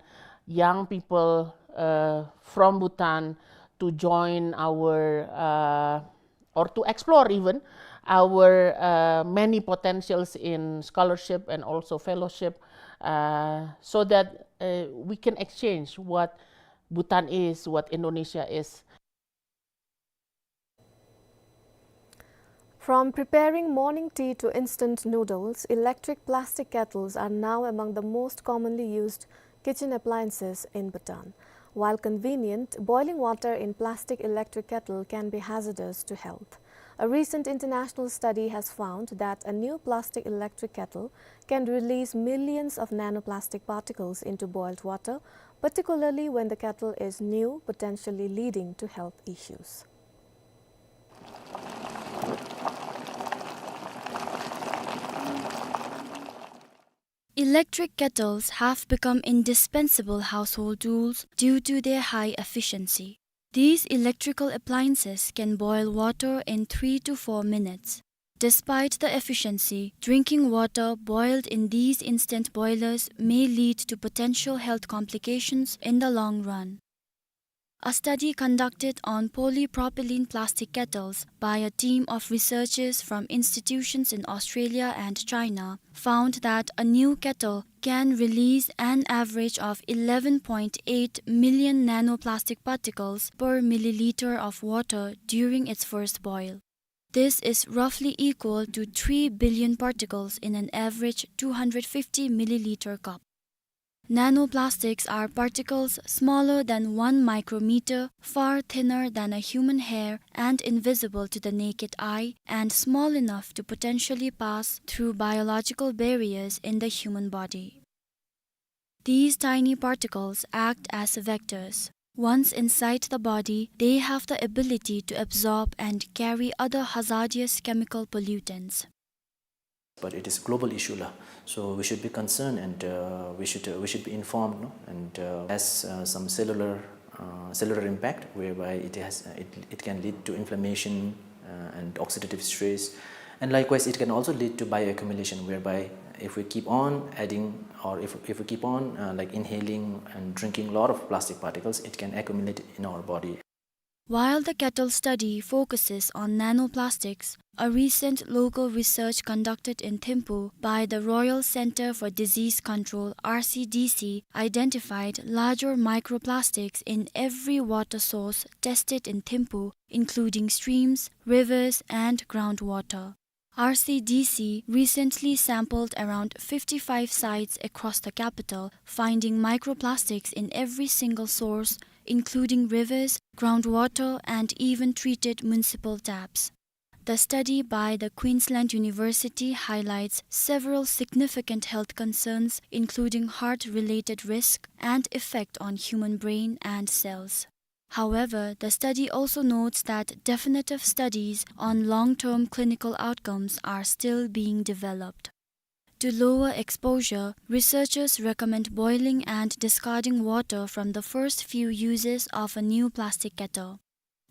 young people, uh, from Bhutan to join our, uh, or to explore even our, uh, many potentials in scholarship and also fellowship, uh, so that, uh, we can exchange what Bhutan is, what Indonesia is. From preparing morning tea to instant noodles, electric plastic kettles are now among the most commonly used kitchen appliances in Bhutan. While convenient, boiling water in plastic electric kettle can be hazardous to health. A recent international study has found that a new plastic electric kettle can release millions of nanoplastic particles into boiled water, particularly when the kettle is new, potentially leading to health issues. Electric kettles have become indispensable household tools due to their high efficiency. These electrical appliances can boil water in three to four minutes. Despite the efficiency, drinking water boiled in these instant boilers may lead to potential health complications in the long run. A study conducted on polypropylene plastic kettles by a team of researchers from institutions in Australia and China found that a new kettle can release an average of eleven point eight million nanoplastic particles per milliliter of water during its first boil. This is roughly equal to three billion particles in an average two hundred fifty milliliter cup. Nanoplastics are particles smaller than one micrometer, far thinner than a human hair, and invisible to the naked eye, and small enough to potentially pass through biological barriers in the human body. These tiny particles act as vectors. Once inside the body, they have the ability to absorb and carry other hazardous chemical pollutants. But it is global issue la. So we should be concerned and, uh, we should, uh, we should be informed, no? And, uh, has, uh, some cellular, uh, cellular impact whereby it has, uh, it, it can lead to inflammation, uh, and oxidative stress. And likewise, it can also lead to bioaccumulation, whereby if we keep on adding or if, if we keep on, uh, like, inhaling and drinking a lot of plastic particles, it can accumulate in our body. While the kettle study focuses on nanoplastics, a recent local research conducted in Thimphu by the Royal Centre for Disease Control, R C D C, identified larger microplastics in every water source tested in Thimphu, including streams, rivers, and groundwater. R C D C recently sampled around fifty-five sites across the capital, finding microplastics in every single source, including rivers, groundwater, and even treated municipal taps. The study by the Queensland University highlights several significant health concerns, including heart-related risk and effect on human brain and cells. However, the study also notes that definitive studies on long-term clinical outcomes are still being developed. To lower exposure, researchers recommend boiling and discarding water from the first few uses of a new plastic kettle.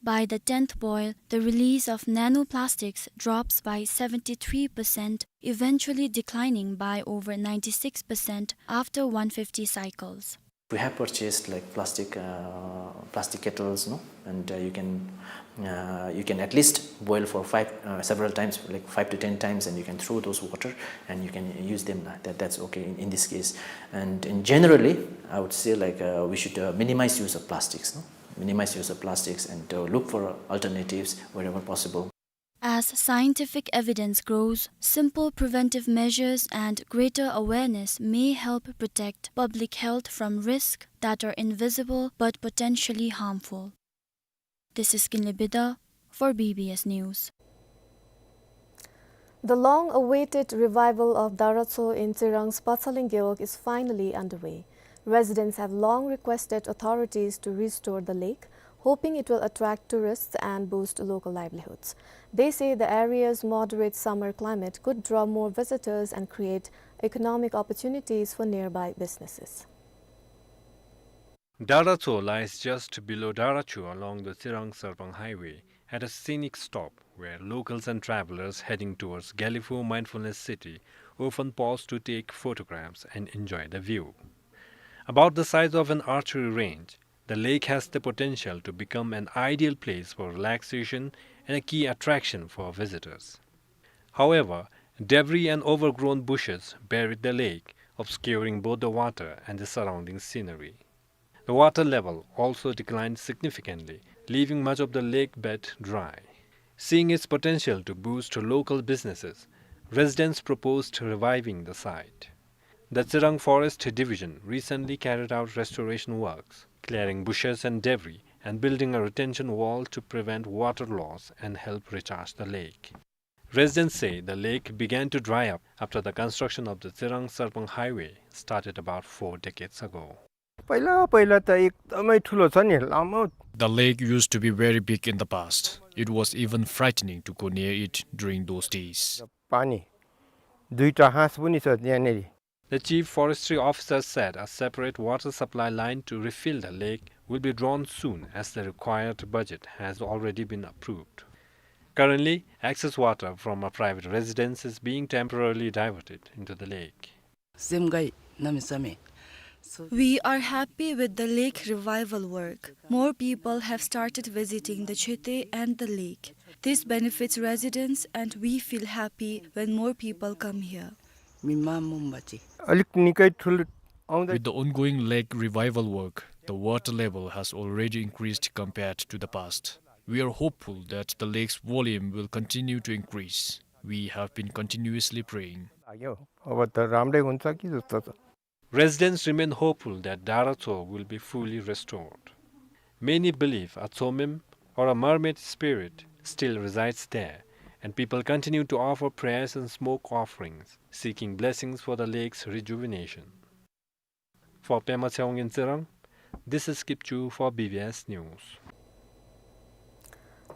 By the tenth boil, the release of nanoplastics drops by seventy-three percent, eventually declining by over ninety-six percent after one fifty cycles. We have purchased, like, plastic, uh, plastic kettles, no? And, uh, you can, uh, you can at least boil for five, uh, several times, like, five to ten times, and you can throw those water and you can use them. That, that's okay in, in this case. And in generally, I would say, like, uh, we should, uh, minimize use of plastics, no? Minimize use of plastics and, uh, look for alternatives wherever possible. As scientific evidence grows, simple preventive measures and greater awareness may help protect public health from risks that are invisible but potentially harmful. This is Kinley Bida for B B S News. The long-awaited revival of Dara Tso in Tsirang's Patsaling Gewog is finally underway. Residents have long requested authorities to restore the lake, hoping it will attract tourists and boost local livelihoods. They say the area's moderate summer climate could draw more visitors and create economic opportunities for nearby businesses. Dara Tso lies just below Dara Chu along the Tsirang Sarpang Highway, at a scenic stop where locals and travelers heading towards Gelephu Mindfulness City often pause to take photographs and enjoy the view. About the size of an archery range, the lake has the potential to become an ideal place for relaxation and a key attraction for visitors. However, debris and overgrown bushes buried the lake, obscuring both the water and the surrounding scenery. The water level also declined significantly, leaving much of the lake bed dry. Seeing its potential to boost local businesses, residents proposed reviving the site. The Tsirang Forest Division recently carried out restoration works, clearing bushes and debris and building a retention wall to prevent water loss and help recharge the lake. Residents say the lake began to dry up after the construction of the Tsirang Sarpang Highway started about four decades ago. पहिला पहिला त एकदमै ठुलो छ नि, लामो। The lake used to be very big in the past. It was even frightening to go near it during those days. पानी दुईटा हाँस पनि छ त्यहाँनिर। The chief forestry officer said a separate water supply line to refill the lake will be drawn soon as the required budget has already been approved. Currently, excess water from a private residence is being temporarily diverted into the lake. Semgai nami same. So we are happy with the lake revival work. More people have started visiting the Chete and the lake. This benefits residents, and we feel happy when more people come here. Mima Mombachi. अलिक निकै ठुलो आउँदा With the ongoing lake revival work, the water level has already increased compared to the past. We are hopeful that the lake's volume will continue to increase. We have been continuously praying. लाग्यो। अब त राम्रै हुन्छ कि जस्तो छ। Residents remain hopeful that Dara Tso will be fully restored. Many believe a Tsomem or a mermaid spirit still resides there, and people continue to offer prayers and smoke offerings, seeking blessings for the lake's rejuvenation. For Pema Tshewang in Tsirang, this is Kipchu for B B S News.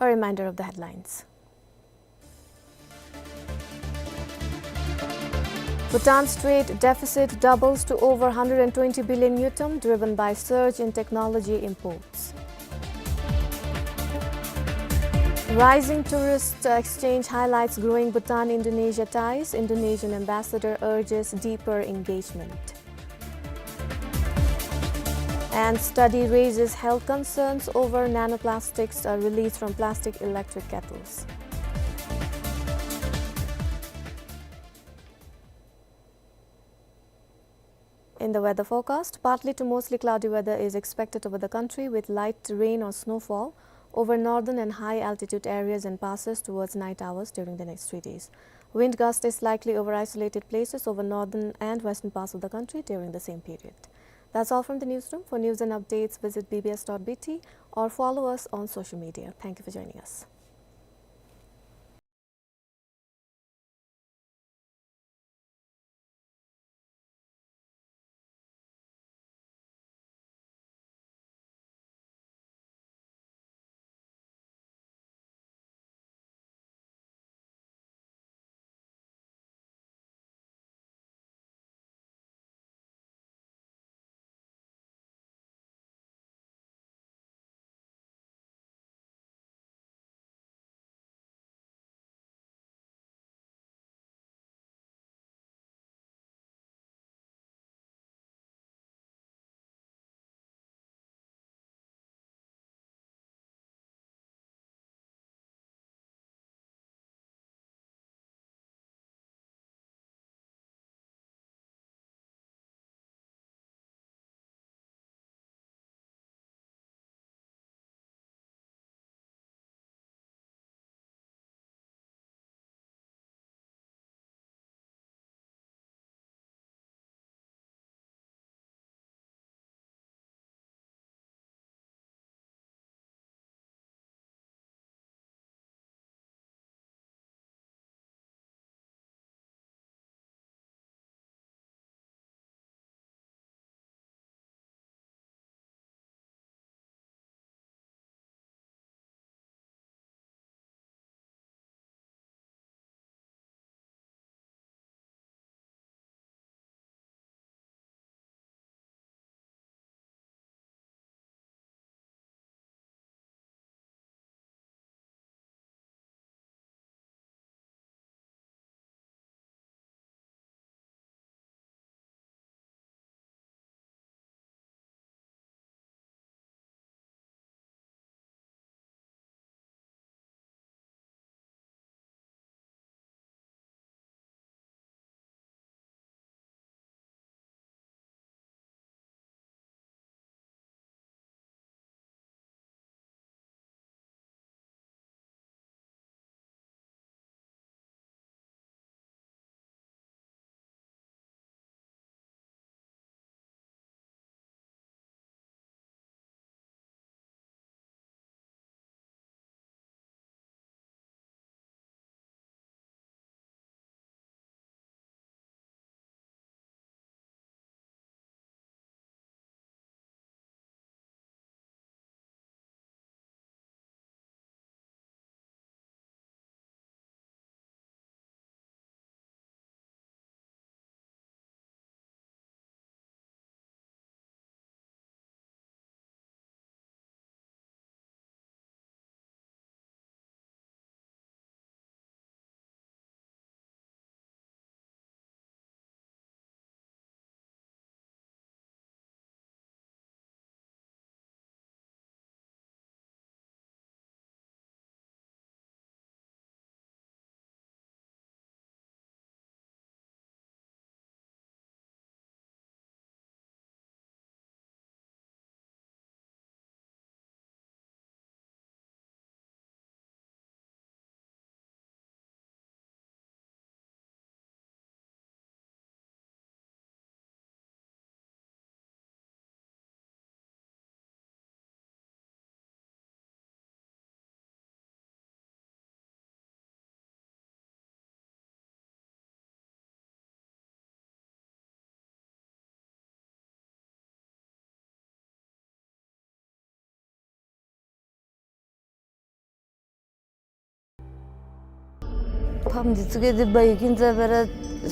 A reminder of the headlines. Bhutan's trade deficit doubles to over one hundred twenty billion ngultrum, driven by surge in technology imports. Rising tourist exchange highlights growing Bhutan-Indonesia ties, Indonesian ambassador urges deeper engagement. And study raises health concerns over nanoplastics, uh, released from plastic electric kettles. In the weather forecast, partly to mostly cloudy weather is expected over the country with light rain or snowfall over northern and high altitude areas and passes towards night hours during the next three days. Wind gust is likely over isolated places over northern and western parts of the country during the same period. That's all from the newsroom. For news and updates, visit B B S dot B T or follow us on social media. Thank you for joining us. ཕམ་འདི་ཚུ་གིས་འདི་འབག་ཡི་གིན་ཙ་སྦེ་ར་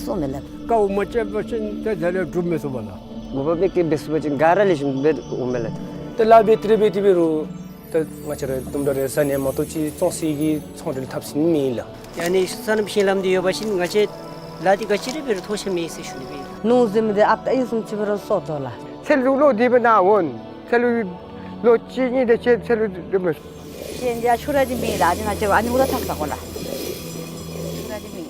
སོང་མས་ལགས། དཀའཝ་མ་སྤྱད་པ་ཅིན་ཏེ་དེ་ལས་སྒྲུབ་མི་ཚུགས་པས་ལགས། དགོ་པ་མེད་ཀྱི་འབད་ཚུགས་པ་ཅིན་ག་ར་ལེགས་ཤོམ་སྦེ་འོང་མས་ལགས། ཏེ་ལཱ་འབད་དེ་ར་འབད་དེ་འབད་རུང་ཏེ་ང་བཅས་ར་དུམ་གྲ་རེ་ཟ་ནི་མ་གཏོགས་ཅིག་བཙོང་ས་གི་ཚོང་འབྲེལ་འཐབ་ས་ནི་མེད་ལགས། ཡ་ནི་སོ་ནམ་ཞིང་ལམ་འདི་ཡོད་པ་ཅིན་ང་བཅས་ལཱ་འདི་ག་ཅི་ར་འབད་རུང་ཐོགས་ཆགས་མེད་ཟེར་ཞུ་ནི་སྦེ་ཨིན། ནོར་འཛོལ་མི་འདི་ཨཔ་ད་ཨིན་བཟུམ་ཅིག་སྦེ་ར་སོར་དོ་ལགས། ཚལ་ལུ་ལོ་འདི་སྦེ་ནཱ་འོང་། ཚལ་ལུ་ལོ་གཅིག་གཉིས་དེ་ཅིག་ཚལ་ལུ་འདི་སྦེ། ཅིག་འདི་ཡང་ཆུ་ར་འདི་མེད་ལགས། ཨ་ནི་ང་བཅས་ཨ་ནི་འུ་ར་འཐག་ས་གོ་ལགས། ཆུ་ར་འདི་མེད།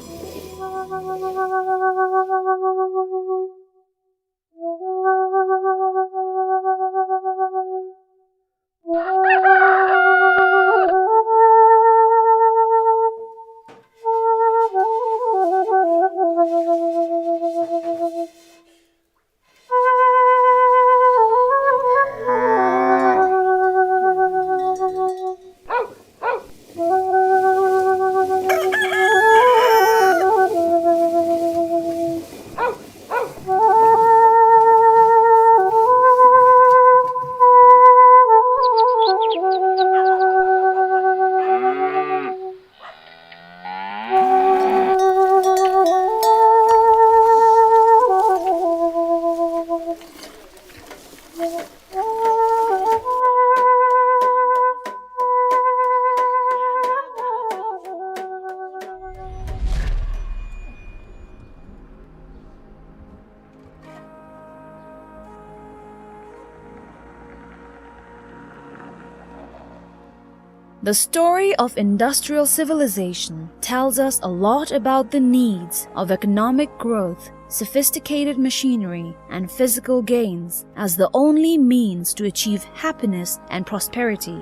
The story of industrial civilization tells us a lot about the needs of economic growth, sophisticated machinery, and physical gains as the only means to achieve happiness and prosperity.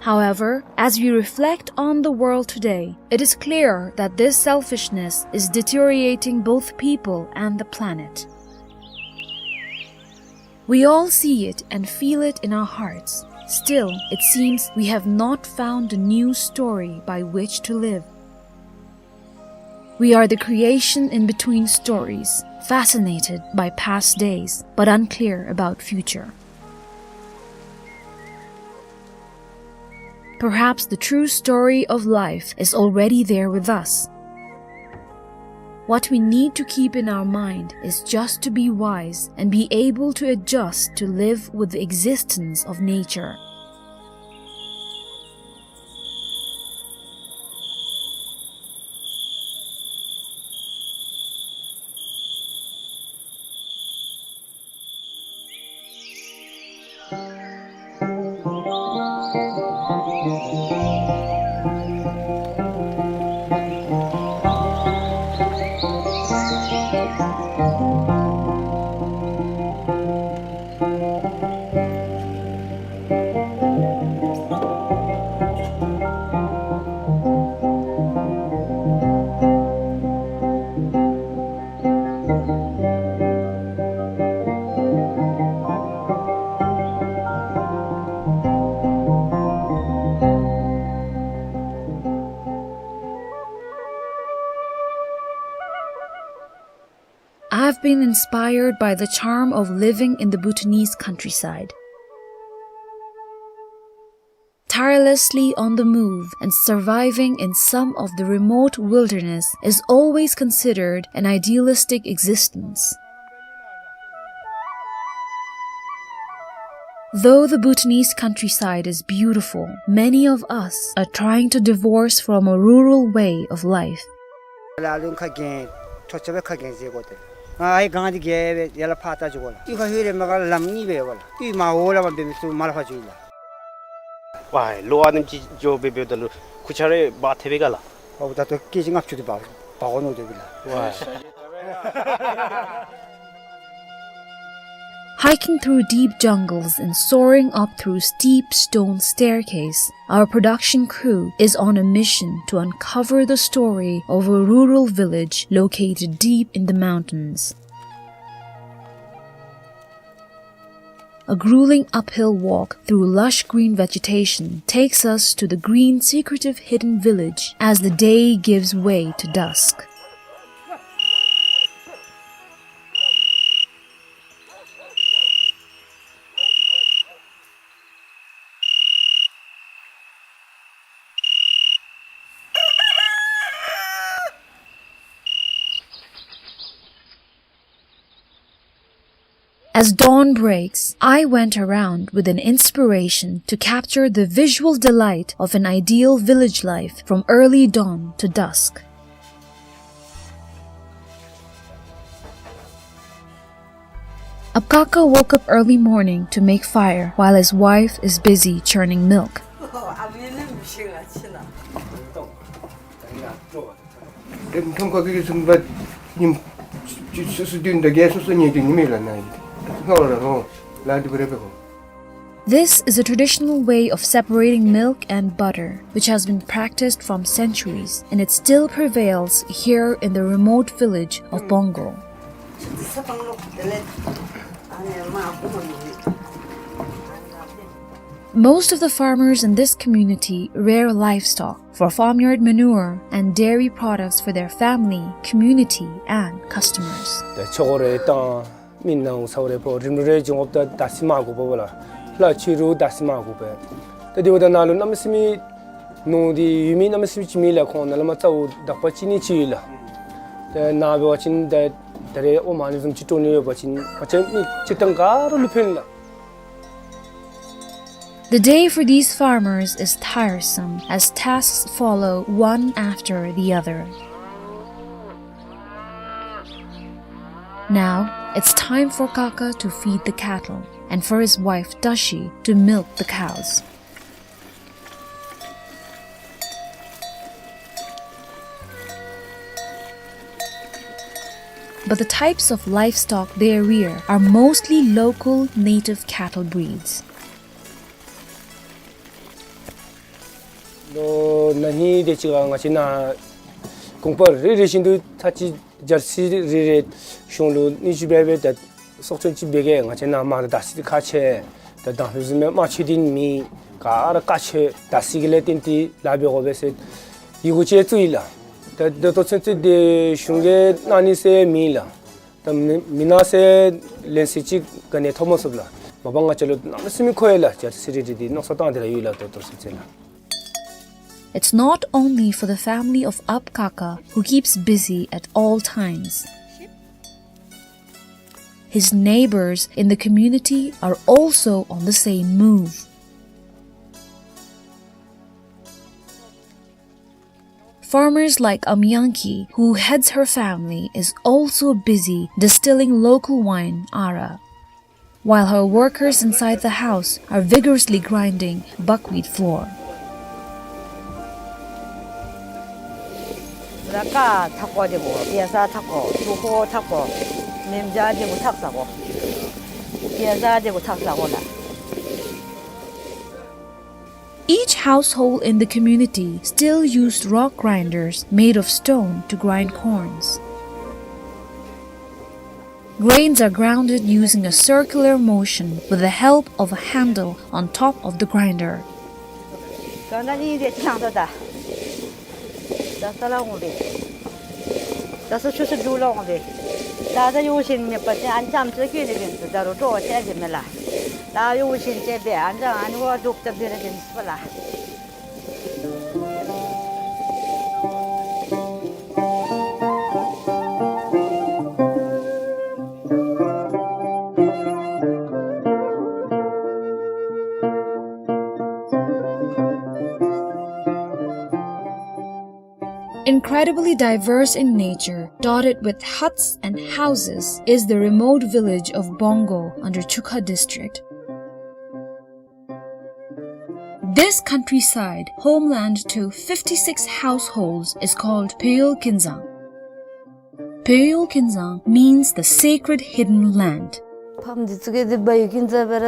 However, as we reflect on the world today, it is clear that this selfishness is deteriorating both people and the planet. We all see it and feel it in our hearts. Still, it seems we have not found a new story by which to live. We are the creation in between stories, fascinated by past days, but unclear about future. Perhaps the true story of life is already there with us. What we need to keep in our mind is just to be wise and be able to adjust to live with the existence of nature. I've been inspired by the charm of living in the Bhutanese countryside. Tirelessly on the move and surviving in some of the remote wilderness is always considered an idealistic existence. Though the Bhutanese countryside is beautiful, many of us are trying to divorce from a rural way of life. ལ་ལུ་ཁ་གྱེས། ཐོ་ཆ་སྦེ་ཁ་གྱེས་ཟེར་གོ་ཏེ། ང་ཨའི་གང་འདི་གྱེས་སྦེ་ཡར་ལས་ཕར་ལྟ་བཅུག་གོ་ལགས། ཡུལ་ཁ་ལྷོད་རེ་མ་ག་ལམ་གཉིས་སྦེ་ཡོད་གོ་ལགས། ཡུལ་མར་འོག་ལས་མར་འབད་མི་ཚུ་མར་ལས་ཕར་འགྱོ་ཡི་ལགས། ཝའི་ལོ་ཨ་ནེམ་ཅིག་འགྱོ་སྦེ་འབདཝ་ད་ལུ་ཁུར་ཆ་རེ་འབག་ཐེབས་པས་ག་ལགས། ཨོ་ད་ལྟོ་ཀེ་ཇི་ལྔ་བཅུ་དེ་འབག་འབག་འོང་མནོ་དོ་གི་ལགས། ཝའི། Hiking through deep jungles and soaring up through steep stone staircase, our production crew is on a mission to uncover the story of a rural village located deep in the mountains. A grueling uphill walk through lush green vegetation takes us to the green, secretive, hidden village as the day gives way to dusk. As dawn breaks, I went around with an inspiration to capture the visual delight of an ideal village life from early dawn to dusk. Apkaka woke up early morning to make fire while his wife is busy churning milk. This is a traditional way of separating milk and butter, which has been practiced from centuries, and it still prevails here in the remote village of Bongo. Most of the farmers in this community rear livestock for farmyard manure and dairy products for their family, community, and customers. ད་ཆོས་གོས་རེ་བཏང་མི་ནང་ས་རེ་ཕོ་རིམ་རེ་འབྱུང་འོབ་ད་ད་སི་མ་གོ་བོ་ལ་ལ་ཆུ་རུ་ད་སི་མ་གོ་བེ། ད་དེ་བ་ད་ན་ལུ་ན་མི་སི་མི་ནོ་དེ་ཡུལ་མི་ན་མི་སི་མི་ཅི་མི་ལ་ཁོང་ན་ལ་མ་ཙ་བོ་དག་པ་ཅི་ནི་ཅི་ལ། ད་ན་བེ་བ་ཅིན་ད་ད་རེ་ཨོ་མ་ནི་ཟུམ་ཅི་ཏོ་ནི་ཡོད་པ་ཅིན་ཁ་ཆེ་མི་ཅི་ཏང་ག་རུ་ལུ་ཕན་ལ། The day for these farmers is tiresome as tasks follow one after the other. Now, it's time for Kaka to feed the cattle and for his wife Dashi to milk the cows. But the types of livestock they rear are mostly local native cattle breeds. ལོ་ན་ཧིང་དེ་ཅིག་ང་བཅས་ནཱ་གོང་པ་རེ་རེ་བཞིན་དུ་ཐ་ཅི་ཇར་སི་རེ་རེ་གཞུང་ལུ་ནི་ཅི་འབད་འབད་ད་སྲོག་ཆགས་ཅིག་འབད་གེ། ང་བཅས་ནཱ་མ་ད་ད་སི་ཁ་ཆེ་ད་དང་ལུ་ཟིན་མེ་མ་ཆེ་དིན་མི་ག་ར་ཁ་ཆེ་ད་སི་གི་ལས་བརྟེན་ཏེ་ལཱ་འབད་དགོ་པས་ཟེར་ཡི་གུ་ཅིག་བཙུགས་ཡི་ལགས། ད་ད་ལྟོ་ཚུན་ཚོད་དེ་གཞུང་གིས་གནང་ནི་ཟེར་མེད་ལགས། ད་མི་མི་གནང་ཟེར་ལན་ཟེར་ཅིག་ག་ནི་ཐོབ་མ་ཚུགས་ལགས། མ་པ་ང་བཅས་ལུ་གནམ་མེད་ས་མེད་མཁོ་ཡི་ལགས། ཇར་སི་རེ་རེ་འདི་མནོ་བསམ་བཏང་སྟེ་ར་ཡོད་ལགས། ད་ལྟོ་ཚུན་ཚོད་ལགས། It's not only for the family of Apkaka, who keeps busy at all times. His neighbors in the community are also on the same move. Farmers like Amyanki, who heads her family, is also busy distilling local wine, Ara, while her workers inside the house are vigorously grinding buckwheat flour. ད་ཀ་ཐག་པ་དེ་གོ་པེ་ས་ཐག་གོ་ཆུ་ཁོ་ཐག་གོ་མེམ་ཇ་དེ་གོ་ཐག་ས་གོ་པེ་ས་དེ་གོ་ཐག་ས་གོ་ལགས། Each household in the community still used rock grinders made of stone to grind corns. Grains are grounded using a circular motion with the help of a handle on top of the grinder. ད་ནི་དེ་ཅི་ནང་དོ་ད། ད་ས་ལ་འོང་བས། ད་ས་ཆུ་སུ་རྒྱུ་ལ་འོང་བས། ད་ད་ཡོ་ཤིན་མེད་པ་ཅིན་ཨན་ཅམ་ཚོ་ཀྱི་དེ་བིན་ཚུ་ད་རུ་འགྲོ་བ་ཅན་དེ་མེད་ལགས། ད་ཡོ་ཤིན་ཅེ་བས་ཨན་ཅམ་ཨན་བ་འདུག་ད་དེ་རེ་བིན་ཚུ་ལགས། Incredibly diverse in nature, dotted with huts and houses, is the remote village of Bongo under Chukha district. This countryside, homeland to fifty-six households, is called Peyol Kinzang. Peyol Kinzang means the sacred hidden land. ཕམ་འདི་ཚུ་གི་འདི་བ་ཡུལ་ཀིན་ཛ་བེ་ར་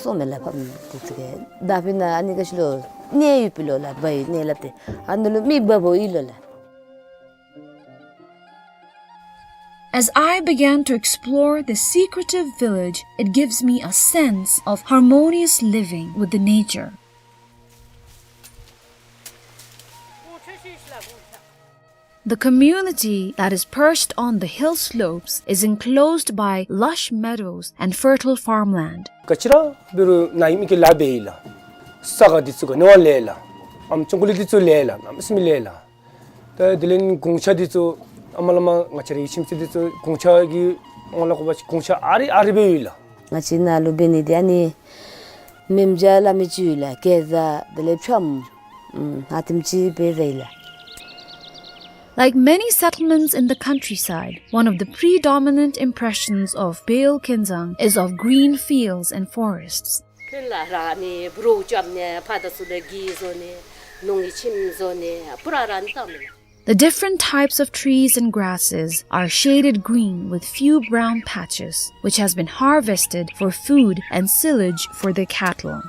སོ་མེ་ལ་ཕམ་འདི་ཚུ་གི་ད་ཕི་ན་ཨ་ནི་ག་ཤི་ལོ་གནས་ཡུལ་པི་ལོ་ལ་བ་ཡུལ་གནས་ལབ་སྟེ་ཨ་ནི་ལུ་མི་བ་བོ་ཡུལ་ལོ་ལ། As I began to explore the secretive village, it gives me a sense of harmonious living with the nature. The community that is perched on the hill slopes is enclosed by lush meadows and fertile farmland. ག་ཅི་ར་འབད་རུང་ནཱ་ཡུལ་མི་གིས་ལཱ་འབད་ཡི་ལགས། ས་ག་འདི་ཚུ་ག་ནི་བ་ལས་ལགས། ཨམ་ཅོག་གུ་ལི་འདི་ཚུ་ལས་ལགས། གནམ་མེད་ས་མེད་ལས་ལགས། ད་དེ་ལས་གུང་ཆ་འདི་ཚུ་ཨ་མ་ལ་མ་ང་བཅས་རའི་ཁྱིམ་མཚེས་འདི་ཚུ་གུང་ཆ་གི་ཨ་མ་ལ་གོ་བ་གུང་ཆ་ཨ་རི་ཨ་རི་སྦེ་ཡོད་ལགས། ང་བཅས་ནཱ་ལུ་འབད་ནི་འདི་ཨ་ནི་མེ་མཇལ་སླབ་མི་ཅིག་ཡོད་ལགས། གེ་ཛ་དེ་ལས་ཕྱམ་ཨམ་ཨ་དེམ་ཅིག་འབད་ཡི་ལགས། Like many settlements in the countryside, one of the predominant impressions of Bale Kinzang is of green fields and forests. ཁྱོད་ལ་ར་ནི་བུ་རོག་རྐྱབ་ནི་ཕར་དང་ཚུར་ལས་གི་བཟོ་ནི་ནོར་གྱི་ཁྱིམ་བཟོ་ནི་པུ་ར་ར་ནི་བཏང་མི་ལགས། The different types of trees and grasses are shaded green with few brown patches, which has been harvested for food and silage for their cattle.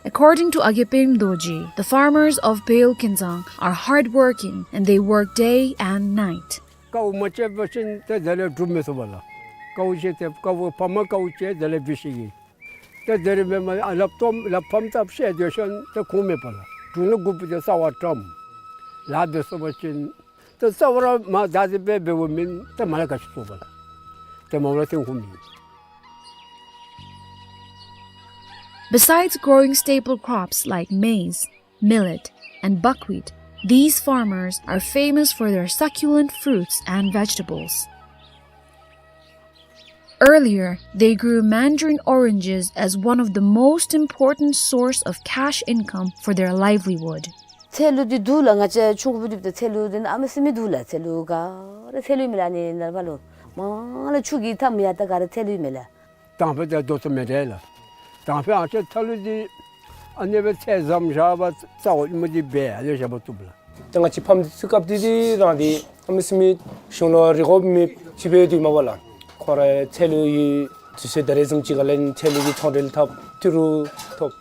According to Agepem Dorji, the farmers of Bale Kinzang are hardworking and they work day and night. ཀཝ་མ་བཅད་པ་ཅིན་ཏེ་དེ་ལས་སྒྲུབ་མི་ཚུགས་པས་ལགས། ཀཝ་བཅད་དེ་ཀཝ་ཕམ་ཀཝ་བཅད་དེ་ལས་འབད་ཤེས་ཀྱི། ཏེ་དེ་རིམ་པས་མ་ལགཔ་སྟོངམ་ལགཔ་ཕམ་བཏབ་ཤེས་དེ་ཤོན་ཏེ་ཁུངས་མེད་པས་ལགས། དྲུང་ནི་དགུ་པོ་དེ་རྩ་བ་བཀྲམ། ལཱ་འབད་ཚུགས་པ་ཅིན་ཏེ་རྩ་བ་ར་མ་བདའ་སྟེ་འབད་འབདཝ་མེན། ཏེ་མ་ལ་ག་ཅི་ཚུགས་པས་ལགས། ཏེ་མ་ལ་ཐོན་ཁུངས་མེད། Besides growing staple crops like maize, millet, and buckwheat, these farmers are famous for their succulent fruits and vegetables. Earlier, they grew mandarin oranges as one of the most important source of cash income for their livelihood. ཚལ་ལུ་འདི་འདུག་ལགས། ང་བཅས་ཆུང་ཀུ་འབད་དེ་འབདཝ་ད་ཚལ་ལུ་འདི་ཨ་མི་སེམས་མི་འདུག་ལགས། ཚལ་ལུ་ག་ར་ཚལ་ལུ་མེད་ལགས། ཨ་ནི་ནཱ་ཕར་ལུ་མ་ལ་ཆུ་གི་མཐའམ་ཡར་ལྟ་ག་ར་ཚལ་ལུ་མེད་ལགས། དང་ཕུ་དང་རྡོ་ཐོ་མེད་དེ་ལགས། དང་ཕུ་ཨ་ཅེ་ཚལ་ལུ་འདི་ཨ་ནི་སྦེ་ཚལ་ཟམ་བཞག་པ་རྩ་བ་ཨིནམ་འདི་སྦེ་ཨ་ནི་བཞག་པ་བཏུབ་ལགས། ད་ང་བཅས་ཕམ་ཚུ་སྐབས་འདི་འདི་རང་འདི་ཨ་མི་སེམས་མི་གཞུང་ལུ་རེ་སྐུལ་མི་ཅིག་འབད་དེ་མ་པ་ལགས། ཁོ་ར་ཚལ་ལུ་ཡི་དུས་ཚོད་ད་རེས་བཟུམ་ཅིག་ཁར་ལས་ཚལ་ལུ་གི་ཚོང་འབྲེལ་འཐབ་ཏི་རུ་ཐོབ།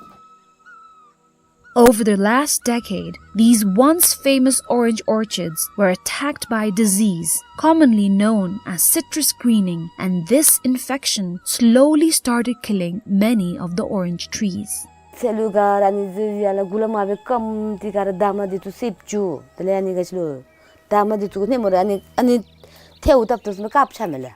Over the last decade, these once famous orange orchards were attacked by a disease commonly known as citrus greening, and this infection slowly started killing many of the orange trees. ཚལ་ལུ་ག་ར་ཨ་ནི་ཟེར་ཡ་ལགས། གུ་ལུ་མ་སྦེ་སྐམ་སྟེ་ག་ར་འདབ་མ་འདི་ཚུ་སེརཔོ་བཅུག། དེ་ལས་ཨ་ནི་ག་ཅི་ལོ་འདབ་མ་འདི་ཚུ་ནེམ་ར་ཨ་ནི་ཨ་ནི་ཐལཝ་བཏབ་བཏབ་ཚུ་མ་དཀརཔོ་ཆགས་མས་ལགས།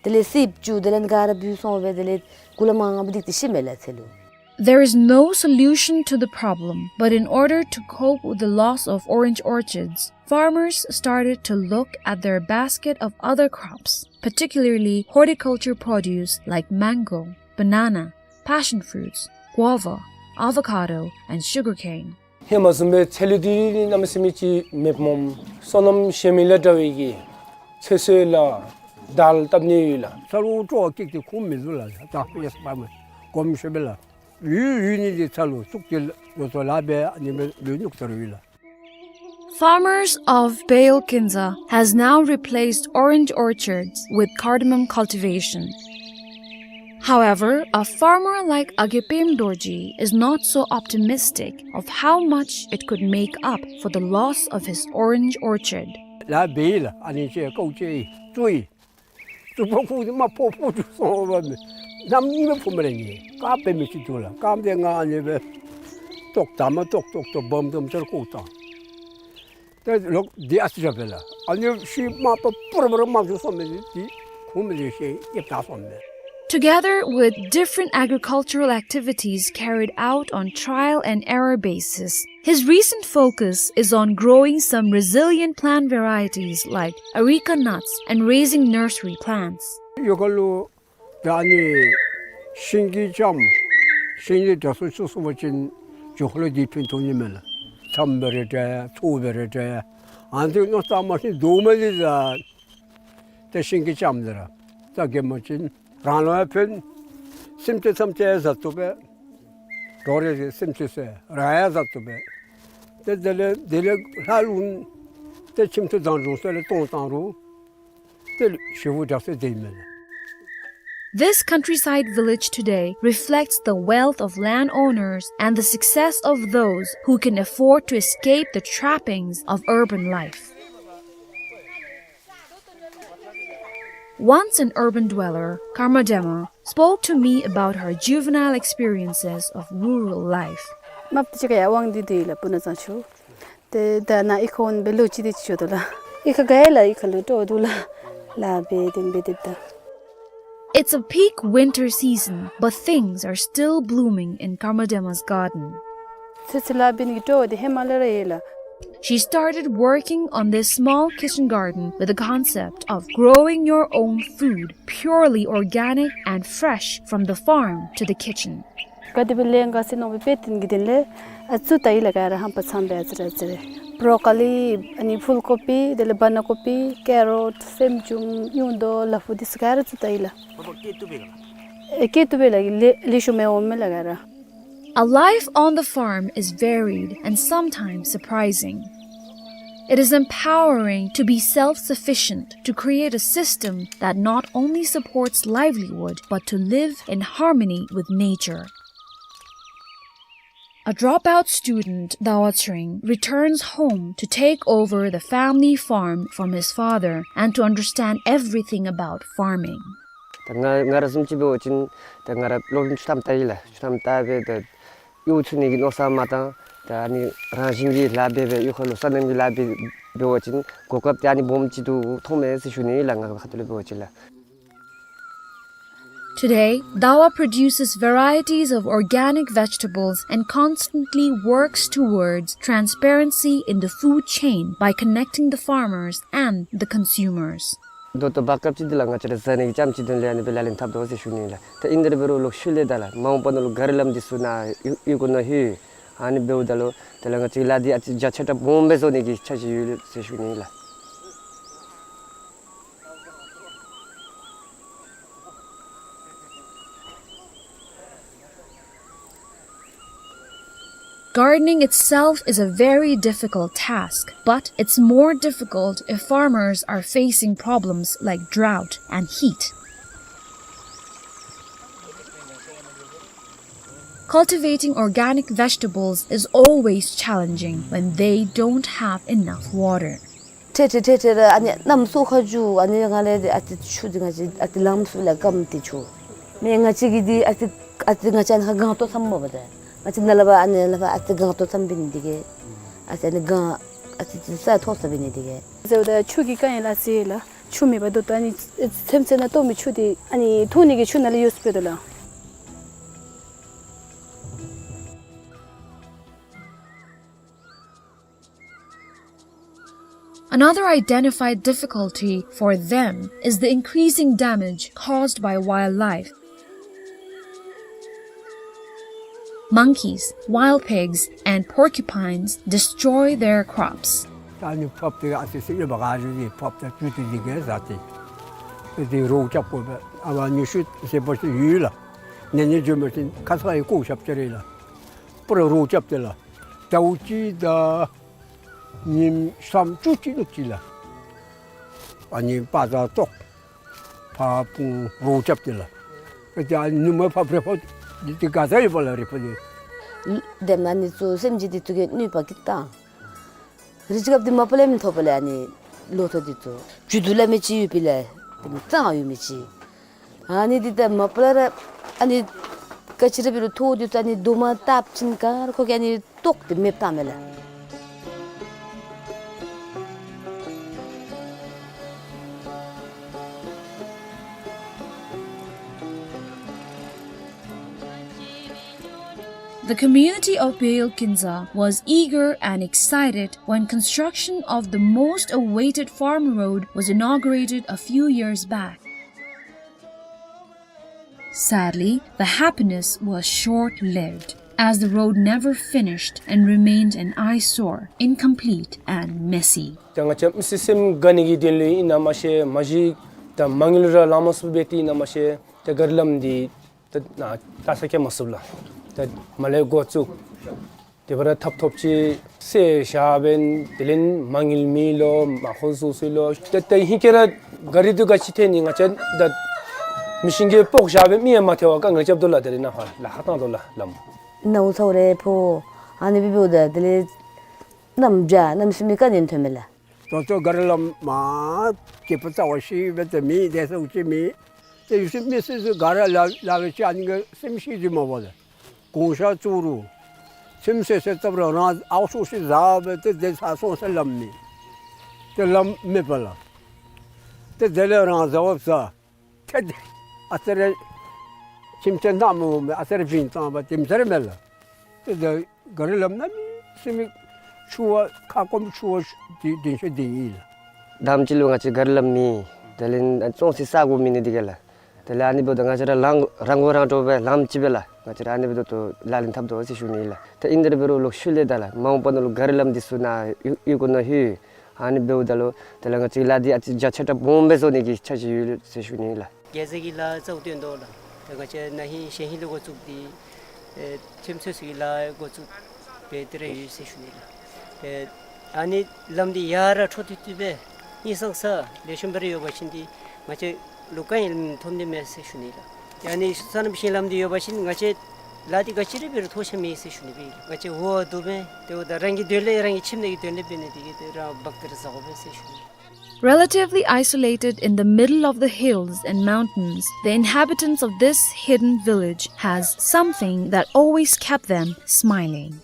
དེ་ལས་སེརཔོ་བཅུག། དེ་ལས་ག་ར་བུད་སོང་སྦེ་དེ་ལས་གུ་ལུ་མ་ངམ་སྡིག་སྟེ་ཤི་མས་ལགས་ཚལ་ལུ། There is no solution to the problem, but in order to cope with the loss of orange orchards, farmers started to look at their basket of other crops, particularly horticulture produce like mango, banana, passion fruits, guava, avocado, and sugarcane. ཧེ་མ་བཟུམ་སྦེ་ཚལ་ལུ་འདི་གནམ་མེད་ས་མེད་ཅིག་མེདཔ་སྨོ། སོ་ནམ་ཞན་མི་ལས་དྲག་པའི་གི་ཚོད་བསྲེ་ལགས་དར་བཏབ་ནི་ཡོད་ལགས། ཚལ་ལུ་སྤྲོ་བ་སྐྱེས་ཏེ་ཁུངས་མི་འདུག་ལགས། ད་ཡེ་སྤར་མ་གོམས་ཤོས་སྦེ་ལགས། ཡུལ་ཡུལ་ནི་འདི་ཚལ་ལུ་བཙུགས་ཏེ་ལོ་ཐོག་ལཱ་འབད་ཨ་ནི་སྦེ་ལུས་ནུག་ཚར་ཡོད་ལགས། Farmers of Bale Kinza has now replaced orange orchards with cardamom cultivation. However, a farmer like Agepem Dorji is not so optimistic of how much it could make up for the loss of his orange orchard. ལཱ་འབད་ཡི་ལགས། ཨ་ནི་ཅིག་ཀཝ་བཅད་ཡི་བཙུགས་ཡི། བཙུགས་པ་ཁུངས་འདི་མར་ཕོག་ཕོག་འགྱོ་སོང་བ་མས། གནམ་མེད་ས་མེད་ཕོག་མི་རེ་ནི་དཀརཔོ་འབད་མི་ཅིག་འདུག་ལགས། དཀརཔོ་འདི་ང་ཨ་ནི་སྦེ་བཏོག་དར་མ་བཏོག་བཏོག་བཏོག་སྦོམ་སྦོམ་ཅིག་བཀོ་བཏང་། ཏེ་ལོག་འདི་ཨ་ཙི་ར་འབད་ལགས། ཨ་ནི་ཤུལ་མ་པ་པུ་ར་པུ་ར་མར་འགྱོ་སོང་མས། འདི་ཁུངས་མེད་དེ་ཤེས་ཡེབ་ད་སོང་མས། Together with different agricultural activities carried out on trial and error basis, his recent focus is on growing some resilient plant varieties like areca nuts and raising nursery plants. ཡོ་ག་ལུ་ད་ཨ་ནི་ཤིང་གི་ལྕངམ་ཤིང་འདི་དྲག་སུ་ཆུང་སུ་འབད་བ་ཅིན་ཇོ་ཁོ་ལུ་འདི་ཕན་ཐོགས་ནི་མས་ལགས། ལྕངམ་སྦེ་ར་འདྲ་ཚུ་སྦེ་ར་འདྲ་ཨ་ནི་འདི་མནོ་བསམ་མ་ཤེས་འདུག་མ་ལི་ལགས། ཏེ་ཤིང་གི་ལྕངམ་འདི་ར་ད་གེ་མ་ཅིན་རང་ལུ་ཡང་ཕན། སེམས་ཅན་ཐམས་ཅད་བཟའ་བཏུབ་པས། འགྲོ་རེ་སེམས་ཅན་ཟེར་རང་ཡང་བཟའ་བཏུབ་པས། ཏེ་དེ་ལས་དེ་ལས་ལྷག་ལུ་ཏེ་ཁྱིམ་ཐོག་བཟང་འགྱོ་ས་ལས་གཏོང་བཏང་རུང་ཏེ་ཞེ་པོ་དྲག་སྟེ་དེ་མེན་ལགས། This countryside village today reflects the wealth of landowners and the success of those who can afford to escape the trappings of urban life. Once an urban dweller, Karma Dema spoke to me about her juvenile experiences of rural life. དམགཔ་འདི་ཅིག་ཁར་ཡར་དབང་འདུས་ཏེ་ཡོད་ལགས། སྤུ་ན་གཙང་ཆུ། ཏེ་ད་ནཱ་གཡུས་ཁར་འོང་སྦེ་ལོ་གཅིག་དེ་ཅིག་འགྱོ་དོ་ལགས། གཡུས་ཁར་ག་ཡང་ལགས། གཡུས་ཁར་ལུ་སྤྲོ་བ་འདུག་ལགས། ལཱ་འབད་དེ་འབད་དེ་ད། It's a peak winter season, but things are still blooming in Karma Dema's garden. ཚེ་ཚེ་ལཱ་འབད་ནི་གི་སྤྲོ་བ་འདི་ཧེ་མ་ལས་ར་ཡོད་ལགས། She started working on this small kitchen garden with the concept of growing your own food, purely organic and fresh from the farm to the kitchen. ག་དེ་སྦེ་ལས་འགོ་བཙུགས་ནུག་པའི་དཔེ་སྟོན་གྱི་དོན་ལས་ཨ་ཚུ་ད་ཡི་ལ་ག་ར་ཧམ་པ་ཚངམ་སྦེ་ཨ་ཙི་རེ་ཨ་ཙི་རེ། བོ་རོ་ཀོ་ལི་ཨ་ནི་ཕུལ་ཀོ་པི་དེ་ལས་བ་ན་ཀོ་པི་ཀེ་རོཊ་སེམ་ཅུང་ཉུང་དོ་ལ་ཕུག་འདི་ཚུ་ག་ར་ཚུ་ད་ཡི་ལ། ཨེ་སྐྱེ་བཏུབ་པས་ལགས། ཨེ་སྐྱེ་བཏུབ་པས་ལགས། ལེ་ལེ་ཤ་མི་འོང་མས་ལགས་ག་ར། A life on the farm is varied and sometimes surprising. It is empowering to be self-sufficient, to create a system that not only supports livelihood but to live in harmony with nature. A dropout student, Dawa Tsering, returns home to take over the family farm from his father and to understand everything about farming. ད་ང་ང་ར་བཟུམ་ཅིག་འབད་བ་ཅིན་ད་ང་ར་སློབ་རིམ་བཅུ་ཐམ་ལྟ་ཡི་ལགས། བཅུ་ཐམ་ལྟ་སྦེ་ད་གཡོག་འཚོལ་ནི་གི་མནོ་བསམ་མ་བཏང་། ད་ཨ་ནི་རང་བཞིན་གྱིས་ལཱ་འབད་སྦེ་གཡོག་ཁ་ལུ་སོ་ནམ་གྱི་ལཱ་འབད་འབད་བ་ཅིན་གོ་སྐབས་དེ་ཨ་ནི་སྦོམ་ཅིག་ཏུ་མཐོང་མས་ཟེར་ཞུ་ནི་ལགས། ང་ཁ་ཐུག་ལས་འབད་བ་ཅིན་ལགས། Today, Dawa produces varieties of organic vegetables and constantly works towards transparency in the food chain by connecting the farmers and the consumers. ད་ལྟོ་བར་སྐབས་ཅིག་འདི་ལུ་ང་བཅས་ར་བཟའ་ནི་གི་ལྕམ་ཅིག་དོན་ལས་ཨ་ནི་སྦེ་ལག་ལེན་འཐབ་དོ་ཟེར་ཞུ་ནི་ལགས། ད་ཨིན་དེ་འབད་རུང་ལོག་ཤུལ་ལས་ད་ལགས་མ་འོངས་པ་ནང་ལུ་ག་ར་ལམ་འདི་ཚུ་ནཱ་གཡུག་གཡུག་གུ་ནང་ལྷོད། ཨ་ནི་འབདཝ་ད་ལུ་དེ་ལས་ང་བཅས་ལཱ་འདི་ཨ་ཙི་རྒྱ་ཆེ་དྲགས་སྦོམ་སྦེ་བཟོ་ནི་གི་འཆར་གཞི་ཡོད་ཟེར་ཞུ་ནི་ལགས། Gardening itself is a very difficult task, but it's more difficult if farmers are facing problems like drought and heat. Cultivating organic vegetables is always challenging when they don't have enough water. ཏེ་ཏེ་ཏེ་ཏེ་ར་ཨ་ནི་གནམ་སྲོ་ཁ་ཅིག་ཨ་ནི་ང་ལས་ཏེ་ཨ་ཙི་ཆུ་འདི་ང་བཅས་ཨ་ཙི་ལངམ་ཚུགས་ལགས། སྐམ་སྟེ་ཆུ་མེན། ང་བཅས་ཀྱི་འདི་ཨ་ཙི་ཨ་ཙི་ང་བཅས་ཨ་ནི་ཁར་གངས་ཏོག་ཙམ་མ་པ་ཏེ་ང་བཅས་ནཱ་ལས་ཕར་ཨ་ནི་ལས་ཕར་ཨ་ཙི་གངས་ཏོག་ཙམ་འབད་ནི་འདི་གིས་ཨ་ཙི་ཨ་ནི་གངས་ཨ་ཙི་ཙི་ས་མཐོ་ས་འབད་ནི་འདི་གིས་ཟེརཝ་ད་ཆུ་གི་དཀའ་ངལ་ཨ་ཙི་ལགས། ཆུ་མེད་པར་ད་ལྟོ་ཨ་ནི་ཚེམ་ཚེ་ནང་གཏོར་མི་ཆུ་འདི་ཨ་ནི་འཐུང་ནི་གི་ཆུ་ནང་ལས་ཡོད་སུ་སྤེལ་དོ་ལགས། Another identified difficulty for them is the increasing damage caused by wildlife. Monkeys, wild pigs, and porcupines destroy their crops. ད་ཨ་ནི་ཕགཔ་དེ་ཨ་ཙི་ཙི་ཨེ་འབག་ག་ཞུ་ནི། ཕགཔ་དང་སྤྲེའུ་དེ་འདི་གིས་ཟ་སྟེ། ཨེ་དེ་རོགས་རྐྱབ་དགོ་པས། ཨ་བ་ཉི་ཤུ་ཟེར་བ་ཅིན་ཡོད་ལགས། ནེ་ནེ་འགྱོ་མི་ཅིག་ཁ་ཙ་ཡི་བཀོག་བཞགཔ་ཅིག་རེད་ལགས། པུ་ར་རོགས་རྐྱབ་སྟེ་ལགས། ཟླཝ་གཅིག་དང་ཉིནམ་བསམ་བཅུ་གཅིག་ལུ་ཅིག་ལགས། ཨ་ནི་པ་ཏ་ཏོག་ཕར་སྤུངས་རོགས་རྐྱབ་སྟེ་ལགས། ཨེ་དེ་ཨ་ནི་ནུབ་མོ་ཕར་བྲེ་ཕོ་འདི་དེ་ག་ས་ཡོད་པ་ལགས་རེ་ཕོ་དེ། དེ་མ་ནི་ཚུ་སེམས་ཅན་འདི་ཚུ་གིས་གནོད་པ་གིས་བཏང་། རི་ཅིག་སྐབས་འདི་མ་པ་ལས་མི་ཐོབ་པ་ལས་ཨ་ནི་ལོ་ཐོག་འདི་ཚུ་བཅུད་དུ་ལ་མི་ཅིག་ཡོད་པའི་ལས་དེ་མི་གཙང་ཡོད་མི་ཅིག། ཨ་ནི་འདི་ད་མ་པ་ལས་ར་ཨ་ནི་ག་ཅི་ར་འབད་རུང་ཐོག་འདི་ཚུ་ཨ་ནི་རྡོག་མ་བཏབ་ཅིན་ག་ར་ཁོ་གིས་ཨ་ནི་བཏོག་སྟེ་མེདཔ་བཏངམ་མས་ལགས། The community of Beyol Kinza was eager and excited when construction of the most awaited farm road was inaugurated a few years back. Sadly, the happiness was short-lived, as the road never finished and remained an eyesore, incomplete and messy. ད་ང་བཅས་མི་སེར་སེམས་དགའ་ནི་གི་དོན་ལུ་ཨིན་ན་མ་ཤེས། མ་གཞི་ད་མ་དངུལ་ར་ལང་མ་ཚུགས་པས་ཏེ་ཨིན་ན་མ་ཤེས། ད་ག་རི་ལམ་འདི་ད་ནཱ་ལྟ་ས་སྐྱེལ་མ་ཚུགས་ལགས། ད་མར་ལས་འགོ་བཙུགས། དེ་སྦེ་ར་ཐབ་ཐོབ་ཅིག་སེལ་བཞག་པས། དེ་ལས་མ་དངུལ་མེད་ལོ། མ་ཧོ་སུ་སུ་ལོ། ད་ད་ཧིང་ཁར་ར་ག་རི་འདི་ག་ཅི་ཐལ་ནི། ང་བཅས་ད་མི་ཤིང་གིས་སྤོག་བཞག་པས། མི་ཡང་མ་ཐལ་བར་དཀའ་ངལ་རྐྱབ་དོ་ལགས། དེ་རེ་ནཱ་ཕར་ལཱ་ཁག་བཏང་དོ་ལགས་ལམ། ནཝ་ཚཝ་རེ་ཕོ་ཨ་ནི་སྦེ་འབདཝ་ད་དེ་ལས་གནམ་བྱཱར་གནམ་སེམས་མི་དཀའ་ནི་ཐོན་མས་ལགས། ད་ལྟོ་ག་རི་ལམ་མར་སྐྱེས་བུ་རྩ་བ་ཤེས་པས་ཏེ་མེད། དེ་ཚུ་ཅིག་མེད། ཏེ་ཡུལ་སྲིད་མི་སྲིད་ཚུ་ག་ར་ལ་ལ་ལུ་ཅིག་ཨ་ནི་གི་སེམས་ཤེས་ཏེ་མ་པ་ལགས། གུང་ཤ་བཙུགས་རུང་ཚིམ་སེ་སེ་བཏབ་རུང་རང་ཨའུ་ཤུག་ཤིག་བཟའ་སྦེ་ཏེ་དེ་ཚར་སོང་ཟེར་ལམ་མེད། ཏེ་ལམ་མེད་པ་ལགས། ཏེ་དེ་ལས་རང་བཟའ་བ་བཟའ། ཏེ་དེ་ཨ་ཙི་རེ་ཁྱིམ་ཚེས་ནང་མི་འོང་མི་ཨ་ཙི་རེ་བྱིན་བཏང་བ་དེམ་ཅིག་ར་མས་ལགས། ཏེ་དེ་ག་རི་ལམ་གནམ་མེད་ས་མེད་ ཆུ་བ་ཁ་སྐོམ་ཆུ་བ་དེ་དེ་ཤོས་དེ་ཨིན་ལགས། དང་པ་ཅིག་ལུ་ང་བཅས་ག་ར་ལམ་མེད། དེ་ལས་བཙོང་སའི་ས་གོ་མེད་ནི་དེ་གིས་ལགས། དེ་ལས་ཨ་ནི་འབདཝ་ད་ང་བཅས་ར་རང་རང་མགོ་རང་འདྲོངས་སྦེ་ལམ་ཅིག་སྦེ་ལགས། ང་བཅས་ར་ཨ་ནི་འབདཝ་ད་ལག་ལེན་འཐབ་དོ་ཟེར་ཞུ་ནི་ལགས། ཏེ་ཨིན་དེ་ར་འབད་རུང་ལོག་ཤུལ་ལས་ད་ལགས་མ་འོངས་པ་ནང་ལུ་ག་ར་ལམ་འདི་ཚུ་ནང་ཡུ་ཡུ་གུ་ནང་ལྷོད། ཨ་ནི་འབདཝ་ད་ལུ་དེ་ལས་ང་བཅས་ལཱ་འདི་ཨ་ཙི་རྒྱ་ཆེ་དྲགས་སྦོམ་སྦེ་བཟོ་ནི་གི་འཆར་གཞི་ཡོད་ཟེར་ཞུ་ནི་ལགས། རྒྱལ་མཚན་གྱི་ལཱ་རྩ་བ་བཏོན་དོ་ལགས། ད་ང་བཅས་ན་ཧིང་གཞེས་ཧིང་ལས་འགོ་བཙུགས་ཏེ་ཨེ་ཁྱིམ་མཚེས་ཚུ་གི་ལཱ་འགོ་བཙུགས་སྦེ་དེ་ར་ཡོད་ཟེར་ཞུ་ནི་ལགས། ཨེ་ཨ་ནི་ལམ་འདི་ཡར་ར་འཕྲོ་མཐུད་མཐུད་སྦེ་ཧིང་སངས་ས་ལེགས་ཤོམ་སྦེ་ར་ཡོད་པ་ཅིན་འདི་ང་བཅས་ལུ་ག་ཡང་ཐོབ་ནི་མས་ཟེར་ཞུ་ནི་ལགས། ཨ་ནི་སོ་ནམ་ཞིང་ལམ་འདི་ཡོད་པ་ཅིན་ང་བཅས་ལཱ་འདི་ག་ཅི་ར་འབད་རུང་ཐོགས་ཆགས་མེད་ཟེར་ཞུ་ནི་སྦེ། ང་བཅས་འོ་དོ་སྦེ་དེ་འབདཝ་ད་རང་གི་དོན་ལས་རང་གི་ཁྱིམ་ནང་གི་དོན་ལས་འབད་ནི་དེ་གིས་དེ་ར་འབག་སྟེ་ར་བཟའ་དགོ་པས་ཟེར་ཞུ་ནི། Relatively isolated in the middle of the hills and mountains, the inhabitants of this hidden village has something that always kept them smiling.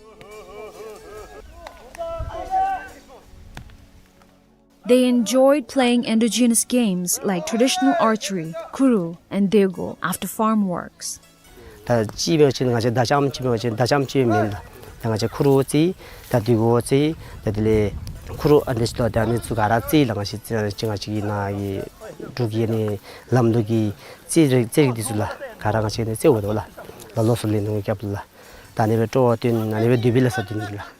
They enjoyed playing indigenous games like traditional archery, kuru, and dego after farm works. ད་ཅིག་འབད་བ་ཅིན་ང་བཅས་མདའ་ལྕམ་ཅིག་འབད་བ་ཅིན་མདའ་ལྕམ་ཅིག་མེན་ལགས། ད་ང་བཅས་ཁུ་རུ་རྩེད། ད་དེ་གུ་རྩེད། ད་དེ་ལས་ཁུ་རུ་ཨ་ནི་ཅིག་ད་ཨ་ནི་ཚུ་ག་ར་རྩེད་ལགས། ང་བཅས་ཅིག་ང་བཅས་ཀྱི་ནཱ་གི་འབྲུག་གི་ཨ་ནི་ལམ་ལུགས་ཀྱི་རྩེད་རིགས་རྩེད་རིགས་འདི་ཚུ་ལགས། ག་ར་ང་བཅས་ནི་རྩེད་འོང་དོ་ལགས། ལ་ལོ་སོ་ལེན་ནི་སྐབས་ལུ་ལགས། ད་ཨ་ནི་སྦེ་སྤྲོ་བ་བཏོན་ཨ་ནི་སྦེ་དུས་བབ་ལ་ས་བཏོན་ནི་ལགས།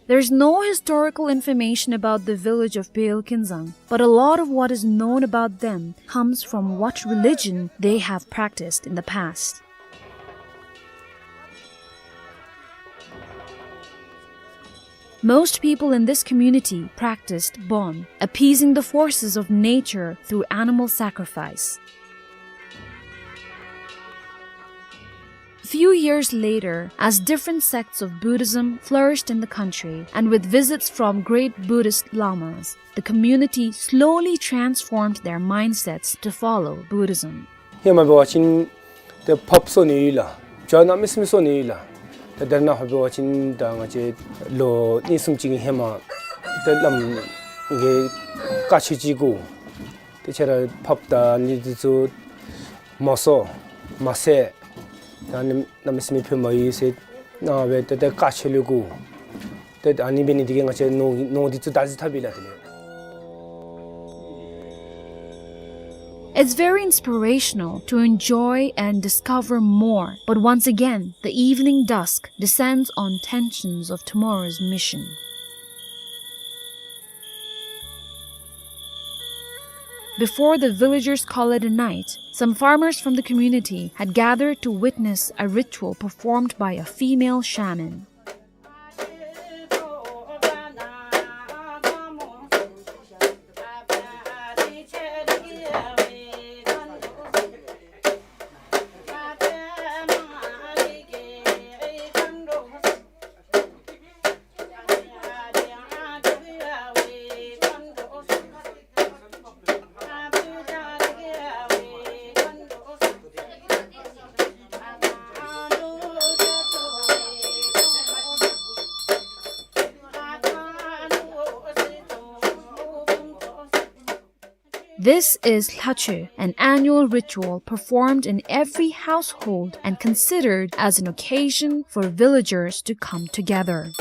There's no historical information about the village of Peil Kinzang, but a lot of what is known about them comes from what religion they have practiced in the past. Most people in this community practiced Bon, appeasing the forces of nature through animal sacrifice. Few years later, as different sects of Buddhism flourished in the country, and with visits from great Buddhist lamas, the community slowly transformed their mindsets to follow Buddhism. ཧེ་མ་འབད་བ་ཅིན་ཏེ་ཕགཔ་གསོ་ནི་ཡོད་ལགས། བྱ་གནམ་མེད་ས་མེད་གསོ་ནི་ཡོད་ལགས། ཏེ་དེ་ནང་ཧ་འབད་བ་ཅིན་ད་ང་བཅས་ལོ་གཉིས་གསུམ་ཅིག་གི་ཧེ་མ་ཏེ་བླམ་གིས་བཀའ་ཆོས་ཅིག་གོ། ཏེ་ཁྱེད་ར་ཕགཔ་དང་ཨ་ནི་འདི་ཚུ་མ་གསོ་མ་བསད། ད་ཨ་ནི་གནམ་མེད་ས་མེད་ཕན་མ་ཡོད་ཟེར་གནང་སྦེ་ཏེ་ཏེ་བཀའ་ཆོས་ལུ་གོ། ཏེ་ཨ་ནི་འབད་ནི་དེ་གིས་ང་བཅས་ནོར་ནོར་འདི་ཚུ་ད་ཅི་ཐབས་ཡོད་ལགས་དེ་ལས། It's very inspirational to enjoy and discover more, but once again, the evening dusk descends on tensions of tomorrow's mission. Before the villagers call it a night, some farmers from the community had gathered to witness a ritual performed by a female shaman. This is Lhachoe, an annual ritual performed in every household and considered as an occasion for villagers to come together.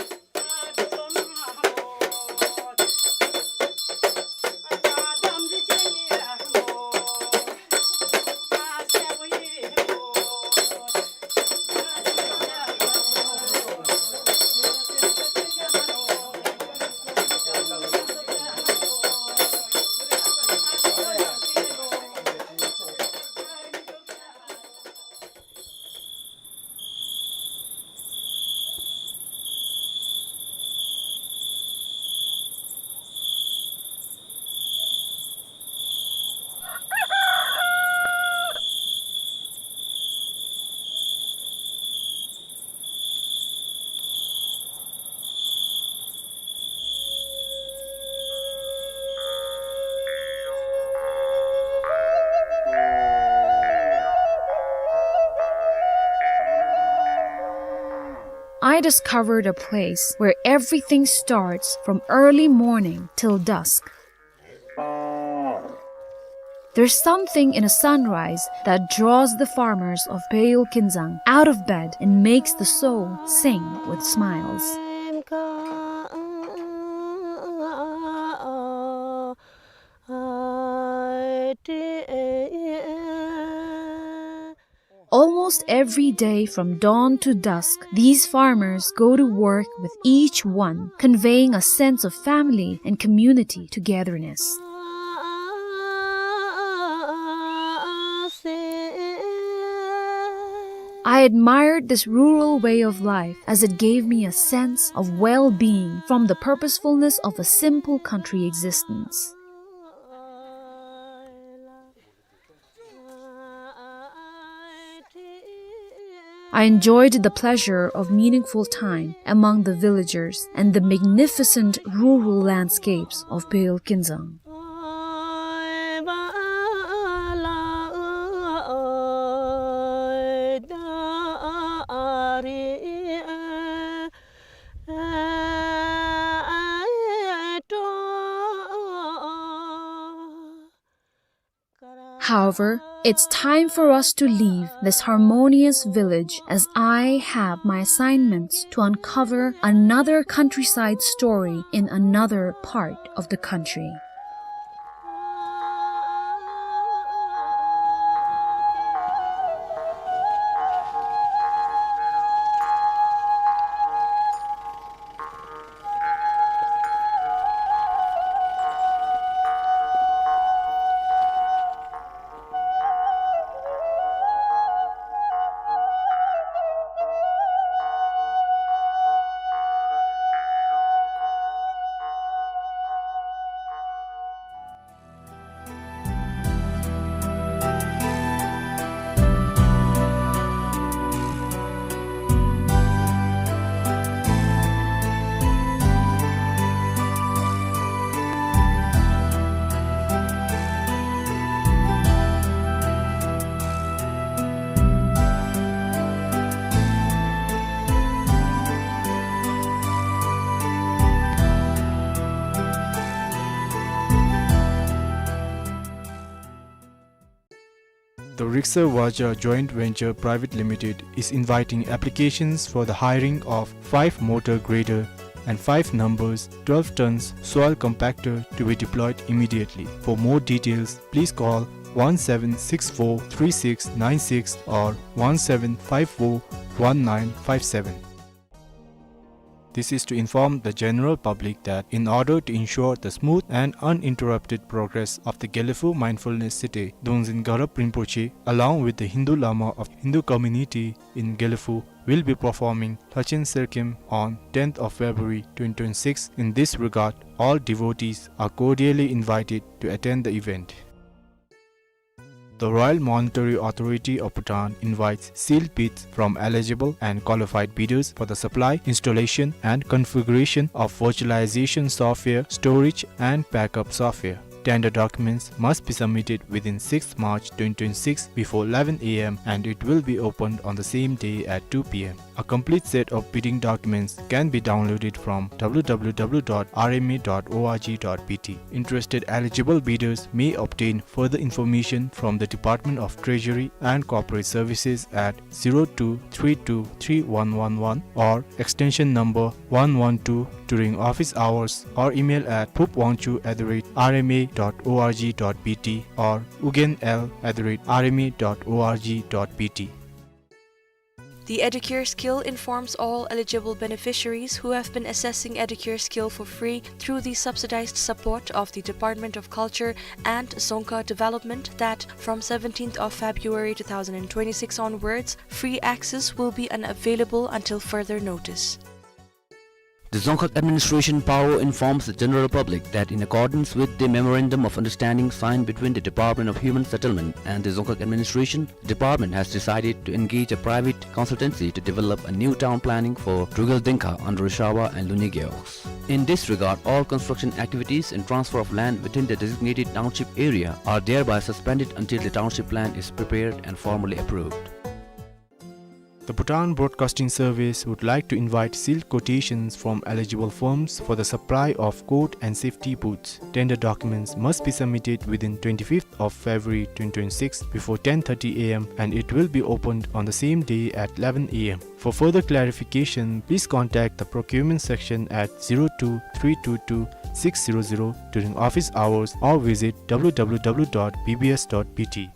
I discovered a place where everything starts from early morning till dusk. There's something in a sunrise that draws the farmers of Peyol Kinzang out of bed and makes the soul sing with smiles. Almost every day from dawn to dusk, these farmers go to work with each one, conveying a sense of family and community togetherness. I admired this rural way of life as it gave me a sense of well-being from the purposefulness of a simple country existence. I enjoyed the pleasure of meaningful time among the villagers and the magnificent rural landscapes of Peyol Kinzang. However, it's time for us to leave this harmonious village, as I have my assignments to uncover another countryside story in another part of the country. The Rikser Vaja Joint Venture Private Limited is inviting applications for the hiring of five motor grader and five numbers twelve tons soil compactor to be deployed immediately. For more details, please call one seven six four three six nine six or one seven five four one nine five seven. This is to inform the general public that in order to ensure the smooth and uninterrupted progress of the Gelephu Mindfulness City, Dongzin Garab Rinpoche, along with the Hindu Lama of Hindu community in Gelephu, will be performing Lhachen Serkem on tenth of February twenty twenty-six. In this regard, all devotees are cordially invited to attend the event. The Royal Monetary Authority of Bhutan invites sealed bids from eligible and qualified bidders for the supply, installation, and configuration of virtualization software, storage, and backup software. Tender documents must be submitted within sixth March twenty twenty-six before eleven A M and it will be opened on the same day at two P M. A complete set of bidding documents can be downloaded from W W W dot R M A dot O R G dot B T. Interested eligible bidders may obtain further information from the Department of Treasury and Corporate Services at zero two three two three one one one or extension number one one two during office hours or email at phupwangchuk at the rate R M A dot O R G dot B T or ugenl at the rate R M A dot O R G dot B T. The Educare Skill informs all eligible beneficiaries who have been accessing Educare Skill for free through the subsidized support of the Department of Culture and Dzongkha Development that from seventeenth of February two thousand twenty-six onwards, free access will be unavailable until further notice. The Dzongkhag Administration P A O informs the general public that in accordance with the Memorandum of Understanding signed between the Department of Human Settlement and the Dzongkhag Administration, the department has decided to engage a private consultancy to develop a new town planning for Drukgyal Dzongkha under Ushawa and Lunye Gewogs. In this regard, all construction activities and transfer of land within the designated township area are thereby suspended until the township plan is prepared and formally approved. The Bhutan Broadcasting Service would like to invite sealed quotations from eligible firms for the supply of coat and safety boots. Tender documents must be submitted within twenty-fifth of February twenty twenty-six before ten thirty a m and it will be opened on the same day at eleven a m. For further clarification, please contact the procurement section at zero two three two two six zero zero during office hours or visit w w w dot b b s dot b t.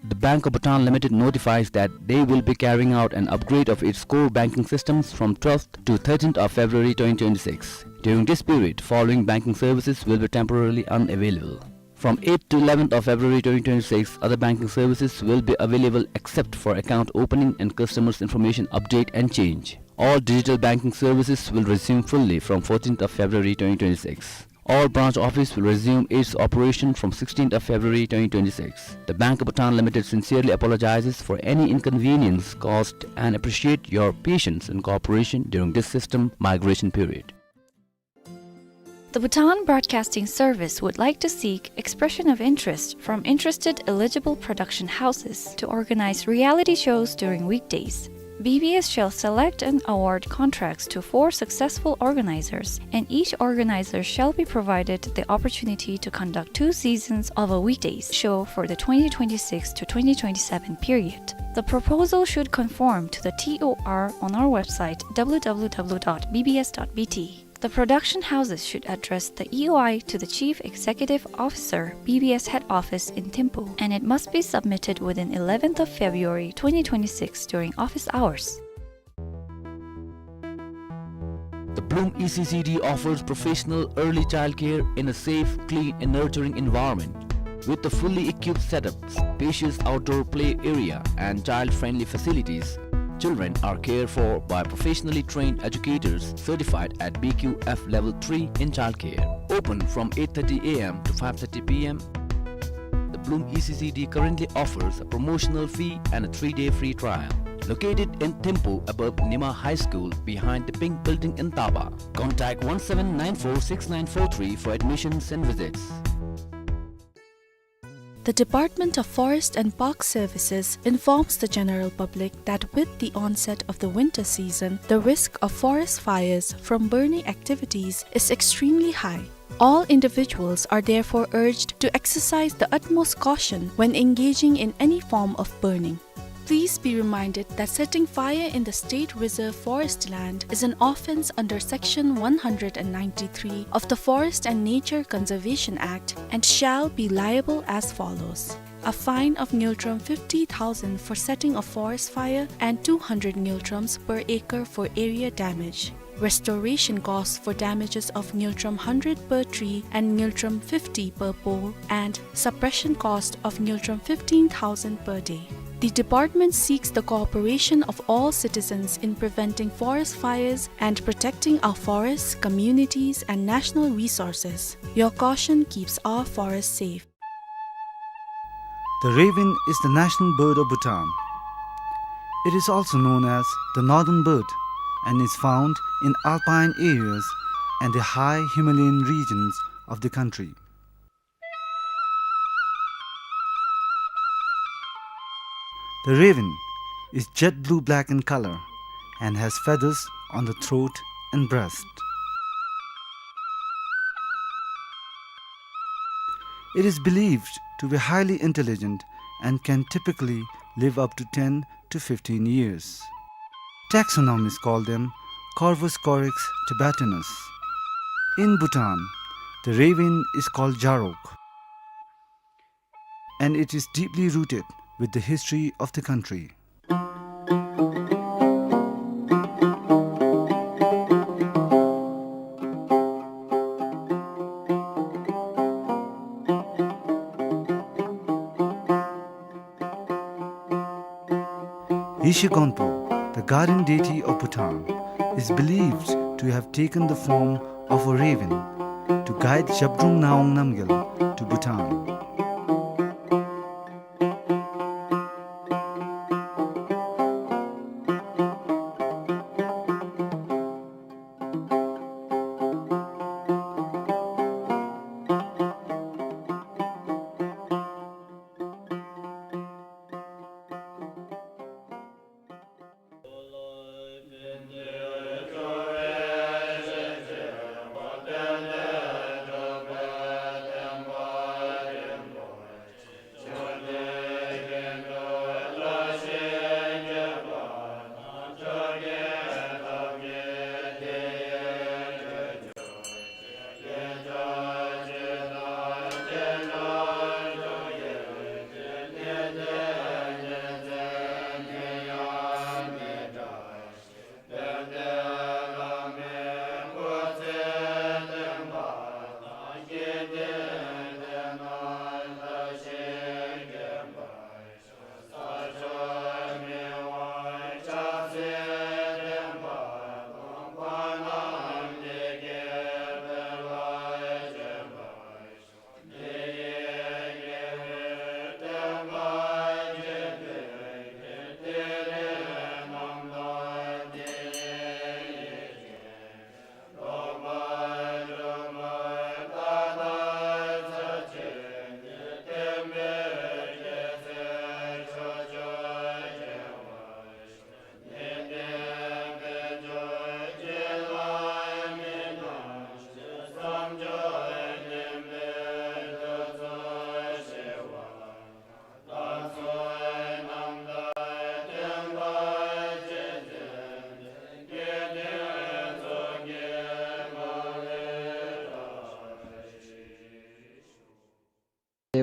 The Bank of Bhutan Limited notifies that they will be carrying out an upgrade of its core banking systems from twelfth to thirteenth of February twenty twenty-six. During this period, following banking services will be temporarily unavailable. From eighth to eleventh of February twenty twenty-six, other banking services will be available except for account opening and customers' information update and change. All digital banking services will resume fully from fourteenth of February twenty twenty-six. All branch office will resume its operation from sixteenth of February twenty twenty-six. The Bank of Bhutan Limited sincerely apologizes for any inconvenience caused and appreciate your patience and cooperation during this system migration period. The Bhutan Broadcasting Service would like to seek expression of interest from interested eligible production houses to organize reality shows during weekdays. B B S shall select and award contracts to four successful organizers, and each organizer shall be provided the opportunity to conduct two seasons of a weekdays show for the twenty twenty-six to twenty twenty-seven period. The proposal should conform to the T O R on our website w w w dot b b s dot b t. The production houses should address the E O I to the Chief Executive Officer, B B S Head Office in Thimphu, and it must be submitted within eleventh of February twenty twenty-six during office hours. The Bloom E C C D offers professional early childcare in a safe, clean, and nurturing environment. With a fully equipped setup, spacious outdoor play area, and child-friendly facilities, children are cared for by professionally trained educators certified at B Q F Level three in childcare. Open from eight thirty a m to five thirty p m. The Bloom E C C D currently offers a promotional fee and a three-day free trial. Located in Thimphu above Nima High School behind the Pink Building in Taba. Contact one seven nine four six nine four three for admissions and visits. The Department of Forest and Park Services informs the general public that with the onset of the winter season, the risk of forest fires from burning activities is extremely high. All individuals are therefore urged to exercise the utmost caution when engaging in any form of burning. Please be reminded that setting fire in the state reserve forest land is an offense under Section one hundred and ninety-three of the Forest and Nature Conservation Act and shall be liable as follows: a fine of ngultrum fifty thousand for setting a forest fire and two hundred ngultrums per acre for area damage. Restoration costs for damages of ngultrum hundred per tree and ngultrum fifty per pole, and suppression cost of ngultrum fifteen thousand per day. The department seeks the cooperation of all citizens in preventing forest fires and protecting our forests, communities, and national resources. Your caution keeps our forests safe. The raven is the national bird of Bhutan. It is also known as the northern bird and is found in alpine areas and the high Himalayan regions of the country. The raven is jet blue-black in color and has feathers on the throat and breast. It is believed to be highly intelligent and can typically live up to ten to fifteen years. Taxonomists call them Corvus corax tibetanus. In Bhutan, the raven is called Jarok, and it is deeply rooted with the history of the country. Yeshe Gonpo, the guardian deity of Bhutan, is believed to have taken the form of a raven to guide Zhabdrung Ngawang Namgyal to Bhutan.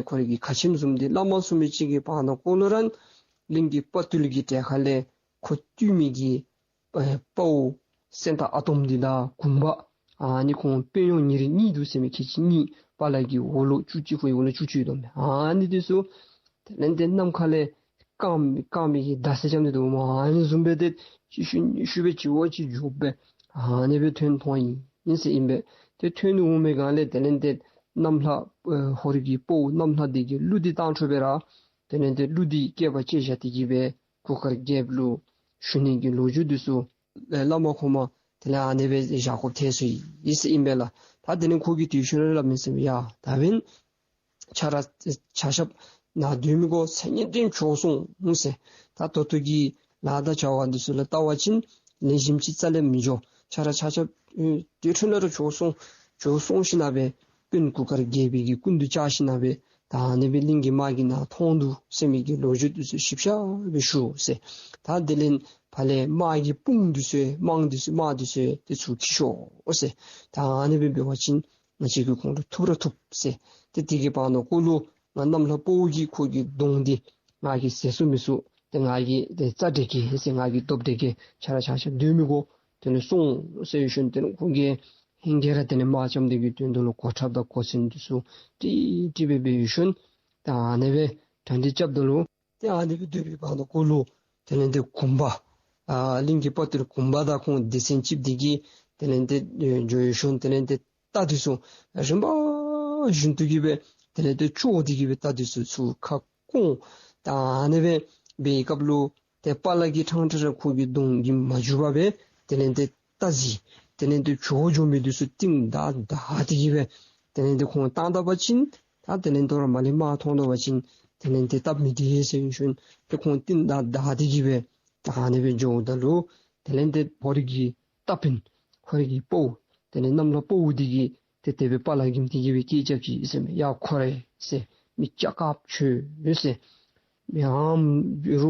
ཁོ་རའི་གི་ཁ་ཆེམས་བཟུམ་འདི་བླ་མ་སྲུང་མི་ཅིག་གི་བར་ན་ཁོ་ལུ་ར་གླིང་གི་དཔའ་བརྟུལ་གྱི་གྲལ་ཁ་ལས་ཁོ་བཏུལ་མི་གི་ཨེ་དཔའ་བོ་སེང་སྟག་ཨ་དོམ་འདི་དང་གུང་པ་ཨ་ནི་ཁོང་དཔོན་གཡོག་ཉེ་རིང་གཉིས་འདུག་ཟེར་མི་ཁལ་གཅིག་གཉིས། དཔའ་ལ་གི་འོག་ལུ་བཅུ་གཅིག་ཁོ་གི་འོག་ལུ་བཅུ་གཅིག་ཡོད་དོ་མས། ཨ་ནི་འདི་ཚུ་དེ་ལས་ཏེ་གནམ་ཁ་ལས་རྐང་རྐང་མི་གི་མདའ་སེ་ཅམ་འདི་འདུག་མས། ཨ་ནི་བཟུམ་སྦེ་ཏེ་ཅིག་ཤུལ་ཉེ་ཤུལ་སྦེ་ཅིག་འོ་ཅིག་འགྱོ་སྦེ་ཨ་ནི་སྦེ་ཐོན་ཐོན་ཡི་ཟེར་ཨིན་པས། ཏེ་ཐོན་འོང་མི་སྒང་ལས་དེ་ལས་ཏེ་གནམ་ལྷ་ཨེ་ཧོར་གྱི་དཔའ་བོ་གནམ་ལྷ་འདི་གིས་གླུ་འདི་བཏང་འཕྲོ་སྦེ་ར་དེ་ལས་ཏེ་གླུ་འདི་སྐད་པ་ཅིག་བཞག་སྟེ་གི་སྦེ་གུར་དཀར་རྒྱལཔོ་ལུ་ཞུ་ནི་གི་ལོ་རྒྱུས་འདི་ཚུ་ཨེ་བླ་མ་ཁོ་མ་དེ་ལས་ཨ་ནི་སྦེ་བཞག་དགོཔ་ཐལ་སོ་ཡི་ཟེར་ཨིན་པས་ལགས། ད་དེ་ལས་ཁོ་གིས་དེ་ཤུལ་ལས་སླབ་མི་ཟེར་ཡ་ད་འབདན་ཆ་ར་ཆ་ཤབ་ནཱ་སྡོད་མི་དགོ། ཚེ་ཉིན་ཏེ་བྱོག་སོང་ཟེར། ད་ད་ལྟོ་གི་ལཱ་དང་བྱ་བ་འདི་ཚུ་ལུ་བལྟ་བ་ཅིན་ལེགས་ཤོམ་ཅིག་རྩ་ལས་མི་འགྱོ། ཆ་ར་ཆ་ཆ་ཨེ་དེ་འཕྲོ་ལས་ར་བྱོག་སོང་། བྱོག་སོང་ཞིནམ་སྦེ་དཔོན་གུར་དཀར་རྒྱལ་པོའི་གི་སྐུ་མདུན་བཅར་ཞིནམ་སྦེ་ད་ཨ་ནི་སྦེ་གླིང་གི་དམག་གིས་ནཱ་མཐོང་འདུག་ཟེར་མི་གི་ལོ་རྒྱུས་འདི་ཚུ་ཞིབ་ཆ་སྦེ་ཞུ་ཟེར། ད་དེ་ལས་ཕར་ལས་དམག་གི་དཔུང་འདི་ཚུ་དམག་འདི་ཚུ་དམག་འདི་ཚུ་དེ་ཚུར་འཁྱིད་ཤོག་ཟེར། ད་ཨ་ནི་སྦེ་འབད་བ་ཅིན་ང་བཅས་ཀྱིས་ཁོང་ལུ་ཐུབ་ར་ཐུབ་ཟེར། ཏེ་དེ་གི་བར་ན་ཁོ་ལུ་ང་གནམ་ལྷ་དཔའ་བོ་གིས་ཁོ་གི་གདོང་འདི་ང་གིས་བཟེད་ཚུགས་མི་ཚུགས། ཏེ་ང་གིས་ཏེ་རྩ་འགྲིག་གེ་ཟེར། ང་གིས་སྟོབས་འགྲིག་གེ། ཆ་ར་ཆ་ཆ་སྡོད་མི་དགོ། དེ་ལས་སོང་ཟེར་ཞིནམ་དེ་ལས་ཁོང་གིས་ཧེང་སྐལ་ར་དེ་ལས་དམག་རྐྱབ་སྟེ་གི་དོན་དུ་ལུ་གོ་ཁྲབ་དང་གོ་མཚོན་འདི་ཚུ་ཀྲིག་ཀྲི་སྦེ་འབད་ཞིནམ་ད་ཨ་ནི་སྦེ་གྲ་སྒྲིག་རྐྱབ་ད་ལུ་ཏེ་ཨ་ནི་སྦེ་སྡོད་པའི་བར་ན་ཁོ་ལུ་དེ་ལས་ཏེ་གུང་པ་ཨ་གླིང་གི་དཔའ་བརྟུལ་གུང་པ་དང་ཁོང་སྡེ་ཚན་གཅིག་འདི་གིས་དེ་ལས་ཏེ་ཨེ་འགྱོ་ཞིནམ་དེ་ལས་ཏེ་རྟ་འདི་ཚུ་རིམ་པ་བཞིན་དུ་གི་སྦེ་དེ་ལས་ཏེ་བཅོ་སྟེ་གི་སྦེ་རྟ་འདི་ཚུ་ཚུར་ཁ་བསྐོང་། ད་ཨ་ནི་སྦེ་འབད་བའི་སྐབས་ལུ་ཏེ་དཔའ་ལ་གི་ཕྲང་ཕྲང་ར་ཁོ་གི་གདོང་གིས་མ་འཇུ་བར་སྦེ་དེ་ལས་ཏེ་རྟ་ཟེར་དེ་ལས་ཏེ་བྱོག་འགྱོ་མི་འདི་ཚུ་རྟིང་བདའ་བདའ་སྟེ་གི་སྦེ་དེ་ལས་ཏེ་ཁོང་བཏང་ད་པ་ཅིན་ད་དེ་ལས་དོ་རུང་མར་ལས་དམག་མཐོང་ད་པ་ཅིན་དེ་ལས་ཏེ་སྟབས་མི་བདེ་ཟེར་ཞིནམ་ཏེ་ཁོང་རྟིང་བདའ་བདའ་སྟེ་གི་སྦེ་ད་ཨ་ནི་སྦེ་འགྱོཝ་ད་ལུ་དེ་ལས་ཏེ་ཧོར་གྱི་རྟ་དཔོན་ཧོར་གྱི་དཔའ་བོ་དེ་ལས་གནམ་ལྷ་དཔའ་བོ་འདི་གིས་ཏེ་དེ་སྦེ་དཔའ་ལ་གི་མི་འདི་གིས་སྦེ་སྐད་རྐྱབ་ཅི་ཟེར་མས། ཡ་ཁོ་རེ་ཟེར། མི་སྐྱ་དཀརཔོ་ཁྱོད་ཟེར། མི་ཨམ་